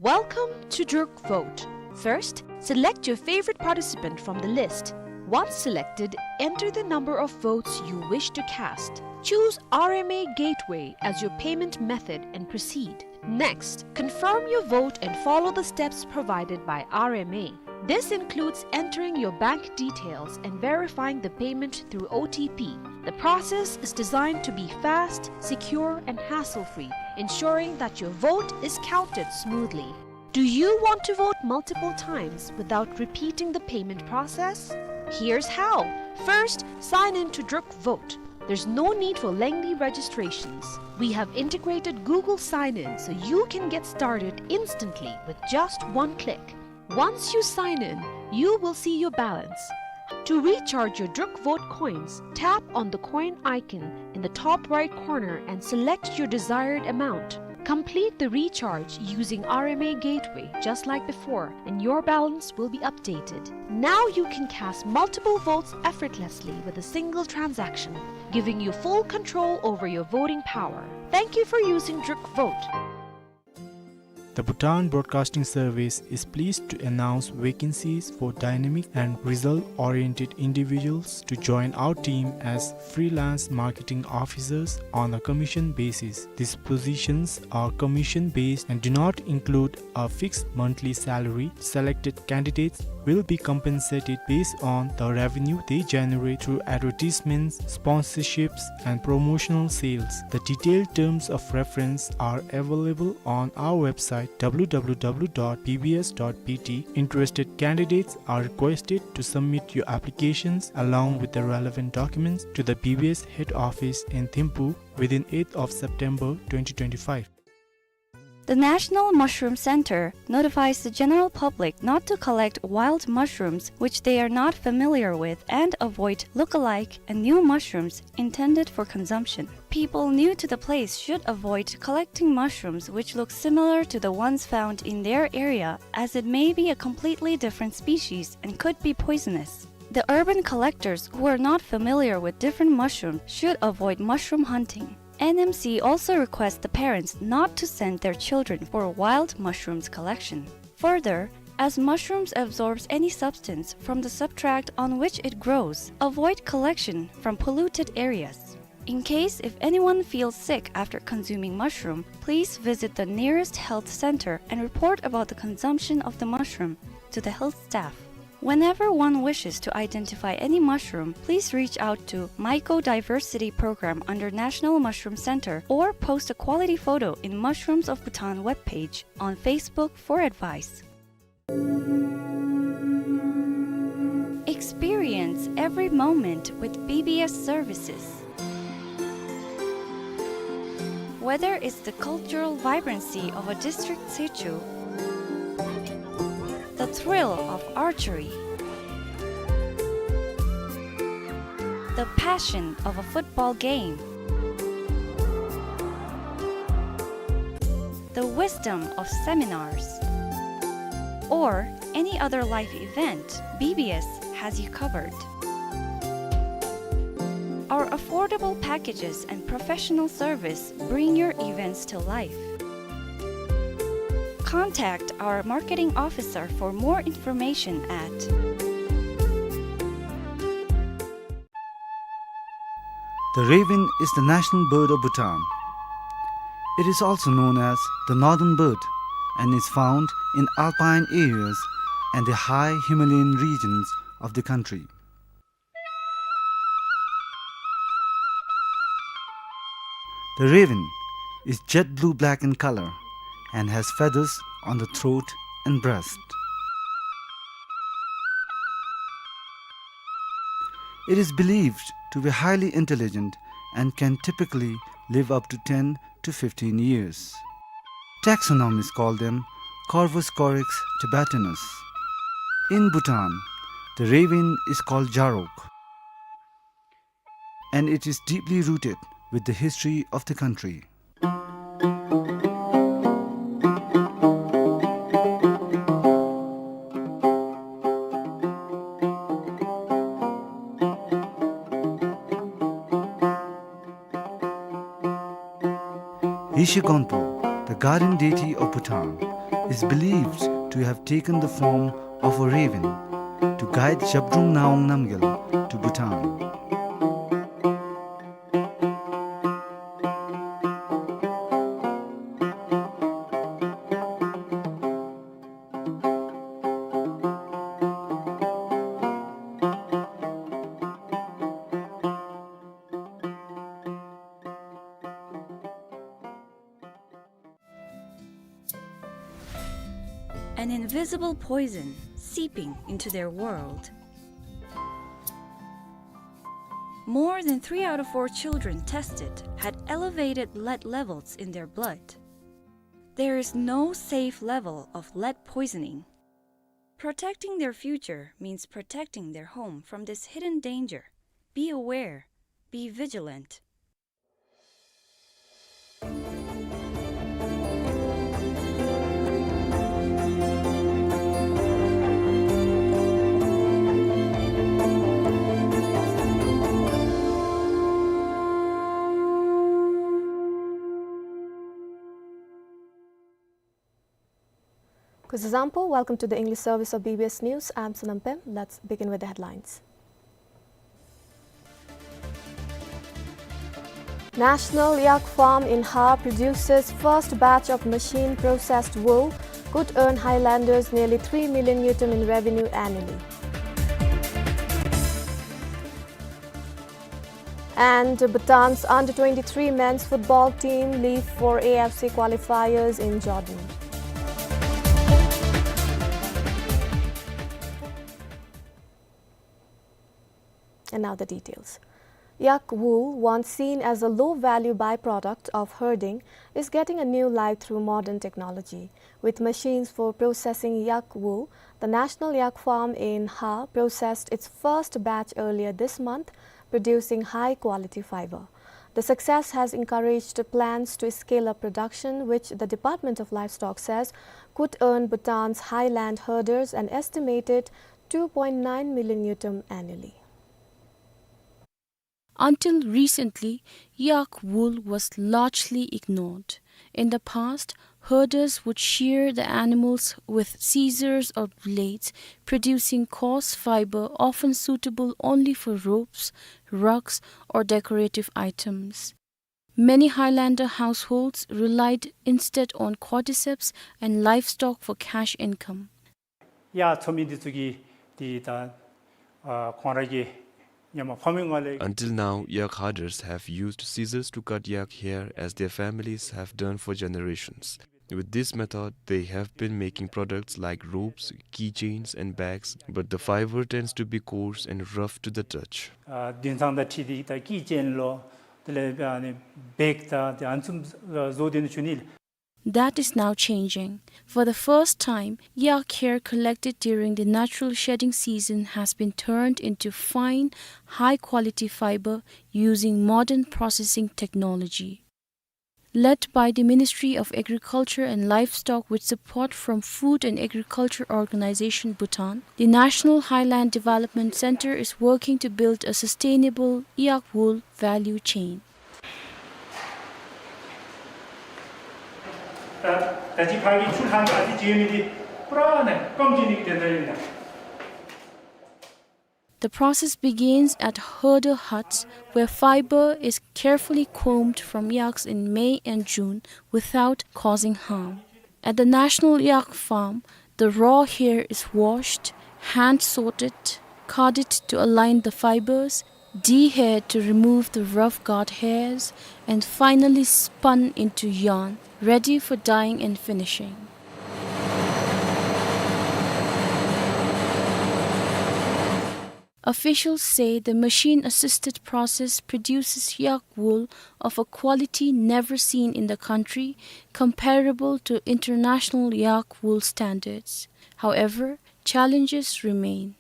Welcome to Druk Vote. First, select your favorite participant from the list. Once selected, enter the number of votes you wish to cast. Choose R M A Gateway as your payment method and proceed. Next, confirm your vote and follow the steps provided by R M A. This includes entering your bank details and verifying the payment through O T P. The process is designed to be fast, secure, and hassle-free, ensuring that your vote is counted smoothly. Do you want to vote multiple times without repeating the payment process? Here's how. First, sign in to Druk Vote. There's no need for lengthy registrations. We have integrated Google Sign-In so you can get started instantly with just one click. Once you sign in, you will see your balance. To recharge your Druk Vote coins, tap on the coin icon in the top right corner and select your desired amount. Complete the recharge using R M A Gateway just like before, and your balance will be updated. Now you can cast multiple votes effortlessly with a single transaction, giving you full control over your voting power. Thank you for using Druk Vote. The Bhutan Broadcasting Service is pleased to announce vacancies for dynamic and result-oriented individuals to join our team as freelance marketing officers on a commission basis. These positions are commission-based and do not include a fixed monthly salary. Selected candidates will be compensated based on the revenue they generate through advertisements, sponsorships, and promotional sales. The detailed terms of reference are available on our website, W W W dot B B S dot B T. Interested candidates are requested to submit your applications along with the relevant documents to the B B S head office in Thimphu within eighth of September twenty twenty-five. The National Mushroom Center notifies the general public not to collect wild mushrooms which they are not familiar with and avoid look-alike and new mushrooms intended for consumption. People new to the place should avoid collecting mushrooms which look similar to the ones found in their area, as it may be a completely different species and could be poisonous. The urban collectors who are not familiar with different mushrooms should avoid mushroom hunting. N M C also requests the parents not to send their children for wild mushrooms collection. Further, as mushrooms absorbs any substance from the substrate on which it grows, avoid collection from polluted areas. In case if anyone feels sick after consuming mushroom, please visit the nearest health center and report about the consumption of the mushroom to the health staff. Whenever one wishes to identify any mushroom, please reach out to Mycodiversity Program under National Mushroom Center or post a quality photo in Mushrooms of Bhutan webpage on Facebook for advice. Experience every moment with B B S services. Whether it's the cultural vibrancy of a district situ, the thrill of archery, the passion of a football game, the wisdom of seminars, or any other life event, B B S has you covered. Our affordable packages and professional service bring your events to life. Contact our marketing officer for more information at The raven is the national bird of Bhutan. It is also known as the northern bird and is found in alpine areas and the high Himalayan regions of the country. The raven is jet blue-black in color and has feathers on the throat and breast. It is believed to be highly intelligent and can typically live up to ten to fifteen years. Taxonomists call them Corvus corax tibetanus. In Bhutan, the raven is called Jarok, and it is deeply rooted with the history of the country. Yeshe Gonpo, the guardian deity of Bhutan, is believed to have taken the form of a raven to guide Zhabdrung Ngawang Namgyal to Bhutan. An invisible poison seeping into their world. More than three out of four children tested had elevated lead levels in their blood. There is no safe level of lead poisoning. Protecting their future means protecting their home from this hidden danger. Be aware, be vigilant. Kuzuzam po, welcome to the English service of B B S News. I'm Sonam Pem. Let's begin with the headlines. National Yak Farm in Ha produces first batch of machine processed wool, could earn Highlanders nearly three million ngultrum in revenue annually. And Bhutan's under twenty-three men's football team leave for A F C qualifiers in Jordan. And now the details. Yak wool, once seen as a low-value byproduct of herding, is getting a new life through modern technology. With machines for processing yak wool, the National Yak Farm in Ha processed its first batch earlier this month, producing high-quality fiber. The success has encouraged plans to scale up production, which the Department of Livestock says could earn Bhutan's highland herders an estimated two point nine million ngultrum annually. Until recently, yak wool was largely ignored. In the past, herders would shear the animals with scissors or blades, producing coarse fiber often suitable only for ropes, rugs, or decorative items. Many Highlander households relied instead on cordyceps and livestock for cash income. ཡ་ཚོ་མི་འདི་ཚུ་གིས་འདི་ད་ཨ་ཁོང་ར་གི་ཉམ་ཕ་མི་ངོ་ལས། Until now, yak herders have used scissors to cut yak hair as their families have done for generations. With this method, they have been making products like ropes, keychains, and bags, but the fiber tends to be coarse and rough to the touch. ཨ་དེང་སང་ད་ཁྲིད་དེ་ད་ཀི་ཅེན་ལོ་དེ་ལས་ཨ་ནི་བེག་ད་དེ་ཨ་ནི་ཚུ་བཟོ་སྟེ་ནི་ཆུ་ནི། That is now changing. For the first time, yak hair collected during the natural shedding season has been turned into fine, high-quality fiber using modern processing technology. Led by the Ministry of Agriculture and Livestock with support from Food and Agriculture Organization Bhutan, the National Highland Development Center is working to build a sustainable yak wool value chain. ད་ད་ཅི་ཕ་གི་ཆུ་ལྷང་ག་ཨ་ཙི་བྱེད་མི་དེ་པུ་ར་ནས་སྐམ་གྱི་ནི་དེ་འདྲ་ཡིན་ད། The process begins at herder huts, where fiber is carefully combed from yaks in May and June without causing harm. At the National Yak Farm, the raw hair is washed, hand sorted, carded to align the fibers, dehaired to remove the rough guard hairs, and finally spun into yarn, ready for dyeing and finishing. Officials say the machine-assisted process produces yak wool of a quality never seen in the country, comparable to international yak wool standards. However, challenges remain.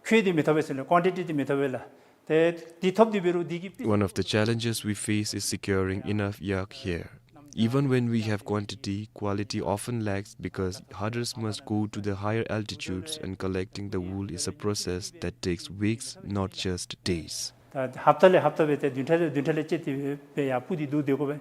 ཁྱོད་འདི་མི་ཐོབ་པས་ཟེར་ན་ཀོན་ཊི་ཊི་འདི་མི་ཐོབ་པས་ལགས། ཏེ་འདི་ཐོབ་སྟེ་འབད་རུང་འདི་གིས། One of the challenges we face is securing enough yak here. Even when we have quantity, quality often lacks because herders must go to the higher altitudes and collecting the wool is a process that takes weeks, not just days. ད་ཧབ་ཏ་ལས་ཧབ་ཏ་སྦེ་ཏེ་བདུན་ཕྲག་ལས་བདུན་ཕྲག་ལས་བཅད་དེ་སྦེ་ཡར་སྤུབས་ཏེ་བསྡུ་སྡོད་དགོ་པས།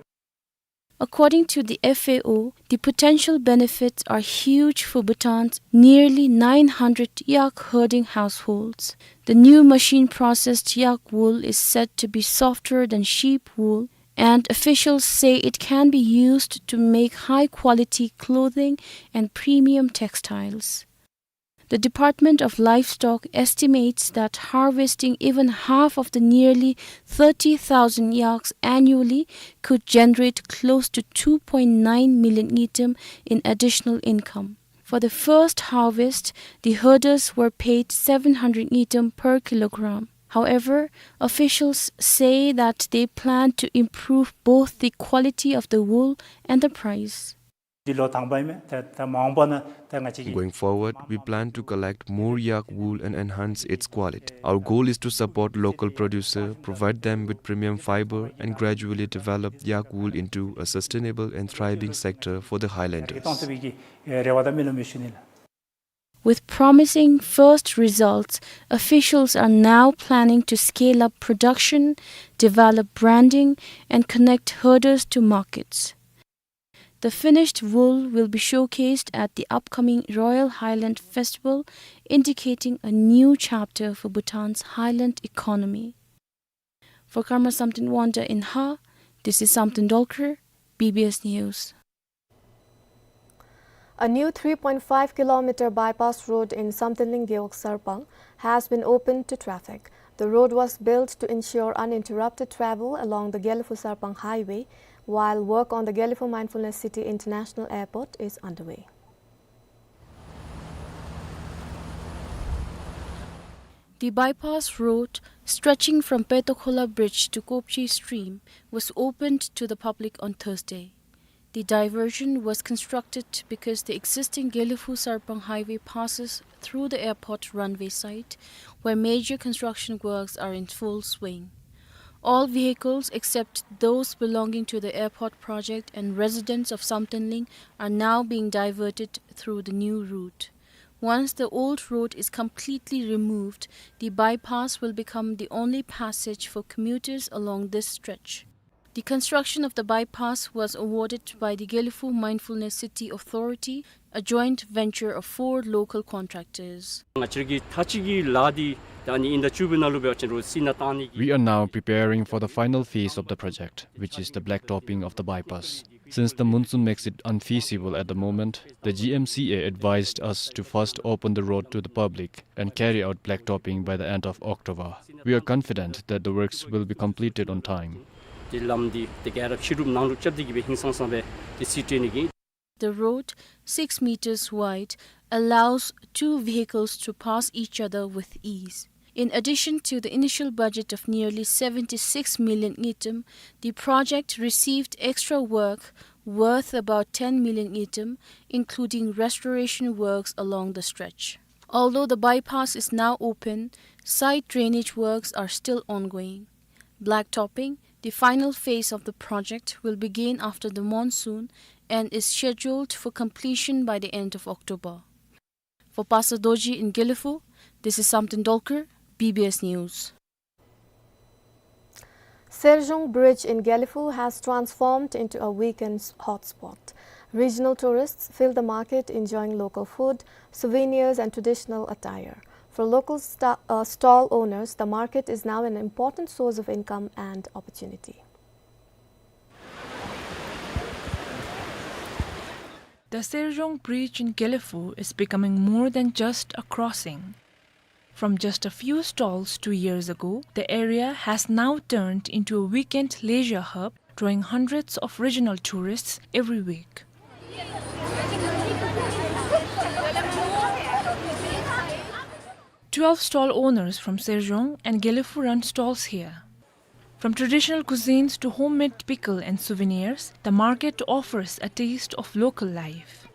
According to the F A O, the potential benefits are huge for Bhutan's nearly nine hundred yak herding households. The new machine-processed yak wool is said to be softer than sheep wool, and officials say it can be used to make high-quality clothing and premium textiles. The Department of Livestock estimates that harvesting even half of the nearly thirty thousand yaks annually could generate close to two point nine million ngultrum in additional income. For the first harvest, the herders were paid seven hundred ngultrum per kilogram. However, officials say that they plan to improve both the quality of the wool and the price. འདི་ལོ་དང་པ་ཨིན་མས། ད་ད་མ་འོངས་པ་ན་ད་ང་བཅས་ཀྱིས། Going forward, we plan to collect more yak wool and enhance its quality. Our goal is to support local producer, provide them with premium fiber, and gradually develop yak wool into a sustainable and thriving sector for the highlanders. གཏོང་ཐུབ་པའི་གི་རེ་བ་དང་སྨོན་ལམ་ཡོད་ཞུ་ནི་ལགས། With promising first results, officials are now planning to scale up production, develop branding, and connect herders to markets. The finished wool will be showcased at the upcoming Royal Highland Festival, indicating a new chapter for Bhutan's highland economy. For Karma Samten Wangda in Har, this is Samten Dolkar, B B S News. A new three point five kilometer bypass road in Samtenling Gewog Sarpang has been opened to traffic. The road was built to ensure uninterrupted travel along the Gelephu-Sarpang Highway, while work on the Gelephu Mindfulness City International Airport is underway. The bypass road, stretching from Petokhola Bridge to Kopchi Stream, was opened to the public on Thursday. The diversion was constructed because the existing Gelephu-Sarpang Highway passes through the airport runway site, where major construction works are in full swing. All vehicles except those belonging to the airport project and residents of Samtenling are now being diverted through the new route. Once the old road is completely removed, the bypass will become the only passage for commuters along this stretch. The construction of the bypass was awarded by the Gelephu Mindfulness City Authority, a joint venture of four local contractors. ང་བཅས་ཀྱི་ད་ཅི་གི་ལཱ་འདི་ད་ཨ་ནི་ཨིན་ཟླ་བཅུ་པའི་ནང་ལུ་འབད་བ་ཅིན་རོ་སི་ན་བཏང་ནི་གི། We are now preparing for the final phase of the project, which is the blacktopping of the bypass. Since the monsoon makes it unfeasible at the moment, the G M C A advised us to first open the road to the public and carry out blacktopping by the end of October. We are confident that the works will be completed on time. དེ་ལམ་འདི་དེ་ག་ར་ཕྱི་རུབ་ནང་རུབ་རྐྱབ་སྟེ་གི་སྦེ་ཧིང་སངས་སངས་སྦེ་དེ་སི་ཊེ་ནི་གི། The road, six meters wide, allows two vehicles to pass each other with ease. In addition to the initial budget of nearly seventy-six million ngultrum, the project received extra work worth about ten million ngultrum, including restoration works along the stretch. Although the bypass is now open, site drainage works are still ongoing. Blacktopping, the final phase of the project, will begin after the monsoon and is scheduled for completion by the end of October. For Pastor Dorji in Gelephu, this is Samten Dolkar, B B S News. Serjong Bridge in Gelephu has transformed into a weekend hotspot. Regional tourists fill the market enjoying local food, souvenirs and traditional attire. For local sta-, uh, stall owners, the market is now an important source of income and opportunity. The Serjong Bridge in Gelephu is becoming more than just a crossing. From just a few stalls two years ago, the area has now turned into a weekend leisure hub, drawing hundreds of regional tourists every week. Twelve stall owners from Serjong and Gelephu run stalls here. From traditional cuisines to homemade pickle and souvenirs, the market offers a taste of local life.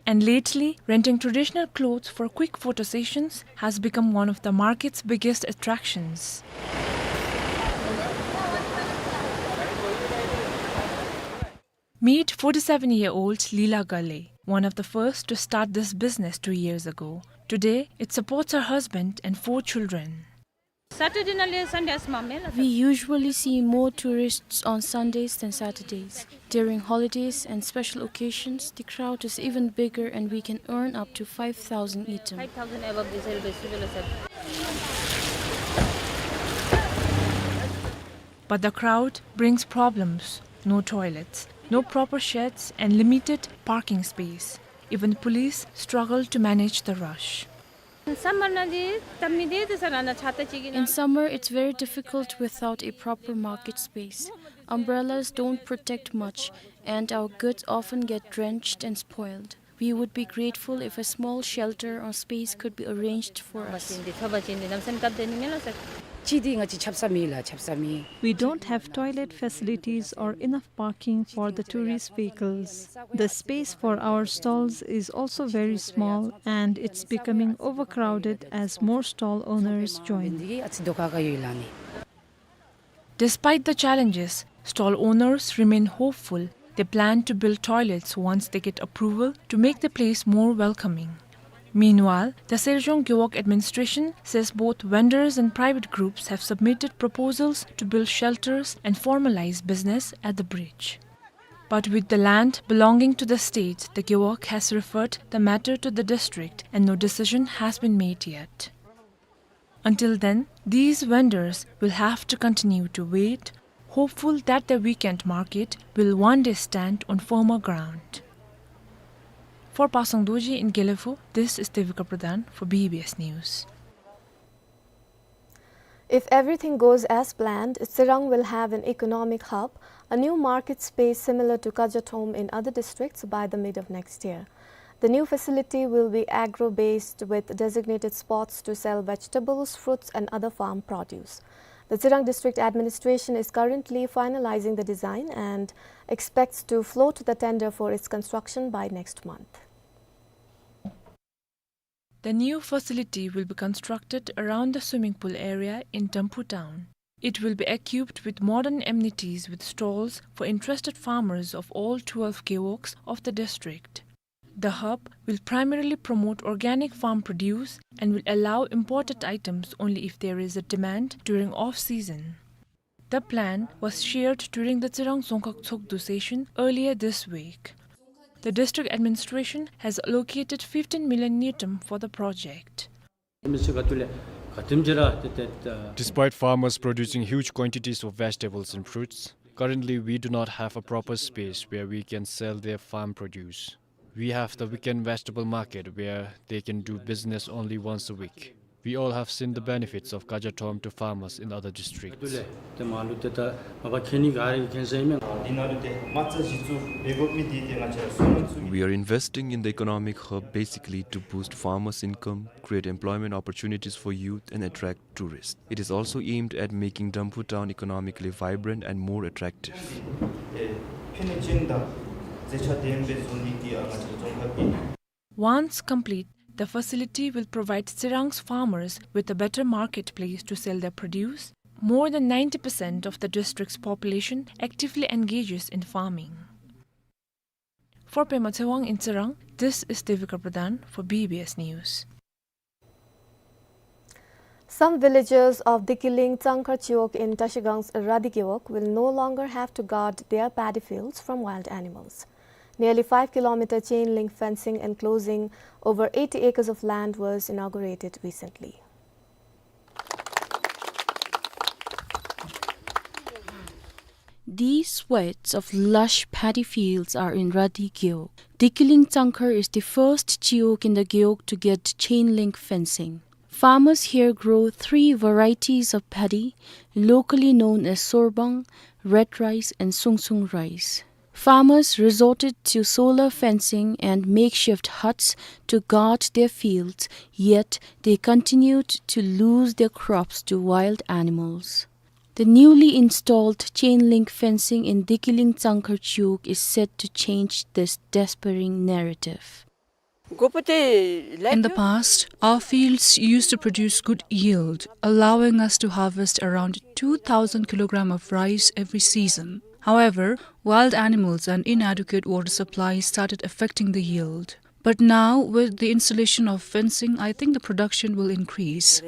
And lately, renting traditional clothes for quick photo sessions has become one of the market's biggest attractions. Meet forty-seven-year-old Leela Gale, one of the first to start this business two years ago. Today, it supports her husband and four children. Saturday na le Sunday as mamela. We usually see more tourists on Sundays than Saturdays. During holidays and special occasions, the crowd is even bigger and we can earn up to five thousand ngultrum. Five thousand above this helbe sibela sir. But the crowd brings problems. No toilets, no proper sheds, and limited parking space. Even police struggle to manage the rush. Summer na di tammi de de sir, ana chhata chigi na. In summer, it's very difficult without a proper market space. Umbrellas don't protect much, and our goods often get drenched and spoiled. We would be grateful if a small shelter or space could be arranged for us. Chidi nga chi chapsa mi la, chapsa mi. We don't have toilet facilities or enough parking for the tourist vehicles. The space for our stalls is also very small, and it's becoming overcrowded as more stall owners join. Despite the challenges, stall owners remain hopeful. They plan to build toilets once they get approval to make the place more welcoming. Meanwhile, the Serjong Gewog administration says both vendors and private groups have submitted proposals to build shelters and formalize business at the bridge. But with the land belonging to the state, the Gewog has referred the matter to the district and no decision has been made yet. Until then, these vendors will have to continue to wait, hopeful that the weekend market will one day stand on firmer ground. For Pasang Dorji in Gelephu, this is Devika Pradhan for B B S News. If everything goes as planned, Tsirang will have an economic hub, a new market space similar to Kajathom in other districts by the mid of next year. The new facility will be agro-based with designated spots to sell vegetables, fruits and other farm produce. The Tsirang District Administration is currently finalizing the design and expects to float the tender for its construction by next month. The new facility will be constructed around the swimming pool area in Damphu town. It will be equipped with modern amenities with stalls for interested farmers of all twelve gewogs of the district. The hub will primarily promote organic farm produce and will allow imported items only if there is a demand during off-season. The plan was shared during the Tsirang Dzongkhag Tshogdu session earlier this week. The district administration has allocated fifteen million ngultrum for the project. Despite farmers producing huge quantities of vegetables and fruits, currently we do not have a proper space where we can sell their farm produce. We have the weekend vegetable market where they can do business only once a week. We all have seen the benefits of Kajathom to farmers in other districts. We are investing in the economic hub basically to boost farmers' income, create employment opportunities for youth, and attract tourists. It is also aimed at making Damphu town economically vibrant and more attractive. Once complete, the facility will provide Tsirang's farmers with a better marketplace to sell their produce. More than ninety percent of the district's population actively engages in farming. For Pema Tshewang in Tsirang, this is Devika Pradhan for B B S News. Some villagers of Dikiling Tsangkhar Chiwog in Trashigang's Radi Gewog will no longer have to guard their paddy fields from wild animals. Nearly five kilometer chain link fencing enclosing over eighty acres of land was inaugurated recently. These swathes of lush paddy fields are in Radi Gewog. Dikiling Tsangkhar is the first Chiwog in the Gewog to get chain link fencing. Farmers here grow three varieties of paddy, locally known as Sorbang, Red Rice and Sungsung Rice. Farmers resorted to solar fencing and makeshift huts to guard their fields, yet they continued to lose their crops to wild animals. The newly installed chain link fencing in Dikiling Tsangkhar Chiwog is set to change this despairing narrative. In the past, our fields used to produce good yield, allowing us to harvest around two thousand kilograms of rice every season. However, wild animals and inadequate water supply started affecting the yield. But now, with the installation of fencing, I think the production will increase.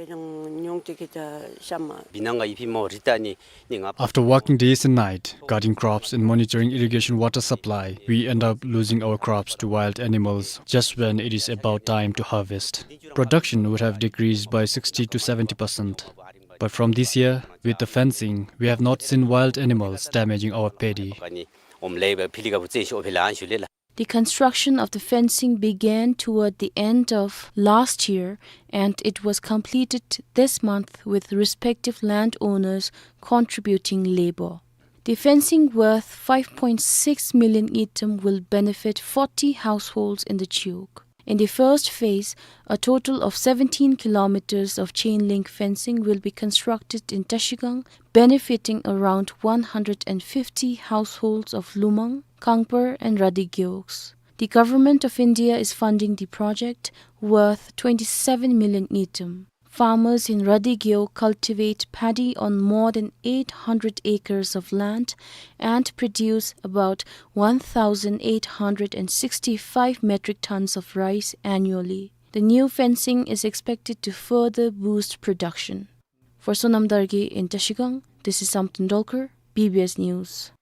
After working days and night, guarding crops and monitoring irrigation water supply, we end up losing our crops to wild animals just when it is about time to harvest. Production would have decreased by sixty to seventy percent. But from this year, with the fencing, we have not seen wild animals damaging our paddy. The construction of the fencing began toward the end of last year, and it was completed this month with respective landowners contributing labor. The fencing worth five point six million ngultrum will benefit forty households in the Chiwog. In the first phase, a total of seventeen kilometers of chain link fencing will be constructed in Trashigang, benefiting around one hundred and fifty households of Lumang, Kangpar and Radi Gewogs. The Government of India is funding the project, worth twenty-seven million ngultrum. Farmers in Radi Gewog cultivate paddy on more than eight hundred acres of land and produce about one thousand eight hundred and sixty-five metric tons of rice annually. The new fencing is expected to further boost production. For Sonam Dargye in Trashigang, this is Samten Dolkar, B B S News.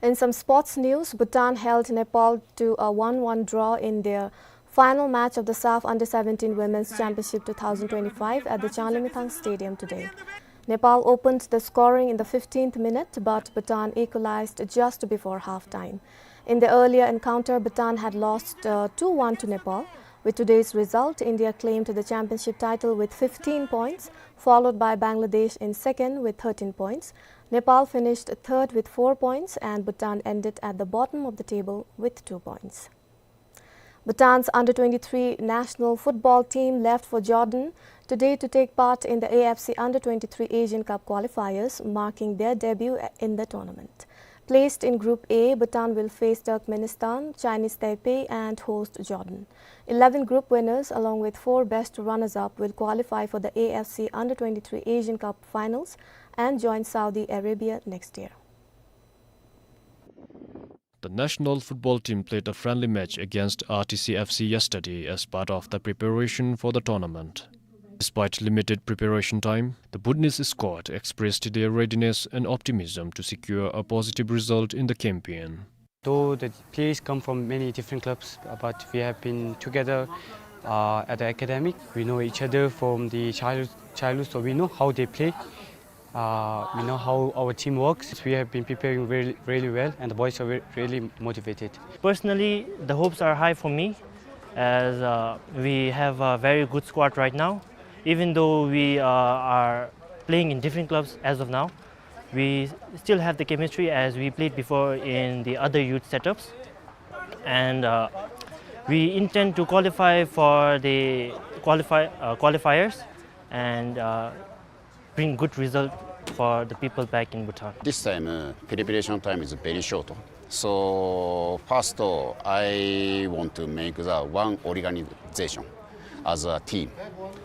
In some sports news, Bhutan held Nepal to a one one draw in their final match of the SAFF Under seventeen Women's Championship two thousand twenty-five at the Changlimithang Stadium today. Nepal opened the scoring in the fifteenth minute, but Bhutan equalized just before half-time. In the earlier encounter, Bhutan had lost, uh, two one to Nepal. With today's result, India claimed the championship title with fifteen points, followed by Bangladesh in second with thirteen points. Nepal finished third with four points, and Bhutan ended at the bottom of the table with two points. Bhutan's under twenty-three national football team left for Jordan today to take part in the A F C under twenty-three Asian Cup qualifiers, marking their debut in the tournament. Placed in Group A, Bhutan will face Turkmenistan, Chinese Taipei, and host Jordan. Eleven group winners, along with four best runners-up, will qualify for the A F C under twenty-three Asian Cup finals and join Saudi Arabia next year. The national football team played a friendly match against R T C F C yesterday as part of the preparation for the tournament. Despite limited preparation time, the Bhutanese squad expressed their readiness and optimism to secure a positive result in the campaign. Though the players come from many different clubs, but we have been together, uh, at the academy. We know each other from the childhood, childhood, so we know how they play. Uh, we know how our team works. We have been preparing really, really well, and the boys are re-, really motivated. Personally, the hopes are high for me, as, uh, we have a very good squad right now. Even though we, uh, are playing in different clubs as of now, we still have the chemistry as we played before in the other youth setups. And, uh, we intend to qualify for the qualify-, uh, qualifiers and, uh, bring good result for the people back in Bhutan. This time, uh, preparation time is very short. So first, uh, I want to make the one organization as a team.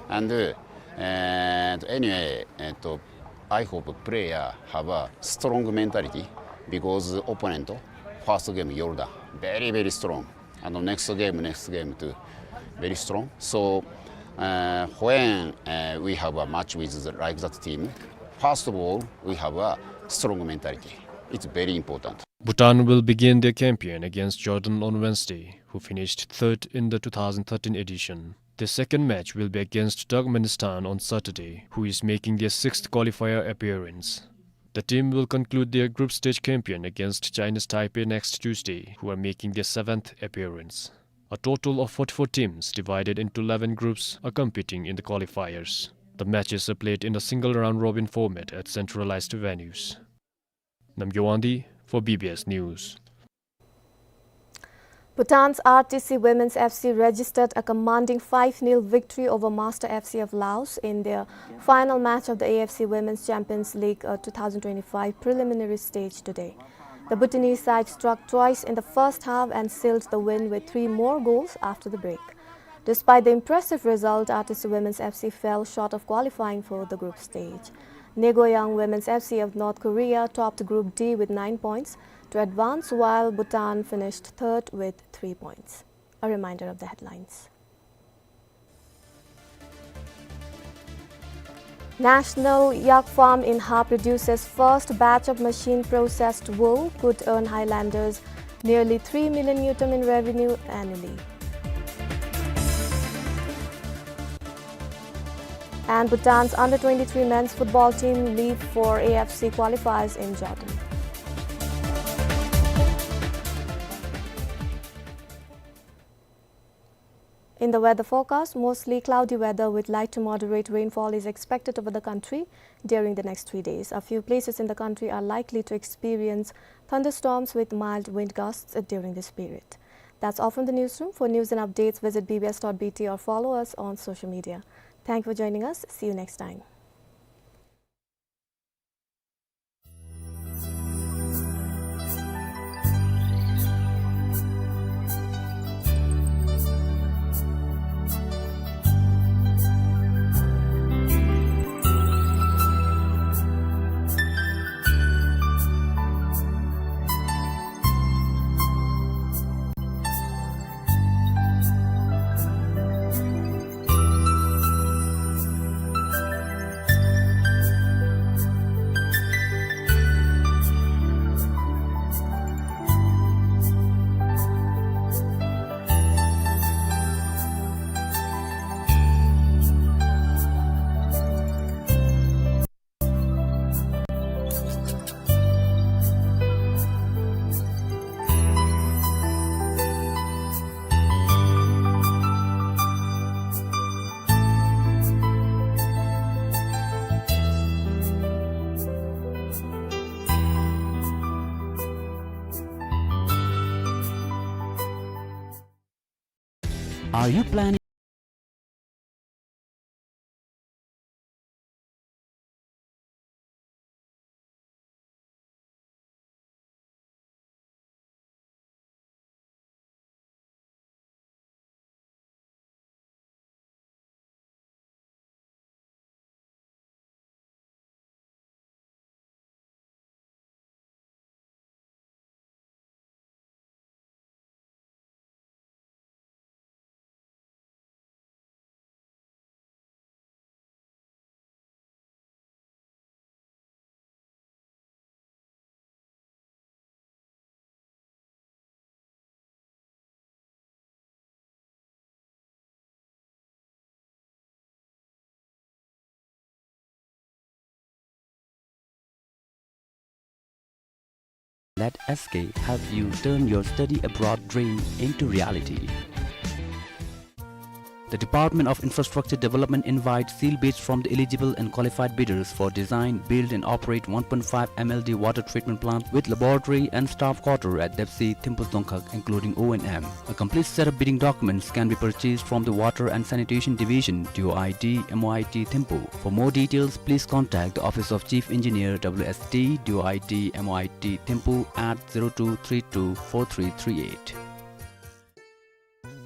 And, uh, and anyway, and, uh, I hope player have a strong mentality because opponent, first game Jordan, very, very strong. And the next game, next game too, very strong. So, uh, when, uh, we have a match with the, like that team, first of all, we have a strong mentality. It's very important. Bhutan will begin their campaign against Jordan on Wednesday, who finished third in the two thousand thirteen edition. The second match will be against Turkmenistan on Saturday, who is making their sixth qualifier appearance. The team will conclude their group stage campaign against Chinese Taipei next Tuesday, who are making their seventh appearance. A total of forty-four teams divided into eleven groups are competing in the qualifiers. The matches are played in a single round-robin format at centralized venues. Namgay Wangdi, for B B S News. Bhutan's R T C Women's F C registered a commanding five nil victory over Master F C of Laos in their final match of the A F C Women's Champions League, uh, two thousand twenty-five preliminary stage today. The Bhutanese side struck twice in the first half and sealed the win with three more goals after the break. Despite the impressive result, R T C Women's F C fell short of qualifying for the group stage. Naegoyeong Women's F C of North Korea topped Group D with nine points to advance, while Bhutan finished third with three points. A reminder of the headlines. National Yak Farm in Ha produces first batch of machine-processed wool, could earn highlanders nearly three million ngultrum in revenue annually. And Bhutan's under twenty-three men's football team leave for A F C qualifiers in Jordan. In the weather forecast, mostly cloudy weather with light to moderate rainfall is expected over the country during the next three days. A few places in the country are likely to experience thunderstorms with mild wind gusts during this period. That's all from the newsroom. For news and updates, visit B B S dot B T or follow us on social media. Thank you for joining us. See you next time. Are you planning Let S K help you turn your study abroad dream into reality. The Department of Infrastructure Development invites seal bids from the eligible and qualified bidders for design, build and operate one point five M L D water treatment plant with laboratory and staff quarter at Depsey, Thimphu Dzongkhag, including O and M. A complete set of bidding documents can be purchased from the Water and Sanitation Division, D O I D, M O I T, Thimphu. For more details, please contact the Office of Chief Engineer, W S D, D O I D, M O I T, Thimphu at zero two three two four three three eight.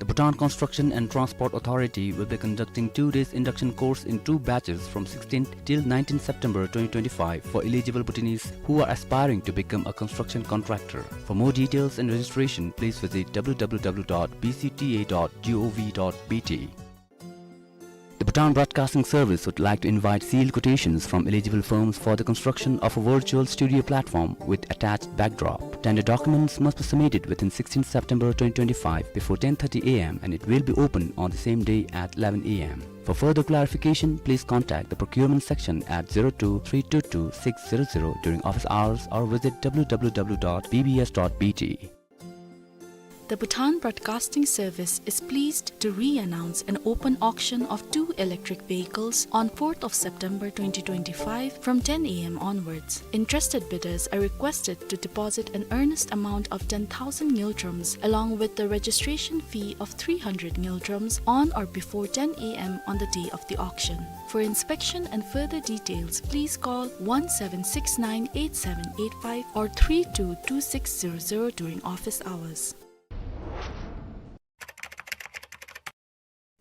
The Bhutan Construction and Transport Authority will be conducting two days induction course in two batches from sixteenth till nineteenth September twenty twenty-five for eligible Bhutanese who are aspiring to become a construction contractor. For more details and registration, please visit W W W dot B C T A dot gov dot B T. The Bhutan Broadcasting Service would like to invite sealed quotations from eligible firms for the construction of a virtual studio platform with attached backdrop. Tender documents must be submitted within sixteenth September twenty twenty-five before ten thirty A M and it will be open on the same day at eleven A M. For further clarification, please contact the procurement section at zero two three two two six zero zero during office hours or visit W W W dot B B S dot B T. The Bhutan Broadcasting Service is pleased to re-announce an open auction of two electric vehicles on fourth of September twenty twenty-five from ten A M onwards. Interested bidders are requested to deposit an earnest amount of ten thousand ngultrums along with the registration fee of three hundred ngultrums on or before ten A M on the day of the auction. For inspection and further details, please call one seven six nine eight seven eight five or three two two six zero zero during office hours.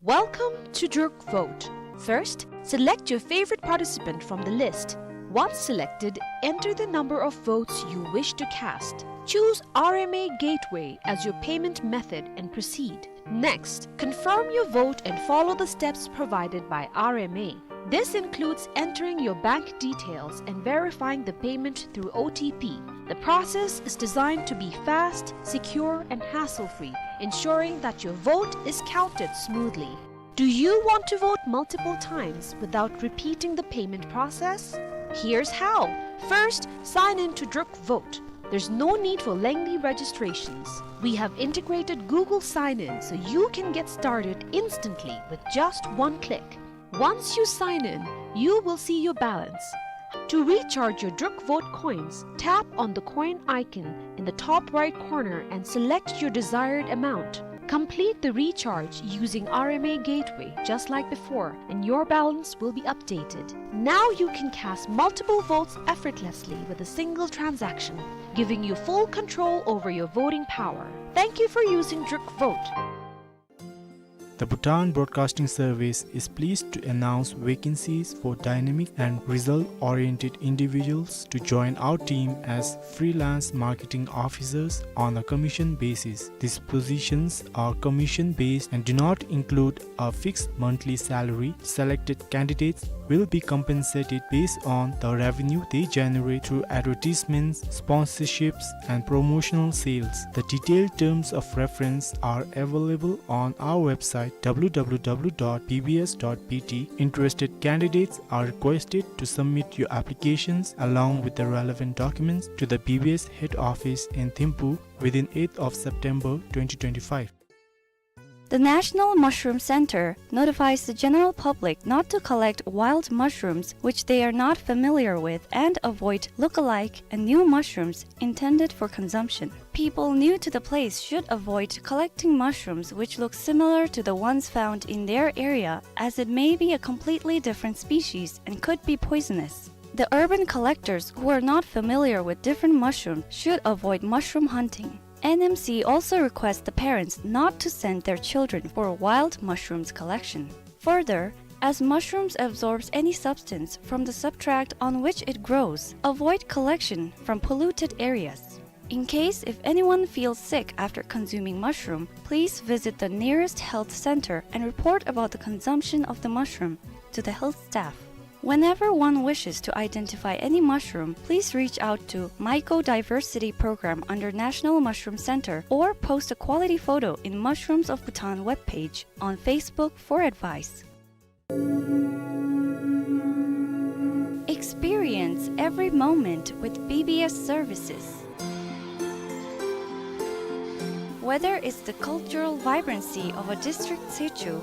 Welcome to Druk Vote. First, select your favorite participant from the list. Once selected, enter the number of votes you wish to cast. Choose R M A Gateway as your payment method and proceed. Next, confirm your vote and follow the steps provided by R M A. This includes entering your bank details and verifying the payment through O T P. The process is designed to be fast, secure, and hassle-free, ensuring that your vote is counted smoothly. Do you want to vote multiple times without repeating the payment process? Here's how. First, sign in to Druk Vote. There's no need for lengthy registrations. We have integrated Google Sign-In so you can get started instantly with just one click. Once you sign in, you will see your balance. To recharge your Druk Vote coins, tap on the coin icon in the top right corner and select your desired amount. Complete the recharge using R M A Gateway just like before, and your balance will be updated. Now you can cast multiple votes effortlessly with a single transaction, giving you full control over your voting power. Thank you for using Druk Vote. The Bhutan Broadcasting Service is pleased to announce vacancies for dynamic and result-oriented individuals to join our team as freelance marketing officers on a commission basis. These positions are commission-based and do not include a fixed monthly salary. Selected candidates will be compensated based on the revenue they generate through advertisements, sponsorships, and promotional sales. The detailed terms of reference are available on our website, W W W dot B B S dot B T. Interested candidates are requested to submit your applications along with the relevant documents to the B B S head office in Thimphu within eighth of September twenty twenty-five. The National Mushroom Center notifies the general public not to collect wild mushrooms which they are not familiar with and avoid look-alike and new mushrooms intended for consumption. People new to the place should avoid collecting mushrooms which look similar to the ones found in their area, as it may be a completely different species and could be poisonous. The urban collectors who are not familiar with different mushrooms should avoid mushroom hunting. N M C also requests the parents not to send their children for wild mushrooms collection. Further, as mushrooms absorbs any substance from the substrate on which it grows, avoid collection from polluted areas. In case if anyone feels sick after consuming mushroom, please visit the nearest health center and report about the consumption of the mushroom to the health staff. Whenever one wishes to identify any mushroom, please reach out to Mycodiversity Program under National Mushroom Center or post a quality photo in Mushrooms of Bhutan webpage on Facebook for advice. Experience every moment with B B S services. Whether it's the cultural vibrancy of a district situ,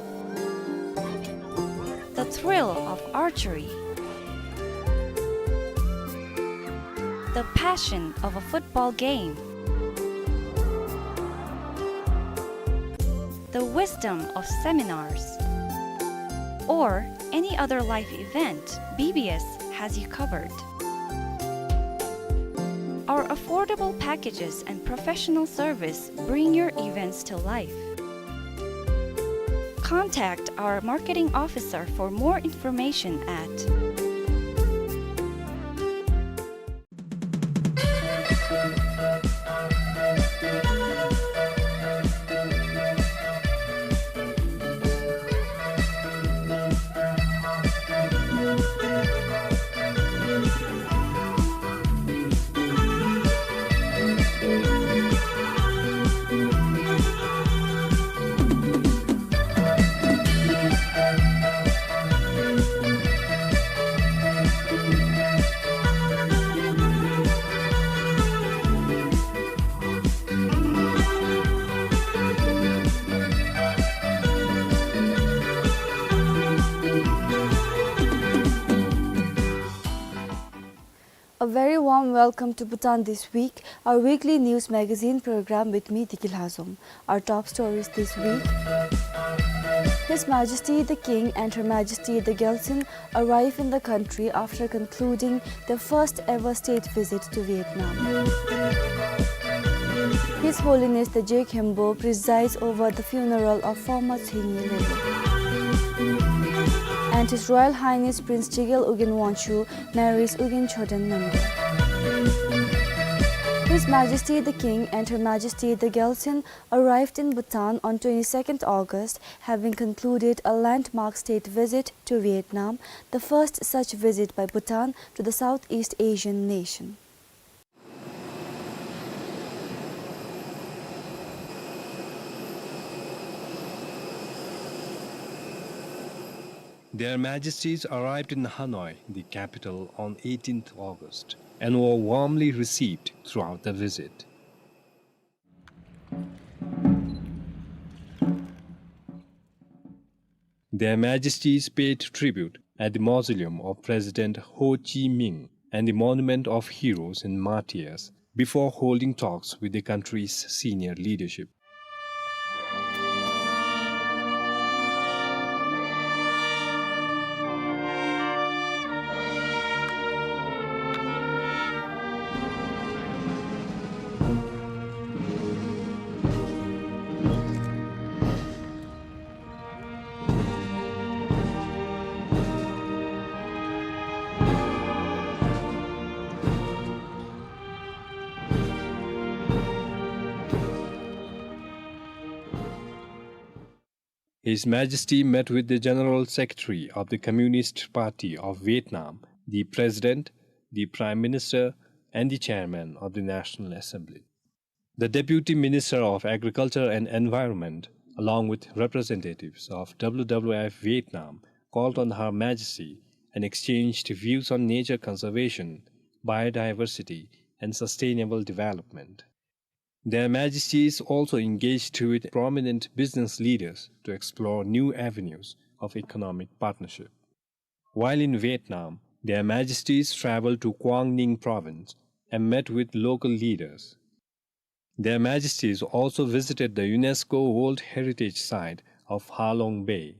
the thrill of archery, the passion of a football game, the wisdom of seminars, or any other life event, B B S has you covered. Our affordable packages and professional service bring your events to life. Contact our marketing officer for more information at A very warm welcome to Bhutan This Week, our weekly news magazine program with me, Diki Lhazom. Our top stories this week. His Majesty the King and Her Majesty the Gyaltsuen arrive in the country after concluding their first ever state visit to Vietnam. His Holiness the Je Khenpo presides over the funeral of former Tshwenye Lele. And His Royal Highness Prince Jigel Ugyen Wangchuck marries Ugyen Choden Namgyel. His Majesty the King and Her Majesty the Gyaltsuen arrived in Bhutan on twenty-second August, having concluded a landmark state visit to Vietnam, the first such visit by Bhutan to the Southeast Asian nation. Their Majesties arrived in Hanoi, the capital, on eighteenth August and were warmly received throughout the visit. Their Majesties paid tribute at the mausoleum of President Ho Chi Minh and the Monument of Heroes and Martyrs before holding talks with the country's senior leadership. His Majesty met with the General Secretary of the Communist Party of Vietnam, the President, the Prime Minister, and the Chairman of the National Assembly. The Deputy Minister of Agriculture and Environment, along with representatives of W W F Vietnam, called on Her Majesty and exchanged views on nature conservation, biodiversity, and sustainable development. Their Majesties also engaged with prominent business leaders to explore new avenues of economic partnership. While in Vietnam, Their Majesties traveled to Quang Ninh Province and met with local leaders. Their Majesties also visited the UNESCO World Heritage Site of Ha Long Bay.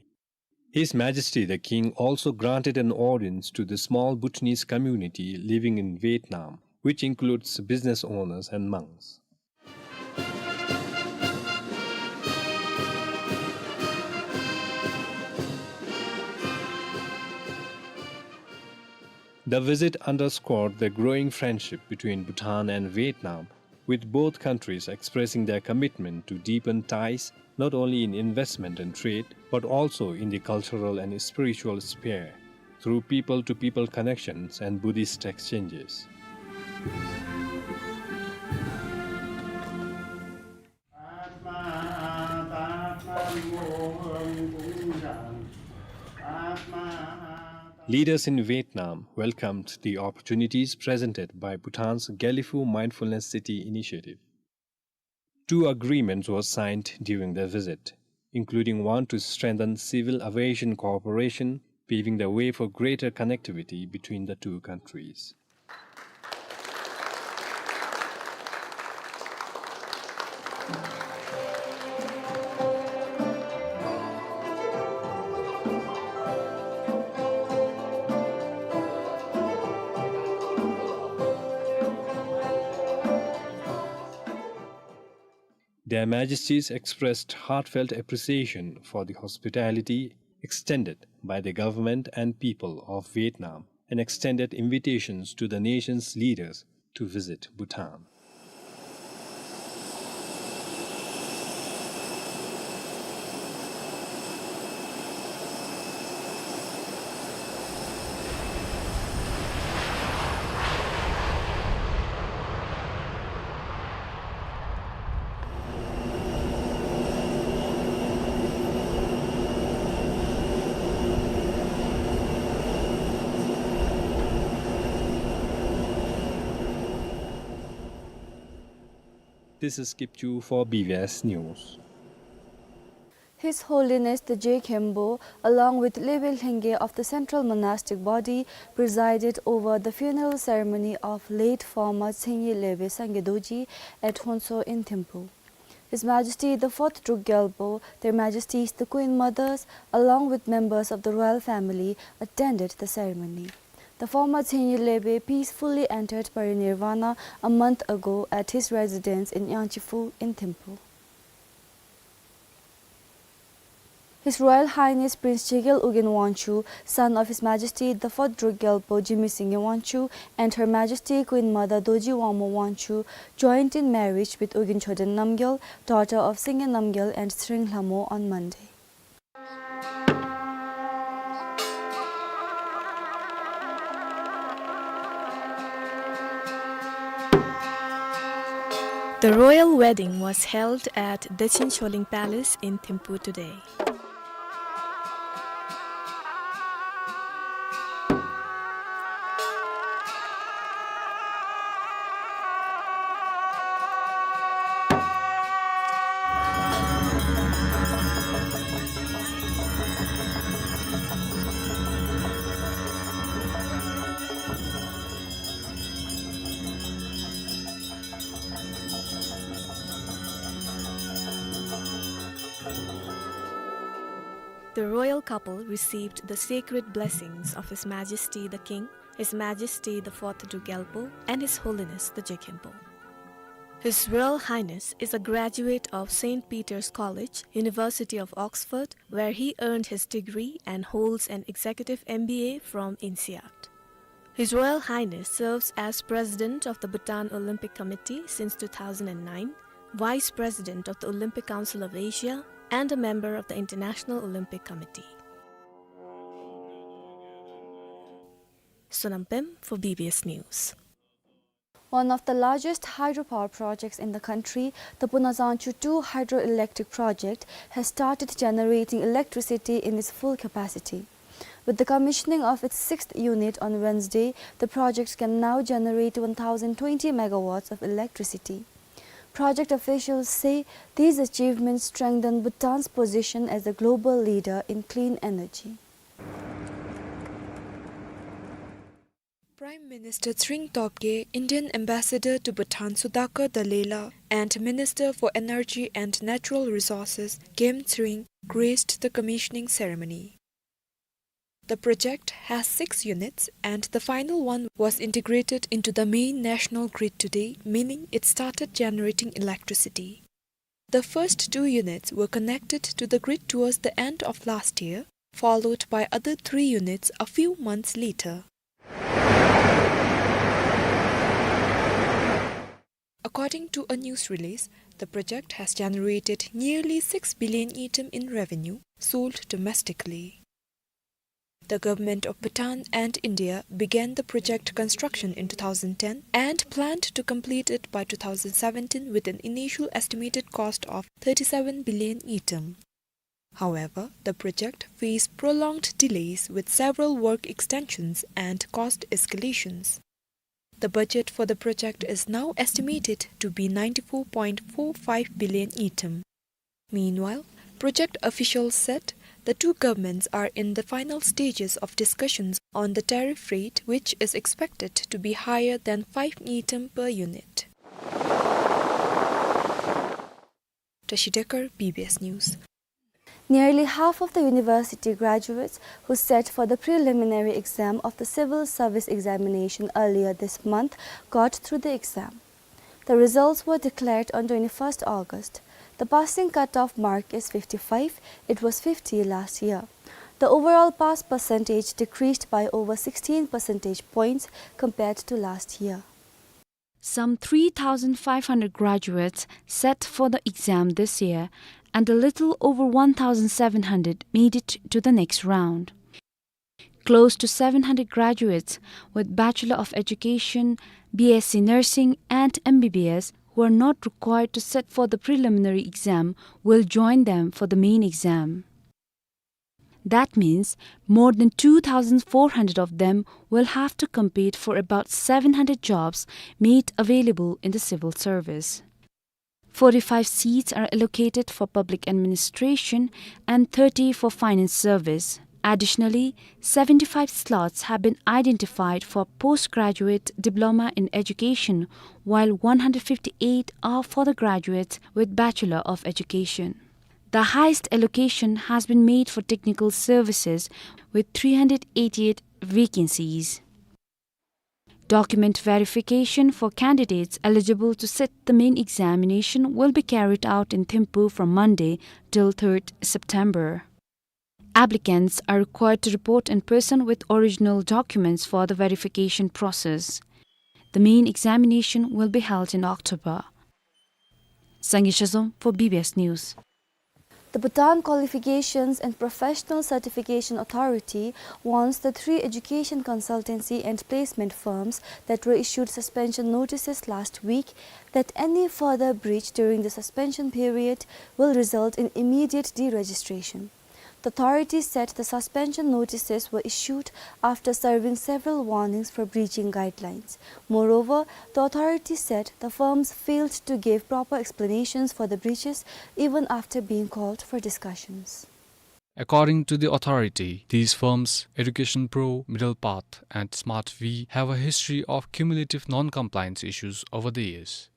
His Majesty the King also granted an audience to the small Bhutanese community living in Vietnam, which includes business owners and monks. The visit underscored the growing friendship between Bhutan and Vietnam, with both countries expressing their commitment to deepen ties not only in investment and trade, but also in the cultural and spiritual sphere, through people-to-people connections and Buddhist exchanges. Leaders in Vietnam welcomed the opportunities presented by Bhutan's Gelephu Mindfulness City initiative. Two agreements were signed during their visit, including one to strengthen civil aviation cooperation, paving the way for greater connectivity between the two countries. Their Majesties expressed heartfelt appreciation for the hospitality extended by the government and people of Vietnam and extended invitations to the nation's leaders to visit Bhutan. This is Kipchu for B B S News. His Holiness the Je Khenpo, along with Lebe Lhenge of the Central Monastic Body, presided over the funeral ceremony of late former Tsengi Lebe Sangye Dorji at Honso in Thimphu. His Majesty the Fourth Druk Gyalpo, Their Majesties the Queen Mothers, along with members of the royal family, attended the ceremony. The former Tsengi Lebe peacefully entered parinirvana a month ago at his residence in Yangchiphu in Thimphu. His Royal Highness Prince Jekyll Ugyen Wangchuck, son of His Majesty the Fourth Druk Gyalpo Jigme Singye Wangchuck and Her Majesty Queen Mother Dorji Wangmo Wangchuck, joined in marriage with Ugyen Choden Namgyal, daughter of Singye Namgyal and Tsering Lhamo, on Monday. The royal wedding was held at Dechin Choling Palace in Thimphu today. The royal couple received the sacred blessings of His Majesty the King, His Majesty the Fourth Druk Gyalpo, and His Holiness the Je Khenpo. His Royal Highness is a graduate of Saint Peter's College, University of Oxford, where he earned his degree and holds an executive M B A from INSEAD. His Royal Highness serves as President of the Bhutan Olympic Committee since two thousand nine, Vice President of the Olympic Council of Asia, and a member of the International Olympic Committee. Sonam Pem for B B S News. One of the largest hydropower projects in the country, the Punazangchu two hydroelectric project, has started generating electricity in its full capacity. With the commissioning of its sixth unit on Wednesday, the project can now generate one thousand twenty megawatts of electricity. Project officials say these achievements strengthen Bhutan's position as a global leader in clean energy. Prime Minister Tshering Tobgay, Indian Ambassador to Bhutan Sudhakar Dallela, and Minister for Energy and Natural Resources Gem Tshering graced the commissioning ceremony. The project has six units, and the final one was integrated into the main national grid today, meaning it started generating electricity. The first two units were connected to the grid towards the end of last year, followed by other three units a few months later. According to a news release, the project has generated nearly six billion ngultrum in revenue sold domestically. The government of Bhutan and India began the project construction in two thousand ten and planned to complete it by two thousand seventeen with an initial estimated cost of thirty-seven billion ngultrum. However, the project faced prolonged delays with several work extensions and cost escalations. The budget for the project is now estimated to be ninety-four point four five billion ngultrum. Meanwhile, project officials said the two governments are in the final stages of discussions on the tariff rate, which is expected to be higher than five ngultrum per unit. Tashi Dekar, B B S News. Nearly half of the university graduates who sat for the preliminary exam of the civil service examination earlier this month got through the exam. The results were declared on twenty-first August. The passing cutoff mark is fifty-five. It was fifty last year. The overall pass percentage decreased by over sixteen percentage points compared to last year. Some three thousand five hundred graduates sat for the exam this year, and a little over one thousand seven hundred made it to the next round. Close to seven hundred graduates with Bachelor of Education, B S C Nursing, and M B B S who are not required to sit for the preliminary exam will join them for the main exam. That means more than two thousand four hundred of them will have to compete for about seven hundred jobs made available in the civil service. Forty-five seats are allocated for public administration and thirty for finance service. Additionally, seventy-five slots have been identified for postgraduate diploma in education, while one hundred fifty-eight are for the graduates with Bachelor of Education. The highest allocation has been made for technical services, with three hundred eighty-eight vacancies. Document verification for candidates eligible to sit the main examination will be carried out in Thimphu from Monday till third September. Applicants are required to report in person with original documents for the verification process. The main examination will be held in October. Sangay Shazom for B B S News. The Bhutan Qualifications and Professional Certification Authority warns the three education consultancy and placement firms that were issued suspension notices last week that any further breach during the suspension period will result in immediate deregistration. The authority said the suspension notices were issued after serving several warnings for breaching guidelines. Moreover, the authority said the firms failed to give proper explanations for the breaches even after being called for discussions. According to the authority, these firms, Education Pro, Middle Path, and Smart V, have a history of cumulative non-compliance issues over the years.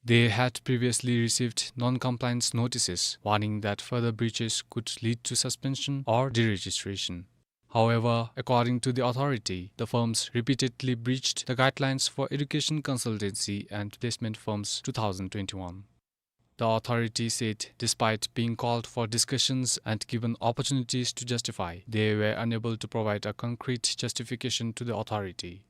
They had previously received non-compliance notices warning that further breaches could lead to suspension or deregistration. However, according to the authority, the firms repeatedly breached the guidelines for education consultancy and placement firms two thousand twenty-one. The authority said, despite being called for discussions and given opportunities to justify, they were unable to provide a concrete justification to the authority.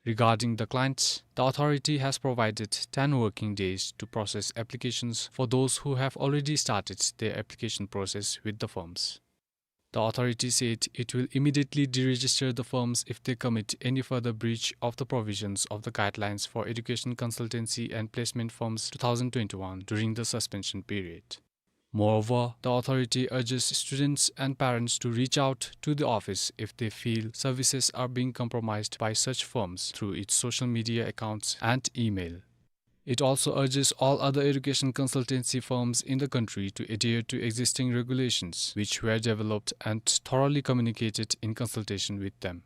Regarding the clients, the authority has provided ten working days to process applications for those who have already started their application process with the firms. The authority said it will immediately deregister the firms if they commit any further breach of the provisions of the Guidelines for Education Consultancy and Placement Firms two thousand twenty-one during the suspension period. Moreover, the authority urges students and parents to reach out to the office if they feel services are being compromised by such firms through its social media accounts and email. It also urges all other education consultancy firms in the country to adhere to existing regulations which were developed and thoroughly communicated in consultation with them.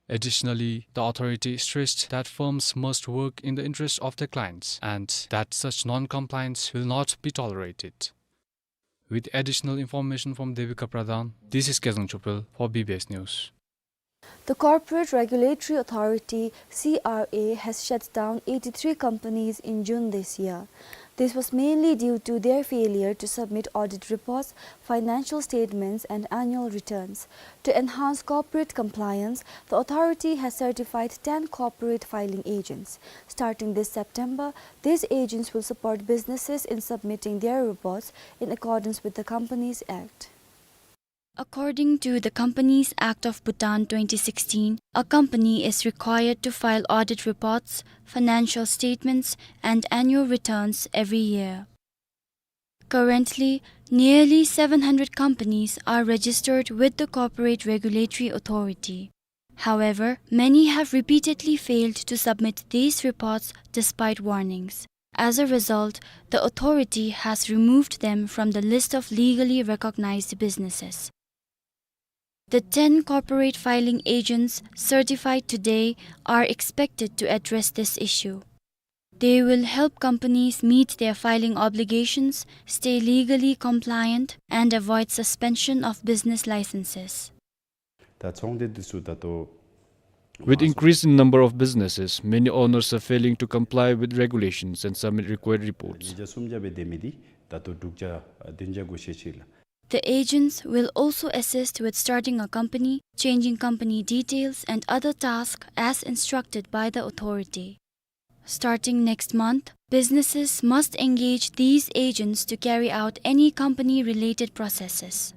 Additionally, the authority stressed that firms must work in the interest of their clients and that such non-compliance will not be tolerated. With additional information from Devika Pradhan, this is Kezang Chopel for B B S News. The Corporate Regulatory Authority, C R A, has shut down eighty-three companies in June this year. This was mainly due to their failure to submit audit reports, financial statements, and annual returns. To enhance corporate compliance, the authority has certified ten corporate filing agents. Starting this September, these agents will support businesses in submitting their reports in accordance with the Companies Act. According to the Companies Act of Bhutan twenty sixteen, a company is required to file audit reports, financial statements, and annual returns every year. Currently, nearly seven hundred companies are registered with the Corporate Regulatory Authority. However, many have repeatedly failed to submit these reports despite warnings. As a result, the authority has removed them from the list of legally recognized businesses. The ten corporate filing agents certified today are expected to address this issue. They will help companies meet their filing obligations, stay legally compliant, and avoid suspension of business licenses. ད་ཚོང་སྡེ་འདི་ཚུ་ད་ལྟོ། With increasing number of businesses, many owners are failing to comply with regulations and submit required reports. ཉིས་བརྒྱ་སུམ་བརྒྱ་སྦེ་སྡོད་མི་འདི་ད་ལྟོ་དྲུག་བརྒྱ་བདུན་བརྒྱ་འགོ་ཤེས་ཅི་ལགས། The agents will also assist with starting a company, changing company details, and other tasks as instructed by the authority. Starting next month, businesses must engage these agents to carry out any company-related processes.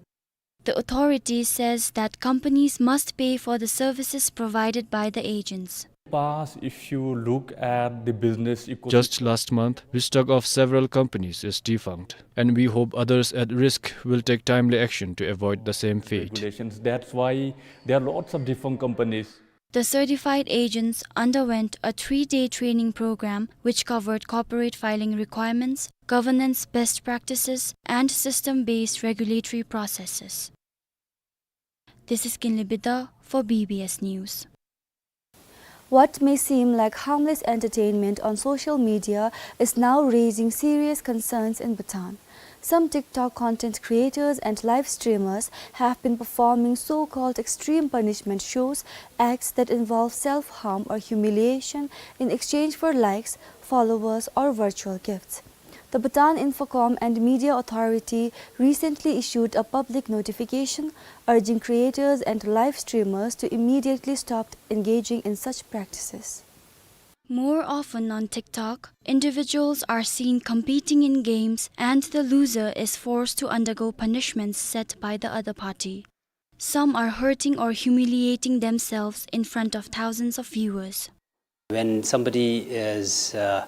The authority says that companies must pay for the services provided by the agents. Past, if you look at the business eco- Just last month, we struck off several companies as defunct, and we hope others at risk will take timely action to avoid the same fate. Regulations. That's why there are lots of defunct companies. The certified agents underwent a three-day training program which covered corporate filing requirements, governance best practices, and system-based regulatory processes. This is Kinley Bidha for B B S News. What may seem like harmless entertainment on social media is now raising serious concerns in Bhutan. Some TikTok content creators and live streamers have been performing so-called extreme punishment shows, acts that involve self-harm or humiliation in exchange for likes, followers, or virtual gifts. The Bhutan Infocom and Media Authority recently issued a public notification urging creators and live streamers to immediately stop engaging in such practices. More often on TikTok, individuals are seen competing in games and the loser is forced to undergo punishments set by the other party. Some are hurting or humiliating themselves in front of thousands of viewers. When somebody is, uh,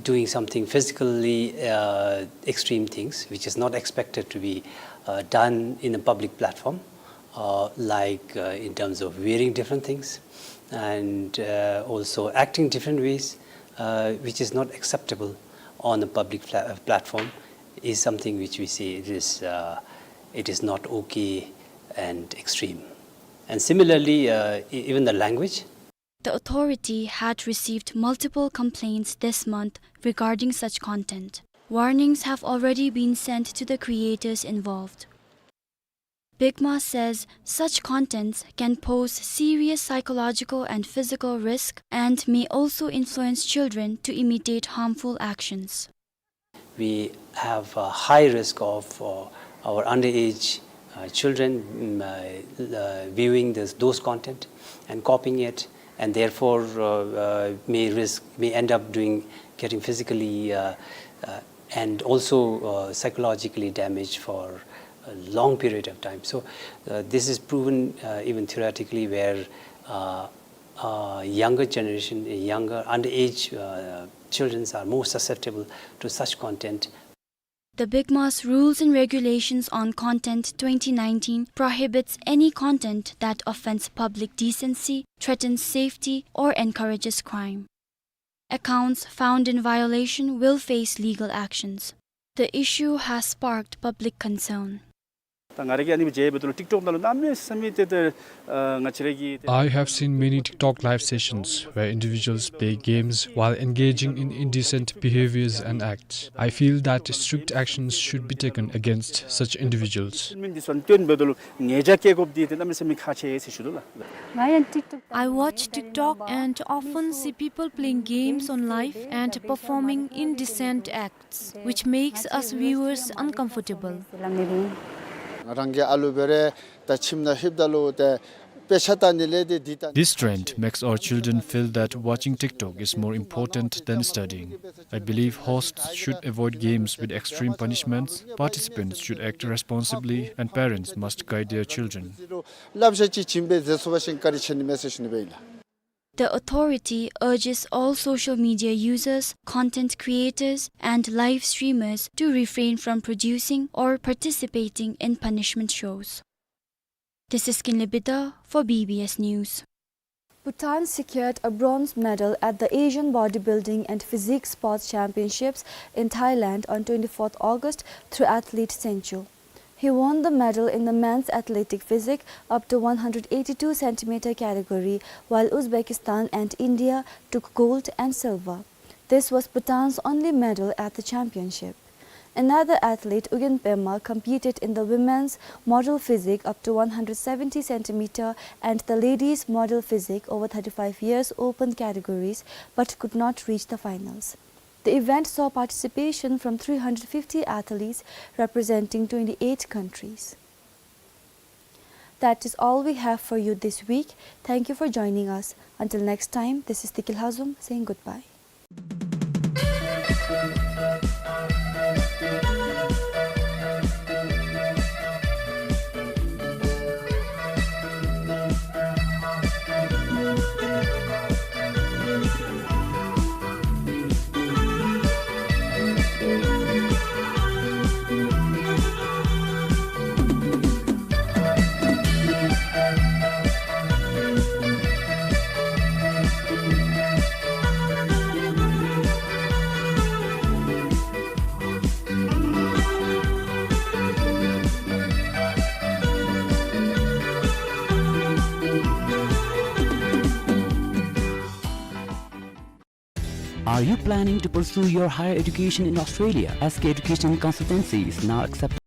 doing something physically, uh, extreme things, which is not expected to be, uh, done in a public platform, uh, like, uh, in terms of wearing different things and, uh, also acting different ways, uh, which is not acceptable on a public pla-, uh, platform, is something which we say it is, uh, it is not okay and extreme. And similarly, uh, e-, even the language. The authority had received multiple complaints this month regarding such content. Warnings have already been sent to the creators involved. BICMA says such contents can pose serious psychological and physical risk and may also influence children to imitate harmful actions. We have a high risk of, uh, our underage, uh, children, mm, uh, uh, viewing this, those content and copying it, and therefore, uh, uh, may risk, may end up doing, getting physically, uh, uh, and also, uh, psychologically damaged for a long period of time. So, uh, this is proven, uh, even theoretically, where, uh, uh, younger generation, younger underage, uh, children are more susceptible to such content. The BICMA's Rules and Regulations on Content twenty nineteen prohibits any content that offends public decency, threatens safety, or encourages crime. Accounts found in violation will face legal actions. The issue has sparked public concern. ད་ང་ར་གིས་ཨ་ནི་སྦེ་མཇལ་བའི་ད་ལུ་ཊིཀ་ཊོཀ་ནང་ལུ་གནམ་མེད་ས་མེད་ཏེ་ད་ཨ་ང་བཅས་ར་གི་ད། I have seen many TikTok live sessions where individuals play games while engaging in indecent behaviors and acts. I feel that strict actions should be taken against such individuals. ཨ་ནི་འདི་ཚུ་སྟོན་འབདཝ་ད་ལུ་ཉེས་བྱ་བཀལ་དགོཔ་འདི་ཏེ་གནམ་མེད་ས་མེད་ཁག་ཆེ་ཟེར་ཞུ་དོ་ལགས། I watch TikTok and often see people playing games on live and performing indecent acts, which makes us viewers uncomfortable. ང་རང་གི་ཨ་ལུ་འབད་རུང་ད་ཁྱིམ་ནང་ལྷོདཔ་ད་ལུ་ཏེ་དཔེ་ཆ་ལྟ་ནི་ལས་ཏེ་འདི་ལྟ། This trend makes our children feel that watching TikTok is more important than studying. I believe hosts should avoid games with extreme punishments, participants should act responsibly, and parents must guide their children. བསླབ་བྱ་ཅིག་བྱིན་སྦེ་མཛད་ཚུགས་པ་ཅིན་བཀའ་དྲིན་ཆེ་ནི་མས་ཟེར་ཞུ་ནི་སྦེ་ཨིན་ལགས། The authority urges all social media users, content creators, and live streamers to refrain from producing or participating in punishment shows. This is Kinley Bidha for B B S News. Bhutan secured a bronze medal at the Asian Bodybuilding and Physique Sports Championships in Thailand on twenty-fourth August through athlete Sencho. He won the medal in the men's athletic physique up to one hundred eighty-two centimeter category, while Uzbekistan and India took gold and silver. This was Bhutan's only medal at the championship. Another athlete, Ugyen Pema, competed in the women's model physique up to one hundred seventy centimeter and the ladies model physique over thirty-five years open categories, but could not reach the finals. The event saw participation from three hundred fifty athletes representing twenty-eight countries. That is all we have for you this week. Thank you for joining us. Until next time, this is Tikil Hazum saying goodbye. planning to pursue your higher education in Australia, S K Education Consultancy is now accepting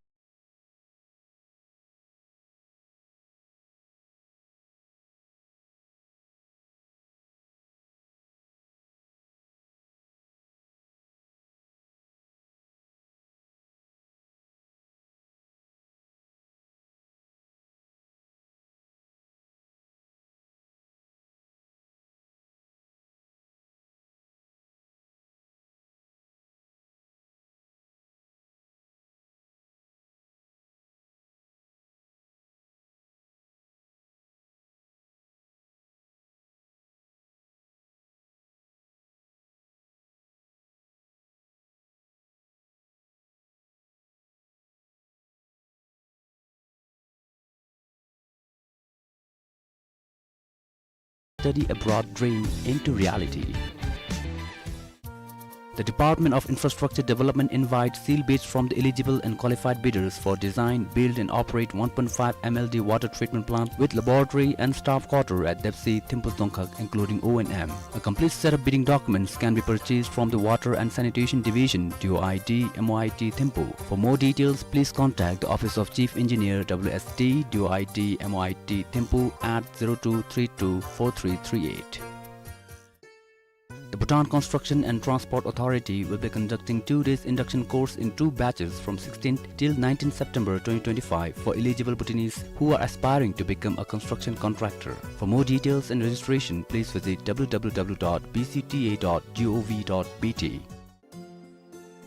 Study abroad dream into reality. The Department of Infrastructure Development invites seal bids from the eligible and qualified bidders for design, build and operate one point five M L D water treatment plant with laboratory and staff quarter at Depsey, Thimphu Dzongkhag, including O and M. A complete set of bidding documents can be purchased from the Water and Sanitation Division, D O I D, M O I T, Thimphu. For more details, please contact the Office of Chief Engineer, W S D, D O I D, M O I T, Thimphu at zero two three two four three three eight. The Bhutan Construction and Transport Authority will be conducting two days induction course in two batches from sixteenth till nineteenth September twenty twenty-five for eligible Bhutanese who are aspiring to become a construction contractor. For more details and registration, please visit W W W dot B C T A dot gov dot B T.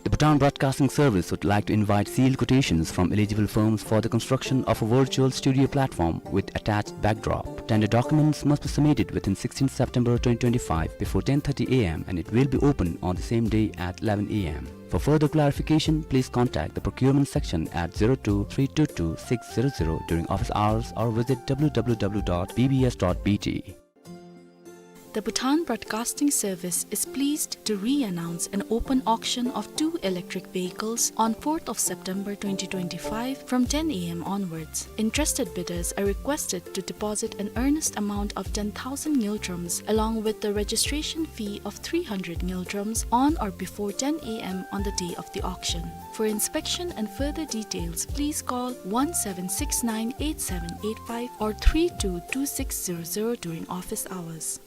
The Bhutan Broadcasting Service would like to invite sealed quotations from eligible firms for the construction of a virtual studio platform with attached backdrop. Tender documents must be submitted within sixteenth September twenty twenty-five before ten thirty A M and it will be open on the same day at eleven A M. For further clarification, please contact the procurement section at zero two three two two six zero zero during office hours or visit W W W dot B B S dot B T. The Bhutan Broadcasting Service is pleased to re-announce an open auction of two electric vehicles on fourth of September twenty twenty-five from ten A M onwards. Interested bidders are requested to deposit an earnest amount of ten thousand ngultrums along with the registration fee of three hundred ngultrums on or before ten A M on the day of the auction. For inspection and further details, please call one seven six nine eight seven eight five or three two two six zero zero during office hours.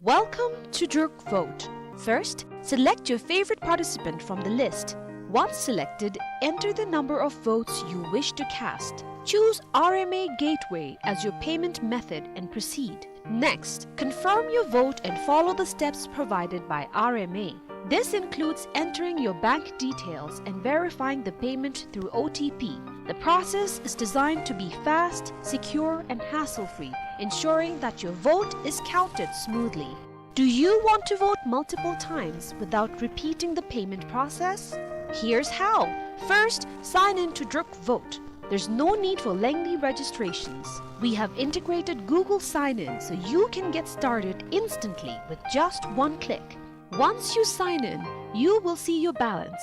Welcome to Druk Vote. First, select your favorite participant from the list. Once selected, enter the number of votes you wish to cast. Choose R M A Gateway as your payment method and proceed. Next, confirm your vote and follow the steps provided by R M A. This includes entering your bank details and verifying the payment through O T P. The process is designed to be fast, secure, and hassle-free, ensuring that your vote is counted smoothly. Do you want to vote multiple times without repeating the payment process? Here's how. First, sign in to Druk Vote. There's no need for lengthy registrations. We have integrated Google Sign-In so you can get started instantly with just one click. Once you sign in, you will see your balance.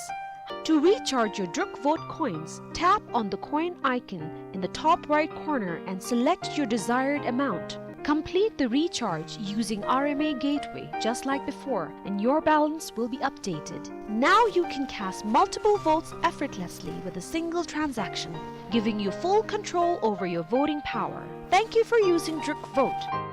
To recharge your Druk Vote coins, tap on the coin icon in the top right corner and select your desired amount. Complete the recharge using R M A Gateway just like before, and your balance will be updated. Now you can cast multiple votes effortlessly with a single transaction, giving you full control over your voting power. Thank you for using Druk Vote.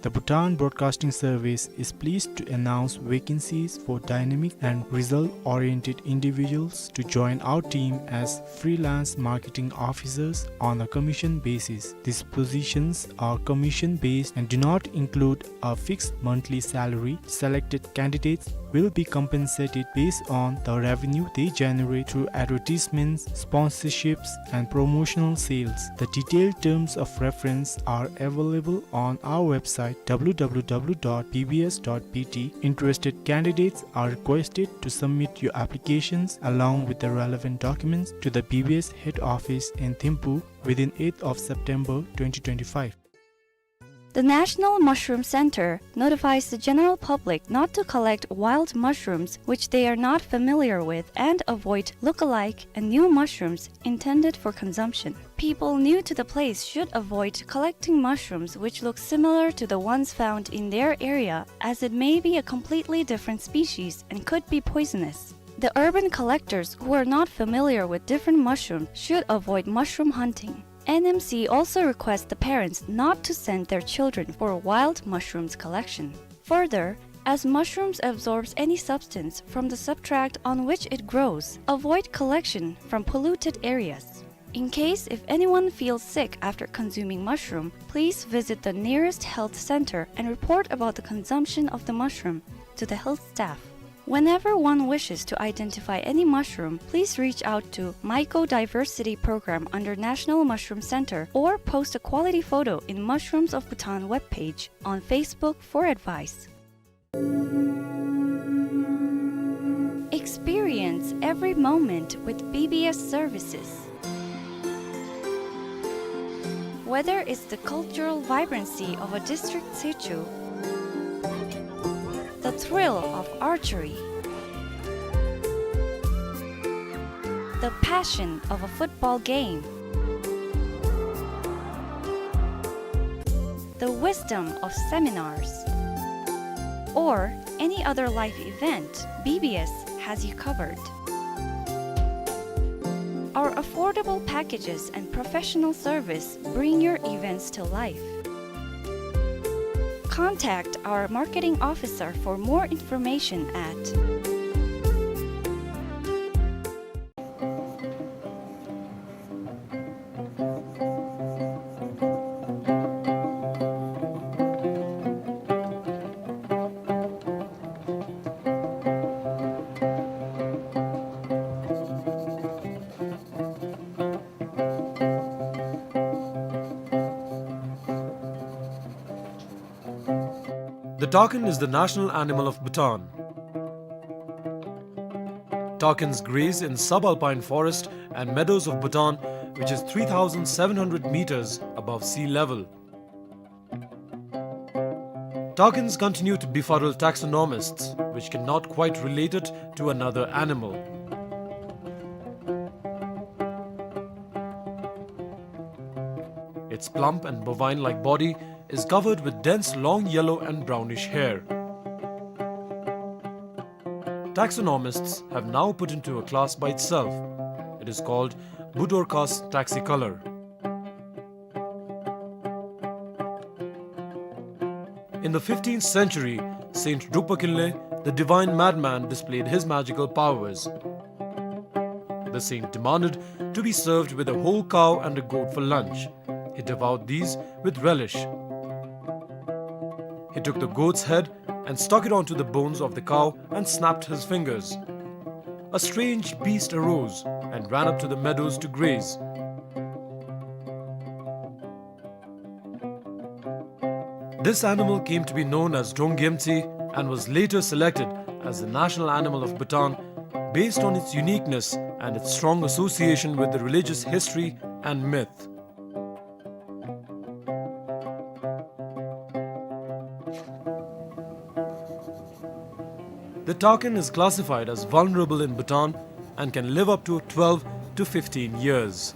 The Bhutan Broadcasting Service is pleased to announce vacancies for dynamic and result-oriented individuals to join our team as freelance marketing officers on a commission basis. These positions are commission-based and do not include a fixed monthly salary. Selected candidates will be compensated based on the revenue they generate through advertisements, sponsorships, and promotional sales. The detailed terms of reference are available on our website, W W W dot B B S dot B T. Interested candidates are requested to submit your applications along with the relevant documents to the B B S head office in Thimphu within eighth of September twenty twenty-five. The National Mushroom Center notifies the general public not to collect wild mushrooms which they are not familiar with and avoid look-alike and new mushrooms intended for consumption. People new to the place should avoid collecting mushrooms which look similar to the ones found in their area, as it may be a completely different species and could be poisonous. The urban collectors who are not familiar with different mushrooms should avoid mushroom hunting. N M C also requests the parents not to send their children for wild mushrooms collection. Further, as mushrooms absorbs any substance from the substrate on which it grows, avoid collection from polluted areas. In case if anyone feels sick after consuming mushroom, please visit the nearest health center and report about the consumption of the mushroom to the health staff. Whenever one wishes to identify any mushroom, please reach out to Mycodiversity Program under National Mushroom Center or post a quality photo in Mushrooms of Bhutan webpage on Facebook for advice. Experience every moment with B B S services. Whether it's the cultural vibrancy of a district situ, the thrill of archery, the passion of a football game, the wisdom of seminars, or any other life event, B B S has you covered. Our affordable packages and professional service bring your events to life. Contact our marketing officer for more information at The takin is the national animal of Bhutan. Takins graze in subalpine forest and meadows of Bhutan, which is three thousand seven hundred meters above sea level. Takins continue to befuddle taxonomists, which cannot quite relate it to another animal. Its plump and bovine-like body is covered with dense long yellow and brownish hair. Taxonomists have now put into a class by itself. It is called Budorcas taxicolor. In the fifteenth century, Saint Drukpa Kinley, the divine madman, displayed his magical powers. The saint demanded to be served with a whole cow and a goat for lunch. He devoured these with relish. He took the goat's head and stuck it onto the bones of the cow and snapped his fingers. A strange beast arose and ran up to the meadows to graze. This animal came to be known as Drongyemtsi and was later selected as the national animal of Bhutan based on its uniqueness and its strong association with the religious history and myth. The takin is classified as vulnerable in Bhutan and can live up to twelve to fifteen years.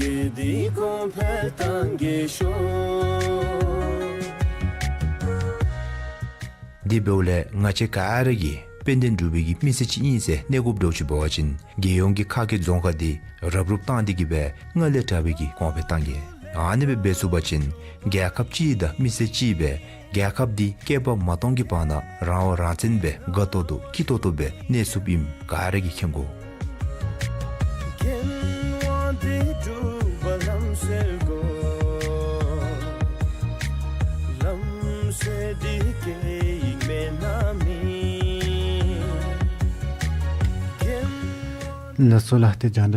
གི་འདི་གོང་འཕེལ་གཏང་གེ་ཤོག། དེ་འབདཝ་ལས་ང་བཅས་ག་ར་གིས་དཔལ་ལྡན་འབྲུག་པའི་གི་མི་སེར་ཅིག་ཨིན་ཟེར་གནས་སྒོ་འདྲཝ་ཅིག་འབད་བ་ཅིན་རྒྱལ་ཡོངས་ཀྱི་ཁ་སྐད་རྫོང་ཁ་འདི་རུབ་རུབ་བཏང་སྟེ་གི་སྦེ་སྔར་ལས་དྲག་པའི་གི་གོང་འཕེལ་གཏང་གེ། ཨ་ནི་སྦེ་འབད་ཚུགས་པ་ཅིན་རྒྱལ་ཁབ་གཅིག་དང་མི་སེར་གཅིག་སྦེ་རྒྱལ་ཁབ་འདི་བསྐལ་པ་མ་སྟོང་གི་བར་ན་རང་དབང་རང་བཙན་སྦེ་དགའ་ཏོག་ཏོ་སྐྱིད་ཏོག་ཏོ་སྦེ་གནས་ཚུགསཔ་ཨིནམ་ག་ར་གིས་མཁྱེན་དགོ། ལགས་སོ་ལགས། ཏེ་རྒྱང་བསྒྲགས་